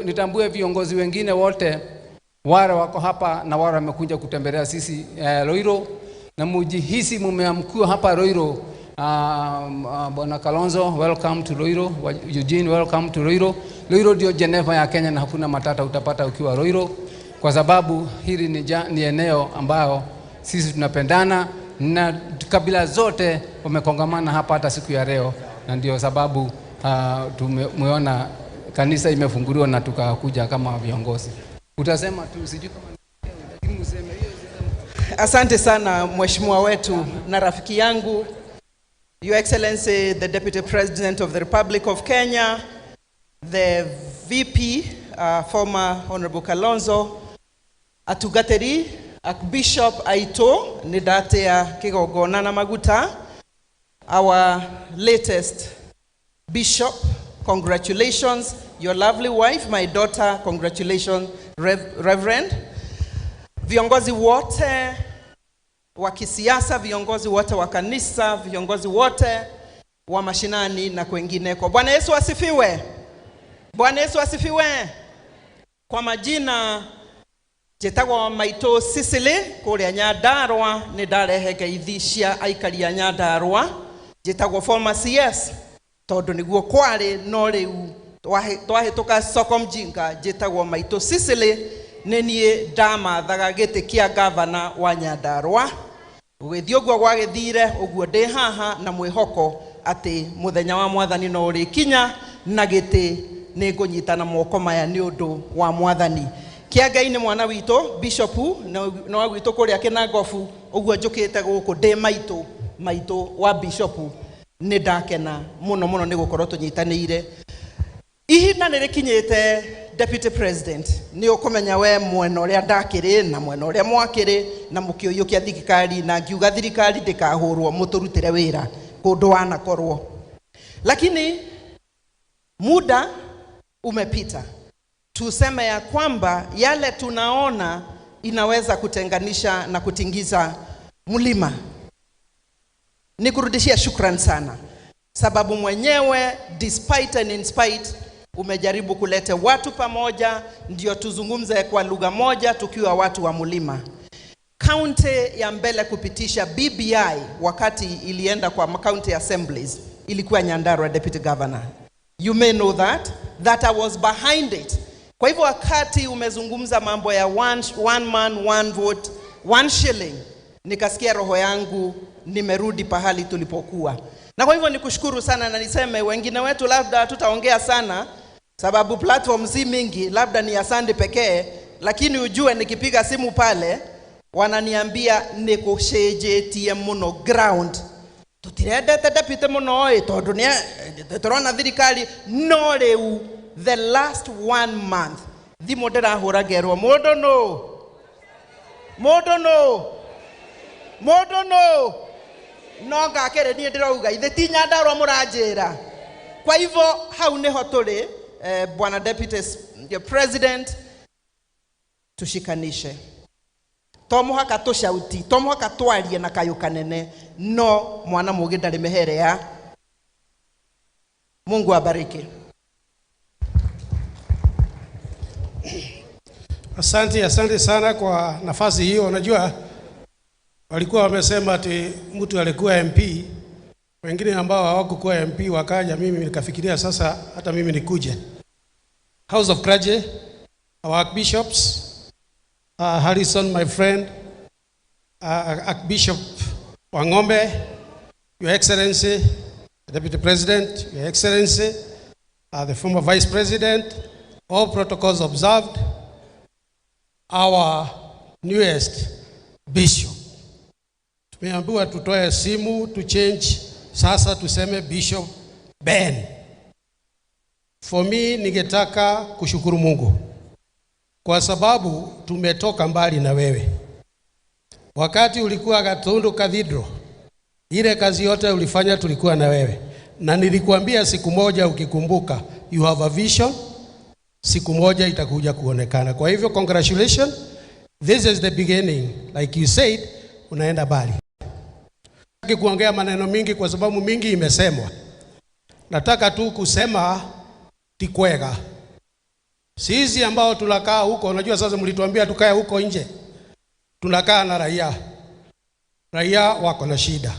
Speaker 23: Nitambue viongozi wengine wote wale wako hapa na wale wamekuja kutembelea sisi Ruiru, na mujihisi mumeamkiwa hapa Ruiru. Bwana Kalonzo, welcome to Ruiru. Eugene, welcome to Ruiru. Ruiru ndio Geneva ya Kenya na hakuna matata utapata ukiwa Ruiru, kwa sababu hili ni eneo ambayo sisi tunapendana na kabila zote wamekongamana hapa hata siku ya leo, na ndio sababu tumeona kanisa imefunguliwa na tukakuja kama viongozi. Utasema tu sijui kama lakini useme hiyo.
Speaker 6: Asante sana mheshimiwa wetu na rafiki yangu, Your Excellency the Deputy President of the Republic of Kenya, the VP, former Honorable Kalonzo, atugateri Archbishop Aito nidatea kigogona na maguta, our latest bishop, congratulations. Your lovely wife, my daughter, congratulations, Reverend. Viongozi wote wa kisiasa, viongozi wote wa kanisa, viongozi wote wa mashinani na kwingineko. Bwana Yesu asifiwe. Bwana Yesu asifiwe. Kwa majina njĩtagwo Maitũ Sicily kũrĩa Nyandarũa, nĩ ndarehe ngeithi cia aikari a Nyandarũa. Njĩtagwo former CS tondũ nĩguo kwarĩ, no rĩu twahĩtũka soko mjinga. Njĩtagwo Maitũ Sicily, nĩ niĩ ndamathaga gĩtĩ kĩa gavana wa Nyandarũa. Gũgĩthiĩ ũguo gwagĩthire ũguo, ndĩ haha na mwĩhoko atĩ mũthenya wa mwathani no ũrĩkinya na gĩtĩ nĩ ngũnyita na moko maya nĩ ũndũ wa mwathani. Kĩa Ngai nĩ mwana witũ bishopu no wa gwitũ kũrĩa Kĩnangobu, ũguo njũkĩte gũkũ ndĩ maitũ wa bishopu. Nĩ ndakena mũno mũno nĩ gũkorwo tũnyitanĩire. Ihinda nĩ rĩkinyĩte Deputy President, nĩ ũkũmenya we mwena ũrĩa ndakĩrĩ na mwena ũrĩa mwakĩrĩ na mũkĩũiyũkia thirikari, na ngiuga thirikari ndĩkahũrwo, mũtũrutĩre wĩra kũndũ wanakorwo. Lakini muda umepita, tuseme ya kwamba yale tunaona inaweza kutenganisha na kutingiza mlima. Nikurudishia shukran sana, sababu mwenyewe despite and in spite umejaribu kulete watu pamoja, ndio tuzungumze kwa lugha moja tukiwa watu wa mlima. Kaunti ya mbele kupitisha BBI wakati ilienda kwa county assemblies ilikuwa Nyandarua, Deputy Governor. You may know that I was behind it. Kwa hivyo wakati umezungumza mambo ya one man, one vote, one shilling, nikasikia roho yangu nimerudi pahali tulipokuwa. Na kwa hivyo nikushukuru sana, na niseme wengine wetu labda tutaongea sana sababu platform si mingi, labda ni ya Sunday pekee, lakini ujue nikipiga simu pale wananiambia nikucenjetie muno ground. Tutirendete deputy muno ĩ, tondu nĩ turona thirikari, no rĩu the last 1 month thimũ ndĩrahũra ngerwo mũndũ nũ, mũndũ nũ, mũndũ nũ, no ngakĩrĩ niĩ ndĩrauga ithe ti Nyandarua mũranjĩra. Kwa hivyo hau nĩho tũrĩ. Bwana Deputy President, tushikanishe. To mũhaka tũcauti, to mũhaka twarie na kayũ kanene, no mwana mũgĩ ndarĩ mĩhere ya. Mungu abariki.
Speaker 7: Asante, asante sana kwa nafasi hiyo. Unajua walikuwa wamesema ati mtu alikuwa MP, wengine ambao hawakuwa MP wakaja, mimi nikafikiria sasa hata mimi nikuje. House of Clergy, our archbishops, Harrison, my friend, Archbishop Wangombe, Your Excellency, the Deputy President, Your Excellency, the former Vice President, all protocols observed, our newest bishop. Tumeambiwa tutoe simu, to change, sasa tuseme Bishop Ben. For me, ningetaka kushukuru Mungu kwa sababu tumetoka mbali na wewe. Wakati ulikuwa Gatundu Cathedral, ile kazi yote ulifanya tulikuwa na wewe. Na nilikuambia siku moja ukikumbuka, you have a vision, siku moja itakuja kuonekana. Kwa hivyo congratulations, this is the beginning. Like you said, unaenda mbali. Sitaki kuongea maneno mingi kwa sababu mingi imesemwa. Nataka tu kusema tikwega. Sisi ambao tunakaa huko, unajua sasa mlituambia tukae huko nje. Tunakaa na raia. Raia wako na shida.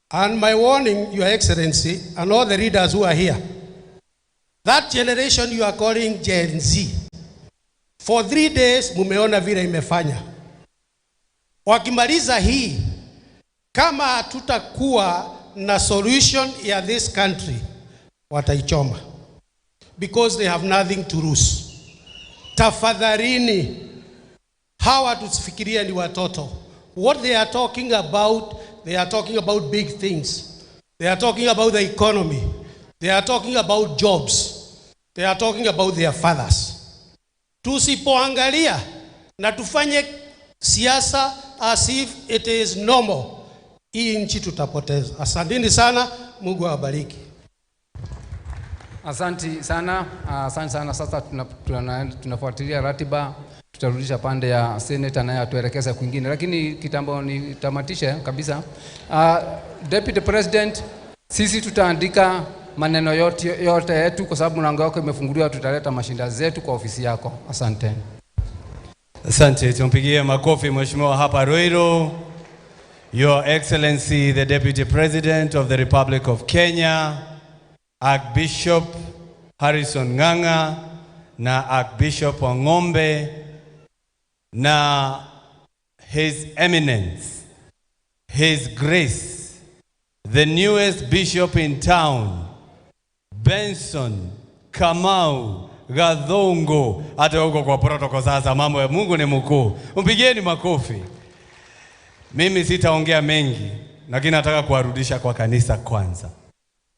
Speaker 7: And my warning, Your Excellency, and all the leaders who are here, that generation you are calling Gen Z, for 3 days mumeona vile imefanya. Wakimaliza hii, kama hatutakuwa na solution ya this country, wataichoma. Because they have nothing to lose. Tafadhalini, hawa tusifikirie ni watoto. What they are talking about, they are talking about big things. They are talking about the economy. They are talking about jobs. They are talking about their fathers. Tusipoangalia na tufanye siasa as if it is normal, hii nchi tutapoteza. Asanteni sana, Mungu awabariki.
Speaker 23: Asante sana, asante sana. Sasa tunafuatilia ratiba, tutarudisha pande ya senator naye atuelekeze kwingine. Lakini kitambo nitamatishe kabisa. Deputy President, sisi tutaandika maneno yote yetu kwa sababu mlango wako imefunguliwa, tutaleta mashinda zetu kwa ofisi yako. Asante.
Speaker 2: Asante, tumpigie makofi mheshimiwa hapa Ruiru. Your Excellency the Deputy President of the Republic of Kenya, Archbishop Harrison Ng'ang'a na Archbishop Wangombe na His Eminence, His Grace, the newest bishop in town, Benson Kamau Gathungu. Hata huko kwa protocol sasa mambo ya Mungu ni mkuu. Mpigieni makofi. Mimi sitaongea mengi, lakini nataka kuwarudisha kwa kanisa kwanza.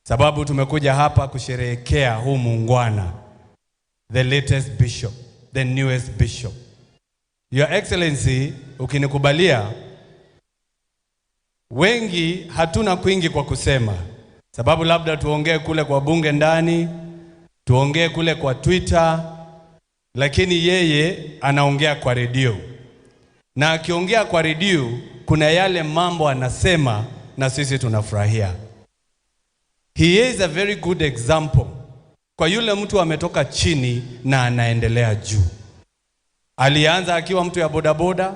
Speaker 2: Sababu tumekuja hapa kusherehekea huu muungwana, the latest bishop, the newest bishop. Your Excellency, ukinikubalia, wengi hatuna kwingi kwa kusema. Sababu labda tuongee kule kwa bunge ndani, tuongee kule kwa Twitter, lakini yeye anaongea kwa redio. Na akiongea kwa redio, kuna yale mambo anasema na sisi tunafurahia. He is a very good example kwa yule mtu ametoka chini na anaendelea juu. Alianza akiwa mtu ya bodaboda,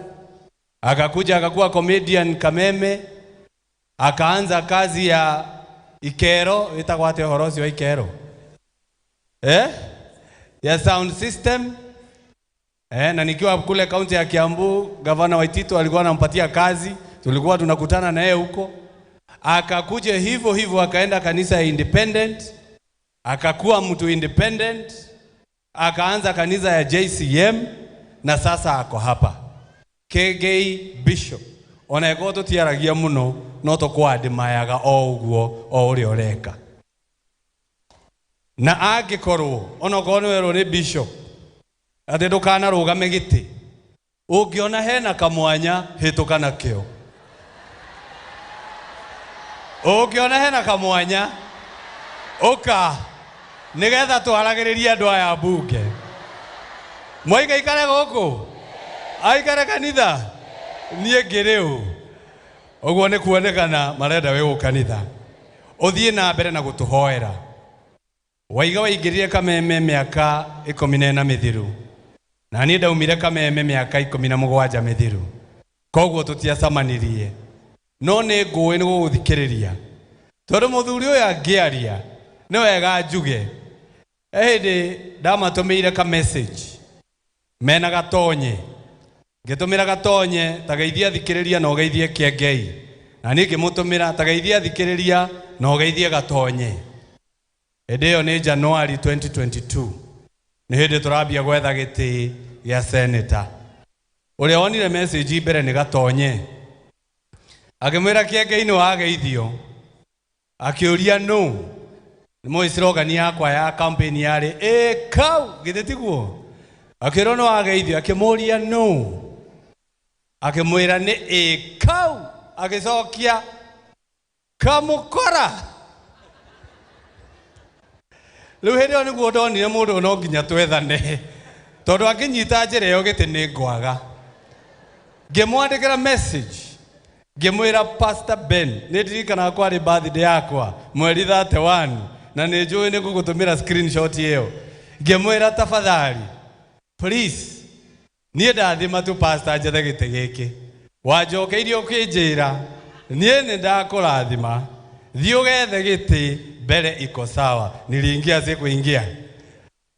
Speaker 2: akakuja akakuwa comedian Kameme, akaanza kazi ya Ikero, itakwate horosi wa Ikero.
Speaker 1: ya sound system. Na nikiwa kule kaunti ya Kiambu, gavana Waititu alikuwa anampatia kazi, tulikuwa tunakutana na yeye huko. Akakuja hivyo hivyo akaenda kanisa ya Independent, akakuwa mtu independent, akaanza kanisa ya JCM na sasa ako hapa. Kiengei Bishop. Ona eko tutiaragia muno no tukwandimayaga o uguo o uria ureka. Na angikorwo onokorwo ni werwo ni bishop ati ndukanarugame giti, ungiona hena kamwanya hituka nakio. Ungiona hena kamwanya uka nigetha twaragiririe andu aya bunge. Mwaika ikare guku aikare kanitha nie ngiri u uguo ni kuonekana marenda wi kanitha uthie na mbere na gutuhoera. Waiga waingirire Kameme miaka 14 mithiru na nie ndaumire Kameme miaka 17 mithiru, koguo tutiacamanirie, no ni ngũĩ ni gũgũthikĩrĩria tondu muthuri ũyũ angĩaria nĩ wega njuge. Hĩndĩ ndamatũmĩire ka message mena Gatonye, ngĩtũmĩra Gatonye ta geithia thikĩrĩria na ũgeithie Kiengei, na niĩ ngĩmũtũmĩra ta geithia thikĩrĩria na ũgeithie Gatonye. Hĩndĩ ĩyo nĩ January 2022, nĩ hĩndĩ tũrambia gwetha gĩtĩ gĩa senator. Ũrĩa wonire message mbere nĩ Gatonye, akĩmwĩra Kiengei nĩ wageithio, akĩũria nũ. Nĩ mũĩ slogan yakwa ya campaign yarĩ ĩ kau, githĩ tiguo? Akĩrwo nĩ wageithio, akĩmũria nũ, akĩmwĩra nĩ ĩ kau, agĩcokia kamũkora. Rĩu hĩndĩ ĩyo nĩguo ndonire mũndũ no nginya twethane, tondũ angĩnyita njĩra ĩyo gĩtĩ nĩ ngwaga. Ngĩmwandĩkĩra message ngĩmwĩra Pastor Ben, nĩ ndirikanaga kwarĩ birthday yakwa mweri 31 na nĩ njũĩ nĩ ngũgũtũmĩra screenshot ĩyo. Ngĩmwĩra tafadhali please, niĩ ndathima tu pastor njethe gĩtĩ gĩkĩ. Wanjokeirie ũkĩnjĩra niĩ nĩ ndakũrathima, thiĩ ũgethe gĩtĩ mbere iko sawa. Niliingia sikuingia.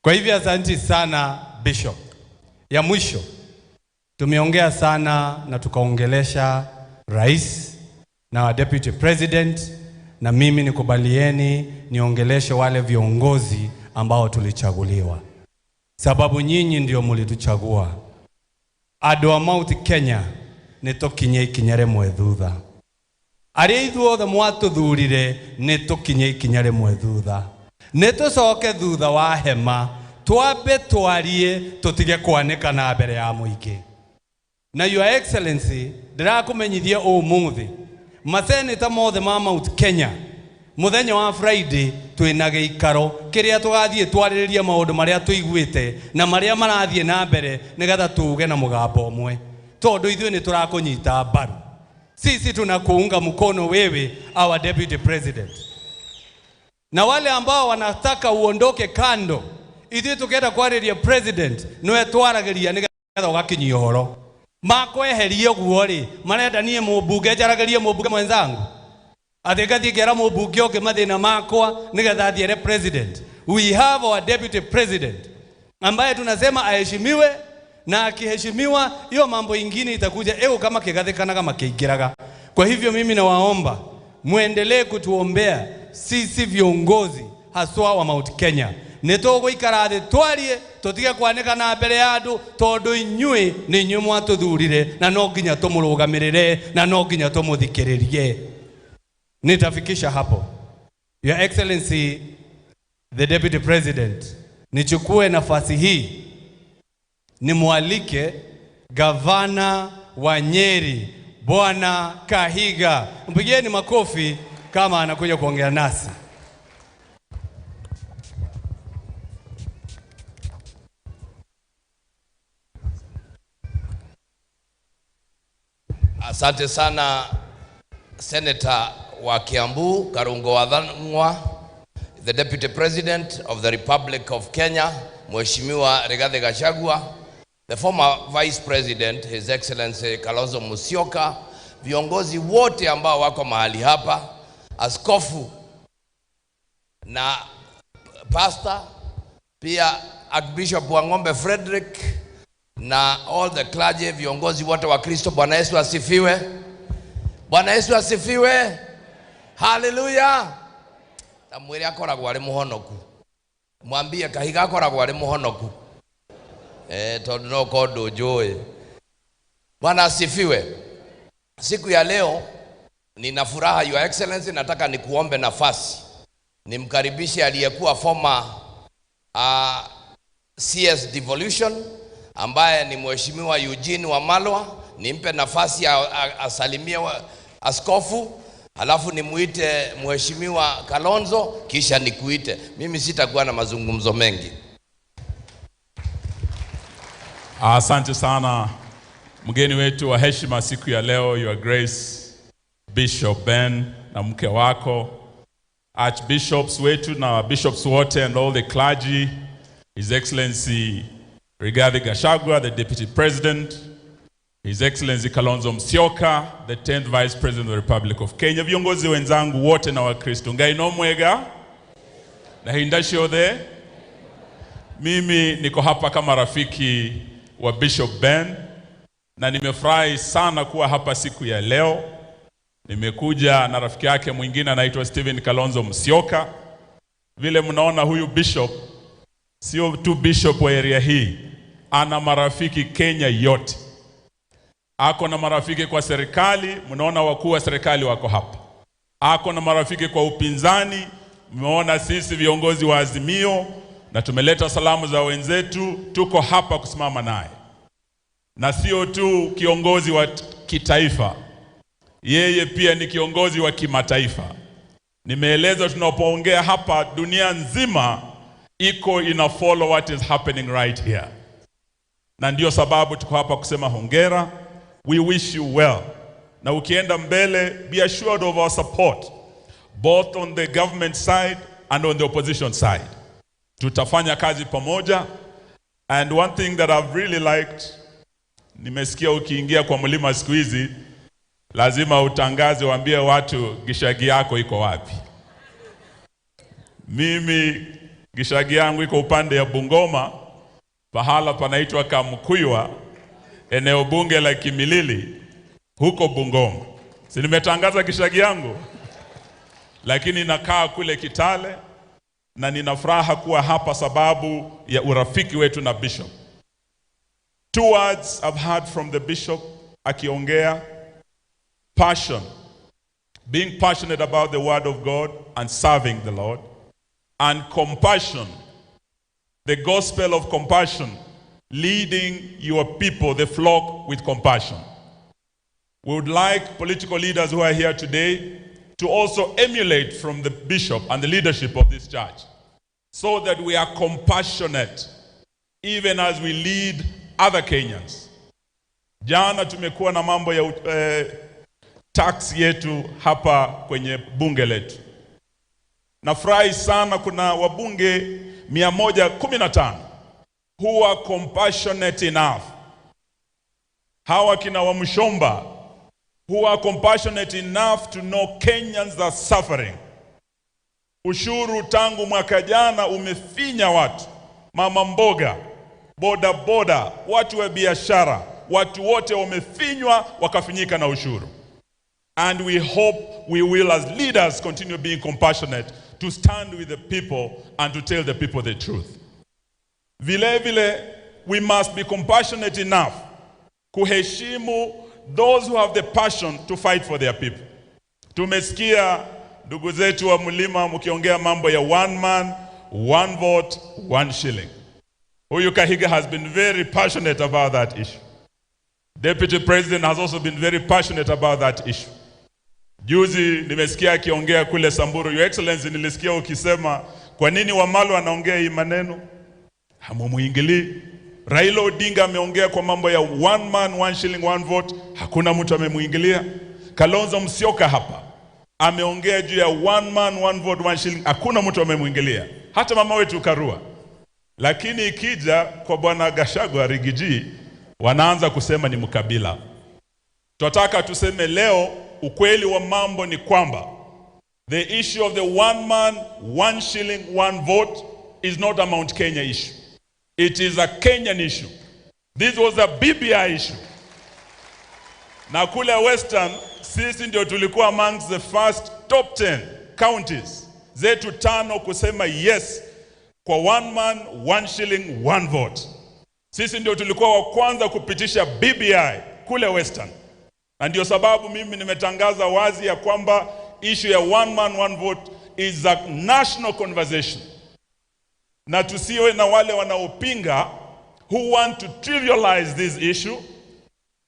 Speaker 1: Kwa hivyo asante sana Bishop. Ya mwisho, tumeongea sana na tukaongelesha rais na deputy president, na mimi nikubalieni niongeleshe wale viongozi ambao tulichaguliwa, sababu nyinyi ndio mulituchagua. Andũ a Mount Kenya nĩ tũkinye ikinya rĩmwe thutha, arĩa ithuothe mwatũthurire nĩ tũkinye ikinya rĩmwe thutha, nĩ tũcoke thutha wa hema twambe twarie tũtige kwanĩka na mbere ya mũingĩ. Na Your Excellency, ndĩrakũmenyithia ũmũthĩ maseneta mothe ma Mount Kenya muthenya wa Friday twina gĩikaro kĩrĩa tũgathiĩ twarĩrĩrie maũndũ marĩa tũiguĩte na marĩa marathiĩ na mbere nĩgetha tuuge na mũgambo ũmwe, tondũ ithuĩ nĩ tũrakũnyita mbaru. Sisi tunakuunga mkono wewe, our deputy president. Na wale ambao wanataka uondoke kando, ithuĩ tukenda kwarĩria president nĩwe twaragĩria nĩgetha ũgakinyia ũhoro. Makweherie ũguo rĩ, marenda niĩ mũmbunge njaragĩrie mũmbunge mwenzangu, atĩ ngathiĩ ngera mũmbunge ũngĩ mathĩna makwa nĩgetha athiere president. We have our deputy president ambaye tunasema aheshimiwe, na akiheshimiwa hiyo mambo ingine itakuja ego kama kigathekana kama kiingiraga. Kwa hivyo mimi nawaomba muendelee kutuombea sisi viongozi haswa wa Mount Kenya. Nĩ tũgũikara thĩ twarie tũtige kwanĩka na mbere ya andũ, tondũ inyuĩ nĩ inyuĩ mwatũthurire na no nginya tũmũrũgamĩrĩre na no nginya tũmũthikĩrĩrie. Nitafikisha hapo. Your Excellency the Deputy President, nichukue nafasi hii nimwalike gavana wa Nyeri Bwana Kahiga. Mpigieni makofi kama anakuja kuongea nasi.
Speaker 12: Asante sana Senator wa Kiambu Karungo wa Thang'wa, the Deputy President of the Republic of Kenya Mheshimiwa Rigathi Gachagua, the former Vice President His Excellency Kalonzo Musyoka, viongozi wote ambao wako mahali hapa, askofu na pastor, pia Archbishop Wang'ombe Frederick na all the clergy, viongozi wote wa Kristo. Bwana Yesu asifiwe. Bwana Yesu asifiwe. Haleluya. Ta mwire akoragwo arĩ mũhonoku. Mwambie Kahiga akoragwo arĩ mũhonoku. Tondu no korwo ndũnjũĩ. Bwana asifiwe. Siku ya leo nina furaha, Your Excellency, nataka nikuombe nafasi nimkaribishe aliyekuwa former CS Devolution ambaye ni Mheshimiwa Eugene Wamalwa, nimpe nafasi asalimie askofu, halafu nimuite Mheshimiwa Kalonzo, kisha nikuite. Mimi sitakuwa na mazungumzo mengi.
Speaker 15: Asante sana mgeni wetu wa heshima siku ya leo, Your Grace Bishop Ben na mke wako, archbishops wetu na bishops wote and all the clergy, His Excellency Rigathi Gachagua, the Deputy President, His Excellency Kalonzo Musyoka, the 10th Vice President of the Republic of Kenya, viongozi wenzangu wote na Wakristo, Ngai no mwega na hinda ciothe. Mimi niko hapa kama rafiki wa Bishop Ben na nimefurahi sana kuwa hapa siku ya leo. Nimekuja na rafiki yake mwingine anaitwa Stephen Kalonzo Musyoka. Vile mnaona huyu bishop sio tu bishop wa area hii, ana marafiki Kenya yote. Ako na marafiki kwa serikali, mnaona wakuu wa serikali wako hapa. Ako na marafiki kwa upinzani, mmeona sisi viongozi wa Azimio na tumeleta salamu za wenzetu, tuko hapa kusimama naye. Na sio tu kiongozi wa kitaifa, yeye pia ni kiongozi wa kimataifa. Nimeeleza tunapoongea hapa, dunia nzima iko ina follow what is happening right here. Na ndio sababu tuko hapa kusema hongera. We wish you well. Na ukienda mbele, be assured of our support, both on the government side and on the opposition side. Tutafanya kazi pamoja. And one thing that I've really liked, nimesikia ukiingia kwa mlima siku hizi, lazima utangaze, waambie watu gishagi yako iko wapi. Mimi gishagi yangu iko upande ya Bungoma, pahala panaitwa Kamkuywa, eneo bunge la Kimilili, huko Bungoma. Si nimetangaza gishagi yangu? Lakini nakaa kule Kitale na nina furaha kuwa hapa sababu ya urafiki wetu na Bishop. Two words I've heard from the Bishop akiongea: passion, being passionate about the word of God and serving the Lord, and compassion, the gospel of compassion, leading your people, the flock, with compassion. We would like political leaders who are here today to also emulate from the bishop and the leadership of this church, so that we are compassionate even as we lead other Kenyans. Jana tumekuwa na mambo ya tax yetu hapa kwenye bunge letu. Nafurahi sana kuna wabunge 115 who are compassionate enough. Hawa kina Wamuchomba who are compassionate enough to know Kenyans are suffering. Ushuru tangu mwaka jana umefinya watu, mama mboga, boda boda, watu wa biashara, watu wote wamefinywa wakafinyika na ushuru. And we hope we will, as leaders, continue being compassionate to stand with the people and to tell the people the truth. Vile vile, we must be compassionate enough kuheshimu those who have the passion to fight for their people. Tumesikia ndugu zetu wa mlima mkiongea mambo ya one man, one vote, one shilling. Huyu Kahiga has been very passionate about that issue. Deputy President has also been very passionate about that issue. Juzi nimesikia akiongea kule Samburu. Your Excellency, nilisikia ukisema kwa nini Wamalwa anaongea hii maneno? Hamumuingilii. Raila Odinga ameongea kwa mambo ya one man, one shilling, one vote. Hakuna mtu amemuingilia. Kalonzo Musyoka hapa ameongea juu ya one man, one vote, one shilling. Hakuna mtu amemuingilia. Hata mama wetu Karua. Lakini ikija kwa bwana Gachagua Rigiji, wanaanza kusema ni mkabila. Tunataka tuseme leo ukweli wa mambo ni kwamba the issue of the one man, one shilling, one vote is not a Mount Kenya issue. It is a Kenyan issue. This was a BBI issue. Na kule Western, sisi ndio tulikuwa amongst the first top 10 counties zetu 5 kusema yes kwa one man, one shilling, one vote. Sisi ndio tulikuwa wa kwanza kupitisha BBI kule Western. Na ndio sababu mimi nimetangaza wazi ya kwamba issue ya one man, one vote is a national conversation. Na tusiwe na wale wanaopinga who want to trivialize this issue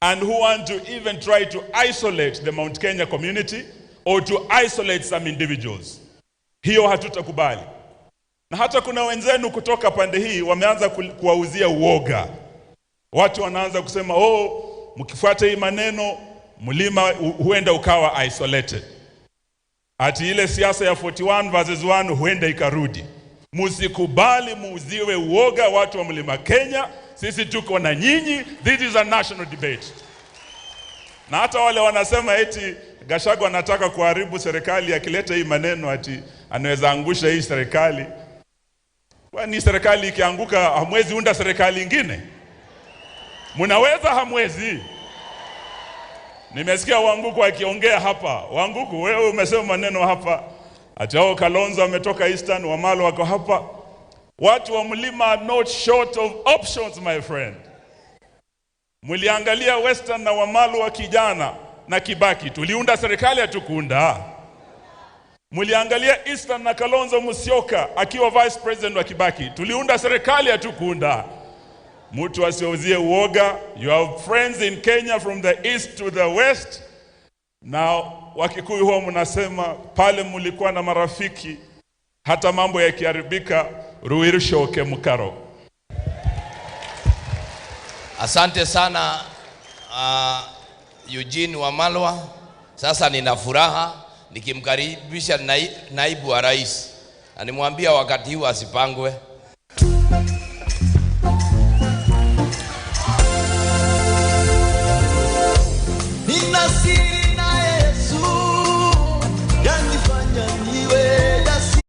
Speaker 15: and who want to even try to isolate the Mount Kenya community or to isolate some individuals. Hiyo hatutakubali. Na hata kuna wenzenu kutoka pande hii wameanza kuwauzia uoga. Watu wanaanza kusema, oh, mkifuata hii maneno mlima huenda ukawa isolated. Ati ile siasa ya 41 versus 1 huenda ikarudi. Msikubali muuziwe uoga watu wa mlima Kenya. Sisi tuko na nyinyi. This is a national debate. Na hata wale wanasema eti Gachagua anataka kuharibu serikali akileta hii maneno ati anaweza angusha hii serikali. Kwani serikali ikianguka hamwezi unda serikali ingine? Mnaweza, hamwezi? Nimesikia Wanguku akiongea hapa. Wanguku, wewe umesema maneno hapa. Ati hao Kalonzo ametoka Eastern, Wamalo wako hapa. Watu wa mlima are not short of options, my friend. Mliangalia Western na Wamalo wa kijana na Kibaki, tuliunda serikali, hatukuunda. Mliangalia Eastern na Kalonzo Musyoka akiwa vice president wa Kibaki, tuliunda serikali, hatukuunda. Mtu asiuzie uoga. You have friends in Kenya from the east to the west. Na Wakikuyu huwa mnasema pale mlikuwa na marafiki, hata mambo yakiharibika ruirushoke mukaro.
Speaker 12: Asante sana Eugene Wamalwa. Sasa nina furaha nikimkaribisha naibu wa rais. Na nimwambia wakati huu asipangwe.
Speaker 16: Nina siri na Yesu, yanifanya niwe jasiri.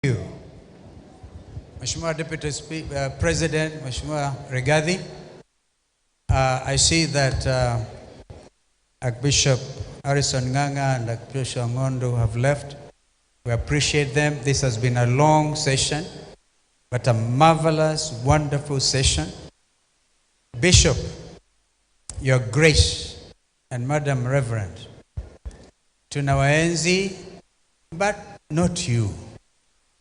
Speaker 19: You. Mheshimiwa Deputy President, Mheshimiwa Rigathi, I see that Archbishop Harrison Ng'ang'a and Archbishop Ngondo have left. We appreciate them. This has been a long session, but a marvelous, wonderful session. Bishop, Your Grace, and Madam Reverend, tunawaenzi, but not you.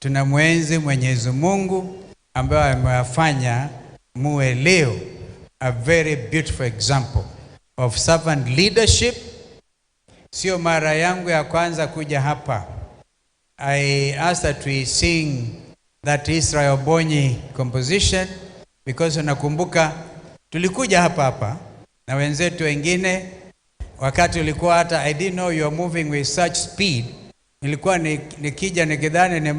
Speaker 19: Tunamwenzi Mwenyezi Mungu ambaye amewafanya muwe leo a very beautiful example of servant leadership. Sio mara yangu ya kwanza kuja hapa. I asked that we sing that Israel Bonyi composition because nakumbuka tulikuja hapa hapa na wenzetu wengine wakati ulikuwa hata I didn't know you are moving with such speed. Nilikuwa nikija nikidhani ni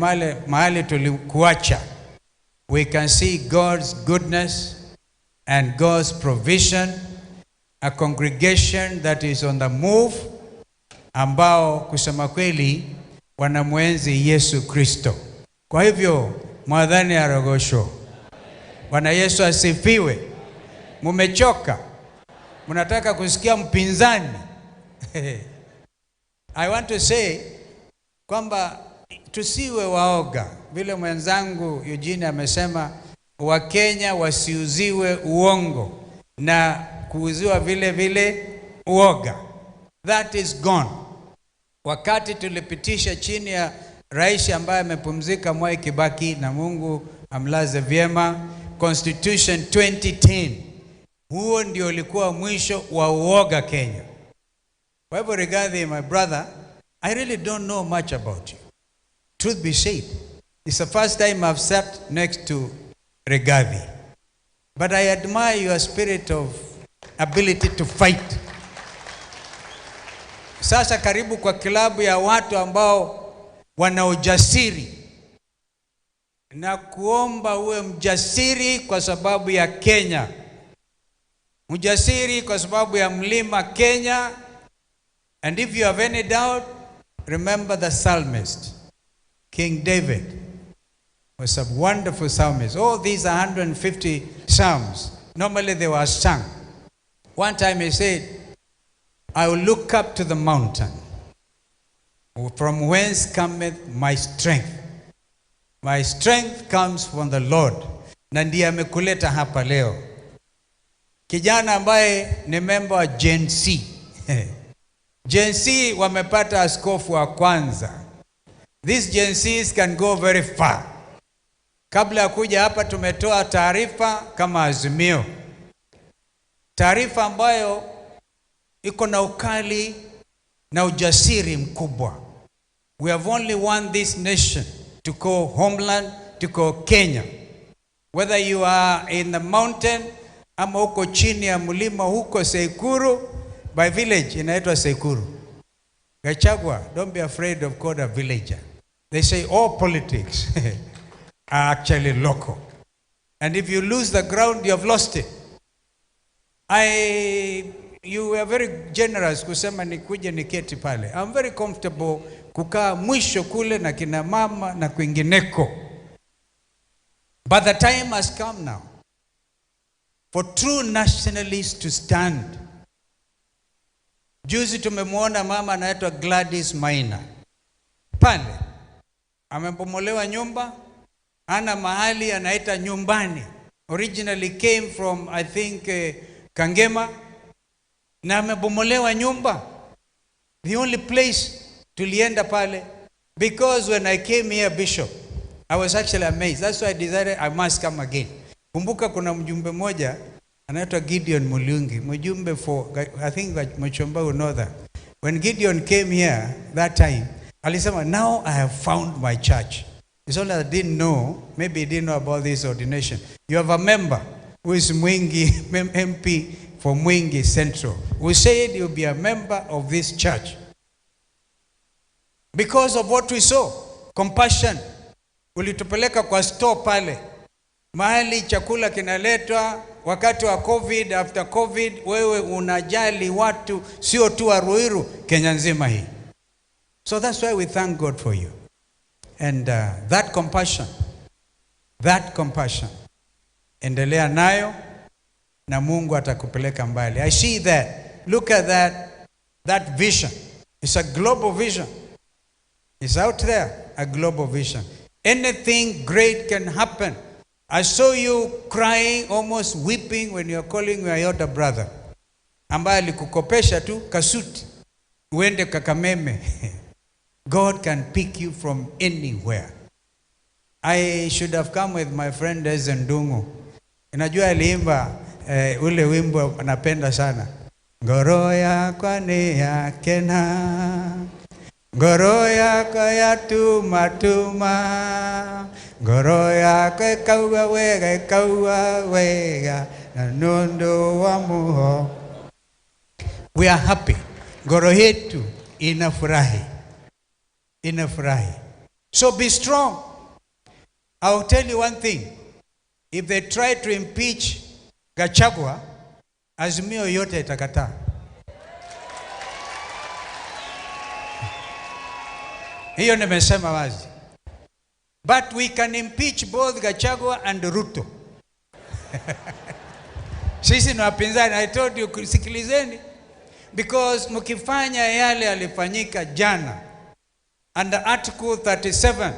Speaker 19: mahali tulikuacha. We can see God's goodness and God's provision, a congregation that is on the move, ambao kusema kweli wanamwenzi Yesu Kristo. Kwa hivyo mwadhani arogosho. Bwana Yesu asifiwe. Mumechoka? Mnataka kusikia mpinzani? I want to say kwamba tusiwe waoga. Vile mwenzangu Eugene amesema, Wakenya wasiuziwe uongo. na kuuziwa vile vile uoga. That is gone. Wakati tulipitisha chini ya rais ambaye amepumzika Mwai Kibaki, na Mungu amlaze vyema, Constitution 2010, huo ndio ulikuwa mwisho wa uoga Kenya. Kwa hivyo Rigathi, my brother, I really don't know much about you. Truth be said, it's the first time I've sat next to Rigathi. But I admire your spirit of ability to fight. Sasa karibu kwa kilabu ya watu ambao wana ujasiri, na kuomba uwe mjasiri kwa sababu ya Kenya, mjasiri kwa sababu ya mlima Kenya. And if you have any doubt, remember the psalmist, King David was a wonderful psalmist. All these 150 psalms, normally they were sung. One time he said, I will look up to the mountain, from whence cometh my strength. My strength comes from the Lord. Na ndiye amekuleta hapa leo. Kijana ambaye ni member wa Gen Z. Gen Z wamepata askofu wa kwanza. These Gen Zs can go very far. Kabla ya kuja hapa tumetoa taarifa kama Azimio. Taarifa ambayo iko na ukali na ujasiri mkubwa. We have only won this nation to call homeland, to call Kenya. Whether you are in the mountain ama huko chini ya mlima huko Seikuru, by village inaitwa Seikuru. Gachagua, don't be afraid of called a villager. They say all politics are actually local. And if you lose the ground, you have lost it. You were very generous kusema nikuje niketi pale. I'm very comfortable kukaa mwisho kule na kina mama na kwingineko. But the time has come now for true nationalists to stand. Juzi tumemwona mama anaitwa Gladys Maina pale, amebomolewa nyumba, ana mahali anaita nyumbani. Originally came from, I think, Kangema, na amebomolewa nyumba. The only place tulienda pale, because when I came here, Bishop, I was actually amazed. That's why I decided I must come again. Kumbuka kuna mjumbe mmoja anaitwa Gideon Mulyungi, mjumbe for, I think Mchomba will know that. When Gideon came here that time, alisema, now I have found my church. It's all I didn't know, maybe he didn't know about this ordination. You have a member who is Mwingi, MP for Mwingi Central, who said he'll be a member of this church. Because of what we saw, compassion. Ulitupeleka kwa store pale, mahali chakula kinaletwa wakati wa COVID, after COVID, wewe unajali watu, sio tu wa Ruiru, Kenya nzima hii. So that's why we thank God for you. And that compassion, endelea nayo na Mungu atakupeleka mbali. I see that. Look at that vision. It's a global vision. It's out there, a global vision. Anything great can happen. I saw you crying, almost weeping when you're calling your elder brother, ambaye alikukopesha tu kasuti uende Kakameme. God can pick you from anywhere. I should have come with my friend Ezendungu. Unajua aliimba ule wimbo anapenda sana. Ngoro yakwa ni yakena, ngoro yakwa yatuma tuma, ngoro yakwa ikaua wega ikaua wega, na nundu wa muho. We are happy. Ngoro yetu inafurahi. Inafurahi. So be strong. I'll tell you one thing. If they try to impeach Gachagua, Azimio yote itakataa. Hiyo nimesema wazi. But we can impeach both Gachagua and Ruto. Sisi ni wapinzani. I told you, sikilizeni. Because mkifanya yale yalifanyika jana, under Article 37,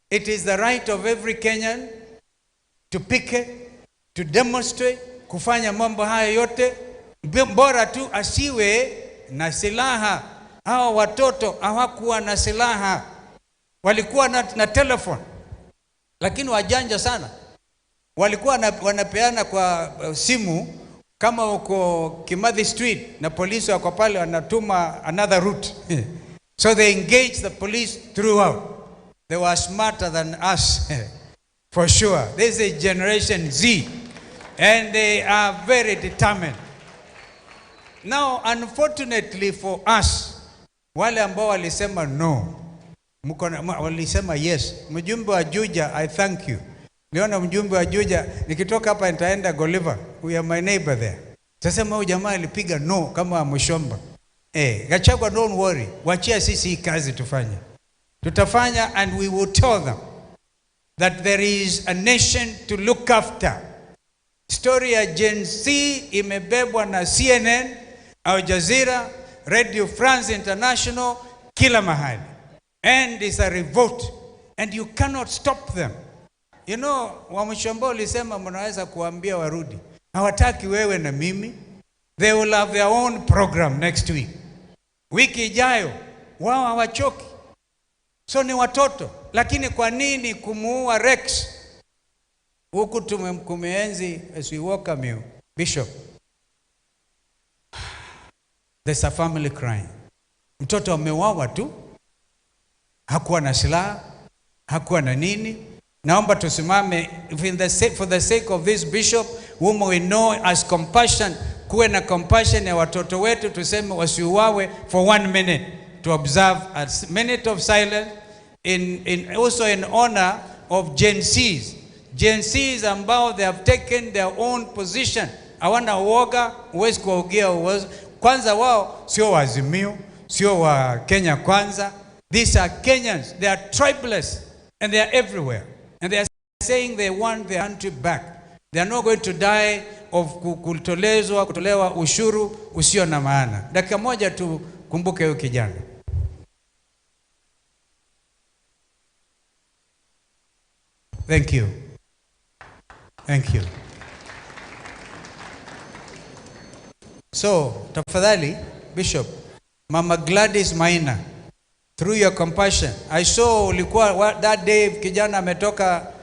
Speaker 19: it is the right of every Kenyan to picket, to demonstrate, kufanya mambo haya yote, bora tu asiwe na silaha. Hawa watoto hawakuwa na silaha, walikuwa na telefone, lakini wajanja sana. Walikuwa wanapeana kwa simu. Kama uko Kimathi Street na polisi wako pale, wanatuma another route. So they engaged the police throughout. They were smarter than us, for sure. This is Generation Z, and they are very determined. Now, unfortunately for us, wale ambao walisema no, walisema yes. Mjumbe wa Juja, I thank you. Niona mjumbe wa Juja, nikitoka hapa nitaenda Goliva. We are my neighbor there. Sasa huyu jamaa alipiga no kama Mushomba. Gachagua, don't worry. Wachia sisi hii kazi tufanye. Tutafanya, and we will tell them that there is a nation to look after. Story ya Gen Z imebebwa na CNN, Al Jazeera, Radio France International, kila mahali. And it's a revolt. And you cannot stop them. You know, Wamuchomba ulisema mnaweza kuambia warudi. Hawataki wewe na mimi. They will have their own program next week. Wiki ijayo, wao hawachoki. So ni watoto. Lakini kwa nini kumuua Rex? Huku tumemkumenzi as we welcome you, Bishop. There's a family crying. Mtoto ameuawa tu. Hakuwa na silaha, hakuwa na nini. Naomba tusimame for the sake of this bishop whom we know as compassion. Kuwe na compassion ya watoto wetu, tuseme wasiuawe for 1 minute, to observe a minute of silence in also in honor of Gen Zs. Gen Zs ambao they have taken their own position. Hawana uoga, huwezi kuwaongea uwezo. Kwanza wao sio wa Azimio, sio wa Kenya Kwanza. These are Kenyans. They are tribeless and they are everywhere. And they are saying they want their country back. They are not going to die of kutolezwa, kutolewa ushuru usio na maana. Dakika moja tu kumbuke huyo kijana. Thank you. Thank you. So, tafadhali, Bishop, Mama Gladys Maina, through your compassion, I saw ulikuwa that day kijana ametoka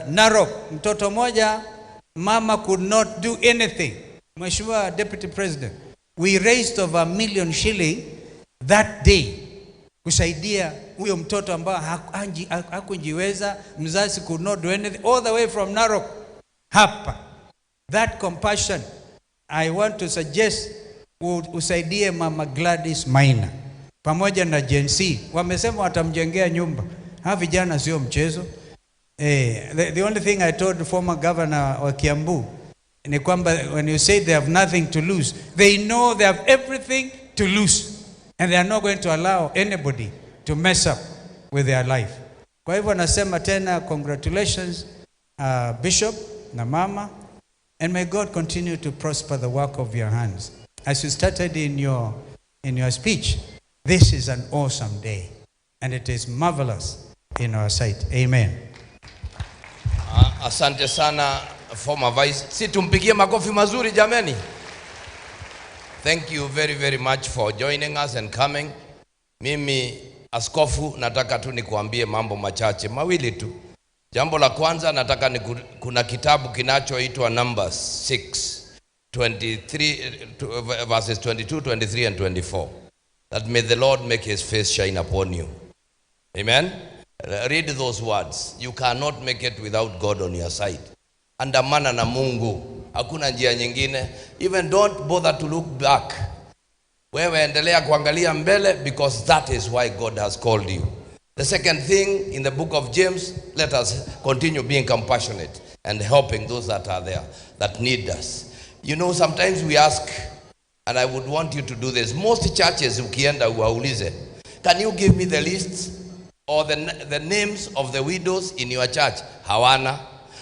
Speaker 19: Narok, mtoto moja, mama could not do anything. Mheshimiwa Deputy President, we raised over 1 million shilling that day kusaidia huyo mtoto ambao hakujiweza, mzazi could not do anything, all the way from Narok hapa. That compassion, I want to suggest usaidie Mama Gladys Maina pamoja na Gen Z. Wamesema watamjengea nyumba. Hawa vijana sio mchezo. The only thing I told the former governor wa Kiambu ni kwamba when you say they have nothing to lose, they know they have everything to lose, and they are not going to allow anybody to mess up with their life. Kwa hivyo nasema tena congratulations, Bishop na mama, and may God continue to prosper the work of your hands. As you started in your speech, this is an awesome day, and it is marvelous in our sight. Amen.
Speaker 12: Asante sana, former vice. Si tumpigie makofi mazuri, jameni. Thank you very, very much for joining us and coming. Mimi askofu nataka tu nikuambie mambo machache mawili tu. Jambo la kwanza nataka ni kuna kitabu kinachoitwa Numbers 6 23 verses 22, 23 and 24. That may the Lord make his face shine upon you. Amen. Read those words. You cannot make it without God on your side. Andamana na Mungu. Hakuna njia nyingine. Even don't bother to look back. Wewe endelea kuangalia mbele because that is why God has called you. The second thing, in the book of James, let us continue being compassionate and helping those that are there, that need us. Sometimes we ask, and I would want you to do this. Most churches, ukienda uwaulize, "Can you give me the lists or the names of the widows in your church?" Hawana.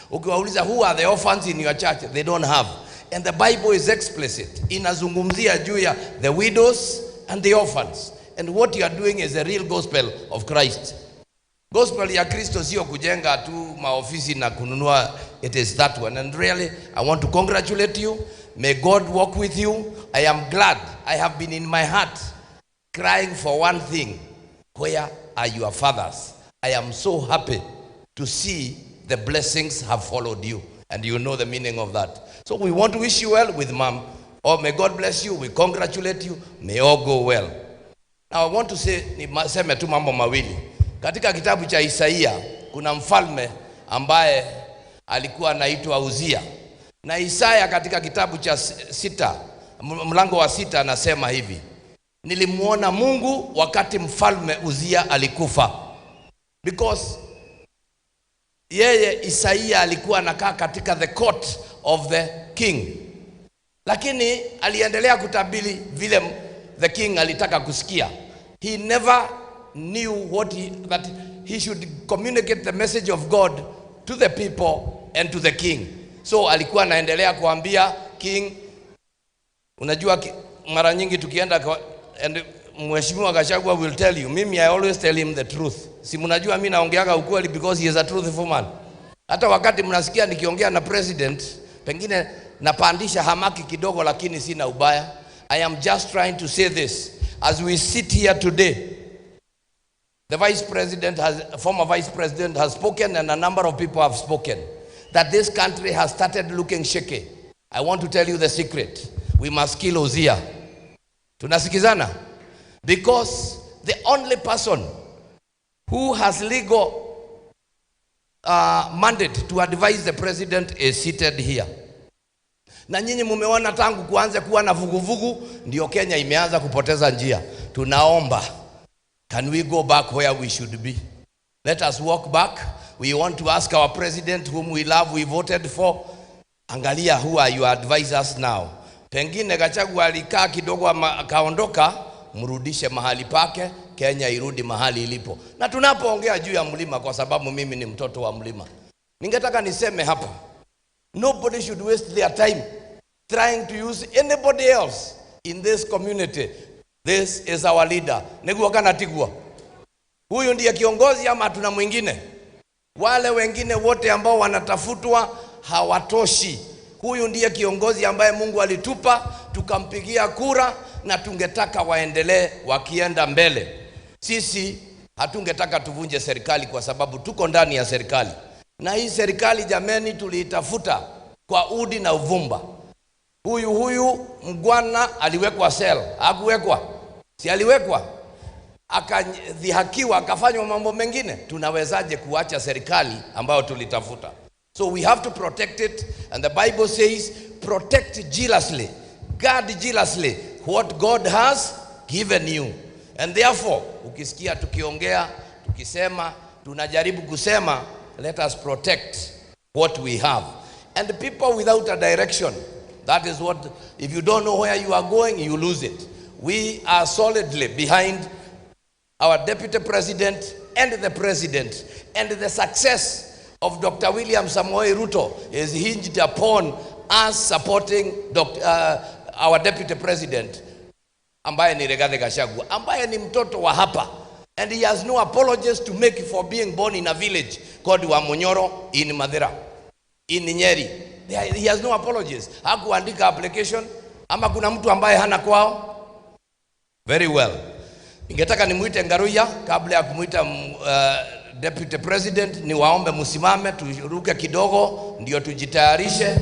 Speaker 12: Ukiwauliza, "Who are the orphans in your church?" They don't have. And the Bible is explicit. Inazungumzia juu ya the widows and the orphans. And what you are doing is the real gospel of Christ. Gospel ya Kristo sio kujenga tu maofisi na kununua. It is that one. And really, I want to congratulate you. May God walk with you. I am glad. I have been in my heart crying for one thing. Where are your fathers? I am so happy to see the blessings have followed you. And you know the meaning of that. So we want to wish you well with mom. Oh, may God bless you. We congratulate you. May all go well. Now I want to say, niseme tu mambo mawili. Katika kitabu cha Isaia kuna mfalme ambaye alikuwa anaitwa Uzia. Na Isaya katika kitabu cha 6, mlango wa 6 anasema hivi: nilimuona Mungu wakati mfalme Uzia alikufa. Because yeye Isaia alikuwa anakaa katika the court of the king. Lakini aliendelea kutabiri vile the king alitaka kusikia. He never knew that he should communicate the message of God to the people and to the king. So alikuwa anaendelea kuambia king. Unajua mara nyingi tukienda, and Mheshimiwa Gachagua will tell you, mimi I always tell him the truth. Si mnajua mimi naongeaga ukweli because he is a truthful man. Hata wakati mnasikia nikiongea na president, pengine napandisha hamaki kidogo, lakini sina ubaya. I am just trying to say this. As we sit here today, the vice president has, former vice president has spoken, and a number of people have spoken, that this country has started looking shaky. I want to tell you the secret. We must kill Uzia. Tunasikizana? Because the only person who has legal mandate to advise the president is seated here. Na nyinyi mumeona tangu kuanze kuwa na vuguvugu, ndio Kenya imeanza kupoteza njia. Tunaomba, can we go back where we should be? Let us walk back. We want to ask our president, whom we love, we voted for, angalia who are your advisors now. Pengine Gachagua alikaa kidogo akaondoka, mrudishe mahali pake, Kenya irudi mahali ilipo. Na tunapoongea juu ya mlima, kwa sababu mimi ni mtoto wa mlima, ningetaka niseme hapa, nobody should waste their time trying to use anybody else in this community. This is our leader. Niguo kana tigua. Huyu ndiye kiongozi ama tuna mwingine? Wale wengine wote ambao wanatafutwa hawatoshi. Huyu ndiye kiongozi ambaye Mungu alitupa, tukampigia kura, na tungetaka waendelee wakienda mbele. Sisi hatungetaka tuvunje serikali kwa sababu tuko ndani ya serikali. Na hii serikali jameni tuliitafuta kwa udi na uvumba. Huyu mgwana aliwekwa cell, hakuwekwa. Si aliwekwa? Akadhihakiwa, akafanywa mambo mengine. Tunawezaje kuacha serikali ambayo tulitafuta? So we have to protect it, and the Bible says protect jealously, guard jealously what God has given you. And therefore, ukisikia tukiongea, tukisema, tunajaribu kusema, let us protect what we have. And the people without a direction, that is what, if you don't know where you are going, you lose it. We are solidly behind our deputy president and the president, and the success of Dr. William Samoei Ruto is hinged upon us supporting our deputy president, ambaye ni Rigathi Gachagua, ambaye ni mtoto wa hapa. And he has no apologies to make for being born in a village called Wamunyoro in Mathira, in Nyeri. He has no apologies. Hakuandika application, ama kuna mtu ambaye hana kwao? Very well. Ningetaka nimuite Ngaruya kabla ya kumuita deputy president, niwaombe musimame turuke kidogo ndio tujitayarishe.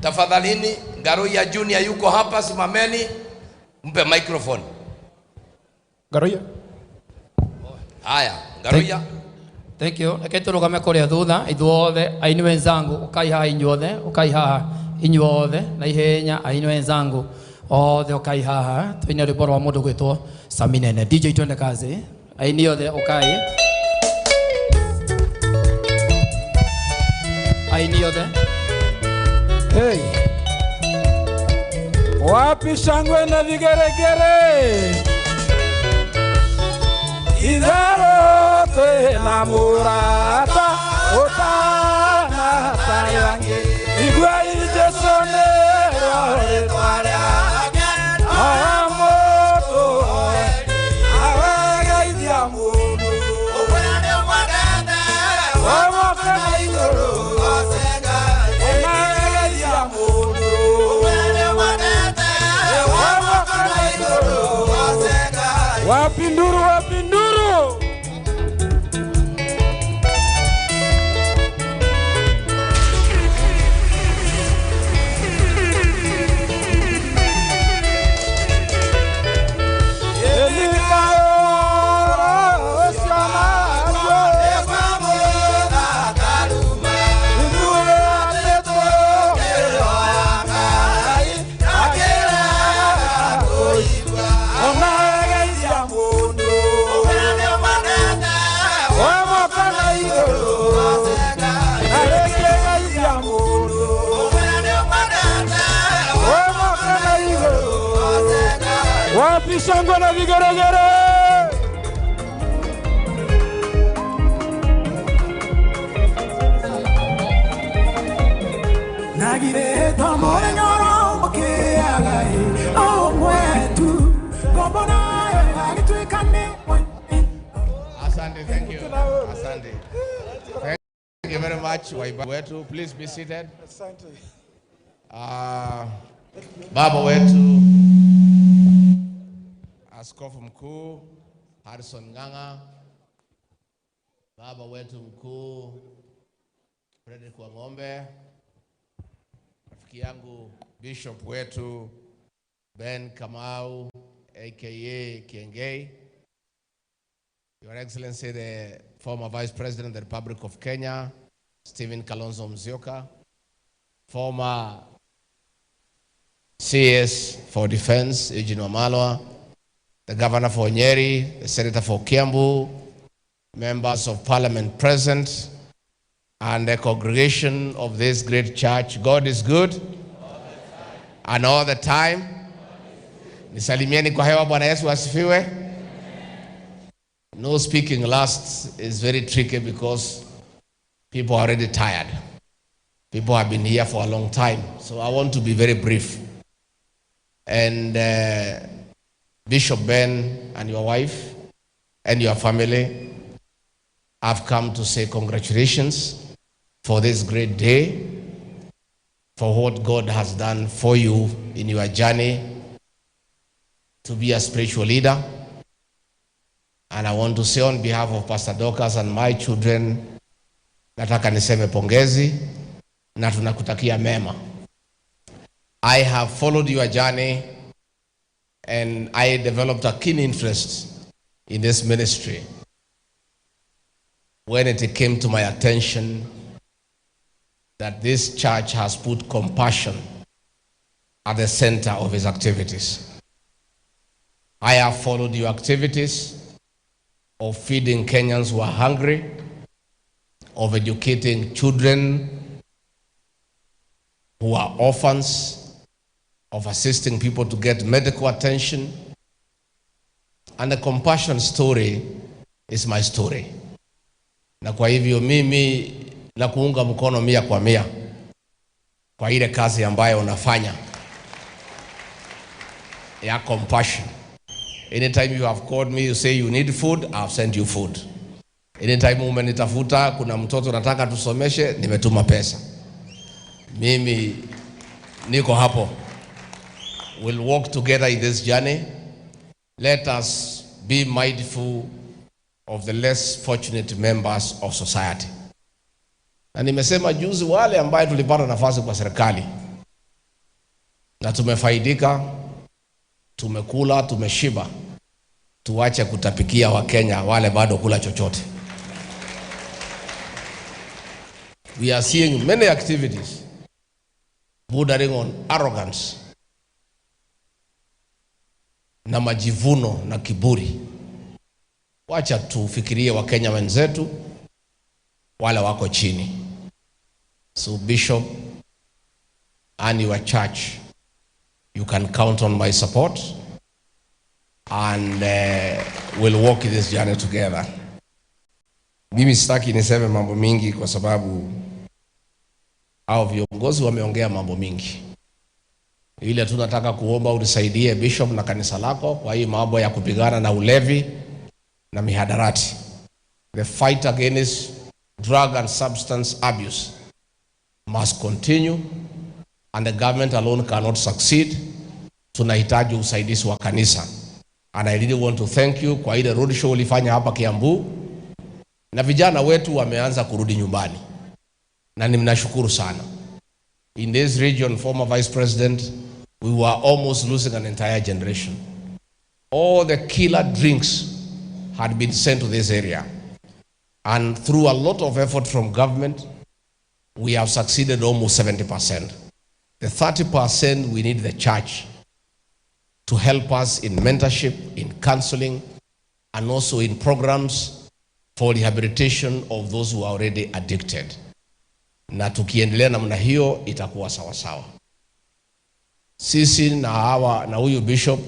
Speaker 12: Tafadhalini, Ngaruya Junior yuko hapa, simameni, mpe microphone.
Speaker 18: Ngaruya.
Speaker 12: Haya, Ngaruya.
Speaker 18: Thank you. Reke turugame kuria thutha ithuothe aini wenzangu, ukai haha inyuothe, ukai haha inyuothe na ihenya aini wenzangu othe ukai haha tuine rwimbo rwa mundu gwitwo Saminene. DJ twende kazi. Aini othe ukai. Aini othe.
Speaker 20: Hey. Wapi shangwe na vigeregere? Idharo tena murata utana tayange igwa ijesone rore twariage amoto awaga idhiamundu. Wapinduru, wapinduru. Wapi shangwe na vigeregere?
Speaker 12: Asante, thank you. Asante. Thank you very much, waiba wetu. Please be seated.
Speaker 20: Asante.
Speaker 12: Baba wetu Askofu Mkuu Harrison Ng'ang'a, baba wetu mkuu Frederick Wang'ombe, rafiki yangu Bishop wetu Ben Kamau aka Kiengei, Your Excellency the former Vice President of the Republic of Kenya, Stephen Kalonzo Musyoka, former CS for Defense, Eugene Wamalwa, the Governor for Nyeri, the Senator for Kiambu, members of Parliament present, and the congregation of this great church. God is good and all the time. Nisalimieni kwa hewa. Bwana Yesu asifiwe. No speaking last is very tricky because people are already tired. People have been here for a long time. So I want to be very brief. And Bishop Ben and your wife and your family, I've come to say congratulations for this great day, for what God has done for you in your journey to be a spiritual leader. And I want to say on behalf of Pastor Dorcas and my children, nataka niseme pongezi na tunakutakia mema. I have followed your journey and I developed a keen interest in this ministry when it came to my attention that this church has put compassion at the center of its activities. I have followed your activities of feeding Kenyans who are hungry, of educating children who are orphans, of assisting people to get medical attention. And the compassion story is my story. Na kwa hivyo mimi na kuunga mkono 100% kwa ile kazi ambayo unafanya ya compassion. Anytime you have called me, you say you need food, I've sent you food. Anytime umenitafuta, kuna mtoto nataka tusomeshe, nimetuma pesa. Mimi niko hapo. We'll walk together in this journey. Let us be mindful of the less fortunate members of society. Na nimesema juzi, wale ambaye tulipata nafasi kwa serikali na tumefaidika, tumekula, tumeshiba, tuache kutapikia Wakenya wale bado kula chochote. We are seeing many activities bordering on arrogance na majivuno na kiburi. Wacha tufikirie Wakenya wenzetu wale wako chini. So Bishop and your church, you can count on my support, and we'll walk this journey together. Mimi sitaki niseme mambo mingi kwa sababu hao viongozi wameongea mambo mingi. Ile tunataka kuomba unisaidie Bishop na kanisa lako kwa hii mambo ya kupigana na ulevi na mihadarati. The fight against drug and substance abuse must continue, and the government alone cannot succeed. Tunahitaji usaidizi wa kanisa. And I really want to thank you kwa ile road show ulifanya hapa Kiambu, na vijana wetu wameanza kurudi nyumbani, na ninashukuru sana. In this region, former Vice President, we were almost losing an entire generation. All the killer drinks had been sent to this area. And through a lot of effort from government, we have succeeded almost 70%. The 30%, we need the church to help us in mentorship, in counseling, and also in programs for rehabilitation of those who are already addicted. Na tukiendelea namna hiyo itakuwa sawa sawa. Sisi na hawa na huyu bishop,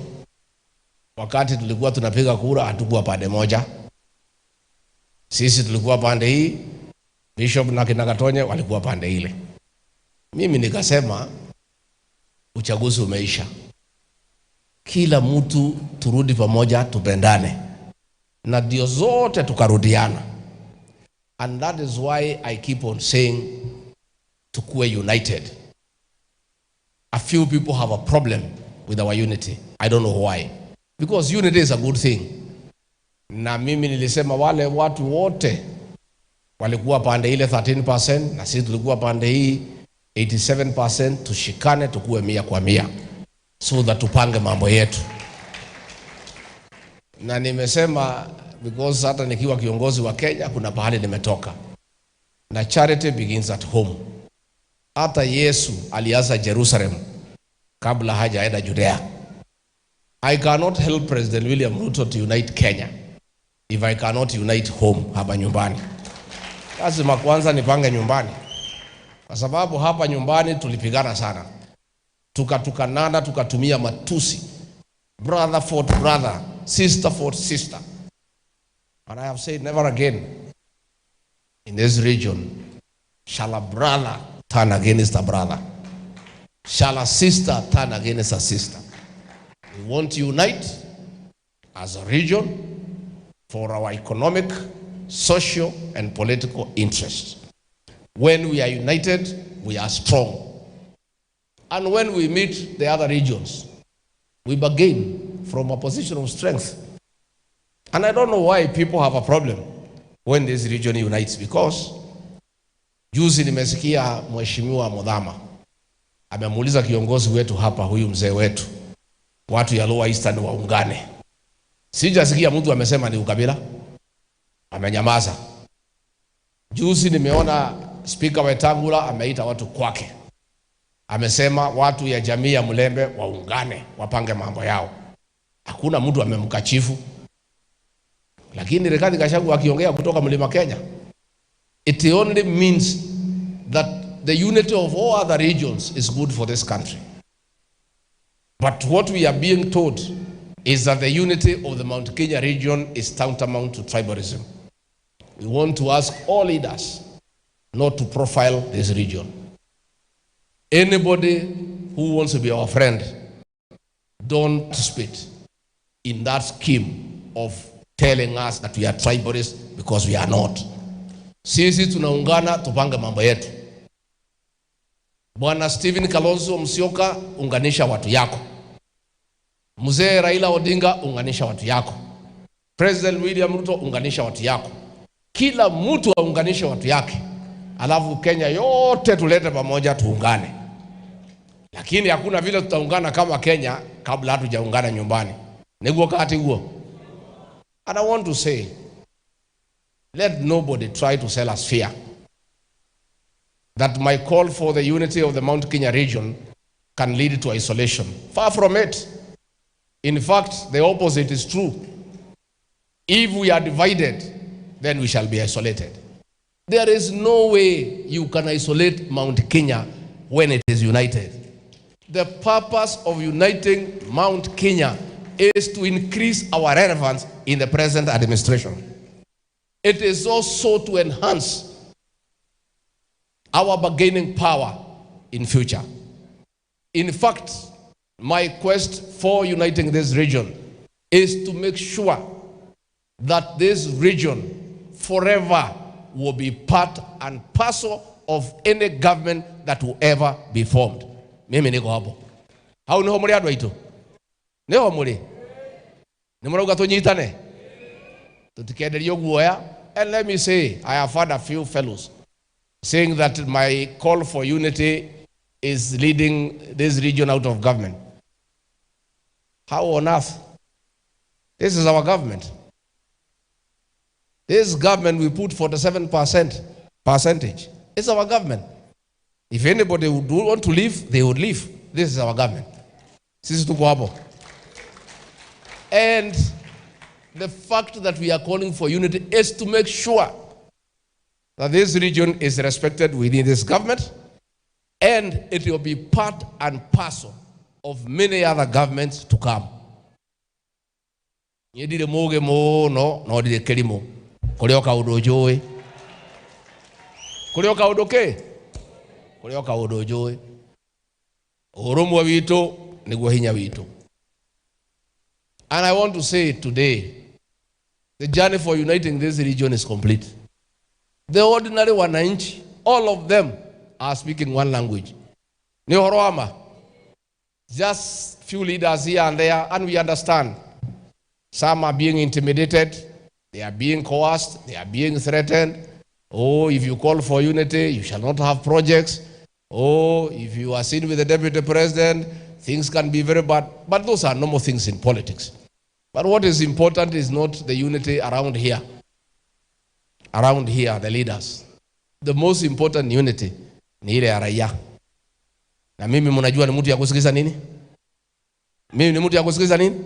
Speaker 12: wakati tulikuwa tunapiga kura hatukuwa pande moja. Sisi tulikuwa pande hii, bishop na kina Gatonye walikuwa pande ile. Mimi nikasema uchaguzi umeisha, kila mtu turudi pamoja, tupendane, na ndio zote tukarudiana. And that is why I keep on saying tukue united. A few people have a problem with our unity. I don't know why. Because unity is a good thing. Na mimi nilisema wale watu wote walikuwa pande ile 13% na sisi tulikuwa pande hii 87%, tushikane tukue 100%, so that tupange mambo yetu. Na nimesema because hata nikiwa kiongozi wa Kenya kuna pahali nimetoka. Na charity begins at home. Hata Yesu alianza Jerusalem kabla hajaenda Judea. I cannot help President William Ruto to unite Kenya if I cannot unite home, hapa nyumbani. Lazima kwanza nipange nyumbani, kwa sababu hapa nyumbani tulipigana sana, tukatukanana, tukatumia matusi, brother fought brother, sister fought sister. And I have said never again in this region shall a brother turn against a brother, shall a sister turn against a sister. We want to unite as a region for our economic, social, and political interests. When we are united, we are strong. And when we meet the other regions, we begin from a position of strength. And I don't know why people have a problem when this region unites, because juzi nimesikia Mheshimiwa Modhama amemuuliza kiongozi wetu hapa, huyu mzee wetu, watu ya Lower Eastern waungane. Sijasikia mtu amesema ni ukabila, amenyamaza. Juzi nimeona Speaker Wetangula ameita watu kwake, amesema watu ya jamii ya Mulembe waungane, wapange mambo yao. Hakuna mtu amemkachifu. Lakini Rigathi Gachagua akiongea kutoka Mlima Kenya, it only means that the unity of all other regions is good for this country. But what we are being told is that the unity of the Mount Kenya region is tantamount to tribalism. We want to ask all leaders not to profile this region. Anybody who wants to be our friend, don't participate in that scheme of telling us that we are tribalists, because we are not. Sisi tunaungana tupange mambo yetu. Bwana Stephen Kalonzo Musyoka, unganisha watu yako. Mzee Raila Odinga, unganisha watu yako. President William Ruto, unganisha watu yako. Kila mtu aunganishe watu yake. Alafu Kenya yote tulete pamoja, tuungane. Lakini hakuna vile tutaungana kama Kenya kabla hatujaungana nyumbani. Niguo kati huo. And I want to say, let nobody try to sell us fear that my call for the unity of the Mount Kenya region can lead to isolation. Far from it. In fact, the opposite is true. If we are divided, then we shall be isolated. There is no way you can isolate Mount Kenya when it is united. The purpose of uniting Mount Kenya is to increase our relevance in the present administration. It is also to enhance our bargaining power in future. In fact, my quest for uniting this region is to make sure that this region forever will be part and parcel of any government that will ever be formed. Mimi niko hapo. Hau niho muri andu aitu? Niho muri? Ni murauga tunyitane? Tutikenderio guoya. And let me say, I have had a few fellows saying that my call for unity is leading this region out of government. How on earth? This is our government. This government, we put 47% percentage. It's our government. If anybody would want to leave, they would leave. This is our government. Sisi tuko hapo. And the fact that we are calling for unity is to make sure that this region is respected within this government, and it will be part and parcel of many other governments to come. Niĩ ndirĩ mũũgĩ mũno no ndirĩ kĩrimũ. Kũrĩ o kaũndũ njũĩ. Kũrĩ o kaũndũ kĩ? Kũrĩ o kaũndũ njũĩ. Ũrũmwe witũ nĩguo hinya witũ. And I want to say today, the journey for uniting this region is complete. The ordinary wananchi, all of them are speaking one language. Ni ũhoro wa ma? Just few leaders here and there, and we understand. Some are being intimidated, they are being coerced, they are being threatened. Oh, if you call for unity, you shall not have projects. Oh, if you are seen with the deputy president, things can be very bad. But those are normal things in politics. But what is important is not the unity around here. Around here, the leaders. The most important unity ni ile ya raia. Na mimi mnajua ni mtu ya kusikiza nini? Mimi ni mtu ya kusikiza nini?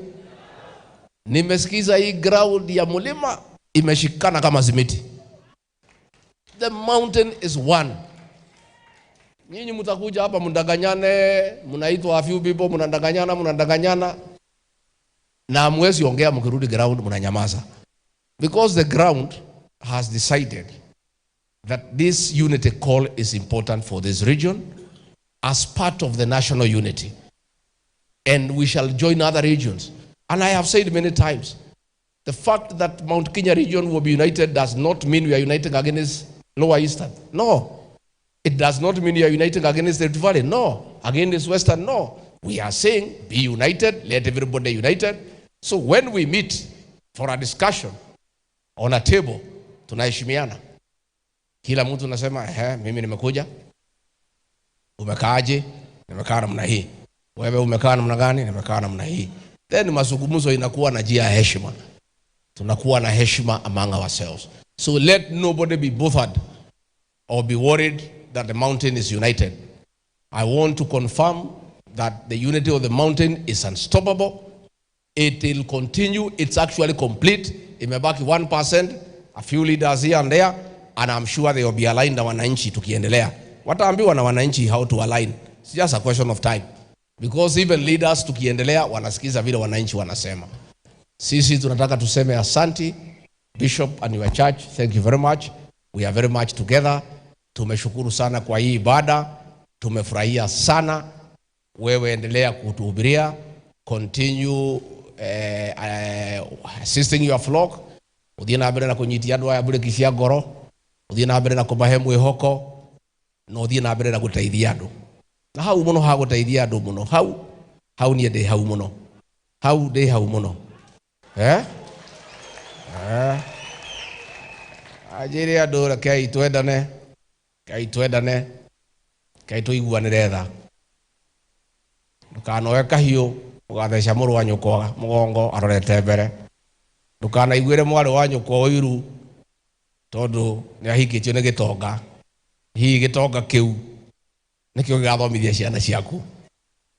Speaker 12: Nimesikiza hii ground ya mulima imeshikana kama simiti. The mountain is one. Nyinyi mtakuja hapa mndanganyane, mnaitwa a few people, mnandanganyana, mnandanganyana. Na hamwezi ongea, mkirudi ground mnanyamaza. Because the ground has decided that this unity call is important for this region as part of the national unity. And we shall join other regions. And I have said many times, the fact that Mount Kenya region will be united does not mean we are uniting against Lower Eastern. No. It does not mean we are uniting against the Rift Valley. No. Against Western, no. We are saying be united, let everybody united. So when we meet for a discussion on a table, tunaheshimiana. Kila mtu nasema, mimi nimekuja. Umekaaje? Nimekaa namna hii. Wewe umekaa namna gani? Nimekaa namna hii. Then mazungumzo inakuwa na njia ya heshima. Tunakuwa na heshima among ourselves. So let nobody be bothered or be worried that the mountain is united. I want to confirm that the unity of the mountain is unstoppable. It will continue. It's actually complete. Imebaki 1%, a few leaders here and there, and I'm sure they will be aligned na wananchi tukiendelea. Wataambiwa na wananchi how to align. It's just a question of time. Because even leaders tukiendelea wanasikiza vile wananchi wanasema. Sisi tunataka tuseme asanti, Bishop and your church, thank you very much. We are very much together. Tumeshukuru sana kwa hii ibada. Tumefurahia sana. Wewe endelea kutuhubiria. Continue assisting your flock. Uthie na mbere na kunyitia andu aya mburĩki cia ngoro. Uthie na mbere na kũmahe mwĩhoko. Na uthie na mbere na gũteithia andũ. Na hau mũno ha gũteithia andũ mũno. Hau, hau niĩ ndĩ hau mũno. Hau ndĩ hau mũno. Eh? Eh. Anjĩre andũ rekei twendane. Rekei twendane. Rekei tũiguanĩre tha. Ndũkanoe kahiũ ũgatheca mũrũ wa nyũkwa mũgongo arorete mbere. Ndũkanaiguĩre mwarĩ wa nyũkwa ũiru tondũ nĩahikĩtio nĩ gĩtonga. Hihi gĩtonga kĩu nĩkĩo gĩgathomithia ciana ciaku.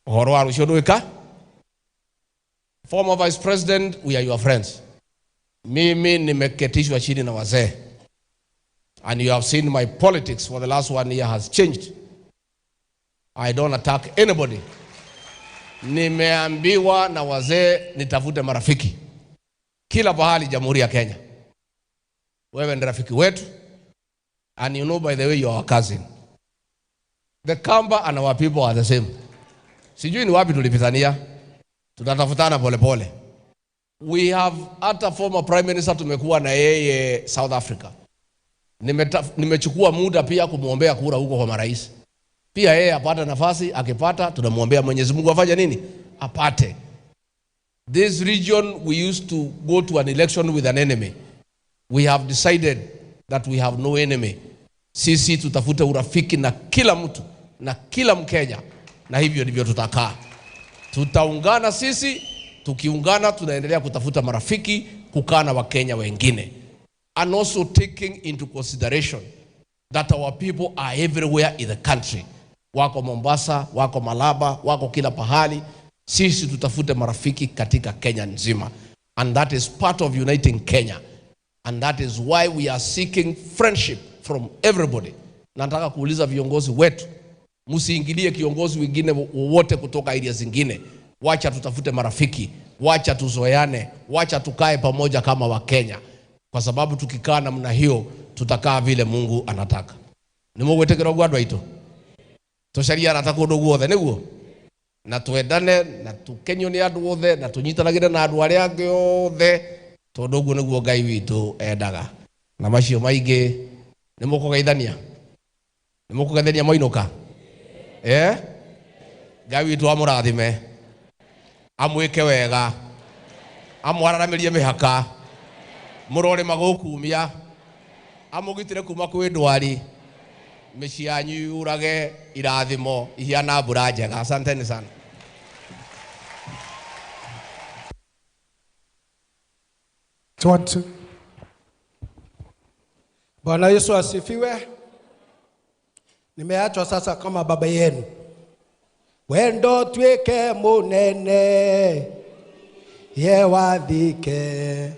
Speaker 12: Ũhoro wa rũciũ ndwĩka? Former Vice President, we are your friends. Mimi nimeketishwa chini na wazee. And you have seen my politics for the last 1 year has changed. I don't attack anybody. Nimeambiwa na wazee nitafute marafiki kila pahali Jamhuri ya Kenya. Wewe ni rafiki wetu. And you know, by the way, you are our cousin. The Kamba and our people are the same. Sijui ni wapi tulipitania. Tunatafutana pole pole. We have hata former Prime Minister tumekuwa na yeye South Africa. Nimechukua muda pia kumwombea kura huko kwa marais. Pia yeye apata nafasi, akipata tunamwombea Mwenyezi Mungu afanye nini? Apate. This region we used to go to an election with an enemy. We have decided that we have no enemy. Sisi tutafute urafiki na kila mtu na kila Mkenya, na hivyo ndivyo tutakaa. Tutaungana sisi, tukiungana tunaendelea kutafuta marafiki, kukaa na Wakenya wengine. And also taking into consideration that our people are everywhere in the country. Wako Mombasa, wako Malaba, wako kila pahali. Sisi tutafute marafiki katika Kenya nzima. And that is part of uniting Kenya. And that is why we are seeking friendship from everybody. Nataka kuuliza viongozi wetu, msiingilie kiongozi wengine wowote kutoka area zingine. Wacha tutafute marafiki, wacha tuzoeane, wacha tukae pamoja kama Wakenya. Kwa sababu tukikaa namna hiyo, tutakaa vile Mungu anataka. Nimugwitikira uguo andu aitu? Tucarie arata kundu guothe niguo? Na twendane, na tukenio ni andu othe, na tunyitanagire na andu aria angi othe, tondu uguo niguo Ngai witũ endaga. Na macio maingi nimukugeithania? Nimukugeithania mwainũka? Ngai witũ amũrathime, amwĩke wega, amwararamirie mĩhaka, mũrore magũkumia, amũgitĩre kuma kwĩ ndwari, mĩciĩ yanyu yurage irathimo ihiana mbura njega. Asanteni sana.
Speaker 7: Bwana Yesu asifiwe. Nimeachwa sasa kama baba yenu. Wendo twike munene ye wathike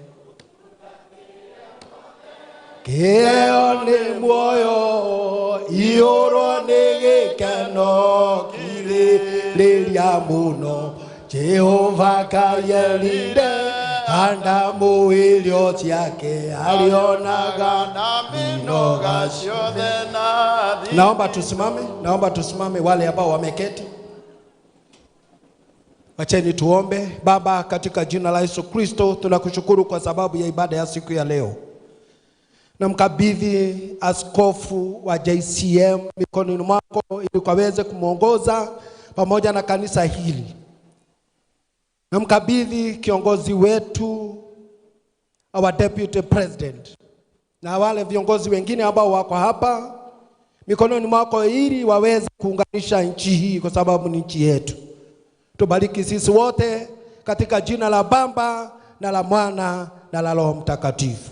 Speaker 7: keo ni muoyo iurwo ni gikeno kirĩrĩria mũno Jehova kayelinde anda muirio ciake alionaga na minoga ciothe na. Naomba tusimame, naomba tusimame wale ambao wameketi. Wacheni tuombe. Baba, katika jina la Yesu Kristo tunakushukuru kwa sababu ya ibada ya siku ya leo. Namkabidhi askofu wa JCM mikononi mwako ili kaweze kumuongoza pamoja na kanisa hili. Namkabidhi kiongozi wetu, our deputy president, na wale viongozi wengine ambao wako hapa mikononi mwako ili waweze kuunganisha nchi hii kwa sababu ni nchi yetu. Tubariki sisi wote katika jina la Baba na la Mwana na la Roho Mtakatifu.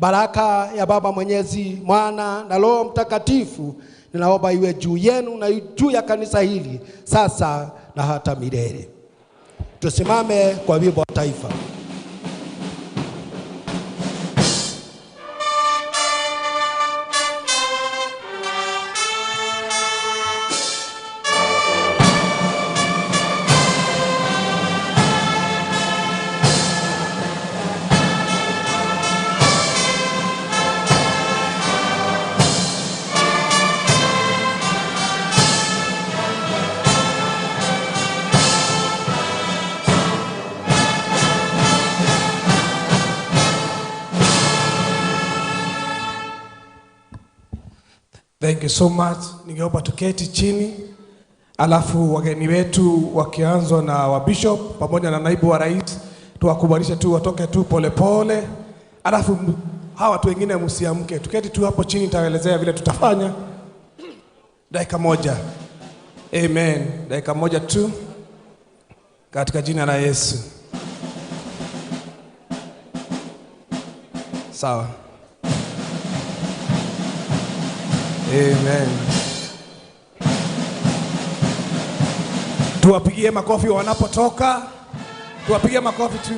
Speaker 7: Baraka ya Baba Mwenyezi, Mwana na Roho Mtakatifu ninaomba iwe juu yenu na juu ya kanisa hili sasa na hata milele. Tusimame kwa wimbo wa taifa.
Speaker 4: Thank you so much. Ningeomba tuketi chini, alafu wageni wetu wakianzwa na wa bishop pamoja na naibu wa rais tuwakubalishe tu watoke tu pole pole, alafu hawa watu wengine msiamke, tuketi tu hapo chini, nitaelezea vile tutafanya. Dakika moja. Amen. Dakika moja tu katika jina la Yesu. Sawa. Amen. Tuwapigie makofi wanapotoka. Tuwapigie makofi tu.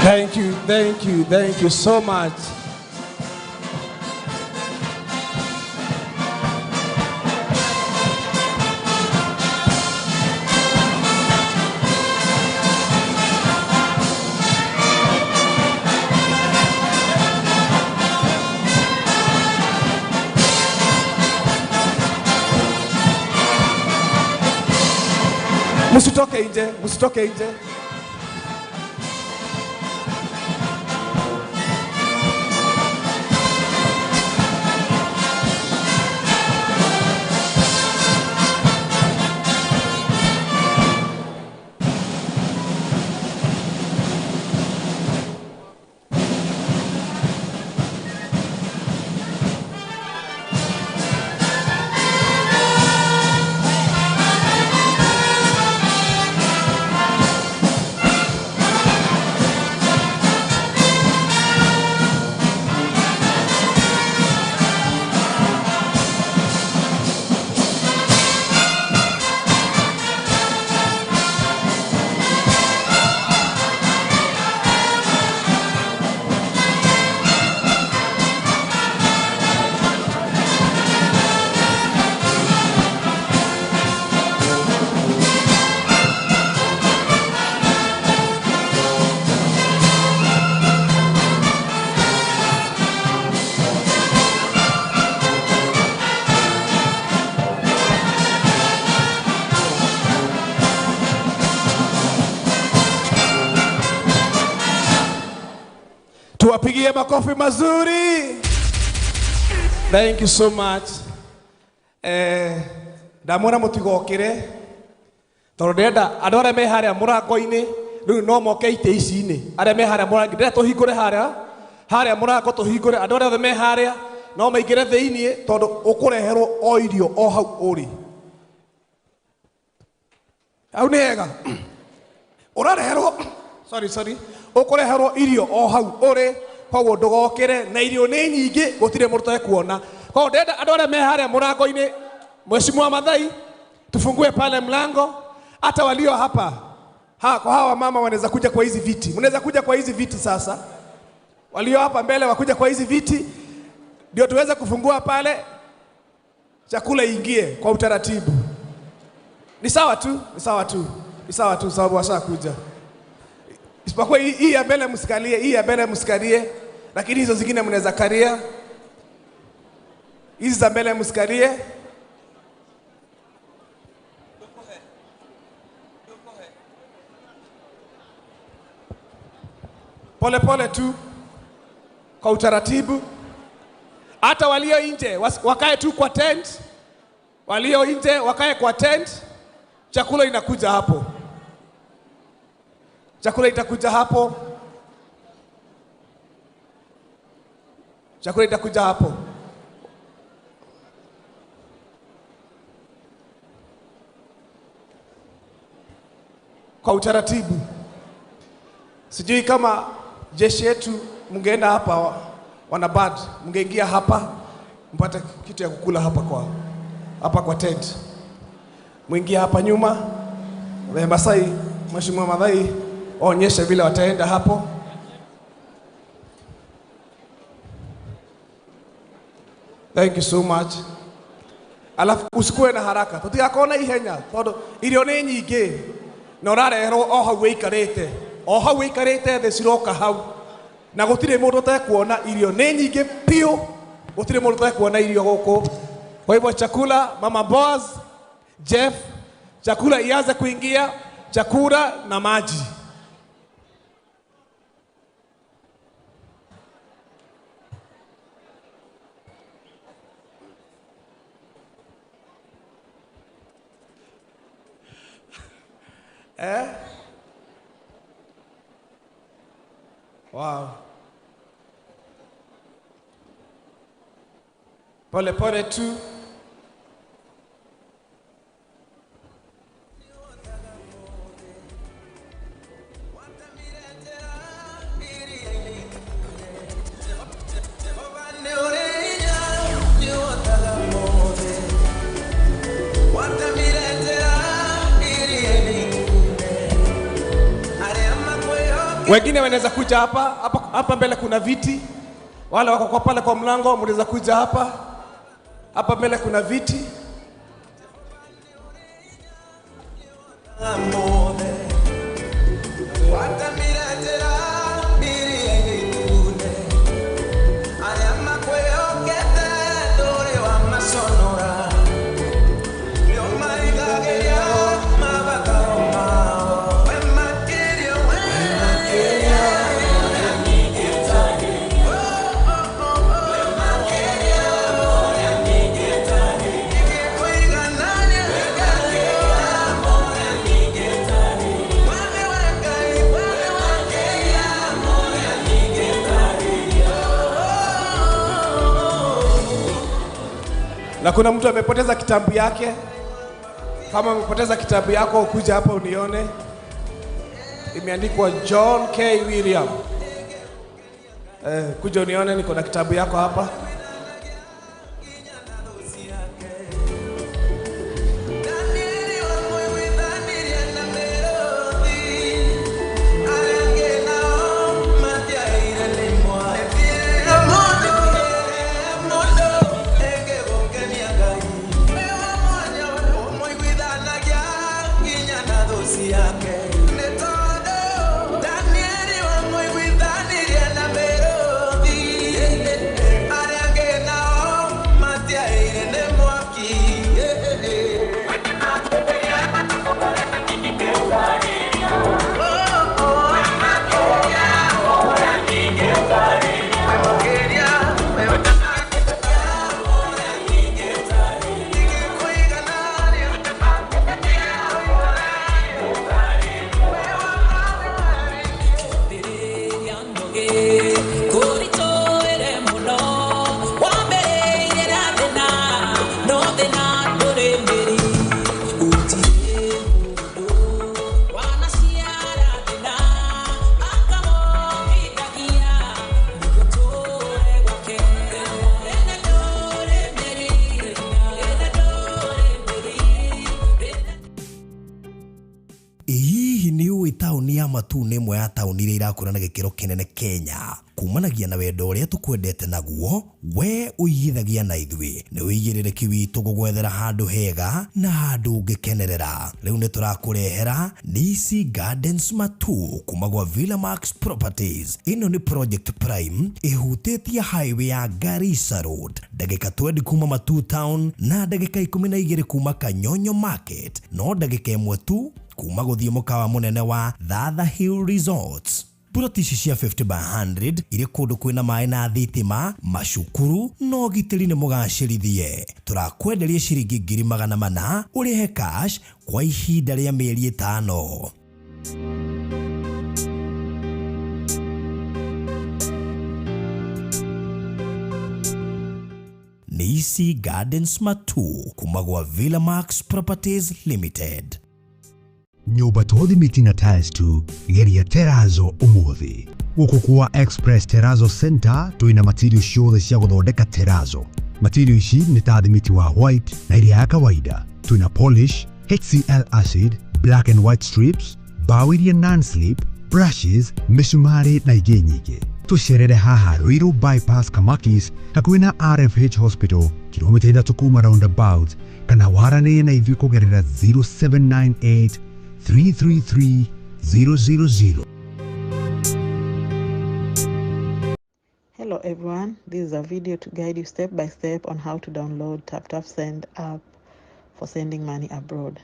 Speaker 4: Thank you, thank you, thank you so much. Msitoke nje, msitoke nje. Tuwapigie makofi mazuri. Thank you so much. Ndamwĩra mũtigokĩre tondũ ndĩrenda andũ arĩa me harĩa mũrango-inĩ rĩu no moke itĩ ici-inĩ, arĩa me harĩa mũrango ndĩrenda tũhingũre harĩa mũrango tũhingũre, andũ arĩa othe me harĩa no maingĩre thĩiniĩ tondũ ũkũreherwo o irio o hau ũrĩ. Hau nĩ hega. Ũrareherwo, sorry, ũkũreherwo irio o hau ũrĩ, koguo ndũgokĩre, na irio nĩ nyingĩ gũtirĩ mũndũ ũtekuona. Koguo ndĩrenda andũ arĩa me harĩa mũrango-inĩ, Mheshimiwa Madhai, tufungue pale mlango. Hata walio hapa kwa hawa mama wanaweza kuja kwa hizi viti, mnaweza kuja kwa hizi viti sasa. Walio hapa mbele wakuja kwa hizi viti ndio tuweze kufungua pale, chakula ingie kwa utaratibu. Ni sawa tu, ni sawa tu, ni sawa tu, sababu washakuja. Isipokuwa hii ya mbele msikalie, hii ya mbele msikalie, lakini hizo zingine mnaweza kalia. Hizi za mbele msikalie. Pole pole tu kwa utaratibu. Hata walio nje wakae tu kwa tent. Walio nje wakae kwa tent. Chakula inakuja hapo. Chakula itakuja hapo. Chakula itakuja hapo. Kwa utaratibu. Sijui kama jeshi yetu mngeenda hapa, wanabad, mngeingia hapa mpate kitu ya kukula hapa kwa tent. Mwingie hapa nyuma, Masai, Mheshimiwa Madhai waonyeshe vile wataenda hapo. Thank you so much. Alafu usikuwe na haraka. Tutigakorwo na ihenya tondu irio ni nyingĩ na ũrareherwo o hau wĩikarĩte. O hau wĩikarĩte thĩ ciroka hau. Na gũtirĩ mũndũ ũtekuona irio nĩ nyingĩ piũ. Gũtirĩ mũndũ ũtekuona irio gũkũ. Kwa hivyo chakula, Mama Boaz, Jeff, chakula ianze kuingia, chakula na maji. Wow. Pole pole tu. Wengine wanaweza kuja hapa hapa, hapa mbele kuna viti. Wale wako kwa pale kwa mlango mnaweza kuja hapa. Hapa mbele kuna viti. Na kuna mtu amepoteza kitabu yake. Kama umepoteza kitabu yako, ukuja hapa unione. Imeandikwa John K. William. Kuja unione, niko na kitabu yako hapa.
Speaker 13: Matuu nĩ ĩmwe ya taũni iria irakũra na gĩkĩro kĩnene Kenya, kumanagia na wendo ũrĩa tũkwendete naguo we ũigithagia na ithuĩ. Nĩ ũigĩrĩrĩki witũ gũgwethera handũ hega na handũ ũngĩkenerera. Rĩu nĩ tũrakũrehera Nisi Gardens Matuu kuma gwa Villa Max Properties. Ĩno nĩ Project Prime ĩhutĩtie highway ya Garissa Road, ndagĩka 20 kuma Matuu Town na ndagĩka 12 kuma Kanyonyo Market, no ndagĩka 1 tu kuma gũthiĩ mũkawa mũnene wa Thatha Hill Resorts. Buroti ici cia 50 by 100 irĩ kũndũ kwĩna maĩ na thitima, macukuru na ũgitĩri nĩ mũgacĩrithie. Tũrakwenderia ciringi 400,000 ũrĩhe cash kwa ihinda rĩa mĩeri 5. Nisi Gardens Matuu kuma gwa Villa Max Properties Limited.
Speaker 21: Nyũmba to thimiti na tiles tu, geria Terrazzo ũmũthĩ. Gũkũ kwa Express Terrazzo Center twĩna material ciothe cia gũthondeka terrazzo. Material ici nĩ ta thimiti wa white na iria ya kawaida. Twĩna polish, HCl acid, black and white strips, mbaũ iria non-slip, brushes, mĩcumarĩ na ingĩ nyingĩ. Tũcerere haha Ruiru Bypass Kamakis hakuhĩ na RFH Hospital, kilomita 3 kuma roundabout, kana waranĩrie na ithuĩ kũgerera 0798 333 000.
Speaker 22: Hello everyone, this is a video to guide you step by step on how to download TapTap Send app for sending money abroad.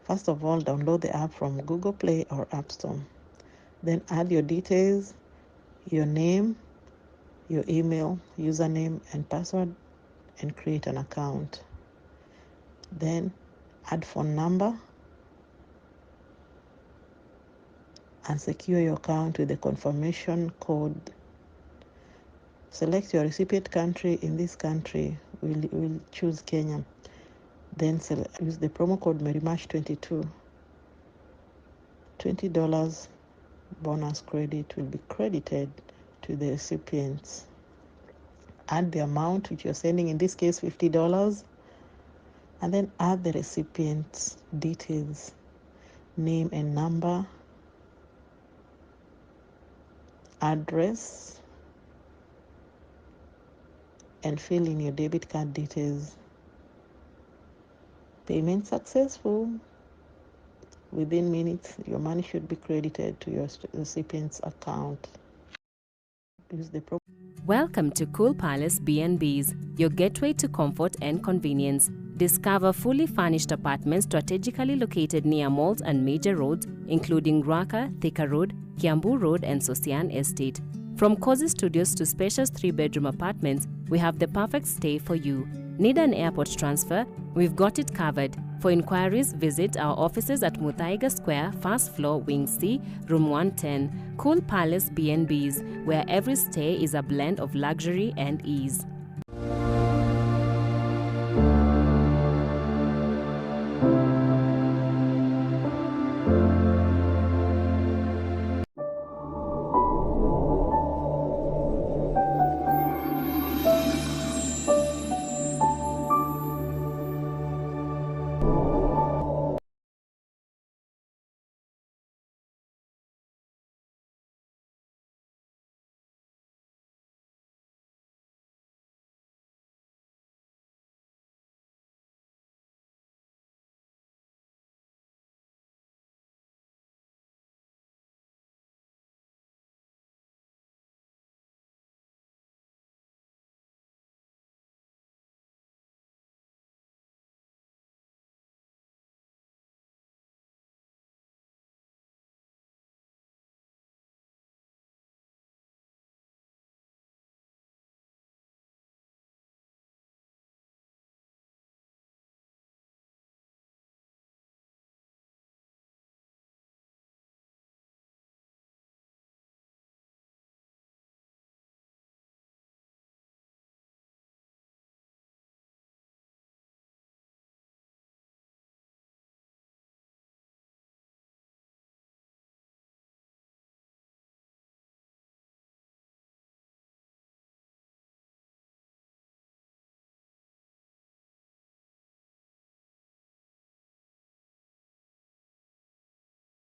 Speaker 22: First of all, download the app from Google Play or App Store. Then add your details, your name, your email, username and password, and create an account. Then add phone number and secure your account with the confirmation code. Select your recipient country. In this country, we'll choose Kenya. Then use the promo code MERRYMARCH22. $20 bonus credit will be credited to the recipients. Add the amount which you're sending, in this case $50, and then add the recipient's details, name and number. address and fill in your debit card details. Payment successful. Within minutes, your money should be credited to your recipient's account. Use the
Speaker 3: Welcome to Cool Palace B&Bs, your gateway to comfort and convenience. Discover fully furnished apartments strategically located near malls and major roads, including Ruaka, Thika Road, Kiambu Road, and Sosian Estate. From cozy studios to spacious 3-bedroom apartments, we have the perfect stay for you. Need an airport transfer? We've got it covered. For inquiries, visit our offices at Muthaiga Square, first floor, Wing C, Room 110. Cool Palace B&Bs, where every stay is a blend of luxury and ease.